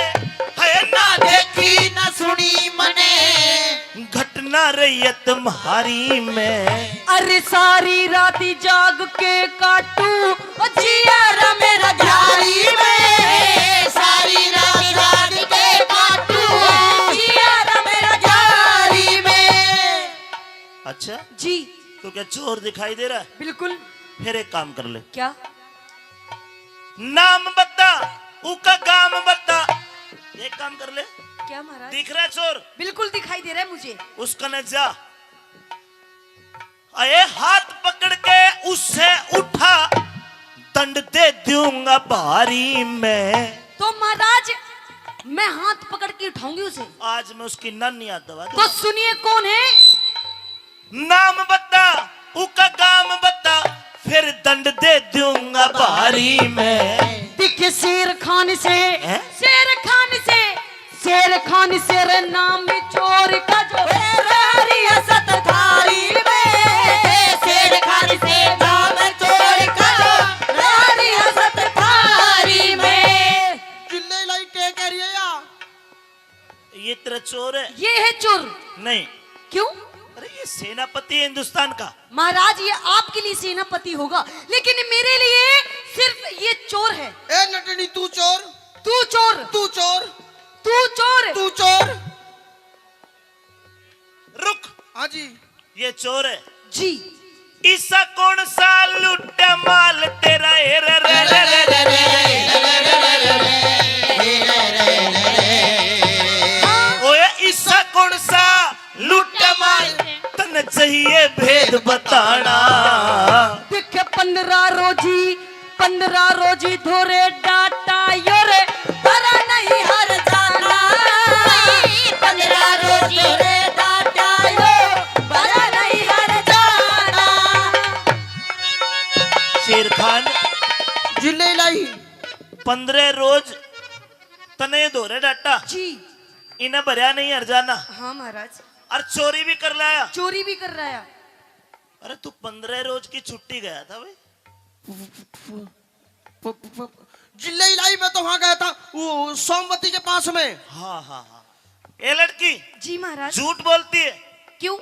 है ना देखी न सुनी मने, घटना रही है तुम्हारी में। अरे सारी रात जाग के काटू, ओ जिया रा मेरा घारी में। सारी रात जाग के काटू, ओ जिया रा मेरा घारी में। अच्छा? जी। तो क्या चोर दिखाई दे रहा है? बिल्कुल। फिर एक काम कर ले। क्या? नाम बता, उका गाम बता। एक काम कर ले, क्या महाराज? दिख रहा है चोर? बिल्कुल दिखाई दे रहा है मुझे। उसका न जा। अरे हाथ पकड़ के उससे उठा, दंड दे दूंगा भारी मैं। तो महाराज, मैं हाथ पकड़ के उठाऊंगी उसे। आज मैं उसकी नानी याद दवा दूंगा। तो सुनिए, कौन है? नाम बता, उका गाम बता, फिर दंड दे दूंगा भारी मैं। दिखे शेर खान से, हैं? शेर खान से, शेर खान से रे नाम चोर का जो, तेरा रियासत थारी में। शेर खान से नाम चोर का जो, तेरा रियासत थारी में। चिल्ले लाई के कह रही है या? ये तेरा चोर है? ये है चोर। नहीं। क्यों? अरे, ये सेनापति है हिंदुस्तान का। महाराज, ये आपके लिए सेनापति होगा, लेकिन मेरे लिए सिर्फ ये चोर है। ए नटनी, तू चोर। तू चोर। तू चोर। तू चोर। तू चोर। रुक। हाँ जी। ये चोर है। जी। इसा कौन सा लुट्टा माल तेरा, ए रे रे रे रे रे। ओए, इसा कौन सा लुट्टा माल, तन चाहिए भेद बताना। देख, पन्द्रह रोजी, पन्द्रह रोजी धोरे डाटा यो रे, बरा नहीं हर जाना। पन्द्रह रोजी रे डाटा यो, बरा नहीं हर जाना। शेर खान। जिले लाई। पन्द्रह रोज तने धोरे डाटा। जी। इन्हें भरया नहीं हर जाना। हाँ महाराज। और चोरी भी कर लाया। चोरी भी कर लाया। अरे, तू पन्द्रह रोज की छुट्टी गया था भाई। प-, प-, प-, जिले इलाई में तो वहां गया था, वो सोमवती के पास में। हाँ, हाँ, हाँ। ए लड़की, जी महाराज। झूठ बोलती है। क्यों?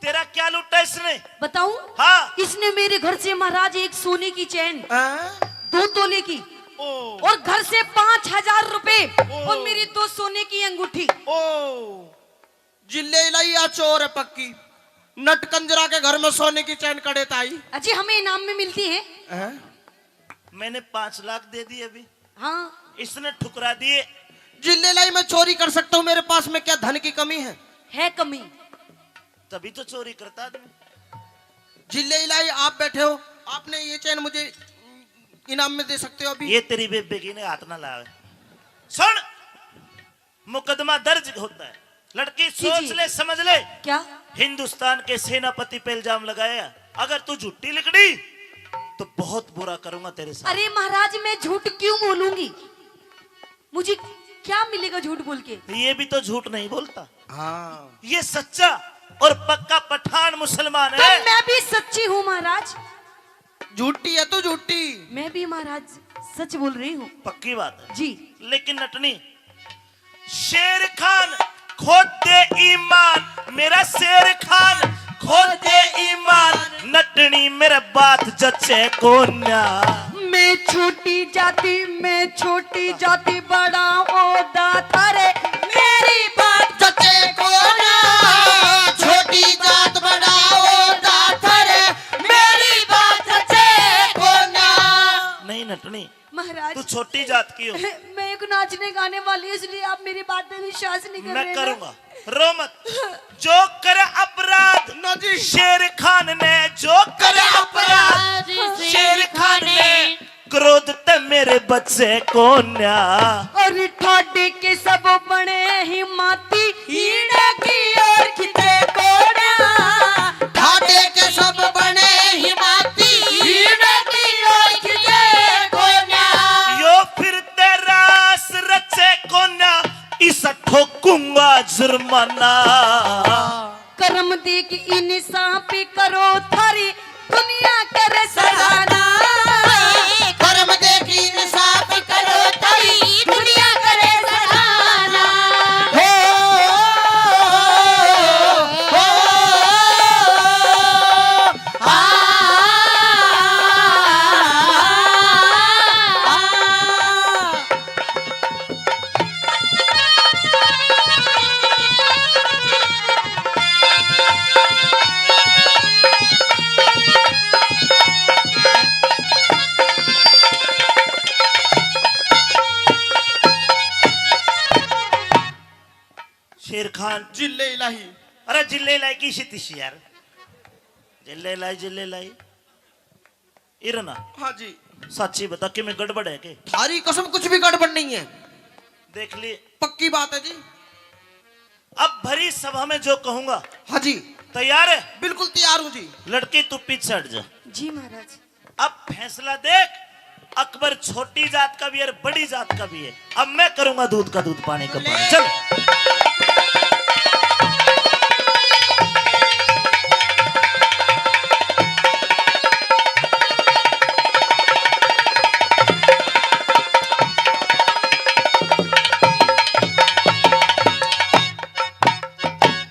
तेरा क्या लूटा इसने? बताऊं? हाँ। इसने मेरे घर से महाराज एक सोने की चैन, हाँ? दो तोले की, ओ। और घर से पाँच हजार रुपए, ओ। और मेरी दो सोने की अंगूठी। ओ। जिले इलाई या चोर है पक्की। नटकंजरा के घर में सोने की चैन कड़े ताई। अजी, हमें इनाम में मिलती है। हैं? मैंने पाँच लाख दे दिए अभी। हाँ। इसने ठुकरा दिए। जिले लाई मैं चोरी कर सकता हूँ, मेरे पास में क्या धन की कमी है? है कमी। तभी तो चोरी करता आदमी। जिले इलाई आप बैठे हो, आपने ये चैन मुझे इनाम में दे सकते हो अभी। ये तेरी बेबे की ने हाथ ना लावे। सुन, मुकदमा दर्ज होता है। लड़की, जी, सोच जी। ले, समझ ले। क्या? हिंदुस्तान के सेनापति पे इल्जाम लगाया, अगर तू झूठी लिकड़ी तो बहुत बुरा करूंगा तेरे साथ। अरे महाराज, मैं झूठ क्यों बोलूंगी? मुझे क्या मिलेगा झूठ बोल के? ये भी तो झूठ नहीं बोलता। हाँ। ये सच्चा और पक्का पठान मुसलमान तो है। मैं भी सच्ची हूँ महाराज। झूठी है तू, झूठी। मैं भी महाराज सच बोल रही हूँ। पक्की बात है। जी। लेकिन नटनी, शेर खान खोद दे ईमान, मेरा शेर खान खोद दे ईमान, नटनी मेरे बात जचे कोन्या। मैं छोटी जाति, मैं छोटी जाति, बड़ा ओदा थारे, मेरी बात जचे कोन्या। छोटी जात बड़ा ओदा थारे, मेरी बात जचे कोन्या। नहीं नटनी, महाराज, तू छोटी जात की हो। मैं एक नाचने गाने वाली हूँ, इसलिए आप मेरी बात पे विश्वास नहीं कर रहे ना। मैं करूंगा, रो मत। जो करे अपराध, ना जी। शेर खान ने जो करे अपराध, अपराध, शेर खान ने क्रोध ते मेरे बचे कोन्या। और ठाडे के सब बने ही माती, हीड़ा की ओर खिंचे कोन्या। ठाडे के सब बने ही माती, हीड़ा की ओर खिंचे कोन्या। यो फिर ते रास रचे कोन्या, इस ठोकूंगा जुर्माना। कर्म देख इंसाफ करो, थारी दुनिया करे सराहना। कर्म देख इंसाफ करो, थारी दुनिया करे सराहना। हो, हो, हो, आ, आ, आ। इरखान। जिले इलाही। अरे जिले इलाही की सी तीसी यार। जिले इलाही, जिले इलाही। इरना। हाँ जी। साची बता, किमें गड़बड़ है के? थारी कसम, कुछ भी गड़बड़ नहीं है। देख ली। पक्की बात है जी। अब भरी सभा में जो कहूंगा। हाँ जी। तैयार है? बिल्कुल तैयार हूँ जी। लड़की तू पीछे हट जा। जी महाराज। अब फैसला देख, अकबर छोटी जात का भी है और बड़ी जात का भी है। अब मैं करूंगा दूध का दूध, पानी का पानी। चल।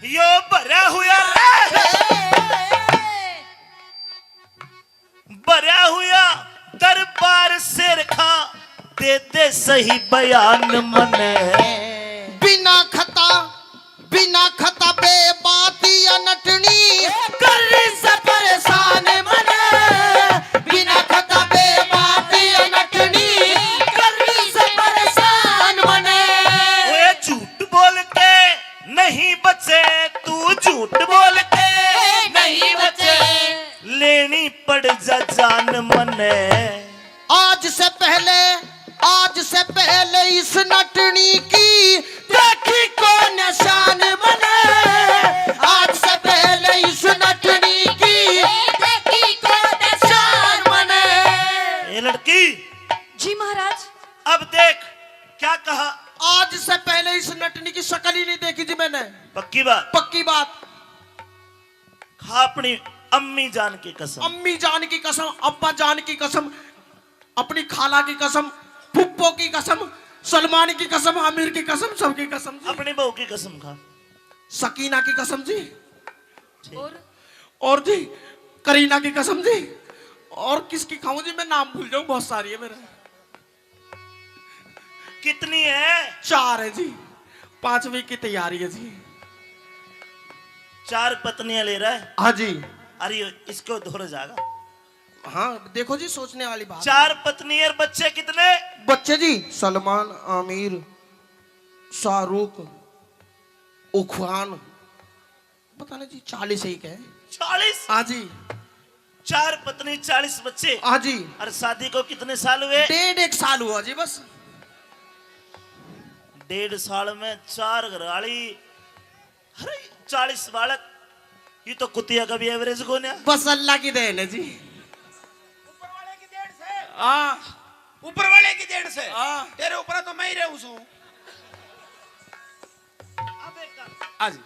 यो भरा हुआ रे। भरा हुआ दरबार शेर खां, दे दे सही बयान मने। बिना खता, बिना खता बे बात या नटनी, कर से परेशान मने। बिना खता बे बात या नटनी, कर से परेशान मने। ओए झूठ बोल के नहीं बचे, तू झूठ बोल के नहीं बचे। लेनी पड़ जा जान मने। आज से पहले, आज से पहले इस नटनी की देखी को निशान मने। आज से पहले इस नटनी की देखी को निशान मने। ए लड़की, जी महाराज। अब देख क्या कहा। आज से पहले इस नटनी की शक्ल ही नहीं देखी जी मैंने। पक्की बात? पक्की बात। खा अपनी अम्मी जान की कसम। अम्मी जान की कसम, अब्बा जान की कसम, अपनी खाला की कसम, फुप्पो की कसम, सलमान की कसम, आमिर की कसम, सबकी कसम जी। अपनी बहू की कसम खा। सकीना की कसम जी। ठीक। और? और जी, करीना की कसम जी। और किसकी खाऊं जी, मैं नाम भूल जाऊं, बहुत सारी है मेरे। कितनी है? चार है जी, पांचवी की तैयारी है जी। चार पत्नियां ले रहा है? हाँ जी। अरे, इसको धोर जाएगा। हाँ, देखो जी, सोचने वाली बात। चार पत्नी और बच्चे कितने? बच्चे जी, सलमान, आमिर, शाहरुख, उखान, पता नहीं जी, चालीस ही के। चालीस? हाँ जी। चार पत्नी, चालीस बच्चे। हाँ जी। और शादी को कितने साल हुए? डेढ़ एक साल हुआ जी बस। डेढ़ साल में चार घरवाली, अरे, चालीस बालक। ये तो कुतिया का भी एवरेज कोन्या। बस अल्लाह की देन है जी। ऊपर वाले की देन से। हाँ। ऊपर वाले की देन से। हाँ। तेरे ऊपर तो मैं ही रहूं सूं। हाँ जी।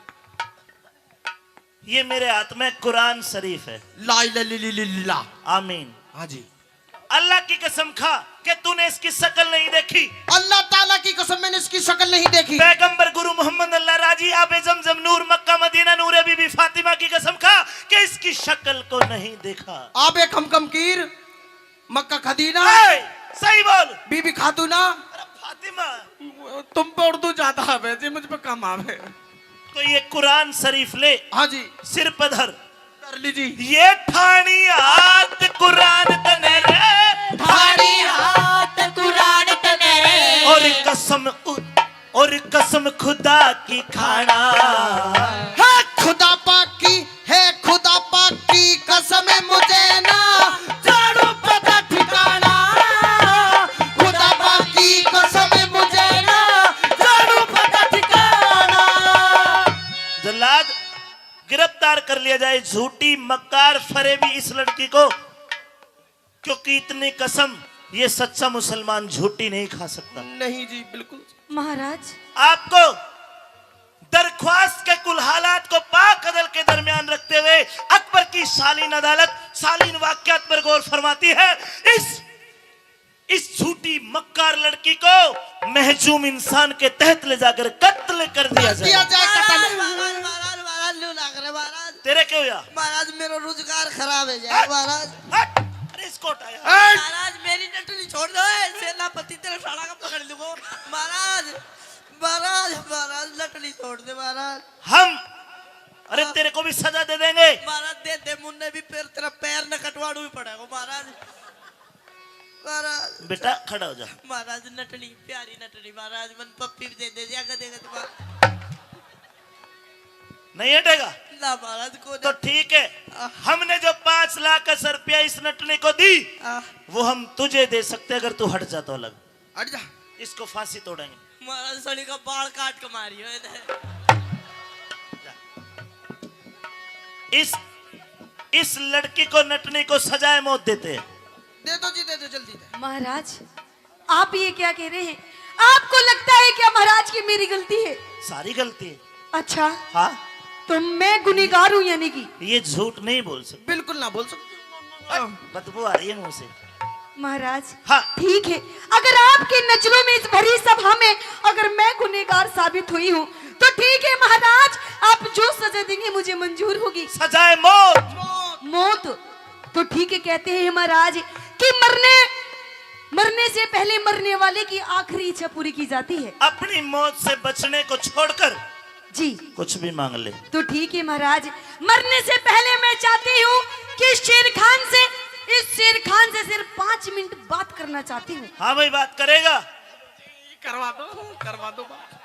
ये मेरे हाथ में कुरान शरीफ है। ला इलाहा इल्लल्लाह। आमीन। हाँ जी। अल्लाह की कसम खा कि तूने इसकी शक्ल नहीं देखी। अल्लाह ताला की कसम, मैंने इसकी शक्ल नहीं देखी। पैगंबर गुरु मोहम्मद अल्लाह राजी, आबे जमजम नूर मक्का मदीना नूर बीबी फातिमा की कसम खा कि इसकी शक्ल को नहीं देखा। आबे खमखम कीर मक्का खदीना। ए, सही बोल। बीबी खातूना। अरे फातिमा। तुम पे उर्दू ज्यादा आवे जी, मुझ पे कम आवे। तो ये कुरान शरीफ ले। हाँ जी। सिर पर धर। कर ली जी। ये ठाणी हाथ कुरान तने रे। ठाणी हाथ कुरान तने रे। और कसम उ-, और कसम खुदा की खाना। है खुदा पाक की, है खुदा पाक की कसम, मुझे ना जानू पता ठिकाना। खुदा पाक की कसम, मुझे ना जानू पता ठिकाना। जल्लाद, गिरफ्तार कर लिया जाए, झूठी, मक्कार, फरेबी इस लड़की को, क्योंकि इतनी कसम ये सच्चा मुसलमान झूठी नहीं खा सकता। नहीं जी, बिल्कुल। महाराज। आपको दरख्वास्त के कुल हालात को पाक अदल के दरमियान रखते हुए अकबर की शालीन अदालत शालीन वाकयात पर गौर फरमाती है। इस, इस झूठी मक्कार लड़की को महजूम इंसान के तहत ले जाकर कत्ल कर दिया जाए। दिया जाए कत्ल। महाराज, महाराज, महाराज, महाराज, लू लाग रहे महाराज। तेरे क्यों या? महाराज, मेरा रोजगार खराब है जाए हट! महाराज। हट! अरे इसको हटाया। हट! महाराज, मेरी नटनी छोड़ दो, ए, सेनापति तेरे साला का पकड़ लूंगा। महाराज, महाराज, महाराज, नटनी छोड़ दे महाराज। हम, अरे हाँ। तेरे को भी सजा दे देंगे। महाराज, दे दे, मुन्ने भी पैर, तेरा पैर न कटवाड़ू ही पड़ेगा महाराज। महाराज। बेटा, खड़ा हो जा। महाराज, नटनी, प्यारी नटनी, महाराज, मन पप्पी भी दे दे, या कदे कदे महाराज। नहीं हटेगा? ना महाराज को तो ना। ठीक है, आ। हमने जो पांच लाख रुपया इस नटनी को दी, आ। वो हम तुझे दे सकते हैं अगर तू हट जा तो अलग। हट जा। इसको फांसी तोड़ेंगे। महाराज सड़ी का बाल काट के मारियो इधर। इस इस लड़की को, नटनी को सजाए मौत देते हैं। दे दो जी, दे दो, जल्दी दे। महाराज, आप ये क्या कह रहे हैं? आपको लगता है क्या महाराज की मेरी गलती है? सारी गलती है। अच्छा, हाँ। तो मैं गुनहगार हूँ यानी कि? ये झूठ नहीं बोल सकते। बिल्कुल ना बोल सकते। बदबू आ रही है मुंह से। महाराज, हाँ। ठीक है, अगर आपकी नजरों में इस भरी सभा में अगर मैं गुनहगार साबित हुई हूँ तो ठीक है महाराज, आप जो सजा देंगे मुझे मंजूर होगी। सजाए मौत। मौत। तो ठीक है, कहते हैं महाराज कि मरने मरने से पहले मरने वाले की आखिरी इच्छा पूरी की जाती है। अपनी मौत से बचने को छोड़कर जी। कुछ भी मांग ले। तो ठीक है महाराज, मरने से पहले मैं चाहती हूँ कि शेर खान से, इस शेर खान से सिर्फ पाँच मिनट बात करना चाहती हूँ। हाँ भाई, बात करेगा। करवा दो, करवा दो बात।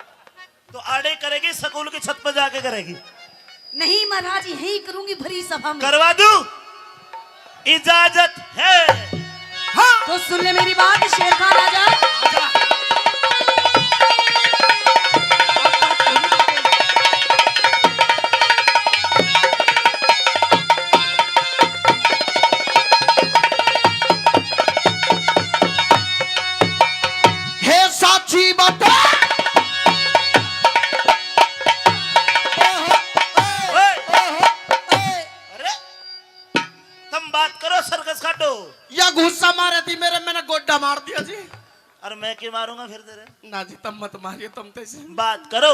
तो आड़े करेगी, स्कूल की छत पर जाके करेगी? नहीं महाराज, यहीं करूंगी भरी सभा में। करवा दूं? इजाजत है। हाँ। तो सुन ले मेरी बात, शेर खान आजा। आजा। हे साची बात। ओए। अरे, तुम बात करो, सर्कस काटो। या घुस्सा मारे थी मेरे, मैंने गोड्डा मार दिया जी। और मैं क्यों मारूंगा फिर तेरे? ना जी, तुम मत मारियो, तुम तो ऐसे बात करो।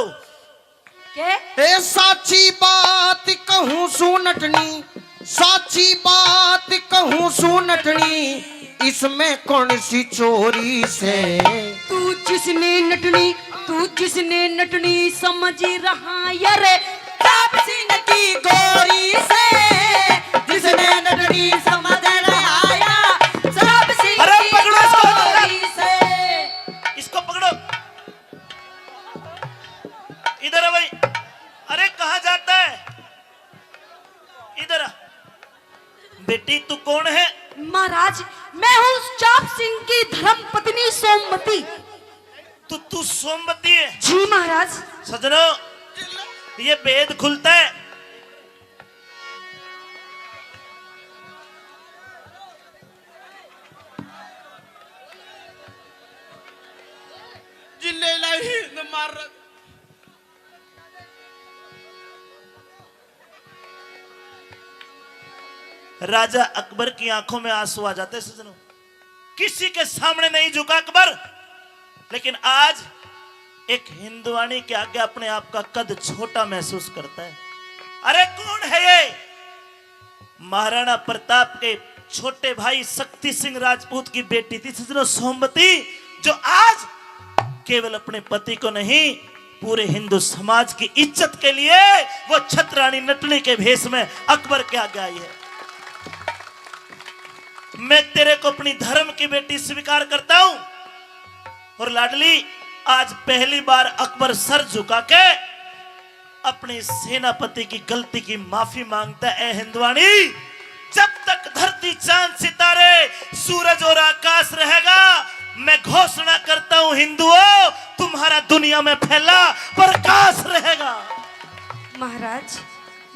के? ए साची बात कहूँ सू नटनी, साची बात कहूँ सू नटनी, इसमें कौन सी चोरी से? तू जिसने नटनी, तू जिसने नटनी समझ रहा यार, प्रताप सिंह की गोरी से, जिसने नटनी समझ रहा यार, प्रताप सिंह अरे की पकड़ो इसको, गोरी से। इसको पकड़ो। इधर आ भाई। अरे कहाँ जाता है? इधर आ। बेटी तू कौन है? महाराज, मैं हूँ चाप सिंह की धर्म पत्नी सोमवती। तू तू सोमवती है? जी महाराज। सजनों, ये भेद खुलता है। जिले लाई न मार। राजा अकबर की आंखों में आंसू आ जाते सजनों। किसी के सामने नहीं झुका अकबर, लेकिन आज एक हिंदुआनी के आगे अपने आप का कद छोटा महसूस करता है। अरे कौन है ये? महाराणा प्रताप के छोटे भाई शक्ति सिंह राजपूत की बेटी थी सजनों सोमवती, जो आज केवल अपने पति को नहीं, पूरे हिंदू समाज की इज्जत के लिए वो छतरानी नटनी के भेष में अकबर के आगे आई है। मैं तेरे को अपनी धर्म की बेटी स्वीकार करता हूं। और लाडली, आज पहली बार अकबर सर झुका के अपने सेनापति की गलती की माफी मांगता है। ए हिंदुआनी, जब तक धरती, चांद, सितारे, सूरज और आकाश रहेगा, मैं घोषणा करता हूं हिंदुओं, तुम्हारा दुनिया में फैला प्रकाश रहेगा। महाराज।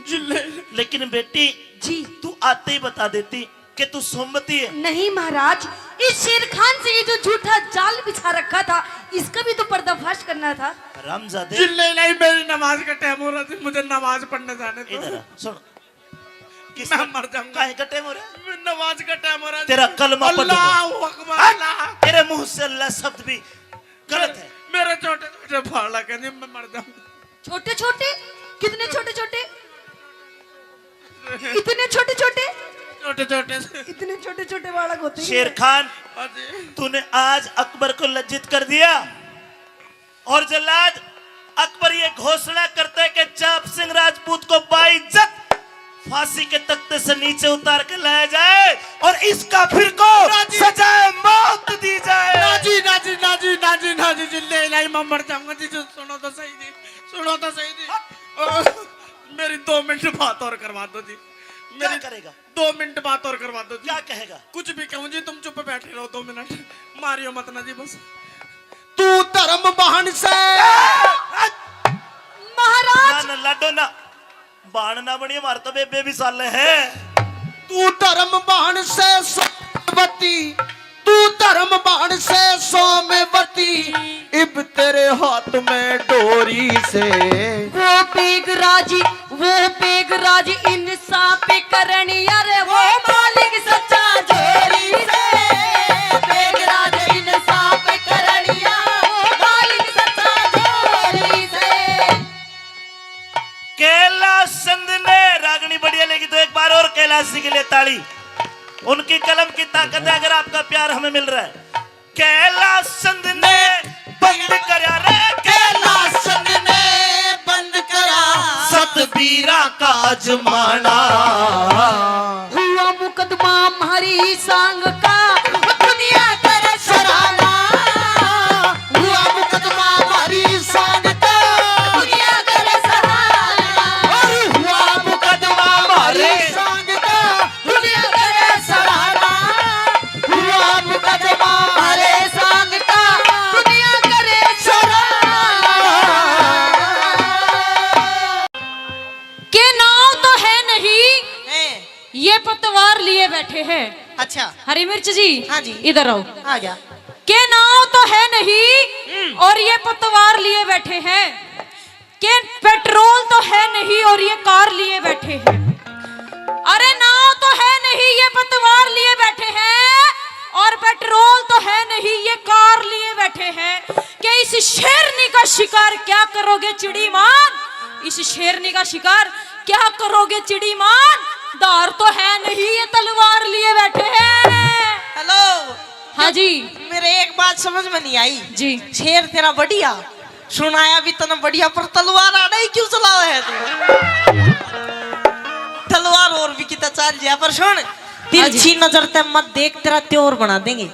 जिले। लेकिन बेटी, जी। तू आते ही बता देती कि तू सोमवती है। नहीं महाराज, इस शेर खान से ये जो झूठा जाल बिछा रखा था, इसका भी तो पर्दाफाश करना था। हरामजादे। जिले नहीं, मेरी नमाज का टाइम हो रहा है, मुझे नमाज पढ़ने जाने दो। इधर आ, सुन। किस मैं मर जाऊंगा। काहे का टाइम हो रहा है? मैं नमाज का टाइम हो रहा है। तेरा कलमा पढ़ लूंगा। अल्लाहू अकबर, हट! अल्लाह। तेरे मुंह से अल्लाह शब्द भी गलत है। मेरे छोटे छोटे बालक हैं जी, मैं मर जाऊंगा। छोटे छोटे? कितने छोटे छोटे? इतने छोटे छोटे? छोटे छोटे। इतने छोटे छोटे बालक होते हैं। शेर खान, हाँ जी। तूने आज अकबर को लज्जित कर दिया। और जल्लाद, अकबर ये घोषणा करता है कि चाप सिंह राजपूत को बाइज्जत फांसी के तख्ते से नीचे उतार के लाया जाए और इस काफिर को राजी। सजाए मौत दी जाए। ना जी, ना जी, ना जी, ना जी, ना जी, जिंदे इलाही मैं मर जाऊंगा जी। सुनो तो सही जी, सुनो तो सही जी। ओ, मिनट बात और करवा दो जी। क्या मेरी करेगा? दो मिनट बात और करवा दो जी। क्या कहेगा? कुछ भी कहूँ जी, तुम चुप बैठे रहो दो मिनट। मारियो मत ना जी बस। तू धर्म बहन से। महाराज। ना, ना, लाडो ना। बाण ना बनिए, मार तो बेबे भी साले है। तू धर्म बहन से सोमवती, तू धर्म बहन से सोमवती, इब तेरे हाथ में डोरी से। वो बेगराजी, वो बेगराज इंसाफ करनिया रे, वो मालिक सच्चा जोरी से। बेगराज इंसाफ करनिया, वो मालिक सच्चा जोरी से। कैलाश चंद ने रागनी बढ़िया लेगी, तो एक बार और कैलाश जी के लिए ताली। उनकी कलम की ताकत है, अगर आपका प्यार हमें मिल रहा है। कैलाश चंद ने बंद करया रे, कैलाश चंद ने बंद करया सतबीरा का जमाना। हुआ मुकदमा म्हारी सांग का, दुनिया करे सराहना। हुआ मुकदमा म्हारी सांग का, दुनिया करे सराहना। अरे हुआ मुकदमा म्हारी सांग का, दुनिया करे सराहना। हुआ मुकदमा म्हारे सांग का, दुनिया करे सराहना। के नाव तो है नहीं, हैं। ये पतवार लिए बैठे हैं। अच्छा। हरी मिर्च जी, हाँ जी। इधर आओ। आ गया। के नाव तो है नहीं हम्म। और ये पतवार लिए बैठे हैं। के पेट्रोल तो है नहीं और ये कार लिए बैठे हैं। अरे नाव तो है नहीं, ये पतवार लिए बैठे हैं, और पेट्रोल तो है नहीं, ये कार लिए बैठे हैं। कि इस शेरनी का शिकार क्या करोगे चिड़ीमान? इस शेरनी का शिकार क्या करोगे चिड़ीमान? धार तो है नहीं, ये तलवार लिए बैठे हैं। हेलो। हाँ जी। मेरे एक बात समझ में नहीं आई। जी। शेर तेरा बढ़िया, सुनाया भी तने बढ़िया, पर तलवार आड़े ही क्यों चलावे है तू? तलवार और भी कितना चाल जाए, पर सुन, हाँ जी। तिरछी नजर ते मत देख, तेरा त्योर बना देंगे।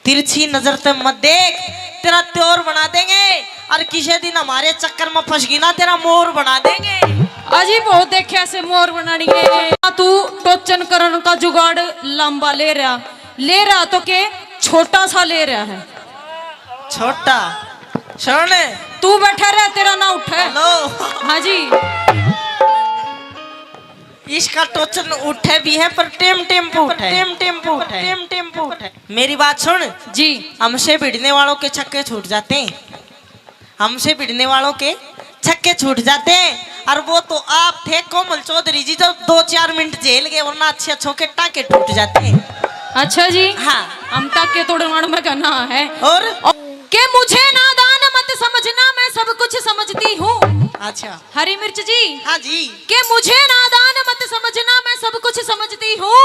तिरछी नजर ते मत देख, तेरा त्योर बना देंगे। और किसी दिन हमारे चक्कर में फंस गई ना, तेरा मोर बना देंगे। अजी बहुत देखे ऐसे मोर बनानी है। तू टोचन करण का जुगाड़ लंबा ले रहा, ले रहा तो के छोटा सा ले रहा है। छोटा सुन। तू बैठा रह, तेरा ना उठे। हेलो। हाँ जी। इसका टोचन उठे भी है, पर टेम टेम पे उठे, टेम टेम पे उठे, टेम टेम पे उठे। मेरी बात सुन। जी। हमसे भिड़ने वालों के छक्के छूट जाते हैं, हमसे भिड़ने वालों के छक्के छूट जाते हैं। और वो तो आप थे कोमल चौधरी जी, जो दो चार मिनट झेल गए, वरना अच्छे अच्छों के टाके टूट जाते हैं। अच्छा जी। हाँ। हम टाके तोड़वाण में कहना है। और? और के मुझे नादान मत समझना, मैं सब कुछ समझती हूँ। अच्छा। हरी मिर्च जी। हाँ जी। के मुझे नादान मत समझना, मैं सब कुछ समझती हूँ।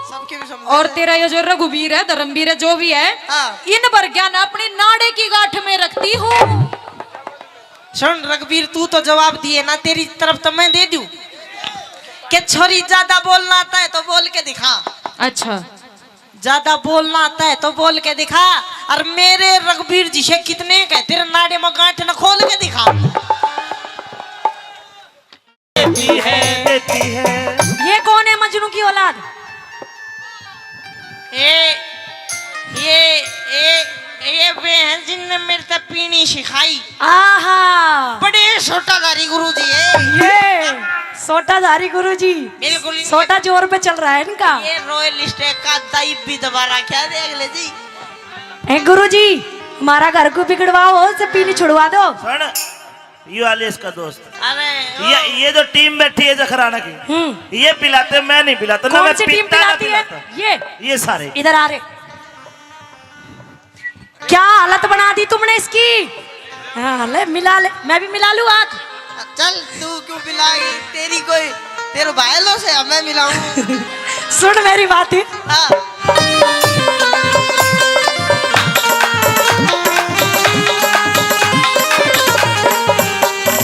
सबके भी समझ। और तेरा ये जो रघुवीर है, धर्मवीर है, जो भी है, हाँ। इन वर्ग्या ने अपनी नाड़े की गांठ में रखती हूँ। सुन रघुवीर, तू तो जवाब दिए ना, तेरी तरफ तो मैं दे दूं। के छोरी, ज्यादा बोलना आता है तो बोल के दिखा। अच्छा। ज्यादा बोलना आता है तो बोल के दिखा। और मेरे रघुवीर जी से कितने कह, तेरे नाड़े में गांठ न खोल के दिखा। देती है, देती है। ये कौन है मजनू की औलाद? ये, ये, ये, ये वे हैं जिनने मेरे तक पीनी सिखाई। आहा। बड़े सोटाधारी गुरु जी है। ये सोटाधारी गुरु जी। बिल्कुल इनके सोटा जोर पे चल रहा है इनका। ये रॉयल स्टैग का दाई भी दबा रखा है, देख ले जी। ए गुरु जी, हमारा घर को बिगड़वाओ, से पीनी छुड़वा दो। सुन, ये वाले इसका दोस्त। अरे, ये, ये जो टीम बैठी है जखराना की, हम्म। ये पिलाते, मैं नहीं पिलाता, ना कौन मैं सी टीम पीता, ना पिलाती है? पिलाता। ये। ये सारे। इधर आ रे। क्या हालत बना दी तुमने इसकी? हाँ, ले मिला ले, मैं भी मिला लूँ हाथ। चल, तू क्यों मिलाएगी? तेरी कोई, तेरे भाईलों से हमें मिलाऊं। सुन मेरी बात। हाँ।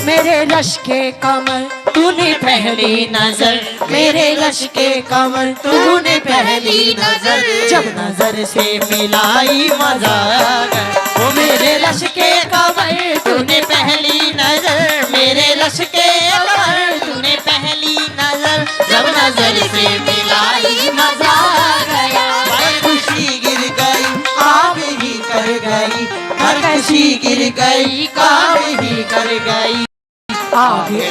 मेरे लश्के कमर तूने पहली नजर, मेरे लश्के कमर तूने पहली नजर, जब नजर से मिलाई मजा आ गया। ओ मेरे लश्के कमर तूने पहली नजर, मेरे लश्के कमर तूने पहली नजर से मिलाई, मजा आ गया। भाई खुशी गिर गई, काम ही कर गई। हर खुशी गिर गई, काम ही कर गई। आगे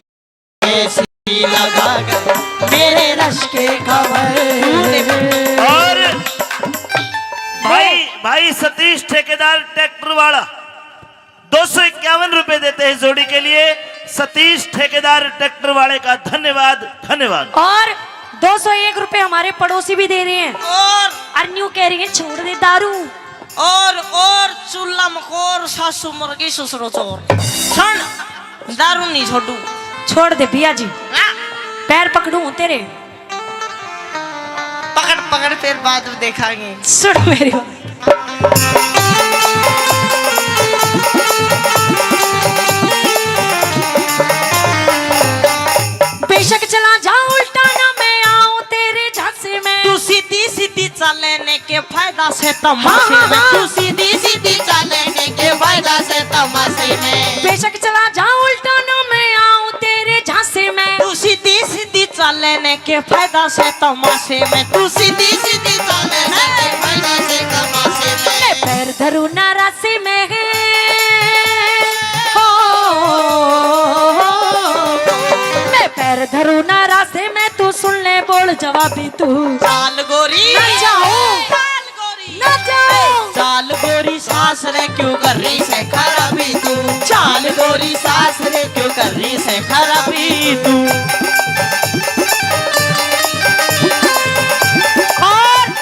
ऐसी लगा गई मेरे रश के खबर। और भाई, भाई सतीश ठेकेदार ट्रैक्टर वाला दो सौ इक्यावन रुपए देते हैं जोड़ी के लिए। सतीश ठेकेदार ट्रैक्टर वाले का धन्यवाद, धन्यवाद। और दो सौ एक रुपए हमारे पड़ोसी भी दे रहे हैं। और और न्यू कह रही है, "छोड़ दे दारू।" और और चूल्हा मकोर, सासू मर गई, ससुरो चोर। सुन, दारू नहीं छोड़ू। छोड़ दे भैया जी। हाँ। पैर पकड़ू हूँ तेरे। पकड़ पकड़, फिर बाद में देखांगे। सुन मेरी बात। बेशक चला जा उल्टा ना मैं आऊं तेरे झांसे में। तू सीधी सीधी चाले ने के फायदा से तमाशे हाँ, हाँ, में। हाँ। तू सीधी सीधी चाले ने के फायदा से तमाशे में। बेशक चला जा उल्टा ना मैं आऊं तेरे झांसे में। तू सीधी सीधी चाले ने के फायदा से तमाशे में। तू सीधी सीधी चाले ने के फायदा से तमाशे में। मैं पैर धरू ना राशि में। हो, मैं पैर धरू ना राशि में, तू सुन ले बोल जवाबी तू। चाल गोरी। ना जाऊं। चाल गोरी। ना जाऊं। चाल गोरी सास रे क्यों कर रही से खराबी तू। चाल गोरी सास रे क्यों कर रही से खराबी तू। और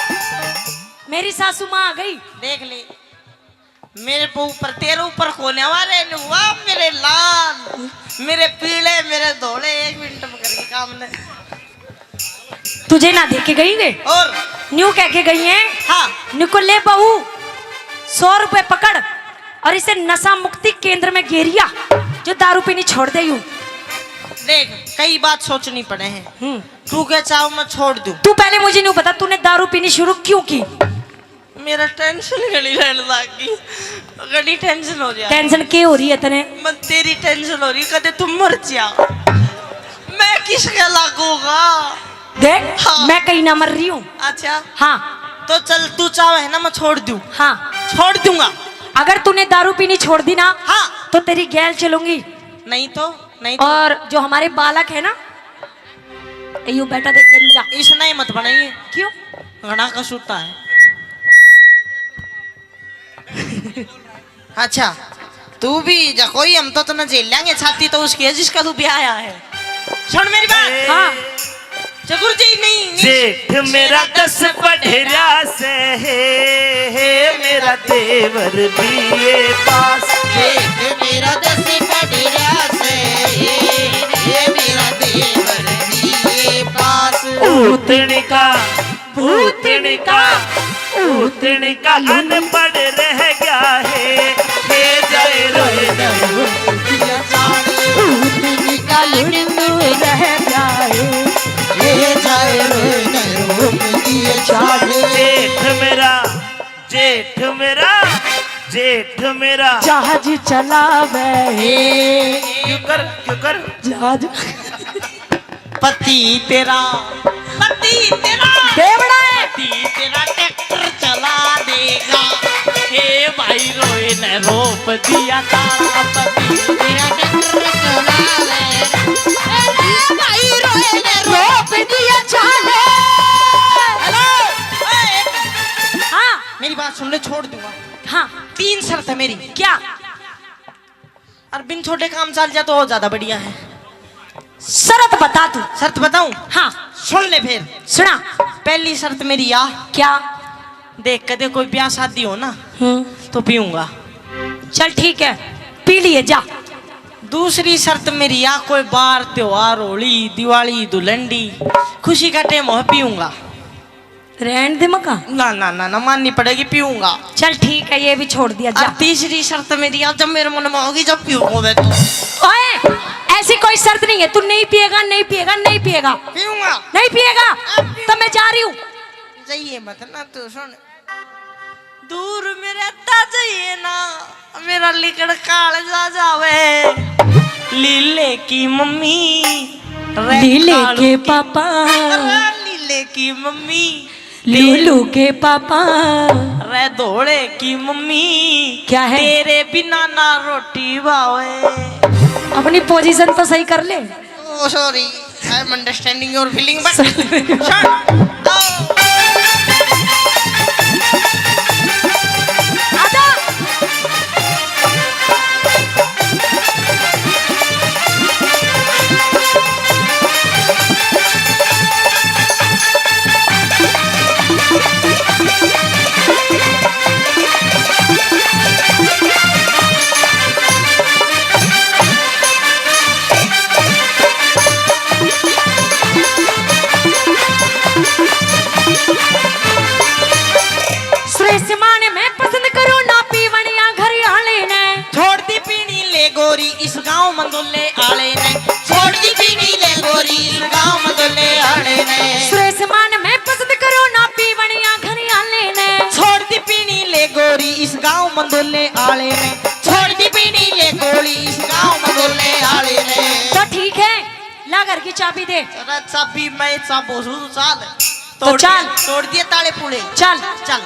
मेरी सासू माँ आ गई। देख ले। मेरे पे ऊपर, तेरे ऊपर कोने वाले ने हुआ, मेरे लाल, मेरे पीले, मेरे धोले, एक मिनट में करके काम ने। तुझे ना देख के गई वे? और? न्यू कह के गई है। हाँ। न्यू को ले बहू, सौ रुपए पकड़ और इसे नशा मुक्ति केंद्र में घेरिया, जो दारू पीनी छोड़ दे यू। देख, कई बात सोचनी पड़े हैं। हम्म। तू क्या चाहो मैं छोड़ दूं? तू पहले मुझे न्यू बता, तूने दारू पीनी शुरू क्यों की? मेरा टेंशन घणी रहने लग गई, घणी टेंशन हो रही है। टेंशन के हो रही है तने? मैं तेरी टेंशन हो रही, कदे तू मर जा, मैं किसके लागूंगा? देख, हाँ। मैं कहीं ना मर रही हूँ। अच्छा। हाँ। तो चल, तू चाहे है ना, मैं छोड़ दूँ। हाँ। छोड़ दूंगा। अगर तूने दारू पीनी छोड़ दी ना, हाँ। तो तेरी गैल चलूंगी। नहीं तो, नहीं तो। और जो हमारे बालक है ना, ए, यू बेटा देख गंजा। इसने ही मत बनाइए। क्यों? घना कसूता है। अच्छा, तू भी जा कोई, हम तो तन्ने झेल लेंगे, छाती तो उसकी है जिसका तू ब्याह आया है। सुन मेरी बात। हाँ। जगुर जी नहीं, नहीं। जेठ मेरा दस पढ़ रहा से, हे, हे मेरा देवर बीए पास। जेठ मेरा दस पढ़ रहा से, हे, हे मेरा देवर बीए पास। उतनी का, उतनी का, उतनी का अनपढ़ रह गया है। हे जाए रोए दरो, उतनी का लुल्लू रह गया है। ले जाए रे नैरोब दिए छाड़े। जेठ मेरा, जेठ मेरा, जेठ मेरा जहाज चलावे। क्यों कर, क्यों कर? जहाज। पति तेरा, पति तेरा देवड़ा है। पति तेरा ट्रैक्टर चला देगा। हे भाई रोए ने रोप दिया तारा, पति तेरा ट्रैक्टर चला देगा। हे भाई रोए ने रोप दिया चाले। हेलो, ए, हाँ। मेरी बात सुन ले, छोड़ दूंगा। हाँ। तीन शर्त है मेरी। क्या? और बिन छोड़े काम चल जा तो और ज्यादा बढ़िया है। शर्त बता तू। शर्त बताऊं? हाँ। सुन ले फिर। सुना। पहली शर्त मेरी या। क्या? देख, कदे कोई ब्याह शादी हो ना, हम्म। तो पीऊंगा। चल ठीक है, पी लिए जा। दूसरी शर्त मेरी या, कोई बार त्योहार, होली, दिवाली, धुलंडी, खुशी का टाइम हो, पीऊंगा। रहन दे मका। ना, ना, ना, ना, माननी पड़ेगी, पीऊंगा। चल ठीक है, ये भी छोड़ दिया, जा। और तीसरी शर्त मेरी, आज जब मेरे मन में होगी, जब पीऊंगा मैं तो। ओए, ऐसी कोई शर्त नहीं है, तू नहीं पिएगा, नहीं पिएगा, नहीं पिएगा। पीऊंगा। नहीं पिएगा? अब पीऊंगा। तो मैं जा रही हूँ। जाइए मत ना, तू सुन। दूर मेरे ता जाइए ना, मेरा लिकड़ काल जा जावे। लीले की मम्मी। रे लीले कालू के की, पापा। अरे लीले की मम्मी। लूलू के पापा। रे धोले की मम्मी। क्या है? तेरे बिना ना रोटी भावे। अपनी पोजीशन तो सही कर ले। Oh, sorry, I am understanding your feeling, but sorry। Shut up। आजा। सुरेश मान मैं पसंद करूँ ना पीवनिया घर आले ने। छोड़ दी पीनी ले गोरी इस गांव मंदोले आले ने। छोड़ दी पीनी ले गोरी इस गांव मंदोले आले ने। सुरेश मान मैं पसंद करूँ ना पीवनिया घर आले ने। छोड़ दी पीनी ले गोरी इस गांव मंदोले आले ने। छोड़ दी पीनी ले गोरी इस गांव मंदोले आले ने। तो ठीक है, ला घर की चाबी दे। अरे चाबी मैं चाबो सू, चाल। तो तोड़ चाल। दिए, तोड़ दिए ताले पुले। चल। चल।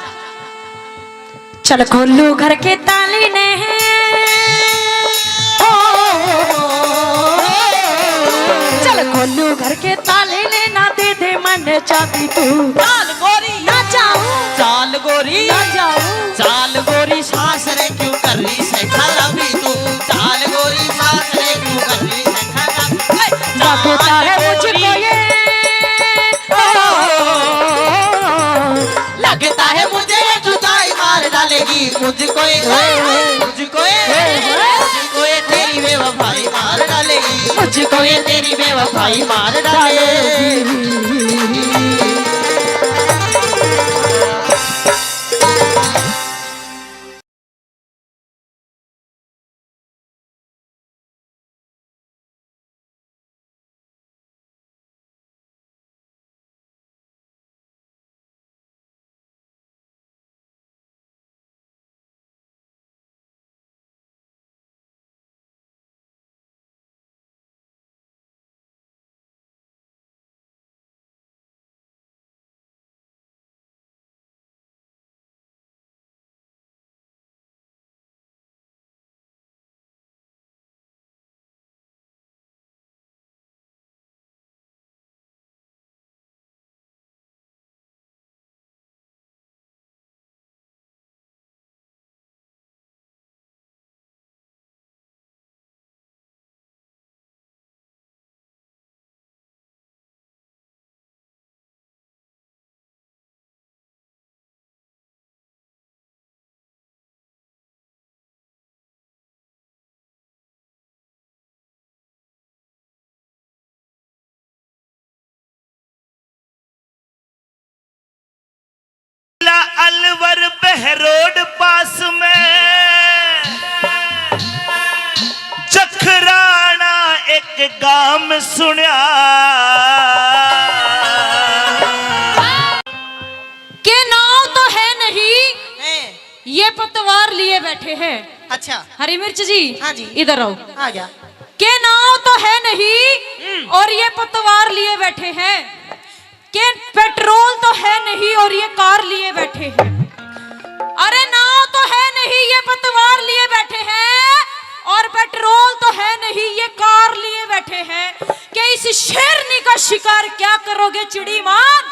चल खोलू घर के ताले ने। ओ, चल खोलू घर के ताले ने, ना दे दे मन चाबी तू। चाल गोरी। ना जाऊं। चाल गोरी। ना जाऊं। चाल गोरी सास रे क्यों कर रही से खराबी तू। चाल गोरी सास रे क्यों कर रही से खराबी। ए, लगता है चाल गोरी। मुझको ये। ओ, लगता है मुझे ये जुदाई मार डालेगी मुझको ये, मुझको ये, मुझको ये तेरी बेवफाई मार डालेगी, मुझको ये तेरी बेवफाई मार डालेगी। अलवर बहरोड पास में जखराना एक गाम सुनया। के नाव तो है नहीं, हैं। ये पतवार लिए बैठे हैं। अच्छा। हरी मिर्च जी, हाँ जी। इधर आओ। आ गया। के नाव तो है नहीं, हम्म। और ये पतवार लिए बैठे हैं। के पेट्रोल तो है नहीं और ये कार लिए बैठे हैं। अरे नाव तो है नहीं, ये पतवार लिए बैठे हैं, और पेट्रोल तो है नहीं, ये कार लिए बैठे हैं। कि इस शेरनी का शिकार क्या करोगे चिड़ी मान,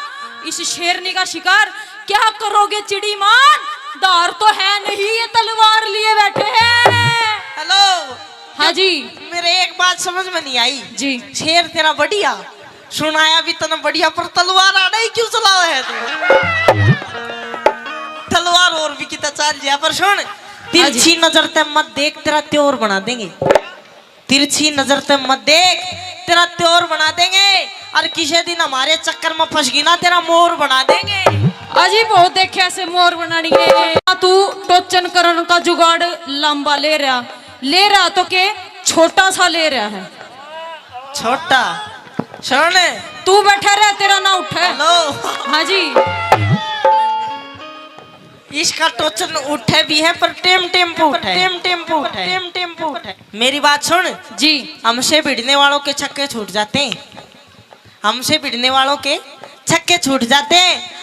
इस शेरनी का शिकार क्या करोगे चिड़ी मान, धार तो है नहीं, ये तलवार लिए बैठे हैं। हेलो। हाँ जी। मेरे एक बात समझ में नहीं आई। जी। शेर तेरा बढ़िया, सुनाया भी तने बढ़िया, पर तलवार आड़े ही क्यों चलावे है तू? तलवार और भी कितना चाल जाए, पर सुन, हाँ जी। तिरछी नजर ते मत देख, तेरा त्योर बना देंगे। तिरछी नजर ते मत देख, तेरा त्योर बना देंगे। और किसी दिन हमारे चक्कर में फंस गई ना, तेरा मोर बना देंगे। अजी बहुत देखे ऐसे मोर बनानी है। तू टोचन करण का जुगाड़ लंबा ले रहा, ले रहा तो के छोटा सा ले रहा है। छोटा। सुन। तू बैठा रह, तेरा ना उठे। हेलो। हाँ जी। इसका टोचन उठे भी है, पर टेम टेम पे उठे। टेम टेम पे उठे। टेम टेम पे उठे। मेरी बात सुन। जी। हमसे भिड़ने वालों के छक्के छूट जाते हैं। हमसे भिड़ने वालों के छक्के छूट जाते।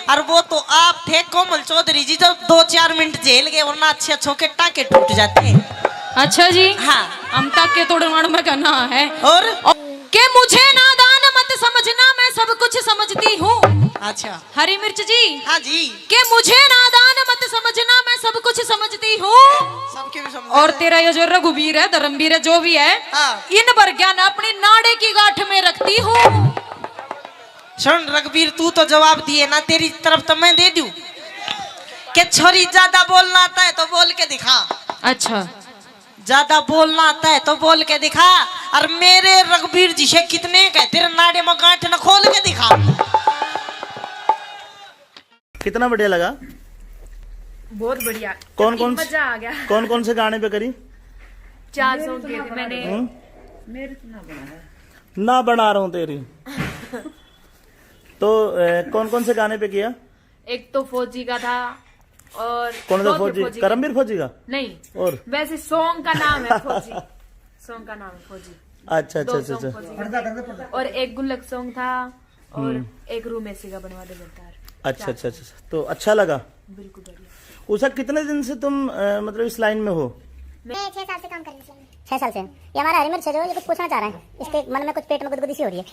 और वो तो आप थे कोमल चौधरी जी, जो दो चार मिनट झेल गए, वरना अच्छे अच्छों के टाके टूट जाते। अच्छा जी। हाँ। हम टाके तोड़वाण में कहना है। और? के मुझे नादान मत समझना, मैं सब कुछ समझती हूँ। अच्छा। हरी मिर्च जी। हाँ जी। के मुझे नादान मत समझना, मैं सब कुछ समझती हूँ। सबके भी समझ। और तेरा ये जो रघुवीर है, धर्मवीर है, जो भी है, हाँ। इन बरग्या ने अपनी नाड़े की गांठ में रखती हूँ। सुन रघुवीर, तू तो जवाब दिए ना, तेरी तरफ तो मैं दे दूं। के छोरी, ज्यादा बोलना आता है तो बोल के दिखा। अच्छा। ज्यादा बोलना आता है तो बोल के दिखा। और मेरे रघुवीर जी से कितने कह, तेरे नाड़े में गांठ न खोल के दिखा। कितना बढ़िया लगा। बहुत बढ़िया। कौन कौन मजा आ गया। कौन कौन से गाने पे करी? चार सॉन्ग किए थे मैंने। हम्म? ना बना रहा हूँ तेरी। तो कौन कौन से गाने पे किया? एक तो फौजी का था। और कौन सा फौजी? करमवीर फौजी का? नहीं। और वैसे सॉन्ग का नाम है फौजी। सॉन्ग का नाम है फौजी। अच्छा, अच्छा, अच्छा। और एक गुल्लक सॉन्ग था। और हम्म। एक रूम एसी का बनवा दे बेकार। अच्छा, अच्छा, अच्छा। तो अच्छा लगा? बिल्कुल बढ़िया। उषा, कितने दिन से तुम मतलब इस लाइन में हो? मैं छह साल से काम कर रही हूँ। छह साल से। ये हमारा हरी मिर्च है, जो ये कुछ पूछना चाह रहा है। इसके मन में कुछ, पेट में गुदगुदी सी हो रही है।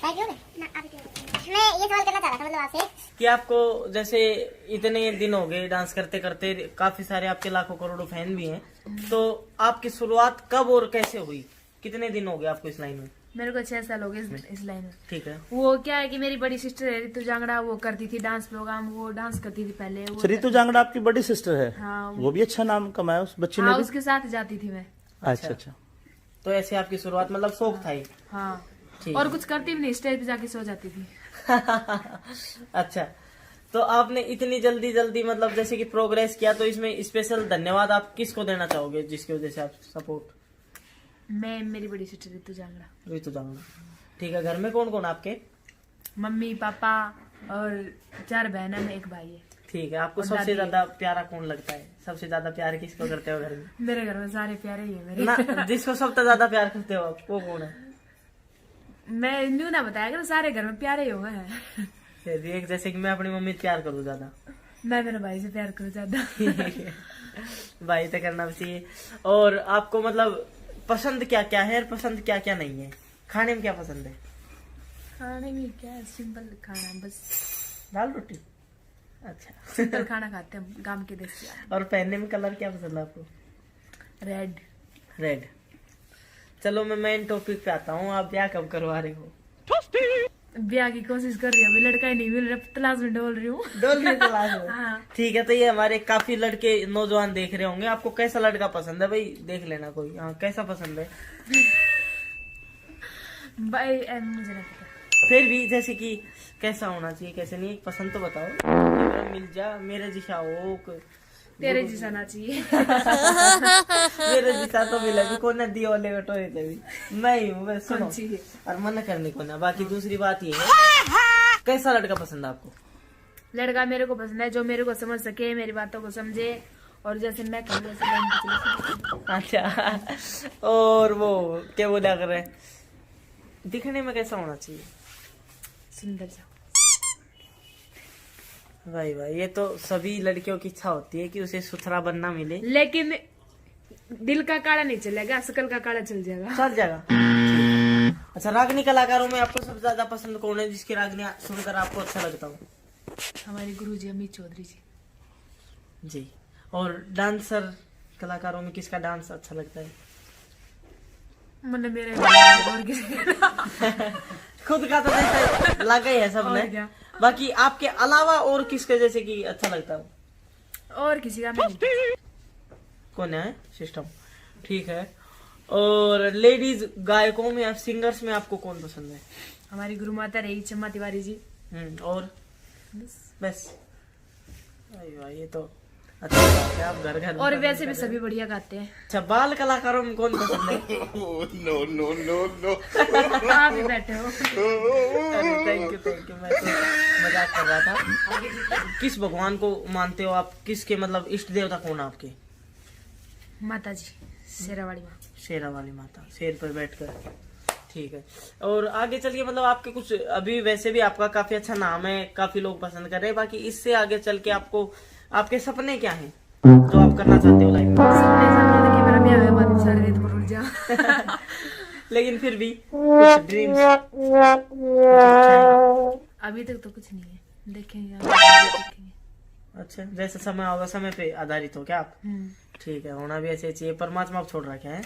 मैं ये सवाल करना चाह रहा था, मतलब, आपसे कि आपको जैसे इतने दिन हो गए डांस करते करते, काफी सारे आपके लाखों करोड़ों फैन भी हैं, तो आपकी शुरुआत कब और कैसे हुई? कितने दिन हो गए आपको इस लाइन में? मेरे को छह साल हो गए इस, इस लाइन में। ठीक है। वो क्या है कि मेरी बड़ी सिस्टर है रितु जांगड़ा, वो करती थी डांस प्रोग्राम, वो डांस करती थी पहले। वो अच्छा, रितु जांगड़ा आपकी बड़ी सिस्टर है? हाँ। वो भी अच्छा नाम कमाया उस बच्ची ने। हाँ, उसके साथ जाती थी मैं। अच्छा, अच्छा। तो ऐसे आपकी शुरुआत, मतलब, शौक था ये? हाँ। ठीक। और कुछ करती भी नहीं, स्टेज पे जाके सो जाती थी। अच्छा, तो आपने इतनी जल्दी जल्दी, मतलब, जैसे कि प्रोग्रेस किया, तो इसमें स्पेशल धन्यवाद आप किसको देना चाहोगे, जिसकी वजह से आप सपोर्ट? मैं, मेरी बड़ी सिस्टर रितु जांगड़ा। रितु जांगड़ा। ठीक है, घर में कौन कौन आपके? मम्मी, पापा और चार बहन है, मैं एक भाई है। ठीक है, आपको सबसे ज्यादा प्यारा कौन लगता है? सबसे ज्यादा प्यार किसको करते हो घर में? मेरे घर में सारे प्यारे ही है मेरे। ना, जिसको सबसे ज्यादा प्यार करते हो आप, वो कौन है? मैं न्यू ना बताया करो, सारे घर में प्यारे ही हो गए हैं। फिर भी एक, जैसे कि मैं अपनी मम्मी से प्यार करूँ ज्यादा। मैं मेरे भाई से प्यार करूँ ज्यादा। भाई तो करना भी चाहिए। और आपको, मतलब, पसंद क्या क्या है और पसंद क्या क्या नहीं है? खाने में क्या पसंद है? खाने में क्या है, सिंपल खाना बस। दाल रोटी। अच्छा। सिंपल खाना खाते हैं गांव के देसी। और पहनने में कलर क्या पसंद है आपको? रेड। रेड। चलो, मैं मेन टॉपिक पे आता हूँ, आप ब्याह कब करवा रहे हो? ब्याह की कोशिश कर रही हूँ, अभी लड़का ही नहीं मिल रहा, तलाश में डोल रही हूँ। डोल रही तलाश में। हाँ। ठीक है, तो ये हमारे काफी लड़के, नौजवान देख रहे होंगे, आपको कैसा लड़का पसंद है भाई? देख लेना कोई, हाँ, कैसा पसंद है? भाई, ए, मुझे नहीं पता। फिर भी जैसे कि कैसा होना चाहिए, कैसे नहीं, एक पसंद तो बताओ। मेरा मिल जा, मेरे जैसा हो, तेरे जैसा ना चाहिए। मेरे जैसा तो मिला भी कोना, दियो ले बेटो ये भी। मैं ही हूँ, बस सुनो। और मन करने को ना, बाकी दूसरी बात ये है, कैसा लड़का पसंद है आपको? लड़का मेरे को पसंद है, जो मेरे को समझ सके, मेरी बातों को समझे, और जैसे मैं कहूँ वैसे लाइन पे चले। अच्छा, और वो क्या बोला कर रहे हैं, दिखने में कैसा होना चाहिए? सुंदर सा। भाई भाई, ये तो सभी लड़कियों की इच्छा होती है कि उसे सुथरा बनना मिले, लेकिन दिल का काला नहीं चलेगा, शकल का काला चल जाएगा। चल जाएगा। अच्छा, रागनी कलाकारों में आपको सबसे ज्यादा पसंद कौन है, जिसकी रागनी सुनकर आपको अच्छा लगता हो? हमारे गुरु जी अमित चौधरी जी। जी। और डांसर कलाकारों में किसका डांस अच्छा लगता है? मैंने मेरे और किसी का खुद का तो जैसे लगा ही है सबने। बाकी आपके अलावा और किसके जैसे कि अच्छा लगता हो? और किसी का नहीं। कौन है सिस्टम? ठीक है। और लेडीज गायकों में, आप सिंगर्स में आपको कौन पसंद है? हमारी गुरु माता रही चम्मा तिवारी जी। हम्म, और बस। बस। अरे वाह, ये तो अच्छा बात है, आप घर घर में और वैसे भी सभी बढ़िया गाते हैं। अच्छा, बाल कलाकारों में कौन पसंद है? No no no no. आप ही बैठे हो। अरे, थैंक यू, थैंक यू, मैं तो मजाक कर रहा था। किस भगवान को मानते हो आप? किसके, मतलब, इष्ट देवता कौन है आपके? माता जी, शेरा वाली माँ। शेरा वाली माता, शेर पर बैठकर। ठीक है। और आगे चल के, मतलब, आपके कुछ, अभी वैसे भी आपका काफी अच्छा नाम है, काफी लोग पसंद कर रहे हैं, बाकी इससे आगे चल के आपको, आपके सपने क्या हैं जो आप करना चाहते हो लाइफ में? सपने, सपने तो कि मेरा ब्याह होया, बाद में सारे रेत पर उड़ जा। लेकिन फिर भी कुछ ड्रीम्स? अभी तक तो कुछ नहीं है, देखेंगे, आगे देखेंगे। अच्छा, जैसा समय होगा, समय पे आधारित हो क्या आप? हम्म। ठीक है, होना भी ऐसे चाहिए, परमात्मा को छोड़ रखे हैं।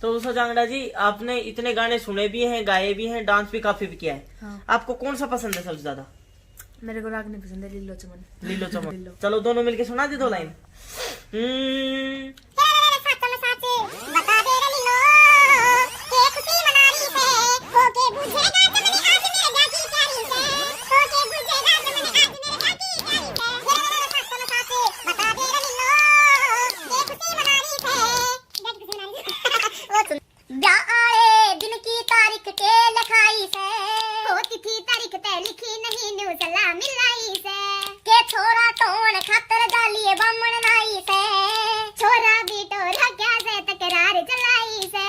तो उषा जांगड़ा जी, आपने इतने गाने सुने भी हैं, गाए भी हैं, डांस भी काफी भी किया है। हाँ। आपको कौन सा पसंद है सबसे ज्यादा? मेरे को रागनी पसंद है, लीलो चमन। लीलो चमन। लीलो। चलो, दोनों मिलके सुना दे दो लाइन। हम्म। ब्याह आले दिन की तारीख के लिखाई से, ओ तिथि तारीख ते लिखी नहीं, न्यू सलाह मिलाई से। के छोरा टोण खातर जालिए बामण लाई से, छोरा भी टोरा क्या से तकरार चलाई से।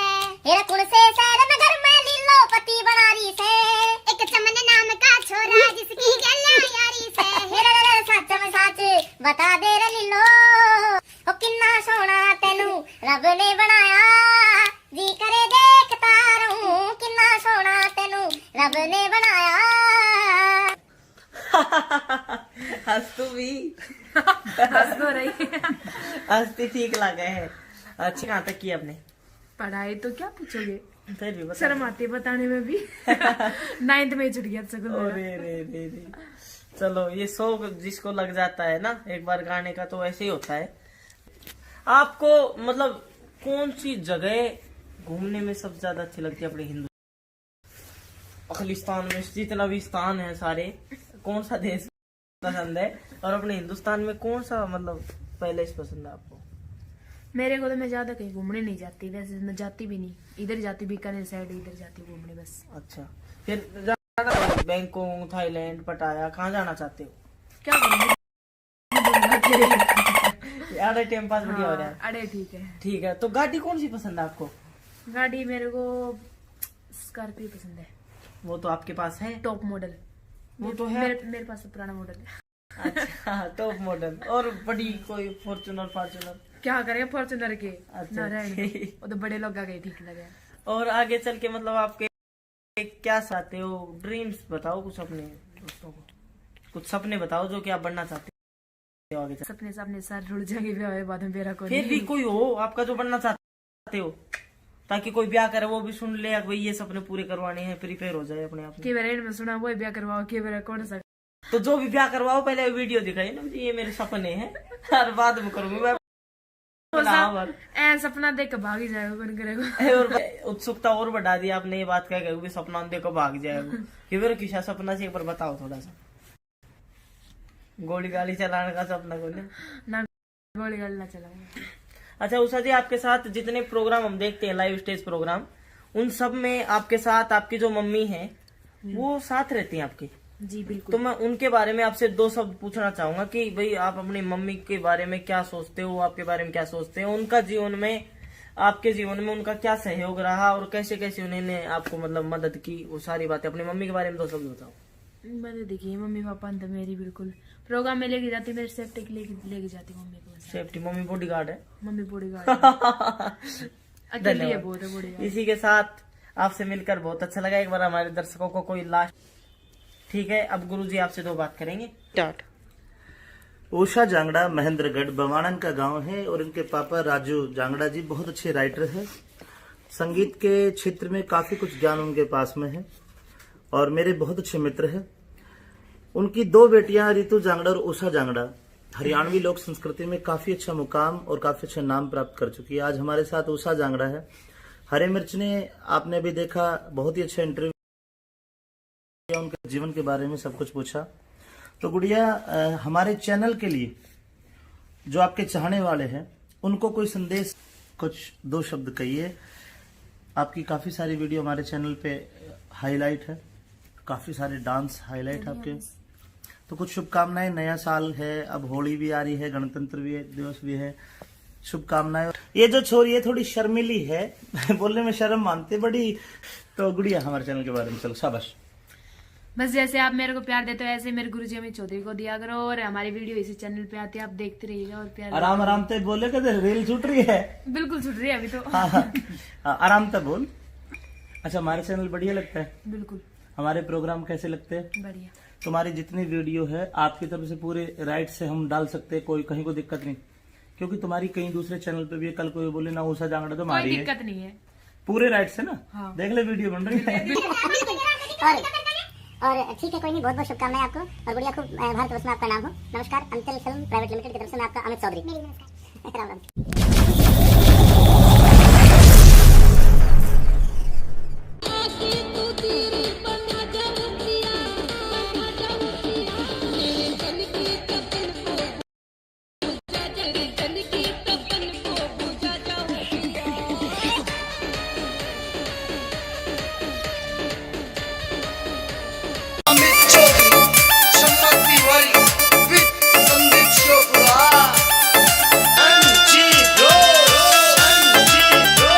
हेरा कुण से शहर नगर में लीलोपति बना रही से, एक चमन नाम का छोरा जिसकी गैला यारी से। हेरा रे रे, सच में सच बता दे रे लीलो, ओ किन्ना सोना तेनू रब ने बनाया, जी करे देखता रहूं, किन्ना सोना तेनू रब ने बनाया। हंस तू भी। हंस तो रही। हंसती ठीक लगे है। अच्छी, कहाँ तक की आपने? पढ़ाई तो क्या पूछोगे, फिर भी बता। शर्म आती है बताने में भी। नाइन्थ में ही छुट गया था स्कूल मेरा। अरे रे रे रे। चलो, ये शौक जिसको लग जाता है ना एक बार गाने का, तो ऐसे ही होता है। आपको, मतलब, कौन सी जगह घूमने में सबसे ज्यादा अच्छी लगती है अपने हिंदू, अखिलिस्तान में जितना भी स्थान है सारे, कौन सा देश पसंद है, और अपने हिंदुस्तान में कौन सा, मतलब, पैलेस पसंद है आपको? मेरे को तो, मैं ज्यादा कहीं घूमने नहीं जाती, वैसे मैं जाती भी नहीं, इधर जाती बीकानेर साइड, इधर जाती घूमने बस। अच्छा, फिर ज्यादा बैंकॉक, थाईलैंड, पटाया, कहाँ जाना चाहते हो? क्या करूँगी? अरे, टाइम पास बढ़िया हो रहा है। हाँ, अरे ठीक है। ठीक है, तो गाड़ी कौन सी पसंद है आपको? गाड़ी मेरे को स्कॉर्पियो पसंद है। वो तो आपके पास है। Top model. वो तो है। मेरे, मेरे पास तो पुराना मॉडल है। अच्छा, टॉप मॉडल। और बड़ी कोई फॉर्च्यूनर, फॉर्च्यूनर? क्या करें फॉर्च्यूनर के? अच्छा, ना रहने दो। ठीक। वो तो बड़े लोग आ गए, ठीक लगे। और आगे चल के, मतलब, आपके क्या चाहते हो, ड्रीम्स बताओ कुछ अपने दोस्तों को, कुछ सपने बताओ जो कि आप बनना चाहते हो आगे चल। सपने, सपने सारे रुल जाएंगे, ब्याह होए बाद में बेरा को फिर नहीं। भी कोई हो आपका जो बनना चाहते हो, ताकि कोई ब्याह करे वो भी सुन ले, भाई, ये सपने पूरे करवाने हैं, प्रिपेयर हो जाए अपने आप में। के बेरा इनमें सुना, वो ब्याह करवाओ, के बेरा कौन सा? तो जो भी ब्याह करवाओ, पहले वीडियो दिखाइए ना जी, ये मेरे सपने हैं, और बाद में करूंगी मैं। वो ना, सब और ऐ सपना देख के भाग ही जाएगा, कौन करेगा? ए, और उत्सुकता और बढ़ा दी आपने ये बात कह के, भी सपना देख के भाग जाएगा। कि मेरा किसा सपना से एक बार बताओ थोड़ा सा। गोली गाली चलाने का सपना कोई ना? ना, गोली गाली ना चलाऊंगा। अच्छा उषा जी, आपके साथ जितने प्रोग्राम हम देखते हैं, लाइव स्टेज प्रोग्राम, उन सब में आपके साथ आपकी जो मम्मी हैं, हम्म। वो साथ रहती हैं आपके? जी, बिल्कुल। तो मैं उनके बारे में आपसे दो शब्द पूछना चाहूंगा कि भाई, आप अपनी मम्मी के बारे में क्या सोचते हो, आपके बारे में क्या सोचते हैं, उनका जीवन में, आपके जीवन में उनका क्या सहयोग रहा और कैसे कैसे उन्होंने आपको, मतलब, मदद की, वो सारी बातें। अपनी मम्मी के बारे में दो शब्द बताओ। मैं तो, देखिए, मम्मी पापा ने तो मेरी बिल्कुल प्रोग्राम में लेके जाती, मेरी सेफ्टी के लिए लेके जाती मम्मी को बस। सेफ्टी, मम्मी बॉडीगार्ड है। मम्मी बॉडीगार्ड है। अकेली है, धन्यवाद। बहुत है बॉडीगार्ड। इसी के साथ आपसे मिलकर बहुत अच्छा लगा। एक बार हमारे दर्शकों को कोई लास्ट, ठीक है, अब गुरुजी आपसे दो बात करेंगे। स्टार्ट। उषा जांगड़ा महेंद्रगढ़ बवाणन का गांव है और इनके पापा राजू जांगड़ा जी बहुत अच्छे राइटर हैं। संगीत के क्षेत्र में काफ़ी कुछ ज्ञान उनके पास में है और मेरे बहुत अच्छे मित्र हैं। उनकी दो बेटियां रितु जांगड़ा और उषा जांगड़ा हरियाणवी लोक संस्कृति में काफ़ी अच्छा मुकाम और काफ़ी अच्छा नाम प्राप्त कर चुकी है। आज हमारे साथ उषा जांगड़ा है। हरे मिर्च ने आपने अभी देखा, बहुत ही अच्छा इंटरव्यू, उनके जीवन के बारे में सब कुछ पूछा। तो गुड़िया, अ, हमारे चैनल के लिए जो आपके चाहने वाले हैं, उनको कोई संदेश, कुछ दो शब्द कहिए। आपकी काफ़ी सारी वीडियो हमारे चैनल पे हाईलाइट है, काफ़ी सारे डांस हाईलाइट है आपके। तो कुछ शुभकामनाएं, नया साल है, अब होली भी आ रही है, गणतंत्र भी है, दिवस भी है, शुभकामनाएं। ये जो छोरी है, थोड़ी शर्मीली है, बोलने में शर्म मानते बड़ी। तो गुड़िया, हमारे चैनल के बारे में चलो, शाबाश। बस जैसे आप मेरे को प्यार देते हो, ऐसे मेरे गुरु जी अमित चौधरी को दिया करो। और हमारी वीडियो इसी चैनल पे आती है, आप देखते रहिएगा और प्यार आराम देते आराम ते बोले, कहते रेल छूट रही है। बिल्कुल छूट रही है अभी तो। हाँ, हाँ, हाँ, आराम ते बोल। अच्छा, हमारे चैनल बढ़िया लगता है? बिल्कुल। हमारे प्रोग्राम कैसे लगते हैं? बढ़िया। तुम्हारी जितनी वीडियो है, आपकी तरफ से पूरे राइट से हम डाल सकते हैं, कोई कहीं को दिक्कत नहीं, क्योंकि तुम्हारी कहीं दूसरे चैनल पे भी है, कल कोई बोले ना, उषा जांगड़ा तो कोई मारी है। दिक्कत नहीं है। पूरे राइट से ना? हाँ। देख ले, वीडियो बन रही है। और, और ठीक है, कोई नहीं, बहुत बहुत शुभकामनाएं आपको। और गुड़िया, खूब, अ, भारतवर्ष में आपका नाम हो। नमस्कार, अंचल फिल्म प्राइवेट लिमिटेड की तरफ से मैं आपका अमित चौधरी। राम राम। Amit Chaudhary, Shamma Tiwari with Sandeep Chopra. MG bro, MG bro.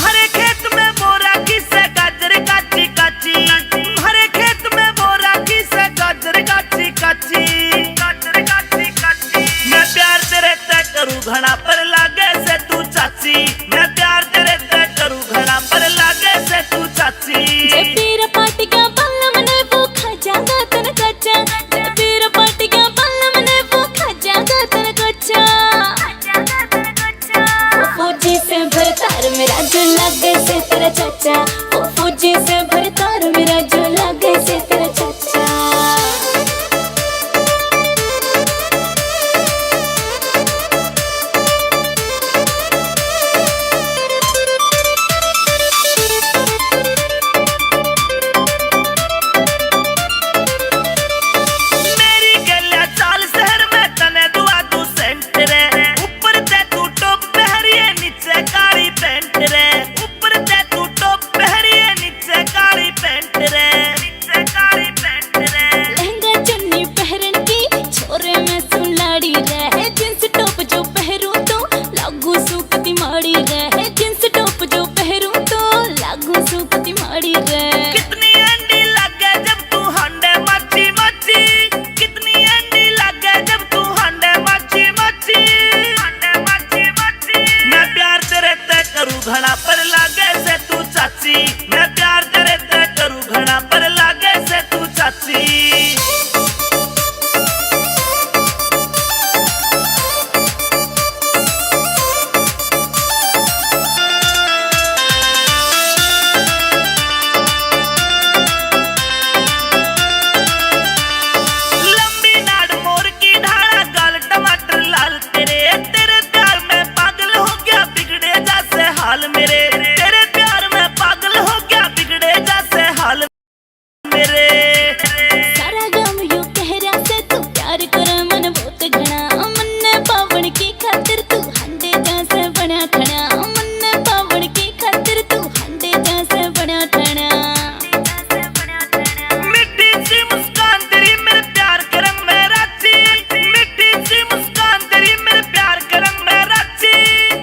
हरे खेत में बोरा किसे गाजर काची काची, हरे खेत में बोरा किसे गाजर काची काची, गाजर काची काची। मैं प्यार तेरे ते करूँ घना, पर लागे से तू चाची। मैं प्यार तेरे ते करूँ घना, पर लागे से तू चाची। जे पीर पाट गया बालम ने वो खा जागा तन कच्चा, जे पीर पाट गया बालम ने वो खा जागा तन कच्चा। वो फौजी से भरतार मेरा जो लागे से तेरा चाचा, वो फौजी से भरतार मेरा जो लागे से तेरा चाचा। मेरी गल्या चाल शहर में तने दुआ तू सेंट रे, ऊपर ते तू टॉप पहरिए नीचे काली पैंट रे, ऊपर ते तू टॉप पहरिए नीचे काली पैंट रे, नीचे काली पैंट रे। लहंगा चुन्नी पहरन की छोरे में सुलाड़ी रे, जींस टॉप जो पहरू तो लागू सूकती माड़ी रे, जींस टॉप जो पहरू तो लागू सूकती माड़ी रे। कितनी एंडी लागे जब तू हांडे माची माची, कितनी एंडी लागे जब तू हांडे माची माची, हांडे माची माची। मैं प्यार तेरे ते करूँ घना, पर लागे से तू चाची। मैं प्यार तेरे ते करूँ घना, पर लागे से तू चाची। लंबी नाड़ मोर की ढाला, गाल टमाटर लाल तेरे, तेरे प्यार में पागल हो गया, बिगड़े जैसे हाल मेरे, तेरे प्यार में पागल हो गया, बिगड़े जैसे हाल मेरे। सारा गाम यू कह रहा से तू प्यार करे मन बहुत घना, मन्ने पावण की खातिर तू हांडे जैसे बना खड़ा, मन्ने पावण की खातिर तू हांडे जैसे बना खड़ा। मीठी सी मुस्कान तेरी मेरे प्यार के रंग में राची, मीठी सी मुस्कान तेरी मेरे प्यार के रंग में राची,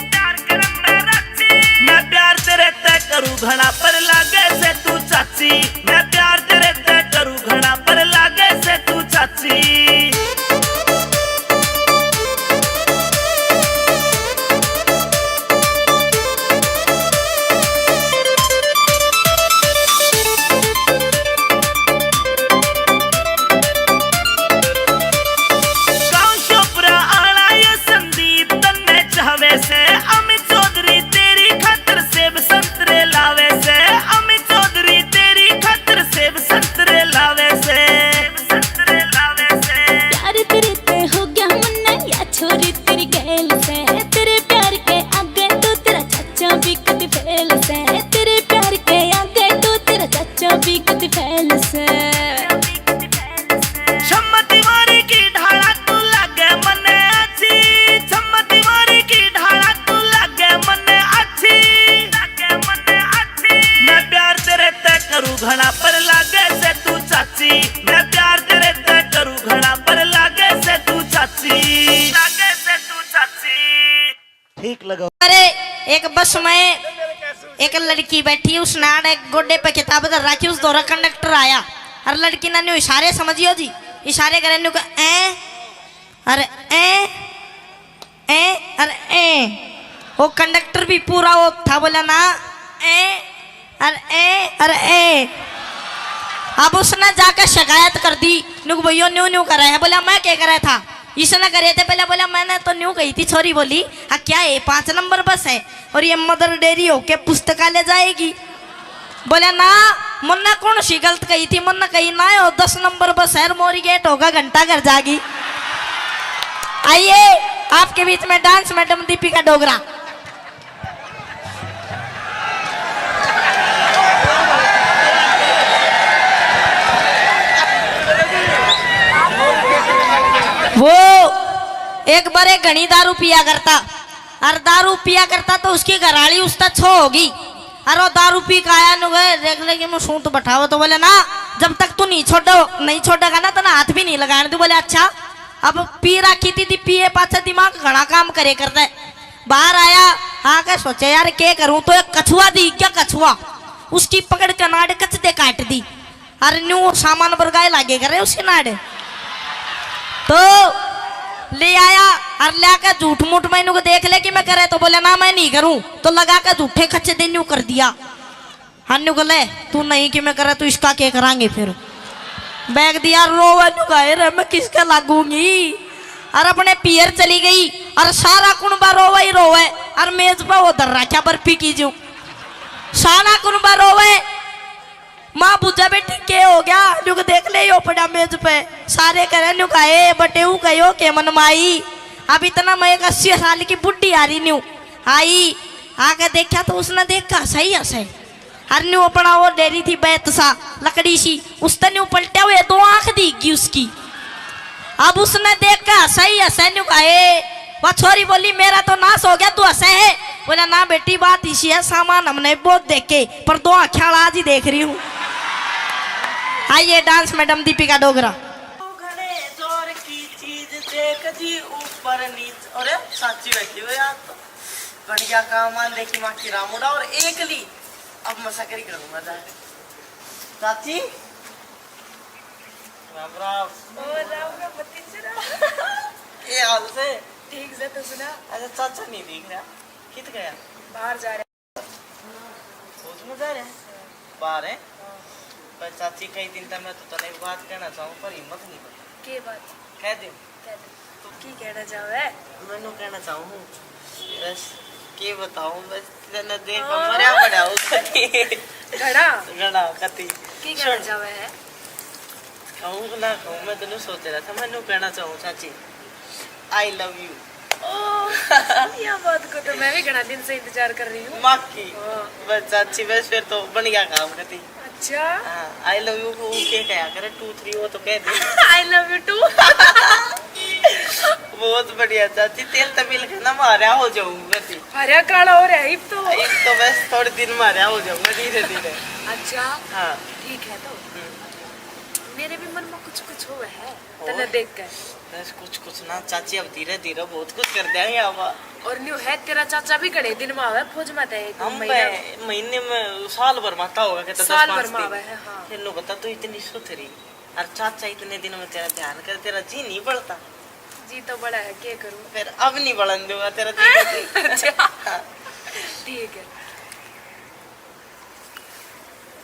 प्यार के रंग में राची। मैं प्यार तेरे ते करूँ घना, पर लागे से तू चाची। मैं प्यार तेरे ते करूँ घना, पर लागे से तू चाची। गांव शोपरा आला ये संदीप तन्ने चाहवे से, अमित चौधरी तेरी खातिर सेब संतरे लावे से, अमित चौधरी तेरी खातिर सेब संतरे लावे से, संतरे लावे से। प्यार तेरे ते हो गया मन्ना या छोरी तेरी गैल से, तेरे प्यार के आगे तो तेरा चाचा भी कति फेल से, तेरे प्यार के आगे तो तेरा चाचा भी कति फेल से। छम्मा दीवारी की ढाला तू लागे मन्ने अच्छी, छम्मा दीवारी की ढाला तू लागे मन्ने अच्छी, लागे मन्ने अच्छी। मैं प्यार तेरे ते करूँ घना, पर लागे से तू चाची। मैं प्यार तेरे ते करूँ घना, पर लागे एक लगा। अरे, एक बस में एक लड़की बैठी, उसने आड़े गोडे पे किताब धर रखी, उस दौरा कंडक्टर आया और लड़की ने न्यू इशारे, समझियो जी, इशारे करे, न्यू कहे, "ए, अरे ए, ए, अरे ए।" वो कंडक्टर भी पूरा वो था, बोला ना, "ए, अरे ए, अरे ए।" अब उसने जाकर शिकायत कर दी, न्यू, "भैया, न्यू न्यू कर रहा है।" बोला, "मैं क्या कर रहा था?" इसने करे थे पहले, बोला, "मैंने तो न्यू कही थी।" छोरी बोली, "हाँ, क्या है, पाँच नंबर बस है और ये मदर डेयरी होके पुस्तकालय जाएगी?" बोला, "ना, मन्ने कौन सी गलत कही थी? मन्ने कही ना, यो दस नंबर बस है, मोरी गेट होगा, घंटा घर जागी।" आइए, आपके बीच में डांस मैडम दीपिका डोगरा। वो एक बार एक घणी दारू पिया करता, और दारू पिया करता तो उसकी घराली उससे छो होगी। और वो दारू पी के आया, नु गए, देख ले कि मैं सूत बैठाओ, तो बोले, "ना, जब तक तू नहीं छोड़ो, नहीं छोड़ेगा ना, तो ना हाथ भी नहीं लगाने तू।" बोले, "अच्छा।" अब पी रखी थी, थी पिए पाछे दिमाग घना काम करे करता है। बाहर आया, आके सोचे, "यार, के करूं?" तो एक कछुआ दी क्या, कछुआ, उसकी पकड़ के नाड़ कचदे काट दी। अरे न्यू सामान बरगाए लागे करे उसकी नाड़। तो ले आया और लाके झूठ मूठ मैनू को देख ले कि मैं करे, तो बोले, "ना, मैं नहीं करूं।" तो लगा के झूठे खच्चे दे न्यू कर दिया। हाँ, न्यू को, "ले, तू नहीं कि मैं करे, तू इसका के करांगे फिर?" बैग दिया, रोवे न्यू, "गाए रे, मैं किसके लागूंगी?" और अपने पियर चली गई और सारा कुणबा रोवे ही रोवे। और मेज पे वो धर रखा बर्फी की जू, सारा कुणबा रोवे। माँ बुझा, "बेटी, के हो गया?" न्यू के देख ले, यो पड़ा मेज पे। सारे करे न्यू का, "ए बटेऊ, कहो के मन माई।" अब इतना मैं एक अस्सी साल की बुढ़ी आ रही न्यू आई, आके देखा तो उसने देखा सही हंसे। हर न्यू अपना वो डेरी थी बैत सा, लकड़ी सी, उसने न्यू पलटा हुए दो आंख दीगी उसकी। अब उसने देख के हंसा ही हंसा, न्यू कहा, "ए।" वह छोरी बोली, "मेरा तो नाश हो गया, तू हंसे है?" बोला, "ना बेटी, बात इसी है, सामान हमने बहुत देखे, पर दो आंखें वाला आज ही देख रही हूँ।" आइए, डांस मैडम दीपिका डोगरा। घणे जोर की चीज देख जी ऊपर नीचे। अरे, साची बैठी हो यार तो। बढ़िया काम आन देखी माँ की रामुड़ा और एकली। अब मसा करी करूँगा जा। चाची, राम राम। ओ, राम राम भतीजरा। ये हाल से? ठीक से, तू सुना? अच्छा, चाचा नहीं दिख रहा, कित गया? बाहर जा रहे। फौज में जा रहे हैं? बाहर है? हाँ। पर चाची, कई दिन तक मैं तो तने एक बात कहना चाहूँ, पर हिम्मत नहीं बनी। के बात? कह दे। कह दे। तू की कहना चाहवे? मैं न्यू कहना चाहूँ, बस के बताऊँ, बस तने देख हाँ। मरया पड़ा हो कती। घड़ा? घड़ा कती। की कहना सुन। चाहवे है? कहूँ ना कहूँ, मैं तो न्यू सोच रहा था, मैं न्यू कहना चाहूँ चाची, I love you। ओ, यह बात को तो मैं भी घना दिन से इंतजार कर रही हूँ। माँ की। हाँ। बस चाची, बस फिर तो बन गया काम कती। अच्छा। हाँ, I love you को के कहा करे, two three वो तो कह दे। I love you too। बहुत बढ़िया चाची, तेल तो मिल के ना मारा हो जाऊंगा थी। हरिया काला हो रहा है इब तो। इब तो बस थोड़े दिन मारा हो जाऊंगा धीरे धीरे। अच्छा। हाँ। ठीक है तो। हम्म। मेरे भी मन में कुछ कुछ हो है, तने और? देख कर। बस कुछ कुछ ना चाची, अब धीरे धीरे बहुत कुछ कर देंगे अब। और न्यू है, तेरा चाचा भी घणे दिन में आवे फौज में, ते एक हम महीना। बे-, महीने में, साल भर माता होगा, कहता साल भर में आवे है, हाँ। तेनू बता, तू इतनी सुथरी और चाचा इतने दिन में तेरा ध्यान कर, तेरा जी नहीं बढ़ता? जी तो बड़ा है, के करूँ? फिर अब नहीं बढ़न दूंगा तेरा जी। अच्छा। हाँ। ठीक है।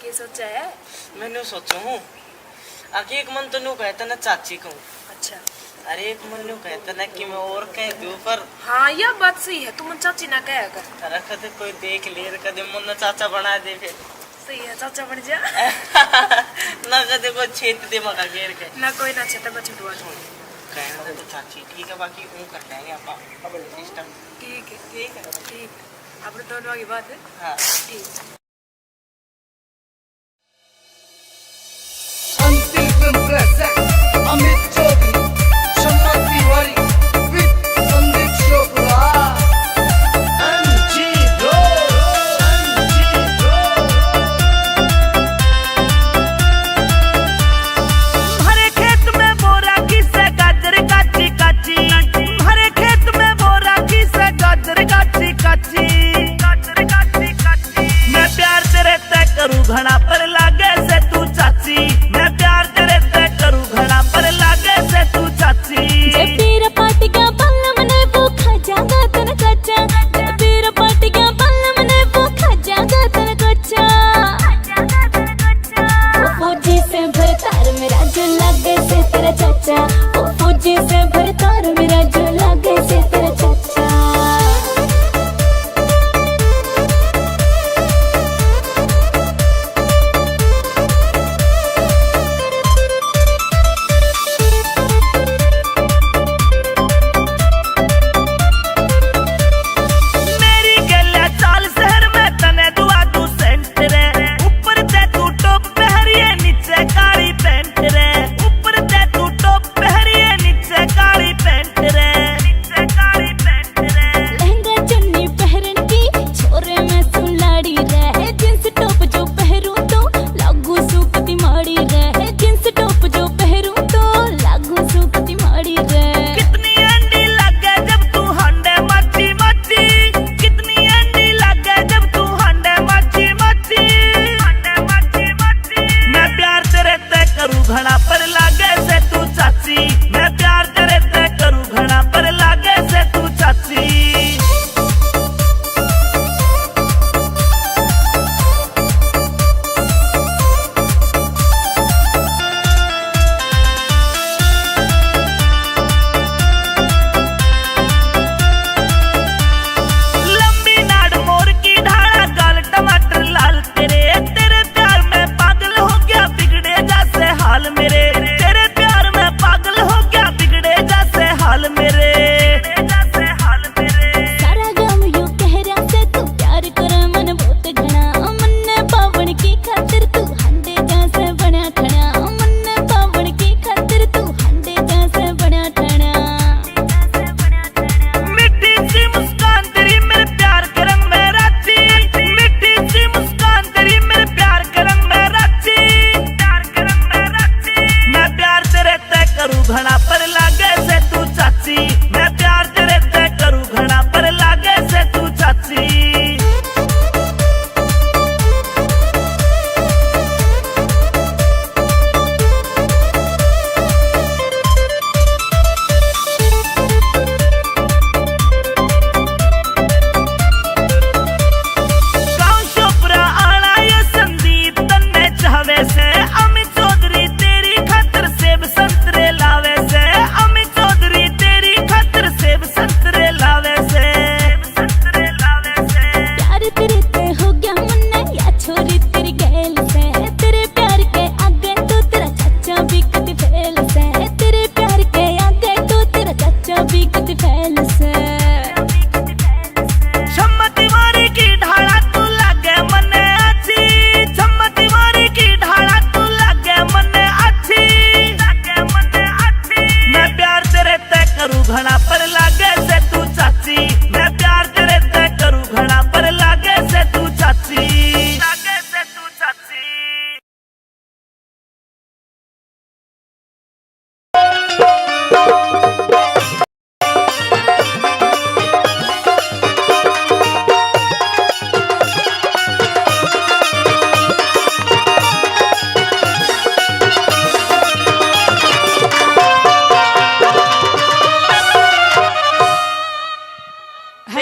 के सोचा है? मैंने सोचू हूँ, आगे एक मन तो न्यू कहता ना चाची कहूँ। अच्छा। अरे एक मन न्यू कहता ना कि मैं और कह दूँ, पर हाँ, यह बात सही है, तू मन चाची ना कहा कर। अरे कदे कोई देख ले, कदे मन ना चाचा बना दे फिर। सही है, चाचा बन जा। ना कदे कोई छेत दे मका घेर के। ना कोई ना छेत में छुटवा दे। कहना तो चाची ठीक है, बाकी ऊँ कर लेंगे आप सिस्टम। ठीक है। ठीक है। ठीक है। आप दोनों की बात है। हाँ। ठीक। Antim film present Amit Chaudhary, Shamna Tiwari with Sandeep Chopra. MG bro, MG bro. हरे खेत में बोरा किसे गाजर काची काची, हरे खेत में बोरा किसे गाजर काची।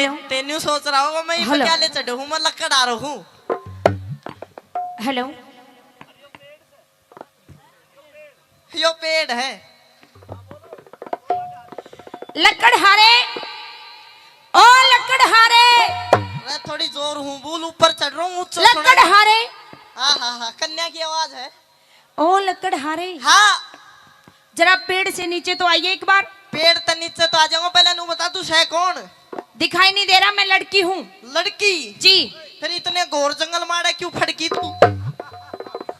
तेन्यू सोच रहा होगा, मैं ये हेलो। क्या ले चढ़ू हूँ, मैं लकड़ आ रहा हूँ। हेलो। यो पेड़ है। लकड़हारे, ओ लकड़हारे। अरे थोड़ी जोर हूँ बोल, ऊपर चढ़ रहा हूँ, ऊंचा सुनाई। लकड़हारे। हाँ, हाँ, हाँ, कन्या की आवाज है। ओ लकड़हारे। हाँ। जरा पेड़ से नीचे तो आइए एक बार। पेड़ तो नीचे तो आ जाऊंगा, पहले नू बता तू है कौन? दिखाई नहीं दे रहा, मैं लड़की हूँ। लड़की? जी। फिर इतने घोर जंगल माड़े क्यों फड़की तू?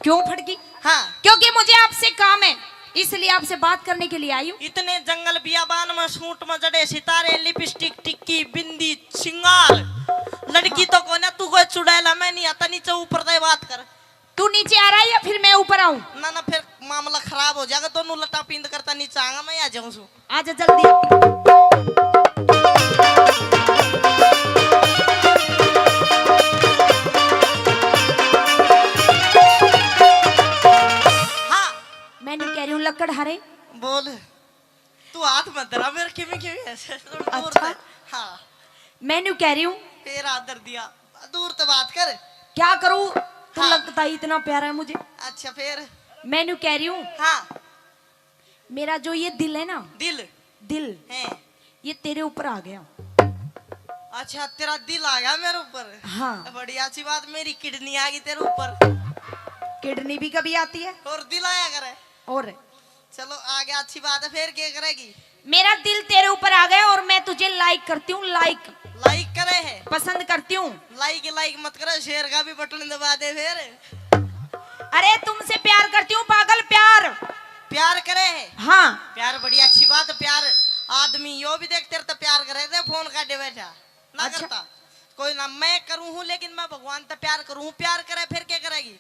क्यों फड़की? हाँ। क्योंकि मुझे आपसे काम है, इसलिए आपसे बात करने के लिए आई हूँ। इतने जंगल बियाबान में सूट में जड़े सितारे, लिपस्टिक, टिक्की, बिंदी, सिंगार, लड़की तो कोने, तू कोई चुड़ैल है, मैं नहीं आता, नीचे ऊपर तय बात कर। तू नीचे आ रहा है या फिर मैं ऊपर आऊं? ना, ना, फिर मामला खराब हो जाएगा, दोनों लटा पींद करता नीचे आऊंगा, मैं आ जाऊं सू। आजा जल्दी। हाँ। मैं नहीं कह रही हूँ लकड़हारे। बोल। तू हाथ मत धरा मेरे, किमी किमी ऐसे थोड़ा दूर अच्छा। से। हाँ। मैं न्यू कह रही हूँ। फिर हाथ धर दिया। दूर तो बात कर। क्या करूँ? तू हाँ। लगता ही इतना प्यारा है मुझे। अच्छा फिर? मैं न्यू कह रही हूँ। हाँ। मेरा जो ये दिल है ना, दिल। दिल। हैं। ये तेरे ऊपर आ गया। अच्छा, तेरा दिल आ गया मेरे ऊपर। हाँ। बड़ी अच्छी बात, मेरी किडनी आ गई तेरे ऊपर। किडनी भी कभी आती है। और दिल आया करे। और चलो, आ गया, अच्छी बात है। फिर क्या करेगी? मेरा दिल तेरे ऊपर आ गया और मैं तुझे लाइक करती हूँ, लाइक। लाइक करे है? पसंद करती हूँ। लाइक, लाइक मत करे, शेयर का भी बटन दबा दे फिर। अरे, तुमसे प्यार करती हूँ पागल, प्यार। प्यार करे है? हाँ। प्यार बड़ी अच्छी बात है, प्यार। आदमी यो भी देख, तेरे तो प्यार करे थे, फोन काटे बैठा ना अच्छा। करता। कोई ना, मैं करूँ हूँ, लेकिन मैं भगवान तो प्यार करूँ हूँ। प्यार करे, फिर क्या करेगी?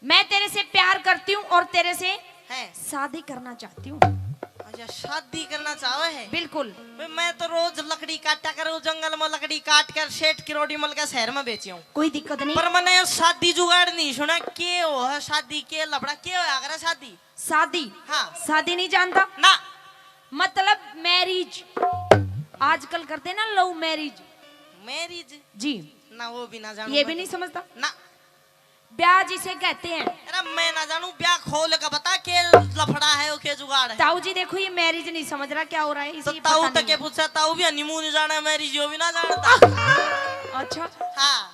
मैं तेरे से प्यार करती हूँ और तेरे से हैं। शादी करना चाहती हूँ। अच्छा, शादी करना चाहो है? बिल्कुल। भाई, मैं तो रोज लकड़ी काटा करूँ, जंगल में लकड़ी काट कर सेठ किरोड़ी मल के शहर में बेची हूँ। कोई दिक्कत नहीं। पर मैंने शादी जुगाड़ नहीं सुना। के हो है शादी, के लफड़ा, के होया करे शादी? शादी? हाँ। शादी नहीं जानता? ना। मतलब मैरिज। आजकल करते ना लव मैरिज। मैरिज? जी। ना, वो भी ना जानू ये मैं भी तो। नहीं समझता? ना। ब्याह जिसे कहते हैं। अरे मैं ना जानू, ब्याह खोल के बता, के लफड़ा है, के जुगाड़ है। ताऊ जी देखो, ये मैरिज नहीं समझ रहा क्या हो रहा है, तो इसे ताऊ पता तक नहीं के है। पूछा, ताऊ भी हनीमून जाना, मैरिज यो भी ना जानता। अच्छा। हाँ।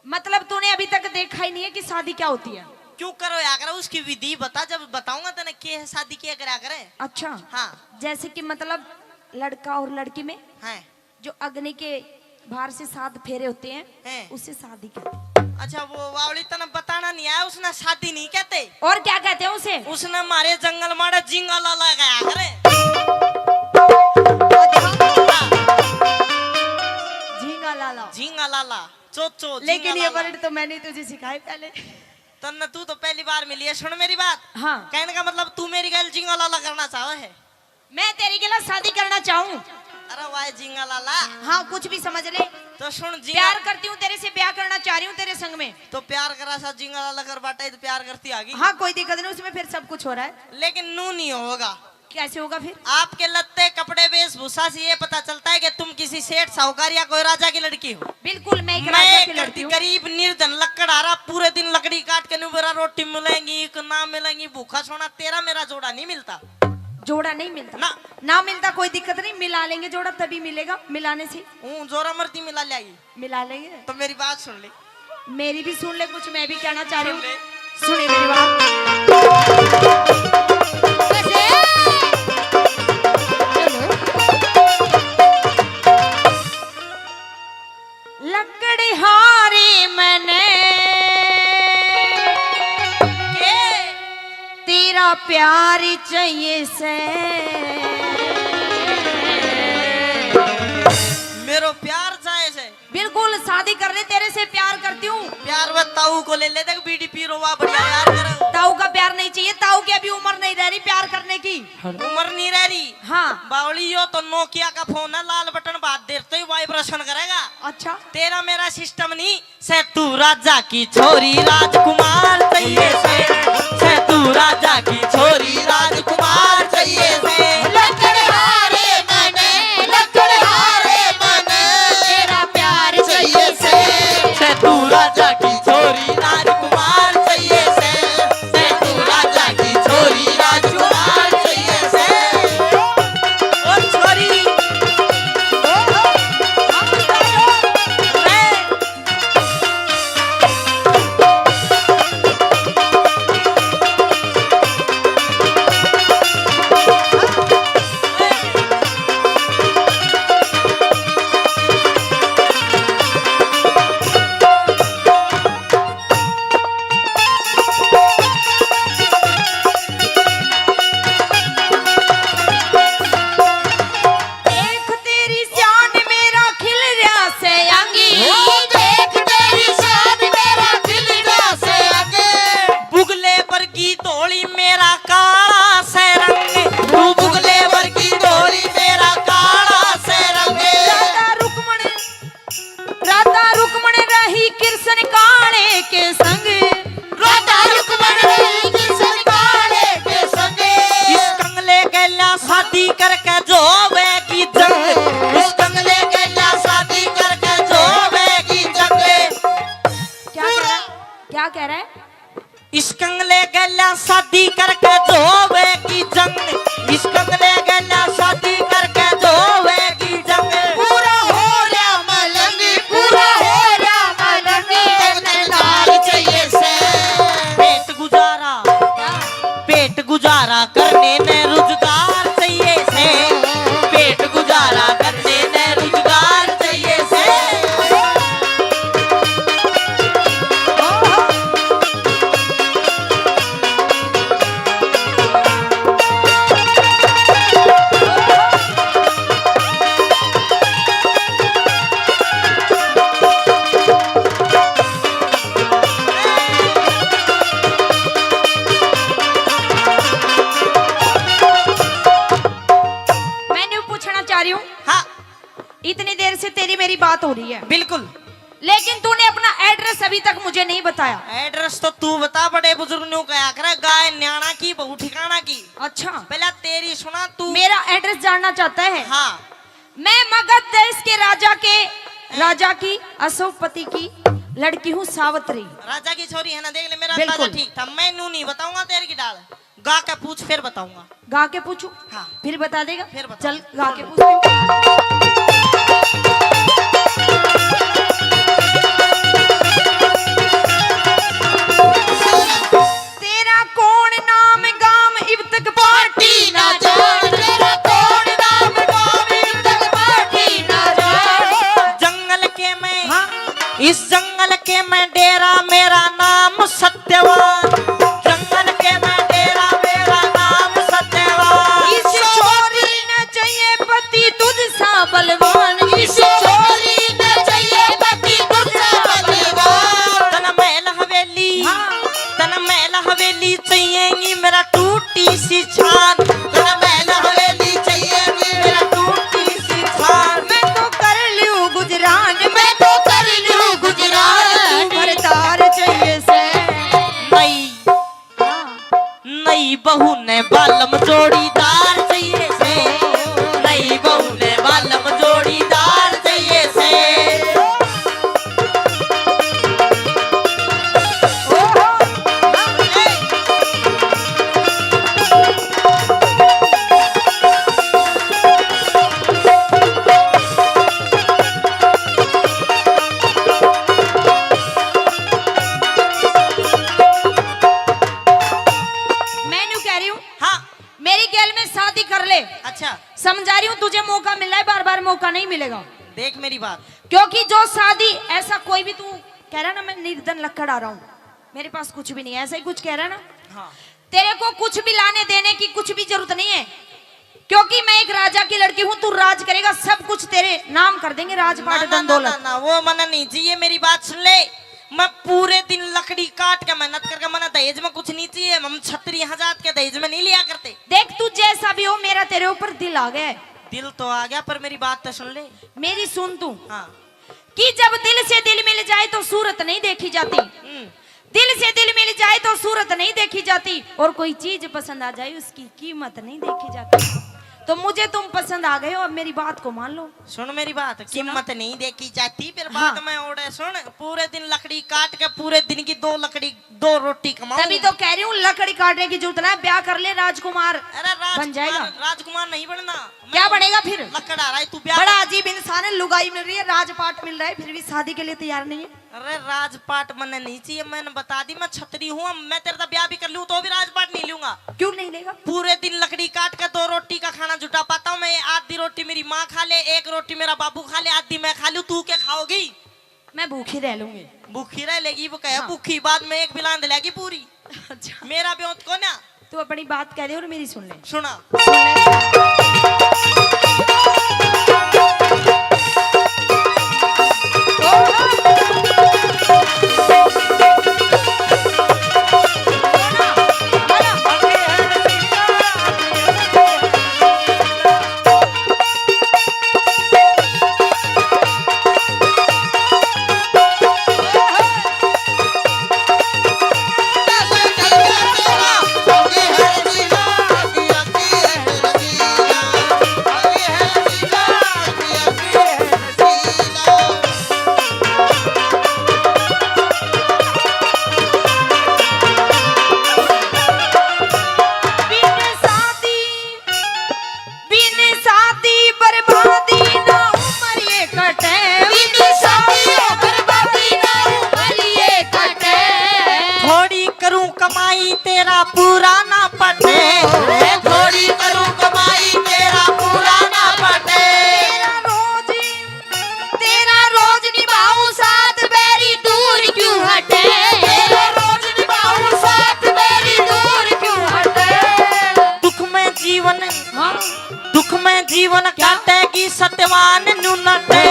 मतलब तूने अभी तक देखा ही नहीं है कि शादी क्या होती है? क्यों करो या करे, उसकी विधि बता, जब बताऊंगा तने के है शादी, के करया करे। अच्छा। हाँ। जैसे कि मतलब लड़का और लड़की में हैं। जो अग्नि के बाहर से सात फेरे होते हैं, हैं। उसे शादी कहते हैं। अच्छा, वो वावली तने बताना नहीं आया, उसने शादी नहीं कहते। और क्या कहते हैं उसे? उसने मारे जंगल माड़ा झींगा लाला गया करे। अच्छा। हाँ। झींगा लाला। झींगा लाला, चोचो, लेकिन झींगा ये लाला। वर्ड तो मैंने तुझे सिखाए पहले। तन्ने तू तो पहली बार मिली है, सुन मेरी बात। हाँ। कहने का मतलब तू मेरी गैल झींगा लाला करना चाहे है? मैं तेरी के साथ शादी करना चाहूँ। अरे वाह झींगा लाला। हाँ, कुछ भी समझ ले। तो सुन झींगा प्यार करती हूँ तेरे से, ब्याह करना चाह रही हूँ तेरे संग में। तो प्यार करा सा झींगा लाला कर बाटा, तो प्यार करती आगी। हाँ, कोई दिक्कत नहीं, उसमें फिर सब कुछ हो रहा है। लेकिन नू नहीं होगा। कैसे होगा फिर? आपके लत्ते, कपड़े, वेशभूषा से ये पता चलता है कि तुम किसी सेठ, साहूकार या कोई राजा की लड़की हो। बिल्कुल, मैं एक मैं राजा एक की लड़की हूँ। गरीब निर्धन लकड़हारा, पूरे दिन लकड़ी काट के न्यू बेरा, रोटी मिलेंगी कि ना मिलेंगी, भूखा सोना, तेरा मेरा जोड़ा नहीं मिलता। जोड़ा नहीं मिलता? ना। ना मिलता, कोई दिक्कत नहीं, मिला लेंगे जोड़ा, तभी मिलेगा, मिलाने से। हूँ, जोरा मर्दी मिला ल्याई। मिला लेंगे। तो मेरी बात सुन ले। मेरी भी सुन ले कुछ, मैं भी कहना चाह रही हूँ। सुन ले। सुने मेरी बात। कैसे? चलो। लकड़हारे मने के? तेरा प्यार चाहिए से। मेरो प्यार चाहे से। बिल्कुल, शादी कर ले, तेरे से प्यार करती हूँ। प्यार वे ताऊ को ले ले, देख बीड़ी पी रोवा बढ़िया यार करे। ताऊ का प्यार नहीं चाहिए, ताऊ की अभी उम्र नहीं रह रही प्यार करने की। हेलो। उम्र नहीं रह रही। हाँ। बावली यो तो नोकिया का फोन है, लाल बटन बात देते ही वाइब्रेशन करेगा। अच्छा। तेरा मेरा सिस्टम नहीं। से तू राजा की छोरी राजकुमार चाहिए से, से तू राजा की छोरी राजकुमार चाहिए से। लकड़हारे मने, लकड़हारे मने। इतनी देर से तेरी मेरी बात हो रही है। बिल्कुल। लेकिन तूने अपना एड्रेस अभी तक मुझे नहीं बताया। एड्रेस तो तू बता, बड़े बुजुर्ग न्यू कहा करे, गाय न्याणा की, बहू ठिकाना की। अच्छा। पहला तेरी सुना तू। मेरा एड्रेस जानना चाहता है? हाँ। मैं मगध देश के राजा के, राजा की अशोकपति की लड़की हूँ सावित्री। राजा की छोरी है ना, देख ले, मेरा बिल्कुल। अंदाजा ठीक था। मैं नू नहीं बताऊंगा तेरे की डाल, गा के पूछ, फिर बताऊंगा। गा के पूछू? हाँ। फिर बता देगा? फिर बताऊंगा। चल, गा के पूछते हैं। तेरा कौन नाम गाम इब तक पार्टी ना जान, तेरा कौन नाम गाम इब तक पार्टी ना जान। जंगल के मैं, हाँ। इस जंगल के मैं डेरा, मेरा नाम सत्यवान। जंगल के मैं डेरा, मेरा नाम सत्यवान। इस छोरी ने चाहिए पति तुझ सा बलवान, इस छोरी ने चाहिए पति तुझ सा बलवान। तन महल हवेली, हाँ। तन महल हवेली चाहिएगी मेरा टूटी सी छान। तन महल हवेली चाहिएगी मेरा टूटी सी छान। मैं तो कर लूं गुजरान, मैं तो कर लूं गुजरान। तू घरदार चाहिए से। नहीं, हाँ। नई बहू ने बालम जोड़ीदार चाहिए से, नई बहू ने बालम जोड़ीदार चाहिए से। मैं न्यू कह रही हूँ, हाँ। मेरी गैल में शादी कर ले। अच्छा। समझा रही हूँ, तुझे मौका मिल रहा है, बार बार मौका नहीं मिलेगा। देख मेरी बात। क्योंकि जो शादी, ऐसा कोई भी, तू कह रहा ना, मैं निर्धन लक्कड़ आ रहा हूँ, मेरे पास कुछ भी नहीं है, ऐसा ही कुछ कह रहा ना। हाँ। तेरे को कुछ भी लाने देने की कुछ भी जरूरत नहीं है, क्योंकि मैं एक राजा की लड़की हूँ, तू राज करेगा, सब कुछ तेरे नाम कर देंगे, राजपाट, ना, ना, धन, ना, दौलत। ना, ना, वो मना नहीं चाहिए, मेरी बात सुन ले। मैं पूरे दिन लकड़ी काट के मेहनत करके, मना दहेज में कुछ नहीं चाहिए, हम छत्री हाँ जात के दहेज में नहीं लिया करते। देख, तू जैसा भी हो, मेरा तेरे ऊपर दिल आ गया है। दिल तो आ गया, पर मेरी बात तो सुन ले। मेरी सुन तू। हाँ। कि जब दिल से दिल मिल जाए तो सूरत नहीं देखी जाती। हम्म। दिल से दिल मिल जाए तो सूरत नहीं देखी जाती, और कोई चीज पसंद आ जाए उसकी कीमत नहीं देखी जाती। तो मुझे तुम पसंद आ गए हो, अब मेरी बात को मान लो। सुन मेरी बात, सुना। कीमत नहीं देखी जाती, फिर हाँ। बाद में ओड़े सुन, पूरे दिन लकड़ी काट के पूरे दिन की दो लकड़ी, दो रोटी कमाऊं। तभी तो कह रही हूँ, लकड़ी काटने की जरूरत ना है, ब्याह कर ले राजकुमार, अरे राजकुमार, बन जाएगा। राजकुमार नहीं बनना। क्या बनेगा फिर? लकड़ आ रहा है, तू ब्याह बड़ा कर। अजीब इंसान है, लुगाई मिल रही है, राजपाट मिल रहा है, फिर भी शादी के लिए तैयार नहीं है। अरे राजपाट मन्ने नहीं चाहिए, मैंने बता दी, मैं छतरी हूँ, मैं तेरे साथ ब्याह भी कर लूँ तो भी राजपाट नहीं लूंगा। क्यों नहीं लेगा? पूरे दिन लकड़ी काट के दो रोटी का खाना जुटा पाता हूँ मैं, आधी रोटी मेरी माँ खा ले, एक रोटी मेरा बाबू खा ले, आधी मैं खा लूँ, तू क्या खाओगी? मैं भूखी रह लूंगी। भूखी रह लेगी, वो कहे हाँ। भूखी, बाद में एक बिलांद लेगी पूरी। अच्छा। मेरा ब्योंत को ना। तू अपनी बात कह दे और मेरी सुन ले। सुना। सुन ले। बिन शादी बर्बादी ना उम्र ये कटे। बिन शादी बर्बादी ना उम्र ये कटे। थोड़ी करूं कमाई तेरा पूरा ना पटे। थोड़ी करूं कमाई तेरा पूरा ना पटे। तेरा रोज, तेरा रोज निभाऊं साथ मेरी दूर क्यों हटे। तेरा रोज निभाऊं साथ मेरी दूर क्यों हटे। दुख में जीवन, हाँ। दुख में जीवन क्या? काटेगी सत्यवान न्यू नटे।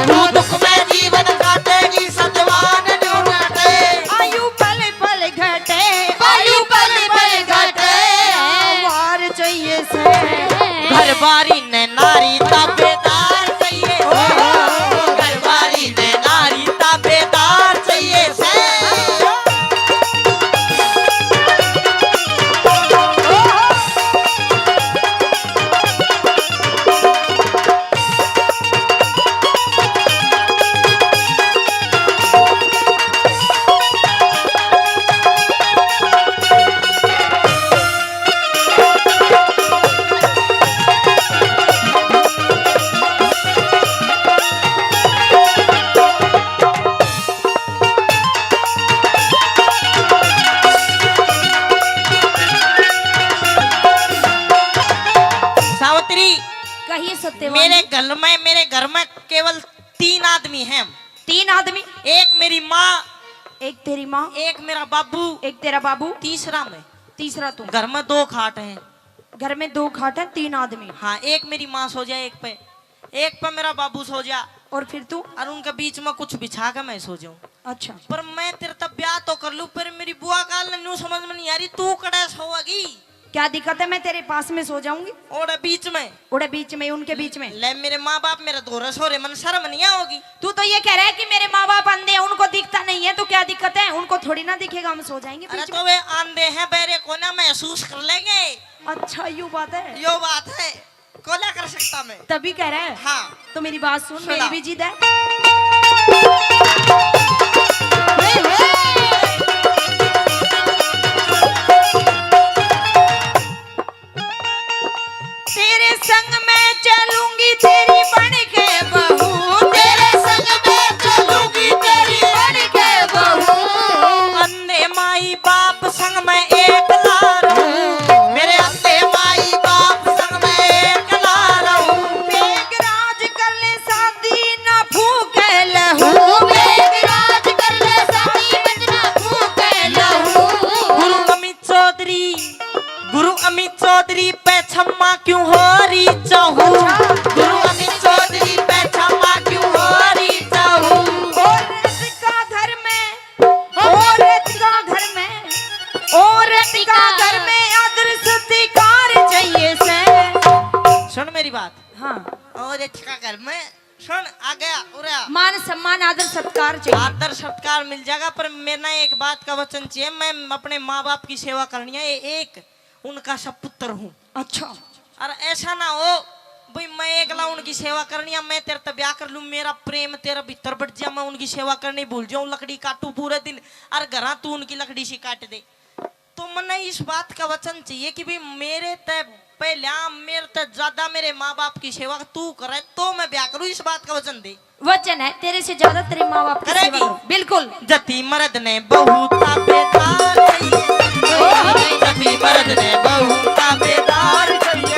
तू दुख में जीवन काटेगी सत्यवान न्यू नटे। आयु पल पल घटे, आयु पल पल घटे। वार चाहिए से। घर बारी ने नारी ताबेदार चाहिए। मेरे घर में, मेरे घर में केवल तीन आदमी हैं। तीन आदमी? एक मेरी माँ, एक तेरी माँ, एक मेरा बाबू, एक तेरा बाबू, तीसरा मैं। तीसरा तू। घर में दो खाट हैं। घर में दो खाट हैं, तीन आदमी। हाँ, एक मेरी माँ सो जाए, एक पे, एक पे मेरा बाबू सो जा। और फिर तू? और उनके बीच में कुछ बिछा के मैं सो जाऊं। अच्छा। पर मैं तेरे तब ब्याह तो कर लूं, पर मेरी बुआ काल ने न्यू समझ में नहीं आ रही, तू कड़े सोएगी? क्या दिक्कत है, मैं तेरे पास में सो जाऊंगी। ओड़े बीच में। ओड़े बीच में, उनके बीच में। ले, मेरे माँ बाप मेरे धोरे सो रहे, मन शर्म नहीं आओगी? तू तो ये कह रहा है कि मेरे माँ बाप अंधे हैं, उनको दिखता नहीं है, तो क्या दिक्कत है, उनको थोड़ी ना दिखेगा, हम सो जाएंगे अरे बीच तो में। वे आंधे हैं, बहरे को ना महसूस कर लेंगे। अच्छा, यू बात है। यो बात है, कोला कर सकता मैं। तभी कह रहा है। हाँ। तो मेरी बात सुन, सुना। मेरी भी जिद है। तेरे संग मैं चलूंगी तेरी बन के बहू, तेरे संग मैं चलूंगी तेरी बन के बहू। अंधे माई बाप संग मैं एकला रहूं, मेरे अंधे माई बाप संग मैं एकला रहूं। मेघराज कर ले शादी ना फूके लहू, मेघराज कर ले शादी ना फूके लहू। गुरु अमित चौधरी, गुरु अमित चौधरी पे छम्मा क्यों हो रही चाहू? अच्छा। गुरु अमित चौधरी पे छम्मा क्यों हो रही चाहू? औरत का घर में, औरत का घर में, औरत का घर में आदर सत्कार चाहिए से। सुन मेरी बात। हाँ। औरत का घर में सुन, आ गया, उरे आ। मान सम्मान, आदर सत्कार चाहिए। आदर सत्कार मिल जाएगा, पर मेरे ना एक बात का वचन चाहिए, मैं अपने माँ बाप की सेवा करनी है, ए-, एक उनका सपुत्र हूँ। अच्छा। और ऐसा ना हो भाई मैं एकला उनकी सेवा करनी है, मैं तेरे ते ब्याह कर लूँ, मेरा प्रेम तेरे भीतर बट जा, मैं उनकी सेवा करनी भूल जाऊँ, लकड़ी काटू पूरे दिन, और घरा तू उनकी लकड़ी सी काट दे। तो मन्ने इस बात का वचन चाहिए कि भाई मेरे ते पहला, मेरे ते ज्यादा मेरे माँ बाप की सेवा तू करे तो मैं ब्याह करूँ, इस बात का वचन दे। वचन है, तेरे से ज्यादा तेरे माँ बाप की सेवा करेगी। करूँ। बिल्कुल। जति मर्द ने बहू ताबेदार चाहिए। जति मर्द ने बहू ताबेदार चाहिए।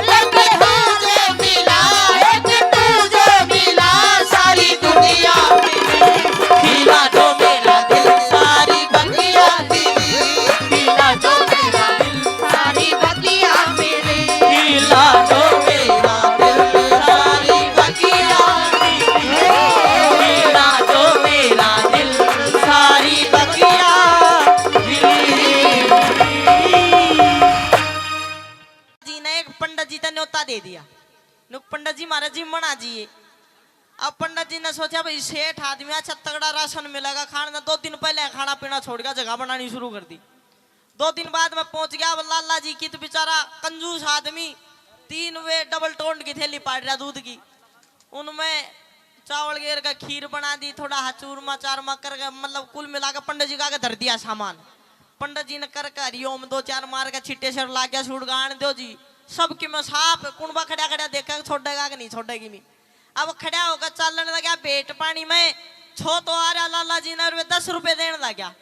लगे तुझे मिला, एक तुझे मिला, सारी दुनिया मिली। खिला दो मेरा दिल, सारी बगिया मिली। खिला दो मेरा दिल, सारी बगिया मिली। खिला दो मेरा दिल, सारी बगिया मिली। खिला दो मेरा दिल, सारी बगिया मिली। जी ने एक पंडित जी ते न्योता दे दिया। नु पंडित जी म्हारे जीमण आ जिए। अब पंडित जी ने सोचा, भाई सेठ आदमी, अच्छा तगड़ा राशन मिलेगा खाने ने। दो दिन पहले खाना पीना छोड़ गया, जगह बनानी शुरू कर दी। दो दिन बाद मैं पहुंच गया। अब लाला जी की तो बेचारा कंजूस आदमी, तीन वे डबल टोंड की थैली पाड़ रहा दूध की, उनमें चावल गेर का खीर बना दी, थोड़ा हा चूरमा चारमा करके, मतलब कुल मिला के पंडित जी का आगे धर दिया सामान। पंडित जी ने करके हरिओम दो चार मार के छिट्टे सिर लाग गया, सूट गान दो जी। सब किमे साफ, कुणबा खड़ा खड़ा देखे, छोड़ेगा कि नहीं छोड़ेगी नहीं। अब खड़ा होकर चालन लगा भेंट पानी में, छो तो आ रहा लाला जी ने, और वे दस रुपए देने लग गया।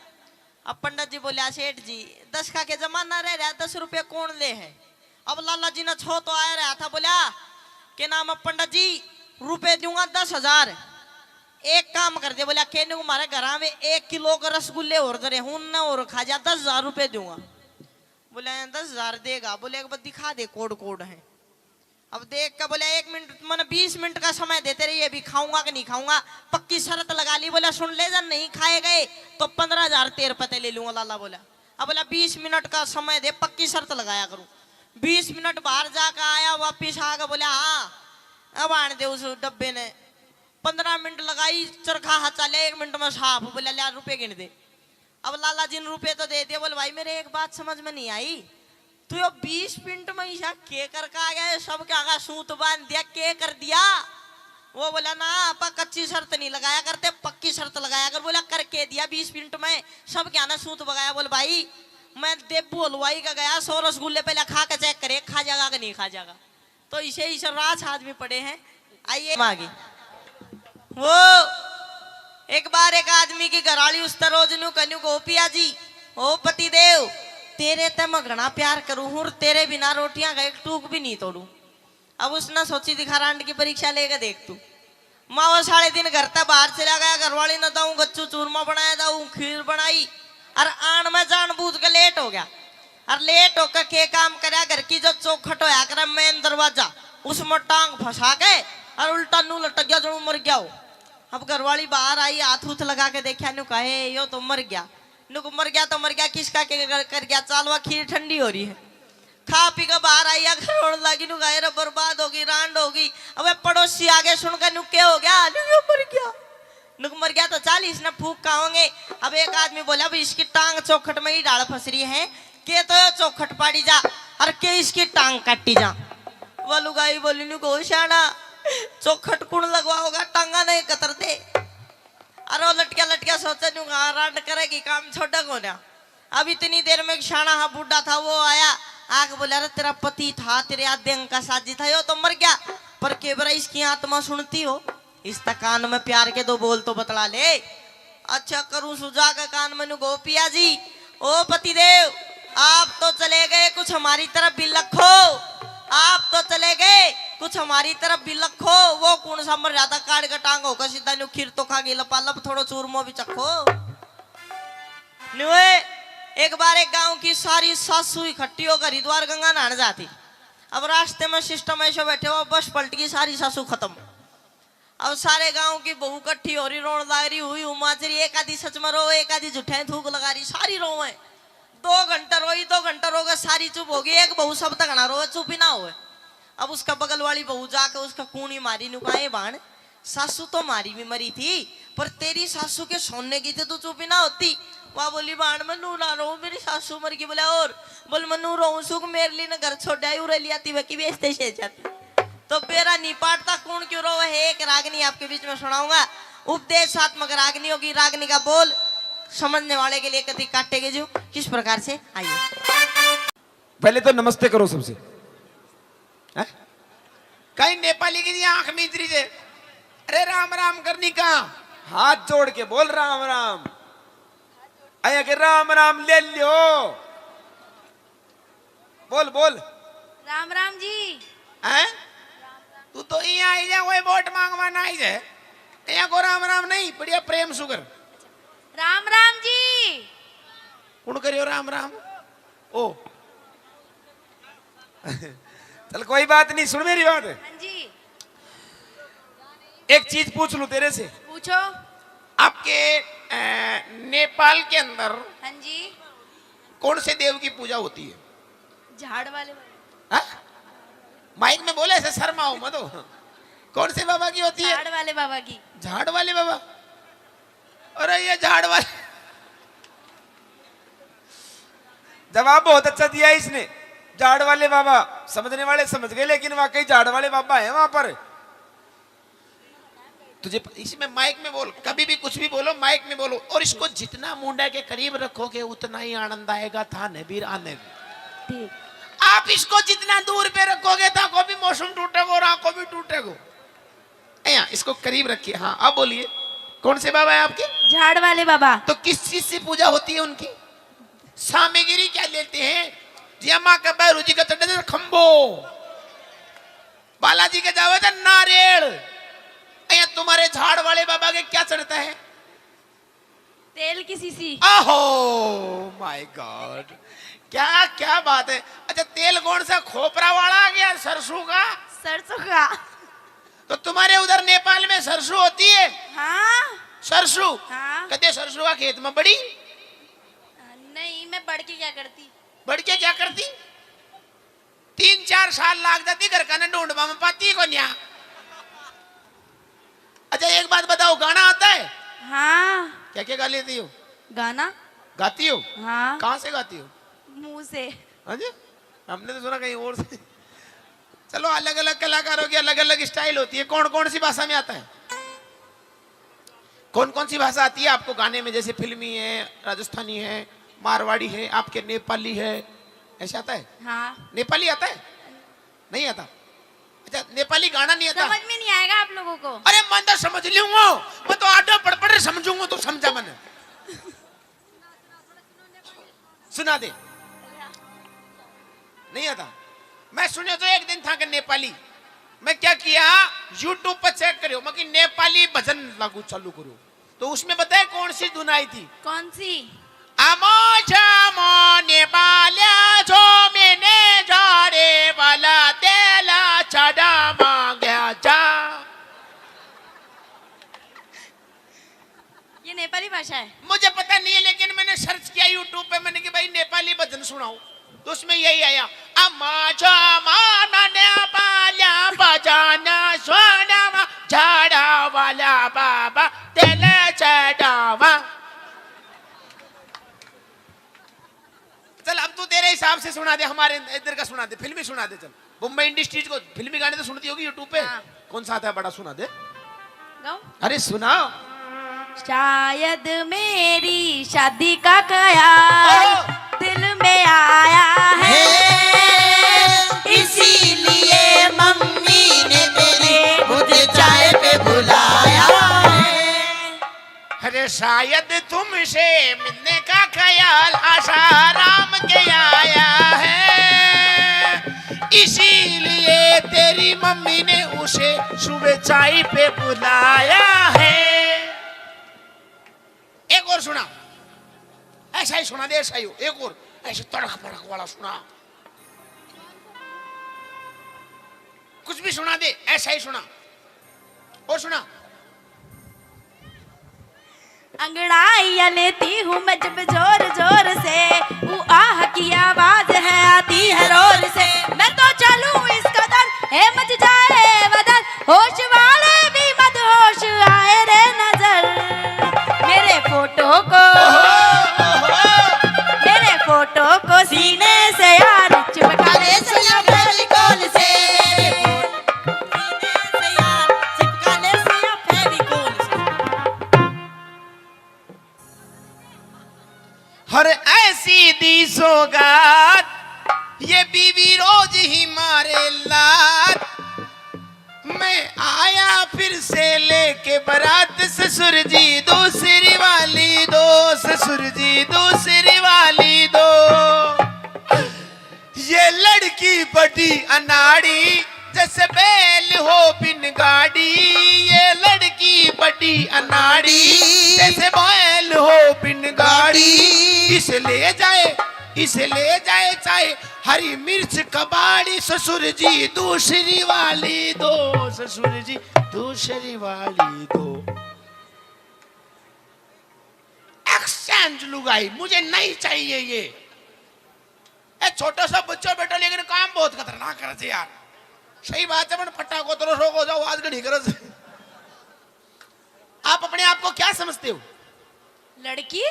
अब पंडित जी बोलिया, "सेठ जी, दस का के जमाना रह रहा, दस रुपये कौन ले है?" अब लाला जी ने छो तो आया रहा था, बोला, "के नाम है पंडित जी, रुपये दूंगा दस हजार, एक काम कर दे।" बोला, "के न्यू, हमारे घर में एक किलो के रसगुल्ले और धरे हूं ना, और खा जा, दस हजार रुपये दूंगा।" बोला, "दस हजार देगा?" बोले, "एक बार दिखा दे, कोड कोड है।" अब देख के बोला, "एक मिनट, मैंने बीस मिनट का समय देते रहिए, अभी खाऊंगा कि नहीं खाऊंगा।" पक्की शर्त लगा ली, बोला, "सुन ले, जब नहीं खाए गए तो पन्द्रह हजार तेरे पते ले लूंगा।" लाला बोला, अब बोला, "बीस मिनट का समय दे, पक्की शर्त लगाया करूं।" बीस मिनट बाहर जाकर आया, वापिस आके बोला, "हाँ, अब आने दे उस डब्बे ने।" पन्द्रह मिनट लगाई, चरखा हाथ चाले, एक मिनट में साफ। बोला, "ले, रुपये गिन दे।" अब लाला जी ने रुपये तो दे दिए। बोले, "भाई, मेरे एक बात समझ में नहीं आई, तू यो बीस मिनट में ईसा के करके आ गया? सब के आगा सूत बांध दिया, के कर दिया?" वो बोला, "ना, आप कच्ची शर्त नहीं लगाया करते, पक्की शर्त लगाया कर।" बोला, "करके दिया बीस मिनट में, सब के आना सूत बगाया।" बोले, "भाई, मैं देबू हलवाई का गया, सौ रसगुल्ले पहले खा के चेक करे, खा जाएगा कि नहीं खा जाएगा।" तो इसे ही सर्रास आदमी पड़े हैं। आइए, मांगी। वो एक बार एक आदमी की घराली उस तरह रोज न्यू कहन्यू को, "पिया जी, ओ पति देव, तेरे ते मैं घना प्यार करूं हूं, तेरे बिना रोटियां का एक टूक भी नहीं तोड़ू।" अब उसने सोची, दिखा रांड की परीक्षा लेके देख तू। माँ वो सारे दिन घर तक बाहर चला गया, घरवाली ने दाऊ गच्चू चूरमा बनाया, दाऊ खीर बनाई, और आन में जानबूझ के लेट हो गया। और लेट होकर के काम करया, घर की जो चौखट होया करे मेन दरवाजा, उसमें टांग फंसा के और उल्टा नू लटक गया, जो मर गया हो। अब घरवाली बाहर आई, हाथ हूथ लगा के देखा, न्यू कहे, यो तो मर गया। न्यू को मर गया तो मर गया, किसका के कर, कर गया? चालवा खीर ठंडी हो रही है। खा पी के बाहर आई, आके रोण लागी, न्यू कहे, रे बर्बाद होगी, रांड होगी। अबे पड़ोसी आगे सुन के, न्यू के हो गया? न्यू यो मर गया। नुक मर गया तो चल, इसने फूक खाओगे। अब एक आदमी बोला, अब इसकी टांग चौखट में ही डाल फंस रही है, के तो यो चौखट पाड़ी जा और के इसकी टांग काटी जा। वो लुगाई बोली, न्यू को, शाना, चौखट कुण लगवाओगा, टांगा नहीं कतर दे। अरे वो लटकिया लटकिया सोचे, न्यू हाँ, रांड करेगी, काम छोड़े को ना। अब इतनी देर में एक शाना हा बूढ़ा था, वो आया, आके बोला, अरे तेरा पति था, तेरे आधे अंग का साझी था, यो तो मर गया, पर के बरा इसकी आत्मा सुनती हो, इस तक कान में प्यार के दो बोल तो बतला ले। अच्छा करूं सुजा के कान में, न्यू को, पिया जी, ओ पतिदेव, आप तो चले गए, कुछ हमारी तरफ भी लखो, आप तो चले गए, कुछ हमारी तरफ भी लखो। वो कौन सा मर जाता, काट के टांग होकर सीधा न्यू खीर तो खा गई, लपालप थोड़ो चूरमो भी चखो। न्यूए, एक बार एक गांव की सारी सासू इकट्ठी होकर हरिद्वार गंगा नहाने जाती। अब रास्ते में सिस्टम ऐसे बैठे हुआ, बस पलट गई, सारी सासू खत्म। अब सारे गांव की बहू इकट्ठी हो रही, रोण लाग रही, हुई हुमाच रही, एक आधी सच में रो, एक आधी झूठे थूक लगा रही, सारी रोवे। दो घंटा रोई, दो घंटा रो के सारी चुप होगी, एक बहू सब तक ना रोवे, चुप ही ना होवे। अब उसका बगल वाली बहू जाके उसका कूणी मारी, न्यू कहा, ए भाण, सासू तो मारी भी मरी थी, पर तेरी सासू के सोने की तो तू चुप ही ना होती। वह बोली, भाण, मैं नू ना रोऊं, मेरी सासू मर गई। बोले, और बोल, मैं नू रोऊं सूं कि मेरे लिए ने घर छोड़ आई, उरे लिया ती वकी बेचते से जाती। तो बेरा नहीं पाटता, कौन क्यों रोवे है, एक रागनी आपके बीच में सुनाऊंगा। उपदेशात्मक रागनी होगी, रागनी का बोल समझने वाले के लिए कति काटेगी जू, किस प्रकार से, आइए। पहले तो नमस्ते करो सबसे। हैं? कहीं नेपाली की जी आंख मीच रही जे। अरे राम राम करनी का? हाथ जोड़ के बोल राम राम। अया के राम राम ले लियो। बोल, बोल। राम राम जी। हैं? तू तो यहाँ आई जा, कोई वोट मांगवा ना आई जाए। यहाँ को राम राम नहीं, बढ़िया प्रेम सुगर। राम राम जी। कौन करियो राम राम? ओ। चल, कोई बात नहीं, सुन मेरी बात। हाँ जी। एक चीज पूछ लूं तेरे से। पूछो। आपके, अ, नेपाल के अंदर हाँ जी। कौन से देव की पूजा होती है? झाड़ वाले बाबा। हाँ? माइक में बोले, ऐसे शर्माओ मत हो। कौन से बाबा की होती है? झाड़ वाले बाबा की। झाड़ वाले बाबा? अरे ये झाड़ वाले, जवाब बहुत अच्छा दिया इसने। झाड़ वाले बाबा, समझने वाले समझ गए, लेकिन वाकई झाड़ वाले बाबा हैं वहां पर। तुझे प-, इसमें माइक में बोल, कभी भी कुछ भी बोलो, माइक में बोलो। और इसको जितना मुंडा के करीब रखोगे, उतना ही आनंद आएगा। थाने भी आने। ठीक। आप इसको जितना दूर पे रखोगे, था को भी मौसम टूटेगो और आंखों भी टूटेगो। ए, यहाँ, इसको करीब रखिए। हाँ, अब बोलिए, कौन से बाबा है आपके? झाड़ वाले बाबा। तो किस चीज से पूजा होती है उनकी? सामग्री क्या लेते हैं? जी, अम्मा का बैरू जी का चढ़े थे खंबो, बालाजी के जावे थे नारियल। ए, यहाँ तुम्हारे झाड़ वाले बाबा के क्या चढ़ता है? तेल की शीशी। आहो, माय गॉड, क्या, क्या बात है। अच्छा, तेल कौन सा, खोपरा वाला या सरसों का? सरसों का। तो तुम्हारे उधर नेपाल में सरसों होती है? हाँ। सरसों? हाँ। कदे सरसों का खेत में बड़ी? नहीं, मैं बढ़ के क्या करती? बढ़ के क्या करती? तीन चार साल लाग जाती घर का ने ढूंढवा में, पाती को न्या। अच्छा, एक बात बताओ, गाना आता है? हाँ। क्या क्या गा लेती हो? गाना। गाती हो? हाँ। कहाँ से गाती हो? मुंह से। हाँ जी, हमने तो सुना कहीं और से। चलो, अलग अलग कलाकारों की अलग अलग स्टाइल होती है। कौन कौन सी भाषा में आता है? कौन कौन सी भाषा आती है आपको गाने में? जैसे फिल्मी है, राजस्थानी है, मारवाड़ी है, आपके नेपाली है, ऐसे आता है? हाँ। नेपाली आता है? नहीं आता। अच्छा, नेपाली गाना नहीं आता? समझ में नहीं आएगा आप लोगों को। अरे, मैं तो समझ लूंगा, मैं तो आडो पढ़ पढ़ समझूंगा, तो समझा मैंने। सुना दे। नहीं आता। मैं सुने तो एक दिन था कि नेपाली, मैं क्या किया, YouTube पर चेक करो, मैं कि नेपाली भजन लागू चालू करो, तो उसमें बताए कौन सी धुन आई थी? कौन सी? आमो जामो नेपाल्या जो मैंने जाने वाला तेला चढ़ा मांग्या जा। ये नेपाली भाषा है? मुझे पता नहीं है, लेकिन मैंने सर्च किया YouTube पे, मैंने कि भाई नेपाली भजन सुनाओ, तो उसमें यही आया, अम्मा जो माना ने बाल्या बजाना सोनावा झाड़ा वाला बाबा तेले चढ़ावा। चल, अब तू तेरे हिसाब से सुना दे, हमारे इधर का सुना दे, फिल्मी सुना दे। चल, बॉम्बे इंडस्ट्रीज को फिल्मी गाने तो सुनती होगी YouTube पे। हाँ। कौन सा आता है बड़ा, सुना दे। गाऊं? अरे सुनाओ। शायद मेरी शादी का ख्याल ओहो। दिल में आया है, इसीलिए मम्मी ने तेरी मुझे चाय पे बुलाया है। अरे शायद तुमसे मिलने का ख्याल आसाराम के आया है, इसीलिए तेरी मम्मी ने उसे सुबह चाय पे बुलाया है। एक और सुना, ऐसा ही सुना दे, ऐसा ही हो, एक और ऐसे तड़क भड़क वाला सुना, कुछ भी सुना दे, ऐसा ही सुना, और सुना। अंगड़ाइयां लेती हूँ मैं जब जोर जोर से, ऊ आह की आवाज है आती है रोर से। मैं तो चलूं इस कदर, है मच जाए बदल, होश वाले भी मदहोश आए रे नजर। मेरे फोटो को, मेरे फोटो को सीने से यार चिपका ले सैया फेविकोल से। हर ऐसी दी सौगात, ये बीवी रोज ही मारे लात। मैं आया फिर से लेके बारात, ससुर जी दूसरी वाली दो, ससुर जी दूसरी वाली दो। ये लड़की बड़ी अनाड़ी, जैसे बैल हो बिन गाड़ी। ये लड़की बड़ी अनाड़ी, जैसे बैल हो बिन गाड़ी। इसे ले जाए, इसे ले जाए चाहे हरी मिर्च कबाड़ी। ससुर जी दूसरी वाली दो, ससुर जी दूसरी वाली दो। एक्सचेंज लुगाई, मुझे नहीं चाहिए ये। ए, छोटा सा बच्चा बेटा, लेकिन काम बहुत खतरनाक करे छे यार। सही बात है, मन फटा को तरो सो को जाओ, आज घड़ी करे छे। आप अपने आप को क्या समझते हो? लड़की।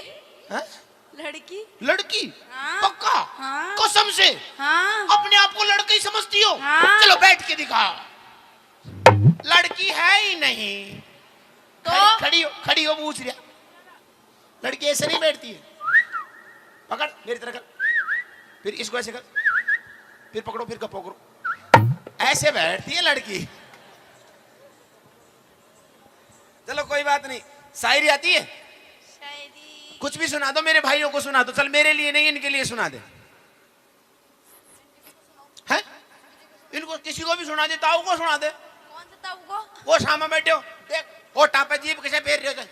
हैं? लड़की। लड़की? हाँ। पक्का? हाँ। कसम से? हाँ। अपने आप को लड़की समझती हो? हाँ। चलो बैठ के दिखा। लड़की है ही नहीं। तो? खड़ी, खड़ी हो, खड़ी हो, पूछ रहा। लड़की ऐसे नहीं बैठती है। पकड़, मेरी तरह कर, फिर इसको ऐसे कर, फिर पकड़ो, फिर गप्पो करो। ऐसे बैठती है लड़की। चलो कोई बात नहीं, शायरी आती है? शायरी। कुछ भी सुना दो, मेरे भाइयों को सुना दो। चल, मेरे लिए नहीं, इनके लिए सुना दे। हैं? इनको किसी को भी सुना दे, ताऊ को सुना दे। कौन से ताऊ को? वो सामने बैठे हो, देख, होठा पे जीभ किसे फेर रहे हो।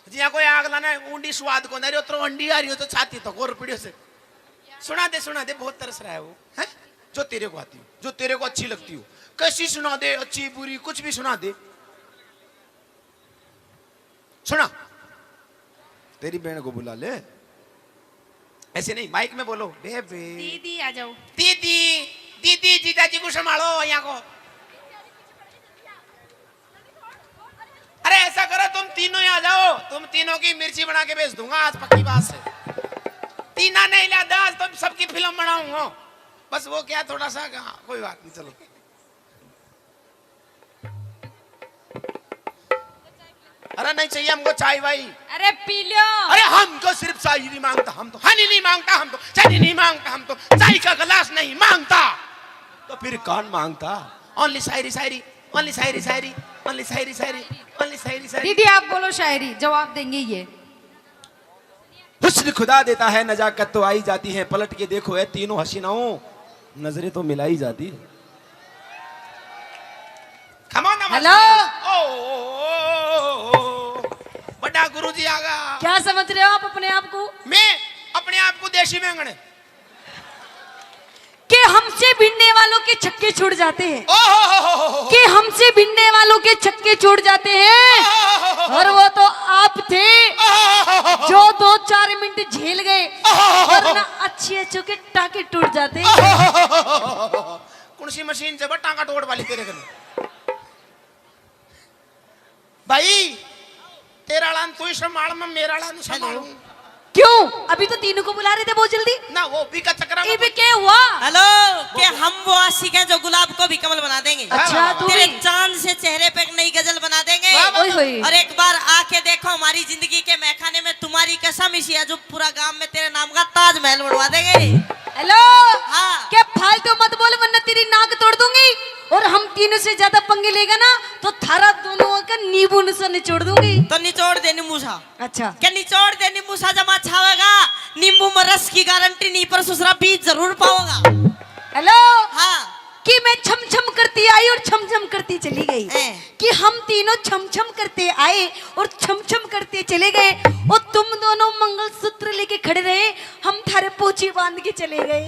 जी, यहाँ कोई आग लाना है, ऊंडी स्वाद को नहीं, उतरो अंडी आ रही हो तो छाती तो गोर पड़ियो से। सुना दे, सुना दे, बहुत तरस रहा है वो, हैं? जो तेरे को आती हो, जो तेरे को अच्छी लगती हो, कैसी सुना दे, अच्छी बुरी, कुछ भी सुना दे। सुना, तेरी बहन को बुला ले। ऐसे नहीं, माइक में बोलो, बेबे। दीदी आ जाओ। दीदी, दीदी, जीजा जी को संभालो यहाँ को। अरे ऐसा करो, तुम तीनों ही आ जाओ, तुम तीनों की मिर्ची बना के बेच दूंगा आज, पक्की बात से। तीना नहीं लादा आज, तुम सबकी फिल्म बनाऊंगा। बस वो क्या, थोड़ा सा, हाँ, कोई बात नहीं, चलो। अरे नहीं चाहिए हमको चाय वाई। अरे पी लो। अरे हमको सिर्फ शायरी मांगता, हम तो हनी नहीं मांगता, हम तो चनी नहीं मांगता, हम तो चाय का गिलास नहीं मांगता। तो फिर कौन मांगता? Only शायरी, शायरी, only शायरी, शायरी, only शायरी, शायरी, only शायरी, शायरी। दीदी आप बोलो शायरी, जवाब देंगे ये। हुस्न खुदा देता है, नजाकत तो आई जाती है। पलट के देखो ए तीनों हसीनाओं, नजरें तो मिलाई जाती। Come on, come on। Hello। ओ, ओ, ओ, ओ, ओ, ओ। बड़ा गुरु जी आगा। क्या समझ रहे हो आप अपने आप को? मैं अपने आप को देसी बैंगन। कि हमसे भिड़ने वालों के छक्के छुड़ जाते हैं। ओ हो हो हो हो हो। कि हमसे भिड़ने वालों के छक्के छुड़ जाते हैं। ओ हो हो हो हो। और वो तो आप थे, ओ हो हो हो हो। जो दो चार मिनट झेल गए, ओ हो हो हो हो। वरना अच्छे अच्छों के टाके टूट जाते। ओ हो हो हो हो हो। कौन सी मशीन से बा टांका तोड़ वाली तेरे कने? भाई, तेरा आला तू ही संभाल, मैं मेरा आला नहीं संभालूं। क्यों? अभी तो तीनों को बुला रहे थे बहुत जल्दी। ना, वो भी का चक्कर में इबे के हुआ? Hello, के हम वो आशिक हैं जो गुलाब को भी कमल बना देंगे। अच्छा, हाँ, तू तेरे भी। चांद से चेहरे पे एक नई गजल बना देंगे। वाह, वाह, ओए वाह। होए। और एक बार आके देखो हमारी जिंदगी के महखाने में, तुम्हारी कसम, इसी आजू पूरा गांव में तेरे नाम का ताजमहल बनवा देंगे। Hello। हाँ। के फालतू मत बोल, वरना तेरी नाक तोड़ दूंगी। और हम तीनों से ज्यादा पंगे लेगा ना, तो थारा दोनों का नींबू सा निचोड़ दूंगी। तो निचोड़ दे नींबू सा। अच्छा। के निचोड़ दे नींबू सा, जमा छावेगा। नींबू में रस की गारंटी नहीं, पर ससुरा बीज जरूर पाओगा। Hello। हाँ। कि मैं छम छम करती आई और छम छम करती चली गई। हैं। कि हम तीनों छम छम करते आए और छम छम करते चले गए, और तुम दोनों मंगलसूत्र लेके खड़े रहे, हम थारे पोची बांध के चले गए।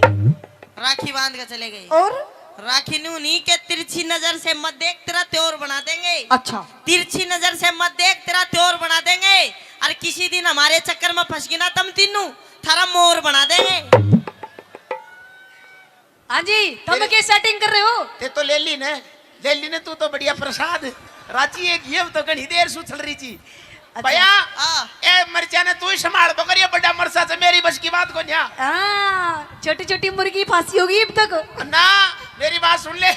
राखी बांध के चले गए। और? राखी न्यू नहीं के तिरछी नजर से मत देख, तेरा त्योर बना देंगे। अच्छा। तिरछी नजर से मत देख, तेरा त्योर बना देंगे। और किसी दिन हमारे चक्कर में फंस गई ना तम तीनों, थारा मोर बना देंगे। हाँ जी, तम तेरे के setting कर रहे हो? ते तो ले ली ने, ले ली ने, तू तो बढ़िया प्रसाद। राजी एक ये तो घणी देर सू चल रही थी। अच्छा। भैया, हाँ। ए मरचा ने तू ही संभाल बकरिया, बड़ा मरसा से मेरी बस की बात को न्या। हाँ, छोटी छोटी मुर्गी फांसी होगी अब तक। ना, मेरी बात सुन ले।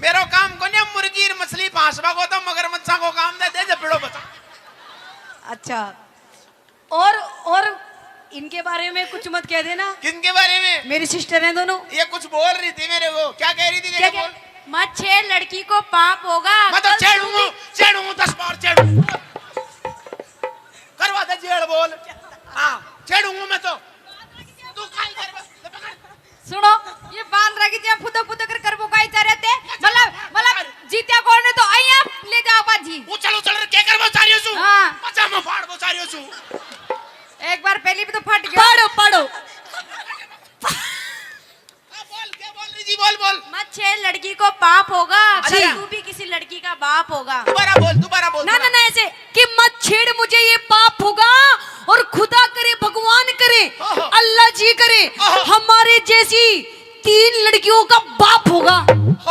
मेरो काम को न्या मुर्गी और मछली फांसवा को, तो मगरमच्छा को काम दे दे जब पिड़ो बता। अच्छा। और, और इनके बारे में कुछ मत कह देना। किनके बारे में? मेरी sister हैं दोनों। ये कुछ बोल रही थी मेरे को। क्या कह रही थी? क्या जरा क्या? बोल। मत छेड़, लड़की को पाप होगा। मैं तो कल छेड़ूंगा, तू भी छेड़ूंगा, दस बार छेड़ूंगा। करवा दे जेल बोल। हाँ, छेड़ूंगा मैं तो। तू काई कर, ले पकड़। सुनो, ये बांदरा की जगह फुदक फुदक कर करबो काई चाह रहे थे। मतलब, मतलब, जीत्या कौन ने तो आइया ले जाओ बाजी। उछल, उछल रे, के करबो चाह रही हो सू? हाँ। पजामा फाड़बो चाह रही हो सू? एक बार पहली भी तो फट गया। पाड़ो, पाड़ो। हाँ, बोल, क्या बोल रही जी? बोल, बोल। मत छेड़, लड़की को पाप होगा, अच्छा। कल तू भी किसी लड़की का बाप होगा। दोबारा बोल, दोबारा बोल, ना, दोबारा। ना, ना, ऐसे कि मत छेड़ मुझे, ये पाप होगा, और खुदा करे, भगवान करे, ओहो। अल्लाह जी करे, ओहो। हमारे जैसी तीन लड़कियों का बाप होगा।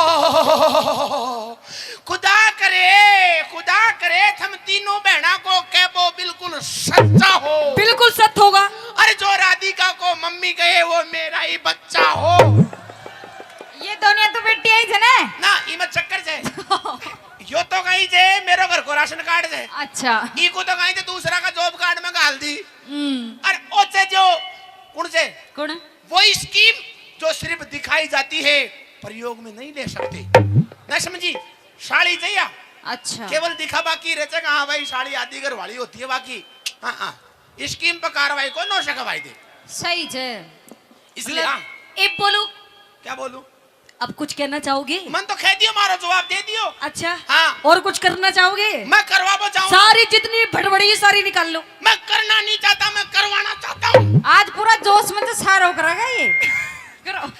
ओहो। खुदा करे, खुदा करे, थम तीनों बहना को कहबो बिल्कुल सच्चा हो। बिल्कुल सच होगा। अरे, जो राधिका को मम्मी कहे, वो मेरा ही बच्चा हो। ये दोनों तो बेटी आई थे ना? ना, इमे चक्कर से। यो तो कहीं से मेरो घर को राशन कार्ड से। अच्छा। ई को तो कहीं से दूसरा का job card में घाल दी। हम्म। और ओचे जो, कौन से? कौन? वो scheme जो सिर्फ दिखाई जाती है, प्रयोग में नहीं ले सकते। ना समझी? साली चाहिए। अच्छा। केवल दिखावा की रचक, हाँ भाई, साली आधी घर वाली होती है, बाकी, हाँ, हाँ। Scheme पर कार्रवाई को नौ सौ का भाई दे। सही जे। इसलिए, मतलब, हाँ। ए बोलू। क्या बोलू? अब कुछ कहना चाहोगे? मन तो कह दियो, मारो जवाब दे दियो। अच्छा। हाँ। और कुछ करना चाहोगे? मैं करवा बचाऊं। सारी जितनी भड़बड़ी सारी निकाल लो। मैं करना नहीं चाहता, मैं करवाना चाहता हूँ। आज पूरा जोश में तो सारो करेगा ये। करो।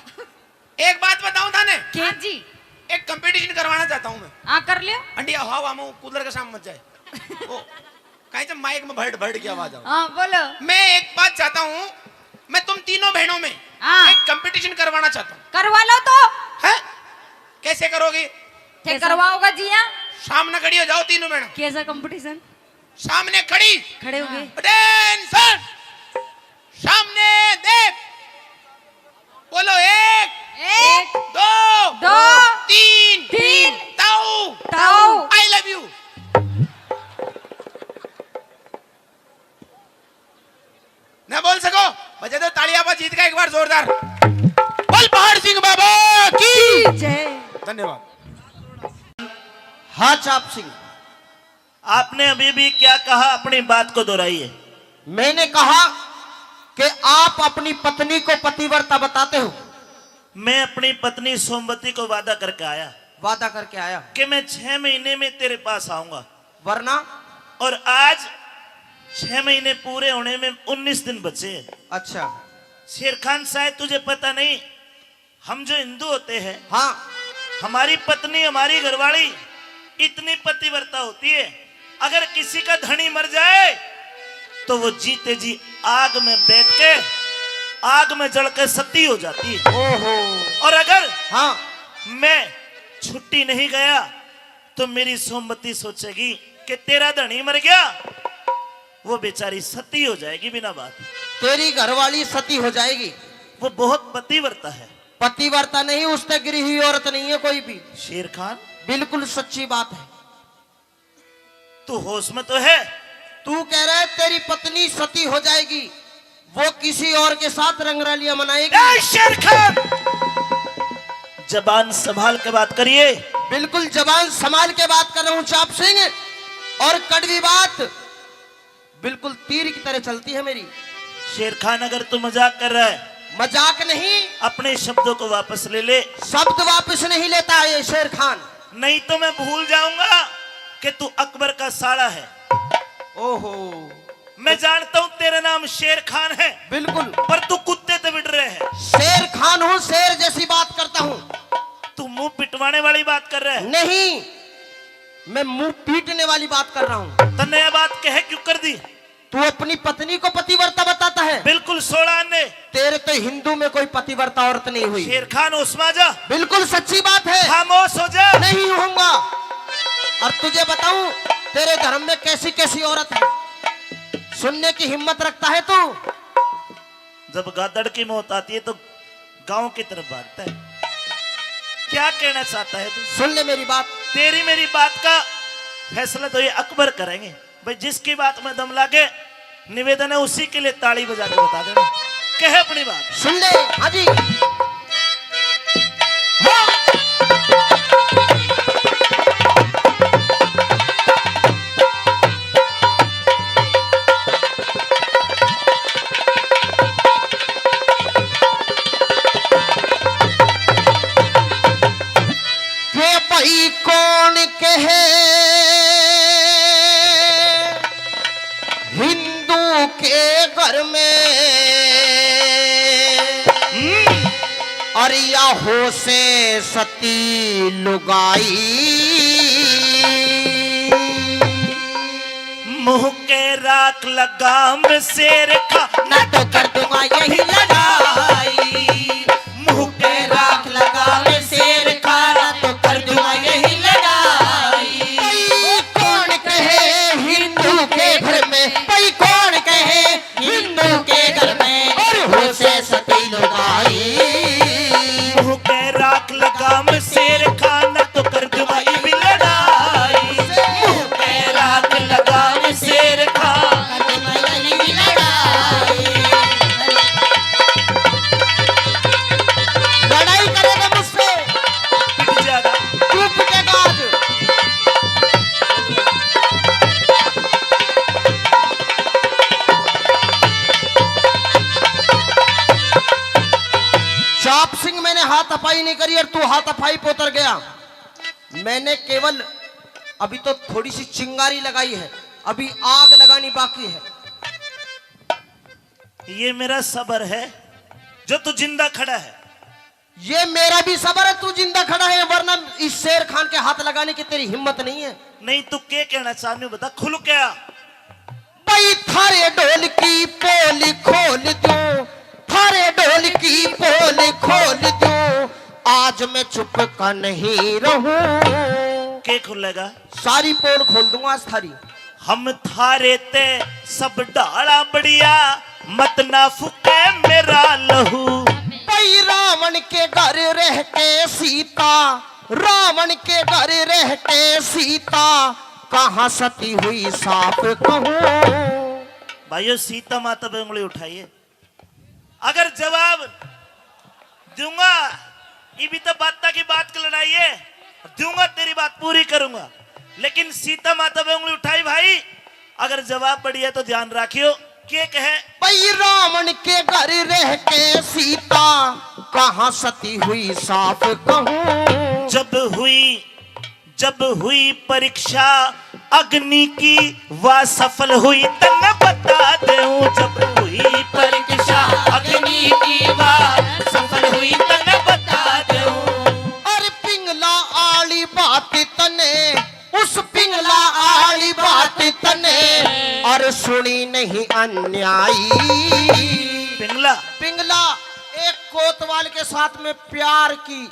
एक बात बताऊं थाने? क्या? हाँ जी। एक competition करवाना चाहता हूँ मैं। हाँ, कर लियो। अंडिया हवा में कूलर के सामने मत जाए। वो कहीं से माइक में भड़ भड़ की आवाज आवे। हाँ, बोलो। मैं एक बात चाहता हूँ, मैं तुम तीनों बहनों में हाँ। एक competition करवाना चाहता हूँ। करवा लो तो। हैं? कैसे करोगी? थे कैसा? करवाओगा जी हाँ। सामने खड़ी हो जाओ तीनों बहनों। कैसा competition? सामने खड़ी। खड़े हो गए। हाँ। Attention! सामने देख। बोलो, एक, एक, दो, दो, तीन, तीन, ताऊ, ताऊ। I love you। ना बोल सको, बजा दो तालियां पर जीत का एक बार जोरदार। बोल पहाड़ सिंह बाबा की। की जय। धन्यवाद। हाँ चाप सिंह, आपने अभी भी क्या कहा, अपनी बात को दोहराइए। मैंने कहा कि आप अपनी पत्नी को पतिव्रता बताते हो, मैं अपनी पत्नी सोमवती को वादा करके आया वादा करके आया कि मैं छह महीने में तेरे पास आऊंगा। वरना? और आज छह महीने पूरे होने में उन्नीस दिन बचे हैं। अच्छा। शेर खान, शायद तुझे पता नहीं, हम जो हिंदू होते हैं, हाँ। हमारी पत्नी, हमारी घरवाली इतनी पतिव्रता होती है, अगर किसी का धनी मर जाए तो वो जीते जी आग में बैठ के, आग में जल के सती हो जाती है। ओहो। और अगर, हाँ। मैं छुट्टी नहीं गया तो मेरी सोमवती सोचेगी कि तेरा धनी मर गया, वो बेचारी सती हो जाएगी बिना बात। तेरी घरवाली सती हो जाएगी। वो बहुत पतिव्रता है। पतिव्रता नहीं, उससे गिरी हुई औरत नहीं है कोई भी। शेर खान, बिल्कुल सच्ची बात है। तू होश में तो है? तू कह रहा है तेरी पत्नी सती हो जाएगी, वो किसी और के साथ रंगरलियां मनाएगी। ए शेर खान, जबान संभाल के बात करिए। बिल्कुल जबान संभाल के बात कर रहा हूं चाप सिंह, और कड़वी बात बिल्कुल तीर की तरह चलती है मेरी। शेर खान, अगर तू मजाक कर रहा है, मजाक नहीं। अपने शब्दों को वापस ले ले। शब्द वापस नहीं लेता है ये शेर खान। नहीं तो मैं भूल जाऊंगा कि तू अकबर का साला है। ओहो। मैं जानता हूं तेरा नाम शेर खान है। बिल्कुल। पर तू कुत्ते से बिड़ रहे है। शेर खान हूँ, शेर जैसी बात करता हूँ। तू मुंह पिटवाने वाली बात कर रहा है। नहीं, मैं मुंह पीटने वाली बात कर रहा हूँ। तन्ने यह बात कहे क्यों कर दी? तू अपनी पत्नी को पतिव्रता बताता है। बिल्कुल सोलह आने। तेरे तो हिंदू में कोई पतिव्रता औरत नहीं हुई। शेर खान, होश में आ जा। बिल्कुल सच्ची बात है। खामोश हो जा। नहीं होऊंगा। और तुझे बताऊं, तेरे धर्म में कैसी कैसी औरत है, सुनने की हिम्मत रखता है तू? जब गादड़ की मौत आती है तो गांव की तरफ भागता है। क्या कहना चाहता है तू? सुन ले मेरी बात। तेरी मेरी बात का फैसला तो ये अकबर करेंगे। भाई, जिसकी बात में दम लागे, निवेदन है, उसी के लिए ताली बजा के बता देना। कहे अपनी बात। सुन ले। हाँ जी। हाँ। के भाई कौन कहे हिंदू के घर में, हम्म। और या हो से सती लुगाई। मुंह के राख लगाम शेर खान, ना तो कर दूंगा यही लड़ाई। मुंह के राख लगाम शेर खान, ना तो कर दूंगा यही लड़ाई। भाई कौन कहे हिंदू के घर में, भाई कौन कहे हिंदू के घर में, और हो से सती लुगाई। मुंह के राख लगाम शेर खान, ना तो कर दूंगा ये भी लड़ाई। मुंह के राख लगाम शेर खान। लड़ाई करेगा मुझसे, पिट जाएगा। तू पिटेगा आज। चाप सिंह, मैंने हाथापाई नहीं करी और तू हाथापाई पे उतर गया। मैंने केवल अभी तो थोड़ी सी चिंगारी लगाई है, अभी आग लगानी बाकी है। ये मेरा सबर है जो तू जिंदा खड़ा है। ये मेरा भी सबर है, तू जिंदा खड़ा है, वरना इस शेर खान के हाथ लगाने की तेरी हिम्मत नहीं है। नहीं, तू के कहना चाहन्यू, बता खुल क्या? भाई थारे ढोल की पोल खोल दूं, थारे ढोल की पोल खोल दूं, आज मैं चुप का नहीं रहूं। के खुलेगा? सारी पोल खोल दूंगा आज थारी। हम थारे ते सब ढाला बढ़िया, मत ना फूके मेरा लहू। भाई रावण के घर रह के सीता, रावण के घर रह के सीता, कहाँ सती हुई साफ कहूँ। भाइयों, सीता माता पे उंगली उठाइए। अगर जवाब दूंगा, ये भी तो बात की बात की लड़ाई है, दूंगा, तेरी बात पूरी करूंगा, लेकिन सीता माता पे उंगली उठाई भाई, अगर जवाब बढ़िया तो ध्यान रखियो, के कहे? भाई रावण के घर रह के सीता, कहाँ सती हुई साफ कहूँ। जब हुई, जब हुई परीक्षा अग्नि की, वह सफल हुई तन्ने बता दूं। जब हुई परीक्षा अग्नि की, वह सफल हुई तन्ने बता दूं। अरे पिंगला आली बात तन्ने, उस पिंगला आली बात तन्ने, अरे सुनी नहीं अन्यायी। पिंगला। पिंगला, एक कोतवाल के साथ में प्यार की,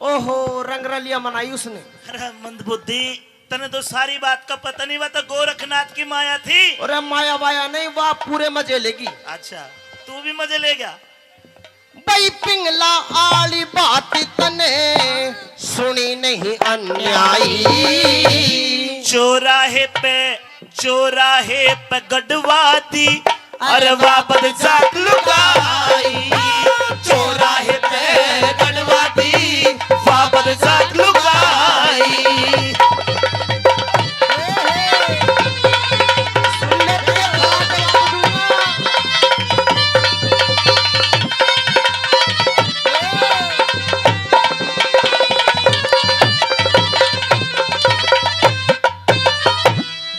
ओहो, रंगरलिया मनाई उसने। अरे मंदबुद्धि, तने तो सारी बात का पता नहीं, वह तो गोरखनाथ की माया थी। अरे माया वाया नहीं, वह पूरे मजे लेगी। अच्छा, तू भी मजे ले गया। भाई पिंगला आली बात तने सुनी नहीं अन्यायी। चौराहे पे, चौराहे पे गड़वा दी, अरे वापस जात लुगाई। चौराहे पे गड़वा दी, वापस जात लुगाई।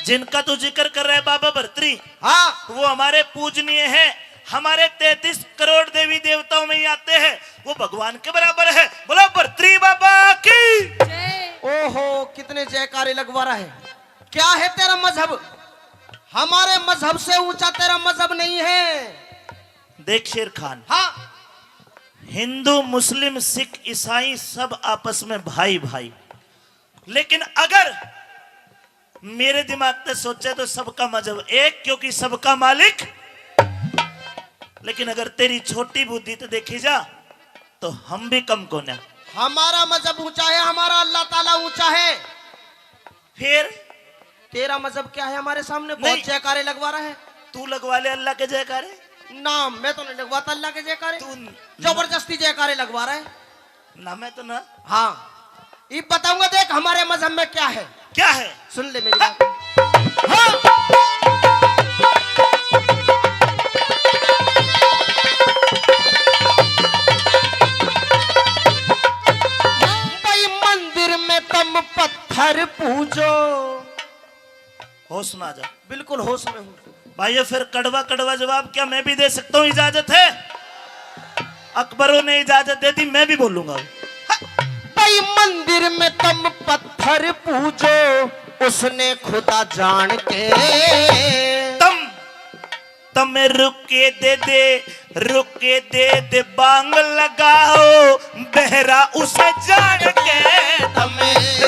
जिनका तू जिक्र कर रहा है बाबा भरतरी, हाँ। वो हमारे पूजनीय हैं, हमारे तैंतीस करोड़ देवी देवताओं में ही आते हैं, वो भगवान के बराबर है। बोलो भरतरी बाबा की। ओहो, कितने जयकारे लगवा रहा है। क्या है तेरा मजहब? हमारे मजहब से ऊंचा तेरा मजहब नहीं है। देख शेर खान, हाँ। हिंदू, मुस्लिम, सिख, ईसाई सब आपस में भाई भाई, लेकिन अगर मेरे दिमाग से सोचे तो सबका मजहब एक, क्योंकि सबका मालिक। लेकिन अगर तेरी छोटी बुद्धि तो देखी जा, तो हम भी कम कोन्या। हमारा मजहब ऊंचा है, हमारा अल्लाह ताला ऊंचा है। फिर? तेरा मजहब क्या है हमारे सामने? बहुत नहीं। जयकारे लगवा रहा है। तू लगवा ले अल्लाह के जयकारे। ना, मैं तो नहीं लगवाता अल्लाह के जयकारे। तू न- जबरदस्ती जयकारे लगवा रहा है। ना, मैं तो ना। हाँ, ये बताऊंगा, देख हमारे मजहब में क्या है। क्या है? सुन ले मेरी बात। हाँ। भाई मंदिर में तुम पत्थर पूजो। होश में आ जा। बिल्कुल होश में हूँ। भाइयों, फिर कड़वा कड़वा जवाब क्या मैं भी दे सकता हूँ? इजाजत है? अकबरों ने इजाजत दे दी, मैं भी बोलूंगा। भाई मंदिर में तुम पत्थर पूजो, उसने खुदा जान के। तुम, तुम रुके दे दे, रुके दे दे बांग लगाओ, बहरा उसे जान के। तुम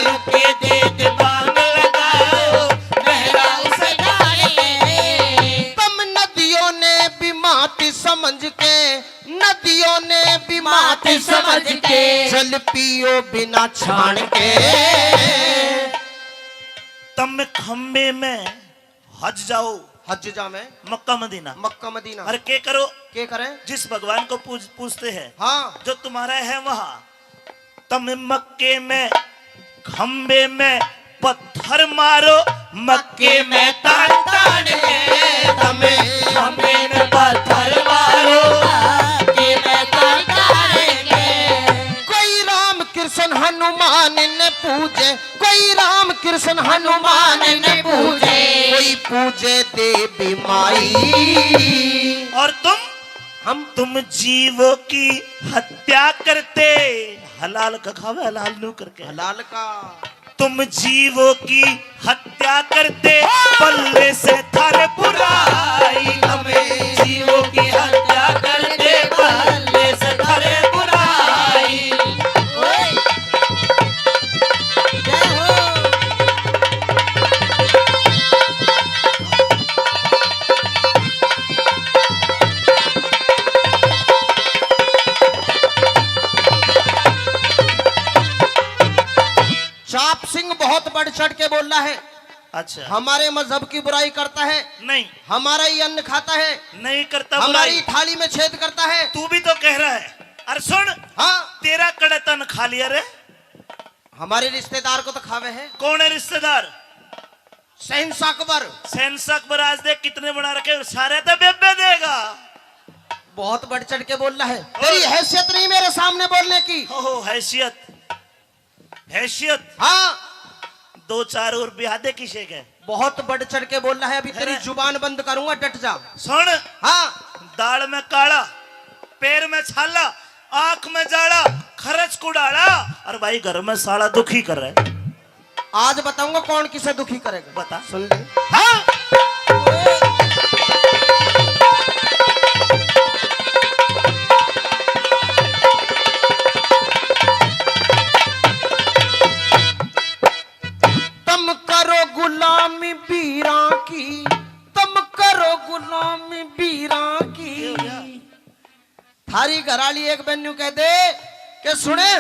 रुके दे दे बांग लगाओ, बहरा उसे जान के। तुम नदियों ने भी मात समझ के, नदियों ने भी मात मात समझ समझ के। के। जल पियो बिना छान के। तुम खम्बे में हज जाओ। हज जावे। मक्का मदीना। मक्का मदीना। अरे के करो? के करें? जिस भगवान को पूज-, पूजते हैं। हाँ। जो तुम्हारा है वहाँ। तम मक्के में खम्बे में पत्थर मारो, मक्के में तान तान के। तम खम्बे में पत्थर मारो, मक्के में तान तान के। कोई राम कृष्ण हनुमान ने पूजे, कोई राम कृष्ण हनुमान ने पूजे, कोई पूजे देवी माई। और तुम? हम? तुम जीवों की हत्या करते, हलाल का खावे, हलाल नू करके। हलाल का। तुम जीवों की हत्या करते, पल्ले से थारे बुराई। हम जीवों की हत्या करते, पल्ले से थारे बुराई। ओए। जय हो। चाप सिंह बहुत बढ़ चढ़ के बोल रहा है। अच्छा। हमारे मजहब की बुराई करता है। नहीं। हमारा ही अन्न खाता है। नहीं करता हमारी बुराई। थाली में छेद करता है। तू भी तो कह रहा है। अरे सुन। हाँ। तेरा कड़े तन खा लिया रे। हमारे रिश्तेदार को तो खावे है। कौन है रिश्तेदार? शहंशाह अकबर। शहंशाह अकबर आज देख कितने बना रखे, सारे तो बेबे देगा। बहुत बढ़ चढ़ के बोल रहा है। तेरी हैसियत नहीं मेरे सामने बोलने की। ओहो, हैसियत, हैसियत। हाँ। दो चार और ब्याह दे किसे के। बहुत बढ़ चढ़ के बोल रहा है, अभी तेरी है ना? जुबान बंद करूंगा, डट जा। सुन। हाँ। दाल में काला, पैर में छाला, आंख में जाला, खर्च कुड़ाला, और भाई घर में साला दुखी कर रहा है। आज बताऊंगा कौन किसे दुखी करेगा। बता। सुन ले। हाँ। तुम करो गुलामी बीरा की, तुम करो गुलामी बीरा की। थारी घराली एक बेन्यू कह दे कि सुने,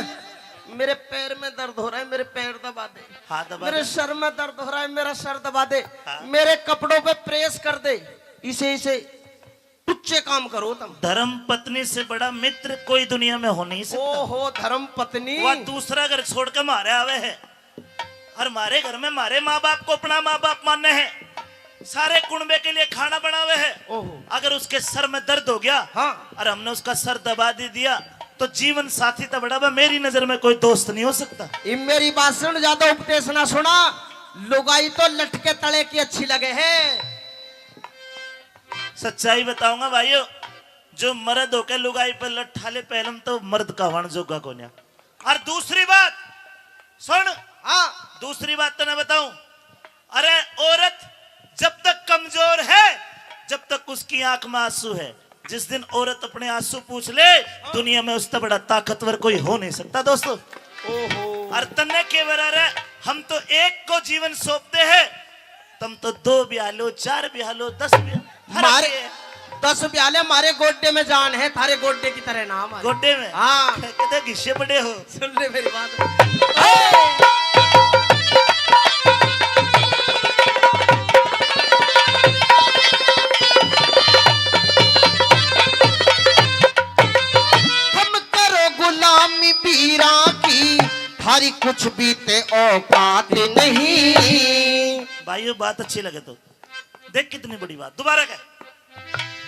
मेरे पैर में दर्द हो रहा है, मेरे पैर दबा दे। हाँ, दबा मेरे दे। सर में दर्द हो रहा है, मेरा सर दबा दे। हाँ। मेरे कपड़ों पे प्रेस कर दे। इसे, इसे टुच्चे काम करो तुम। धर्म पत्नी से बड़ा मित्र कोई दुनिया में हो नहीं सकता। ओहो, धर्म पत्नी। वह दूसरा घर छोड़ के मारे आवे है। और मारे घर में मारे माँ बाप को अपना माँ बाप माने है, सारे कुणबे के लिए खाना बनावे है। ओहो। अगर उसके सर में दर्द हो गया, हाँ। और हमने उसका सर दबा दे दिया, तो जीवन साथी तो बड़ा बा, मेरी नजर में कोई दोस्त नहीं हो सकता। ये मेरी बात सुन, ज्यादा उपदेश ना सुना। लुगाई तो लटके तले की अच्छी लगे है। सच्चाई बताऊंगा भाइयों, जो मर्द होके लुगाई पे लट्ठा ले, पहले तो मर्द कहवाण जोगा कोन्या। और दूसरी बात सुन, हाँ। दूसरी बात तो मैं बताऊं, अरे औरत जब तक कमजोर है, जब तक उसकी आंख में आंसू है, जिस दिन औरत अपने आंसू पूछ ले, हाँ। दुनिया में उससे बड़ा ताकतवर कोई हो नहीं सकता दोस्तों। ओहो। और तन्ने के बरा रे, हम तो एक को जीवन सौंपते हैं, तुम तो दो ब्याह लो, चार ब्याह लो, दस ब्याह, फर्क मारे ये है। दस ब्याह ले, मारे गोड्डे में जान है, थारे गोड्डे की तरह ना हमारे। गोड्डे में? हाँ। कदे घिसे पड़े हो। सुन ले मेरी बात। तुम करो गुलामी बीरा की, थारी कुछ भी ते औकात नहीं। भाइयों, बात अच्छी लगे तो देख, कितनी बड़ी बात। दोबारा कह।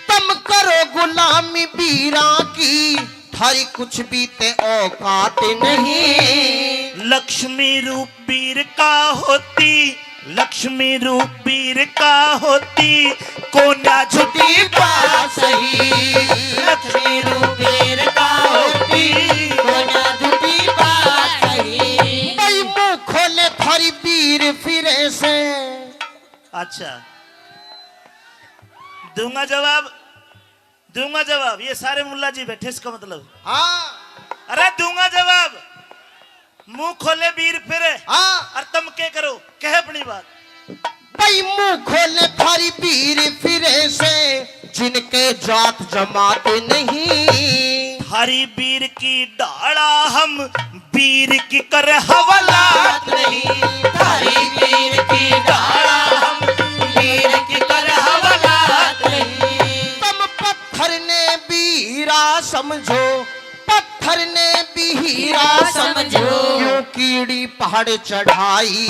तुम करो गुलामी बीरा की, थारी कुछ भी ते औकात नहीं। लक्ष्मी रूप बीर का होती, लक्ष्मी रूप बीर का होती, कोन्या झुटी बात सही। लक्ष्मी रूप बीर का होती, कोन्या झुटी बात सही। भाई मुंह खोले थारी बीर फिरे से। अच्छा, दूंगा जवाब, दूंगा जवाब। ये सारे मुल्ला जी बैठे, इसका मतलब। हाँ। अरे दूंगा जवाब। मुंह खोले बीर फिरे। हाँ। और तुम के करो, कह अपनी बात। भाई मुंह खोले थारी बीर फिरे से, जिनके जात जमात नहीं। थारी बीर की डाला हम, बीर की कर हवालात नहीं। थारी बीर की डाला हम, बीर की कर हवालात नहीं। तुम पत्थर ने भी हीरा समझो, पत्थर ने भी हीरा समझो। क्यों कीड़ी पहाड़ चढ़ाई।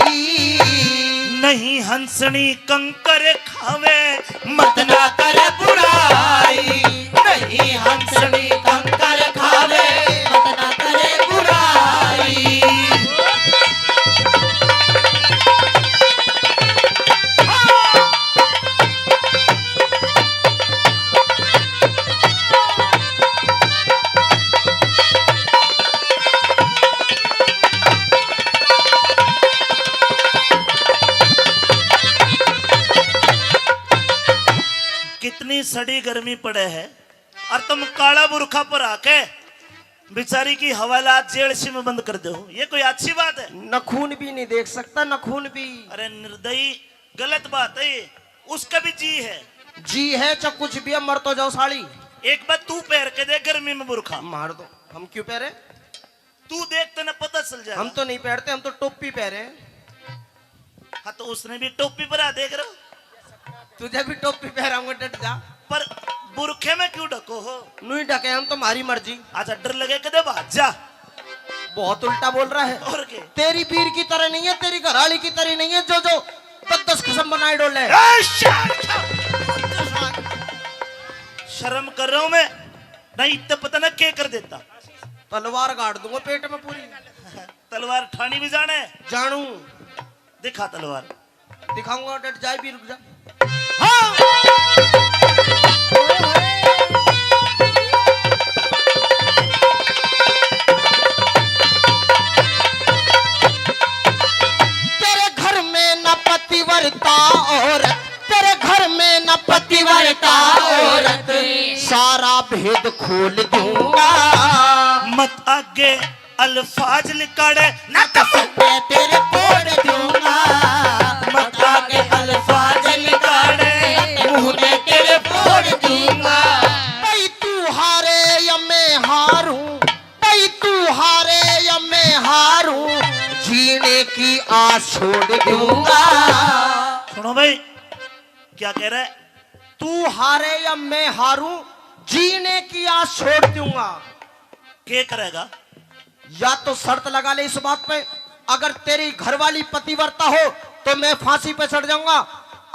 नहीं हंसनी कंकर खावे, मत ना करे बुराई। नहीं हंसनी कंकर खावे, मत ना करे बुराई। कितनी सड़ी गर्मी पड़े है और तुम काला बुरखा पर आके बेचारी की हवालात जेल से में बंद कर दो, ये कोई अच्छी बात है? नखून भी नहीं देख सकता, नखून भी। अरे निर्दयी, गलत बात है ये। उसका भी जी है। जी है चाहे कुछ भी है, मर तो जाओ साली। एक बार तू पहन के देख गर्मी में बुरखा। मार दो, हम क्यों पहरे? तू देख, तने पता चल जाएगा। हम तो नहीं पहनते, हम तो टोपी पहरे। हाँ, तो उसने भी टोपी पहरा, देख रहे हो? तुझे भी टोपी पहराऊंगा, डट जा। पर बुरखे में क्यों ढको हो? न्यू ही ढके हम, तुम्हारी मर्जी। अच्छा, डर लगे कदे भाग जा। बहुत उल्टा बोल रहा है। और के? तेरी बीर की तरह नहीं है, तेरी घराली की तरह नहीं है, जो, जो दस दस खसम बनाए डोले। ए, शान, शान। शर्म कर रहा हूं मैं। नहीं, इतने पता ना के कर देता। तलवार गाड़ दूंगा पेट में पूरी। तलवार ठानी भी जाने। जानू। दिखा तलवार। दिखाऊंगा, डट जाए भी, रुक जा। हाँ। तेरे घर में न पतिव्रता औरत, तेरे घर में न पतिव्रता औरत, सारा भेद खोल दूंगा। मत आगे अल्फाज लिकाड़े, ना कसम मैं तेरे फोड़ दूंगा। मत आगे अल्फाज लिकाड़े, मुंह में तेरे फोड़ दूंगा। भाई तू हारे या मैं हारूं, भाई तू हारे या मैं हारूं, जीने की आस छोड़ दूंगा। सुनो भाई, क्या कह रहा है? तू हारे या मैं हारूं, जीने की आस छोड़ दूंगा। के करेगा? या तो शर्त लगा ले इस बात पे, अगर तेरी घरवाली पतिव्रता हो तो मैं फांसी पे चढ़ जाऊंगा,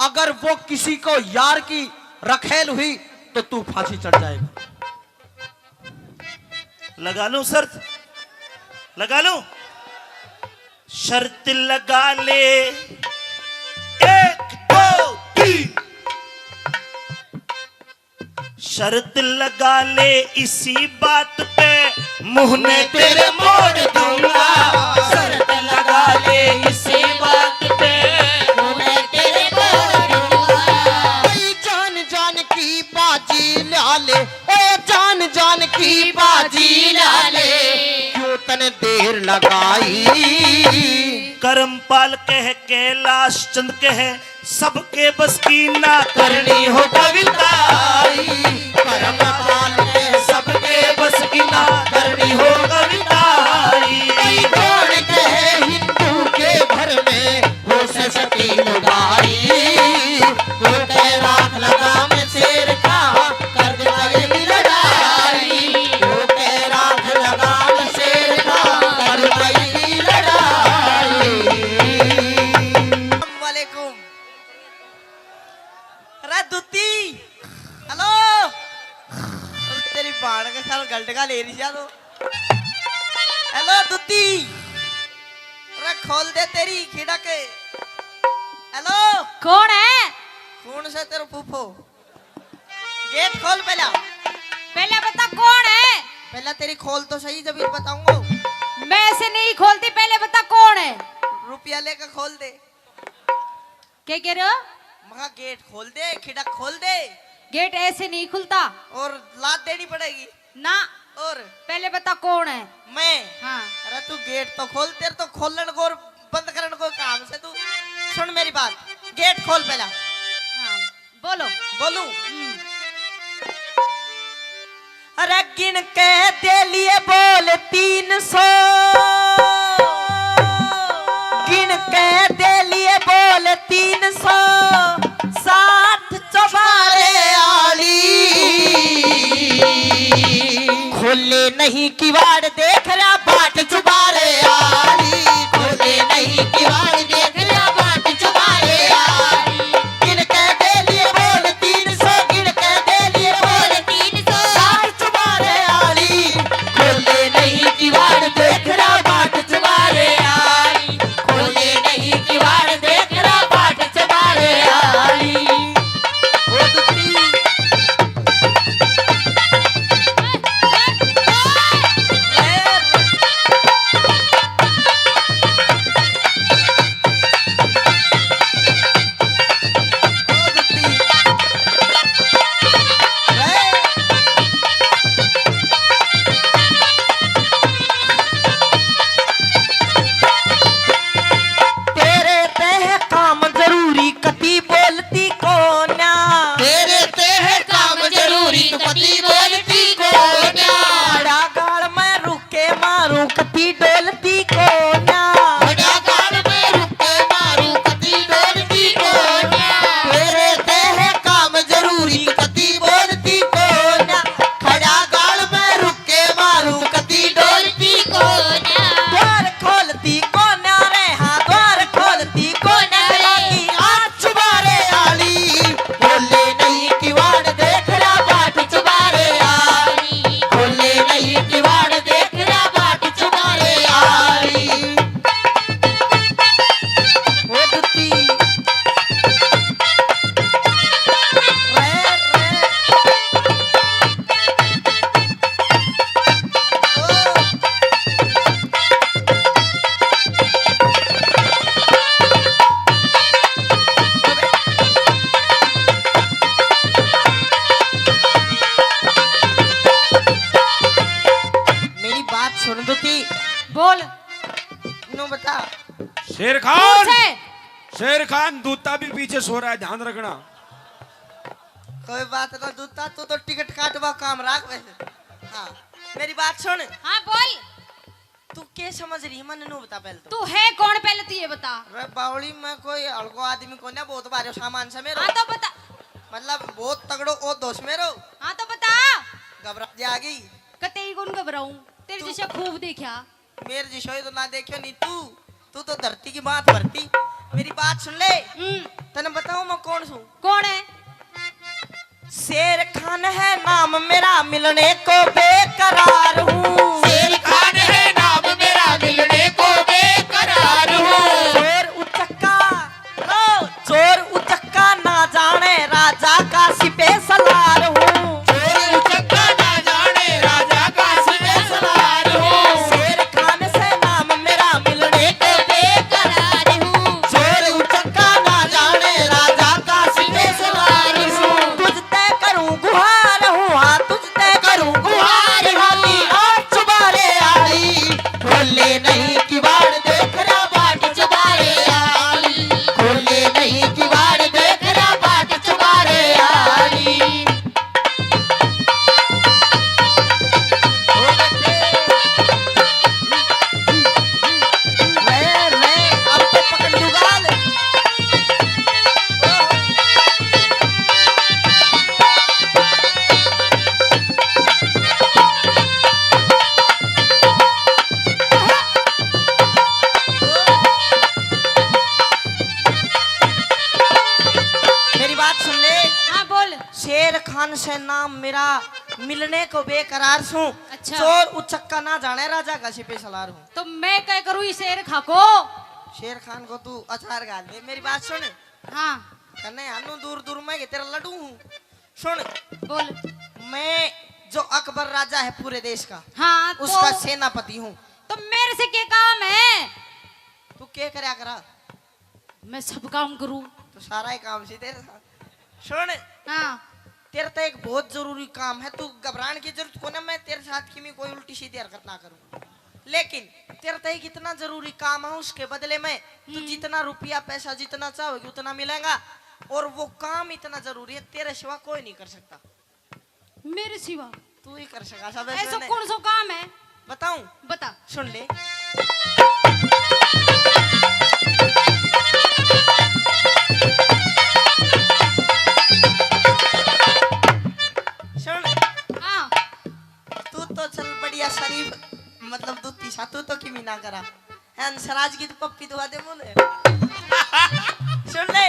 अगर वो किसी को यार की रखेल हुई तो तू फांसी चढ़ जाएगा। लगा लूं शर्त? लगा लूं? शर्त लगा ले, एक, दो, तीन। शर्त लगा ले इसी बात पे, मुंह में तेरे मोड़ दूंगा। शर्त लगा ले इसी बात पे, मुंह में तेरे मोड़ दूंगा। भाई जान जान की बाजी ला ले, ओ जान जान की बाजी ला ले, क्यों तने देर लगाई। करमपाल कह कैलाश चंद कह, सबके बस की ना करनी हो कविताई। करमपाल कह सबके बस की ना करनी हो कविताई। कई कौन कहे हिंदू के घर में हो सरस्वती लुगाई। वो कह राख लगाम शेर का, कर दिखाएगी लड़ाई। वो कह राख लगाम शेर का, कर दिखाएगी लड़ाई। वालेकुम। अरे दूती, हेलो। तेरी बाण के साल गलटका ले रही जा तो। हेलो दूती, अरे खोल दे तेरी खिड़क। हेलो। कौन है? कौन से तेरे फूफो? गेट खोल पहला। पहले बता कौन है? पहला तेरी खोल तो सही, जब ही बताऊंगा। मैं ऐसे नहीं खोलती, पहले बता कौन है? रुपया लेकर खोल दे। क्या कह रहे हो? मखा गेट खोल दे, खिड़क खोल दे। गेट ऐसे नहीं खुलता। और लात देनी पड़ेगी। ना। और? पहले बता कौन है? मैं? हाँ। अरे तू गेट तो खोल, तेरे तो खोलन को और बंद करने को काम से तू। सुन मेरी बात, गेट खोल पहला। हाँ, बोलो। बोलूं? हम्म। अरे गिन के दे लिए बोल तीन सौ, गिन के दे लिए बोल तीन सौ साठ चौबारे आली। खोले नहीं किवाड़ देख रहा बाट चुबारे आली, खोले नहीं किवाड़ देख रहा बाट चुबारे आली। गिन के दे लिए बोल तीन सौ, गिन के दे लिए बोल तीन सौ साठ चुबारे आली। खोले नहीं किवाड़ देख रहा बाट चुबारे आली, खोले नहीं किवाड़ देख रहा बाट चुबारे आली। ओ दुखी। ए, शेर खान, शेर खान, दूता भी पीछे सो रहा है, ध्यान रखना। कोई बात ना दूता, तू तो टिकट काटवा काम रख वैसे। हाँ, मेरी बात सुन। हाँ, बोल। तू के समझ रही, मन नू बता पहले तो। तू है कौन, पहले तू ये बता। रे बावली, मैं कोई हल्को आदमी को ना, बहुत भारी सामान से मेरो। हाँ, तो बता। मतलब, बहुत तगड़ो ओ दोस्त मेरो। हाँ, तो बता। घबरा जागी। कतई कौन घबराऊं, तेरे जैसे खूब देखा। मेरे जिसो ही तो ना देखियो नी तू, तू तो धरती की बात भरती। मेरी बात सुन ले। हम्म। तने बताऊं मैं कौन सूं? कौन है? शेर खान है नाम मेरा, मिलने को बेकरार हूँ। शेर खान है नाम मेरा, मिलने को बेकरार हूँ। जोर उचक्का, ओ, जोर उचक्का ना जाने राजा का सिपे सलार हूँ। चोर उचक्का ना जाने राजा का सिपे सलार हूँ। शेर खान से नाम मेरा, मिलने को बेकरार हूँ। चोर उचक्का ना जाने राजा का सिपे सलार हूँ। तुझ ते करूँ गुहार हूँ, हाँ, तुझ ते करूँ गुहार हूँ। हाथी आँख चुबारे आई, खोले नहीं किवाड़, देख रहा बाट चुबारे आई। खोले नहीं किवाड़, देख रहा बाट चुबारे आई। रे, रे, अब तो पकड़ लूंगा ले। मेरी बात सुन ले। हाँ, बोल। शेर खान से नाम मेरा, मिलने को बेकरार सूं। अच्छा। चोर उचक्का ना जाने राजा का सिपे सलार हूँ। तो मैं क्या करूँ इस शेर खा को? शेर खान को तू अचार घाल दे। मेरी बात सुन। हाँ। कन्ने हानू दूर दूर में के तेरा लड्डू हूँ। सुन। बोल। मैं जो अकबर राजा है पूरे देश का, हाँ, तो उसका सेनापति हूँ। तो मेरे से क्या काम है? तू क्या करया करा? मैं सब काम करूँ। तो सारा ही काम सी तेरे साथ। सुन। हाँ। तेरे तो एक बहुत जरूरी काम है, तू घबराने की जरूरत को ना, मैं तेरे साथ की में कोई उल्टी सीधी हरकत ना करूँ। लेकिन तेरे तो एक इतना जरूरी काम है, उसके बदले में तू हम्म। जितना रुपया पैसा जितना चाहोगी उतना मिलेगा। और वो काम इतना जरूरी है, तेरे सिवा कोई नहीं कर सकता। मेरे सिवा? तू ही कर सका सब। ऐसा कौन सा काम है? बताऊं? बता। सुन ले। सुन। हाँ। तू तो चल बढ़िया शरीफ, मतलब दूती सा, तू तो किमी ना करा। हंसराज की तो पप्पी दुआ दे मुझे। सुन ले।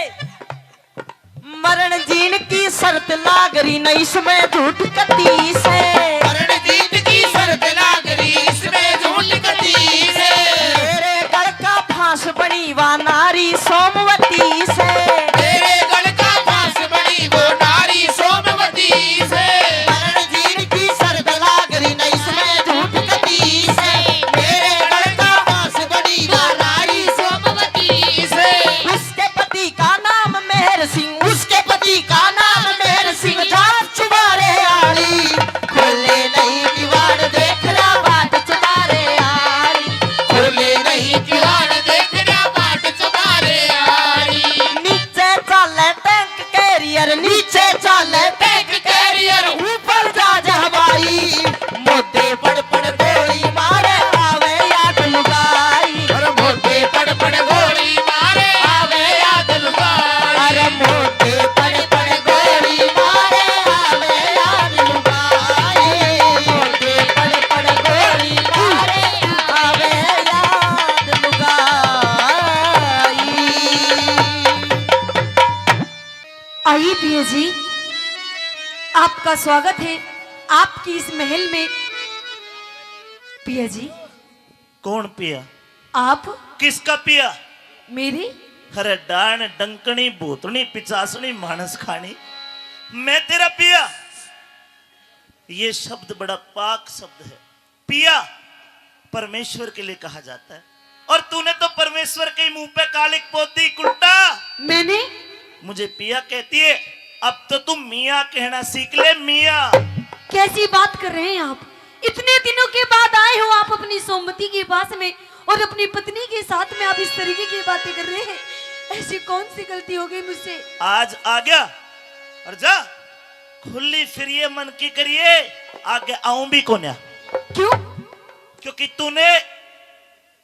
मरण जीन की शर्त लाग रही न इसमें झूठ कती से। मरण जीन की शर्त लाग रही इसमें झूठ कती से। मेरे गल का फांस बनी वा नारी सोमवती से। मेरे गल का फांस बनी वो नारी सोमवती से। मरण जीन की शर्त लाग रही न इसमें झूठ कती से। मेरे गल का फांस बनी वा नारी सोमवती से। उसके पति का नाम मेहर सिंह, उसके पति का नाम मेहर सिंह। जाट चुबारे आली, खोले नहीं किवाड़, देख रहा बाट चुबारे आली। खोले नहीं किवाड़, देख रहा बाट चुबारे आली। नीचे चाले टैंक कैरियर, नीचे चाले टैंक कैरियर, ऊपर जहाज हवाई। मोटे पड़ पड़ गोली मारे, आवे याद लुगाई। अरे मोटे पड़ पड़ गोली मारे, आवे याद लुगाई। अरे मोटे पड़ पड़ गोली मारे, आवे याद लुगाई। मोटे पड़ पड़ गोली मारे, आवे याद लुगाई। आइए पिया जी, आपका स्वागत है आपकी इस महल में। पिया जी। कौन पिया? आप। किसका पिया? मेरे। अरे डाण, डंकनी, भूतनी, पिचासनी, मानस खानी, मैं तेरा पिया? ये शब्द बड़ा पाक शब्द है। पिया परमेश्वर के लिए कहा जाता है, और तूने तो परमेश्वर के ही मुंह पे कालिक पोत दी, कुंटा। मैंने? मुझे पिया कहती है, अब तो तू मियाँ कहना सीख ले, मियाँ। कैसी बात कर रहे हैं आप? इतने दिनों के बाद आए हो आप अपनी सोमवती के पास में, और अपनी पत्नी के साथ में आप इस तरीके की बातें कर रहे हैं। ऐसी कौन सी गलती हो गई मुझसे? आज आ गया और जा, खुली फिरिए मन की करिए, आगे आऊं भी कोन्या। क्यों? क्योंकि तूने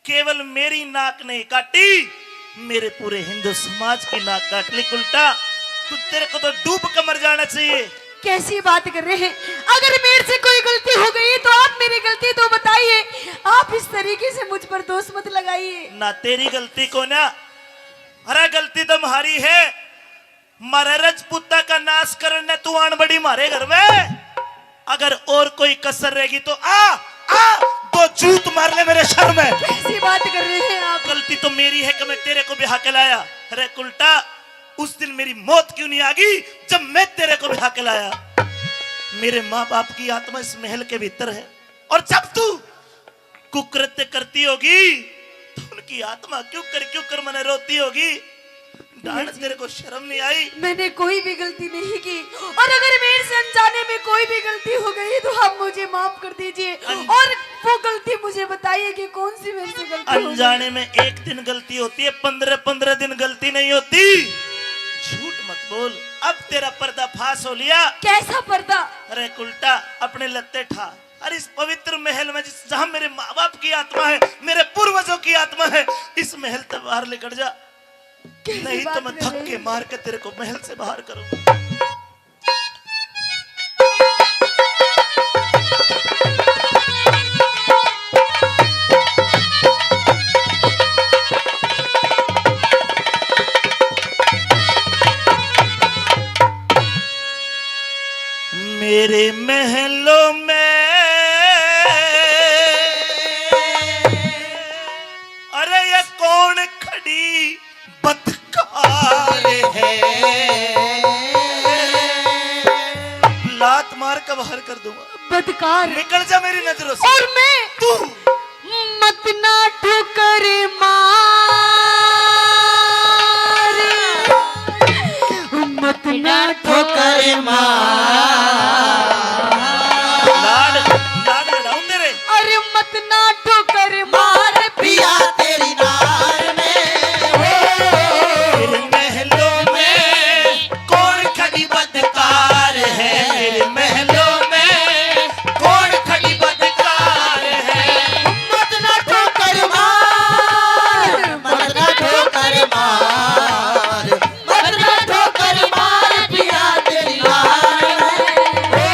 केवल मेरी नाक नहीं काटी, मेरे पूरे हिंदू समाज की नाक काट ली। उल्टा तू, तेरे को तो डूब कर मर जाना चाहिए। कैसी बात कर रहे हैं? अगर मेरे से कोई गलती हो गई तो आप मेरी गलती तो बताइए। आप इस तरीके से मुझ पर दोष मत लगाइए। ना, तेरी गलती कोन्या, अरे गलती तो म्हारी है। म्हारे रजपूता का नाश करण ने तू आन बड़ी म्हारे घर में। अगर और कोई कसर रहेगी तो आ, आ, दो जूत मार ले मेरे सर में। कैसी बात कर रहे हैं आप? गलती तो मेरी है कि मैं तेरे को ब्याह के लाया। अरे उल्टा, उस दिन मेरी मौत क्यों नहीं आ गई जब मैं तेरे को ब्याह के लाया? मेरे माँ बाप की आत्मा इस महल के भीतर है, और जब तू कुकृत्य करती होगी तो उनकी आत्मा क्यों कर क्यों कर मने रोती होगी। डांड, तेरे को शर्म नहीं आई? मैंने कोई भी गलती नहीं की, और अगर मेरे से अनजाने में कोई भी गलती हो गई तो आप मुझे माफ कर दीजिए। अन- और वो गलती मुझे बताइए कि कौन सी मेरे से गलती हो गई। अनजाने में एक दिन गलती होती है, पंद्रह पंद्रह दिन गलती नहीं होती। झूठ मत बोल, अब तेरा पर्दाफाश हो लिया। कैसा पर्दा? अरे उल्टा, अपने लत्ते ठा। अरे इस पवित्र महल में जिस, जहां मेरे माँ बाप की आत्मा है, मेरे पूर्वजों की आत्मा है, इस महल से बाहर निकल जा, कैसी नहीं तो बात मैं कर रहे धक्के हैं? मार के तेरे को महल से बाहर करूंगा। मेरे महलों में, अरे ये कौन खड़ी बदकार है? लात मार के बाहर कर दूंगा। बदकार। निकल जा मेरी नजरों से। और मैं तू मत ना ठोकर मार, मत ना ठोकर मार। लाड, लाड लड़ाऊं तेरे। अरे मत ना ठोकर मार पिया तेरी नार में। तेरे महलों में कौन खड़ी बदकार है? तेरे महलों में कौन खड़ी बदकार है? मत ना ठोकर मार, मत ना ठोकर मार, मत ना ठोकर मार पिया तेरी नार में। ओ,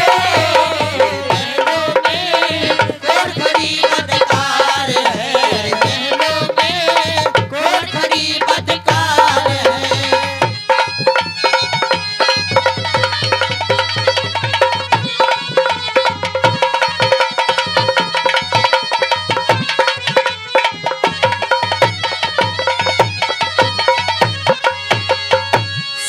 महलों में कौन खड़ी बदकार है? महलों में कौन खड़ी बदकार है?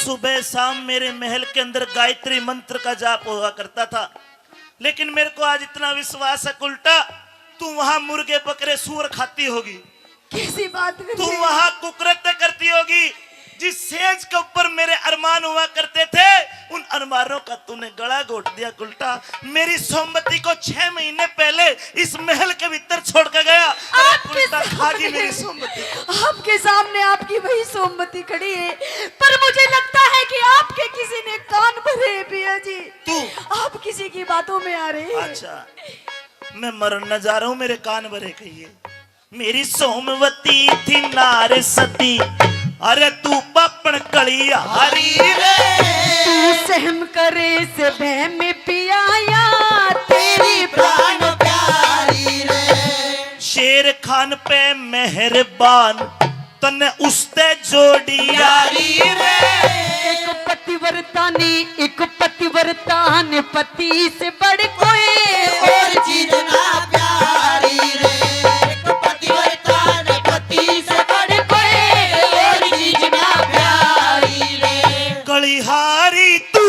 सुबह शाम मेरे महल के अंदर गायत्री मंत्र का जाप हुआ करता था, लेकिन मेरे को आज इतना विश्वास है उल्टा, तू वहां मुर्गे बकरे सूअर खाती होगी। कैसी बात कर तू रही है? वहां कुकृत्य करती होगी। जिस सेज के ऊपर मेरे अरमान हुआ करते थे, उन अरमानों का तूने गला घोट दिया उल्टा। मेरी सोमवती को छह महीने पहले इस महल के भीतर छोड़ के गया। अरे आपके उल्टा, खा गई सामने, मेरी सोमवती को। आपके सामने आपकी वही सोमवती खड़ी है, पर मुझे लगता है कि आपके किसी ने कान भरे हैं पिया जी। तू? आप किसी की बातों में आ रहे हैं। अच्छा, मैं मरन न जा रहा हूँ, मेरे कान भरे कहिए। मेरी सोमवती थी नार सती, अरे तू पापण कलिहारी रे। तू सहम करे से बह में पियाया तेरी प्राण प्यारी रे। शेर खान पे मेहरबान, तन्ने उसते जोड़ी यारी रे। एक पतिव्रता ने, एक पतिव्रता ने पति से बढ़ कोई और चीज ना प्यारी रे। एक पतिव्रता ने पति से बढ़ कोई और चीज ना प्यारी रे। कलिहारी तू,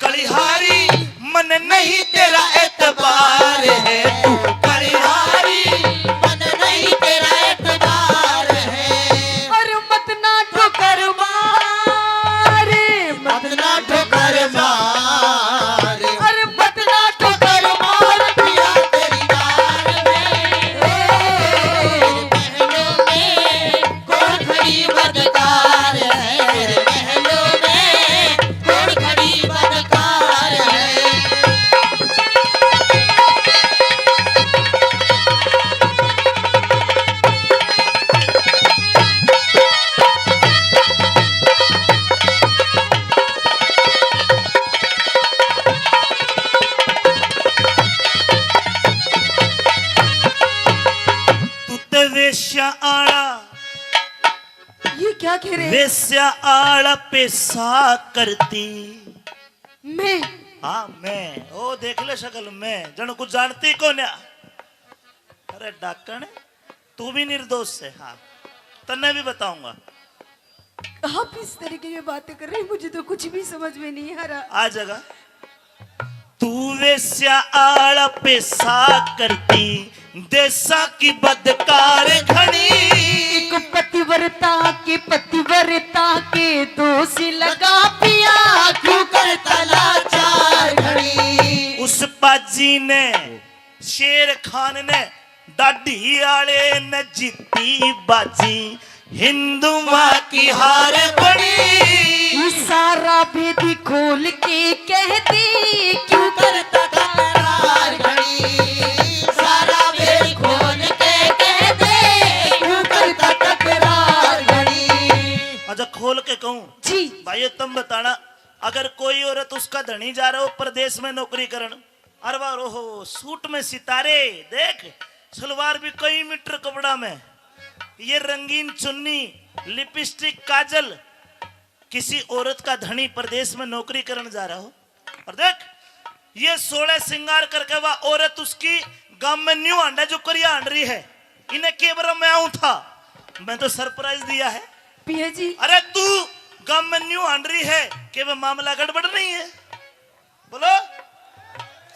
कलिहारी मन नहीं तेरा एतबार है तू। कलिहारी मन नहीं तेरा एतबार है। और मत ना ठोकर मार, मत ना ठोकर मार। और मत ना ठोकर के रे। वेश्या आला पेशा करती। मैं? हाँ, मैं। ओ, देख ले शक्ल, मैं। जण कुछ जानती कोन्या। अरे डाकण, तू भी निर्दोष है। हाँ, तन्ने भी बताऊंगा। आप इस तरीके की बातें कर रहे हैं, मुझे तो कुछ भी समझ में नहीं आ रहा। आ जाएगा। तू वेश्या आला पेशा करती, देसा की बदकार घणी। एक पतिव्रता के, पतिव्रता के दोष लगा पिया, क्यों करता लाचार घणी। उस पाजी ने, शेर खान ने, दाढ़ी आले ने जीती बाजी, हिंदुआ की हार बणी। सारा भेद खोल के कह दे, क्यों करता तकरार घणी। सारा भेद खोल के कह दे, क्यों करता तकरार घणी। अच्छा, खोल के कहूँ? जी। भाइयों, तुम बताना, अगर कोई औरत, उसका धणी जा रहा हो परदेश में नौकरी करण, अरे वाह, ओहो, सूट में सितारे, देख, सलवार भी कई मीटर कपड़ा में, ये रंगीन चुन्नी, लिपस्टिक, काजल, किसी औरत का धणी परदेश में नौकरी करण जा रहा हो, और देख, ये सोलह श्रृंगार करके वह औरत उसकी गाम में न्यू हांडा जो करिया हांड रही है, इन्हें के बरा मैं आऊं था, मैं तो सरप्राइज दिया है। पिया जी। अरे तू गाम में न्यू हांड रही है कि वह मामला गड़बड़ नहीं है? बोलो,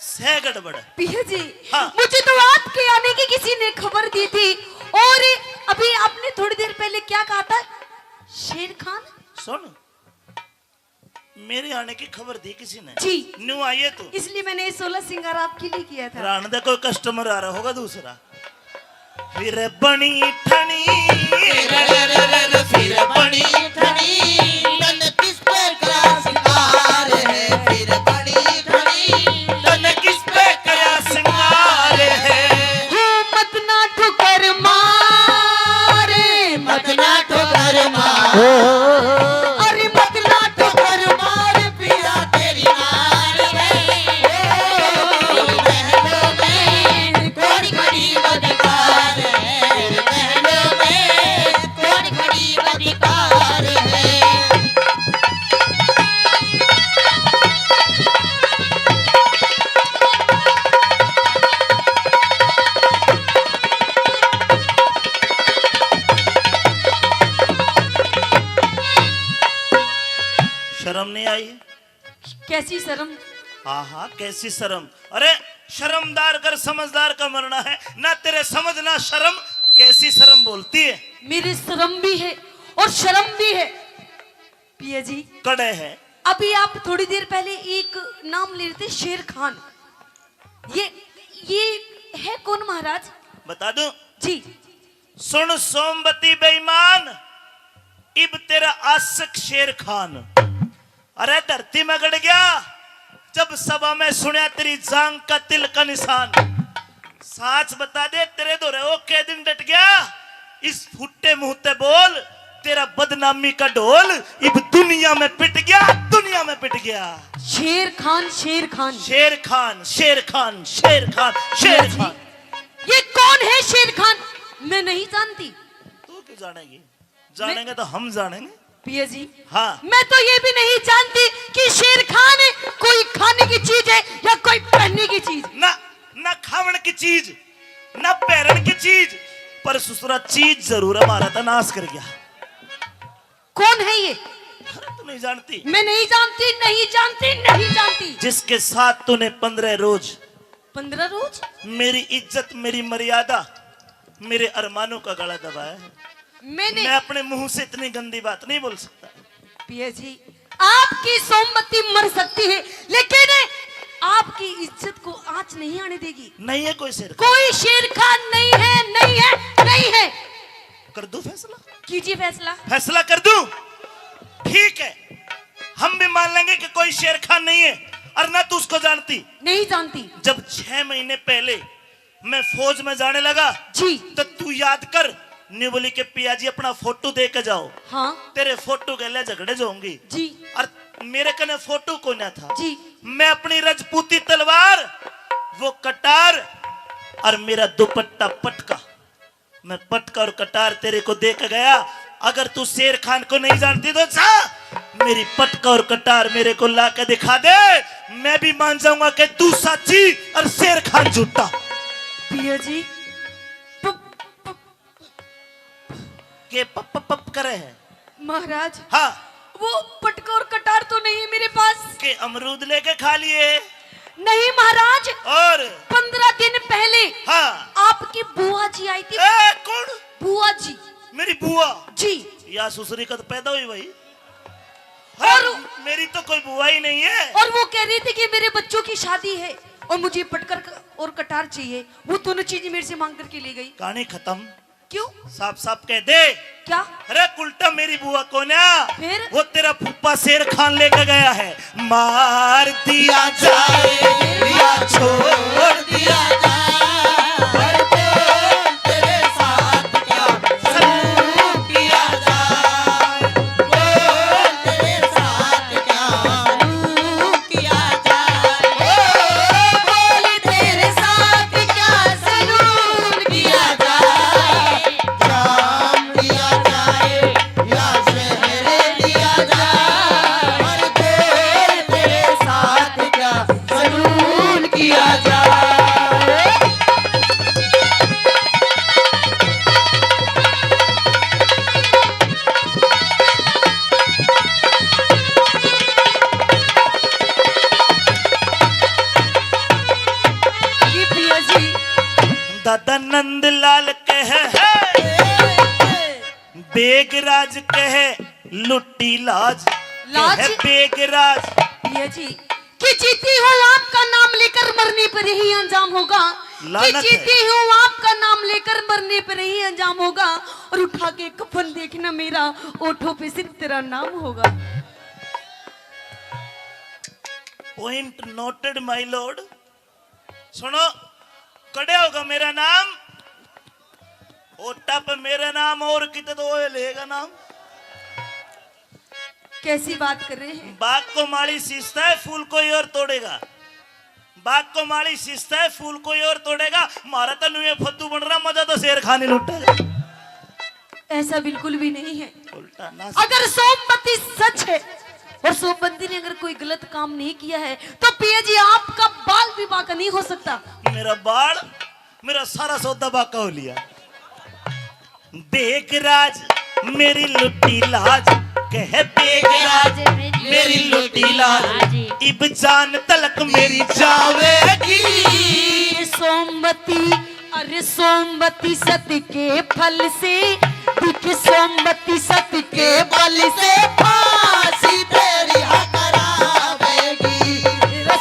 सह गड़बड़। पिया जी, हाँ। मुझे तो आपके आने की किसी ने खबर दी थी, और अभी आपने थोड़ी देर पहले क्या कहा था? शेर खान? सुन, मेरे आने की खबर दी किसी ने? जी। न्यू आइए तू। इसलिए मैंने ये सोलह श्रृंगार आपके लिए किया था। रान दे, कोई कस्टमर आ रहा होगा दूसरा। फिर बणी ठणी, फिर बणी ठणी, तन किस पे करा श्रृंगार है, फिर बणी ठणी, तन किस पे करा श्रृंगार है। मत ना ठोकर मार, मत ना ठोकर मार। अरे मत ना ठोकर मार, पिया तेरी नार है। ओ, महलों में कौन गरीब अधिकार है, महलों में कौन गरीब अधिकार है। शर्म नहीं आई? कैसी शर्म? हाँ हाँ, कैसी शर्म? अरे, शर्मदार कर, समझदार का मरना है ना। तेरे समझ ना शर्म, कैसी शर्म बोलती है? मेरे शर्म भी है और शर्म भी है। पिया जी, कड़े है। अभी आप थोड़ी देर पहले एक नाम ले रहे थे, शेर खान। ये, ये है कौन महाराज? बता दूं? जी। सुन सोमवती बेईमान, इब तेरा आशिक शेर खान। अरे धरती में गड़ गया जब सभा में सुनया तेरी जांग का तिल का निशान। साच बता दे, तेरे धोरे ओ के दिन डट गया? इस फुट्टे मुंह ते बोल, तेरा बदनामी का ढोल इब दुनिया में पिट गया, दुनिया में पिट गया। शेर खान, शेर खान। शेर खान, शेर खान, शेर खान, शेर खान। ये कौन है शेर खान? मैं नहीं जानती। तू क्यों जानेगी? जानेंगे तो हम जानेंगे। पिया जी, हाँ। मैं तो ये भी नहीं जानती कि शेर खान कोई खाने की चीज है या कोई पहनने की चीज। ना, ना खावण की चीज, ना पहरण की चीज, पर ससुरा चीज जरूर हमारा तो नाश कर गया। कौन है ये? अरे, तू नहीं जानती? मैं नहीं जानती, नहीं जानती, नहीं जानती। जिसके साथ तूने पंद्रह रोज पंद्रह रोज? मेरी इज्जत, मेरी मर्यादा, मेरे अरमानों का गला दबाया है। मैंने मैं अपने मुंह से इतनी गंदी बात नहीं बोल सकता। पिया जी, आपकी सोमवती मर सकती है, लेकिन आपकी इज्जत को आंच नहीं आने देगी। नहीं है कोई शेर खान। कोई शेर खान नहीं है, नहीं है, नहीं है। कर दूं फैसला? कीजिए फैसला। फैसला कर दूं? ठीक है, हम भी मान लेंगे कि कोई शेर खान नहीं है, और ना तू उसको जानती। नहीं जानती। जब छह महीने पहले मैं फौज में जाने लगा, जी। तो तू याद कर, न्यू बोली के पिया जी अपना फोटो दे के जाओ। हाँ। तेरे फोटो के लिए झगड़े जाऊंगी। जी। और मेरे कने फोटो कोन्या था। जी। मैं अपनी रजपूती तलवार, वो कटार और मेरा दुपट्टा पटका, मैं पटका और कटार तेरे को दे के गया। अगर तू शेर खान को नहीं जानती तो जा, मेरी पटका और कटार मेरे को ला के दिखा दे, मैं भी मान जाऊंगा कि तू सच्ची और शेर खान झूठा। पिया जी, प- के पप पप पप करे है। महाराज, हाँ, वो पटका और कटार तो नहीं है मेरे पास। के अमरूद लेके खा लिए। नहीं महाराज, और पंद्रह दिन पहले हाँ, आपकी बुआ जी आई थी। ए, कौन? बुआ जी। मेरी बुआ। जी। या सुसरी कद पैदा हुई भाई। और हाँ, मेरी तो कोई बुआ ही नहीं है। और वो कह रही थी कि मेरे बच्चों की शादी है और मुझे पटकर क- और कटार चाहिए। वो दोनों चीजें मेरे से मांग करके ले गई। कहानी खत्म। क्यों? साफ साफ कह दे। क्या? अरे उल्टा मेरी बुआ को ना, फिर? वो तेरा फूफा शेर खान लेके गया है। मार दिया जाए या छोड़ दिया जाए, पर बोल तेरे साथ क्या सलूक किया जाए, बोल तेरे साथ क्या सलूक किया जाए, ओ, बोल तेरे साथ क्या सलूक किया जाए। जाम दिया जाए या शहर दिया जाए, पर बोल तेरे साथ क्या सलून किया जाए। ये पिया जी। दादा नंदलाल कह है, बेगराज कह लुट्टी लाज, लाज? कह बेगराज। पिया जी, कि जीती हूँ आपका नाम लेकर मरने पर यही अंजाम होगा। कि लानत है। जीती हूँ आपका नाम लेकर मरने पर यही अंजाम होगा। और उठा के कफन देखना मेरा, ओठों पे सिर्फ तेरा नाम होगा। Point noted, my lord। सुनो, कड़े होगा मेरा नाम, ओटा पे मेरा नाम और किते तो ओए लेगा नाम। कैसी बात कर रहे हैं? बाग को माली सींचता है, फूल कोई और तोड़ेगा। बाग को माली सींचता है, फूल कोई और तोड़ेगा। मारा तो नुए फद्दू बन रहा, मजा तो शेर खान ही लुटेगा। ऐसा बिल्कुल भी नहीं है। उल्टा ना। अगर सोमवती सच है और सोमवती ने अगर कोई गलत काम नहीं किया है तो पिया जी आपका बाल भी बांका नहीं हो सकता। मेरा बाल, मेरा सारा सौदा बाका हो लिया। बेगराज मेरी लुटी लाज, कह बेगराज मेरी लुटी लाज, इब जान तलक मेरी जावेगी। सोमवती, अरे सोमवती सत के फल से, दिख सोमवती सत के बल से फांसी तेरी करावेगी।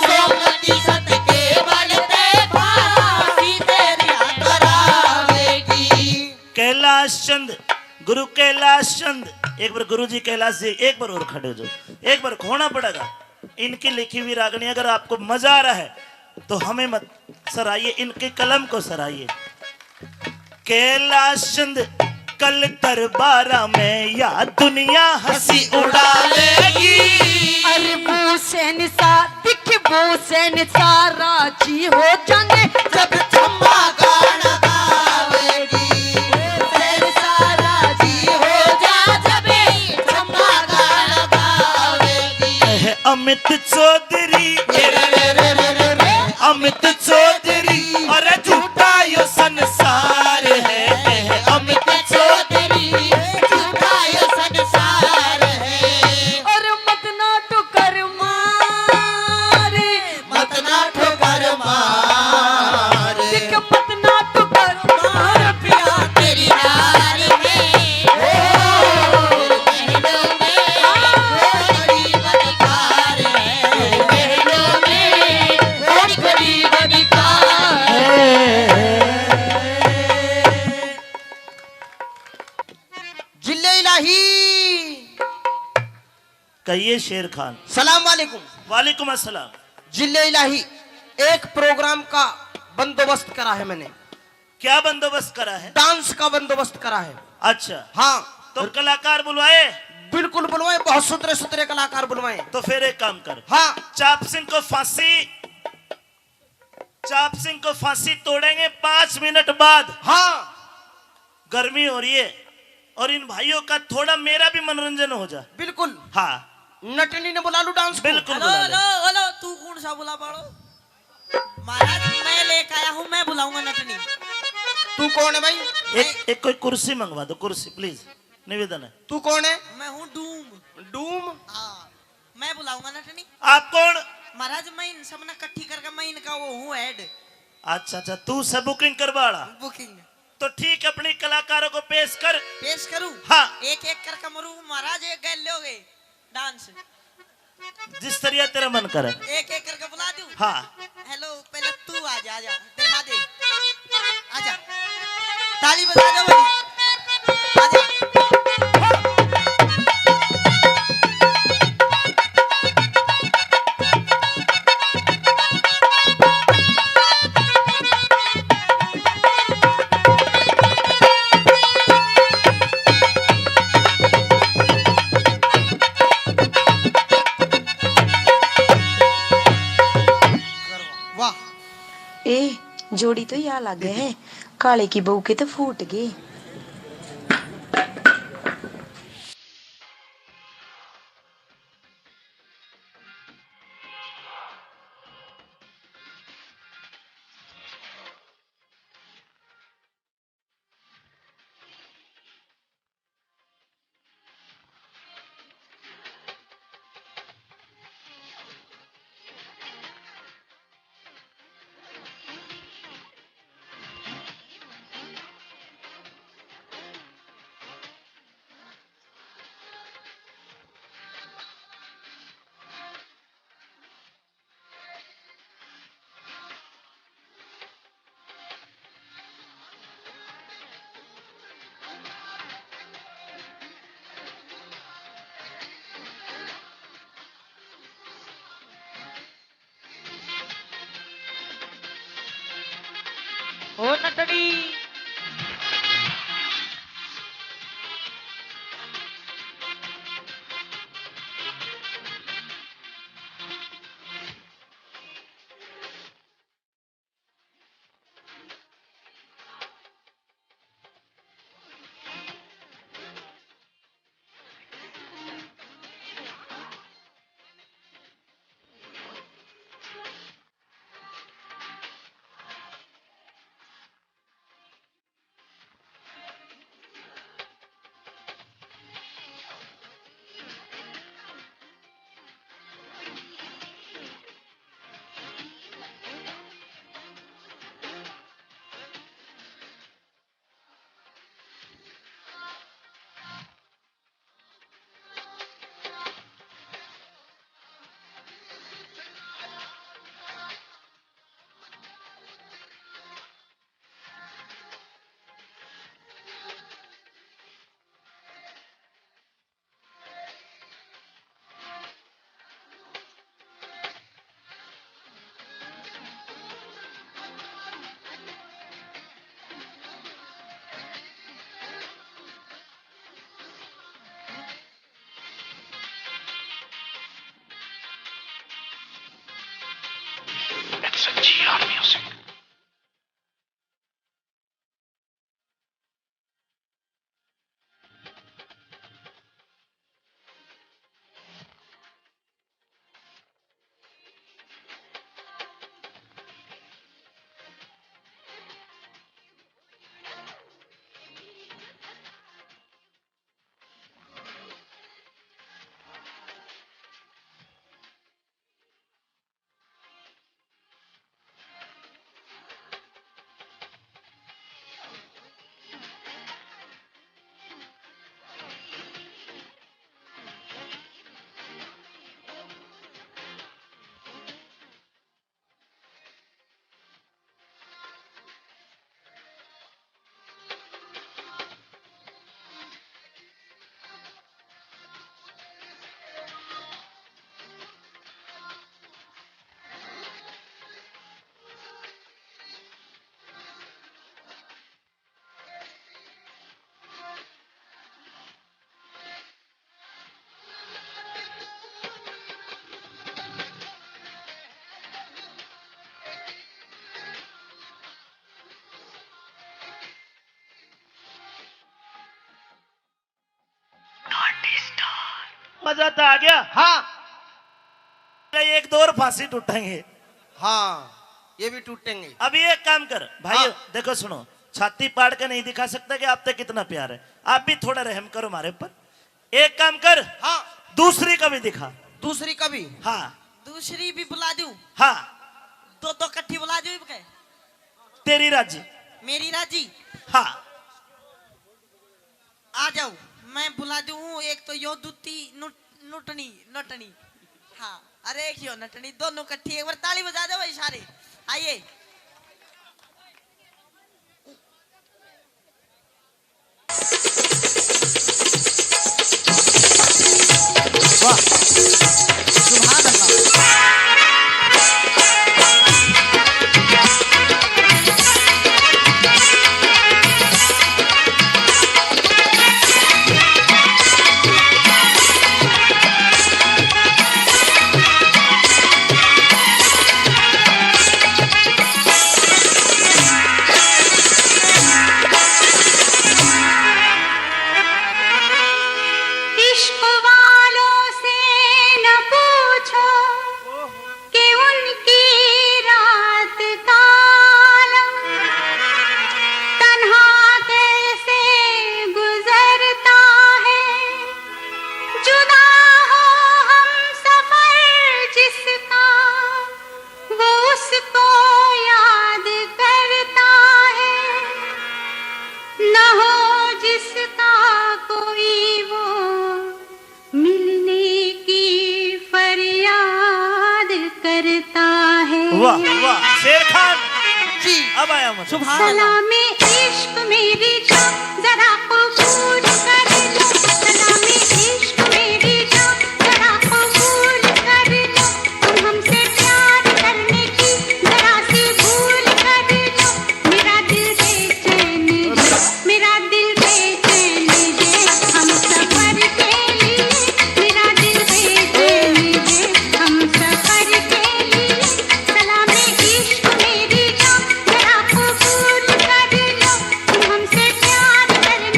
सोमवती सत के बल पे फांसी तेरी करावेगी। कैलाश चंद, गुरु कैलाश चंद, एक बार गुरु जी कैलाश जी, एक बार और खड़े हो जाओ, एक बार होना पड़ेगा। इनकी लिखी हुई रागनी अगर आपको मजा आ रहा है तो हमें मत सराहिए, इनके कलम को सराहिए। कैलाश चंद कल दरबारा में या दुनिया हंसी उड़ा लेगी। अरे वो शहंशाह, दिख वो शहंशाह राजी हो जाने जब छम्मा गाना गावेगी। शहंशाह राजी हो जा जब छम्मा गाना गावेगी। कह अमित चौधरी, अमित चौधरी, अरे झूठा यो संसार है। कह अमित चौधरी, झूठा यो संसार है। और मत ना ठोकर मारे, मत ना ठोकर मारे। देख मत ना ठोकर मारे। प्यार तेरी यार में, ओ, महलों में, ओ, बड़ी बदकार है, महलों में, ओ, बड़ी बदकार है। जिले इलाही। कहिए शेर खान। सलाम वालेकुम। वालेकुम अस्सलाम। जिले इलाही, एक प्रोग्राम का बंदोबस्त करा है मैंने। क्या बंदोबस्त करा है? डांस का बंदोबस्त करा है। अच्छा। हाँ। तो कलाकार बुलवाए? बिल्कुल बुलवाए, बहुत सुथरे सुथरे कलाकार बुलवाए। तो फिर एक काम कर। हाँ। चाप सिंह को फांसी, चाप सिंह को फांसी तोड़ेंगे पांच मिनट बाद। हाँ। गर्मी हो रही है। और इन भाइयों का थोड़ा मेरा भी मनोरंजन हो जा। बिल्कुल। हाँ। नटनी ने बुला लूं डांस को। बिल्कुल हेलो, बुला ले। हेलो, हेलो, तू कौन सा बुला पाड़ो? महाराज, मैं लेकर आया हूँ, मैं बुलाऊंगा नटनी। तू कौन है भाई? एक, एक कोई कुर्सी मंगवा दो, कुर्सी प्लीज, निवेदन है। तू कौन है? मैं हूँ डूम। डूम? हाँ, मैं बुलाऊंगा नटनी। आप कौन? महाराज, मैं इन सब ना इकट्ठी करके मैं इनका वो हूँ हेड। अच्छा, अच्छा, तू से बुकिंग करवा वाला? बुकिंग। तो ठीक, अपनी कलाकारों को पेश कर। पेश करूं? हाँ। एक एक करके मरू महाराज, एक गैल लोगे डांस। जिस तरिया तेरा मन करे। एक एक करके बुला दूं? हाँ। हेलो, पहले तू आ जा, आ जा, दिखा दे। आजा। ताली बजा दो भाई। आजा। वाह। ए, जोड़ी तो या लागे है, काले की बहू के तो फूट गए। ओ नटड़ी। It's a G R music. मजा तो आ गया। हाँ। एक दो और फांसी टूटेंगे। हाँ, ये भी टूटेंगे। अभी एक काम कर भाई, हाँ। देखो सुनो, छाती पाड़ के नहीं दिखा सकता कि आप तक कितना प्यार है। आप भी थोड़ा रहम करो हमारे ऊपर। एक काम कर, हाँ। दूसरी का भी दिखा। दूसरी का भी? हाँ। दूसरी भी बुला दूं? हाँ। दो दो कट्ठी बुला दूं इबके? तेरी राजी। मेरी राजी? हाँ। आ जाओ, मैं बुला दूं। एक तो यो दूती नुट-, नुटनी, नटनी। हाँ, अरे एक यो नटनी, दोनों कट्ठी। एक बार ताली बजा दो भाई सारे, आइए। वाह, सुभान अल्लाह। इश्क वालों से न पूछो कि उनकी रात का आलम तन्हा कैसे गुजरता है। जुदा हो हम सफर जिसका, वो उसको याद करता है। न हो जिसका कोई, वो मिलने की फरियाद करता है। वाह, वाह, शेर खान। जी। अब आया मजा। सुभान अल्लाह। सलाम इश्क मेरी जान, जरा कबूल कर लो। सलाम इश्क मेरी जान, जरा कबूल कर लो। तुम हमसे प्यार करने की जरा सी भूल कर लो। मेरा दिल बेचैन है, मेरा दिल बेचैन है हम सफर के लिए। मेरा दिल बेचैन है हम सफर के लिए। सलाम इश्क मेरी जान, जरा कबूल कर लो। तुम हमसे प्यार करने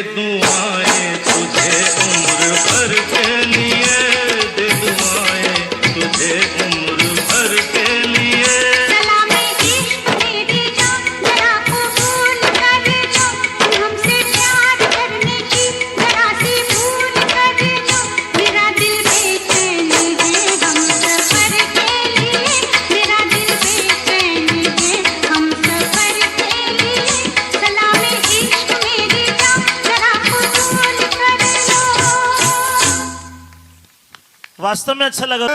दुआएं तुझे उम्र भर के लिए, दे दुआएं तुझे उम्र भर के लिए। सलाम इश्क मेरी जान, जरा कबूल कर लो, हमसे प्यार करने की जरा सी भूल कर लो। मेरा दिल बेचैन है हम सफर के लिए, मेरा दिल बेचैन है हम सफर के लिए। सलाम इश्क मेरी जान, जरा कबूल कर लो। वास्तव में अच्छा लगा।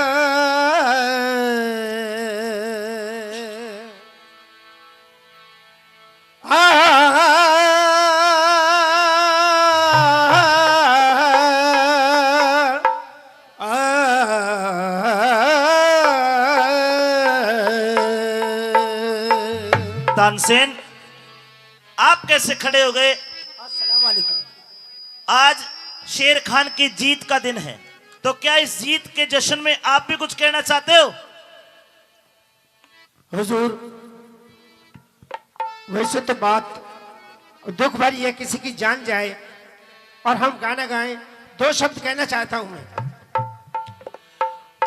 तानसेन, आप कैसे खड़े हो गए? अस्सलाम वालेकुम। आज शेर खान की जीत का दिन है, तो क्या इस जीत के जश्न में आप भी कुछ कहना चाहते हो? हुजूर, वैसे तो बात दुख भरी है, किसी की जान जाए और हम गाना गाएं। दो शब्द कहना चाहता हूं मैं।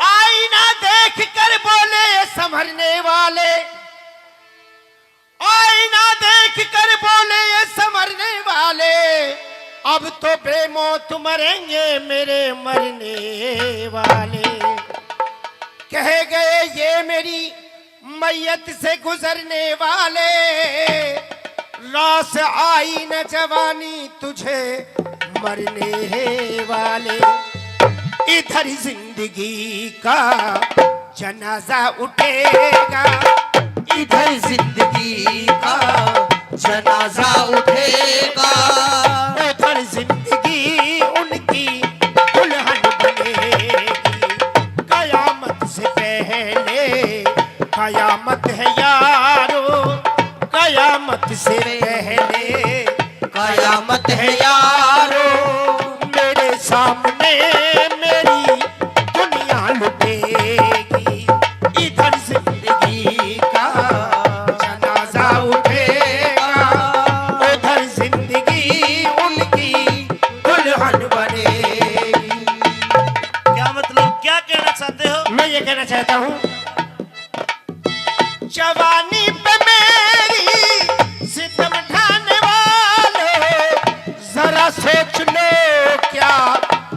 आईना देख कर बोले ये संभरने वाले, आईना देख कर बोले ये संभरने वाले, अब तो बेमौत मरेंगे मेरे मरने वाले। कह गए ये मेरी मैयत से गुजरने वाले, रास आई न जवानी तुझे मरने वाले। इधर जिंदगी का जनाजा उठेगा, इधर जिंदगी का जनाजा उठेगा। उधर जिंदगी उनकी दुल्हन बनेगी। कयामत से पहले कयामत है यारो, कयामत से पहले कयामत है यारो। मेरे सामने मेरी दुनिया लुटेगी, इधर जिंदगी का जनाजा उठेगा, उधर जिंदगी उनकी दुल्हन बनेगी। क्या मतलब, क्या कहना चाहते हो? मैं ये कहना चाहता हूँ, जवानी पे मेरी सितम ढाने वालों, जरा सोच लो क्या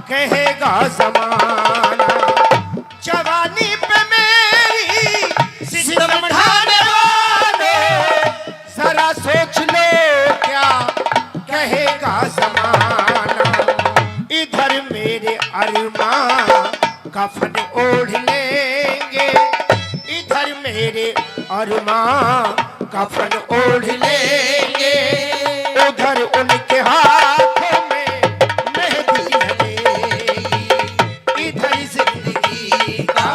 कहेगा जमाना। जवानी पे मेरी सितम ढाने वालों, जरा सोच लो क्या कहेगा जमाना। इधर मेरे अरमां कफन ओढ़ लेंगे, इधर मेरे अरमां कफन ओढ़ लेंगे, उधर उनके हाथों में मेहंदी लगेगी। इधर जिंदगी का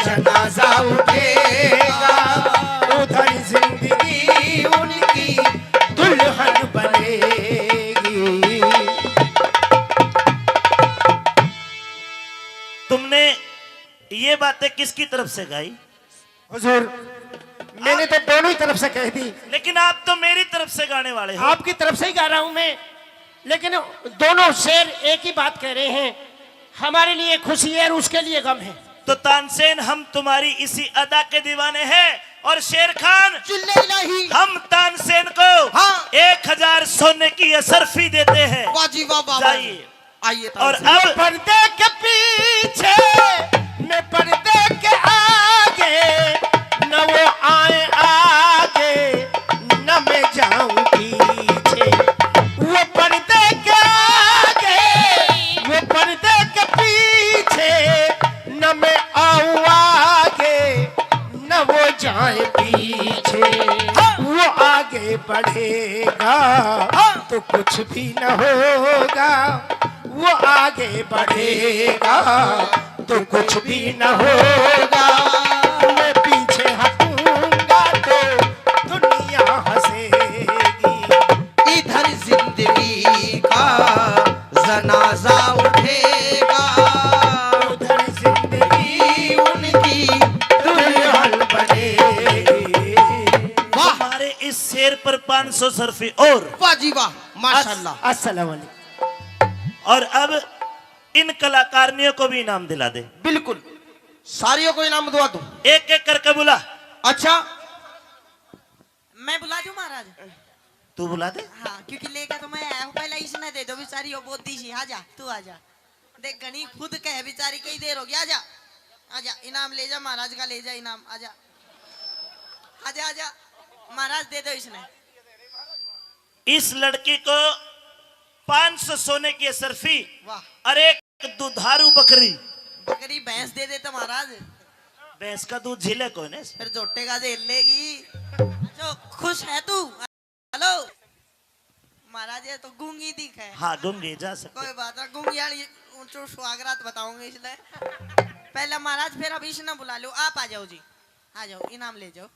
जनाजा उठेगा, उधर जिंदगी उनकी दुल्हन बनेगी। तुमने ये बातें किसकी तरफ से गाई? हुजूर, मैंने तो दोनों ही तरफ से कह दी। लेकिन आप तो मेरी तरफ से गाने वाले हो। आपकी तरफ से ही गा रहा हूं मैं, लेकिन दोनों शेर एक ही बात कह रहे हैं, हमारे लिए खुशी है और उसके लिए गम है। तो तानसेन, हम तुम्हारी इसी अदा के दीवाने हैं। और शेर खान, चिल्ले इलाही। हम तानसेन को हाँ। एक हजार सोने की असरफी देते हैं। वाह जी वाह, वाह, वाह। जाइए। आइए और तानसेन। अब पर्दे के पीछे, मैं पर्दे के आगे, न वो आए आगे, न मैं जाऊं पीछे। वो पर्दे के आगे, वो पर्दे के पीछे, न मैं आऊं आगे, न वो जाए पीछे। हाँ। वो आगे बढ़ेगा हाँ। तो कुछ भी न होगा, वो आगे बढ़ेगा तो कुछ भी न होगा। मैं पीछे हटूंगा तो दुनिया हंसेगी। इधर जिंदगी का जनाजा उठेगा, उधर जिंदगी उनकी दुल्हन बनेगी। वाह। हमारे इस शेर पर पाँच सौ अशरफी और वाह जी वाह, माशाल्लाह। अस्सलाम वालेकुम। और अब इन कलाकारिनियों को भी इनाम दिला दे। बिल्कुल, सारियों को इनाम दवा दूं। एक एक करके बुला। अच्छा, मैं बुला दूं महाराज? तू बुला दे। हाँ, क्योंकि लेके तो मैं आया हूँ, पहले इसने दे दो बेचारी, वो बोदी सी। आजा, तू आजा। देख, घणी खुद कह बेचारी, कई देर हो गया। आजा, आजा, इनाम ले जा, महाराज का ले जा इनाम। आजा, आजा, आजा, महाराज दे दो इसने। इस लड़की को पाँच सौ सोने की अशरफी वाह। और एक दुधारू बकरी। बकरी, भैंस दे देता महाराज। भैंस का दूध झीले कोई नहीं। फिर झोटे का झेल लेगी। जो खुश है तू? हेलो महाराज, ये तो गूंगी दिखे। हाँ, गूंगी जा सकते। कोई बात ना, गूंगी वाली ऊंचो सुहागरात बताऊंगी इसलिए। पहले महाराज, फिर अब इसने बुला लो, आप आ जाओ जी, आ जाओ, इनाम ले जाओ,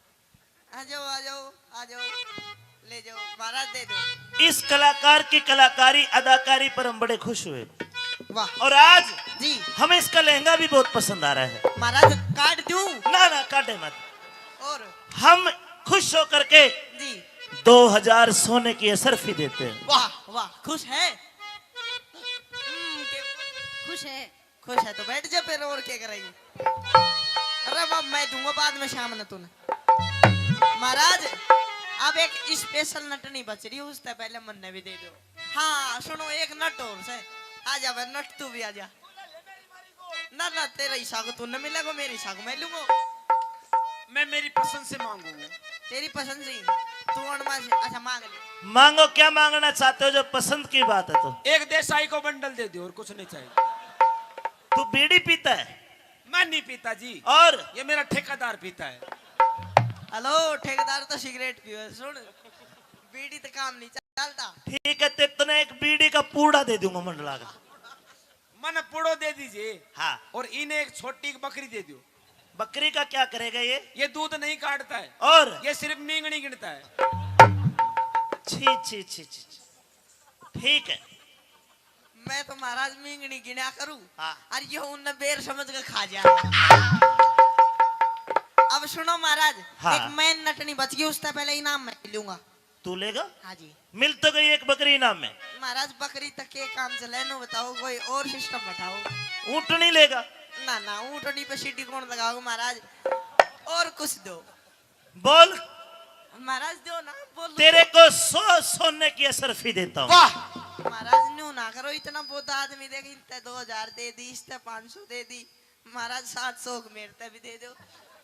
आ जाओ, आ जाओ, आ जाओ, ले जाओ महाराज, दे दो। इस कलाकार की कलाकारी, अदाकारी पर हम बड़े खुश हुए। वाह। और आज जी। हमें इसका लहंगा भी बहुत पसंद आ रहा है। महाराज, काट दूं? ना, ना, काटे मत। और? हम खुश होकर के जी। दो हजार सोने की अशरफी देते हैं। वाह, वाह, खुश है? हम्म, के- खुश है। खुश है तो बैठ जा फिर, और क्या करेगी? अरे बाप, मैं दूंगा बाद में शाम ने तूने। महाराज, अब एक स्पेशल नटनी बच रही, उससे पहले मन्ने भी दे दो। हाँ, सुनो, एक नट और से। आ जा भाई, नट तू भी आ जा। ना, ना, तेरा हिस्सा को तू न मिलेगा, मेरे हिस्सा को मैं लूंगा। मैं मेरी पसंद से मांगूंगा। तेरी पसंद से? तू अणमा से, अच्छा, मांग ले। मांगो, क्या मांगना चाहते हो, जो पसंद की बात है तो। एक देसाई को बंडल दे दो, और कुछ नहीं चाहिए। तू बीड़ी पीता है? मैं नहीं पीता जी। और? ये मेरा ठेकेदार पीता है। हेलो, ठेकेदार तो सिगरेट पीवे। सुन, बीड़ी तो काम नहीं चलता। ठीक है, ते तने एक बीड़ी का पूड़ा दे दूंगा मंडला का। मने पूड़ो दे दीजिए। हाँ। और इन्हें एक छोटी बकरी दे दो। बकरी का क्या करेगा ये? ये दूध नहीं काटता है। और? ये सिर्फ मींगनी गिनता है। छी, छी, छी, छी, छी। ठीक है। मैं तो महाराज मींगनी गिना करूं। हाँ। और ये उनने बेर समझ के खा जा। अब सुनो महाराज, हाँ। एक मैं नटनी बच गई, उससे पहले इनाम मैं लूंगा। तू लेगा? हाँ जी। मिल तो गई एक बकरी इनाम में। महाराज, बकरी तक के काम चले, नो बताओ, कोई और सिस्टम बैठाओ। ऊँटनी लेगा? ना, ना, ऊँटनी पे सीटी कौन लगाओ महाराज? और कुछ दो। बोल। महाराज, दो ना, बोल। तेरे को सौ सोने की अशरफी देता हूँ। वाह। महाराज, न्यू ना करो, इतना बहुत आदमी देख, इनते दो हजार दे दी, इसते पाँच सौ दे दी। महाराज, सात सौ मेरे ते भी दे दो।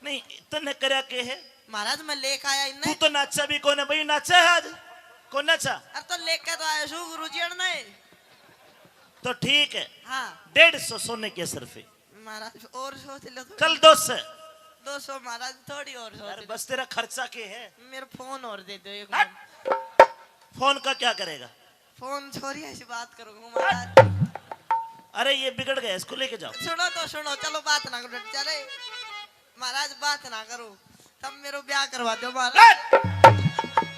नहीं, तन्ने करया के है? महाराज, मैं लेके आया इन्ने। तू तो नाचा भी कोने भाई, नाचा है आज? कौन नाचा? अरे तो लेके तो आया सू गुरु जी ने। तो ठीक है। हाँ। डेढ़ सौ सोने की अशरफी। महाराज, और सोच लो थोड़ी। चल, दो सौ। दो सौ महाराज, थोड़ी और सोच यार, लो। बस तेरा खर्चा के है? मेरा फोन और दे दो एक हट। मिनट। फोन का क्या करेगा? फोन छोरी ऐसी बात करूंगा महाराज। अरे ये बिगड़ गया, इसको लेके जाओ। सुनो तो सुनो, चलो बात ना करो, चले महाराज, बात ना करो, तब मेरो ब्याह करवा दो महाराज। हट!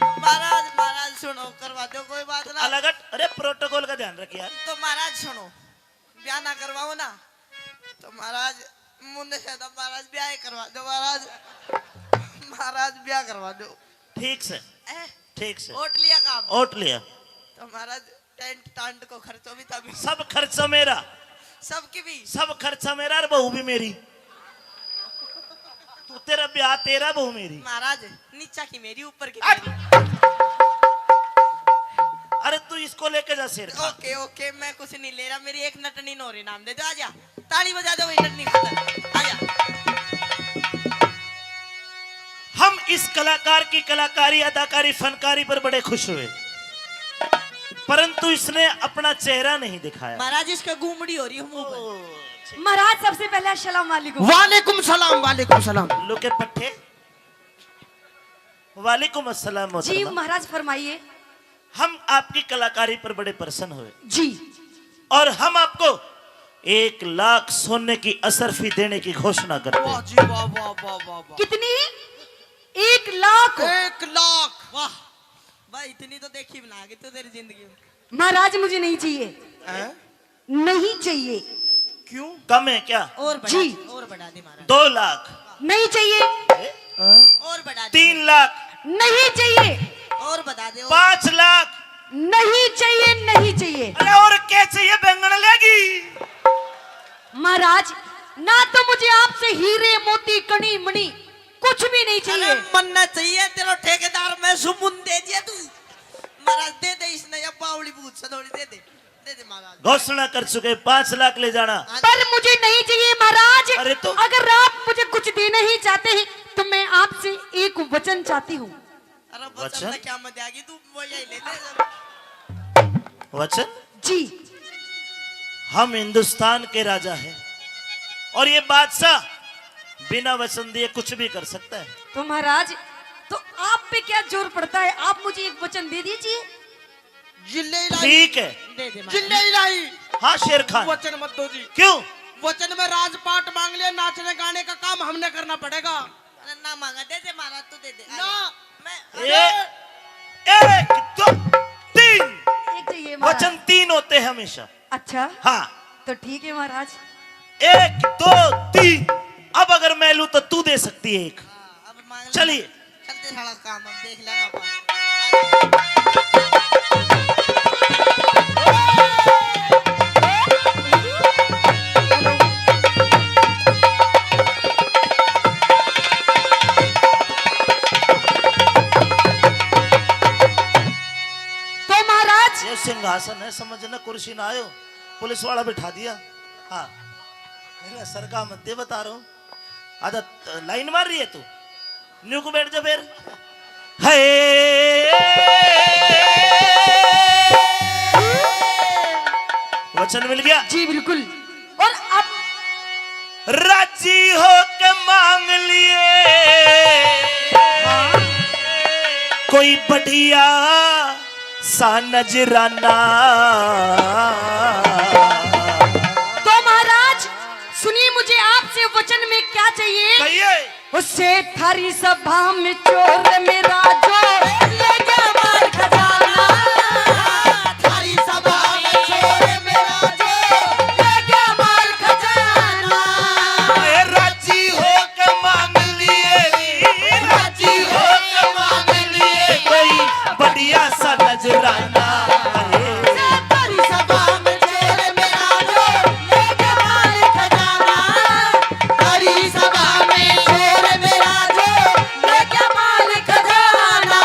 महाराज, महाराज सुनो, करवा दो, कोई बात ना। अलग हट। अरे प्रोटोकॉल का ध्यान रख यार। तो महाराज सुनो, ब्याह ना करवाओ ना तो महाराज मुन्ने से तो महाराज ब्याह ही करवा दो महाराज। महाराज ब्याह करवा दो। ठीक से। ए? ठीक से। ओट लिया काम। ओट लिया। तो महाराज टेंट टांट को खर्चो भी तभी। सब खर्चा मेरा। सबकी भी। सब खर्चा मेरा और बहू भी मेरी। तू, तेरा ब्याह तेरा, बहू मेरी। महाराज, नीचा की मेरी, ऊपर की हट। मेरी। अरे तू इसको लेके जा शेर खान। ओके, ओके, मैं कुछ नहीं ले रहा, मेरी एक नटनी नोरे नाम दे दो, आजा। ताली बजा दो भाई, नटनी खातर। आजा। हम इस कलाकार की कलाकारी, अदाकारी, फनकारी पर बड़े खुश हुए, परंतु इसने अपना चेहरा नहीं दिखाया। महाराज, इसका गुमड़ी हो रही है मुंह पर। ओ, महाराज, सबसे पहले अस्सलाम वालेकुम। वालेकुम सलाम, वालेकुम सलाम। लो के पट्ठे। वालेकुम अस्सलाम जी मोहतरमा। महाराज, फरमाइए। हम आपकी कलाकारी पर बड़े प्रसन्न हुए जी। और हम आपको एक लाख सोने की अशरफी देने की घोषणा करते वाह हैं। जी, वाह, वाह, वाह, वाह, वाह। कितनी? एक लाख। एक लाख। वाह भाई, इतनी तो देखी भी ना कि तू तेरी जिंदगी में। महाराज, मुझे नहीं चाहिए। हैं? नहीं चाहिए। क्यों? कम है क्या? और बढ़ा जी। दे, और बढ़ा दे महाराज। दो लाख। नहीं चाहिए। हैं? और बढ़ा दे। तीन लाख। नहीं चाहिए। और बता दे, और। पाँच लाख। नहीं चाहिए, नहीं चाहिए। अरे और क्या चाहिए, बैंगन लेगी? महाराज, ना तो मुझे आपसे हीरे मोती कणी मणि कुछ भी नहीं चाहिए। अरे मन्ना चाहिए, तेरा ठेकेदार मैं सुमुन दे दिया तू। महाराज दे दे इसने, या बावली भूत से थोड़ी दे दे। दे दे महाराज। घोषणा कर चुके, पाँच लाख ले जाना। हाँ। पर मुझे नहीं चाहिए महाराज। अरे तो अगर आप मुझे कुछ देना ही चाहते हैं तो मैं आपसे एक वचन चाहती हूँ। अरे वचन वचन? तो क्या मत आगी तू, वो यही ले ले। वचन? जी। हम हिंदुस्तान के राजा हैं और ये बादशाह बिना वचन दिए कुछ भी कर सकता है। तो महाराज, तो आप पे क्या जोर पड़ता है, आप मुझे एक वचन दे दीजिए। जिल्ले इलाही। ठीक है। दे दे महाराज। जिल्ले इलाही। हाँ शेर खान। वचन मत दो जी। क्यों? वचन में राजपाट मांग लिया, नाचने गाने का काम हमने करना पड़ेगा। अरे ना मांगा, दे दे महाराज, तू दे दे। ना। मैं ए, एक, दो, तीन। एक चाहिए महाराज। वचन तीन होते हैं हमेशा। अच्छा। हाँ। तो ठीक है महाराज। एक, दो, तीन। अब अगर मैं लूं तो तू दे सकती है एक। हाँ, अब मांग ले। चलिए। चलते साला काम, अब देख लेना अपन। तो महाराज, ये सिंहासन है, समझना कुर्सी ना आयो, पुलिस वाला बिठा दिया। हाँ, मेरा सर का मत दे, बता रहा हूँ। आधा लाइन मार रही है तू, न्यू को बैठ जा फिर। हे, वचन मिल गया। जी बिल्कुल। और अब राजी हो के मांग लिए कोई बढ़िया सा नजराना। तो महाराज सुनिए, मुझे आपसे वचन में क्या चाहिए? कहिए। उससे थारी सभा में चोर मेरा जो ले गया माल खजाना। थारी सभा में चोर मेरा जो ले गया माल खजाना। ए, राजी हो के मांग लिए, राजी हो के मांग लिए कोई बढ़िया सा नजराना। ए, थारी सभा में चोर मेरा जो ले गया माल खजाना। थारी सभा में चोर मेरा जो ले गया माल खजाना।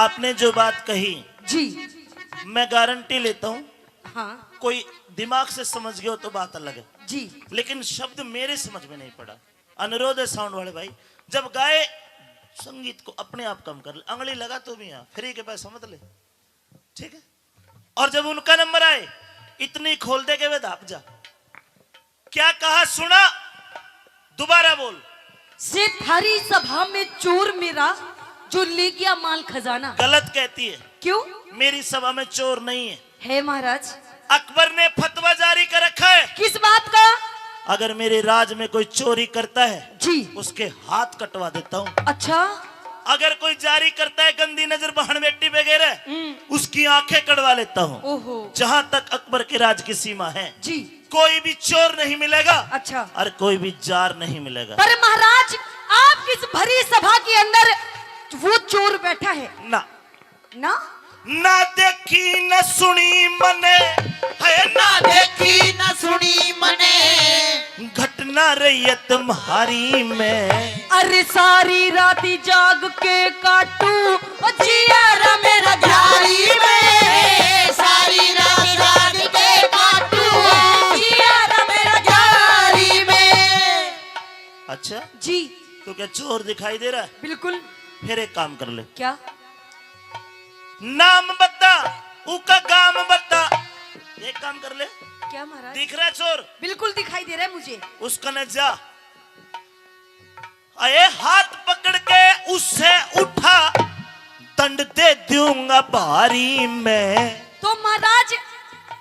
आपने जो बात कही, जी। मैं गारंटी लेता हूँ, हाँ। कोई दिमाग से समझ गया हो तो बात अलग है, जी। लेकिन शब्द मेरे समझ में नहीं पड़ा। अनुरोध है साउंड वाले भाई, जब गाए संगीत को अपने आप कम कर ले, अंगली लगा तो भी यहाँ फ्री के पैसा मत ले, ठीक है? और जब उनका नंबर आए, इतनी खोल दे के वे धाप जा। क्या कहा, सुना? दोबारा बोल। से थारी सभा में चोर मेरा जो ले गया माल खजाना। गलत कहती है। क्यों? मेरी सभा में चोर नहीं है। है महाराज। अकबर ने फतवा जारी कर रखा है। किस बात का? अगर मेरे राज में कोई चोरी करता है, जी। उसके हाथ कटवा देता हूँ। अच्छा। अगर कोई जारी करता है गंदी नजर, बहन बेटी वगैरह, हम्म। उसकी आंखें कटवा लेता हूँ। ओहो। जहाँ तक अकबर के राज की सीमा है, जी। कोई भी चोर नहीं मिलेगा। अच्छा। और कोई भी जार नहीं मिलेगा। पर महाराज, आप इस भरी सभा के अंदर वो चोर बैठा है। ना। ना? ना देखी न सुनी मने, है ना देखी न सुनी मने, घटना रही है तुम्हारी में। अरे सारी रात जाग के काटू, ओ जिया रा मेरा घारी में, सारी रात जाग के काटू, ओ जिया रा मेरा घारी में। अच्छा? जी। तो क्या चोर दिखाई दे रहा है? बिल्कुल। फिर एक काम कर ले। क्या? नाम बता, उका गाम बता। एक काम कर ले। क्या महाराज? दिख रहा है चोर? बिल्कुल दिखाई दे रहा है मुझे। उसका न जा। अरे हाथ पकड़ के उससे उठा, दंड दे दूंगा भारी मैं। तो महाराज,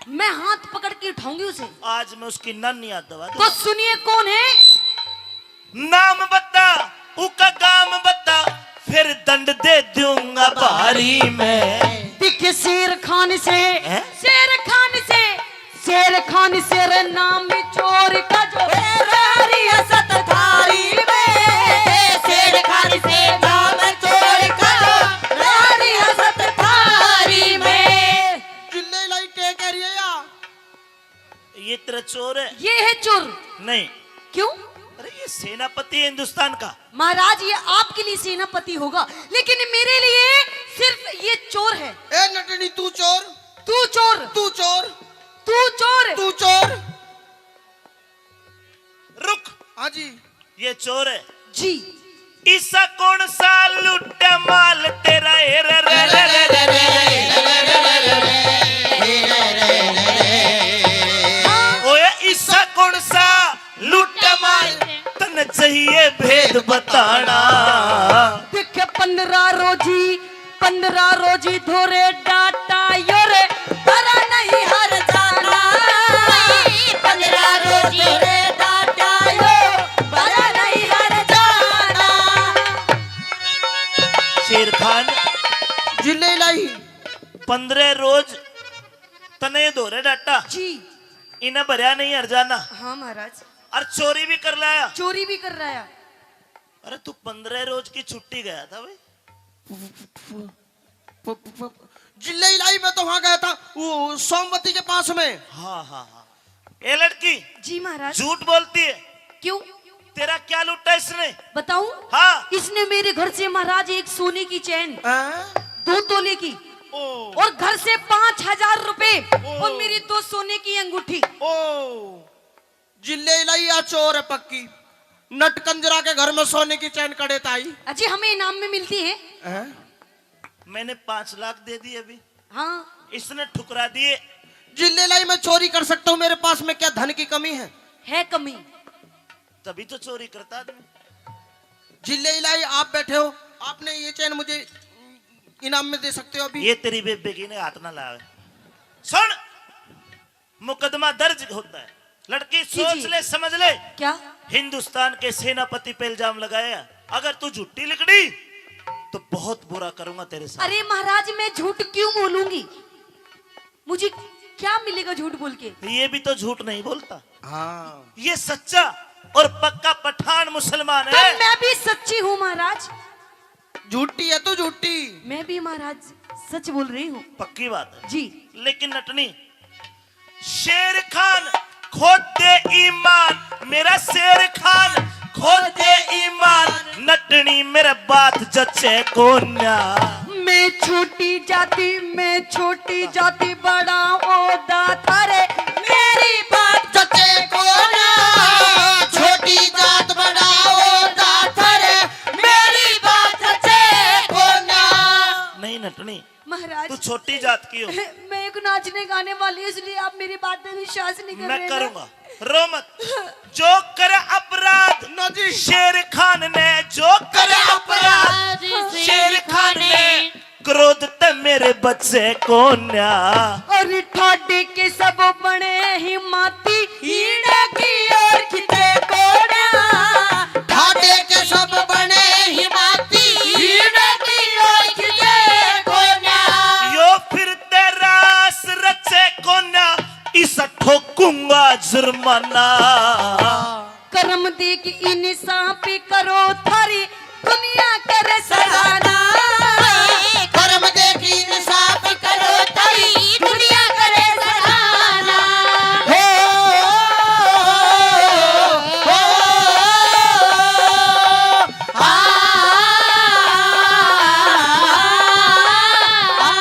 मैं हाथ पकड़ के उठाऊंगी उसे। आज मैं उसकी नानी याद दवा दूंगा। तो सुनिए, कौन है? नाम बता। उका काम बता, फिर दंड दे दूंगा भारी मैं। दिख शेर खान से, हैं? शेर खान से, शेर खान से रे नाम चोर का जो, रे रियासत थारी में। शेर खान से नाम चोर का जो, रे रियासत थारी में। जिल्ले लाई के कह रही है या? ये तेरा चोर है? ये है चोर। नहीं। क्यों? अरे, ये सेनापति है हिंदुस्तान का। महाराज, ये आपके लिए सेनापति होगा, लेकिन मेरे लिए सिर्फ ये चोर है। ए नटनी, तू चोर। तू चोर। तू चोर। तू चोर। तू चोर। रुक। हाँ जी। ये चोर है। जी। इसा कौन सा लुट्टा माल तेरा, ए रे रे रे रे रे। ओए, इसा कौन सा लुट्टा माल, तन चाहिए भेद बताना। देखे पंद्रह रोजी, पंद्रह रोजी धोरे डाटा यो रे, बरा नहीं हर जाना। पंद्रह रोजी धोरे डाटा यो, बरा नहीं हर जाना। शेर खान। जिल्ले लाई। पंद्रह रोज तने धोरे डाटा। जी। इन्हें भरया नहीं हर जाना। हाँ महाराज। और चोरी भी कर लाया। चोरी भी कर लाया। अरे, तू पंद्रह रोज की छुट्टी गया था भाई। प-, प-, प-, जिल्ले इलाई में तो वहां गया था, वो सोमवती के पास में। हाँ, हाँ, हाँ। ए लड़की, जी महाराज। झूठ बोलती है। क्यों? तेरा क्या लूटा इसने? बताऊं? हाँ। इसने मेरे घर से महाराज एक सोने की चैन, हाँ? दो तोले की, ओ। और घर से पाँच हजार रुपए ओ। और मेरी दो सोने की अंगूठी। ओ। जिल्ले इलाई या चोर है पक्की। नटकंजरा के घर में सोने की चैन कड़े ताई। अजी, हमें इनाम में मिलती है। हैं? मैंने पाँच लाख दे दिए अभी। हाँ। इसने ठुकरा दिए। जिल्ले लाई, मैं चोरी कर सकता हूँ, मेरे पास में क्या धन की कमी है? है कमी। तभी तो चोरी करता आदमी। जिल्ले लाई, आप बैठे हो, आपने ये चैन मुझे इनाम में दे सकते हो अभी। ये तेरी बेबे की ने हाथ ना लावे। सुन, मुकदमा दर्ज होता है। लड़की, जी, सोच जी। ले, समझ ले। क्या? हिंदुस्तान के सेनापति पे इल्जाम लगाया, अगर तू झूठी लिकड़ी तो बहुत बुरा करूंगा तेरे साथ। अरे महाराज, मैं झूठ क्यों बोलूंगी? मुझे क्या मिलेगा झूठ बोल के? ये भी तो झूठ नहीं बोलता। हाँ। ये सच्चा और पक्का पठान मुसलमान तो है। मैं भी सच्ची हूँ महाराज। झूठी है तू, झूठी। मैं भी महाराज सच बोल रही हूँ। पक्की बात है। जी। लेकिन नटनी, शेर खान खो दे ईमान, मेरा शेर खान खो दे ईमान, नटनी मेरे बात जचे कोन्या। मैं छोटी जाति, मैं छोटी जाति, बड़ा ओदा थारे, मेरी बात जचे कोन्या। छोटी जात, बड़ा ओदा थारे, मेरी बात जचे कोन्या। नहीं नटनी, महाराज, तू छोटी जात की हो। मैं एक नाचने गाने वाली हूँ, इसलिए आप मेरी बात पे विश्वास नहीं कर मैं रहे ना। करूंगा, रो मत। जो करे अपराध ना जी। शेर खान ने, जो करे अपराध शेर खान ने, क्रोध ते मेरे बचे कोन्या। और ठाडे के सब बने ही माती, हीड़ा की ओर खिंचे कोन्या। ठाडे के सब बने ही माती, हीड़ा की ओर खिंचे कोन्या। यो फिर ते रास रचे कोन्या, इस ठोकूंगा जुर्माना। करम देख इंसाफ करो थारी दुनिया करे सराहना। करम देख इंसाफ करो थारी दुनिया करे सराहना। हो, हो, आ, आ, आ।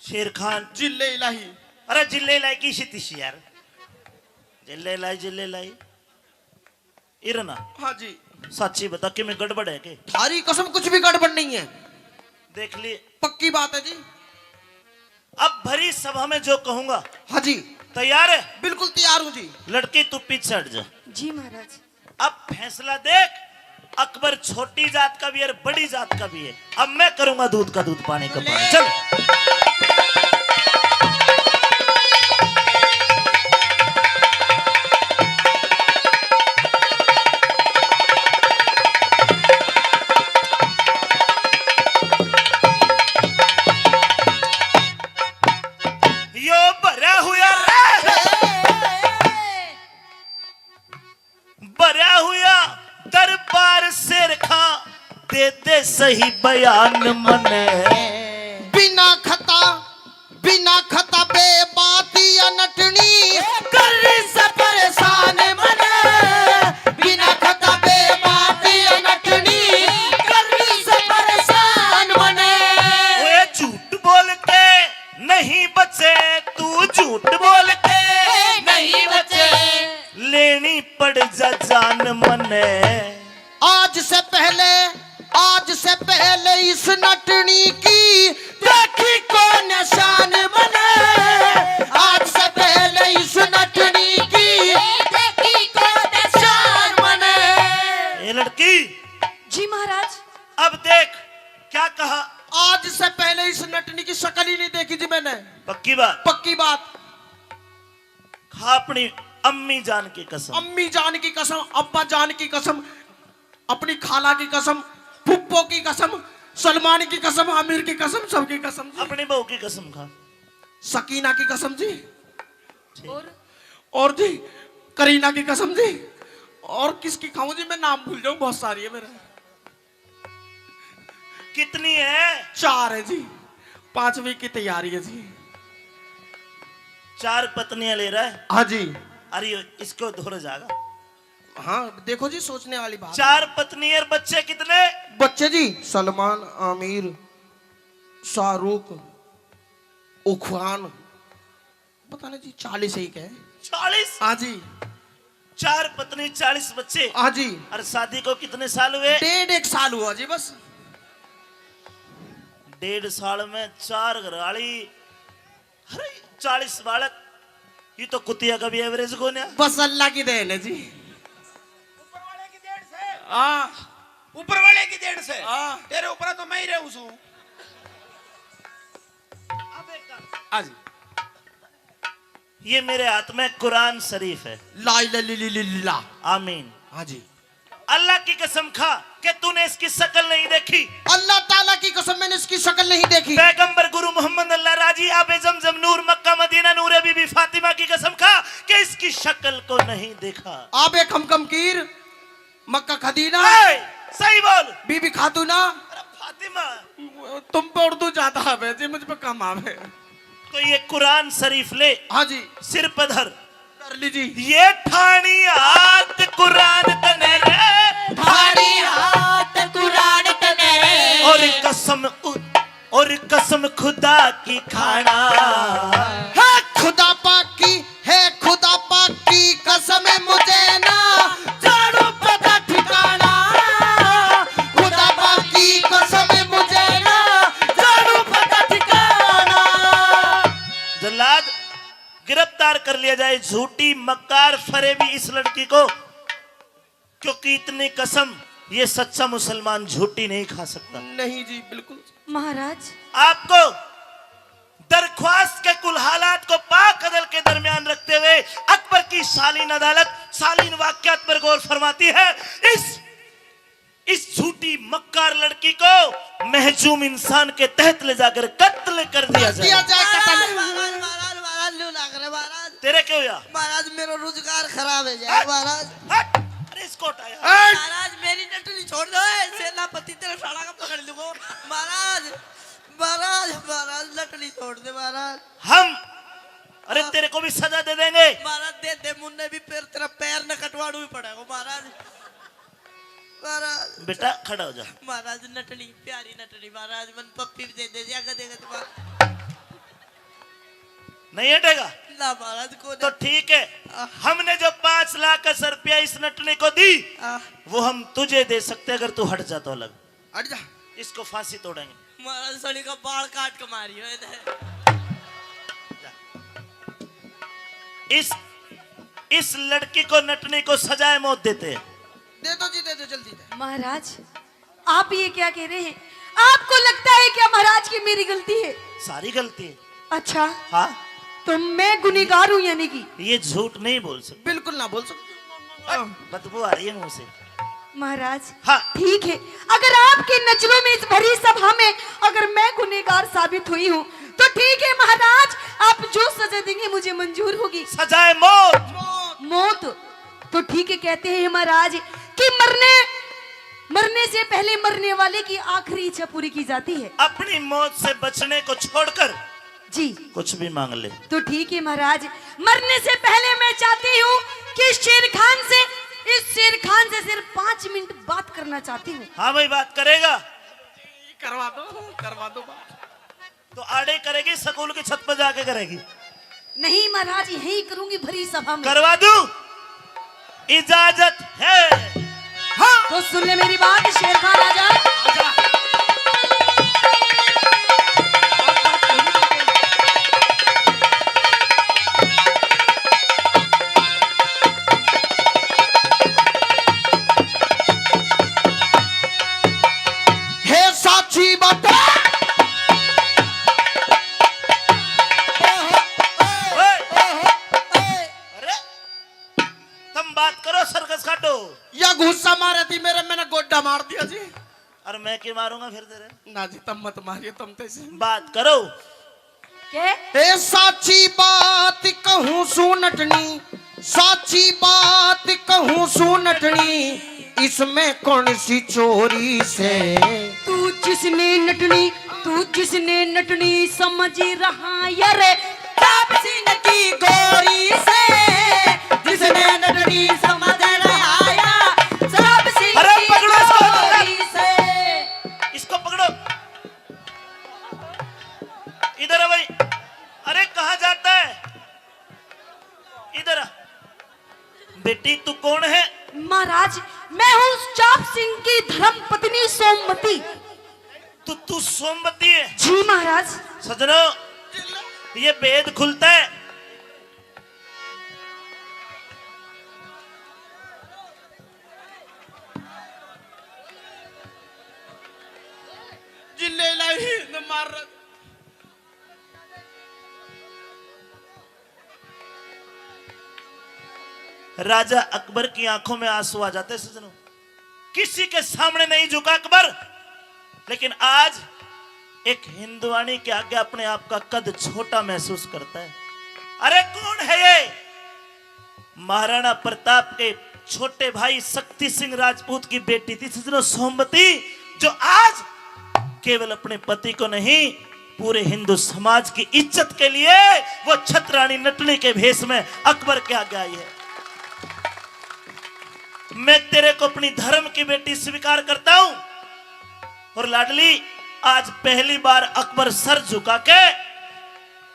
शेर खान। जिल्ले इलाही। अरे जिल्ले इलाही की सी तिसी यार। जिल्ले इलाही, जिल्ले इलाही। इरना। हाँ जी। साची बता, किमें गड़बड़ है के? थारी कसम, कुछ भी गड़बड़ नहीं है। देख लिए। पक्की बात है जी। अब भरी सभा में जो कहूंगा, हाँ जी। तैयार है? बिल्कुल तैयार हूँ जी। लड़की, तू पीछे हट जा। जी महाराज। अब फैसला देख, अकबर छोटी जात का भी है और बड़ी जात का भी है। अब मैं करूंगा दूध का दूध, पानी का पानी। चल। यो भरा हुआ रे, भरा हुआ दरबार शेर खां, दे दे सही बयान मने। बिना खता, बिना खता बे बात या नटनी, कर से परेशान मने। बिना खता बे बात या नटनी, कर से परेशान मने। ओए झूठ बोल के नहीं बचे, तू झूठ बोल के नहीं बचे, लेनी पड़ जा जान मने। आज से पहले, आज से पहले इस नटनी की देखी कौन शान मने। आज से पहले इस नटनी की देखी कौन शान मने। ए लड़की। जी महाराज। अब देख क्या कहा। आज से पहले इस नटनी की शक्ल ही नहीं देखी जी मैंने। पक्की बात? पक्की बात। खा अपनी अम्मी जान की कसम। अम्मी जान की कसम, अब्बा जान की कसम, अपनी खाला की कसम, फुप्पो की कसम, सलमान की कसम, आमिर की कसम, सबकी कसम जी। अपनी बहू की कसम खा। सकीना की कसम जी। ठीक। और? और जी, करीना की कसम जी। और किसकी खाऊं जी, मैं नाम भूल जाऊं, बहुत सारी है मेरे। कितनी है? चार है जी, पांचवी की तैयारी है जी। चार पत्नियां ले रहा है? हाँ जी। अरे, इसको धोर जाएगा। हाँ, देखो जी, सोचने वाली बात। चार पत्नी और बच्चे कितने? बच्चे जी, सलमान, आमिर, शाहरुख, उखवान, पता नहीं जी, चालीस ही के। चालीस? हाँ जी। चार पत्नी, चालीस बच्चे। हाँ जी। और शादी को कितने साल हुए? डेढ़ एक साल हुआ जी बस। डेढ़ साल में चार घरवाली, अरे, चालीस बालक, ये तो कुतिया का भी एवरेज कोन्या। बस अल्लाह की देन है जी। ऊपर वाले की देन से। हाँ। ऊपर वाले की देन से। हाँ। तेरे ऊपर तो मैं ही रहूं सूं। हाँ जी। ये मेरे हाथ में कुरान शरीफ है। ला इलाहा इल्लल्लाह। आमीन। हाँ जी। अल्लाह की कसम खा कि तूने इसकी शक्ल नहीं देखी। अल्लाह ताला की कसम, मैंने इसकी शक्ल नहीं देखी। पैगंबर गुरु मोहम्मद अल्लाह राजी, आबे जमजम नूर मक्का मदीना नूर बीबी फातिमा की कसम खा कि इसकी शक्ल को नहीं देखा। आबे खमखम कीर मक्का खदीना। ए, सही बोल। बीबी खातूना। अरे फातिमा। तुम पे उर्दू ज्यादा आवे जी, मुझ पे कम आवे। तो ये कुरान शरीफ ले। हाँ जी। सिर पे धर। कर ली जी। ये ठाणी हाथ कुरान तने रे। ठाणी हाथ कुरान तने रे। और कसम उ-, और कसम खुदा की खाना। है खुदा पाक की, है खुदा पाक की कसम मुझे ना जानू पता ठिकाना। खुदा पाक की कसम मुझे ना जानू पता ठिकाना। जल्लाद, गिरफ्तार कर लिया जाए, झूठी, मक्कार, फरेबी इस लड़की को। क्योंकि इतनी कसम ये सच्चा मुसलमान झूठी नहीं खा सकता। नहीं जी, बिल्कुल। महाराज। आपको दरख्वास्त के कुल हालात को पाक अदल के दरमियान रखते हुए अकबर की शालीन अदालत शालीन वाकयात पर गौर फरमाती है। इस, इस झूठी मक्कार लड़की को महजूम इंसान के तहत ले जाकर कत्ल कर दिया कर दिया जाए। जाए कत्ल। महाराज, महाराज, महाराज, महाराज, लू लाग रहे महाराज। तेरे क्यों या? महाराज, मेरा रोजगार खराब है जाए हट, महाराज। हट, अरे इसको हटाया। हट। महाराज, मेरी नटली छोड़ दो, ए, सेनापति तेरा साला का पकड़ लूंगा। महाराज, महाराज, महाराज, नटली छोड़ दे महाराज। हम, अरे हाँ। तेरे को भी सजा दे देंगे। महाराज, दे दे मुन्ने भी, फिर तेरा पैर न कटवाड़ू भी पड़ेगा महाराज। महाराज। बेटा, खड़ा हो जा। महाराज, नटली, प्यारी नटली, महाराज, मन पप्पी भी दे दे, या गधे का दिमाग। नहीं हटेगा? ना महाराज, को तो नहीं। ठीक है, आ। हमने जो पाँच लाख रुपया इस नटली को दी, आ। वो हम तुझे दे सकते हैं अगर तू हट जा तो अलग। हट जा। इसको फांसी तोड़ेंगे। महाराज, सड़ी का बाल काट के मारियो इधर। जा। इस इस लड़की को, नटनी को सजाए मौत देते हैं। दे दो जी, दे दो, जल्दी दे। महाराज, आप ये क्या कह रहे हैं? आपको लगता है क्या महाराज की मेरी गलती है? सारी गलती है। अच्छा। हाँ। तो मैं गुनहगार हूँ यानी कि? ये झूठ नहीं बोल सकते। बिल्कुल ना बोल सकते। बदबू आ रही है मुंह से। महाराज, हाँ। ठीक है, अगर आपकी नजरों में इस भरी सभा में अगर मैं गुनहगार साबित हुई हूँ तो ठीक है महाराज, आप जो सजा देंगे मुझे मंजूर होगी। सजाए मौत। मौत। तो ठीक है, कहते हैं महाराज कि मरने मरने से पहले मरने वाले की आखिरी इच्छा पूरी की जाती है। अपनी मौत से बचने को छोड़कर जी। कुछ भी मांग ले। तो ठीक है महाराज, मरने से पहले मैं चाहती हूँ कि शेर खान से, इस शेर खान से सिर्फ पाँच मिनट बात करना चाहती हूँ। हाँ भाई, बात करेगा। करवा दो, करवा दो बात। तो आड़े करेगी, स्कूल की छत पर जाके करेगी? नहीं महाराज, यही करूंगी भरी सभा में। करवा दूं? इजाजत है। हाँ। तो सुन ले मेरी बात, शेर खान आजा। आजा। हे साची बात। ओए, अरे, तुम बात करो, सर्कस काटो। या घुस्सा मारे थी मेरे, मैंने गोड्डा मार दिया जी। और मैं क्यों मारूंगा फिर तेरे? ना जी, तुम मत मारियो, तुम तो ऐसे बात करो। के? ए साची बात कहूँ सू नटनी, साची बात कहूँ सू नटनी, इसमें कौन सी चोरी से? तू जिसने नटनी, तू जिसने नटनी समझ रहा यार, ताप सिंह की गोरी से, जिसने नटनी समझ रहा यार, ताप सिंह अरे की पकड़ो इसको, गोरी से। इसको पकड़ो। इधर आ भाई। अरे कहाँ जाता है? इधर आ। बेटी तू कौन है? महाराज, मैं हूँ चाप सिंह की धर्म पत्नी सोमवती। तू तू सोमवती है? जी महाराज। सजनो, ये भेद खुलता है। जिले लाई न मार। राजा अकबर की आंखों में आंसू आ जाते सजनों। किसी के सामने नहीं झुका अकबर, लेकिन आज एक हिंदुआनी के आगे अपने आप का कद छोटा महसूस करता है। अरे कौन है ये? महाराणा प्रताप के छोटे भाई शक्ति सिंह राजपूत की बेटी थी सजनों सोमवती, जो आज केवल अपने पति को नहीं, पूरे हिंदू समाज की इज्जत के लिए वो छतरानी नटनी के भेष में अकबर के आगे आई है। मैं तेरे को अपनी धर्म की बेटी स्वीकार करता हूं। और लाडली, आज पहली बार अकबर सर झुका के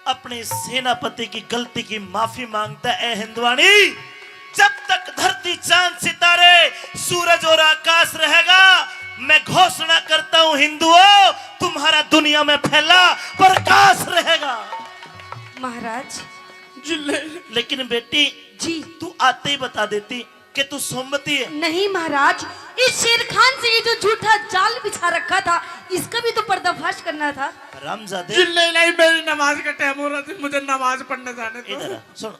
अपने सेनापति की गलती की माफी मांगता है। ए हिंदुआनी, जब तक धरती, चांद, सितारे, सूरज और आकाश रहेगा, मैं घोषणा करता हूं हिंदुओं, तुम्हारा दुनिया में फैला प्रकाश रहेगा। महाराज। जिले। लेकिन बेटी, जी। तू आते ही बता देती कि तू सोमवती है। नहीं महाराज, इस शेर खान से ये जो झूठा जाल बिछा रखा था, इसका भी तो पर्दाफाश करना था। हरामजादे। जिले लाई, मेरी नमाज का टाइम हो रहा था, मुझे नमाज पढ़ने जाने दो। इधर आ, सुन।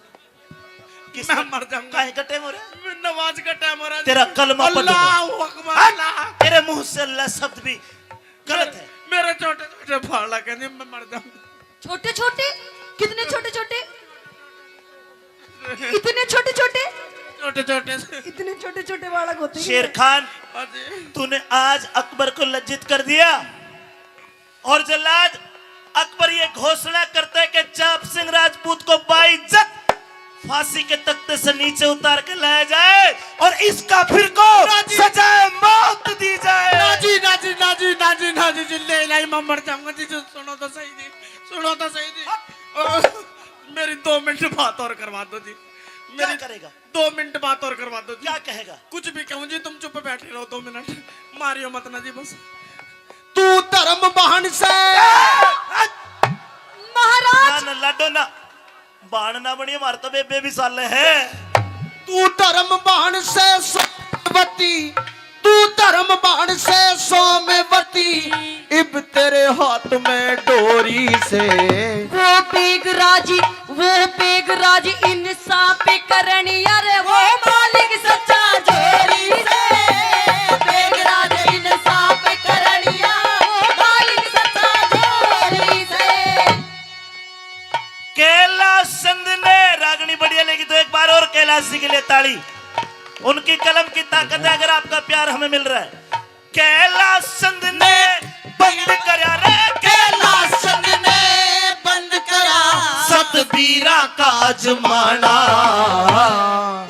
किस मैं मर जाऊंगा। काहे का टाइम हो रहा है? मैं नमाज का टाइम हो रहा है। तेरा कलमा पढ़ लूंगा। अल्लाहू अकबर, हट! अल्लाह। तेरे मुंह से अल्लाह शब्द भी गलत है। मेरे छोटे छोटे बालक हैं, मैं मर जाऊंगा। छोटे छोटे? कितने छोटे छोटे? इतने छोटे छोटे? छोटे छोटे से। इतने छोटे छोटे बालक होते हैं। शेर खान, हाँ जी। तूने आज अकबर को लज्जित कर दिया। और जल्लाद, अकबर ये घोषणा करता है कि चाप सिंह राजपूत को बाइज्जत फांसी के तख्ते से नीचे उतार के लाया जाए और इस काफिर को राजी। सजाए मौत दी जाए। ना जी, ना जी, ना जी, ना जी, ना जी, जिंदे इलाही मैं मर जाऊंगा जी, जी, सुनो तो सही जी, सुनो तो सही जी। ओ, मेरी दो मिनट बात और करवा दो जी। क्या मेरी करेगा? दो मिनट बात और करवा दो जी। क्या कहेगा? कुछ भी कहूँ जी, तुम चुप बैठे रहो दो मिनट, मारियो मत ना जी बस। तू धर्म बहन से। महाराज। ना, ना, लाडो ना। बाण ना बनिए, मार तो बेबे भी साले है। तू धर्म बाण से सोमवती, तू धर्म बाण से सोमवती, इब तेरे हाथ में डोरी से। वो बेगराज, वो बेगराज इंसान पे करनिया रे, वो मालिक सच्चा जोरी से। बेगराज इंसान पे करनिया, वो मालिक सच्चा जोरी से। कैलाश चंद ने रागनी बढ़िया लगी तो एक बार और कैलाश जी के लिए ताली। उनकी कलम की ताकत है अगर आपका प्यार हमें मिल रहा है। कैलाश चंद ने बंद करया रे, कैलाश चंद ने बंद करया सतबीरा का आजमाना।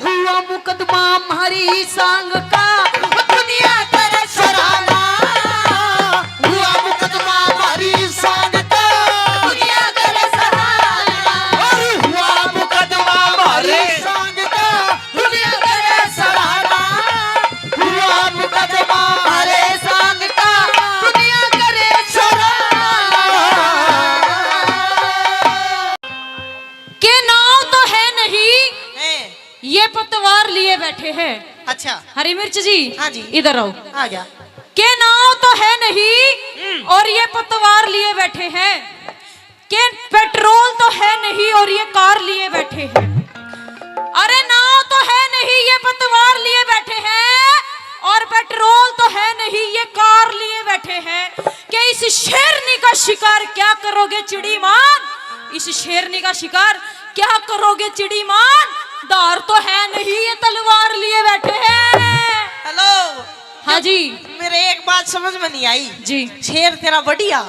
हुआ मुकदमा म्हारी सांग का, दुनिया करे सराहना। हुआ मुकदमा म्हारी सांग का, दुनिया करे सराहना। अरे हुआ मुकदमा म्हारी सांग का, दुनिया करे सराहना। हुआ मुकदमा म्हारे सांग का, दुनिया करे सराहना। के नाव तो है नहीं, हैं। ये पतवार लिए बैठे हैं। अच्छा। हरी मिर्च जी, हाँ जी। इधर आओ। आ गया। के नाव तो है नहीं हम्म। और ये पतवार लिए बैठे हैं। के पेट्रोल तो है नहीं और ये कार लिए बैठे हैं। अरे नाव तो है नहीं, ये पतवार लिए बैठे हैं, और पेट्रोल तो है नहीं, ये कार लिए बैठे हैं। कि इस शेरनी का शिकार क्या करोगे चिड़ीमान, इस शेरनी का शिकार क्या करोगे चिड़ीमान, धार तो है नहीं, ये तलवार लिए बैठे हैं। हेलो। हाँ जी। मेरे एक बात समझ में नहीं आई। जी। शेर तेरा बढ़िया,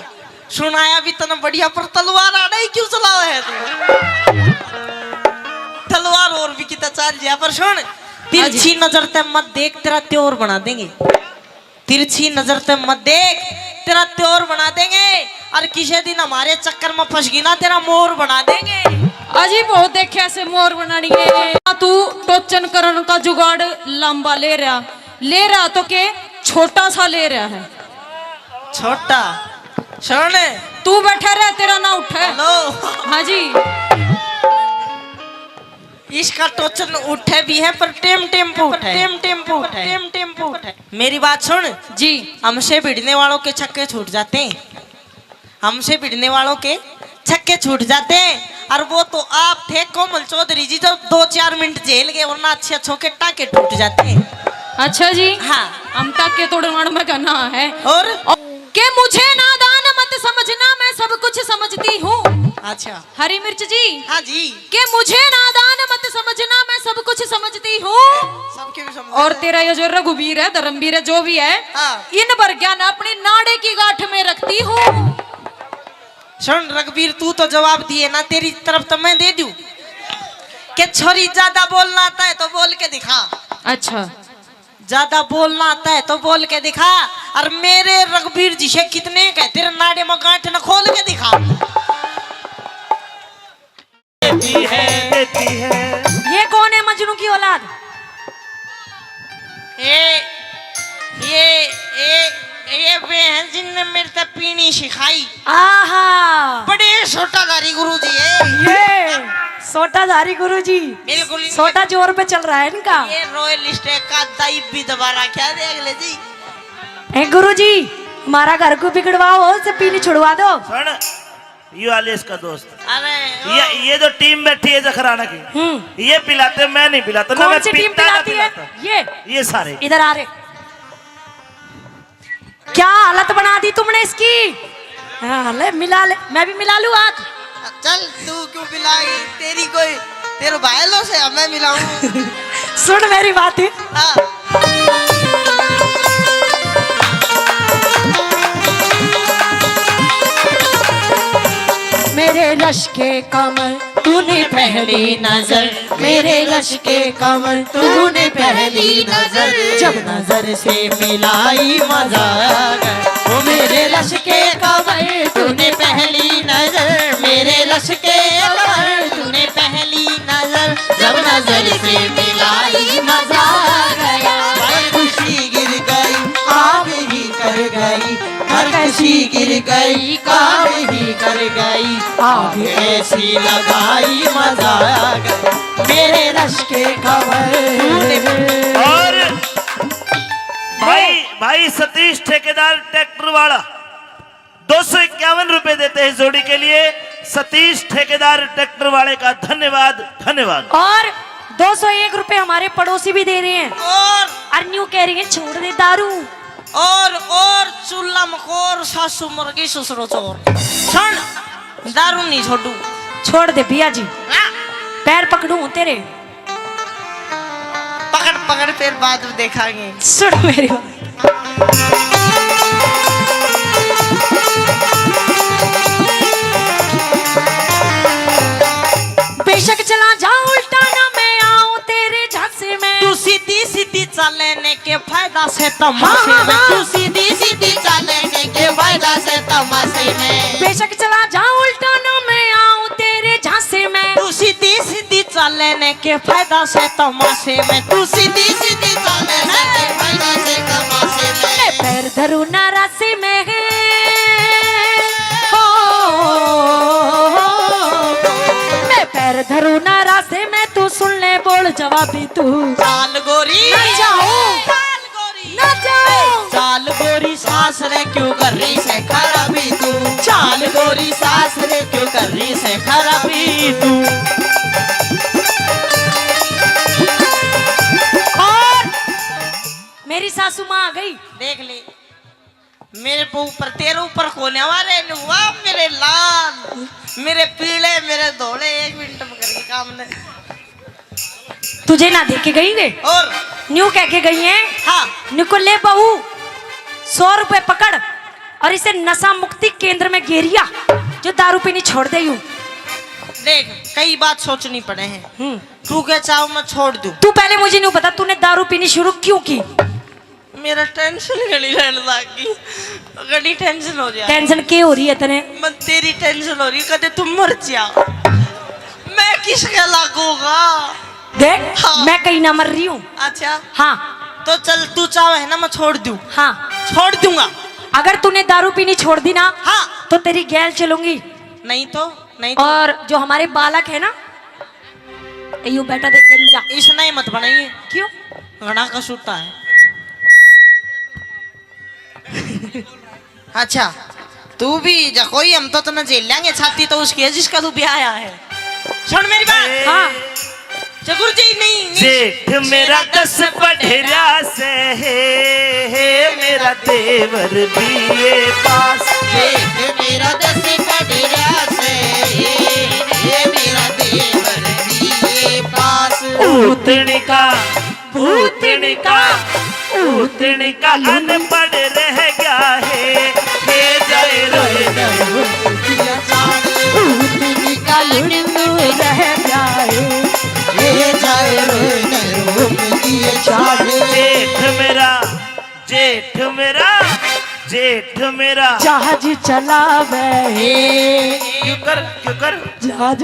सुनाया भी तने बढ़िया, पर तलवार आड़े ही क्यों चलावे है तू? तलवार और भी कितना चाल लिया, पर सुन, हाँ जी। तिरछी नजर ते मत देख, तेरा त्योर बना देंगे। तिरछी नजर ते मत देख, तेरा त्योर बना देंगे। और किसी दिन हमारे चक्कर में फंस गई ना, तेरा मोर बना देंगे। अजी बहुत देखे ऐसे मोर बनानी है। तू टोचन करण का जुगाड़ लंबा ले रहा, ले रहा तो के छोटा सा ले रहा है। छोटा। सुन। तू बैठा रह, तेरा ना उठे। हेलो। हाँ जी। इसका टोचन उठे भी है, पर टेम टेम पे उठे। टेम टेम पे उठे। टेम टेम पे उठे। मेरी बात सुन। जी। हमसे भिड़ने वालों के छक्के छूट जाते हैं। हमसे भिड़ने वालों के छक्के छूट जाते हैं। और वो तो आप थे कोमल चौधरी जी, जो दो चार मिनट झेल गए, वरना अच्छे अच्छों के टाके टूट जाते हैं। अच्छा जी। हाँ। हम टाके तोड़वाण में घणा है। और? के मुझे नादान मत समझना, मैं सब कुछ समझती हूँ। अच्छा। हरी मिर्च जी। हाँ जी। के मुझे नादान मत समझना, मैं सब कुछ समझती हूँ। सबके भी समझ। और तेरा ये जो रघुवीर है, धर्मवीर है, जो भी है, हाँ। इन बरग्या ने अपनी नाड़े की गांठ में रखती हूँ। सुन रघुवीर, तू तो जवाब दिए ना, तेरी तरफ तो मैं दे दूं। के छोरी, ज्यादा बोलना आता है तो बोल के दिखा। अच्छा। ज्यादा बोलना आता है तो बोल के दिखा। और मेरे रघुवीर जी से कितने कह, तेरे नाड़े में गांठ न खोल के दिखा। देती है, देती है। ये कौन है मजनू की औलाद? ये, ये, ये, ये वे हैं जिनने मेरे से पीनी सिखाई। आहा। बड़े सोटाधारी गुरु जी है। ये सोटाधारी गुरु जी। बिल्कुल इनके सोटा जोर पे चल रहा है इनका। ये रॉयल स्टैग का दाई भी दबा रखा है, देख ले जी। ए गुरु जी, हमारा घर को बिगड़वाओ, उसे पीनी छुड़वा दो। सुन, ये वाले इसका दोस्त। अरे, ये, ओ। ये जो टीम बैठी है जखराना की, हम्म। ये पिलाते, मैं नहीं पिलाता, ना कौन मैं सी टीम पीता, ना पिलाती है? पिलाता। ये। ये सारे। इधर आ रहे। क्या हालत बना दी तुमने इसकी? हाँ, ले, मिला ले, मैं भी मिला लूँ हाथ। चल, तू क्यों मिलाएगी? तेरी कोई, तेरे भाई लो से मैं मिलाऊं। सुन मेरी बात। हाँ। मेरे लश्के कमर तूने पहली नजर, मेरे लश्के कमर तूने पहली नजर, जब नजर से मिलाई मजा आ गया। ओ मेरे लश्के कमर तूने पहली नजर, मेरे लश्के कमर तूने पहली नजर, जब नजर से मिलाई मजा आ गया। भाई खुशी गिर गई, आग ही कर गई, हर खुशी गिर गई, काम ही कर गई। आग ऐसी लगाई, मजा आ गया, मेरे रश के खबर। और भाई, भाई सतीश ठेकेदार ट्रैक्टर वाला दो सौ इक्यावन रुपए देते हैं जोड़ी के लिए। सतीश ठेकेदार ट्रैक्टर वाले का धन्यवाद, धन्यवाद। और दो सौ एक रुपए हमारे पड़ोसी भी दे रहे हैं। और और न्यू कह रहे हैं, छोड़ दे दारू। और और चूल्हा मकोर, सासू मर गई, ससुरो चोर। सुन, दारू नहीं छोड़ू। छोड़ दे भैया जी। हाँ। पैर पकड़ू हूँ तेरे। पकड़ पकड़, फिर बाद में देखांगे। सुन मेरी बात। बेशक चला जा उल्टा ना मैं आऊं तेरे झांसे में। तू सीधी सीधी चाले ने के फायदा से तमाशे हाँ, हाँ, में। हाँ। तू सीधी सीधी चाले ने के फायदा से तमाशे में। बेशक चला जा उल्टा ना मैं आऊं तेरे झांसे में। तू सीधी सीधी चाले ने के फायदा से तमाशे में। तू सीधी सीधी चाले ने के फायदा से तमाशे में। मैं पैर धरू ना राशि में है। हो, मैं पैर धरू ना राशि में, तू सुन ले बोल जवाबी तू। चाल गोरी। ना जाऊं। चाल गोरी। ना जाऊं। चाल गोरी सास रे क्यों कर रही से खराबी तू। चाल गोरी सास रे क्यों कर रही से खराबी तू। और मेरी सासू माँ आ गई। देख ले। मेरे पे ऊपर, तेरे ऊपर कोने वाले ने हुआ, मेरे लाल, मेरे पीले, मेरे धोले, एक मिनट में करके काम ने। तुझे ना देख के गई वे? और? न्यू कह के गई है। हाँ। निको ले बहू, सौ रुपए पकड़ और इसे नशा मुक्ति केंद्र में घेरिया, जो दारू पीनी छोड़ दे यू। देख, कई बात सोचनी पड़े हैं। हम्म। तू क्या चाहो मैं छोड़ दूं? तू पहले मुझे न्यू बता, तूने दारू पीनी शुरू क्यों की? मेरा टेंशन घणी रहने लग गई, घणी टेंशन हो रही है। टेंशन के हो रही है तने? मैं तेरी टेंशन हो रही, कदे तू मर जा, मैं किसके लागूंगा? देख, हाँ। मैं कहीं ना मर रही हूँ। अच्छा। हाँ। तो चल, तू चाहे है ना, मैं छोड़ दूँ। हाँ। छोड़ दूंगा। अगर तूने दारू पीनी छोड़ दी ना, हाँ। तो तेरी गैल चलूंगी। नहीं तो, नहीं तो। और जो हमारे बालक है ना, यू बेटा देख गंजा। इसने ही मत बनाइए। क्यों? घना कसूता है। अच्छा, तू भी जा कोई, हम तो तन्ने झेल लेंगे छाती तो उसकी है जिसका तू ब्याह आया है। सुन मेरी बात। हाँ। जगुर जी नहीं, नहीं। जेठ मेरा दस पढ़ रहा से, हे, हे, मेरा देवर बीए पास। जेठ मेरा दस पढ़ रहा से, हे, हे, मेरा देवर बीए पास। उतनी का भूतनी का, भूतनी का अनपढ़ रह गया है। हे जाए रोए न रोए दिया चांद। भूतनी का लुंडू रह गया है। हे जाए रोए न रोए दिया चांद। जेठ मेरा, जेठ मेरा, जेठ मेरा जहाज चलावे। क्यों कर, क्यों कर? जहाज।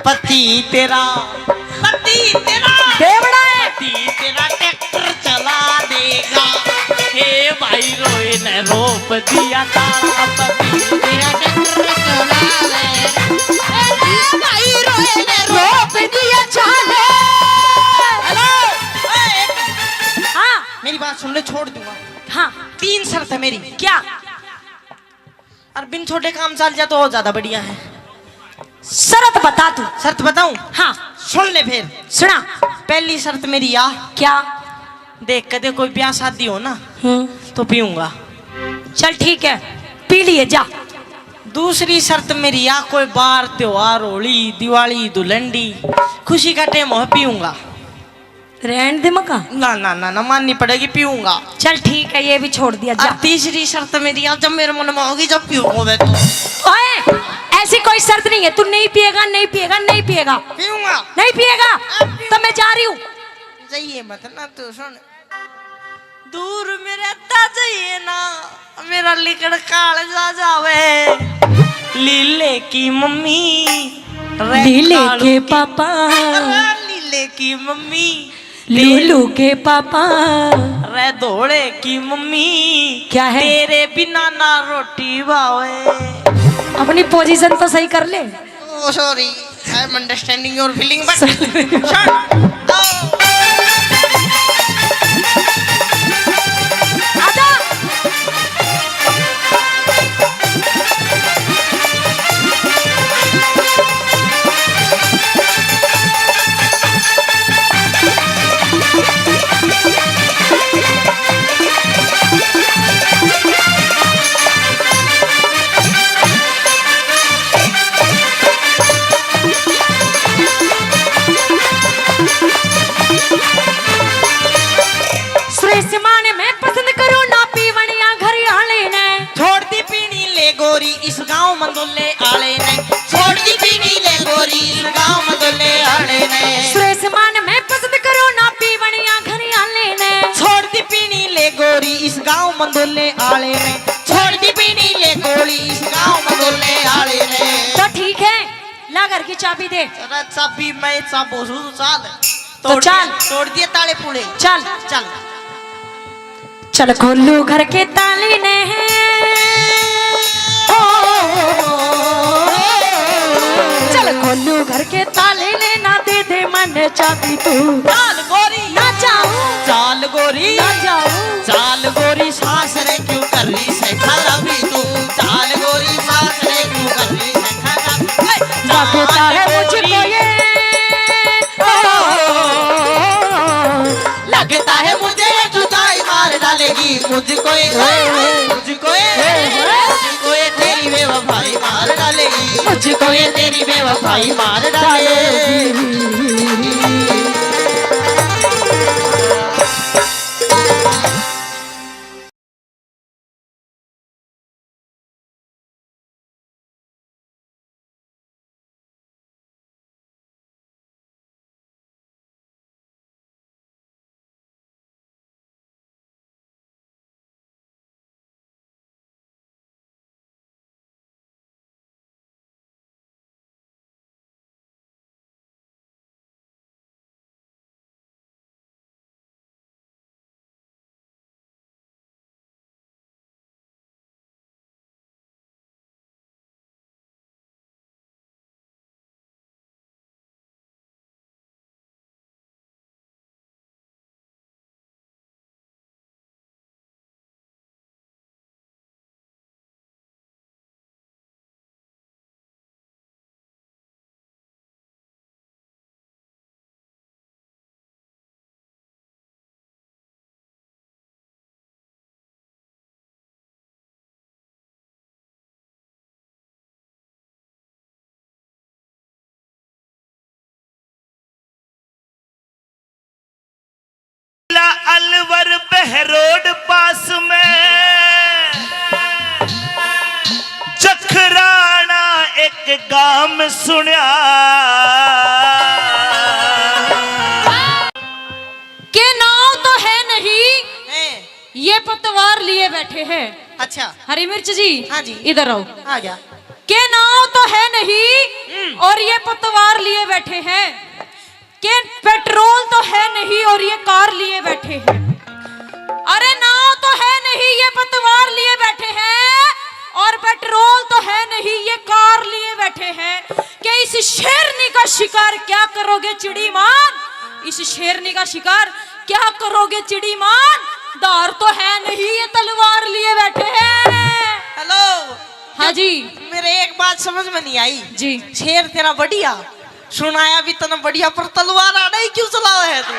पति तेरा, पति तेरा देवड़ा है। पति तेरा ट्रैक्टर चला देगा। हे भाई रोए ने रोप दिया तारा, पति तेरा ट्रैक्टर चला दे। हे भाई रोए ने रोप दिया चाले। हेलो, ए, एक हाँ। मेरी बात सुन ले, छोड़ दूंगा। हाँ। तीन शर्त है मेरी। क्या? और बिन छोड़े काम चल जा तो और ज्यादा बढ़िया है। शर्त बता तू। शर्त बताऊं? हाँ। सुन ले फिर। सुना। पहली शर्त मेरी या। क्या? देख, कदे कोई ब्याह शादी हो ना, हम्म। तो पीऊंगा। चल ठीक है, पी लिए जा। दूसरी शर्त मेरी या, कोई बार त्योहार, होली, दिवाली, धुलंडी, खुशी का टाइम हो, पीऊंगा। रहन दे मका। ना, ना, ना, ना, माननी पड़ेगी, पीऊंगा। चल ठीक है, ये भी छोड़ दिया, जा। और तीसरी शर्त मेरी, आज जब मेरे मन में होगी, जब पीऊंगा मैं तो। ओए, ऐसी कोई शर्त नहीं है, तू नहीं पिएगा, नहीं पिएगा, नहीं पिएगा। पीऊंगा। नहीं पिएगा? अब पीऊंगा। तो मैं जा रही हूँ। जाइए मत ना, तू सुन। दूर मेरे ता जाइए ना, मेरा लिकड़ काल जा जावे। लीले की मम्मी, रे लीले कालू के की, पापा। अरे लीले की मम्मी, लूलू के पापा। रे धोले की मम्मी। क्या है? तेरे बिना ना रोटी भावे। अपनी पोजीशन तो सही कर ले। Oh, sorry, I am understanding your feeling, but shut up. Suresh मान मैं पसंद करूँ ना पीवनिया घर आले ने। छोड़ दी पीनी ले गोरी इस गांव मंदोले आले ने। छोड़ दी पीनी ले गोरी इस गांव मंदोले आले ने। सुरेश मान मैं पसंद करूँ ना पीवनिया घर आले ने। छोड़ दी पीनी ले गोरी इस गांव मंदोले आले ने। छोड़ दी पीनी ले गोरी इस गांव मंदोले आले ने। तो ठीक है, ला घर की चाबी दे। अरे चाबी मैं चाबो सू, चाल। तो तोड़ चाल। दिए, तोड़ दिए ताले पूले। चल। चल। चल खोलू घर के ताले ने। ओ, चल खोलू घर के ताले ने, ना दे दे मन चाबी तू। चाल गोरी। ना जाऊं। चाल गोरी। ना जाऊं। चाल गोरी सास रे क्यों कर रही से खराबी तू। चाल गोरी सास रे क्यों कर रही से खराबी। ए, लगता है चाल मुझको गोरी। ये। ओ, लगता है मुझे ये जुदाई मार डालेगी मुझको ये, मुझको ये, मुझको ये तेरी बेवफाई मार डालेगी, मुझको ये तेरी बेवफाई मार डालेगी। अलवर बहरोड पास में जखराना एक गाम सुण्या। के नाव तो है नहीं, हैं। ये पतवार लिए बैठे हैं। अच्छा। हरी मिर्च जी, हाँ जी। इधर आओ। आ गया। के नाव तो है नहीं, हम्म। और ये पतवार लिए बैठे हैं। के पेट्रोल तो है नहीं और ये कार लिए बैठे हैं। अरे नाव तो है नहीं, ये पतवार लिए बैठे हैं, और पेट्रोल तो है नहीं, ये कार लिए बैठे हैं। कि इस शेरनी का शिकार क्या करोगे चिड़ी मान, इस शेरनी का शिकार क्या करोगे चिड़ी मान, धार तो है नहीं, ये तलवार लिए बैठे हैं। हेलो। हाँ जी। मेरे एक बात समझ में नहीं आई। जी। शेर तेरा बढ़िया, सुनाया भी तने बढ़िया, पर तलवार आड़ा ही क्यों चलावे है तू?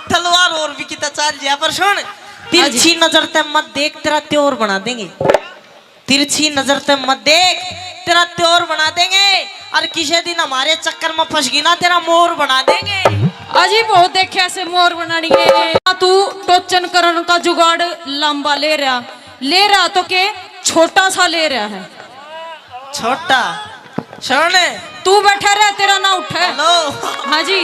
तलवार और भी कितना चल जाए, पर सुन, हाँ जी। तिरछी नजर ते मत देख, तेरा त्योर बना देंगे। तिरछी नजर ते मत देख, तेरा त्योर बना देंगे। और किसी दिन हमारे चक्कर में फंस गई ना, तेरा मोर बना देंगे। अजी बहुत देखे ऐसे मोर बनानी है। तू टोचन करण का जुगाड़ लंबा ले रहा, ले रहा तो के छोटा सा ले रहा है। छोटा। सुन। तू बैठा रह, तेरा ना उठे। हेलो। हाँ जी।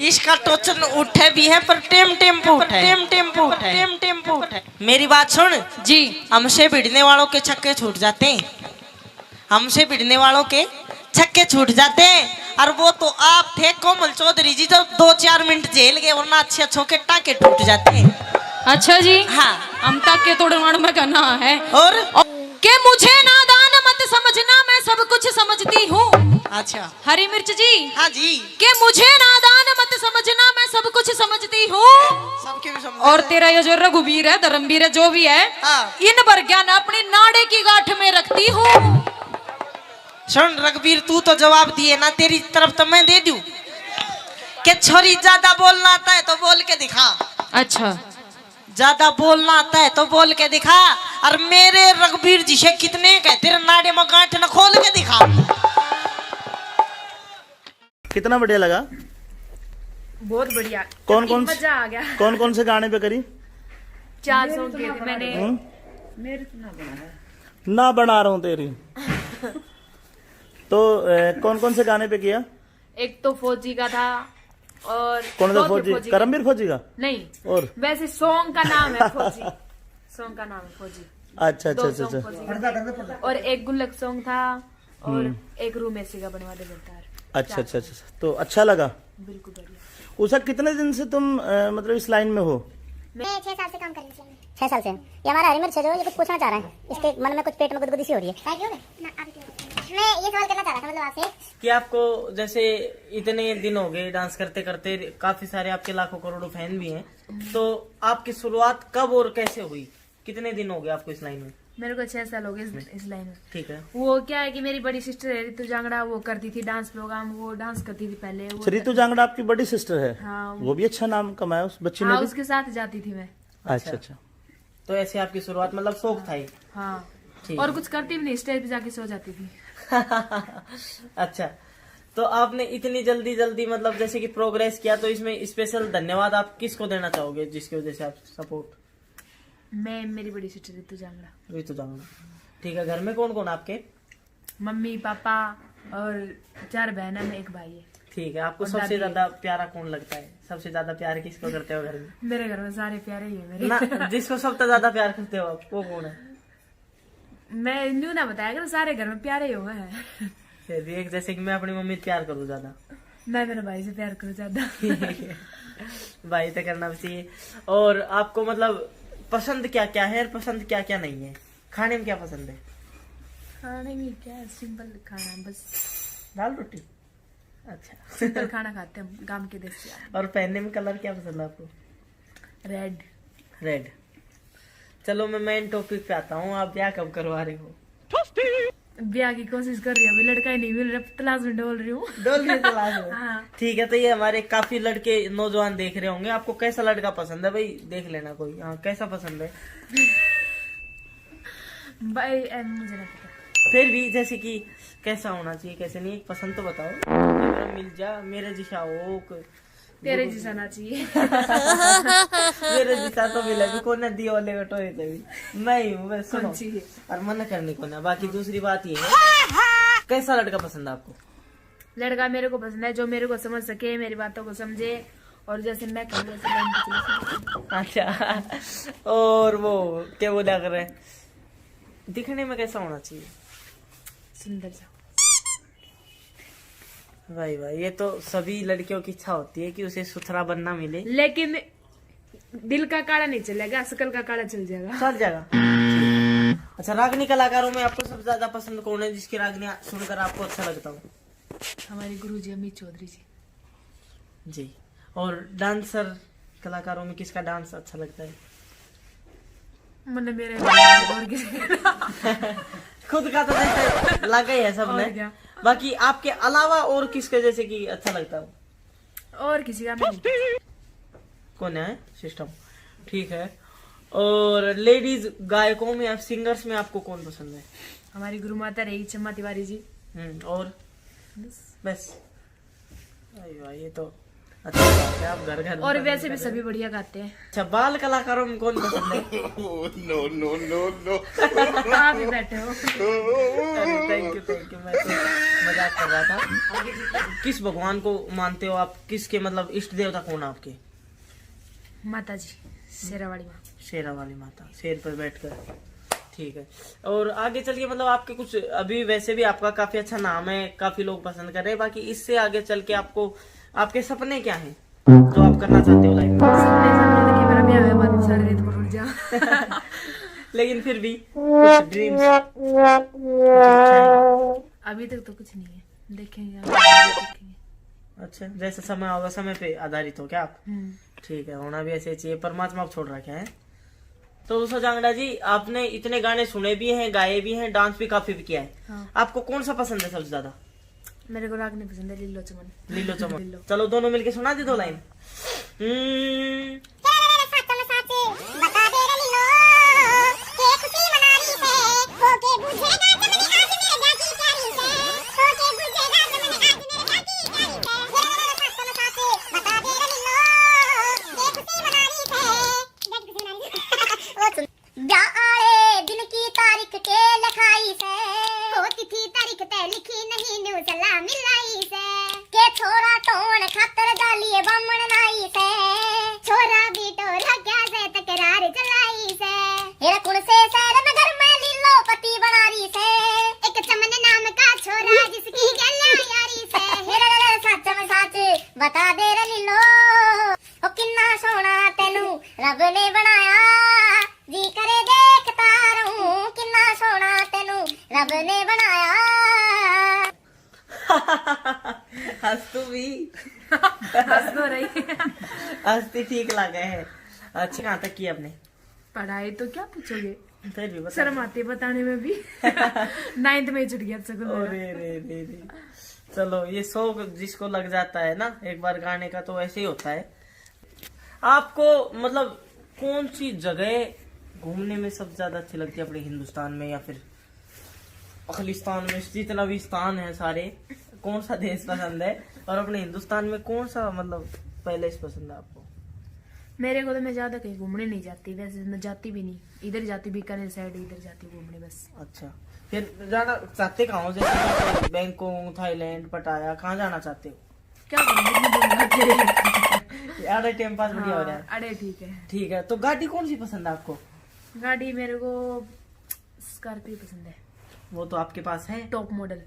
इसका टोचन उठे भी है, पर टेम टेम पे उठे, टेम टेम पे उठे, टेम टेम पे उठे। मेरी बात सुन। जी। हमसे भिड़ने वालों के छक्के छूट जाते हैं, हमसे भिड़ने वालों के छक्के छूट जाते। और वो तो आप थे कोमल चौधरी जी, जो दो चार मिनट झेल गए, वरना अच्छे अच्छों के टाके टूट जाते। अच्छा जी। हाँ। हम टाके तोड़वाण में का ना है। और के मुझे नादान मत समझना, मैं सब कुछ समझती हूँ। अच्छा। हरी मिर्च जी। हाँ जी। के मुझे नादान मत समझना, मैं सब कुछ समझती हूँ। सबके भी समझ और तेरा ये जो रघुवीर है, धर्मवीर है, जो भी है, हाँ। इन वर्गिया ने अपनी नाड़े की गांठ में रखती हूँ। सुन रघुवीर, तू तो जवाब दिए ना, तेरी तरफ तो मैं दे दूं। कि छोरी, ज्यादा बोलना आता है तो बोल के दिखा। अच्छा। ज्यादा बोलना आता है तो बोल के दिखा। और मेरे रघुवीर जी से कितने कह, तेरे नाड़े में गांठ न खोल के दिखा। कितना बढ़िया लगा? बहुत बढ़िया। कौन कौन मजा आ गया। कौन कौन से गाने पे करी? चार सॉन्ग किए थे मैंने। हम्म? ना बना रहा हूँ तेरी। तो कौन कौन से गाने पे किया? एक तो फौजी का था और कौन दो सा थे फौजी? फौजी का। करमवीर फौजी का? नहीं, और वैसे सॉन्ग का नाम है फौजी। सॉन्ग का नाम है फौजी। अच्छा अच्छा दो अच्छा सॉन्ग अच्छा। फौजी का। और एक गुल्लक सॉन्ग था और एक रूमेसी का बनवा दे गद्दार। अच्छा अच्छा अच्छा। तो अच्छा लगा? बिल्कुल बढ़िया। उषा, कितने दिन से तुम अ, मतलब इस लाइन में हो? मैं छह साल से काम कर रही हूँ। छह साल से। ये हमारा हरी मिर्च है, जो ये कुछ पूछना चाह रहा है, इसके मन में कुछ पेट में गुदगुदी सी हो रही है। मैं ये सवाल करना चाह रहा था, मतलब, आपसे। कि आपको जैसे इतने दिन हो गए डांस करते करते, काफी सारे आपके लाखों करोड़ों फैन भी हैं, तो आपकी शुरुआत कब और कैसे हुई? कितने दिन हो गए आपको इस लाइन में? मेरे को छह साल हो गए इस, इस लाइन में। ठीक है। वो क्या है कि मेरी बड़ी सिस्टर है रितु जांगड़ा, वो करती थी डांस प्रोग्राम, वो डांस करती थी पहले। वो अच्छा, रितु जांगड़ा आपकी बड़ी सिस्टर है। हाँ। वो भी अच्छा नाम कमाया उस बच्ची ने हाँ, भी। उसके साथ जाती थी मैं। अच्छा अच्छा। तो ऐसे आपकी शुरुआत, मतलब, शौक था ही। हाँ। ठीक और है। कुछ करती भी नहीं, स्टेज पे जाके सो जाती थी। अच्छा, तो आपने इतनी जल्दी जल्दी, मतलब, जैसे कि प्रोग्रेस किया, तो इसमें स्पेशल धन्यवाद आप किसको देना चाहोगे, जिसकी वजह से आप सपोर्ट? मैं, मेरी बड़ी सिस्टर रितु जांगड़ा। रितु जांगड़ा। ठीक है, घर में कौन कौन आपके? मम्मी, पापा और चार बहन है, मैं एक भाई है। ठीक है, आपको और सबसे दादी। ज्यादा प्यारा कौन लगता है? सबसे ज्यादा प्यार किसको करते हो घर में? मेरे घर में सारे प्यारे ही है मेरे। ना, जिसको सबसे ज्यादा प्यार करते हो आप, वो कौन है? मैं न्यू ना बताया करो, सारे घर में प्यारे ही होंगे। फिर भी एक, जैसे कि मैं अपनी मम्मी से प्यार करूँ ज्यादा। मैं मेरे भाई से प्यार करूँ ज्यादा। भाई तो करना भी चाहिए। और आपको, मतलब, पसंद क्या क्या है और पसंद क्या क्या नहीं है? खाने में क्या पसंद है? खाने में क्या है, सिंपल खाना बस। दाल रोटी। अच्छा। सिंपल खाना खाते हैं गांव के देसी आदमी। और पहनने में कलर क्या पसंद है आपको? रेड। रेड। चलो, मैं मेन टॉपिक पे आता हूँ, आप ब्याह कब करवा रहे हो? ब्याह की कोशिश कर रही हूँ, अभी लड़का ही नहीं मिल रहा, तलाश में डोल रही हूँ। डोल रही तलाश में। हाँ। ठीक है, तो ये हमारे काफी लड़के, नौजवान देख रहे होंगे, आपको कैसा लड़का पसंद है भाई, देख लेना कोई, हाँ, कैसा पसंद है। भाई, ए, मुझे नहीं पता। फिर भी जैसे कि कैसा होना चाहिए, कैसे नहीं, एक पसंद तो बताओ। मेरा मिल जा, मेरे जैसा हो, क- तेरे जैसा ना चाहिए। मेरे जैसा तो मिले भी कोने दियो वाले को टोए थे भी। मैं ही हूँ, बस सुनो। कौन सी है? और मन करनी कोने। बाकी दूसरी बात ये है, कैसा लड़का पसंद है आपको? लड़का मेरे को पसंद है, जो मेरे को समझ सके, मेरी बातों को समझे, और जैसे मैं कहूँ वैसे लाइन पे चले। अच्छा, और वो क्या बोला कर रहे हैं, दिखने में कैसा होना चाहिए? सुंदर सा। भाई भाई, ये तो सभी लड़कियों की इच्छा होती है कि उसे सुथरा बनना मिले। लेकिन दिल का काला नहीं चलेगा, शकल का काला चल जाएगा। चल जाएगा। अच्छा, रागनी कलाकारों में आपको सबसे ज्यादा पसंद कौन है, जिसकी रागनियां सुनकर आपको अच्छा लगता हो? हमारे गुरु जी अमित चौधरी जी। जी। और डांसर कलाकारों में किसका डांस अच्छा लगता है? मैंने मेरे और किसी का खुद का तो जैसे लगा ही है सबने। और क्या? बाकी आपके अलावा और किसके जैसे कि अच्छा लगता हो? और किसी का नहीं। कौन है सिस्टम? ठीक है। और लेडीज गायकों में, आप सिंगर्स में आपको कौन पसंद है? हमारी गुरु माता रही क्षमा तिवारी जी। हम्म, और बस। अरे वाह, ये तो अच्छा बात है, आप घर घर और में वैसे भी कर रहे सभी हो। बढ़िया गाते हैं। अच्छा, बाल कलाकारों में कौन पसंद है? No, no, no, no. आप ही बैठे हो। अरे, thank you, thank you, मैं तो मजाक कर रहा था। किस भगवान को मानते हो आप? किसके, मतलब, इष्ट देवता कौन है आपके? माता जी, शेरा वाली माँ। शेरा वाली माता, शेर पर बैठकर। ठीक है। और आगे चल के, मतलब, आपके कुछ, अभी वैसे भी आपका काफी अच्छा नाम है, काफी लोग पसंद कर रहे हैं, बाकी इससे आगे चल के आपको, आपके सपने क्या हैं जो आप करना चाहते हो लाइफ में? सपने, सपने तो कि मेरा ब्याह होया, बाद में सारे रेत पर उड़ जा। लेकिन फिर भी कुछ ड्रीम्स, कुछ इच्छाएं? अभी तक तो कुछ नहीं है, देखेंगे, आगे देखेंगे। अच्छा, जैसे समय होगा, समय पे आधारित हो क्या आप? हम्म। ठीक है, होना भी ऐसे चाहिए, परमात्मा को छोड़ रखे हैं। तो उषा जांगड़ा जी, आपने इतने गाने सुने भी हैं, गाए भी हैं, डांस भी काफी भी किया है। हाँ। आपको कौन सा पसंद है सबसे ज्यादा? मेरे को राग नहीं पसंद है, लीलो चमन। लीलो चमन। लीलो। चलो, दोनों मिलके सुना दे दो लाइन। हम्म। तेरा साथ में साथ बता दे रे लीलो, के खुशी मना रही है, होके बुझेगा चमन आज मेरे जाकी प्यारी से, होके बुझेगा चमन आज मेरे जाकी प्यारी से। तेरा साथ में साथ बता दे रे लीलो, के खुशी मना रही है, जाकी खुशी मना रही है। वो सुन। ब्याह आले दिन की तारीख के लिखाई से, ओ तिथि तारीख ते लिखी नहीं, न्यू सलाह मिलाई से। के छोरा टोण खातर जालिए बामण लाई से, छोरा भी टोरा क्या से तकरार चलाई से। हेरा कुण से शहर में घर में लीलो पति बना रही से, एक चमन नाम का छोरा जिसकी गैल्या यारी से। हेरा रे रे साच में साच बता दे रे लीलो, ओ किन्ना सोना तेनू रब ने बनाया, जी करे देखता रहूं, किन्ना सोना तेनू रब ने बनाया। हंस तू भी। हंस तो रही। हंसती ठीक लगे है। अच्छा, कहाँ तक की आपने? पढ़ाई तो क्या पूछोगे, फिर भी बता शर्म दो। आती है बताने में भी। नाइन्थ में ही छूट गया स्कूल मेरा। अरे रे रे रे। चलो, ये शौक जिसको लग जाता है ना एक बार गाने का, तो ऐसे ही होता है। आपको, मतलब, कौन सी जगह घूमने में सबसे ज्यादा अच्छी लगती है अपने हिंदुस्तान में या फिर अखिलिस्तान में, जितना भी स्थान है सारे, कौन सा देश पसंद है? और अपने हिंदुस्तान में कौन सा, मतलब, पैलेस पसंद है आपको? मेरे को तो, मैं ज्यादा कहीं घूमने नहीं जाती, वैसे मैं जाती भी नहीं, इधर जाती बीकानेर साइड, इधर जाती घूमने बस। अच्छा, फिर जाना चाहते कहाँ हो? जैसे बैंकॉक, थाईलैंड, पटाया, कहाँ जाना चाहते हो? क्या करूँ, इतनी दूर जाके? अरे, टाइम पास बढ़िया हो रहा है। हाँ, अरे ठीक है। ठीक है, तो गाड़ी कौन सी पसंद है आपको? गाड़ी मेरे को स्कॉर्पियो पसंद है। वो तो आपके पास है। Top model.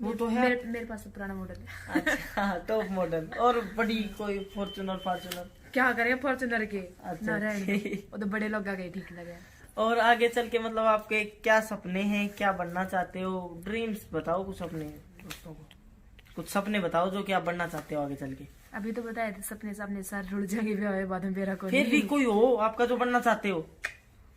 वो तो है। मेरे, मेरे पास तो पुराना मॉडल है। अच्छा, टॉप मॉडल। और बड़ी कोई फॉर्च्यूनर, फॉर्च्यूनर? क्या करें फॉर्च्यूनर के? अच्छा, ना, रहने दो। ठीक। वो तो बड़े लोग आ गए, ठीक लगे। और आगे चल के, मतलब, आपके क्या सपने हैं, क्या बनना चाहते हो? ड्रीम्स बताओ कुछ अपने दोस्तों को, कुछ सपने बताओ जो कि आप बनना चाहते हो आगे चल के। अभी तो बताए थे सपने, सपने सारे रुल जाएंगे, ब्याह होए बाद में बेरा को फिर भी नहीं। कोई हो आपका जो बनना चाहते हो,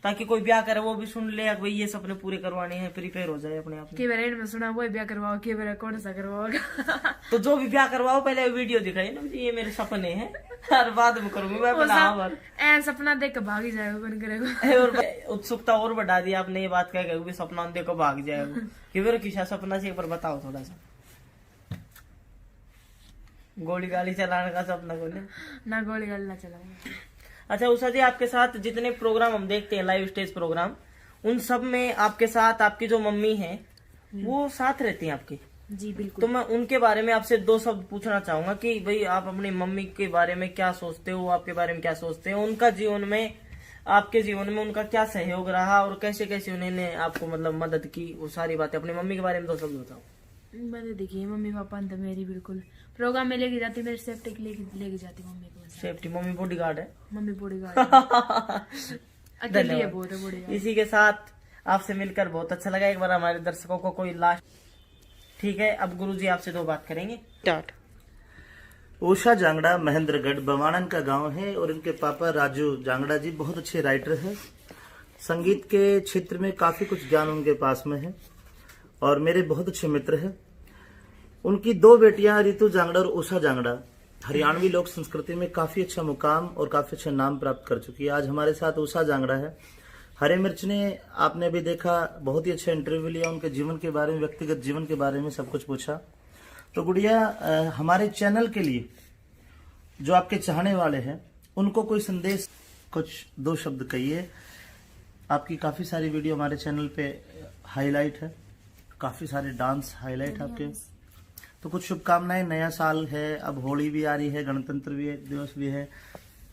ताकि कोई ब्याह करे वो भी सुन ले, भाई, ये सपने पूरे करवाने हैं, प्रिपेयर हो जाए अपने आप में। के बारे में सुना, वो ब्याह करवाओ, के बारे कौन सा करवाओगा? तो जो भी ब्याह करवाओ, पहले वीडियो दिखाइए ना, ये मेरे सपने हैं, और बाद में करूंगी मैं वो अपना सब। और ऐ सपना देख के भाग ही जाएगा, कौन करेगा? ए, और उत्सुकता और बढ़ा दी आपने ये बात कह के, भी सपना देख के भाग जाएगा। कि मेरा किसा सपना से एक बार बताओ थोड़ा सा। गोली गाली चलाने का सपना कोनी? ना, गोली गाली ना चलाऊंगा। अच्छा उषा जी, आपके साथ जितने प्रोग्राम हम देखते हैं, लाइव स्टेज प्रोग्राम, उन सब में आपके साथ आपकी जो मम्मी हैं, हम्म। वो साथ रहती हैं आपकी? जी, बिल्कुल। तो मैं उनके बारे में आपसे दो शब्द पूछना चाहूंगा कि भाई, आप अपनी मम्मी के बारे में क्या सोचते हो, आपके बारे में क्या सोचते हो, उनका जीवन में, आपके जीवन में उनका क्या सहयोग रहा और कैसे कैसे उन्होंने आपको, मतलब, मदद की, वो सारी बातें। अपनी मम्मी के बारे में दो शब्द बताओ। मैं तो, देखिए, मम्मी पापा ने तो मेरी बिल्कुल प्रोग्राम में लेके जाती, मेरी सेफ्टी के लिए लेके जाती मम्मी को। सेफ्टी, मम्मी बॉडीगार्ड है। मम्मी बॉडीगार्ड है। अकेली है, धन्यवाद। बहुत है बॉडीगार्ड। इसी के साथ आपसे मिलकर बहुत अच्छा लगा। एक बार हमारे दर्शकों को कोई लास्ट, ठीक है, अब गुरुजी आपसे दो बात करेंगे। स्टार्ट। उषा जांगड़ा महेंद्रगढ़ बवाणन का गांव है और इनके पापा राजू जांगड़ा जी बहुत अच्छे राइटर हैं। संगीत के क्षेत्र में काफ़ी कुछ ज्ञान उनके पास में है और मेरे बहुत अच्छे मित्र हैं। उनकी दो बेटियां रितु जांगड़ा और उषा जांगड़ा हरियाणवी लोक संस्कृति में काफ़ी अच्छा मुकाम और काफ़ी अच्छा नाम प्राप्त कर चुकी है। आज हमारे साथ उषा जांगड़ा है। हरे मिर्च ने, आपने अभी देखा, बहुत ही अच्छा इंटरव्यू लिया, उनके जीवन के बारे में, व्यक्तिगत जीवन के बारे में सब कुछ पूछा। तो गुड़िया, अ, हमारे चैनल के लिए जो आपके चाहने वाले हैं, उनको कोई संदेश, कुछ दो शब्द कहिए। आपकी काफ़ी सारी वीडियो हमारे चैनल पे हाईलाइट है, काफ़ी सारे डांस हाईलाइट है आपके। तो कुछ शुभकामनाएं, नया साल है, अब होली भी आ रही है, गणतंत्र भी है, दिवस भी है,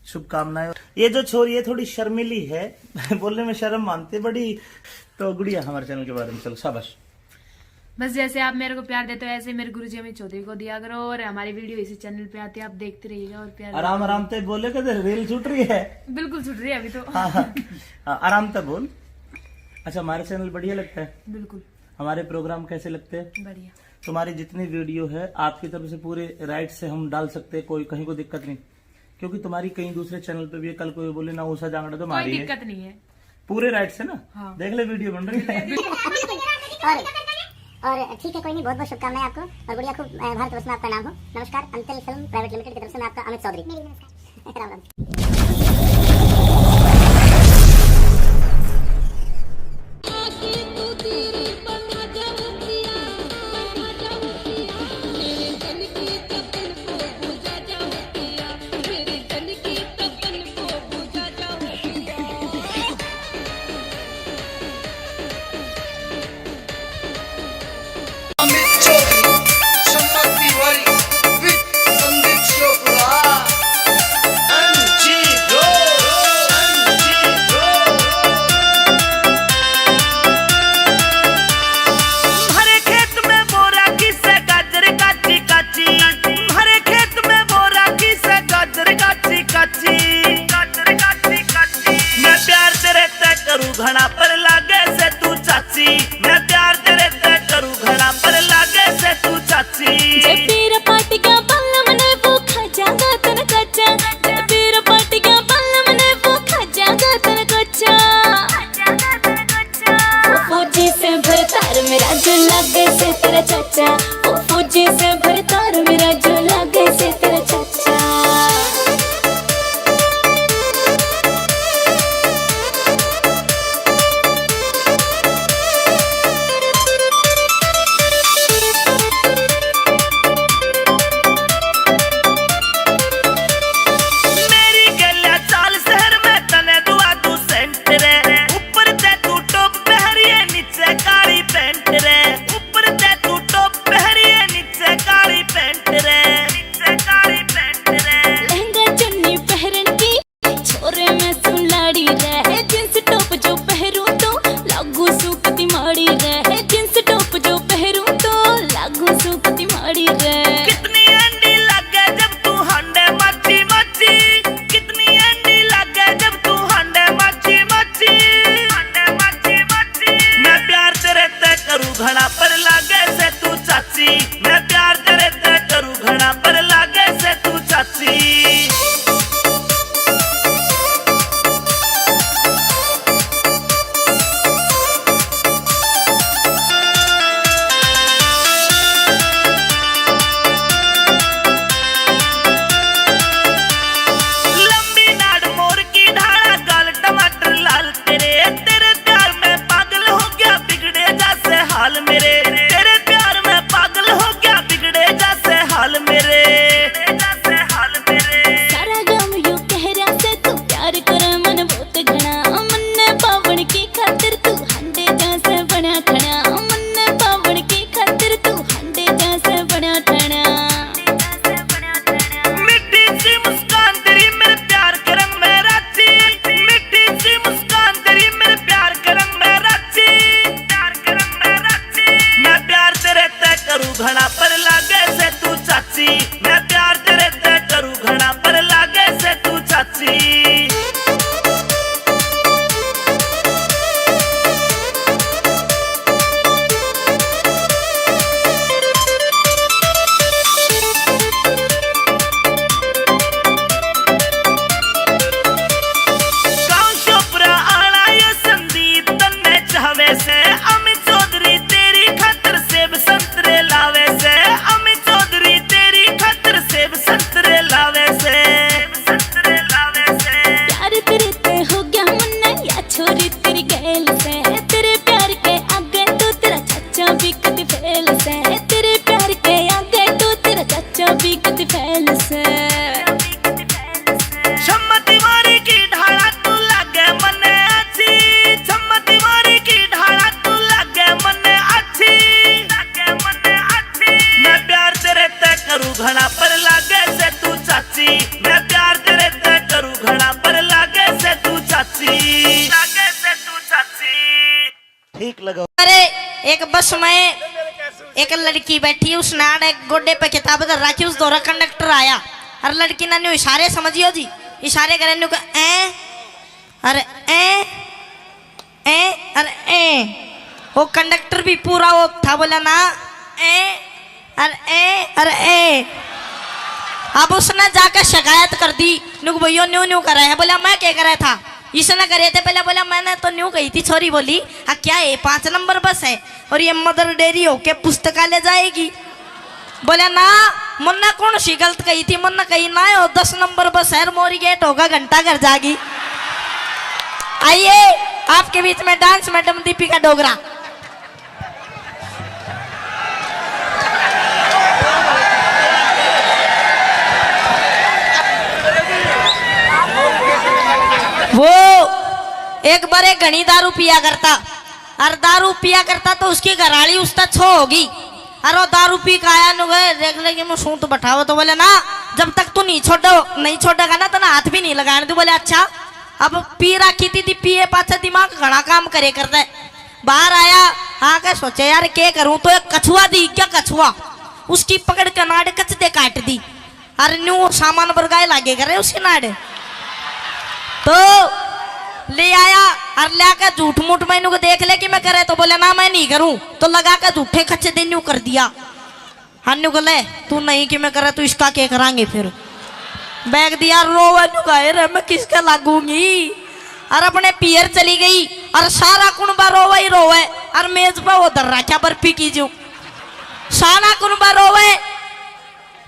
शुभकामनाएं। ये जो छोरी है, थोड़ी शर्मीली है, बोलने में शर्म मानती है बड़ी। तो गुड़िया, हमारे चैनल के बारे में चलो, शाबाश। बस जैसे आप मेरे को प्यार देते हो, ऐसे मेरे गुरु जी अमित चौधरी को दिया करो, और हमारी वीडियो इसी चैनल पे आती है, आप देखते रहिएगा और प्यार आराम देते आराम रहिएगा। ते बोले, कहते रेल छूट रही है। बिल्कुल छूट रही है अभी तो। हाँ, हाँ, हाँ, आराम से बोल। अच्छा, हमारे चैनल बढ़िया लगता है? बिल्कुल। हमारे प्रोग्राम कैसे लगते हैं? बढ़िया। तुम्हारी जितनी वीडियो है, आपकी तरफ से पूरे राइट से हम डाल सकते हैं, कोई कहीं को दिक्कत नहीं, क्योंकि तुम्हारी कहीं दूसरे चैनल पे भी है, कल कोई बोले ना, उषा जांगड़ा तो कोई मारी है। दिक्कत नहीं है। पूरे राइट से ना? हाँ। देख ले, वीडियो बन रही है। और, और ठीक है, कोई नहीं, बहुत बहुत शुभकामनाएं आपको। और गुड़िया, खूब, अ, भारतवर्ष में आपका नाम हो। नमस्कार, अंतल फिल्म प्राइवेट लिमिटेड की तरफ से मैं आपका अमित चौधरी। राम राम। Amit Chaudhary, Shamma Tiwari, with Sandeep Chopra. MG bro, MG bro. हरे खेत में बोरा किसे गाजर काची काची, हरे खेत में बोरा किसे गाजर काची काची, गाजर काची काची। मैं प्यार तेरे ते करूँ घना, पर लागे से तू चाची। मैं प्यार तेरे ते करूँ घना, पर लागे से तू चाची। जे पीर पाटिका बालम ने वो खा जागा तन कच्चा, जे पीर पाटिका बालम ने वो खा जागा तन कच्चा। वो फौजी से भरतार मेरा जो लागे से तेरा चाचा, वो फौजी से भरतार मेरा जो लागे से तेरा चाचा। मेरी गल्या चाल शहर में तने दुआ तू सेंट रे, ऊपर ते तू टॉप पहरिए नीचे काली पैंट रे, ऊपर ते तू टॉप पहरिए नीचे काली पैंट रे, नीचे काली पैंट रे। लहंगा चुन्नी पहरन की छोरे मैं सुनाड़ी रह, जींस टॉप जो पहरूं तो लागू सूं कती माड़ी रह, जींस टॉप जो पहरूं तो लागू सूं कती माड़ी रह। कितनी एंडी लागे जब तू हांडे माची माची, कितनी एंडी लागे जब तू हांडे माची माची, हांडे माची माची। मैं प्यार तेरे ते करूँ घना, पर लागे से तू चाची। मैं प्यार तेरे ते करूँ घना, पर लागे से तू चाची। लंबी नाड़ मोर की ढाला, गाल टमाटर लाल तेरे, तेरे प्यार में पागल हो गया, बिगड़े जैसे हाल मेरे, तेरे प्यार में पागल हो गया, बिगड़े जैसे हाल मेरे। सारा गाम यू कह रहा से तू प्यार करे मन बहुत घना, मन्ने पावण की खातिर तू हांडे जैसे बना खड़ा, मन्ने पावण की खातिर तू हांडे जैसे बना खड़ा। मीठी सी मुस्कान तेरी मेरे प्यार के रंग में राची, मीठी सी मुस्कान तेरी मेरे प्यार के रंग में राची, प्यार के रंग में राची। मैं प्यार तेरे ते करूँ घना, पर लागे से तू चाची। मैं प्यार तेरे ते करूँ घना, पर लागे से तू चाची। गांव शोपरा आला ये संदीप तन्ने चाहवे से, अमित चौधरी तेरी खातर सेब संतरे लावे से, अमित चौधरी तेरी खातर सेब संतरे लावे से, संतरे लावे से। एक बस में एक लड़की बैठी, उसने आड़े गोडे पे किताब धर रखी, उस दौरा कंडक्टर आया और लड़की ने न्यू इशारे समझियो जी, इशारे करे न्यू कहे, "ए, अरे ए, ए, अरे ए।" वो कंडक्टर भी पूरा वो था, बोला ना, "ए, अरे ए, अरे ए।" अब उसने जाकर शिकायत कर दी, न्यू भैया न्यू न्यू कर रहे हैं। बोला, "मैं क्या कर रहा था?" इसने करे थे पहले। बोला, "मैंने तो न्यू कही थी।" छोरी बोली, "हाँ क्या है, पाँच नंबर बस है और ये मदर डेयरी होके पुस्तकालय जाएगी?" बोला, "ना, मन्ने कौन सी गलत कही थी? मन्ने कही ना हो, दस नंबर बस है, मोरी गेट होगा, घंटा घर जागी।" आइए, आपके बीच में डांस मैडम दीपिका डोगरा। वो एक बार एक घणी दारू पिया करता, और दारू पिया करता तो उसकी घरवाली उससे छो होगी। और वो दारू पी के आया, नु गए, देख ले कि मैं सूत बैठाओ, तो बोले, "ना, जब तक तू नहीं छोड़ो, नहीं छोड़ेगा ना, तो ना हाथ भी नहीं लगाने दूं।" बोले, "अच्छा।" अब पी रखी थी, थी पिए पाछे दिमाग घना काम करे करता है। बाहर आया, आके सोचे, "यार, के करूं?" तो एक कछुआ दी, क्या कछुआ, उसकी पकड़ के नाड़ कच दे काट दी। अरे न्यू सामान बरगाए लागे करे उसकी नाड़। तो ले आया और ले आके झूठ मूठ मैनू को देख ले कि मैं करे, तो बोले, "ना, मैं नहीं करूं।" तो लगा के झूठे खच्चे दे न्यू कर दिया। हाँ, न्यू को ले, "तू नहीं कि मैं करे, तू इसका के करांगे फिर?" बैग दिया, रोवे न्यू गाए रे, "मैं किसके लागूंगी?" और अपने पियर चली गई और सारा कुणबा रोवे ही रोवे। और मेज पे वो धर रखा बर्फी की जो, सारा कुणबा रोवे।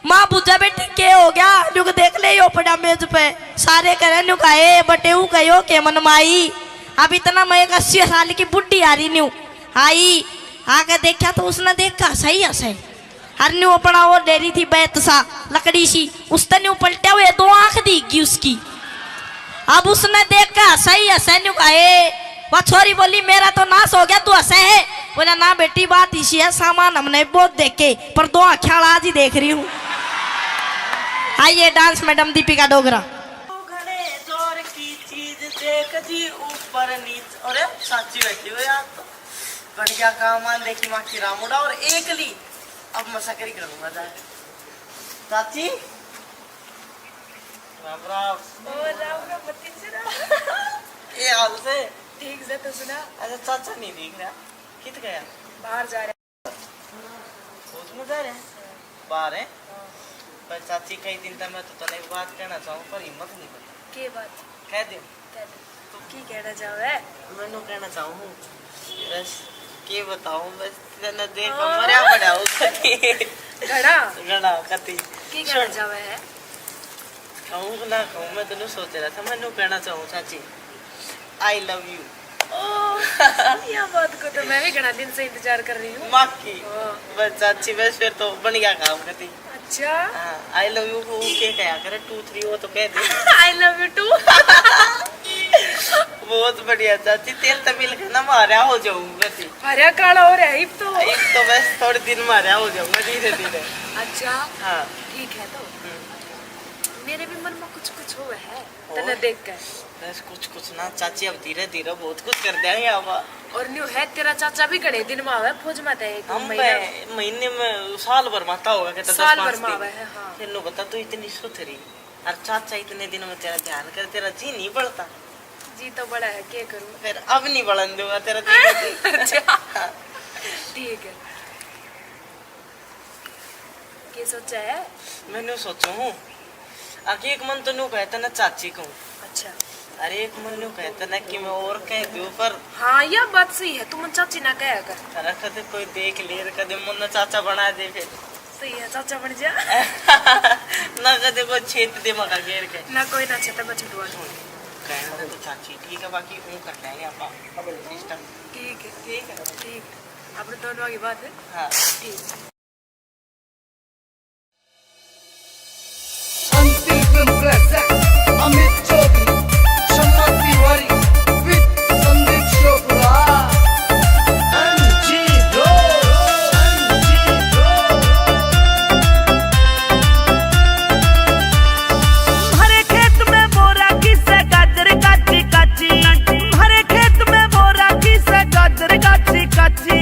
माँ बुझा, "बेटी, के हो गया?" न्यू के देख ले, यो पड़ा मेज पे। सारे करे न्यू का, "ए बटेऊ, कहो के मन माई।" अब इतना मैं एक अस्सी साल की बुढ़ी आ रही न्यू आई, आके देखा तो उसने देखा सही हंसे। हर न्यू अपना वो डेरी थी बैत सा, लकड़ी सी, उसने न्यू पलटा हुए दो आंख दीगी उसकी। अब उसने देख के हंसा ही हंसा, न्यू कहा, "ए।" वह छोरी बोली, "मेरा तो नाश हो गया, तू हंसे है?" बोला, "ना बेटी, बात इसी है, सामान हमने बहुत देखे, पर दो आंखें वाला आज ही देख रही हूँ।" आइए, डांस मैडम दीपिका डोगरा। घणे जोर की चीज देख जी ऊपर नीचे। अरे, साची बैठी हो यार, तो बढ़िया काम आ, देखी माँ की रामुड़ा और एकली। अब मसा करी करूंगा जाके। चाची, राम राम। ओ, राम राम, भतीजे राम। ये हाल से? ठीक से, तू सुना? अच्छा, चाचा नहीं दिख रहा, कित गया? बाहर जा रहे। फौज में जा रहे हैं? बाहर है? हाँ। पर चाची, कई दिन तक मैं तो तने एक बात कहना चाहूँ, पर हिम्मत नहीं बनी। के बात? कह दे। कह दे। तू की कहना चाहवे? मैं न्यू कहना चाहूँ, बस के बताऊँ, बस तने देख हाँ। मरया पड़ा हूँ कती। घड़ा? घड़ा कती। की कहना सुन। चाहवे है? कहूँ ना कहूँ, मैं तो न्यू सोच रहा था, मैं न्यू कहना चाहूँ चाची, I love you। ओ, या बात को तो मैं भी घना दिन से इंतजार कर रही हूँ। माँ की? हाँ। बस चाची, बस फिर तो बढ़िया काम करती। अच्छा? हाँ, I love you को के कहा करे, two three, वो तो कह दे। I love you too। बहुत बढ़िया चाची, तेल तो मिल के ना मारा हो जाऊंगा जी। हरिया काला हो रहा है इब तो। इब तो बस थोड़े दिन मारा हो जाऊंगा धीरे धीरे। अच्छा। हाँ। ठीक है तो। हम्म। मेरे भी मन में कुछ कुछ हो है। तने देख के। बस कुछ कुछ ना चाची, अब धीरे धीरे बहुत कुछ कर देंगे अब। और न्यू है, तेरा चाचा भी घणे दिन में आवे फौज में, ते एक हम महीना। बे-, महीने में, साल भर माता होगा, कहता साल भर में आवे है, हाँ। फिर न्यू बता, तू इतनी सुथरी और चाचा इतने दिन में तेरा ध्यान कर, तेरा जी नहीं बढ़ता? जी तो बड़ा है, क्या करूँ? फिर अब नहीं बढ़न दूंगा तेरा जी। अच्छा। ठीक है। के सोचा है? मैं न्यू सोचू हूँ, आगे एक मन तो न्यू कहता ना चाची कहूँ। अच्छा। अरे एक मन न्यू कहता ना कि मैं और कह दूँ, पर हाँ, यह बात सही है, तू मन चाची ना कहा कर। अरे कदे कोई देख ले, कदे मन ना चाचा बना दे फिर। सही है, चाचा बन जा। ना कदे कोई छेत दे मका घेर के। ना कोई ना छेत, मैं छुटवा दूँ। कहना तो चाची ठीक है, बाकी यूं कर लेंगे आप सिस्टम। ठीक है। ठीक है। ठीक है। अपने दोनों की बात है। हाँ। ठीक है। अंतिम film present Amit Chaudhary, Shamma Tiwari with Sandeep Chopra. MG bro, MG bro. हमारे खेत में बोरा किसे गाजर काची काची, हमारे खेत में बोरा किसे गाजर काची काची।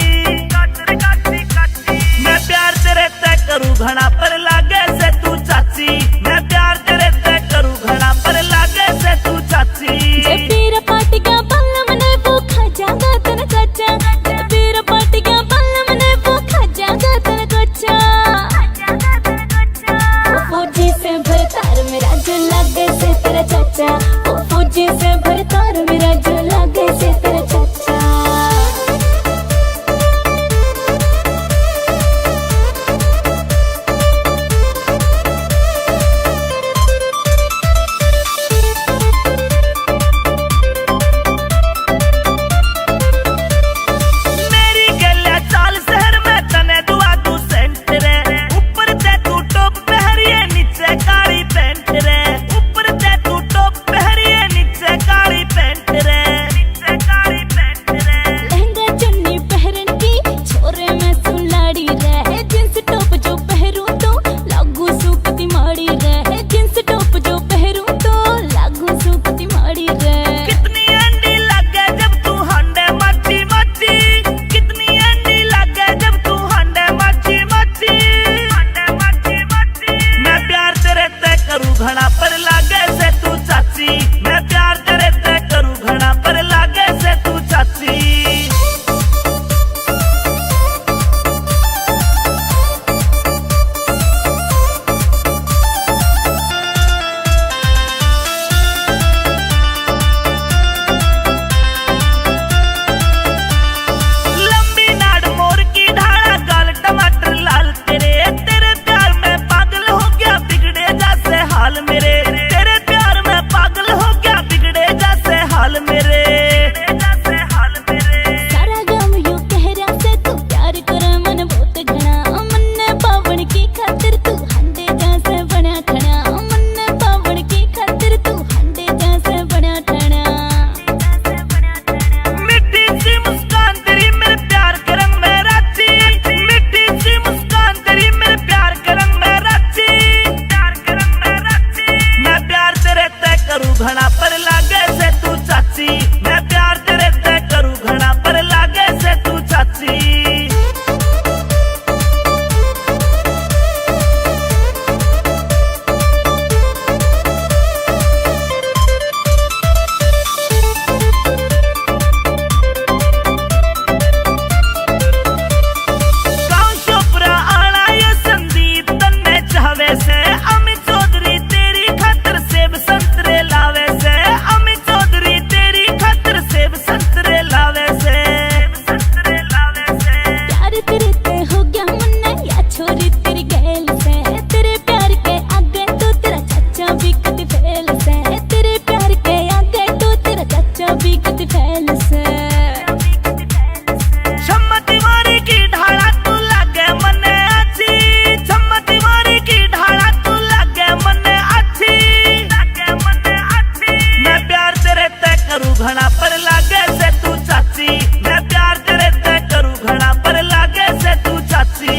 घणा पर लागे से तू चाची, मैं प्यार तेरे ते करूँ। घणा पर लागे से तू चाची,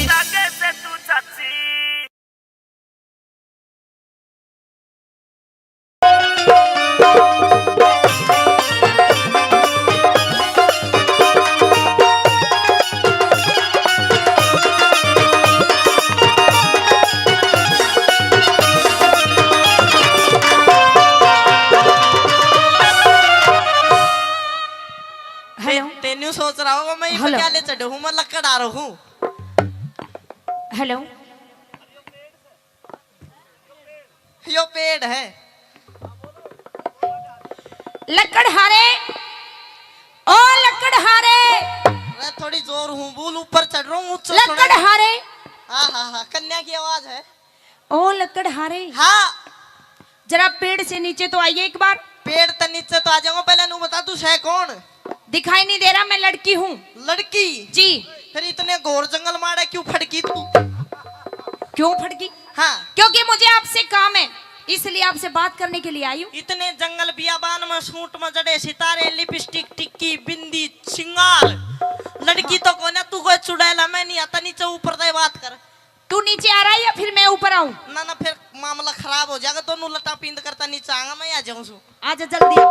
लागे से तू चाची। हेलो। ते-, तेन्यू सोच रहा होगा मैं ये हेलो। पटियाले चढ़े हूँ, मैं लकड़ आ रहा हूँ। हेलो। यो पेड़ है। लकड़हारे, ओ लकड़हारे। मैं थोड़ी जोर हूँ, बोल, ऊपर चढ़ रहा हूँ, ऊंचा सुनाई। लकड़हारे। हाँ, हाँ, हाँ, कन्या की आवाज है। ओ लकड़हारे। हाँ। जरा पेड़ से नीचे तो आइए एक बार। पेड़ तो नीचे तो आ जाऊंगा, पहले नू बता तू है कौन? दिखाई नहीं दे रहा, मैं लड़की हूँ। लड़की? जी। फिर इतने घोर जंगल माड़े क्यों फड़की तू? क्यों फड़की? हाँ। क्योंकि मुझे आपसे काम है, इसलिए आपसे बात करने के लिए आई हूँ। इतने जंगल बियाबान में सूट में जड़े सितारे, लिपस्टिक, टिक्की, बिंदी, सिंगार, लड़की हाँ। तो कोने, तू कोई चुड़ैला, मैं नहीं आता, नीचे ऊपर दे बात कर। तू नीचे आ रहा है या फिर मैं ऊपर आऊं? ना, ना, फिर मामला खराब हो जाएगा। दोनों लटा पिंद करता नीचे आऊंगा, मैं आ जाऊं सु। आजा जल्दी आ।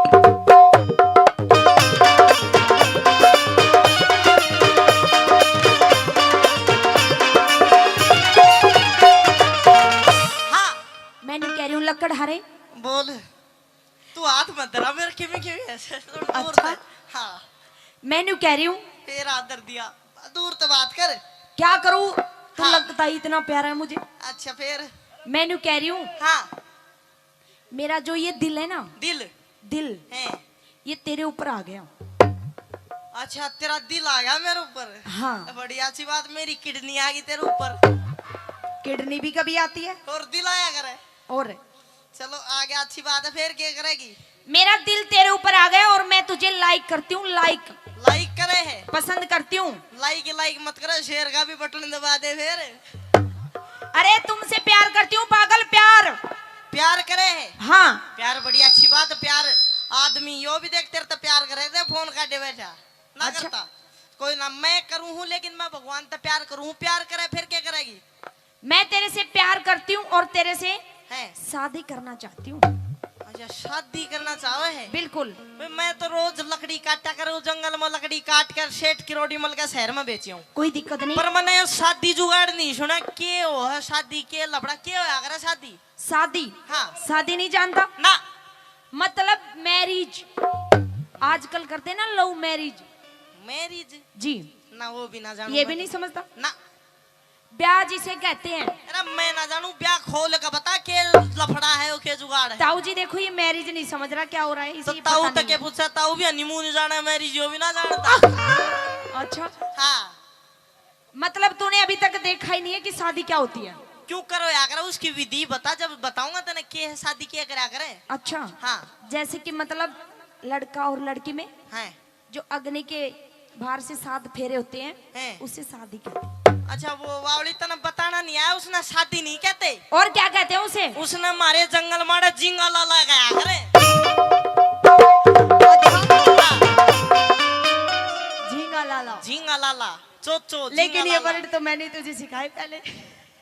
हाँ। मैं नहीं कह रही हूँ लकड़हारे। बोल। तू हाथ मत धरा मेरे, किमी किमी ऐसे थोड़ा दूर अच्छा। से। हाँ। मैं न्यू कह रही हूँ। तेरा आदर दिया। दूर तो बात कर। क्या करूँ? तू हाँ। लगता ही इतना प्यारा है मुझे। अच्छा, फिर? मैं न्यू कह रही हूँ। हाँ। मेरा जो ये दिल है ना, दिल? दिल, हैं। ये तेरे ऊपर आ गया। अच्छा, तेरा दिल आ गया मेरे ऊपर? हाँ। बड़ी अच्छी बात, मेरी किडनी आ गई तेरे ऊपर। किडनी भी कभी आती है। और दिल आया करे। और चलो, आ गया, अच्छी बात है। फिर क्या करेगी? मेरा दिल तेरे ऊपर आ गया और मैं तुझे लाइक करती हूँ, लाइक। लाइक करे है? पसंद करती हूँ। लाइक, लाइक मत करे, शेर का भी बटन दबा दे फिर। अरे, तुमसे प्यार करती हूँ पागल, प्यार। प्यार करे है? हाँ। प्यार बड़ी अच्छी बात है, प्यार आदमी यो भी देख तेरे तो प्यार करे थे, फोन काटे बैठा ना अच्छा। करता। कोई ना, मैं करूँ हूँ, लेकिन मैं भगवान तो प्यार करूँ हूँ। प्यार करे, फिर क्या करेगी? मैं तेरे से प्यार करती हूँ और तेरे से हैं। शादी करना चाहती हूँ। अच्छा, शादी करना चाहे है? बिल्कुल। भाई, मैं तो रोज लकड़ी काटा करूँ, जंगल में लकड़ी काट कर सेठ किरोड़ी मल के शहर में बेची हूँ। कोई दिक्कत नहीं। पर मैंने यो शादी जुगाड़ नहीं सुना। के हो है शादी, के लफड़ा, के होया करे शादी? शादी? हाँ। शादी नहीं जानता? ना। मतलब मैरिज। आजकल करते हैं ना लव मैरिज। मैरिज? जी। ना, वो भी ना जानू ये मैं भी तो। नहीं समझता? ना। ब्याह जिसे कहते हैं। अरे मैं ना जानू, ब्याह खोल के बता के लफड़ा है, ओ के जुगाड़ है। ताऊ जी देखो, ये मैरिज नहीं समझ रहा क्या हो रहा है, इसे तो ये ताऊ पता तक नहीं के है। पूछा, ताऊ भी हनीमून जाना, मैरिज यो भी ना जानता। अच्छा। हाँ। मतलब तूने अभी तक देखा ही नहीं है कि शादी क्या होती है? क्यों करो या करो, उसकी विधि बता, जब बताऊंगा तने के है शादी, क्या करा करे। अच्छा। हाँ। जैसे कि मतलब लड़का और लड़की में हैं। जो अग्नि के बाहर से सात फेरे होते हैं, हैं। उसे शादी कहते हैं। अच्छा, वो वावली तने बताना नहीं आया, उसने शादी नहीं कहते। और क्या कहते हैं उसे? उसने मारे जंगल मारे झींगा लाला कहा करे। अच्छा। झींगा लाला। झींगा लाला, चोचो, लेकिन झींगा ये लाला। वर्ड तो मैंने तुझे सिखाए पहले।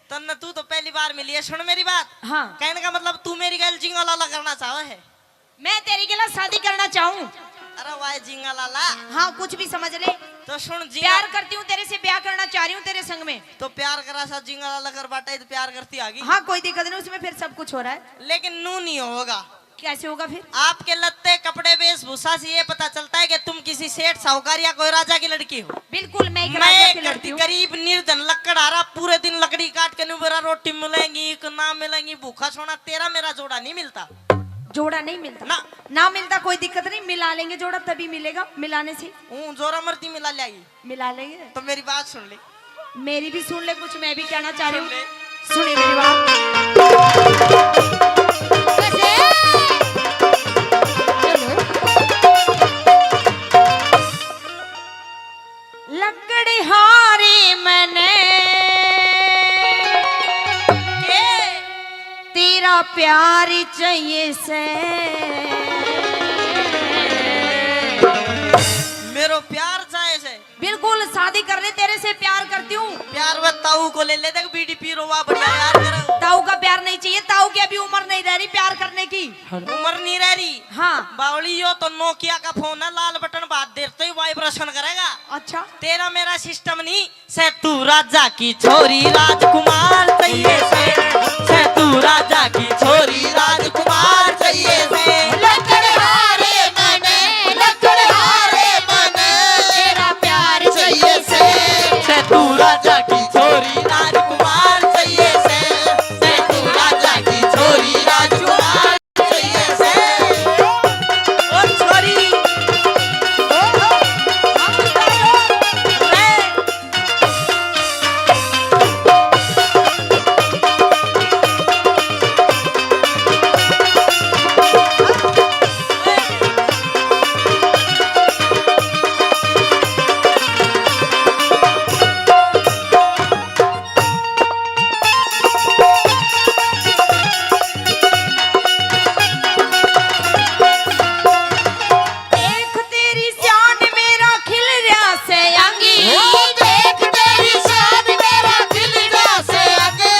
तन्ने तू तो पहली बार मिली है, सुन मेरी बात। हाँ। कहने का मतलब तू मेरी गैल झींगा लाला करना चाहे है। मैं तेरी के साथ शादी करना चाहूँ। अरे वाह झींगा लाला। हाँ, कुछ भी समझ ले। तो सुन झींगा। प्यार करती हूँ तेरे से, ब्याह करना चाह रही हूँ तेरे संग में। तो प्यार करा सा झींगा लाला कर बाटा ही तो प्यार करती आ गई। हाँ, कोई दिक्कत नहीं, उसमें फिर सब कुछ हो रहा है। लेकिन नू नहीं होगा। कैसे होगा फिर? आपके लत्ते, कपड़े, वेशभूषा से ये पता चलता है कि तुम किसी सेठ, साहूकार या कोई राजा की लड़की हो। बिल्कुल, मैं एक मैं राजा एक की लड़की हूँ। गरीब निर्धन लकड़हारा, पूरे दिन लकड़ी काट के न्यू बेरा रोटी मिलेंगी कि ना मिलेंगी, भूखा सोना, तेरा मेरा जोड़ा नहीं मिलता। जोड़ा नहीं मिलता? ना। ना मिलता, कोई दिक्कत नहीं, मिला लेंगे जोड़ा, तभी मिलेगा, मिलाने से। हूँ, जोरा मर्दी मिला ल्याई। मिला लेंगे। तो मेरी बात सुन ले। मेरी भी सुन ले, कुछ मैं भी कहना चाह रही हूँ। सुन ले। सुनिए मेरी बात। लकड़हारे मने तेरा प्यार चाहिए से। ताऊ को ले ले, देख बीडी पी रोवा बढ़िया यार कर। ताऊ का प्यार नहीं चाहिए, ताऊ की अभी उम्र नहीं रह रही प्यार करने की। उम्र नहीं रह रही। हाँ। बावली, यो तो नोकिया का फोन है, लाल बटन बात देर तो ही वाइब्रेशन करेगा। अच्छा। तेरा मेरा सिस्टम नहीं। से तू राजा की छोरी राजकुमार चाहिए से, से तू राजा की छोरी राजकुमार चाहिए से। लकड़हारे मन, लकड़हारे मन, तेरा प्यार चाहिए से। से तू राजा की छोरी राजकुमार चाहिए से, से तू राजा की छोरी राजकुमार चाहिए से। ओ छोरी। देख तेरी शान मेरा खिल रहा से अंगी। ओ देख तेरी शान मेरा खिल रहा से अंगी।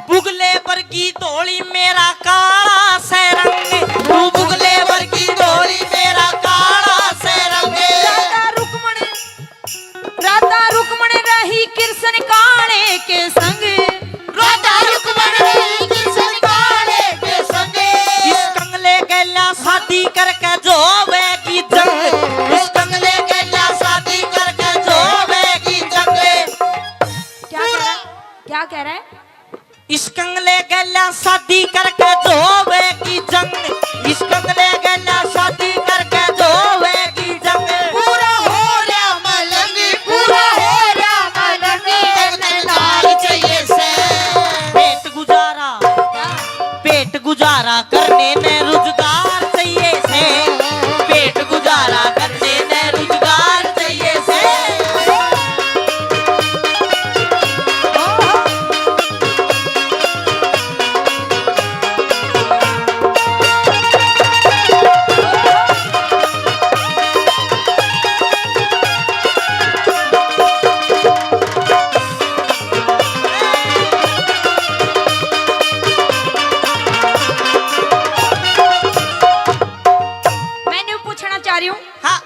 बुगले वर्गी धोली मेरा काला से रंग। तू बुगले वर्गी धोली मेरा काला से रंग। राधा रुक्मण, राधा रुक्मण रही कृष्ण काले के संग। राधा रुक्मण रही कृष्ण काले के संग। इस कंगले गैला शादी करके जो होवेगी जंग। इस कंगले गैला शादी करके जो होवेगी जंग। क्या कह रहा है? क्या कह रहा है? इस कंगले गैला शादी करके जो होवेगी जंग। इस कंगले गैला शादी करके जो होवेगी जंग। पूरा हो रहा मलंग, पूरा हो रहा मलंग। तगदे नाल चाहिए से। पेट गुजारा, पेट गुजारा करने ने रोजगार चाहिए से। पेट गुजारा करने ने रोजगार चाहिए से। मैं न्यू पूछना चाह रही हूँ, हाँ।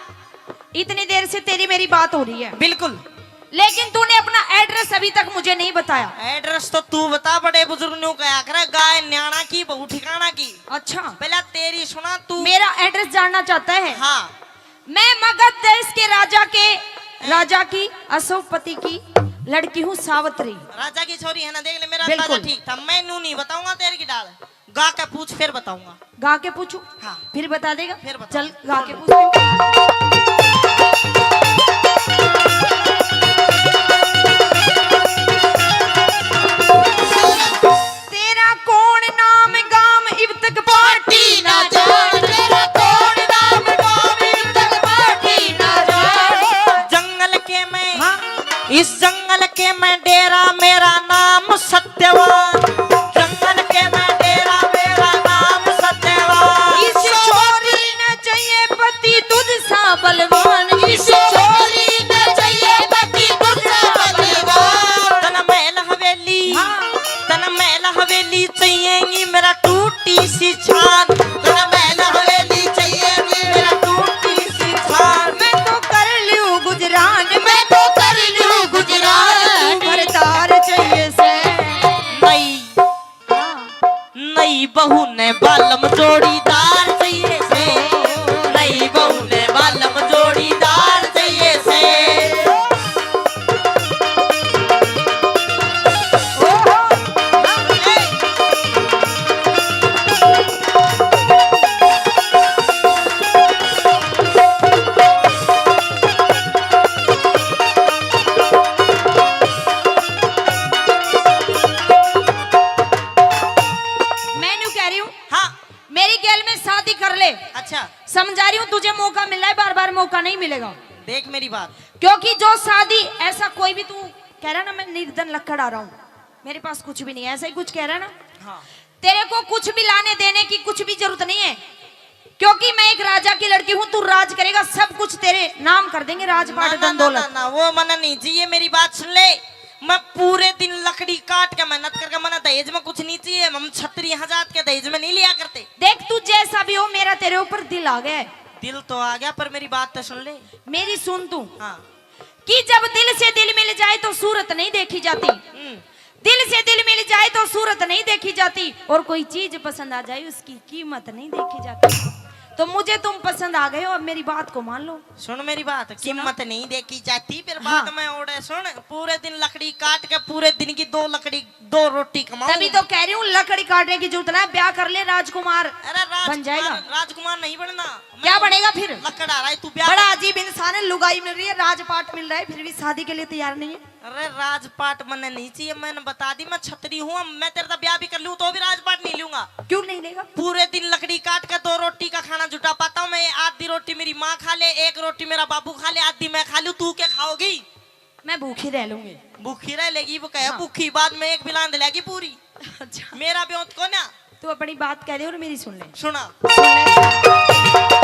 इतनी देर से तेरी मेरी बात हो रही है। बिल्कुल। लेकिन तूने अपना एड्रेस अभी तक मुझे नहीं बताया। एड्रेस तो तू बता, बड़े बुजुर्ग न्यू कहा करे, गाय न्याणा की, बहू ठिकाना की। अच्छा। पहला तेरी सुना तू। मेरा एड्रेस जानना चाहता है? हाँ। मैं मगध देश के राजा के, राजा की अश्वपति की लड़की हूँ सावित्री। राजा की छोरी है ना, देख ले, मेरा अंदाजा बिल्कुल। ठीक था। मैं नू नहीं बताऊंगा, तेरे की डाल। गा के पूछ, फिर बताऊंगा। गा के पूछू? हाँ। फिर बता देगा? फिर बताऊंगा। चल, गा के पूछती हूँ। तेरा कौन नाम गाम इब तक पार्टी ना जान, तेरा कौन नाम गाम इब तक पार्टी ना जान। जंगल के मैं, हाँ। इस जंगल के मैं डेरा, मेरा नाम सत्यवान। जंगल के मैं डेरा, मेरा नाम सत्यवान। इस छोरी ने चाहिए पति तुझ सा बलवान। इस छोरी ने चाहिए पति तुझ सा बलवान। तन महल हवेली, हाँ। तन महल हवेली चाहिएगी मेरा टूटी सी छान। तन महल हवेली चाहिएगी मेरा टूटी सी छान। मैं तो कर लूं गुजरान, मैं तो कर लूं गुजरान। तू भरदार चाहिए से। नई, हाँ। नई बहू ने बालम जोड़ीदार चाहिए से। नई बहू ने बालम जोड़ीदार चाहिए से। मैं न्यू कह रही हूँ, हाँ। मेरी गैल में शादी कर ले। अच्छा। समझा रही हूँ, तुझे मौका मिला है, बार बार मौका नहीं मिलेगा। देख मेरी बात। क्योंकि जो शादी, ऐसा कोई भी, तू कह रहा ना, मैं निर्धन लक्कड़ आ रहा हूँ, मेरे पास कुछ भी नहीं है, ऐसा ही कुछ कह रहा ना। हाँ। तेरे को कुछ भी लाने देने की कुछ भी जरूरत नहीं है, क्योंकि मैं एक राजा की लड़की हूँ, तू राज करेगा, सब कुछ तेरे नाम कर देंगे, राजपाट, ना, ना, धन, ना, दौलत। ना, ना, वो मना नहीं जी, ये मेरी बात सुन ले। मैं पूरे दिन लकड़ी काट के मेहनत करके, मैंने दहेज में कुछ नहीं चाहिए, हम छतरी यहाँ जात के दहेज में नहीं लिया करते। देख, तू जैसा भी हो, मेरा तेरे ऊपर दिल आ गया है। दिल तो आ गया, पर मेरी बात तो सुन ले। मेरी सुन तू। हाँ। कि जब दिल से दिल मिल जाए तो सूरत नहीं देखी जाती। हम्म। दिल से दिल मिल जाए तो सूरत नहीं देखी जाती, और कोई चीज पसंद आ जाए उसकी कीमत नहीं देखी जाती। तो मुझे तुम पसंद आ गए हो, अब मेरी बात को मान लो। सुन मेरी बात, सुना। कीमत नहीं देखी जाती, फिर हाँ। बाद में ओड़े सुन, पूरे दिन लकड़ी काट के पूरे दिन की दो लकड़ी, दो रोटी कमाऊं। तभी तो कह रही हूँ, लकड़ी काटने की जरूरत ना है, ब्याह कर ले राजकुमार, अरे राजकुमार, बन जाएगा। राजकुमार नहीं बनना। क्या बनेगा फिर? लकड़ आ रहा है, तू ब्याह बड़ा अजीब इंसान है, लुगाई मिल रही है, राजपाट मिल रहा है, फिर भी शादी के लिए तैयार नहीं है। अरे राजपाट मन्ने नहीं चाहिए, मैंने बता दी, मैं छतरी हूँ, मैं तेरे साथ ब्याह भी कर लूँ तो भी राजपाट नहीं लूंगा। क्यों नहीं लेगा? पूरे दिन लकड़ी काट के दो रोटी का खाना जुटा पाता हूँ मैं। आधी रोटी मेरी माँ खा ले, एक रोटी मेरा बाबू खा ले, आधी मैं खा लूँ, तू क्या खाओगी? मैं भूखी रह लूंगी। भूखी रह लेगी, वो कहे हाँ। भूखी, बाद में एक बिलांद लेगी पूरी। अच्छा। मेरा ब्योंत को ना। तू अपनी बात कह दे और मेरी सुन ले। सुना। सुन ले।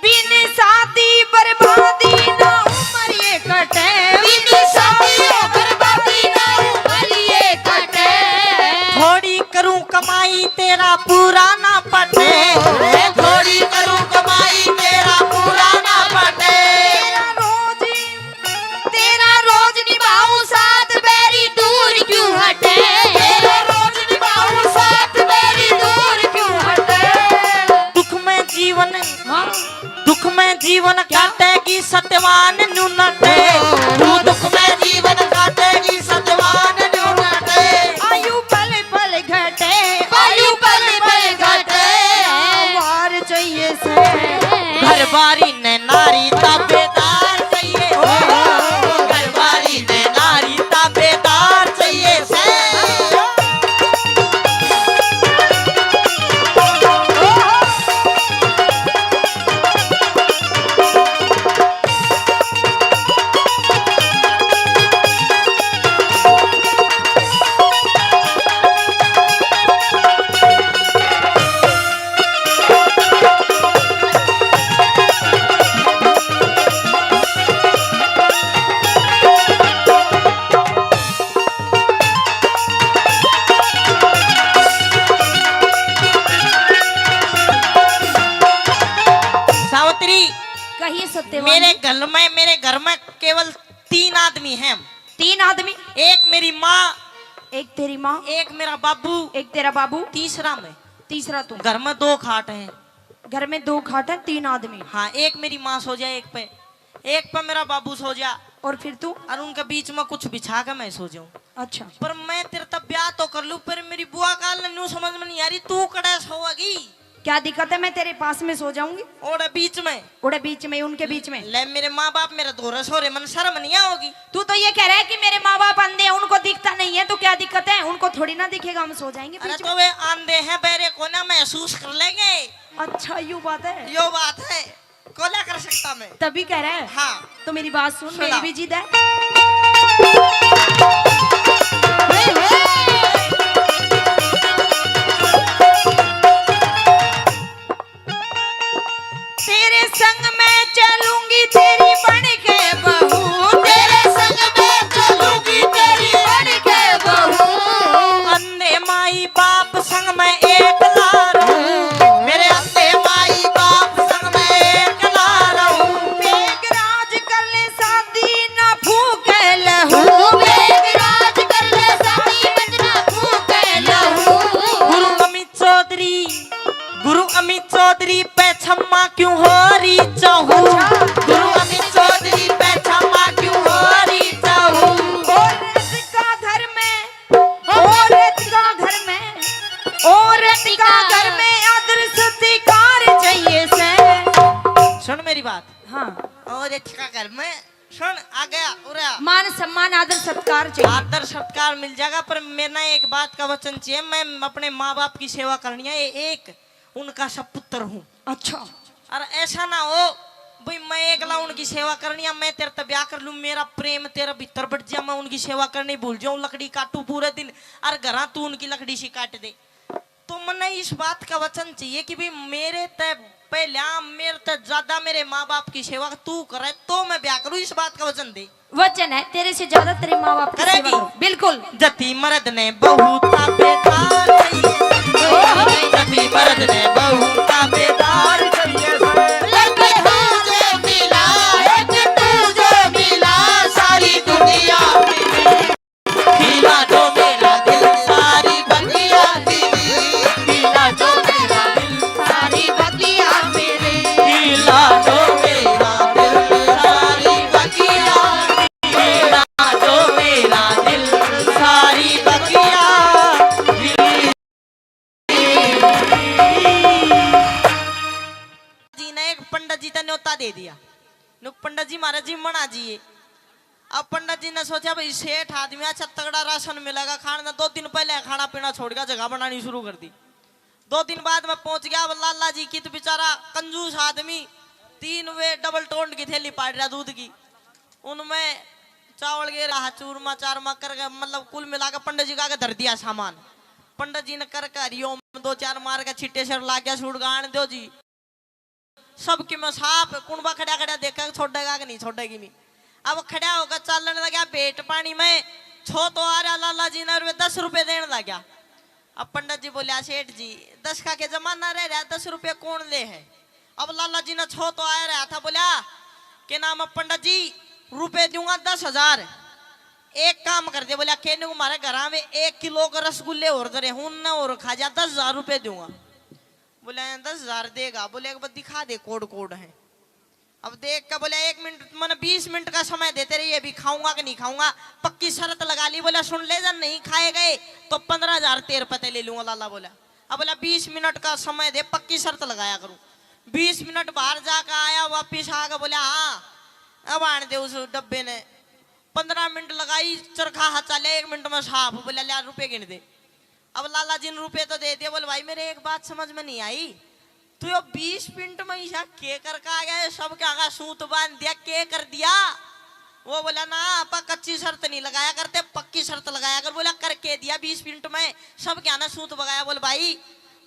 बिन शादी बर्बादी ना उम्र ये कटे। बिन शादी बर्बादी ना उम्र ये कटे। थोड़ी करूं कमाई तेरा पूरा ना पटे। थोड़ी करूं कमाई तेरा पूरा ना पटे। तेरा रोज, तेरा रोज निभाऊं साथ, बैरी दूर क्यों हटे? तेरा रोज निभाऊं साथ, बैरी दूर क्यों हटे? दुख में जीवन, हाँ। दुख में जीवन क्या? काटेगी सत्यवान न्यू नटे। ओ, तू दुख में जीवन काटेगी सत्यवान न्यू नटे। आयु पल पल घटे, आयु पल पल घटे। वार चाहिए से। घर बारी ने नारी ताबेदार चाहिए। ओ, घर बारी ने नारी ताबेदार चाहिए से। सावित्री, कहिए सत्यवान। मेरे घर में, मेरे घर में केवल तीन आदमी हैं। तीन आदमी? एक मेरी माँ, एक तेरी माँ, एक मेरा बाबू, एक तेरा बाबू, तीसरा मैं। तीसरा तू। घर में दो खाट हैं। घर में दो खाट हैं, तीन आदमी। हाँ, एक मेरी माँ सो जाए एक पे, एक पे मेरा बाबू सो जा। और फिर तू? और उनके बीच में कुछ बिछा के मैं सो जाऊं। अच्छा। पर मैं तेरे तब ब्याह तो कर लूं, पर मेरी बुआ काल ने न्यू समझ में नहीं आ रही, तू कड़े सोएगी? क्या दिक्कत है, मैं तेरे पास में सो जाऊंगी। ओड़े बीच में। ओड़े बीच में, उनके बीच में। ले, मेरे माँ बाप मेरे धोरे सो रहे, मन शर्म नहीं आओगी? तू तो ये कह रहा है कि मेरे माँ बाप अंधे हैं, उनको दिखता नहीं है, तो क्या दिक्कत है, उनको थोड़ी ना दिखेगा, हम सो जाएंगे अरे बीच तो में। वे आंधे हैं, बहरे को ना महसूस कर लेंगे। अच्छा, यू बात है। यो बात है। कोला कर सकता मैं। तभी कह रहा है। हाँ। तो मेरी बात सुन, सुना। मेरी भी जिद है। तेरे संग मैं चलूंगी तेरी बन के बहू, तेरे संग मैं चलूंगी तेरी बन के बहू। अंधे माई बाप संग मैं एकला रहूं, मेरे अंधे माई बाप संग मैं एकला रहूं। मेघराज कर ले शादी ना फूके लहू, मेघराज कर ले शादी मत ना फूके लहू। गुरु अमित चौधरी, गुरु अमित चौधरी पे छम्मा क्यों हो रही चहू? अच्छा। गुरु अमित चौधरी पे बात। हाँ। और अच्छा कर, मैं सुन, आ गया, उरे आ। मान सम्मान, आदर सत्कार चाहिए। आदर सत्कार मिल जाएगा, पर मेरे ना एक बात का वचन चाहिए, मैं अपने माँ बाप की सेवा करनी है, ए-, एक उनका सपुत्र हूँ। अच्छा। और ऐसा ना हो भाई, मैं एकला उनकी सेवा करनी है, मैं तेरे ते ब्याह कर लूँ, मेरा प्रेम तेरे भीतर बढ़ जा, मैं उनकी सेवा करनी भूल जाऊँ, लकड़ी काटू पूरे दिन, और घरा तू उनकी लकड़ी सी काट दे। तो मन्ने इस बात का वचन चाहिए कि भाई, मेरे ते पहला, मेरे ते ज्यादा मेरे माँ बाप की सेवा तू करे, तो मैं ब्याह करूँ, इस बात का वचन दे। वचन है, तेरे से ज्यादा तेरे माँ बाप की सेवा करेगी। करूँ। बिल्कुल। जती मर्द ने बहू ताबेदार चाहिए, जती मर्द ने बहू ताबेदार चाहिए। लगे हो जो मिला, एक तू जो मिला, सारी दुनिया मिली। हिला दो मेरा दिल, सारी बगिया मिली। हिला दो मेरा दिल, सारी बगिया मिली। हिला दो मेरा दिल, सारी बगिया। हिला दो मेरा दिल, सारी बगिया। जी ने एक पंडित जी ते न्योता दे दिया। नुक पंडित जी, म्हारा जीमण आ जाइए। अब पंडित जी ने सोचा, भाई, सेठ आदमी, अच्छा तगड़ा राशन मिलेगा खाने ने। दो दिन पहले खाना पीना छोड़ गया, जगह बनानी शुरू कर दी। दो दिन बाद मैं पहुंच गया। अब लाला जी की तो बेचारा कंजूस आदमी, तीन वे डबल टोंड की थैली पाड़ रहा दूध की, उनमें चावल गे रहा, चूरमा चारमा करके, मतलब, कुल मिला के पंडित जी का आगे धर दिया सामान। पंडित जी ने करके हरिओम दो चार मार के छिट्टे सिर लाग गया, सूट गान दो जी। सबकी में साफ, कुणबा खड़ा खड़ा देखे, छोड़ेगा कि नहीं छोड़ेगी नहीं। अब खड़ा होकर चालन लगा भेंट पानी में, छो तो आ रहा लाला जी ने, और वे दस रुपए देने लग गया। अब पंडित जी बोलिया, "सेठ जी, दस का के जमाना रह रहा, दस रुपए कौन ले है?" अब लाला जी ने छो तो आ रहा था, बोला, "के नाम है पंडित जी, रुपए दूंगा दस हजार। एक काम कर दे," बोला, "के न्यू हमारे घरा में एक किलो के रसगुल्ले और धरे, उनने और खा जा, दस हजार रुपए दूंगा।" बोले, "दस हजार देगा?" बोले, "एक बार दिखा दे, कोड कोड है।" अब देख के बोले, "एक मिनट, मैंने बीस मिनट का समय देते रहिए, अभी खाऊंगा कि नहीं खाऊंगा।" पक्की शर्त लगा ली, बोला, "सुन ले, जब नहीं खाए गए तो पन्द्रह हजार तेरे पते ले लूंगा," लाला बोला। अब बोला, "बीस मिनट का समय दे, पक्की शर्त लगाया करूं।" बीस मिनट बाहर जाकर आया, वापिस आके बोला, "हाँ, अब आने दे उस डब्बे ने।" पन्द्रह मिनट लगाई, चरखा हाथ चाले, एक मिनट में साफ। बोला, "ले, रुपये गिन दे।" अब लाला जी ने रुपये तो दे दिए। बोले, "भाई, मेरे एक बात समझ में नहीं आई, तू यो बीस मिनट में ईसा के करके आ गया? ये सब क्या का सूत बांध दिया, के कर दिया?" वो बोला, "ना, आपा कच्ची शर्त नहीं लगाया करते, पक्की शर्त लगाया कर।" बोला, "करके दिया बीस मिनट में, सब क्या ना सूत बगाया।" बोले, "भाई,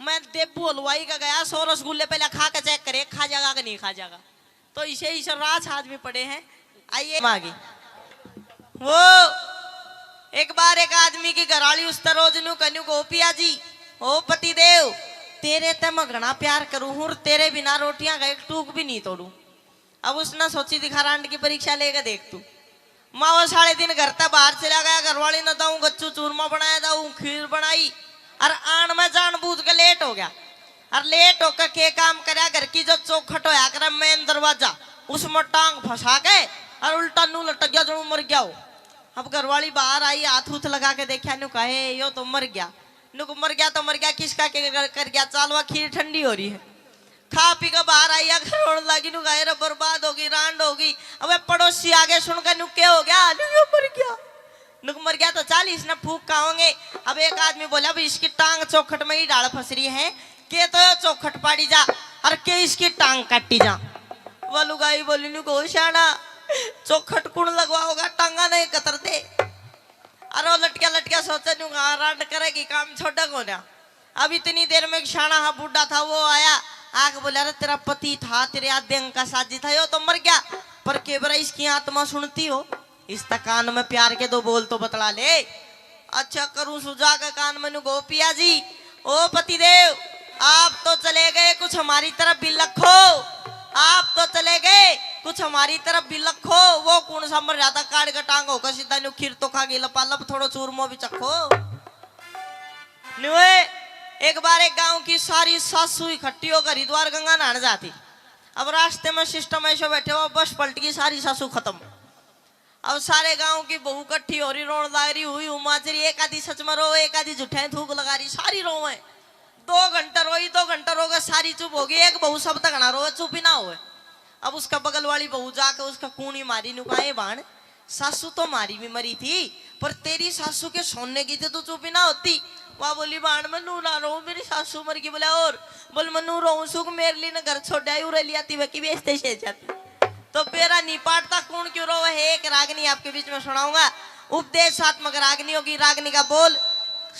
मैं देबू हलवाई का गया, सौ रसगुल्ले पहले खा के चेक करे, खा जाएगा कि नहीं खा जाएगा।" तो इसे इसे राज आदमी पड़े हैं। आइए, आगे। वो एक बार एक आदमी की घराली उस तरह रोज न्यू कहन्यू को, "पिया जी, ओ पति देव, तेरे ते मैं घना प्यार करूं हूं, तेरे बिना रोटियां का एक टूक भी नहीं तोड़ूं।" अब उसने सोची, दिखा रांड की परीक्षा लेके देख तू। माँ वो साले दिन घर तक बाहर चला गया, घरवाली ने दाऊ गच्चू चूरमा बनाया, दाऊ खीर बनाई, और आन में जानबूझ के लेट हो गया। और लेट होकर के काम करया, घर की जो चौखट होया करे, मेन दरवाजा, उसमें टांग फंसा के और उल्टा नू लटक गया, जो मर गया हो। अब घरवाली बाहर आई, हाथ हूथ लगा के देखा, न्यू कहे, "यो तो मर गया।" नुक मर गया तो मर गया, किसका के कर, कर गया? चालवा खीर ठंडी हो रही है। खा पी के बाहर आई, आके रोने लगी, नु गाय रे बर्बाद होगी, रांड होगी। अब पड़ोसी आगे सुन के नु के हो गया? नु यो मर गया। नुक मर गया तो चाल, इसने फूक खाओगे। अब एक आदमी बोला, "भाई, इसकी टांग चौखट में ही डाल फंस रही है, के तो यो चौखट पाड़ी जा और के इसकी टांग काटी जा।" वो लुगाई बोली, "नु गो शाना, चौखट कुण लगवाओगा, टांगा नहीं कतर दे।" अरे वो लटकिया लटकिया सोचे, नु हाँ, रांड करेगी, काम छोड़े कोन्या। अब इतनी देर में एक शाना हा बूढ़ा था, वो आया, आके बोला, "अरे, तेरा पति था, तेरे आधे अंग का साजी था, यो तो मर गया, पर के बरा इसकी आत्मा सुनती हो, इस तक कान में प्यार के दो बोल तो बतला ले।" "अच्छा, करूं सुजा के कान में नु गो पिया जी, ओ पति देव, आप तो चले गए, कुछ हमारी तरफ भी लखो, आप तो चले गए, कुछ हमारी तरफ भी लखो।" वो कौन सा मर जाता, काट के टांग होकर सीधा न्यू खीर तो खा गई, लपालप थोड़ो चूरमो भी चखो। न्यूए, एक बार एक गांव की सारी सासू इकट्ठी होकर हरिद्वार गंगा नहाने जाती। अब रास्ते में सिस्टम ऐसे बैठे हो, बस पलट गई, सारी सासू खत्म। अब सारे गांव की बहू इकट्ठी हो रही, रोन लाग रही, हुई हुमाच रही, एक आधी सच में रो, एक आधी झूठे थूक लगा रही, सारी रोवे। दो घंटा रोई, दो घंटा रो के सारी चुप होगी। एक बहू सब तक ना रोवे, चुप ही ना होवे। अब उसका बगल वाली बहू जाके उसका कूणी मारी, नु कहा, "ए भाण, सासू तो मारी भी मरी थी, पर तेरी सासू के सोने की तो तू चुप ही ना होती।" वह बोली, "भाण, मैं नू ना रोऊं, मेरी सासू मर गई।" बोले, "और?" बोल, "मैं नू रोऊं सूं कि मेरे लिए ना घर छोड़ आई, उरे लिया ती वकी बेचते से जाती।" तो बेरा नहीं पाटता कौन क्यों रो है, एक रागनी आपके बीच में सुनाऊंगा। उपदेशात्मक रागनी होगी, रागनी का बोल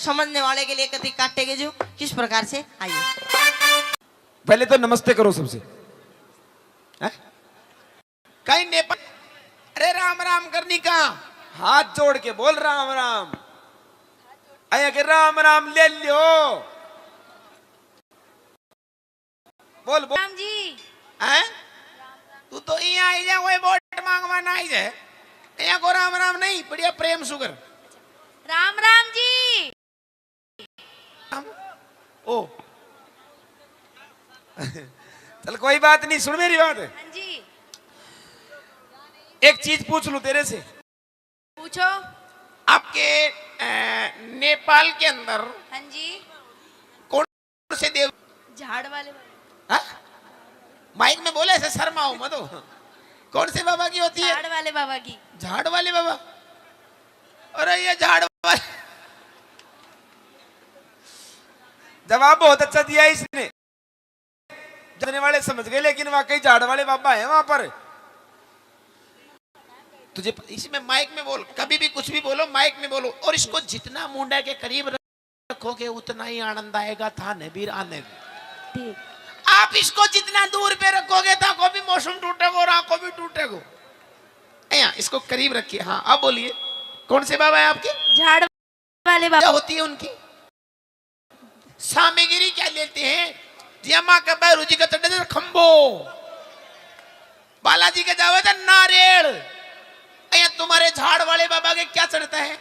समझने वाले के लिए कति काटेगी जो किस प्रकार से। आइए। पहले तो नमस्ते करो सबसे। हैं? कहीं नेपाल, अरे राम राम करनी का, हाथ जोड़ के बोल राम राम। अरे के राम राम ले लियो। बोल, बोल। राम जी। हैं? तू तो यहाँ आई जा, कोई वोट मांगवा ना आई जाए। यहाँ को राम राम नहीं, बढ़िया प्रेम सुगर। राम राम जी। राम? ओ। चल कोई बात नहीं, सुन मेरी बात। हाँ जी। एक चीज पूछ लूं तेरे से। पूछो। आपके, अ, नेपाल के अंदर हाँ जी। कौन से देव? झाड़ वाले बाबा। हाँ? माइक में बोले, ऐसे शर्माओ मत हो। कौन से बाबा की होती है? झाड़ वाले बाबा की। झाड़ वाले बाबा? अरे ये झाड़ वाले। जवाब बहुत अच्छा दिया इसने। जाने वाले समझ गए, लेकिन वाकई झाड़ वाले बाबा हैं वहां पर। तुझे प-, इसमें माइक में बोल, कभी भी कुछ भी बोलो, माइक में बोलो, और इसको जितना मुंडा के करीब रखोगे, उतना ही आनंद आएगा थाने भी, आने भी। ठीक। आप इसको जितना दूर पे रखोगे, थाको भी मौसम टूटेगो और आंखों भी टूटेगो। ए, यहाँ, इसको करीब रखिए। हाँ, अब बोलिए, कौन से बाबा है आपके? झाड़ वाले बाबा। क्या होती है उनकी सामग्री, क्या लेते हैं? जिया माँ का बैरू जी का चढ़े थे खंबो, बालाजी के जावे थे नारेल। अरे तुम्हारे झाड़ वाले बाबा के क्या चढ़ता है?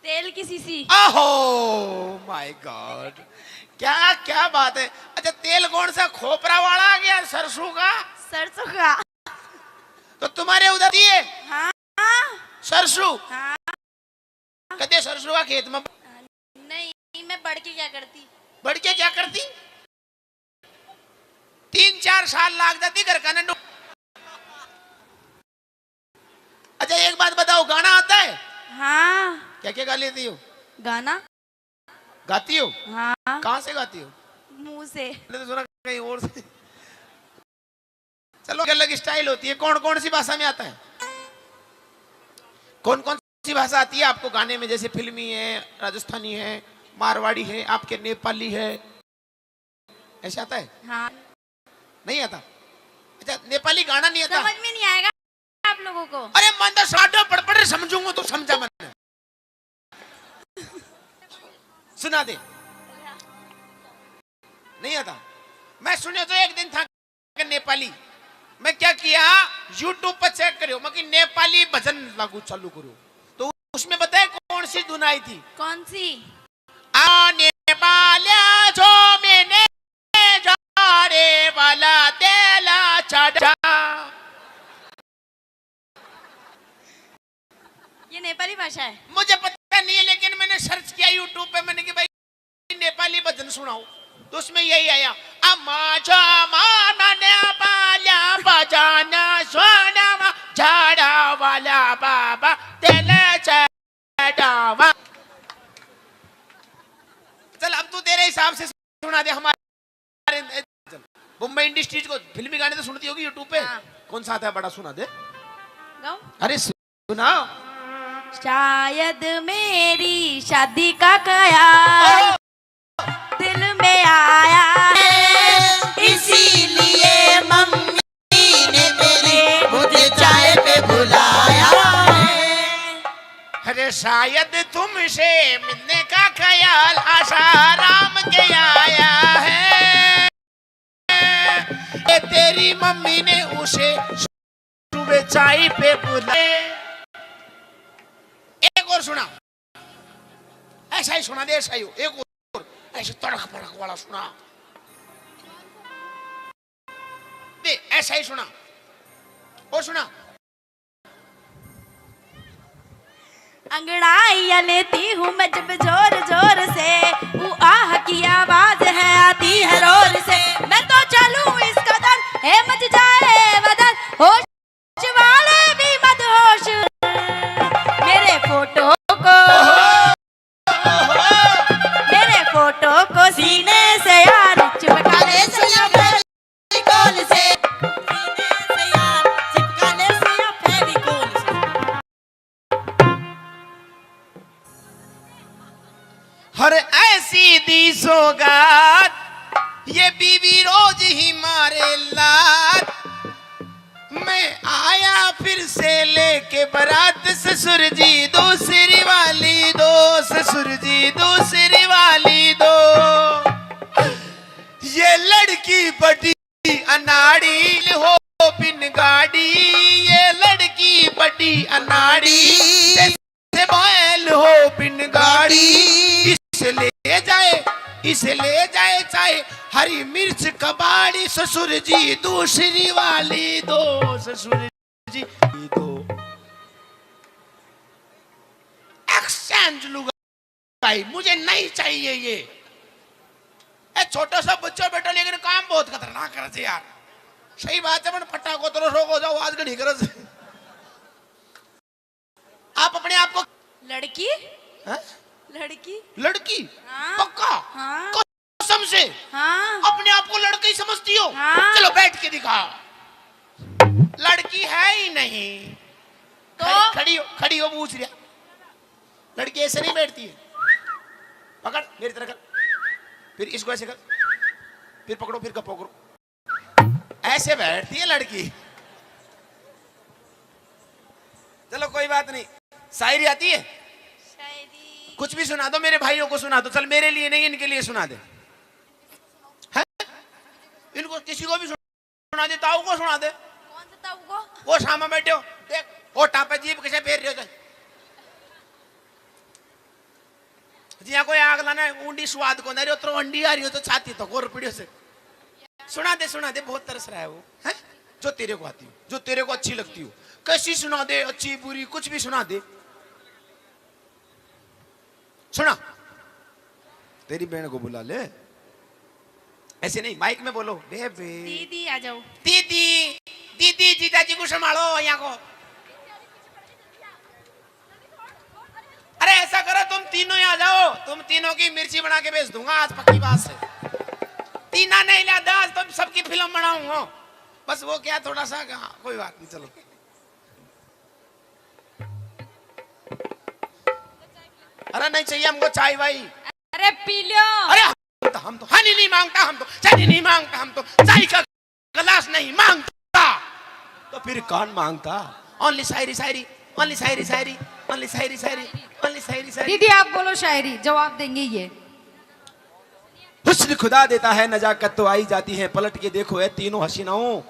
तेल की शीशी। आहो, माय गॉड, क्या, क्या बात है। अच्छा, तेल कौन सा, खोपरा वाला आ गया, सरसों का? सरसों का। तो तुम्हारे उधर दिए? हाँ। सरसों? हाँ। कदे सरसों का खेत में? नहीं, मैं बढ़ के क्या करती? बढ़ के क्या करती? तीन चार साल लाग जाती घर का नंडू। अच्छा, एक बात बताओ, गाना आता है? हाँ। क्या क्या गा लेती हो? गाना। गाती हो? हाँ। कहाँ से गाती हो? मुंह से। मैंने तो सुना कहीं और से। चलो, अलग स्टाइल होती है। कौन कौन सी भाषा में आता है? कौन कौन सी भाषा आती है आपको गाने में? जैसे फिल्मी है, राजस्थानी है, मारवाड़ी है, आपके नेपाली है, ऐसे आता है? हाँ। नहीं आता? अच्छा, नेपाली गाना नहीं आता? समझ में नहीं आएगा आप लोगों को। अरे मैं तो साडो पढ़ पढ़ समझूंगा, तू समझा मैंने। सुना दे। नहीं आता? मैं सुने तो एक दिन था कि नेपाली। मैं क्या किया, YouTube पर चेक करियो, मैं कि नेपाली भजन लागू चालू करो, तो उसमें बताए कौन सी धुन आई थी? कौन सी? आ नेपाल्या जो मैंने झाड़े वाला तेला चढ़ा। ये नेपाली भाषा है? मुझे पता नहीं है, लेकिन मैंने सर्च किया YouTube पे, मैंने कि भाई नेपाली भजन सुनाओ, तो उसमें यही आया, "अम्मा जामा नने बाल्या बजाना सोनामा झाड़ा वाला बाबा तेले चढ़ावा।" चल, अब तू तेरे हिसाब से सुना दे हमारे। बॉम्बे इंडस्ट्रीज को फिल्मी गाने तो सुनती होगी YouTube पे। हाँ। कौन सा आता है बड़ा, सुना दे। गाऊं? अरे सुना। शायद मेरी शादी का ख्याल दिल में आया है, इसीलिए मम्मी ने तेरी मुझे चाय पे बुलाया है। अरे शायद तुमसे मिलने का ख्याल आसाराम के आया है। ए, तेरी मम्मी ने उसे सुबह चाय पे बुलाए। एक और सुना, ऐसा ही सुना दे, ऐसा ही हो। एक और ऐसे तड़क भड़क वाला सुना दे, ऐसा ही सुना। और सुना। अंगड़ाइयाँ लेती हूँ मैं जब जोर जोर से, ऊ आह की आवाज है आती है रोर से। मैं तो चलूं इस कदर, ए मच जाए बदन, होश वाले भी मत होश। मेरे फोटो को, मेरे फोटो को सीने से यार चिपका ले सैया फेविकोल से। सीने से यार चिपका ले सैया फेविकोल से। हर ऐसी दी सौगात, ये बीवी रोज ही मारे लात। मैं आया फिर से लेके बारात, ससुर जी दूसरी वाली दो, ससुर जी दूसरी वाली दो। ये लड़की बड़ी अनाड़ी हो बिन गाड़ी, ये लड़की बड़ी अनाड़ी, जैसे बैल हो बिन गाड़ी। इसे ले जाए, इसे ले जाए चाहे हरी मिर्च कबाड़ी, ससुर जी दूसरी वाली दो, ससुर जी दो। एक्सचेंज लुगाई, मुझे नहीं चाहिए ये। ए, छोटा सा बच्चा बेटा, लेकिन काम बहुत खतरनाक करे छे यार। सही बात है, पण पट्टा को तो रोग हो जाओ, आज घड़ी करे छे। आप अपने आप को लड़की? हैं? लड़की? लड़की? हाँ। पक्का? हाँ। कसम से? हाँ। अपने आप को लड़की समझती हो? हाँ। चलो बैठ के दिखाओ। लड़की है ही नहीं। तो? खड़ी, खड़ी हो, खड़ी हो, पूछ रहा। लड़की ऐसे नहीं बैठती है। पकड़, मेरी तरह कर, फिर इसको ऐसे कर, फिर पकड़ो, फिर गप्पो करो। ऐसे बैठती है लड़की। चलो कोई बात नहीं, शायरी आती है? शायरी। कुछ भी सुना दो, मेरे भाइयों को सुना दो। चल मेरे लिए नहीं, इनके लिए सुना दे। हैं? इनको किसी को भी सुना दे, ताऊ को सुना दे। कौन से ताऊ को? वो सामने बैठे हो, देख, होठा पे जीभ किसे फेर रहे हो तो। जिया कोई आग लाना है, ऊंडी स्वाद को ना रही हो, तो अंडी आ रही हो तो छाती तो गोर पड़ियो से। सुना दे, सुना दे, बहुत तरस रहा है वो, हैं? जो तेरे को आती हो, जो तेरे को अच्छी लगती हो, कैसी सुना दे, अच्छी बुरी, कुछ भी सुना दे। सुना, तेरी बहन को बुला ले, ऐसे नहीं, माइक में बोलो, बेबे। दीदी आ जाओ। दीदी, दीदी, जीजा जी को संभालो यहाँ को। अरे ऐसा करो, तुम तीनों ही आ जाओ, तुम तीनों की मिर्ची बना के बेच दूंगा आज, पक्की बात से। तीना नहीं ला, दस, तुम सबकी फिल्म बनाऊंगा। बस वो क्या, थोड़ा सा, हाँ, कोई बात नहीं, चलो। अरे नहीं चाहिए हमको चाय वाई। अरे पी लो। अरे हम तो, हम तो हनी नहीं मांगता, हम तो चनी नहीं मांगता, हम तो चाय का गिलास नहीं मांगता। तो फिर कौन मांगता? Only शायरी, शायरी, only शायरी, शायरी, only शायरी, शायरी, only शायरी, शायरी। दीदी आप बोलो शायरी, जवाब देंगे ये। हुस्न खुदा देता है, नजाकत तो आई जाती है, पलट के देखो ए तीनों हसीनाओं,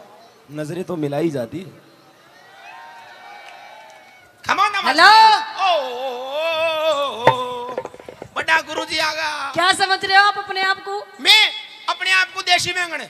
नजरें तो मिलाई जाती है। Come on, hello। ओ, ओ, ओ, ओ, ओ, ओ। बड़ा गुरु जी आ गया। क्या समझ रहे हो आप अपने आप को? मैं अपने आप को देसी बैंगन।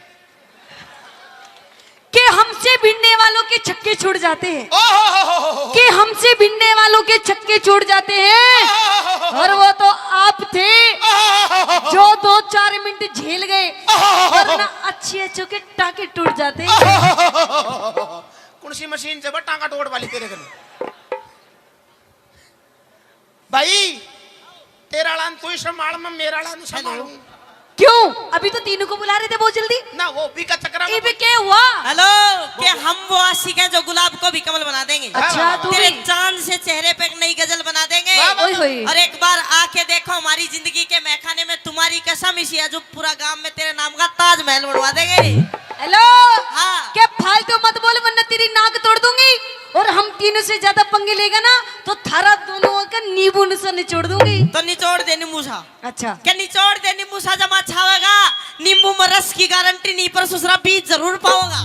कि हमसे भिड़ने वालों के छक्के छुड़ जाते हैं, ओ हो हो हो हो हो। कि हमसे भिड़ने वालों के छक्के छुड़ जाते हैं। ओ हो हो हो हो। और वो तो आप थे, ओ हो हो हो हो। जो दो चार मिनट झेल गए, ओ हो हो हो हो। वरना अच्छे अच्छों के टांके टूट जाते। ओ हो हो हो हो हो। कौन सी मशीन से बा टांका टोड़ वाली तेरे कने? भाई, तेरा आला तू ही संभाल, मैं मेरा आला नहीं संभालूं। क्यों? अभी तो तीनों को बुला रहे थे बहुत जल्दी। ना, वो भी का चक्कर में इब के हुआ? हेलो, के हम वो आशिक हैं जो गुलाब को भी कमल बना देंगे। अच्छा, हाँ, तू तेरे भी? चांद से चेहरे पे एक नई गजल बना देंगे। वाह, वाह, ओए होए। और एक बार आके देखो हमारी जिंदगी के मैखाने में, तुम्हारी कसम इसी है जो पूरा गांव में तेरे नाम का ताजमहल बनवा देंगे। हेलो, हाँ। के फालतू मत बोल, वरना तेरी नाक तोड़ दूंगी। और हम तीनों से ज्यादा पंगे लेगा ना, तो थारा दोनों का नींबू सा निचोड़ दूंगी। तो निचोड़ दे नींबू सा। अच्छा। क्या निचोड़ दे नींबू सा, जमा छावेगा। नींबू में रस की गारंटी नहीं, पर ससुरा बीज जरूर पाओगा।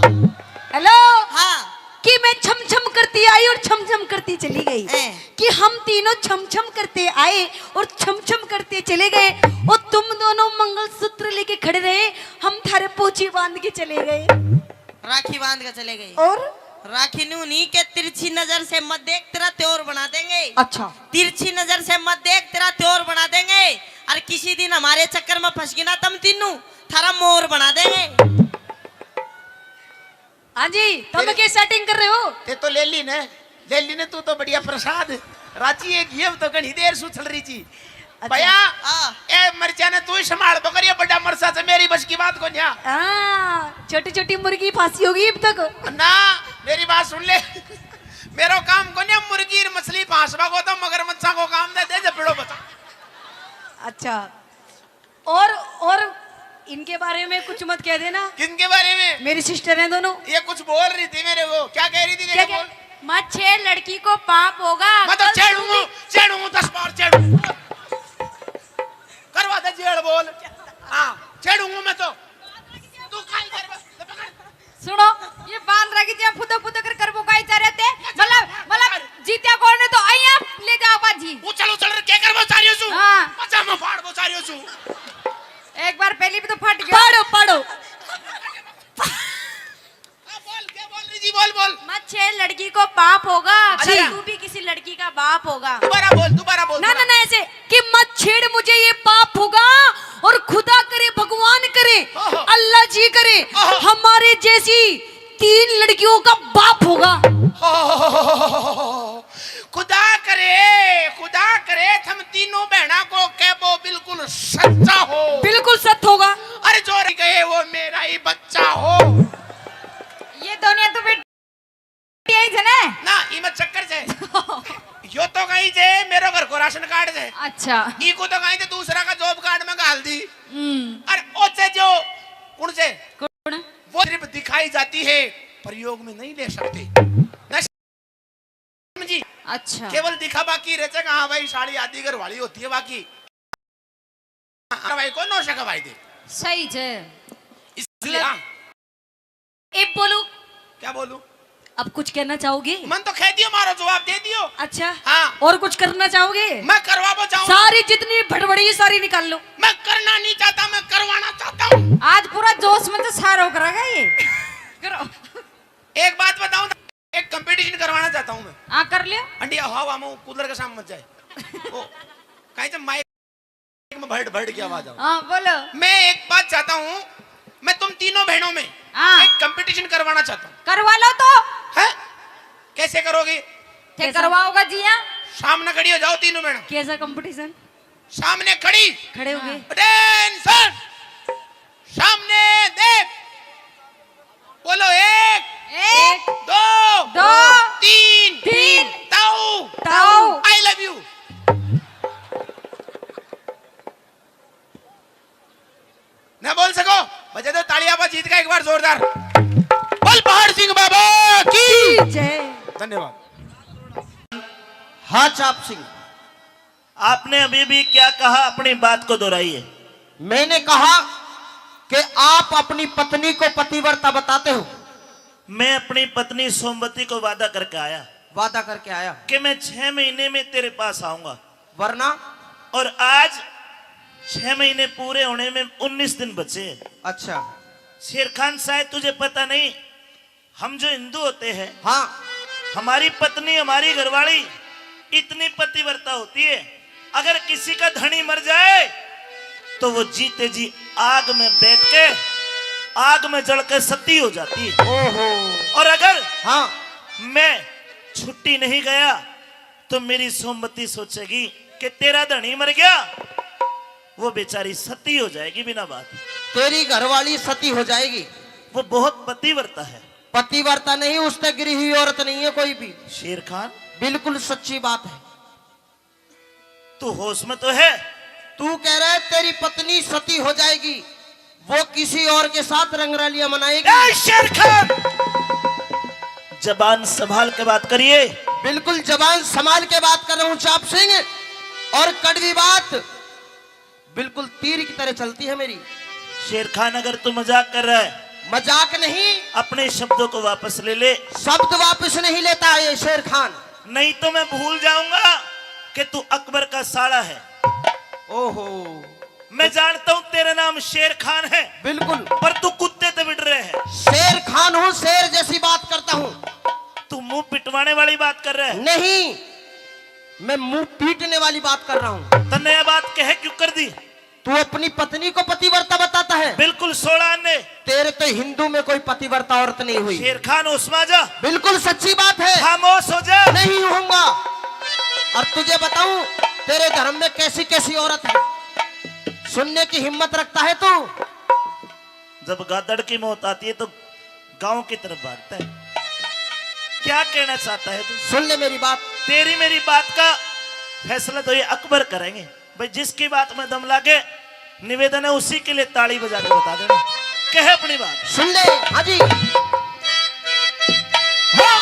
हेलो। हाँ। कि मैं छम छम करती आई और छम छम करती चली गई। ए। कि हम तीनों छम छम करते आए और छम छम करते चले गए। और तुम दोनों मंगलसूत्र लेके खड़े रहे, हम थारे पोची बांध के चले गए। राखी बांध के चले गए। और? राखी नू नहीं के तिरछी नजर से मत देख, तेरा त्योर बना देंगे। अच्छा। तिरछी नजर से मत देख, तेरा त्योर बना देंगे। और किसी दिन हमारे चक्कर में फंस गई ना तुम तीनों, थारा मोर बना देंगे। हाँ जी, तुम तेरे के सेटिंग कर रहे हो? ते तो ले ली ने, ले ली ने, तू तो बढ़िया प्रसाद। राजी एक ये तो घणी देर सु चल रही थी। अच्छा। भैया, हाँ। ए मर्चा ने तू ही संभाल, बकरिया बड़ा मरसा से मेरी बस की बात को न्या। हाँ, छोटी छोटी मुर्गी फांसी होगी अब तक। ना, मेरी बात सुन ले। मेरो काम को न्या मुर्गी और मछली फांसवा को, तो मगरमच्छा को काम दे दे, जब पिड़ो बता। अच्छा। और, और इनके बारे में कुछ मत कह देना। किनके बारे में? मेरी सिस्टर हैं दोनों। ये कुछ बोल रही थी मेरे को। क्या कह रही थी? क्या, क्या? बोल। मत छेड़, लड़की को पाप होगा। मैं तो छेड़ूंगा, छेड़ूंगा, दस बार छेड़ूंगा। करवा दे जेल बोल। हाँ, छेड़ूंगा मैं तो। तू काई कर बे? सुनो, ये बांदरा की जगह फुदक फुदक कर, कर वो काई चाह रहे थे। मतलब, मतलब, जीत्या कौन ने तो आइया ले जाओ बाजी। उछल, उछल के कर वो चाह रही हूँ। हाँ। पजामा फाड़ वो चाह रही हूँ। एक बार पहली भी तो फट गया। पाड़ो, पाड़ो। हाँ, बोल, क्या बोल रही जी? बोल, बोल। मत छेड़, लड़की को पाप होगा। अच्छा। कल तू भी किसी लड़की का बाप होगा। दोबारा बोल, दोबारा बोल, ना, दोबारा। ना, ना, ऐसे कि मत छेड़ मुझे, ये पाप होगा और खुदा करे, भगवान करे, ओहो। अल्लाह जी करे, ओहो। हमारे जैसी तीन लड़कियों का बाप होगा। ओहो। खुदा करे, खुदा करे, थम तीनों बहना को कह वो बिल्कुल सच्चा हो। बिल्कुल सच होगा। अरे जो रह गए वो मेरा ही बच्चा हो। ये दुनिया तो बेटी आई थे ना? ना, इमे चक्कर से। यो तो कहीं जे मेरो घर को राशन कार्ड से। अच्छा। ई को तो कहीं जे दूसरा का जॉब कार्ड में घाल दी। हम्म। अरे ओचे जो, कौन से? कौन? वो सिर्फ दिखाई जाती है, प्रयोग में नहीं ले सकते। ना जी। अच्छा। केवल दिखावा की रहते कि हाँ भाई, साली आधी घर वाली होती है, बाकी हाँ, भाई को नौ सौ का भाई दे। सही जे। इसलिए हाँ। ए बोलू। क्या बोलूं? अब कुछ कहना चाहोगे? मन तो कह दियो, मारो जवाब दे दियो। अच्छा। हाँ। और कुछ करना चाहोगे? मैं करवा वो चाहूँ। सारी जितनी भड़बड़ी सारी निकाल लो। मैं करना नहीं चाहता, मैं करवाना चाहता हूँ। आज पूरा जोश में तो सारो करेगा ये। करो। एक बात बताऊं, एक कंपटीशन करवाना चाहता हूँ मैं। हाँ, कर लियो। अंडिया हवा में कूलर के सामने मत जाए। वो कहीं से माइक में भड़ भड़ की आवाज आवे। हाँ, बोलो। मैं एक बात चाहता हूँ, मैं तुम तीनों बहनों में हाँ। एक कंपटीशन करवाना चाहता हूँ। करवा लो तो। है? कैसे करोगी? थे कैसा? करवाओगा जी, हाँ। सामने खड़ी हो जाओ तीनों बहनों। कैसा कंपटीशन? सामने खड़ी। खड़े हो गए। अटेंशन। सामने देख। बोलो, एक, एक, दो, दो, तीन, तीन, ताऊ, ताऊ। I love you। ना बोल सको, बजा दो तालियां पर जीत का एक बार जोरदार। बोल पहाड़ सिंह बाबा की। की जय। धन्यवाद। हाँ चाप सिंह, आपने अभी भी क्या कहा, अपनी बात को दोहराइए। मैंने कहा कि आप अपनी पत्नी को पतिव्रता बताते हो। मैं अपनी पत्नी सोमवती को वादा करके आया। वादा करके आया। कि मैं छह महीने में तेरे पास आऊंगा। वरना? और आज छह महीने पूरे होने में उन्नीस दिन बचे हैं। अच्छा। शेर खान, शायद तुझे पता नहीं, हम जो हिंदू होते हैं, हाँ। हमारी पत्नी, हमारी घरवाली इतनी पतिव्रता होती है, अगर किसी का धनी मर जाए तो वो जीते जी आग में बैठ के, आग में जल के सती हो जाती है। ओहो। और अगर हाँ। मैं छुट्टी नहीं गया तो मेरी सोमवती सोचेगी कि तेरा धनी मर गया, वो बेचारी सती हो जाएगी बिना बात। तेरी घरवाली सती हो जाएगी। वो बहुत पतिव्रता है। पतिव्रता नहीं, उससे गिरी हुई औरत नहीं है कोई भी। शेर खान, बिल्कुल सच्ची बात है। तू होश में तो है? तू कह रहा है तेरी पत्नी सती हो जाएगी, वो किसी और के साथ रंगरलियां मनाएगी। ए शेर खान, जबान संभाल के बात करिए। बिल्कुल जबान संभाल के बात कर रहा हूँ चाप सिंह, और कड़वी बात बिल्कुल तीर की तरह चलती है मेरी। शेर खान, अगर तू मजाक कर रहा है, मजाक नहीं। अपने शब्दों को वापस ले ले। शब्द वापस नहीं लेता ये शेर खान। नहीं तो मैं भूल जाऊंगा कि तू अकबर का साला है। ओहो। मैं जानता हूँ तेरा नाम शेर खान है। बिल्कुल। पर तू कुत्ते ते बिड़ रहे है। शेर खान हूँ, शेर जैसी बात करता हूँ। तू मुंह पिटवाने वाली बात कर रहा है। नहीं, मैं मुंह पीटने वाली बात कर रहा हूँ। तन्ने यह बात कह क्यों कर दी? तू अपनी पत्नी को पतिव्रता बताता है? बिल्कुल, सोलह आने। तेरे तो हिंदू में कोई पतिव्रता औरत नहीं हुई। शेर खान, होश में आ जा। बिल्कुल सच्ची बात है। खामोश हो जा। नहीं होऊंगा। और तुझे बताऊं, तेरे धर्म में कैसी कैसी औरत है, सुनने की हिम्मत रखता है तू? जब गादड़ की मौत आती है तो गांव की तरफ भागता है। क्या कहना चाहता है तू? सुन ले मेरी बात। तेरी मेरी बात का फैसला तो ये अकबर करेंगे। भाई, जिसकी बात में दम लागे, निवेदन है उसी के लिए ताली बजा के बता देना। कहे अपनी बात। सुन ले। हाँ जी। हाँ।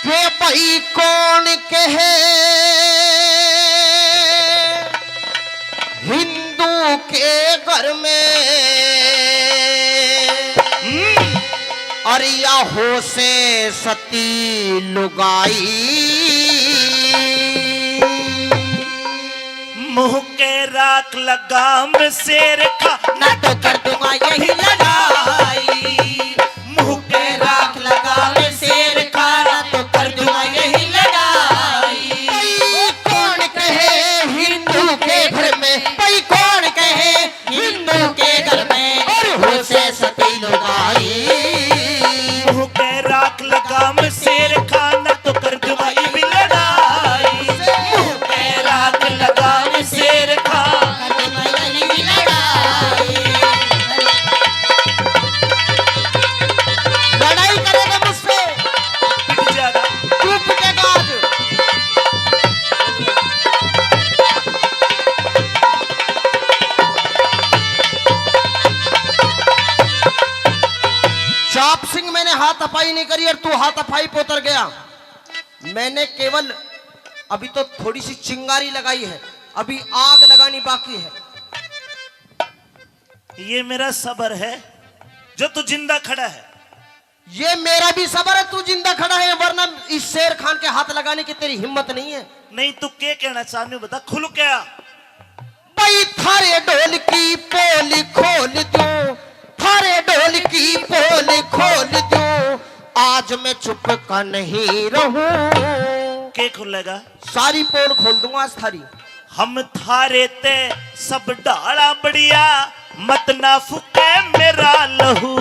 के भाई कौन कहे हिंदू के घर में, हम्म। अरे या हो से सती लुगाई। मुंह के राख लगाम शेर खान, ना तो कर दूंगा यही लड़ाई। मुंह के राख लगाम शेर खान, ना तो कर दूंगा यही लड़ाई। भाई कौन कहे हिंदू के घर में, भाई कौन कहे हिंदू के घर में, और हो से सती लुगाई। मुंह के राख लगाम शेर खान, ना तो कर दूंगा ये भी लड़ाई। मुंह के राख लगाम शेर खान। लड़ाई करेगा मुझसे, पिट जाएगा। तू पिटेगा आज। चाप सिंह, मैंने हाथापाई नहीं करी और तू हाथापाई पे उतर गया। मैंने केवल अभी तो थोड़ी सी चिंगारी लगाई है, अभी आग लगानी बाकी है। ये मेरा सबर है जो तू जिंदा खड़ा है। ये मेरा भी सबर है, तू जिंदा खड़ा है, वरना इस शेर खान के हाथ लगाने की तेरी हिम्मत नहीं है। नहीं, तू के कहना चाहन्यू, बता खुल क्या? भाई थारे ढोल की पोल खोल दूं, थारे ढोल की पोल खोल दूं, आज मैं चुप का नहीं रहूं। के खुलेगा? सारी पोल खोल दूंगा आज थारी। हम थारे ते सब ढाला बढ़िया, मत ना फूके मेरा लहू।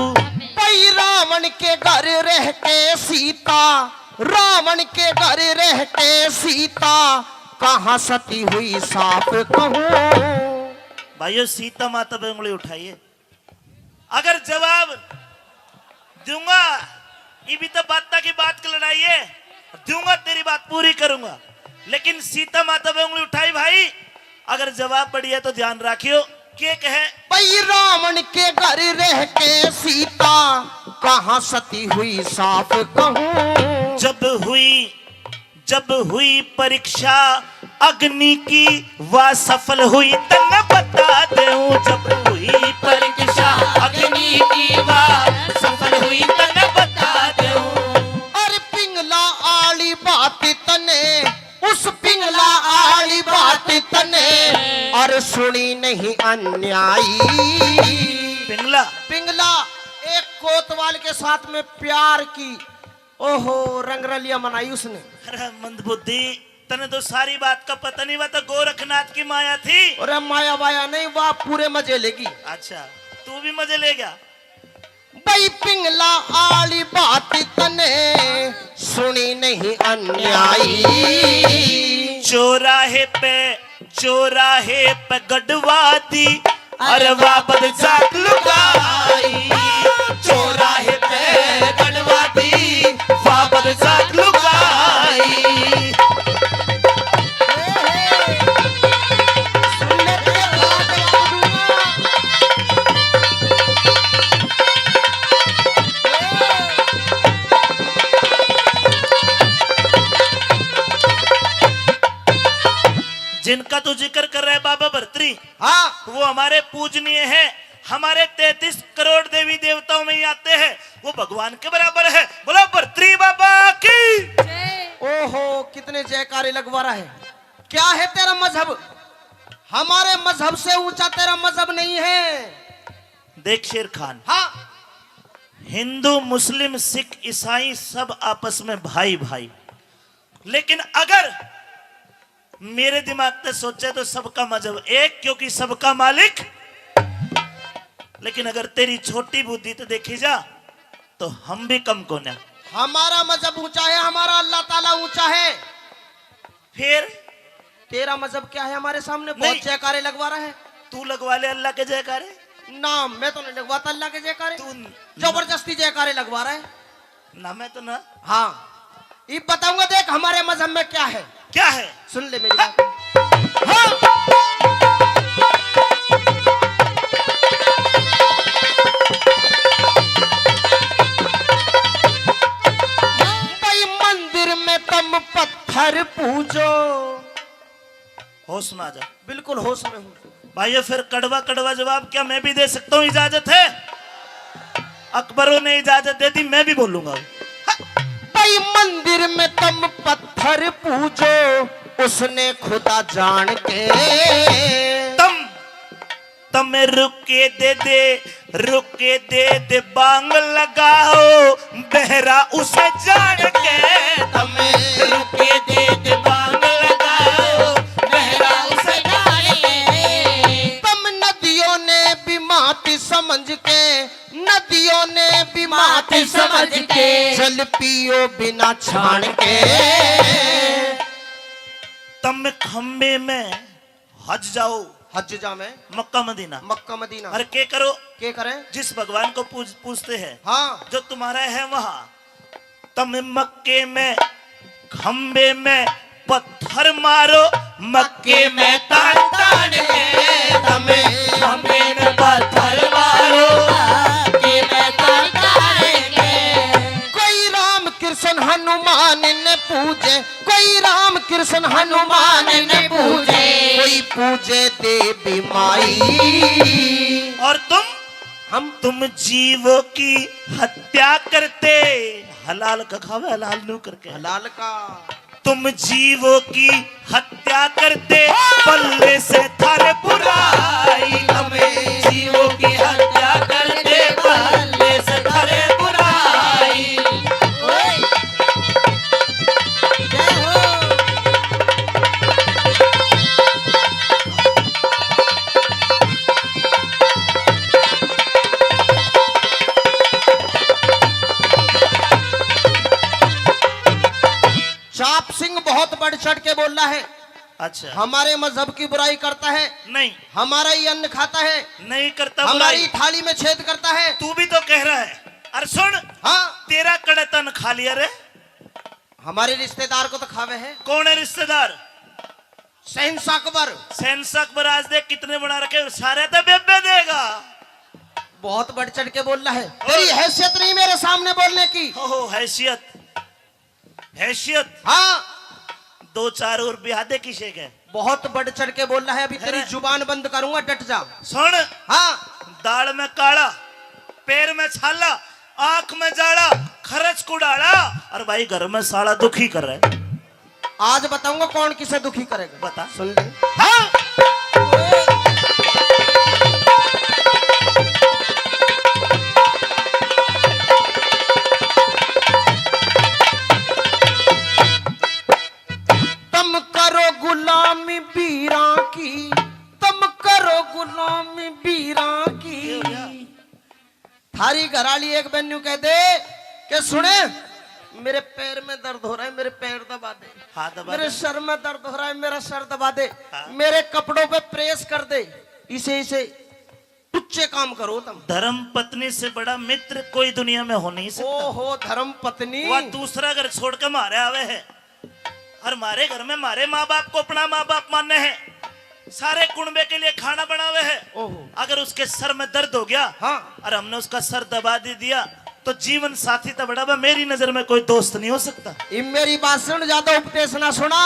भाई रावण के घर रह के सीता, रावण के घर रह के सीता, कहाँ सती हुई साफ कहूँ। भाइयों, सीता माता पे उंगली उठाइए। अगर जवाब दूंगा, ये भी तो बात था कि बात की लड़ाई है, दूंगा, तेरी बात पूरी करूंगा, लेकिन सीता माता पे उंगली उठाई भाई, अगर जवाब बढ़िया तो ध्यान रखियो, के कहे? भाई रावण के घर रह के सीता, कहाँ सती हुई साफ कहूँ। जब हुई, जब हुई परीक्षा अग्नि की, वह सफल हुई तन्ने बता दूं। जब हुई परीक्षा अग्नि की, वह सफल हुई तन्ने बता दूं। अरे पिंगला आली बात तन्ने, उस पिंगला आली बात तन्ने, अरे सुनी नहीं अन्यायी। पिंगला। पिंगला, एक कोतवाल के साथ में प्यार की, ओहो, रंगरलिया मनाई उसने। अरे मंदबुद्धि, तने तो सारी बात का पता नहीं, वह तो गोरखनाथ की माया थी। अरे माया वाया नहीं, वह पूरे मजे लेगी। अच्छा, तू भी मजे ले गया। भाई पिंगला आली बात तने सुनी नहीं अन्यायी। चौराहे पे, चौराहे पे गड़वा दी, अरे वापस जात लुगाई। चौराहे पे गड़वा दी, वापस जात लुगाई। जिनका तू जिक्र कर रहा है बाबा भरतरी, हाँ। वो हमारे पूजनीय हैं, हमारे तैंतीस करोड़ देवी देवताओं में ही आते हैं, वो भगवान के बराबर है। बोलो भरतरी बाबा की। ओहो, कितने जयकारे लगवा रहा है। क्या है तेरा मजहब? हमारे मजहब से ऊंचा तेरा मजहब नहीं है। देख शेर खान, हाँ। हिंदू, मुस्लिम, सिख, ईसाई सब आपस में भाई भाई, लेकिन अगर मेरे दिमाग से सोचे तो सबका मजहब एक, क्योंकि सबका मालिक। लेकिन अगर तेरी छोटी बुद्धि तो देखी जा, तो हम भी कम कोन्या। हमारा मजहब ऊंचा है, हमारा अल्लाह ताला ऊंचा है। फिर तेरा मजहब क्या है हमारे सामने? बहुत नहीं। जयकारे लगवा रहा है। तू लगवा ले अल्लाह के जयकारे। ना, मैं तो नहीं लगवाता अल्लाह के जयकारे। तू न-, जबरदस्ती जयकारे लगवा रहा है। ना, मैं तो ना। हाँ, ये बताऊंगा, देख हमारे मजहब में क्या है। क्या है? सुन ले मेरी बात। हाँ। भाई, मंदिर में तुम पत्थर पूजो। होश में आ जा। बिल्कुल होश में हूँ। भाइयों, फिर कड़वा कड़वा जवाब क्या मैं भी दे सकता हूँ? इजाजत है? अकबरों ने इजाजत दे दी, मैं भी बोलूंगा। भाई, मंदिर में तुम पत्थर पूजो, उसने खुदा जान के। तुम, तुम रुके दे दे, रुके दे दे बांग लगाओ, बहरा उसे जान के। तुम रुके दे दे बांग लगाओ, बहरा उसे जान के। तुम नदियों ने भी मात समझ के, नदियों ने भी मात मात समझ समझ के। के। जल पियो बिना छान के। तुम खंबे में हज जाओ। हज जावे। मक्का मदीना। मक्का मदीना। अरे के करो? के करें? जिस भगवान को पूज-, पूजते हैं, हाँ। जो तुम्हारा है वहाँ। तुम मक्के में खंबे में पत्थर मारो, मक्के में तान तान के। तुम खंबे में पत्थर मारो, मक्के में तान तान के। कोई राम कृष्ण हनुमान ने पूजे, कोई राम कृष्ण हनुमान ने पूजे, कोई पूजे देवी माई। और तुम, हम तुम जीवों की हत्या करते, हलाल का खावे, हलाल नू करके। हलाल का। तुम जीवों की हत्या करते, पल्ले से थारे बुराई। तुम जीवों की हत्या करते, पल्ले से थारे बुराई। ओए। जय हो। चाप सिंह बहुत बढ़ चढ़ के बोल रहा है। अच्छा। हमारे मजहब की बुराई करता है। नहीं। हमारा ही अन्न खाता है। नहीं करता हमारी बुराई। थाली में छेद करता है। तू भी तो कह रहा है। अरे सुन। हाँ। तेरा कड़े तन खा लिया रे। हमारे रिश्तेदार को तो खावे है। कौन है रिश्तेदार? शहंशाह अकबर। शहंशाह अकबर आज देख कितने बना रखे, सारे तो बेबे देगा। बहुत बढ़ चढ़ के बोल रहा है। और तेरी हैसियत नहीं मेरे सामने बोलने की। ओहो, हैसियत, हैसियत। हाँ। दो चार और ब्याह दे किसे के। बहुत बढ़ चढ़ के बोल रहा है, अभी तेरी अरे। जुबान बंद करूंगा, डट जा। सुन। हाँ। दाल में काला, पैर में छाला, आंख में जाला, खर्च कुड़ाला, और भाई घर में साला दुखी कर रहे। आज बताऊंगा कौन किसे दुखी करेगा। बता। सुन ले। हाँ। तुम करो गुलामी बीरा की, तुम करो गुलामी बीरा की। थारी घराली एक बेन्यू कह दे कि सुने, मेरे पैर में दर्द हो रहा है, मेरे पैर दबा दे। हाँ, दबा मेरे दे। सर में दर्द हो रहा है, मेरा सर दबा दे। हाँ। मेरे कपड़ों पे प्रेस कर दे। इसे, इसे टुच्चे काम करो तुम। धर्म पत्नी से बड़ा मित्र कोई दुनिया में हो नहीं सकता। ओहो, धर्म पत्नी। वह दूसरा घर छोड़ के मारे आवे है। और मारे घर में मारे माँ बाप को अपना माँ बाप माने है, सारे कुणबे के लिए खाना बनावे है। ओहो। अगर उसके सर में दर्द हो गया, हाँ। और हमने उसका सर दबा दे दिया, तो जीवन साथी तो बड़ा बा, मेरी नजर में कोई दोस्त नहीं हो सकता। ये मेरी बात सुन, ज्यादा उपदेश ना सुना।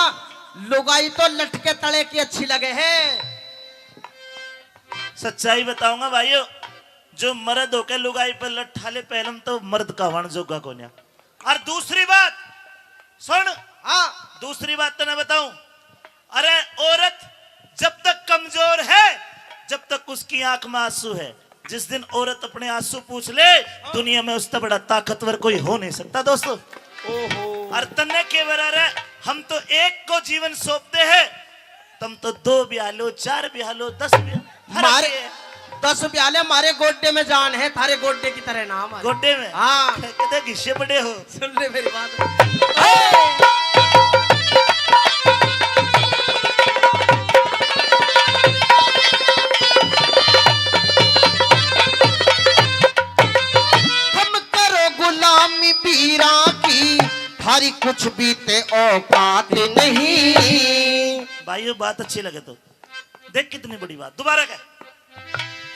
लुगाई तो लटके तले की अच्छी लगे है। सच्चाई बताऊंगा भाइयों, जो मर्द होके लुगाई पे लट्ठा ले, पहले तो मर्द का होण जोगा कोन्या। और दूसरी बात सुन, हाँ। दूसरी बात तने बताऊं, अरे औरत जब तक कमजोर है जब तक उसकी आंख में आंसू है। जिस दिन औरत अपने आंसू पूछ ले, दुनिया में उससे बड़ा ताकतवर कोई हो नहीं सकता दोस्तों। ओहो। और तन्ने के बराबर है, हम तो एक को जीवन सौंपते हैं, तुम तो दो ब्याह लो, चार ब्याह लो, दस ब्याह, फर्क मारे ये है। दस ब्याह ले, मारे गोड्डे में जान है, थारे गोड्डे की तरह ना हमारे। गोड्डे में? हाँ। कदे घिसे पड़े हो? सुन ले मेरी बात। हम करो गुलामी बीरा की, थारी कुछ भी ते औकात नहीं। भाइयों, बात अच्छी लगे तो देख, कितनी बड़ी बात। दोबारा कह।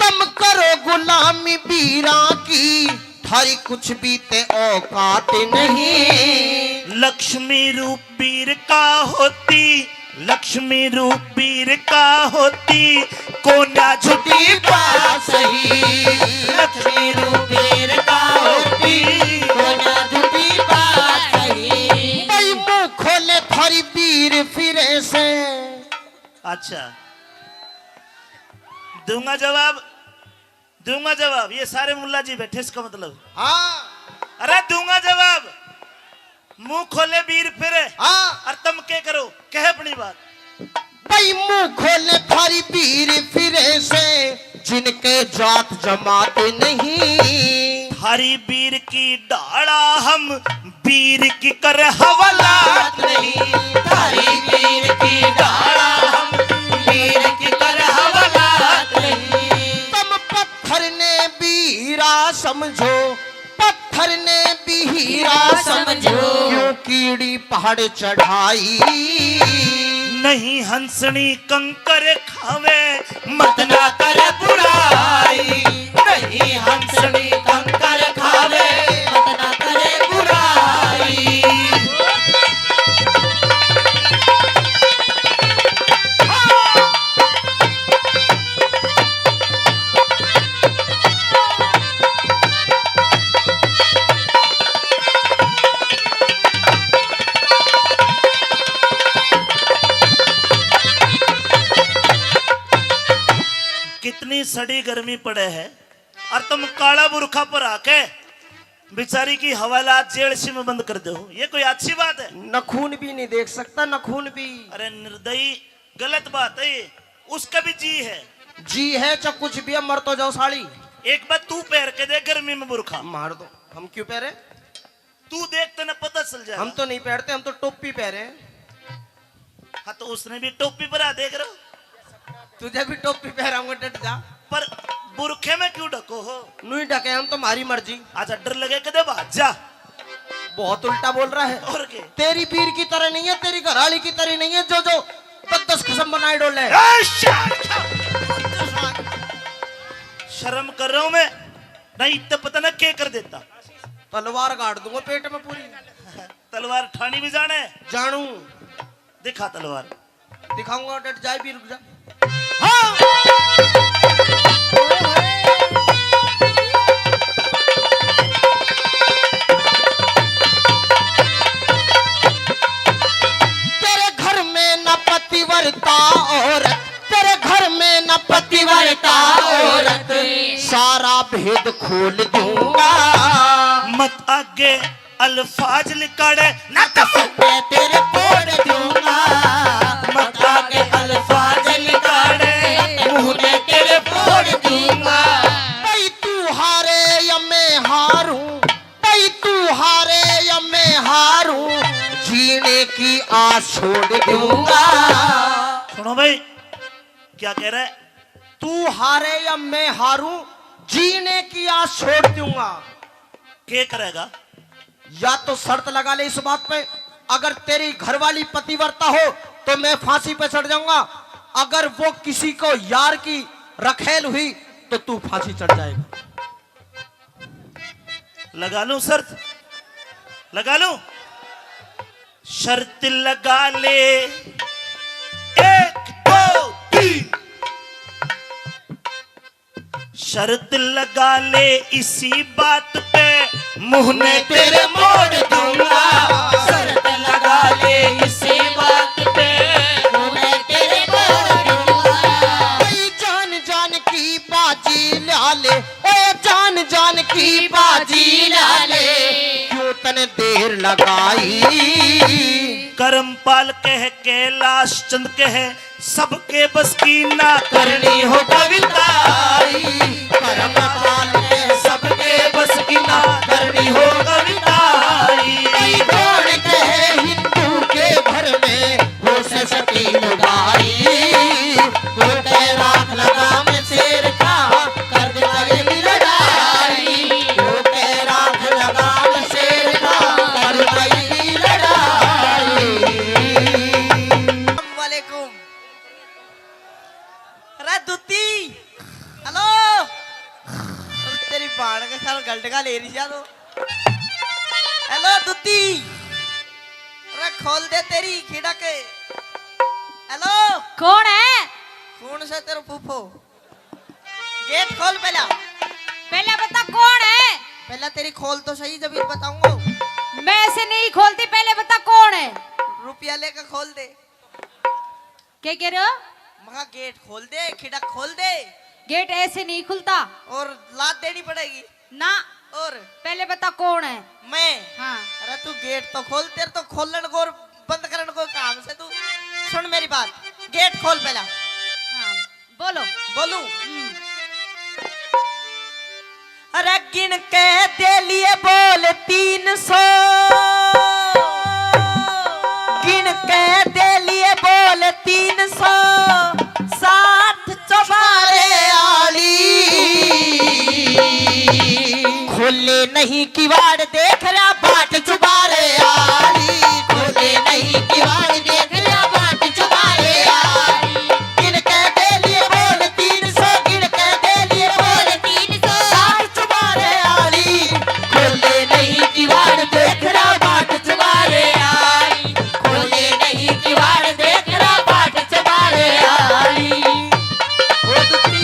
तम करो गुलामी बीरा की, थारी कुछ भी ते औकात नहीं। लक्ष्मी रूप बीर का होती, लक्ष्मी रूप बीर का होती, कोन्या झुटी बात सही। लक्ष्मी रूप बीर का होती, कोन्या झुटी बात सही। भाई, मुंह खोले थारी बीर फिरे से। अच्छा, दूंगा जवाब, दूंगा जवाब। ये सारे मुल्ला जी बैठे, इसका मतलब। हाँ। अरे, दूंगा जवाब। मुंह खोले बीर फिरे। हाँ। और तुम के करो, कह अपनी बात। भाई, मुंह खोले थारी बीर फिरे से, जिनके जात जमात नहीं। थारी बीर की डाला हम, बीर की कर हवालात नहीं। थारी बीर की डाला हम, बीर की कर हवालात नहीं। तम पत्थर ने बीरा समझो, पत्थर ने भी हीरा समझो। क्यों कीड़ी पहाड़ चढ़ाई। नहीं हंसनी कंकर खावे, मत ना कर बुराई। नहीं हंसनी कंकर खावे, मत ना करे बुराई। कितनी सड़ी गर्मी पड़े है और तुम काला बुरखा पर आके बेचारी की हवालात जेल सी में बंद कर दो, ये कोई अच्छी बात है? न खून भी नहीं देख सकता, न खून भी। अरे निर्दयी, गलत बात है ये। उसका भी जी है। जी है चाहे कुछ भी है, मर तो जाओ साली। एक बार तू पैर के दे गर्मी में बुरखा। मार दो, हम क्यों पहरे? तू देख, तने पता चल जाएगा। हम तो नहीं पहरते, हम तो टोपी पहरे हैं। हाँ, तो उसने भी टोपी पहरा, देख रहे हो? तुझे भी टोपी पहराऊंगा, डट जा। पर बुरखे में क्यों ढको हो? न्यू ही ढके हम, तुम्हारी मर्जी। अच्छा, डर लगे कदे भाग जा। बहुत उल्टा बोल रहा है। और के? तेरी बीर की तरह नहीं है, तेरी घरवाली की तरह नहीं है, जो, जो दस दस कसम बनाए डोले। ए, शर्म कर रहा हूं मैं, नहीं तो पता ना क्या कर देता। तलवार गाड़ दूंगा पेट में पूरी। तलवार ठानी भी जाने। जानू। दिखा तलवार। दिखाऊंगा, डट जाए भी, रुक जा। हाँ। तेरे घर में न पतिव्रता औरत, तेरे घर में न पतिव्रता औरत, सारा भेद खोल दूंगा। मत आगे अल्फाज लिकाड़े, ना तो मैं तेरे फोड़ दूंगा। मत आगे अल्फाज लिकाड़े, मुंह में तेरे फोड़ दूंगा। भाई तू हारे या मैं हारूं, भाई तू हारे या मैं हारूं, जीने की आस छोड़ दूंगा। सुनो भाई, क्या कह रहा है? तू हारे या मैं हारूं, जीने की आस छोड़ दूंगा। के करेगा? या तो शर्त लगा ले इस बात पे, अगर तेरी घरवाली पतिव्रता हो तो मैं फांसी पे चढ़ जाऊंगा, अगर वो किसी को यार की रखेल हुई तो तू फांसी चढ़ जाएगा। लगा लूं शर्त? लगा लूं? शर्त लगा ले, एक, दो, तीन। शर्त लगा ले इसी बात पे, मुंह में तेरे मोड़ दूंगा। शर्त लगा ले इसी बात पे, मुंह में तेरे मोड़ दूंगा। लगाई। करमपाल कह, कैलाश चंद कह, सबके बस की ना करनी हो कविता आई। करमपाल कह, सबके बस की ना करनी हो कविता आई। कई कौन कहे हिंदू के घर में हो सती लुगाई। वो कह राख लगाम शेर का, कर दिवाएगी लड़ाई। वो कह राख लगाम शेर का, कर दिवाएगी लड़ाई। वालेकुम। अरे दूती, हेलो। तेरी बाण के साथ गलटका ले रही जा तो। हेलो दूती, अरे खोल दे तेरी खिड़क। हेलो। कौन है? कौन सा तेरा फूफो? गेट खोल पहला। पहले बता कौन है? पहला तेरी खोल तो सही, जब ही बताऊंगा। मैं ऐसे नहीं खोलती, पहले बता कौन है? रुपया लेकर खोल दे। क्या कह रहे हो? मगा गेट खोल दे, खिड़क खोल दे। गेट ऐसे नहीं खुलता। और लात देनी पड़ेगी। ना। और? पहले बता कौन है? मैं? हाँ। अरे तू गेट तो खोल, तेरे तो खोलन को और बंद करने को काम से तू। सुन मेरी बात, गेट खोल पहला। हाँ, बोलो। बोलूं? हम्म। अरे गिन के दे लिए बोल तीन सौ, गिन के दे लिए बोल तीन सौ, साठ चुबारे आली। खोले नहीं किवाड़ देख रहा बाट चुबारे आली, खोले नहीं किवाड़ देख रहा बाट चुबारे आली। गिन के दे लिए बोल तीन सौ, गिन के दे लिए बोल तीन सौ, साठ चुबारे आली। खोले नहीं किवाड़ देख रहा बाट चुबारे आली, खोले नहीं किवाड़ देख रहा बाट चुबारे आली। ओ दुखी।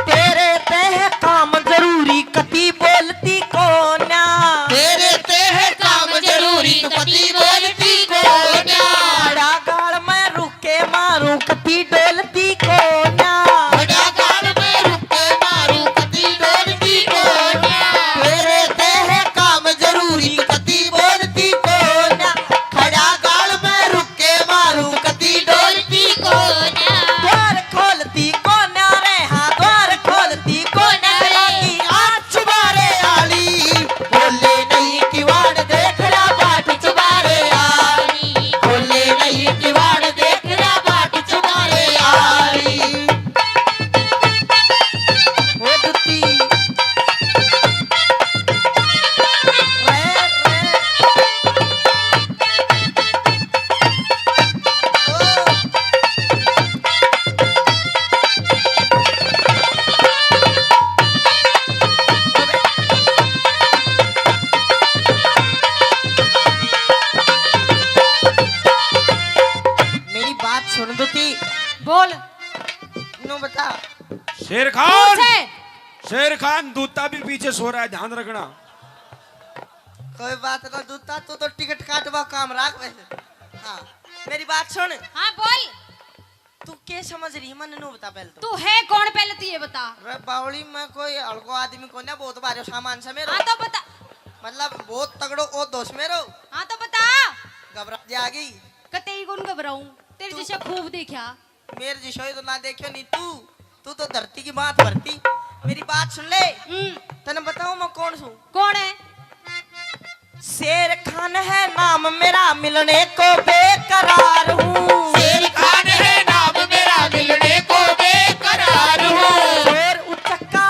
तेरे ते है काम जरूरी, कती बोलती कोन्या। तेरे ते है काम जरूरी, कती बोलती कोन्या। बड़ा गाल में रुक के मारूं, कती डोलती कोन्या। बड़ा गाल में रुक के मारूं, कती डोलती कोन्या। तेरे ते है काम जरूरी, कती बोलती कोन्या। खड़ा गाल में रुक के मारूं, कती डोलती कोन्या। द्वार खोलती कोन्या रे, हाँ, द्वार खोलती कोन्या रे। आज चुबारे आली, खोले नहीं किवाड़ देख रहा बाट चुबारे आली, खोले नहीं किवाड़ देख रहा बाट चुबारे आली। ओ दुती। मेरी बात सुन दुती। बोल। नू बता। शेर खान। शेर खान, दूता भी पीछे सो रहा है, ध्यान रखना। कोई बात ना दूता, तू तो टिकट काटवा काम रख वैसे। हाँ, मेरी बात सुन। हाँ, बोल। तू के समझ रही है, मन्ने नू बता पहले तो। तू है कौन, पहले तू ये बता। रे बावली, मैं कोई हल्को आदमी कोन्या, बहुत भारी सामान से मेरो। हाँ, तो बता। मतलब, बहुत तगड़ो ओहदो से मेरो। हाँ, तो बता। घबरा जागी। कतई कौन घबराऊं, तेरे तू जैसा खूब देखा। मेरे जिसोई तो ना देखियो नी तू, तू तो धरती की बात भरती। मेरी बात सुन ले, हम्म। तने बताऊं मैं कौन सूं? कौन है? शेर खान है नाम मेरा, मिलने को बेकरार हूँ। शेर खान है नाम मेरा, मिलने को बेकरार हूँ। चोर उचक्का,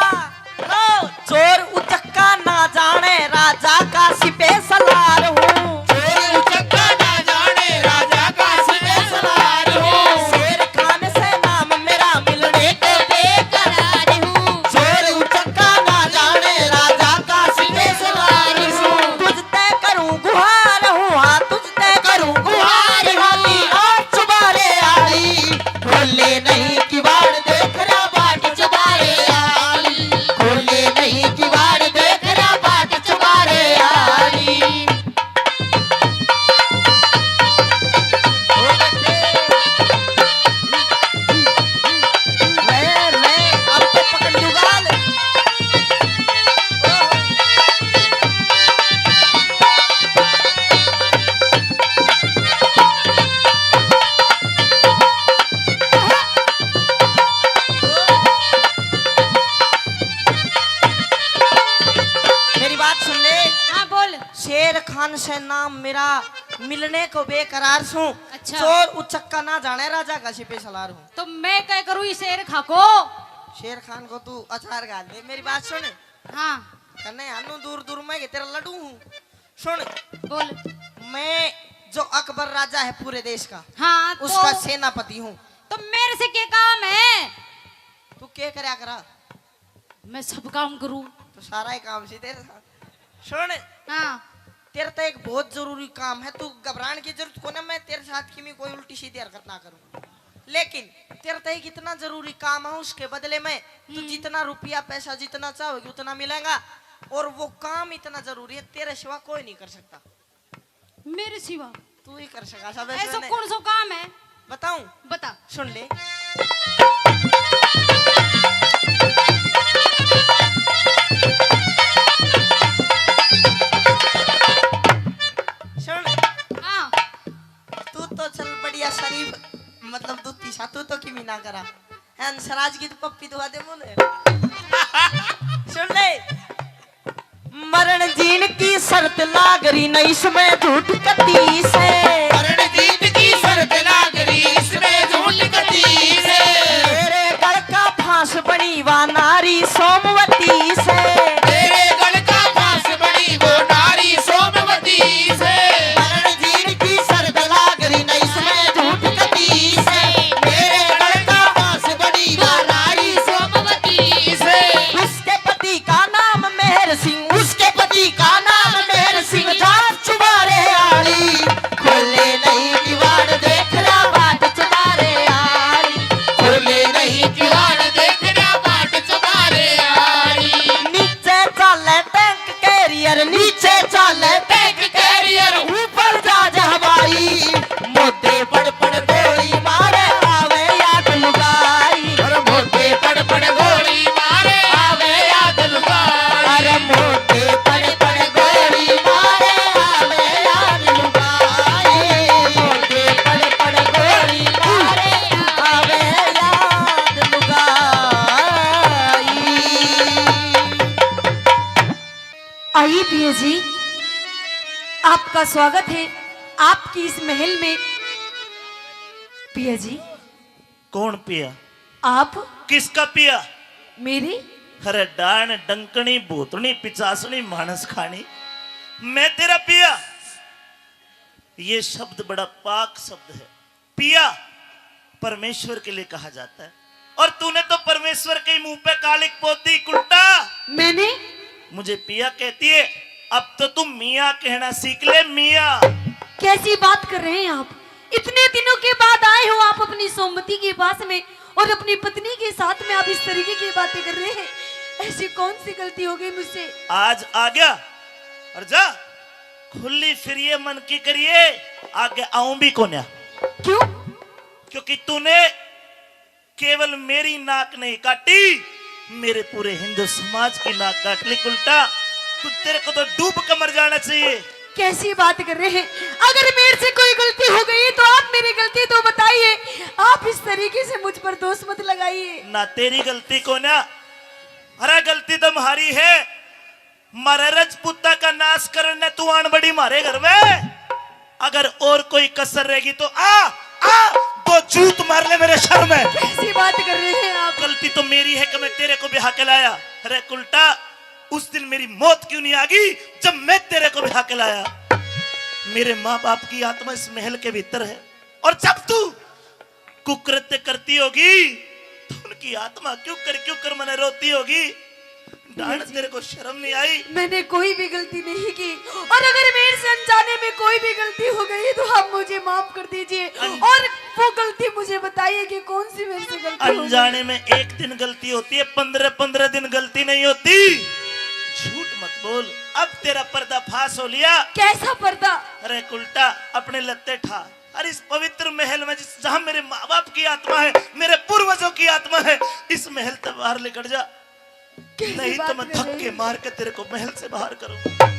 लो, चोर उचक्का ना जाने राजा का सिपे सलार हूँ। चोर उचक्का ना जाने राजा का सिपे सलार हूँ। शेर खान से नाम मेरा, मिलने को बेकरार हूँ। चोर उचक्का ना जाने राजा का सिपे सलार हूँ। तुझ ते करूँ गुहार हूँ, हाँ, तुझ ते करूँ गुहार हूँ। आज चुबारे आली, नहीं किवाड़ देख रहा बाट चबारे आली, खोले नहीं किवाड़ देख रहा बाट चबारे आली। रे, रे, अब तो पकड़ लूंगा ले। मेरी बात सुन ले। हाँ, बोल। शेर खान से नाम मेरा, मिलने को बेकरार सूं। अच्छा। चोर उचक्का ना जाने, राजा का सिपह सलार हूँ। तो मैं क्या करूँ इस शेर खा को? शेर खान को तू अचार घाल दे। मेरी बात सुन। हाँ। कन्ने हानू दूर दूर में के तेरा लड्डू हूँ। सुन। बोल। मैं जो अकबर राजा है पूरे देश का, हाँ, तो उसका सेनापति हूँ। तो मेरे से क्या काम है? तू क्या करया करा? मैं सब काम करूँ। तो सारा ही काम सी तेरे साथ। सुन। हाँ। तेरे तो एक बहुत जरूरी काम है, तू घबराने की जरूरत को ना, मैं तेरे साथ की भी कोई उल्टी सीधी हरकत ना करूँ। लेकिन तेरे तय कितना जरूरी काम है, उसके बदले में तू हम्म। जितना रुपया पैसा जितना चाहोगी उतना मिलेगा। और वो काम इतना जरूरी है, तेरे सिवा कोई नहीं कर सकता। मेरे सिवा? तू ही कर सका सब। ऐसा कौन सा काम है? बताऊं? बता। सुन ले। सुन। हाँ। तू तो चल बढ़िया शरीफ, मतलब दूती सा, तू तो किमी ना करा। हंसराज की तो पप्पी दुआ दे बोले। सुन ले। मरण जीण की शर्त लाग रही न इसमें झूठ कती से। मरण जीण की शर्त लाग रही इसमें झूठ कती से। मेरे गल का फांस बनी वा नारी सोमवती से। मेरे गल का फांस बनी वो नारी सोमवती से। मरण जीण की शर्त लाग रही न इसमें झूठ कती से। मेरे गल का फांस बनी वो नारी सोमवती से। उसके पति का नाम मेहर सिंह, उसके पति का नाम मेहर सिंह, जात चुबारे आली। खोले नहीं किवाड़ देख रहा बाट चुबारे आली। खोले नहीं किवाड़ देख रहा बाट चुबारे आली। नीचे चाले टैंक कैरियर, नीचे चाले टैंक कैरियर, ऊपर जहाज हवाई। मोटे पड़ पड़ गोली मारे आवे याद लुगाई। अरे मोटे पड़ पड़ गोली मारे आवे याद लुगाई। अरे मोटे पड़ पड़ गोली मारे आवे याद लुगाई। मोटे पड़ पड़ गोली मारे आवे याद लुगाई। आइए पिया जी, आपका स्वागत है आपकी इस महल में। पिया जी। कौन पिया? आप। किसका पिया? मेरी। अरे डाण डंकनी भूतनी पिचासनी मानस खानी, मैं तेरा पिया? ये शब्द बड़ा पाक शब्द है। पिया परमेश्वर के लिए कहा जाता है। और तूने तो परमेश्वर के ही मुंह पे कालिक पोत दी, कुलटा। मैंने? मुझे पिया कहती है, अब तो तू मियाँ कहना सीख ले, मियाँ। कैसी बात कर रहे हैं आप? इतने दिनों के बाद आए हो आप अपनी सोमवती के पास में और अपनी पत्नी के साथ में आप इस तरीके की बातें कर रहे हैं। ऐसी कौन सी गलती हो गई मुझसे? आज आ गया और जा, खुली फिरिए मन की करिए, आगे आऊं भी कोन्या। क्यों? क्योंकि तूने केवल मेरी नाक नहीं काटी, मेरे पूरे हिंदू समाज की नाक काट ली। उल्टा तू, तेरे को तो डूब के मर जाना चाहिए। कैसी बात कर रहे हैं? अगर मेरे से कोई गलती हो गई तो आप मेरी गलती तो बताइए, आप इस तरीके से मुझ पर दोष मत लगाइए। ना तेरी गलती कोन्या, अरे गलती तो म्हारी है। म्हारे रजपूता का नाश करण ने तू आन बड़ी म्हारे घर में। अगर और कोई कसर रहेगी तो आ, आ, दो जूत मार ले मेरे सर में। कैसी बात कर रहे हैं आप? गलती तो मेरी है कि मैं तेरे को ब्याह के लाया। अरे कुलटा, उस दिन मेरी मौत क्यों नहीं आ गई जब मैं तेरे को ब्याह के लाया? मेरे माँ बाप की आत्मा इस महल के भीतर है, और जब तू कुकृत्य करती होगी तो उनकी आत्मा क्यों कर, क्यों कर मने रोती होगी। डांट, तेरे को शर्म नहीं आई? मैंने कोई भी गलती नहीं की, और अगर मेरे से अनजाने में कोई भी गलती हो गई तो आप मुझे माफ कर दीजिए। अन- और वो गलती मुझे बताइए कि कौन सी मेरे से गलती हो गई। अनजाने में एक दिन गलती होती है, पन्द्रह पन्द्रह दिन गलती नहीं होती। झूठ मत बोल, अब तेरा पर्दाफाश हो लिया। कैसा पर्दा? अरे उल्टा, अपने लत्ते ठा। अरे इस पवित्र महल में जिस, जहां मेरे माँ बाप की आत्मा है, मेरे पूर्वजों की आत्मा है, इस महल से बाहर निकल जा। कैसी बात कर रहे हैं? नहीं तो मैं धक्के मार के तेरे को महल से बाहर करूंगा।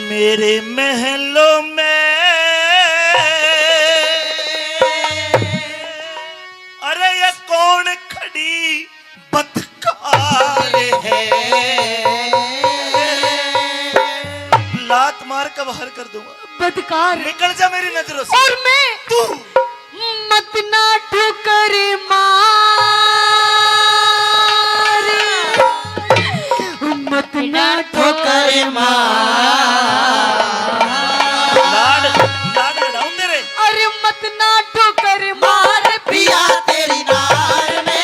मेरे महलों में, अरे ये कौन खड़ी बदकार है? लात मार के बाहर कर दूंगा। बदकार। निकल जा मेरी नजरों से। और मैं तू मत ना ठोकर मार, मत ना ठोकर मार। लाड, लाड लड़ाऊं तेरे। अरे मत ना ठोकर मार पिया तेरी नार में।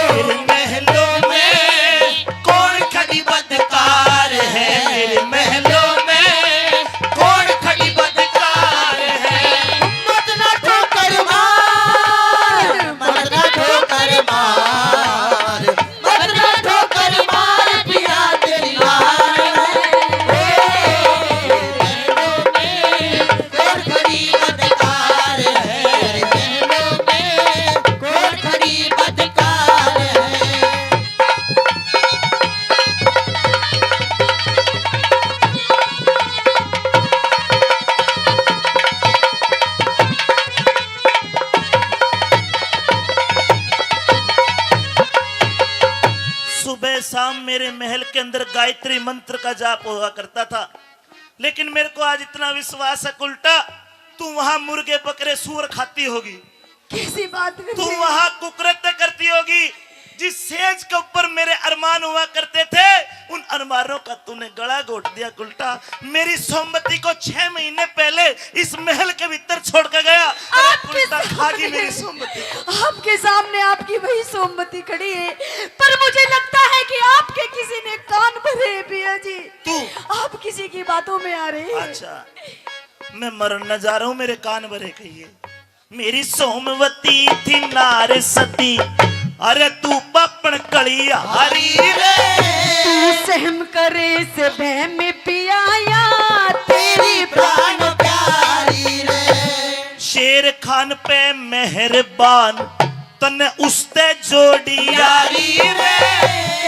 तेरे महलों में कौन खड़ी बदकार है? मेरे महलों में कौन खड़ी बदकार है? मत ना ठोकर मार, मत ना ठोकर मार, मत ना ठोकर मार पिया तेरी नार में। कौन खड़ी बदकार है? कौन खड़ी बदकार है? सुबह शाम मेरे महल के अंदर गायत्री मंत्र का जाप हुआ करता था, लेकिन मेरे को आज इतना विश्वास है उल्टा, तू वहां मुर्गे बकरे सूअर खाती होगी। कैसी बात कर तू रही है? वहां कुकृत्य करती होगी। जिस सेज के ऊपर मेरे अरमान हुआ करते थे, उन अरमानों का तूने गला घोट दिया उल्टा। मेरी सोमवती को छह महीने पहले इस महल के भीतर छोड़ के गया। अरे आपके उल्टा खा गई सामने, मेरी सोमवती को। आपके सामने आपकी वही सोमवती खड़ी है, पर मुझे लगता है कि आपके किसी ने कान भरे हैं पिया जी। तू? आप किसी की बातों में आ रहे हैं। अच्छा, मैं मरन न जा रहा हूँ, मेरे कान भरे कहिए। मेरी सोमवती थी नार सती, अरे तू पापण कलिहारी रे। तू सहम करे से बह में पियाया तेरी प्राण प्यारी रे। शेर खान पे मेहरबान, तन्ने उसते जोड़ी यारी रे।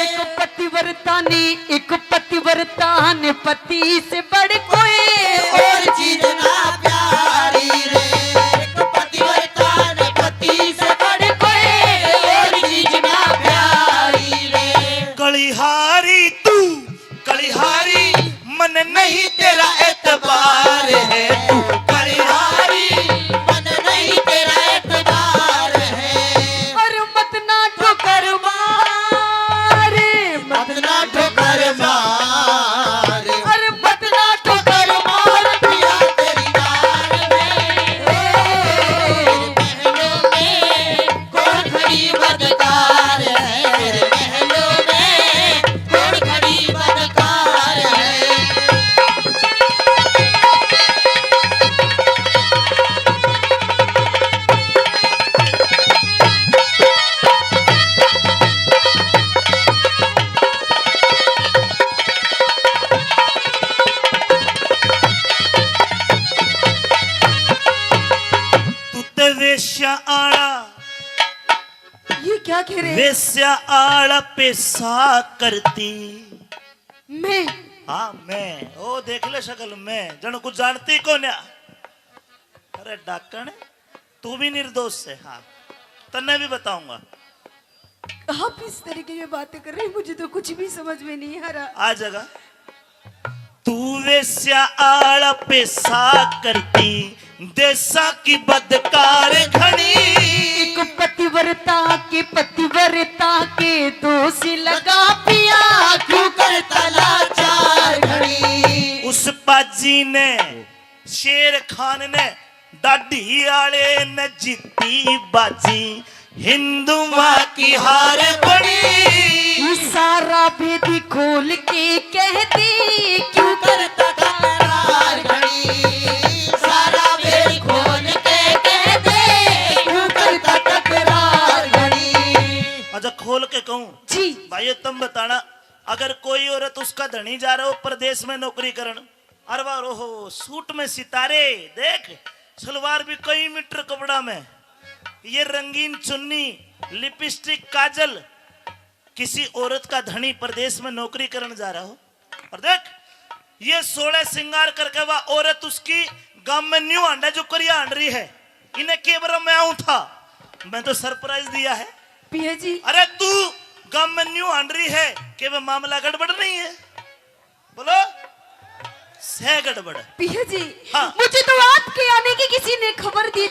एक पतिव्रता ने, एक पतिव्रता ने पति से बढ़ कोई और चीज ना प्यारी रे। एक पतिव्रता ने पति से बढ़ कोई और चीज ना प्यारी रे। कलिहारी तू, कलिहारी मन नहीं तेरा एतबार है तू। कलिहारी मन नहीं तेरा एतबार है। और मत ना ठोकर मार, मत ना ठोकर मार, अरे मत ना ठोकर मार पिया तेरी नार में। ए, महलों में कौन खड़ी बदकार है, महलों में कौन खड़ी बदकार है। तू ते वेश्या आला, ये क्या कह रहे हैं? वेश्या आला पेशा करती। मैं? हाँ, मैं। ओ, देख ले शक्ल, मैं। जण कुछ जानती को ना। अरे डाकण, तू भी निर्दोष है। हाँ, तन्ने भी बताऊंगा। आप इस तरीके की बातें कर रहे हैं, मुझे तो कुछ भी समझ में नहीं आ रहा। आ जाएगा। तू वेश्या आला पेशा करती, देसा की बदकार घणी। एक पतिव्रता के, पतिव्रता के दोष लगा पिया, क्यों करता लाचार घड़ी। उस बाजी ने, शेर खान ने, दाढ़ी आले ने जीती बाजी, हिंदुआ की हार बड़ी। सारा भेद खोल के कह दे, क्यों करता तकरार घड़ी। सारा भेद खोल के कह दे, क्यों करता तकरार घड़ी। अच्छा, खोल के कहूँ? जी। भाइयों, तुम बताना, अगर कोई औरत, उसका धनी जा रहा हो परदेश में नौकरी करण, अरे वाह, ओहो, सूट में सितारे, देख, सलवार भी कई मीटर कपड़ा में, ये रंगीन चुन्नी, लिपस्टिक, काजल, किसी औरत का धनी परदेश में नौकरी करण जा रहा हो, और देख, ये सोलह श्रृंगार करके वह औरत उसकी गांव में न्यू हांडा जो करिया हांड रही है, इन्हें के बरा मैं आऊं था, मैं तो सरप्राइज दिया है। पिया जी। अरे तू गांव में न्यू हांड रही है कि वह मामला गड़बड़ नहीं है? बोलो, सह गड़बड़। पिया जी, हाँ। मुझे तो आपके आने की किसी ने खबर दी